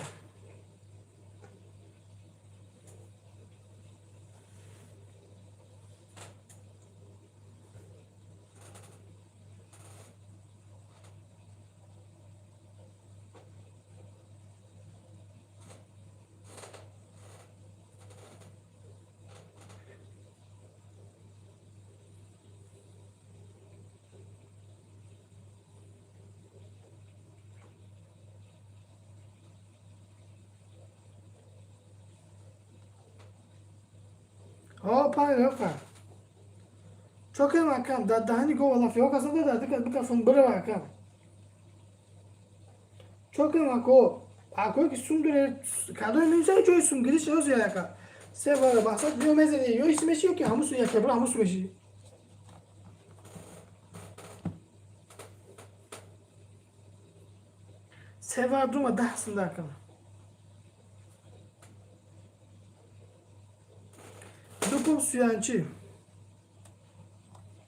О, пай рёка. Чокем акам, да даҳани гова лаф ёка зада да дика бикафон бирава акам. Чокем ако, ако ки сум дуре, кадои минса ҷои сум гириш ёз яка. Се бара мақсад биё мезани, ё ис меши, ё ки ҳамун сум яке бира ҳамун сум меши. Се бара дума 10 сум да акам. Ду поп суянчӣ.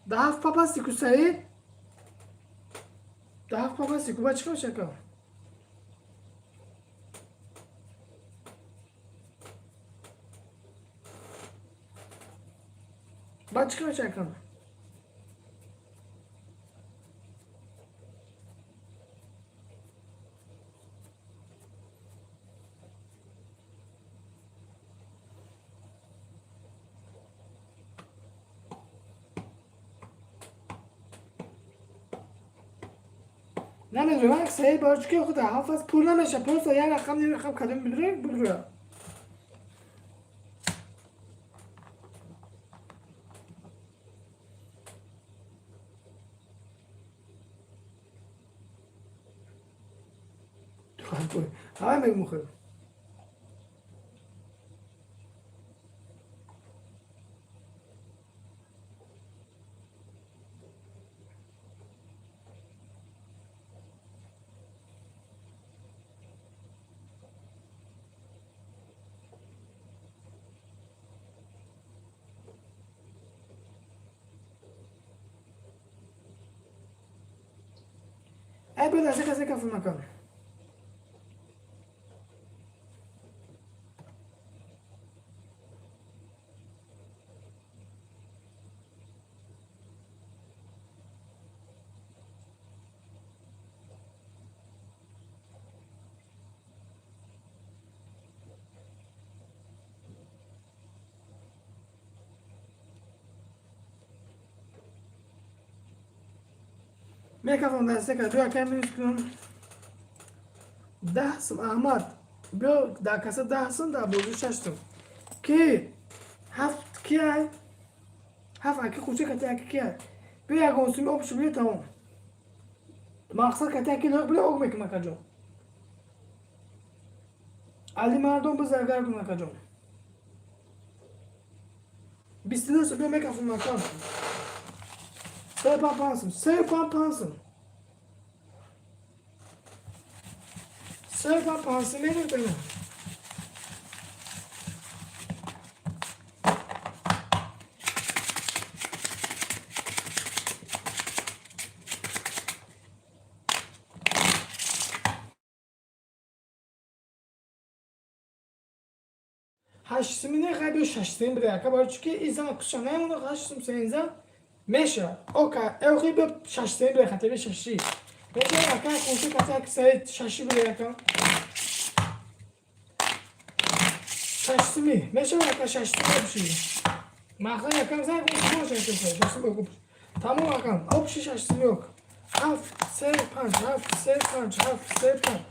Да ҳафт пап ҳасти ку, Саид? Да ҳафт пап ҳасти ку, ба чӣ кор шакам? Ба чӣ кор шакам? Намедонам, Саид, барои чӣ ки худа ҳафт аст, пул намеша, просто як рақам, ним рақам кадом бидурем, бидура. Ҳамай мегум хел. Ай беда сека сека фумакам. Мекафон дастека ду якам минус кунам. 10 сум, Аҳмад. Биё, дар каса 10 сум, дар бозӣ 6 сум. Ки? Ҳафт ки ай? Ҳафт аки хуршед кати аки ки ай? Биё, ягон суми об шу, биё, тамом. Мақсад кати аки лоиқ биё, ог мекунам, акаҷон. Али мардон бизаргар кун, акаҷон. 22 сум, биё, мекафон макон. Се пан 5 сум, се пан 5 сум. Се пан 5 сум мегиртем. 8 суми не, хай, биё, 6 сум биде, ака, барои чӣ ки и зана куша намемона, 8 сум сенза меша. Ока, охи, биё, 6 сум биде, хатаби шаши. Меша, ака, хуршед кати аки Саид шаши биде, ака. 6 суми. Меша, ака, 6 сум обши. Махлан якам зай кун 6 сум ок. Тамом, акам, обши 6 суми ок. Ҳафт, се, панҷ, ҳафт, се, панҷ, ҳафт, се, панҷ.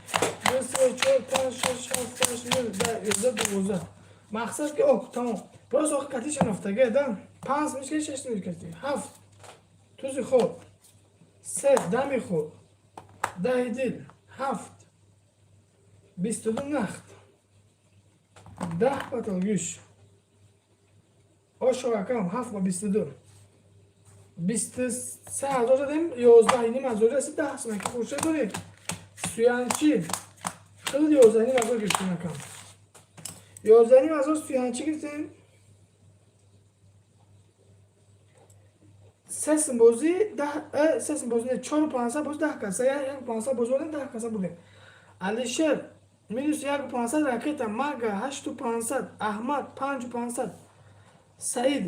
Ду, се, чор, панҷ, шаш, ҳафт, ҳашт, нӯ, 10, 11, 12. Мақсад ки ок, тамом. Просто охи катиша нафтага, да? 5 мишка, 6 миш кати. Ҳафт. Тузи хоб. Се, дами хоб. Даҳи дил. Ҳафт. 22 нахт. 10 паталгӯш. Ошо, акам, ҳафт ба 22. 23 ҳазор задем, 11,5 ҳазор расид, 10 сум аки хуршед дорӣ. Суянчи. Хеле 11,5 ҳазор гирифтем, акам. 11,5 ҳазор суянчи гирифтем. 3 сум бозӣ, 10, 3 сум бозӣ не, чору пансад бозӣ, 10 каса, як пансад бозӣ бурдем, 10 каса бурдем. Алишер минус яку пансад, ракета, мага ҳашту пансад, Аҳмад панҷу пансад, Саид,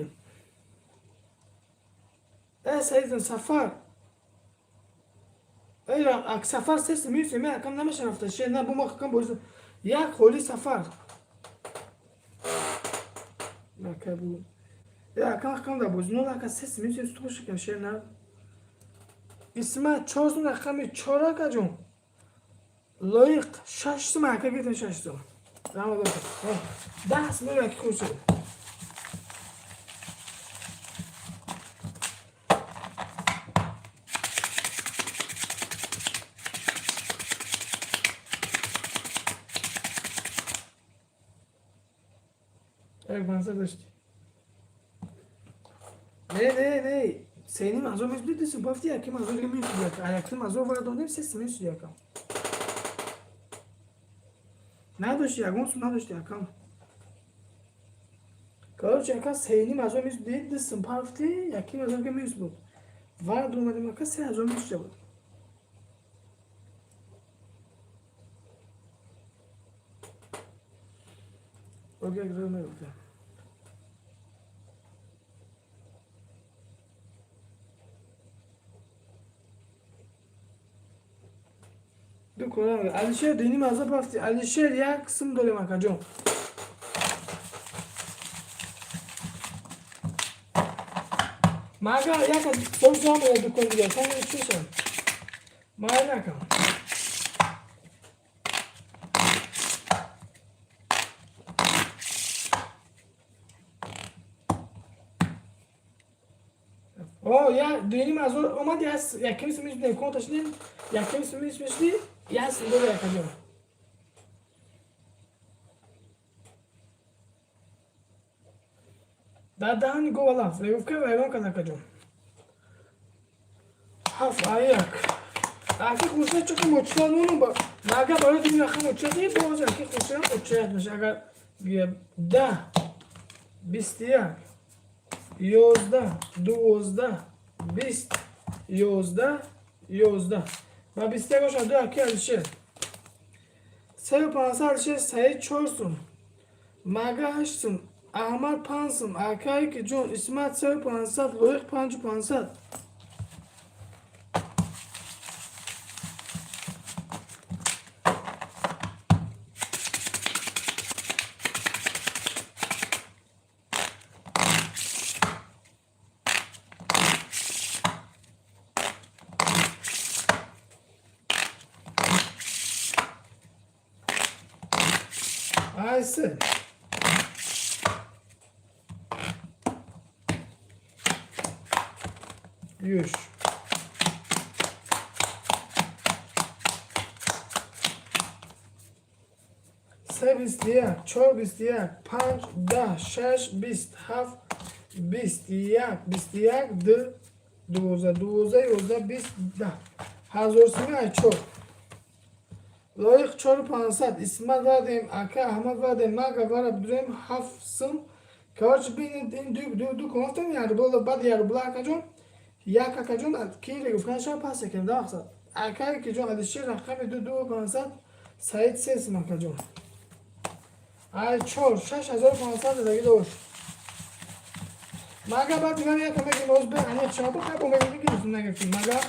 Саид, Сафар. Сафар 3 сум минус ме, акам, намеша рафта. Ше на бума акам бозӣ. Як холи Сафар. Ака бу. Акам, акам да бозӣ нол, ака, 3 сум минус ту боша, ше на. Исмат 4 сум, рақами чор, акаҷон. Лоиқ 6 сум, ака, гирифтем 6 сум. Раҳмат. 10 сум аки хуршед. Як пансад дошти. Не, не, не. 3,5 ҳазор месудиди, бафти яким ҳазор дига месуди, ака. 1,5 ҳазор вардонем, 3 сум месуди, акам. Надошти, ягон сум надошти, акам. Короче, ака, 3,5 ҳазор минус дид, дистм пафти, 1,5 ҳазор ка минус буд. Вар дуромадем, ака, 3 ҳазор минус шуда буд. Окей, мегуфтем. Ду кора Алишер 2,5 ҳазор пафти. Алишер, як қисм дорем, акаҷон. Мага як боз ҳам дукон дигар чишам май накам. О, я 2,5 ҳазор омад, якими сумиш конташ дидем, якими сумиш мешди, як сум дора, якаҷон. Дар даҳани гова лаф регуфка вайрон кард, акаҷон. Ҳафт а як. Аки Хуршед чоки мочият мону мага барои дини рақа мочият боз аки Хуршед мочият меша. Агар 10, 21, 11, 12, 20, 11, 11 ва 21 бошад. Ду аки Алишер 3 500, Алишер, Саид 4 сум, мага 8 сум, Аҳмад 5 сум, акае ки ҷон, Исмат 3 500, Лоиқ 5 500. Айсе юш се, 21, чор, 21, панҷ, 10, шаш, 20, ҳафт, 21, 21, ду, 12, 12, 11, 20, 10 ҳазор сими ай чор. Лоиқ 4 500, Исмат вардем, ака Аҳмад вардем, мага вара бидурем 7 сум. Короче, бинед, ин ду ду ду конфтем як рубла, баъд як рубла, акаҷон, як акаҷон ки гуфтанша пас екем да мақсад. Акае ки ҷон, Алишер рақами ду, 2 500, Саид 3 сум, акаҷон. Ай чор 6500 задаги дошт. Мага баъд дигар яка мегим, оз бе аниқ шава бо хай бо мегим, гирифтем, нагирифтем мага.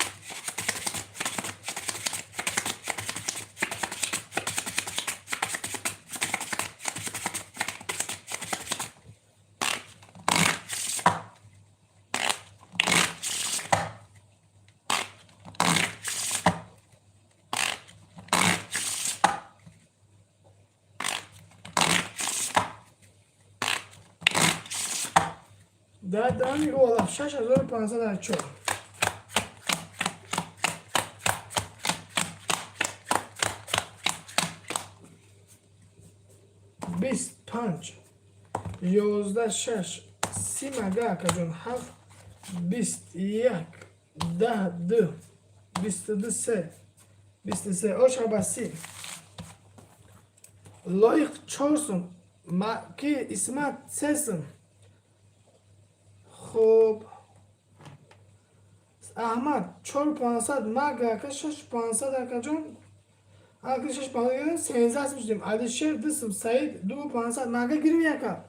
Дар даҳани ола 6504. 20, панҷ, 11, шаш, 30, мага, акаҷон, ҳафт, 21, 10, ду, 22, се, 23, оша ба 30. Лоиқ 4 сум, ки Исмат 3 сум. Хуб, Аҳмад 4 500, мага ака 6 500, акаҷон, ака 6 500, 13 сум шудем. Алишер 2 сум, Саид 2 500, мага гирим яка.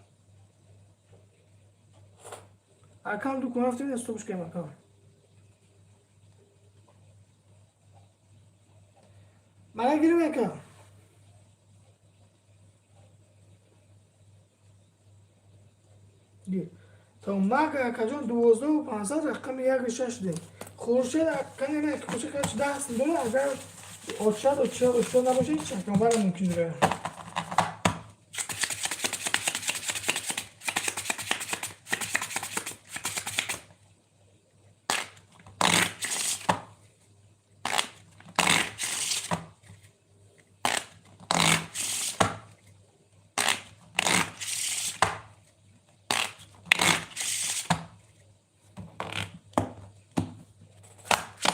Акам ду кун рафтем, стопш кем, акам. Мага гирим яка. Гир. То мага, акаҷон, 12 500, рақами як шаш шудем. Хуршед акане, хуршед кач 10 сум дора, агар очад, очад, очад набошад, ҳеч акамвара мумкин дора.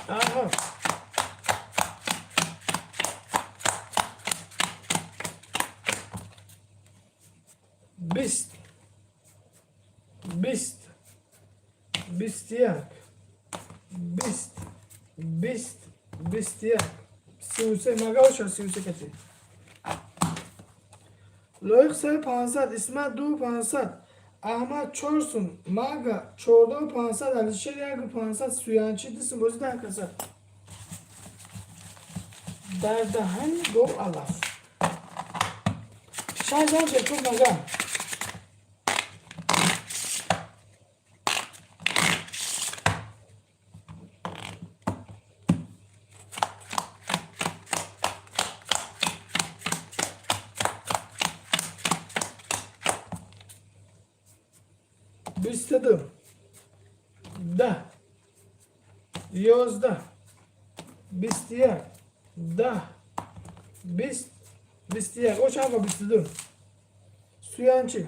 Аҳа. 20. 20, 21, 20, 20, 21, 33. Мага оша 33 кати. Лоиқ се 500, Исмат ду 500, Аҳмад чор сум, Мага чордаҳу 500, Алишер яку 500, Суянчи ду сум, бозӣ 10 каса. Дар даҳани гов алаф. Шаш зан чекур мага. 22, 10, 11, 21, 10, 20, 21. Очаба 22. Суянчи.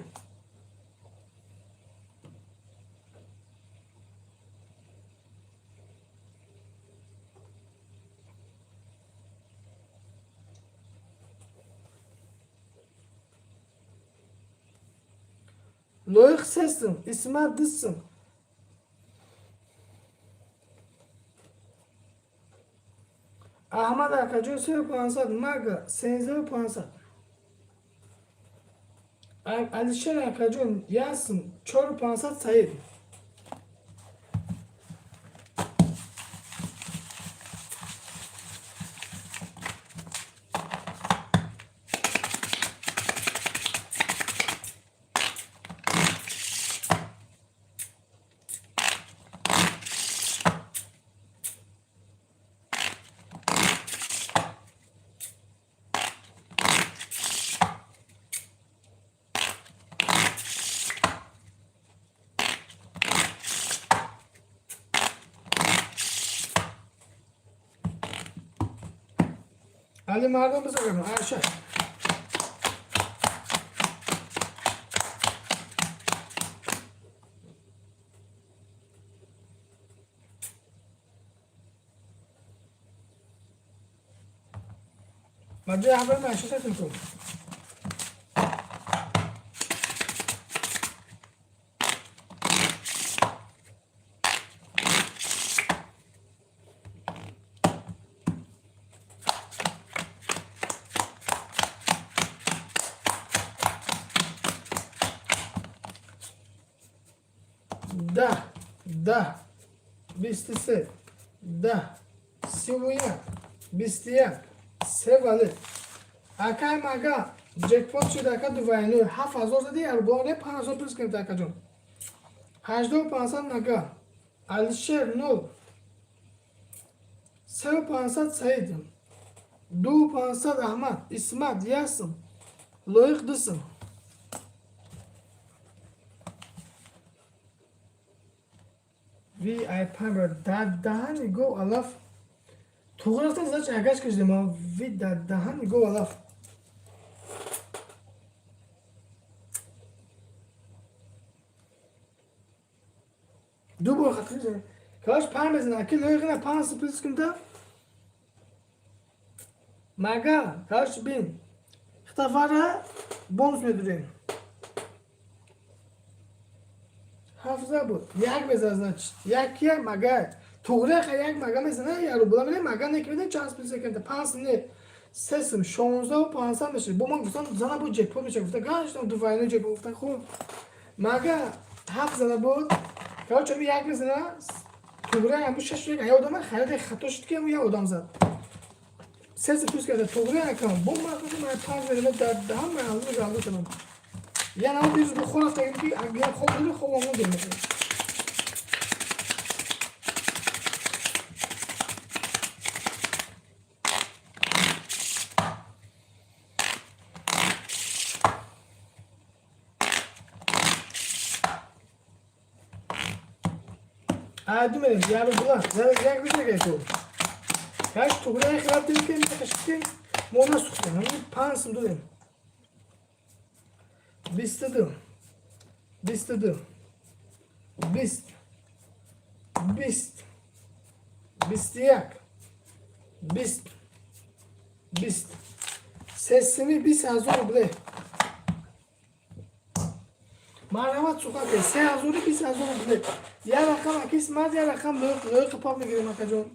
Лоиқ сесум, Исмат дусум. Аҳмад акаҷон сею 500, Мага сенздаҳу 500. Алишер акаҷон ясум, чору 500, Саид. Али мардон бизагам, аша. Маҷа ҳабар ма аша сатм. 10, 10, 23, 10, 31, 21, се вале. Акай мага, ҷекпот шуд ака дувайну, 7000 зади, арбоне 5000 плюс кунед акаҷон. 8500 мага. Алишер нол. Сеу 500 Саид. Ду 500 Аҳмад, Исмат ясм, Лоиқ дусм. Ви ай памра дар даҳани гов алаф. Туғри рафтан зач агаш кашидем, ви дар даҳани гов алаф. Ду бор хатри зад. Калаш пар мезана, аки лоиқ на панҷ плюс кунта. Мага, калаш бин. Хитафара бонус медурем. Ҳафза буд. Як мезана, значит. Як як мага. Туғри як мага мезана, яру була мене мага не кимеда чанд плюс кунта. Панҷ не. Сесм 16 500 мешад. Бо ман гуфтам зана буд ҷекпот меша гуфта. Гаштам ду вайно ҷекпот гуфтан хуб. Мага ҳафт зана буд. Короче, ми як мезана. Туғри ҳаму шаш як ая одама хариди хато шуд ки ҳаму як одам зад. Сесм плюс карда туғри акам. Бо ман гуфтам ман панҷ мерам дар даҳам ман алло галло кардам. Я нам дирӯз бо хоб рафтагим ки агар хоб диду хоб омон дил мекунам. Ду мерем, яру була. Як бизега ку. Каш туғри хилаф дидем ки мекашид ки мо насухтем. Ҳамин панҷ сум додем. 22, 22, 20, 20, 21, 20, 20. Сесими 20 000 рубле. Марҳамат, сухан ке, 3020 000 рубли. Як рақам акис мад, як рақам лоиқи пап мегирем, акаҷон.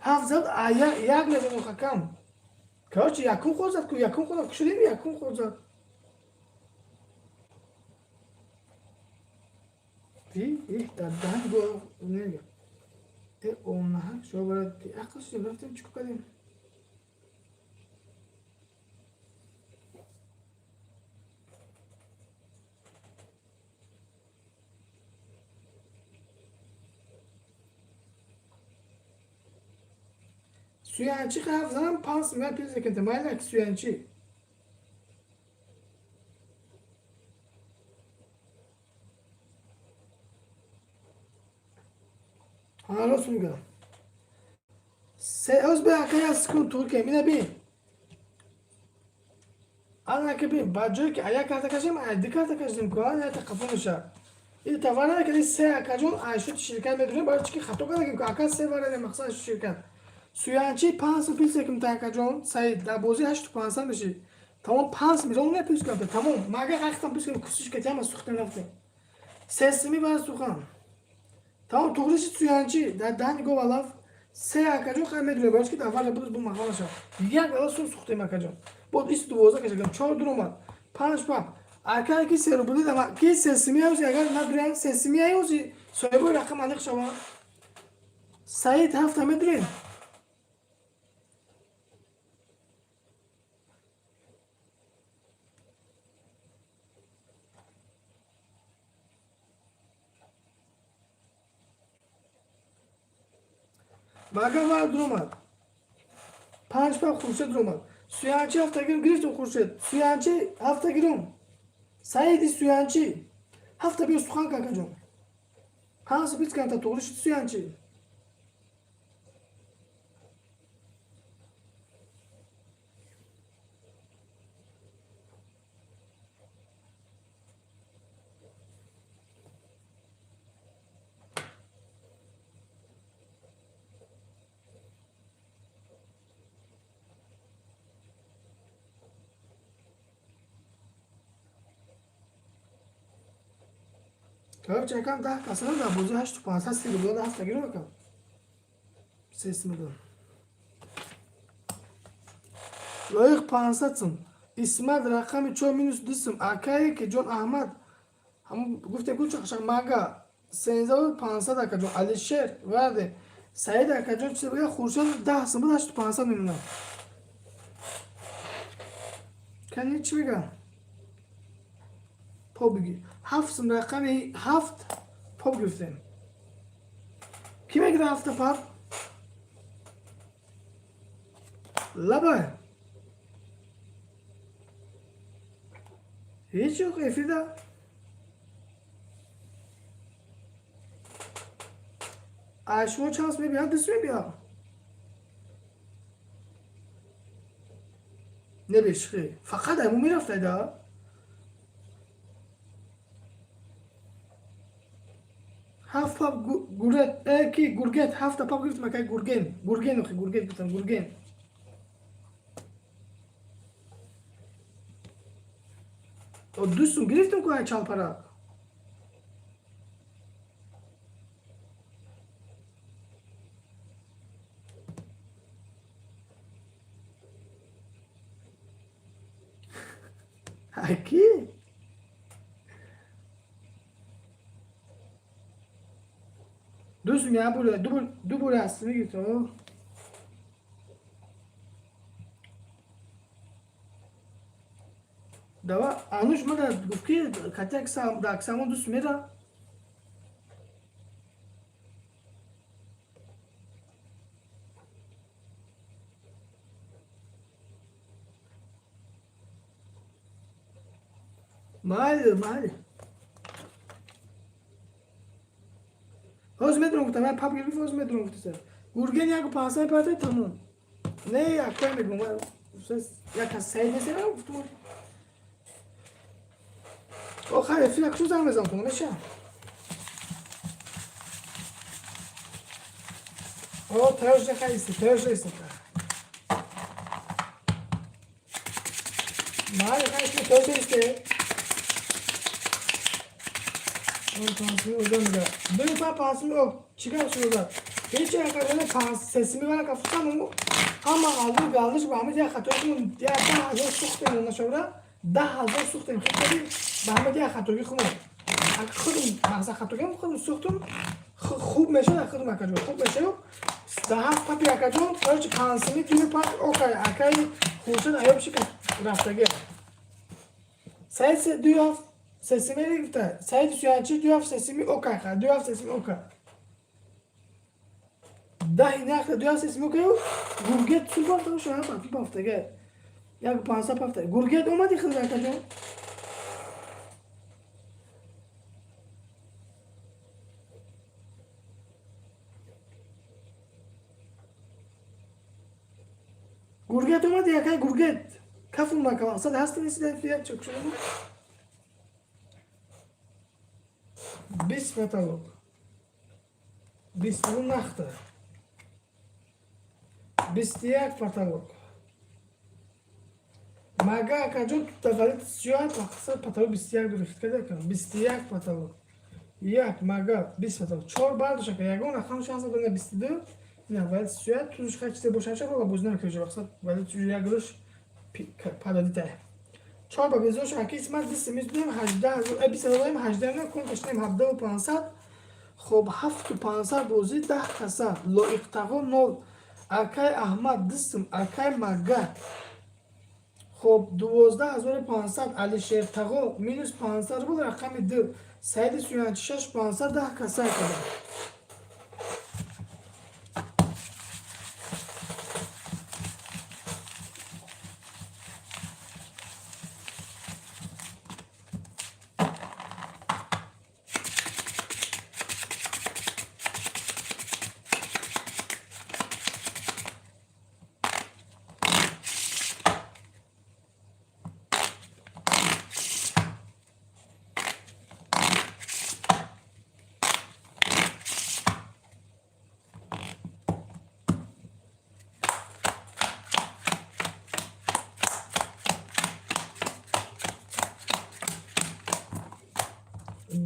Ҳафт зад, як назад охакам. Короче, якум ход зад ку, якум ход зад, кушудем, якум ход зад. Ih, дар даҳан гу нега. Э, онаҳа, шумо барад ақл шудем, рафтем, чӣ кардем? Суянчи ҳафт занам 5 миллион пиз кунта, майла суянчи. Ҳа, рост мегӯям. Се оз бе ака як секунд тур кем, ина бин. Ана ки бин, ба ҷое ки як карта кашем, ай ду карта кашидем ку, ана якта қафо меша. Ин тавар накарди се акаҷон айшути ширкат медонем, барои чи ки хато кардагим ку, ака се варадем мақсад айшути ширкат. Суянчи 500 пил секунда акаҷон, Саид, дар бозӣ 8500 меши. Тамом 5 миллион не пул кардем, тамом. Мага қахтам пул кардем, кусиш кардем, ҳама сухтем рафтем. Сесими бар сухан. Тамом туғри шид суянчи, дар даҳни гов алаф. Се акаҷон хай медонем, барои чи ки дар варда буд бу махвал нашав. Як дала сум сухтем акаҷон. Бод ист 12 кашагам, чор дур омад. Панҷ пап. Ака ки се рубли дама, ки сесими аюзи агар надурян, сесими аюзи соҳибои рақам аниқ шаванд. Саид ҳафта медурем. Мага вар дуромад. Панҷ пап Хуршед дуромад. Суянчи ҳафта гирум гирифтум Хуршед. Суянчи ҳафта гирум. Саиди суянчи. Ҳафта биё сухан какаҷон. Панҷ бист канта туғри шуд суянчи. Короче, акам 10 касана дар бозӣ 8500 си рубла ҳафта гирум акам. Сесмида. Лоиқ 500 сум. Исмат рақами чор минус ду сум. Акае ки ҷон Аҳмад ҳамун гуфте ку чақшақ мага 13500 акаҷон. Алишер варде Саид акаҷон чизе бигӯяд Хуршед 10 сум буд 8500 мемонад. Кани чӣ мегӯям? По бигир. Ҳафт сум рақами ҳафт поп гирифтем. Кӣ мегирад ҳафта пап? Лабай. Ҳеҷ yo'q efirda. А шумо чанд сум мебиёд? Ду сум мебиёд? Не бешхи. Фақат айму мерафтайда? Ҳафт пап гурет, э ки гургет ҳафта пап гирифтам акай Гурген. Гурген охи Гургет гуфтам, Гурген. О ду сум гирифтам ку ай чалпарак. Ай ки? Ду сум як бор, ду бор ҳастими гирифтам. Дава ануш мада гуфт ки катяк сам да аксамон ду сум мера. Майли, майли. Ҳозир медонам гуфтам, ман пап гирифт, ҳозир медонам гуфтаса. Гурген яку 500 партай тамом. Не, якта мегӯм. Як кас Саид нест, гуфтум. Охар эфир куҷо занг мезанам ту меша? О, тайёр шуда, хай исти, тайёр шуда исти. Майли, хай исти, тайёр шуда исти. Пансими озод мега. Дуи па пансими о, чӣ гап шуд озод? Ҳеҷ якаҷоне панс сесими вара кафтан ҳама аллу галдиш ба ҳамид як хатои хумон як 10 000 сухтем нашавра 10 000 сухтем хитари ба ҳамид як хатоги хумон. Ака худум мақсад хатогиам худум сухтум хуб мешавад худум акаҷон хуб мешавад. Даҳафт папи акаҷон короче пансими дуи пап окай акаи Хуршед аёб шика рафтаги. Саид дуи ҳафт сесими гуфта Саид Суянчи дуи ҳафт сесими окай ха дуи ҳафт сесими окай. Даҳи нахта дуи ҳафт сесими окай гургет су бафта шо ҳам бафтага. Як 500 бафта. Гургет омади худ акаҷон. Гургет омади акай гургет. Кафун мака мақсад ҳаст нест як чок шуда. 20 потолок. 22 нахта. 21 потолок. Мага акаҷон таваллуд сиёҳ мақсад потолок 21 дурихт када кам 21 потолок. Як мага 20 потолок. Чор бардош ака ягон рақам шанса дона 22. Ина валид сиёҳ тузш хай чизе бошад шава боз намекунад мақсад валид як гӯш пададита. Чор ба безош аки исмат 20 миздем 18 20 дорем 18 на кун кашнем 17 500. Хоб 7500 бозӣ 10 каса лоиқтаво 0 акай Аҳмад дистм акай Мага. Хоб 12 500 Алишер Тағо минус 500 рубл рақами 2 Саиди Суянчи 6500 10 каса када.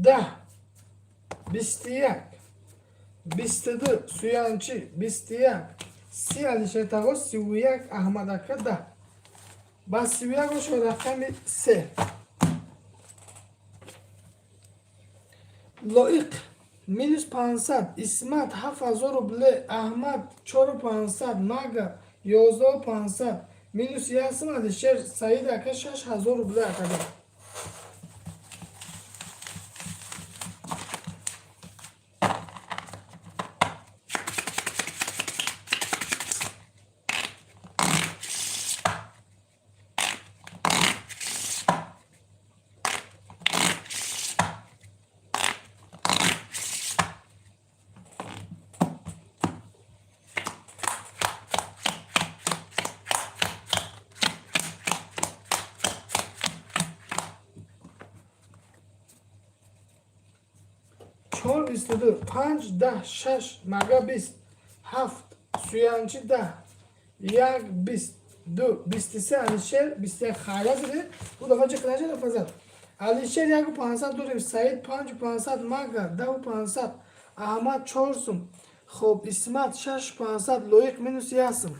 Даҳ 21 22 Суянчи 21 30 Алишер Тағо 31 Аҳмад ака 10 ба 31 бошад рақами 3 Лоиқ минус 500 Исмат 7000 рубле Аҳмад 4500 Мага 11500 минус ясм Алишер Саид ака 6000 рубле акада. Чор 22 панҷ 10 шаш мага 20 ҳафт Суянчи 10 як 20 ду 23 Алишер 21 хайра зиде ӯ дафъа чӣ қинаша дафъа зад Алишер 1500 дорем Саид 5500 Мага 10500 Аҳмад 4 сум хоб Исмат 6500 Лоиқ минус 1 сум.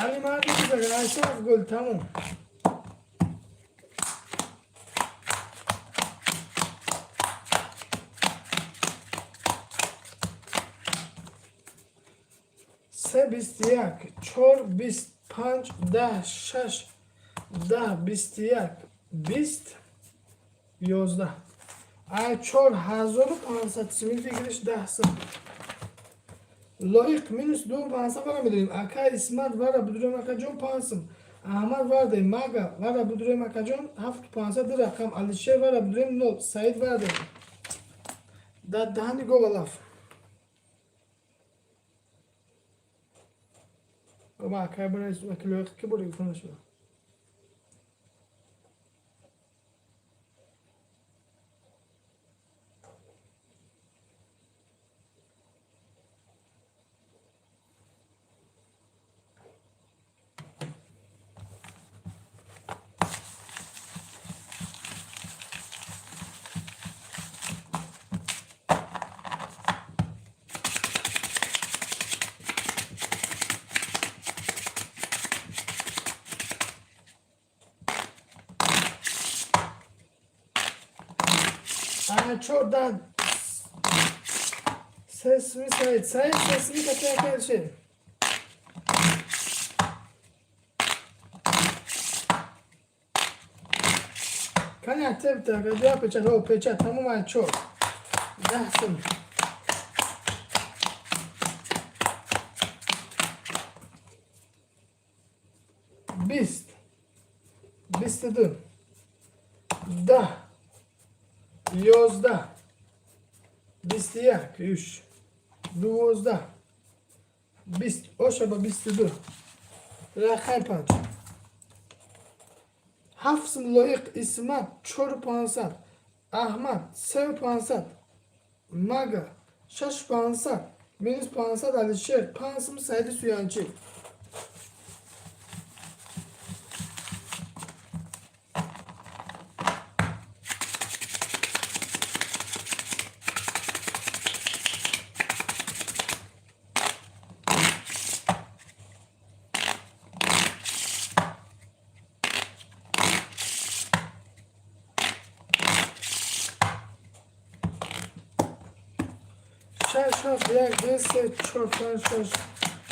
Али марди бизага гул тамом. Се 21 чор 20 панҷ 10 шаш 10 21 20 11 ай 4500 симил фикриш 10 сум. Лоиқ минус 2500 вара медорем. Ака Исмат вара бидурем акаҷон 5 сум. Аҳмад вардем, мага вара будурем, акаҷон, 7500, ду рақам. Алишер вара будурем, нол. Саид вардем. Дар даҳани говалаф. Ма акай бара вакилои ки бори гуфта нашуда. Чорда сесми Саид. Саид сесми катя. Кани актив та печат, о печат, тамом ай чор. 10 сум. 20. 22. 10. 11. 21. Юш. 12. 20. Ошаба 22. Рақами панҷ. 7 сум лоиқ Исмат 4500. Аҳмад 3500. Мага 6500. Минус 500 Алишер. 5 сум Саиди Суянчӣ. Шаш, ҳафт, як, ду, се, чор, панҷ, шаш,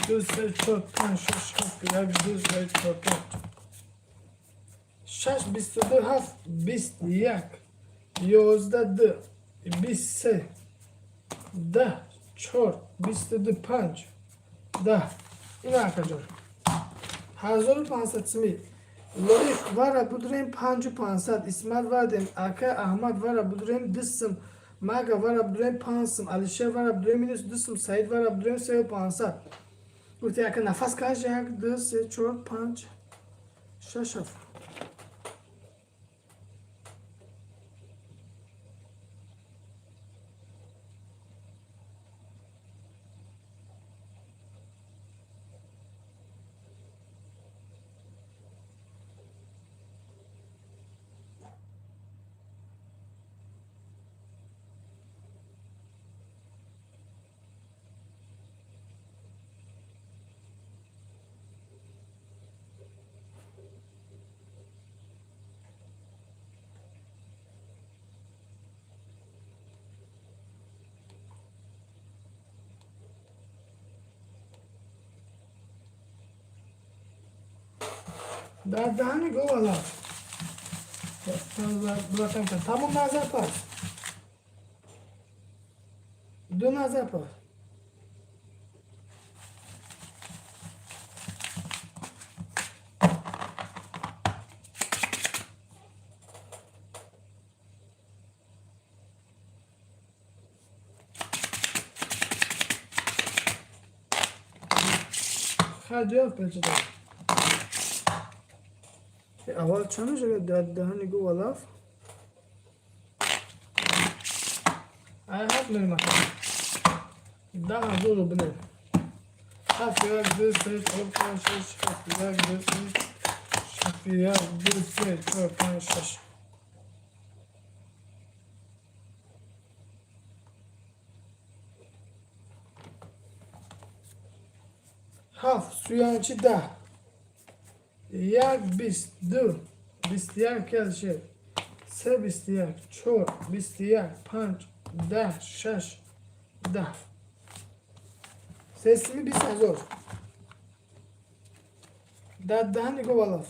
ду, се, чор, панҷ, шаш, ҳафт, як, ду, се, чор, панҷ. Шаш, 22, ҳафт, 21, 11, ду, 23, 10, чор, 22, панҷ, 10. Ина, акаҷон. 1500 сими. Лоиқ вара будурем 5500. Исмат вардем. Ака Аҳмад вара будурем 2 сум. Мага вара будурем 5 сум. Алишер вара будурем минус 2 сум. Саид вара будурем 3500. Гуфти ака нафас каш як, ду, се, чор, панҷ, шаш, ҳафт. Дар даҳани говала. Тамом назар пас. Ду назар пас. Хаҷа печида. Аввал чанд мешавад дар даҳани говалаф? Ай ҳафт мерем ака. 10 000 рубл. Ҳафт, як, ду, се, чор, панҷ, шаш, ҳафт, як, ду, се, ҳафт, як, ду, се, чор, панҷ, шаш. Ҳафт, суянчи 10. Як, 20, ду, 21, Алишер. Се, 21, чор, 21, панҷ, 10, шаш, 10. Сесими 20 000. Дар даҳани говалаф.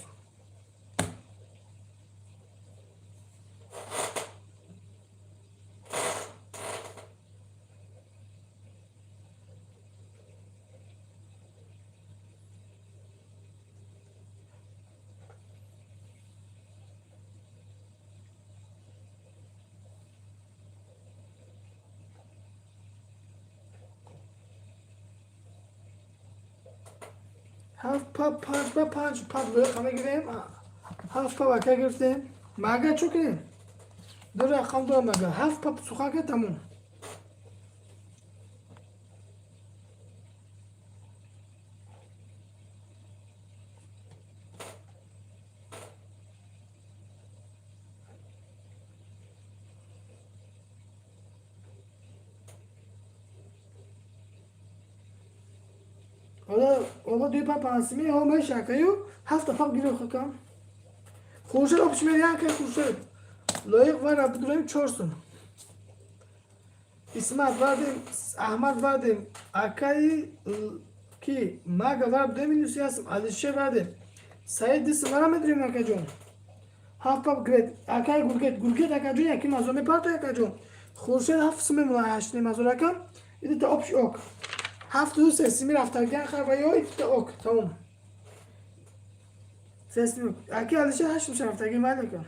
Ҳафт пап, панҷ па, панҷ пап лоиқа мегирем. Ҳафт пап ака гирифтем. Мага чӯ кунем? Ду рақам дорам мага. Ҳафт пап сухан ка, тамом. Ҳола оба дуи пап панҷсими ҳо мешакаю ҳафта пап гирифт хакам. Хуршед обш мерия ака Хуршед. Лоиқ ва Абдураҳим 4 сум. Исмат вардем, Аҳмад вардем, акаи ки мага вардем, минус ясм, Алишер вардем. Саид дисм вара медурем, акаҷон. Ҳафт пап грет, акаи Гургет, Гургет акаҷон яки мазо мепарто, акаҷон. Хуршед 7 сум мемона, ҳаштним ҳазор акам. Идита обш ок. Ҳафту се сими рафтагиан хар ва ё идита ок, тамом. Се сими. Аки Алишер 8 сум рафтаги майли ака.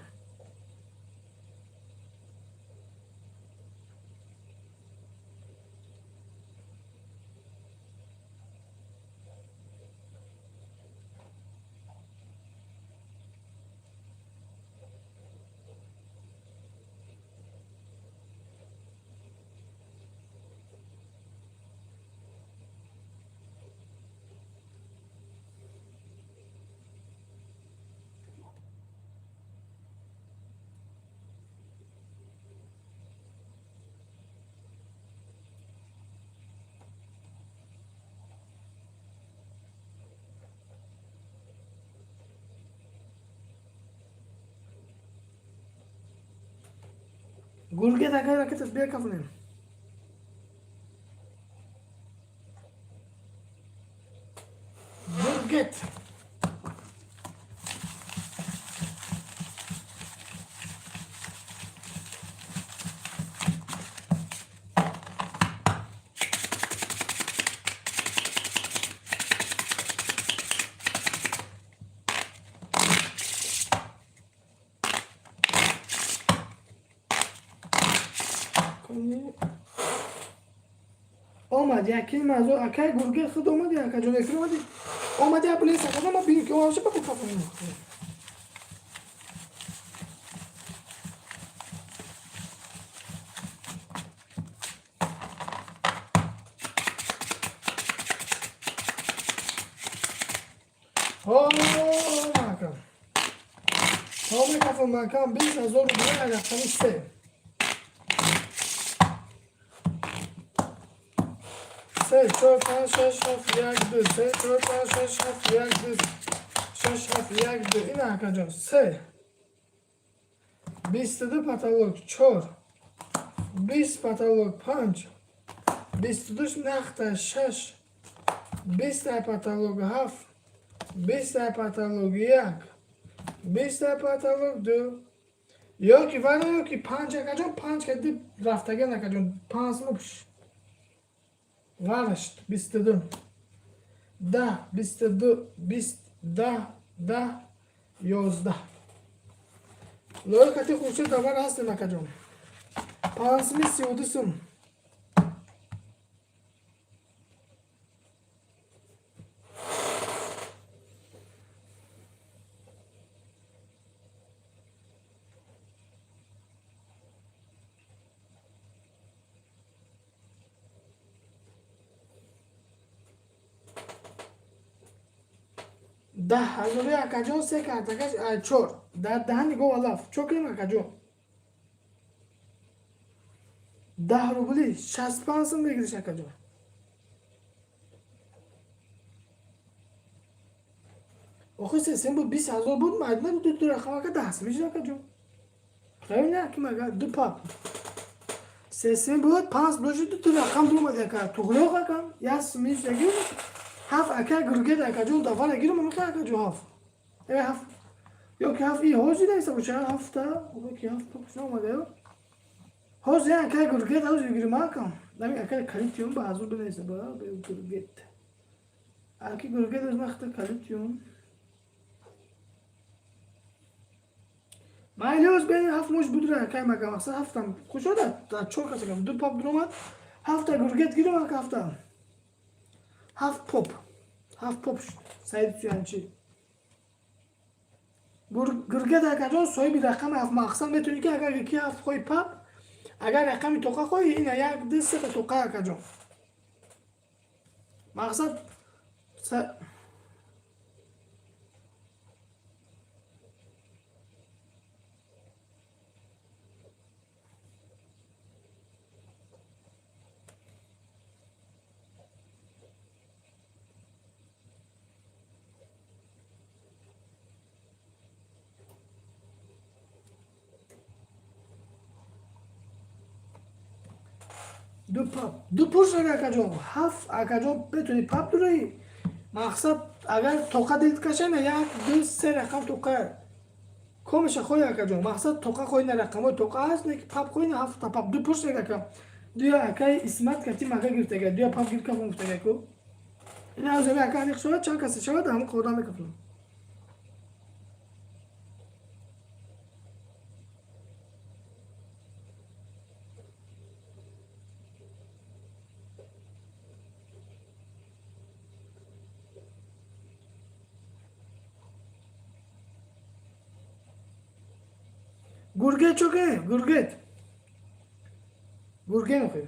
Гургет акай ракетас бия кафнем. Гургет. Омад якин мазор акай Гургет худ омади, акаҷон, эфир омади. Омади абулес акаҷон, ма бинем ки омаша ба кафонем. Ҳо макам. Ҳо мекафон макам 20 000 рубли рақами се. Се, чор, панҷ, шаш, ҳафт, як, ду, се, чор, панҷ, шаш, ҳафт, як, ду, шаш, ҳафт, як, ду. Ина акаҷон, се. 22 потолок, чор. 20 потолок, панҷ. 22 нахта, шаш. 20 потолок, ҳафт. 20 потолок, як. 20 потолок, ду. Ёки вара ёки панҷ акаҷон, панҷ кади рафтаган акаҷон, панҷ мукш. Варашт, 22. 10, 22, 20, 10, 10, 11. Лоиқати Хуршед давар ҳастем акаҷон. Панҷсими 32 сум. 10 ҳазори акаҷон, се картакаш чор. Дар даҳани гов алаф. Чо кунем акаҷон? 10 рубли 65 сум мегириш акаҷон. Охи сесем буд, 20 000 буд, майдна ду ду рақам ака 10 сум мешид акаҷон. Правильно аким ага ду пап. Сесем буд, панҷ бошид, ду ду рақам дуомад ака. Туғлоқ ака, як сум мешид. Ҳафт ака Гургет акаҷон давара гирам мехоҳ акаҷон ҳафт. Э ҳафт. Ё ки ҳафт и ҳозир неста боша ҳафта, ё ки ҳафт папш наомада ё. Ҳозир ака Гургет ҳозир гирам акам. Нами ака калитиён ба ҳазур бинеса ба Гургет. Аки Гургет аз махта калитиён. Майли ҳоз бени ҳафт мош будра акай мага мақсад ҳафтам хушода чор каса ду пап дуромад ҳафта Гургет гирам ака ҳафта. Ҳафт поп. Ҳафт поп шуд. Саиди Суянчӣ. Гургет акаҷон, соҳиби рақами ҳафт, мақсад метавонӣ ки агар ки ҳафт хоҳи пап, агар рақами тоқа хоҳӣ, ина як, ду, сета тоқа, акаҷон. Мақсад ду пап, ду пурс, акаҷон, ҳафт, акаҷон, метавонӣ пап дураӣ. Мақсад, агар тоқа дилт кашана, як, ду, се рақам тоқа комеша хоҳӣ, акаҷон. Мақсад, тоқа хоҳӣ, на рақамҳои тоқа ҳаст, не ки пап хоҳӣ, на ҳафта пап, ду пурс, ака. Дуя акаи Исмат кати мага гирифтага, дуя пап гирифт, кафон гуфтага ку. Ин азами ака аниқ шавад, чанд касе шавад, ҳамон қода мекафонам. Гургет чоке, гургет. Гурген охи.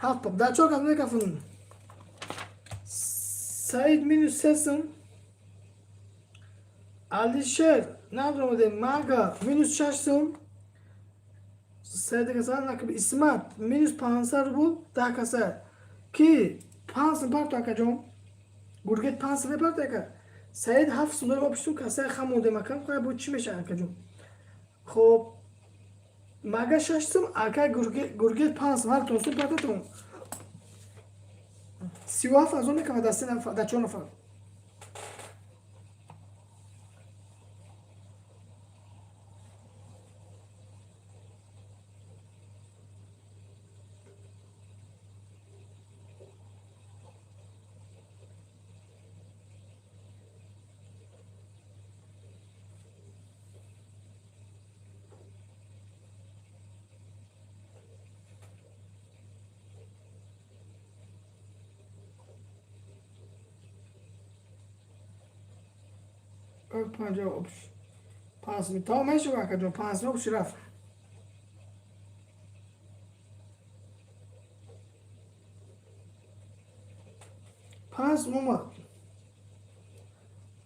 Ҳафт пап. Дар чор кас мекафонам. Саид минус сесум. Алишер надромаде, мага минус шаш сум. Саид каса накаб, Исмат минус 500 рубл, 10 каса. Ки панҷ сум парто, акаҷон. Гургет панҷ сум мепарто, ака. Саид ҳафт сум дорем, опиштум касаи хам мондем, акам, хоя бо чӣ меша, акаҷон. Хоб, мага шаш сум, ака Гургет панҷ сум, ҳар тон сум партатон. 37 азон мекава дар се нафар, дар чор нафар. Панҷоҳ панҷ тамом мешава, акаҷон, панҷ обши рафт. Панҷ сум омад.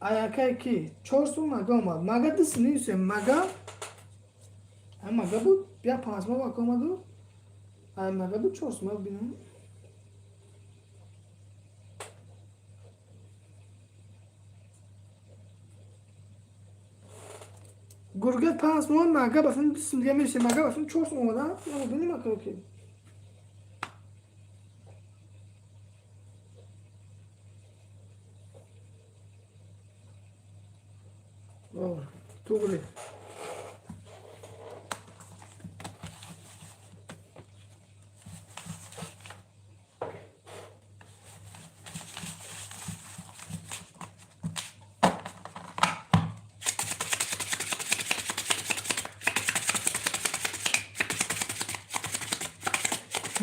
Аякай ки чор сум мага омад. Мага ду сум нисем, мага мага буд, як панҷ сум ака омаду. Ай мага буд чор сум, бинам. Гургет панҷ сум, мага ба филм ду сум дига мешем, мага ба филм чор сум омада. Бинем, ака, ки. Туғри.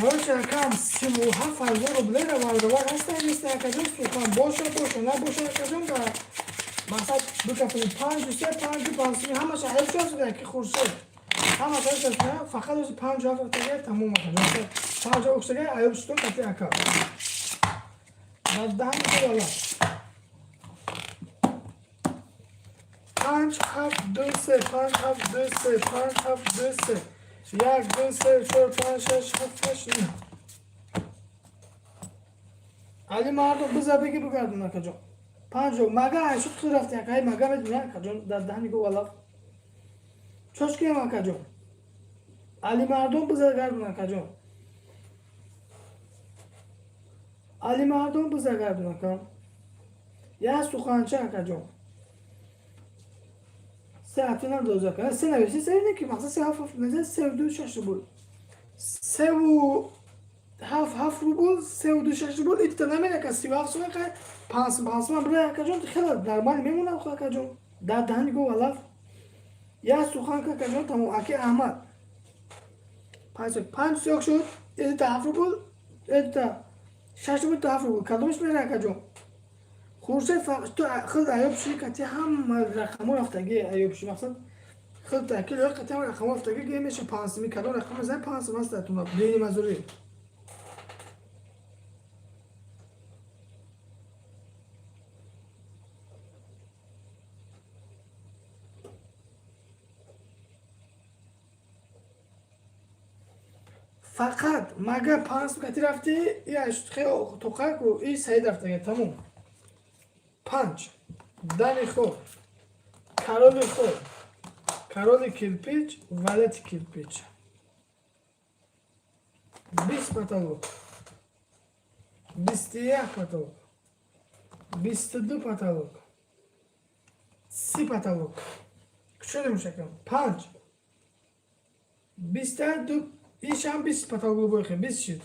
Короче, акам, 37 000 рублеро бародарвар ҳастан, неста, акаҷон, сухан боша, боша, набоша, акаҷон, да мақсад бикафтем панҷу се, панҷу панҷ, ҳамаша ҳайф шуда, ки Хуршед ҳамаша ҳайф шуда, фақат ози панҷу ҳафт рафтага, тамом, акаҷон, панҷу оксага аюб шудон кати ака дар даҳани вала. Панҷ, ҳафт, ду, се, панҷ, ҳафт, ду, се, панҷ, ҳафт, ду, се, як, ду, се, чор, панҷ, шаш, ҳафт, ҳашт, нӯҳ. Али мардум, биза беги, бигардон, акаҷон. Панҷо мага шуд, худ рафти, акай, мага медуни, акаҷон, дар даҳани го валаф чош киям, акаҷон. Али мардум, биза гардон, акаҷон. Али мардум, биза гардон, акам. Як суханча, акаҷон. Се ҳафта надоза, ака. Се нависи, се не ки мақсад се ҳафт ҳафт, се ду шаш рубл. Севу ҳафт ҳафт рубл, севу ду шаш рубл, итта намерака, 37 сум, ака, панҷ панҷ сум бира, акаҷон, хеле нормал мемонад, акаҷон. Дар даҳани го валаф. Як сухан, акаҷон, тамом, аки Аҳмад. Панҷ панҷ сиёк шуд, эдита ҳафт рубл, эдита шаш рубл, ҳафт рубл. Кадомаш мера, акаҷон? Хуршед, ту худ аёб шуди, кати ҳама рақамҳо рафтагӣ, аёб шуди. Мақсад, худ таки лоиқ кати ҳама рақамҳо рафтагӣ, ге меша 5 сими, кадом рақам мезани, 5 сим аст дар туна бени мазурӣ. Фақат мага 5 сим кати рафтӣ, и тоқаку и саид рафтага, тамом. Панҷ, дани хор, короли хор, короли кирпич, валети кирпич, 20 потолок, 21 потолок, 22 потолок, 30 потолок. Кушода мушакам. Панҷ, 22, ишам 20 потолок бойхе, 20 шид,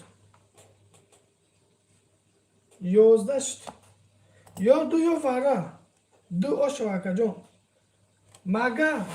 11 шид. Ё ду, ё вара, ду ошава, акаҷон. Мага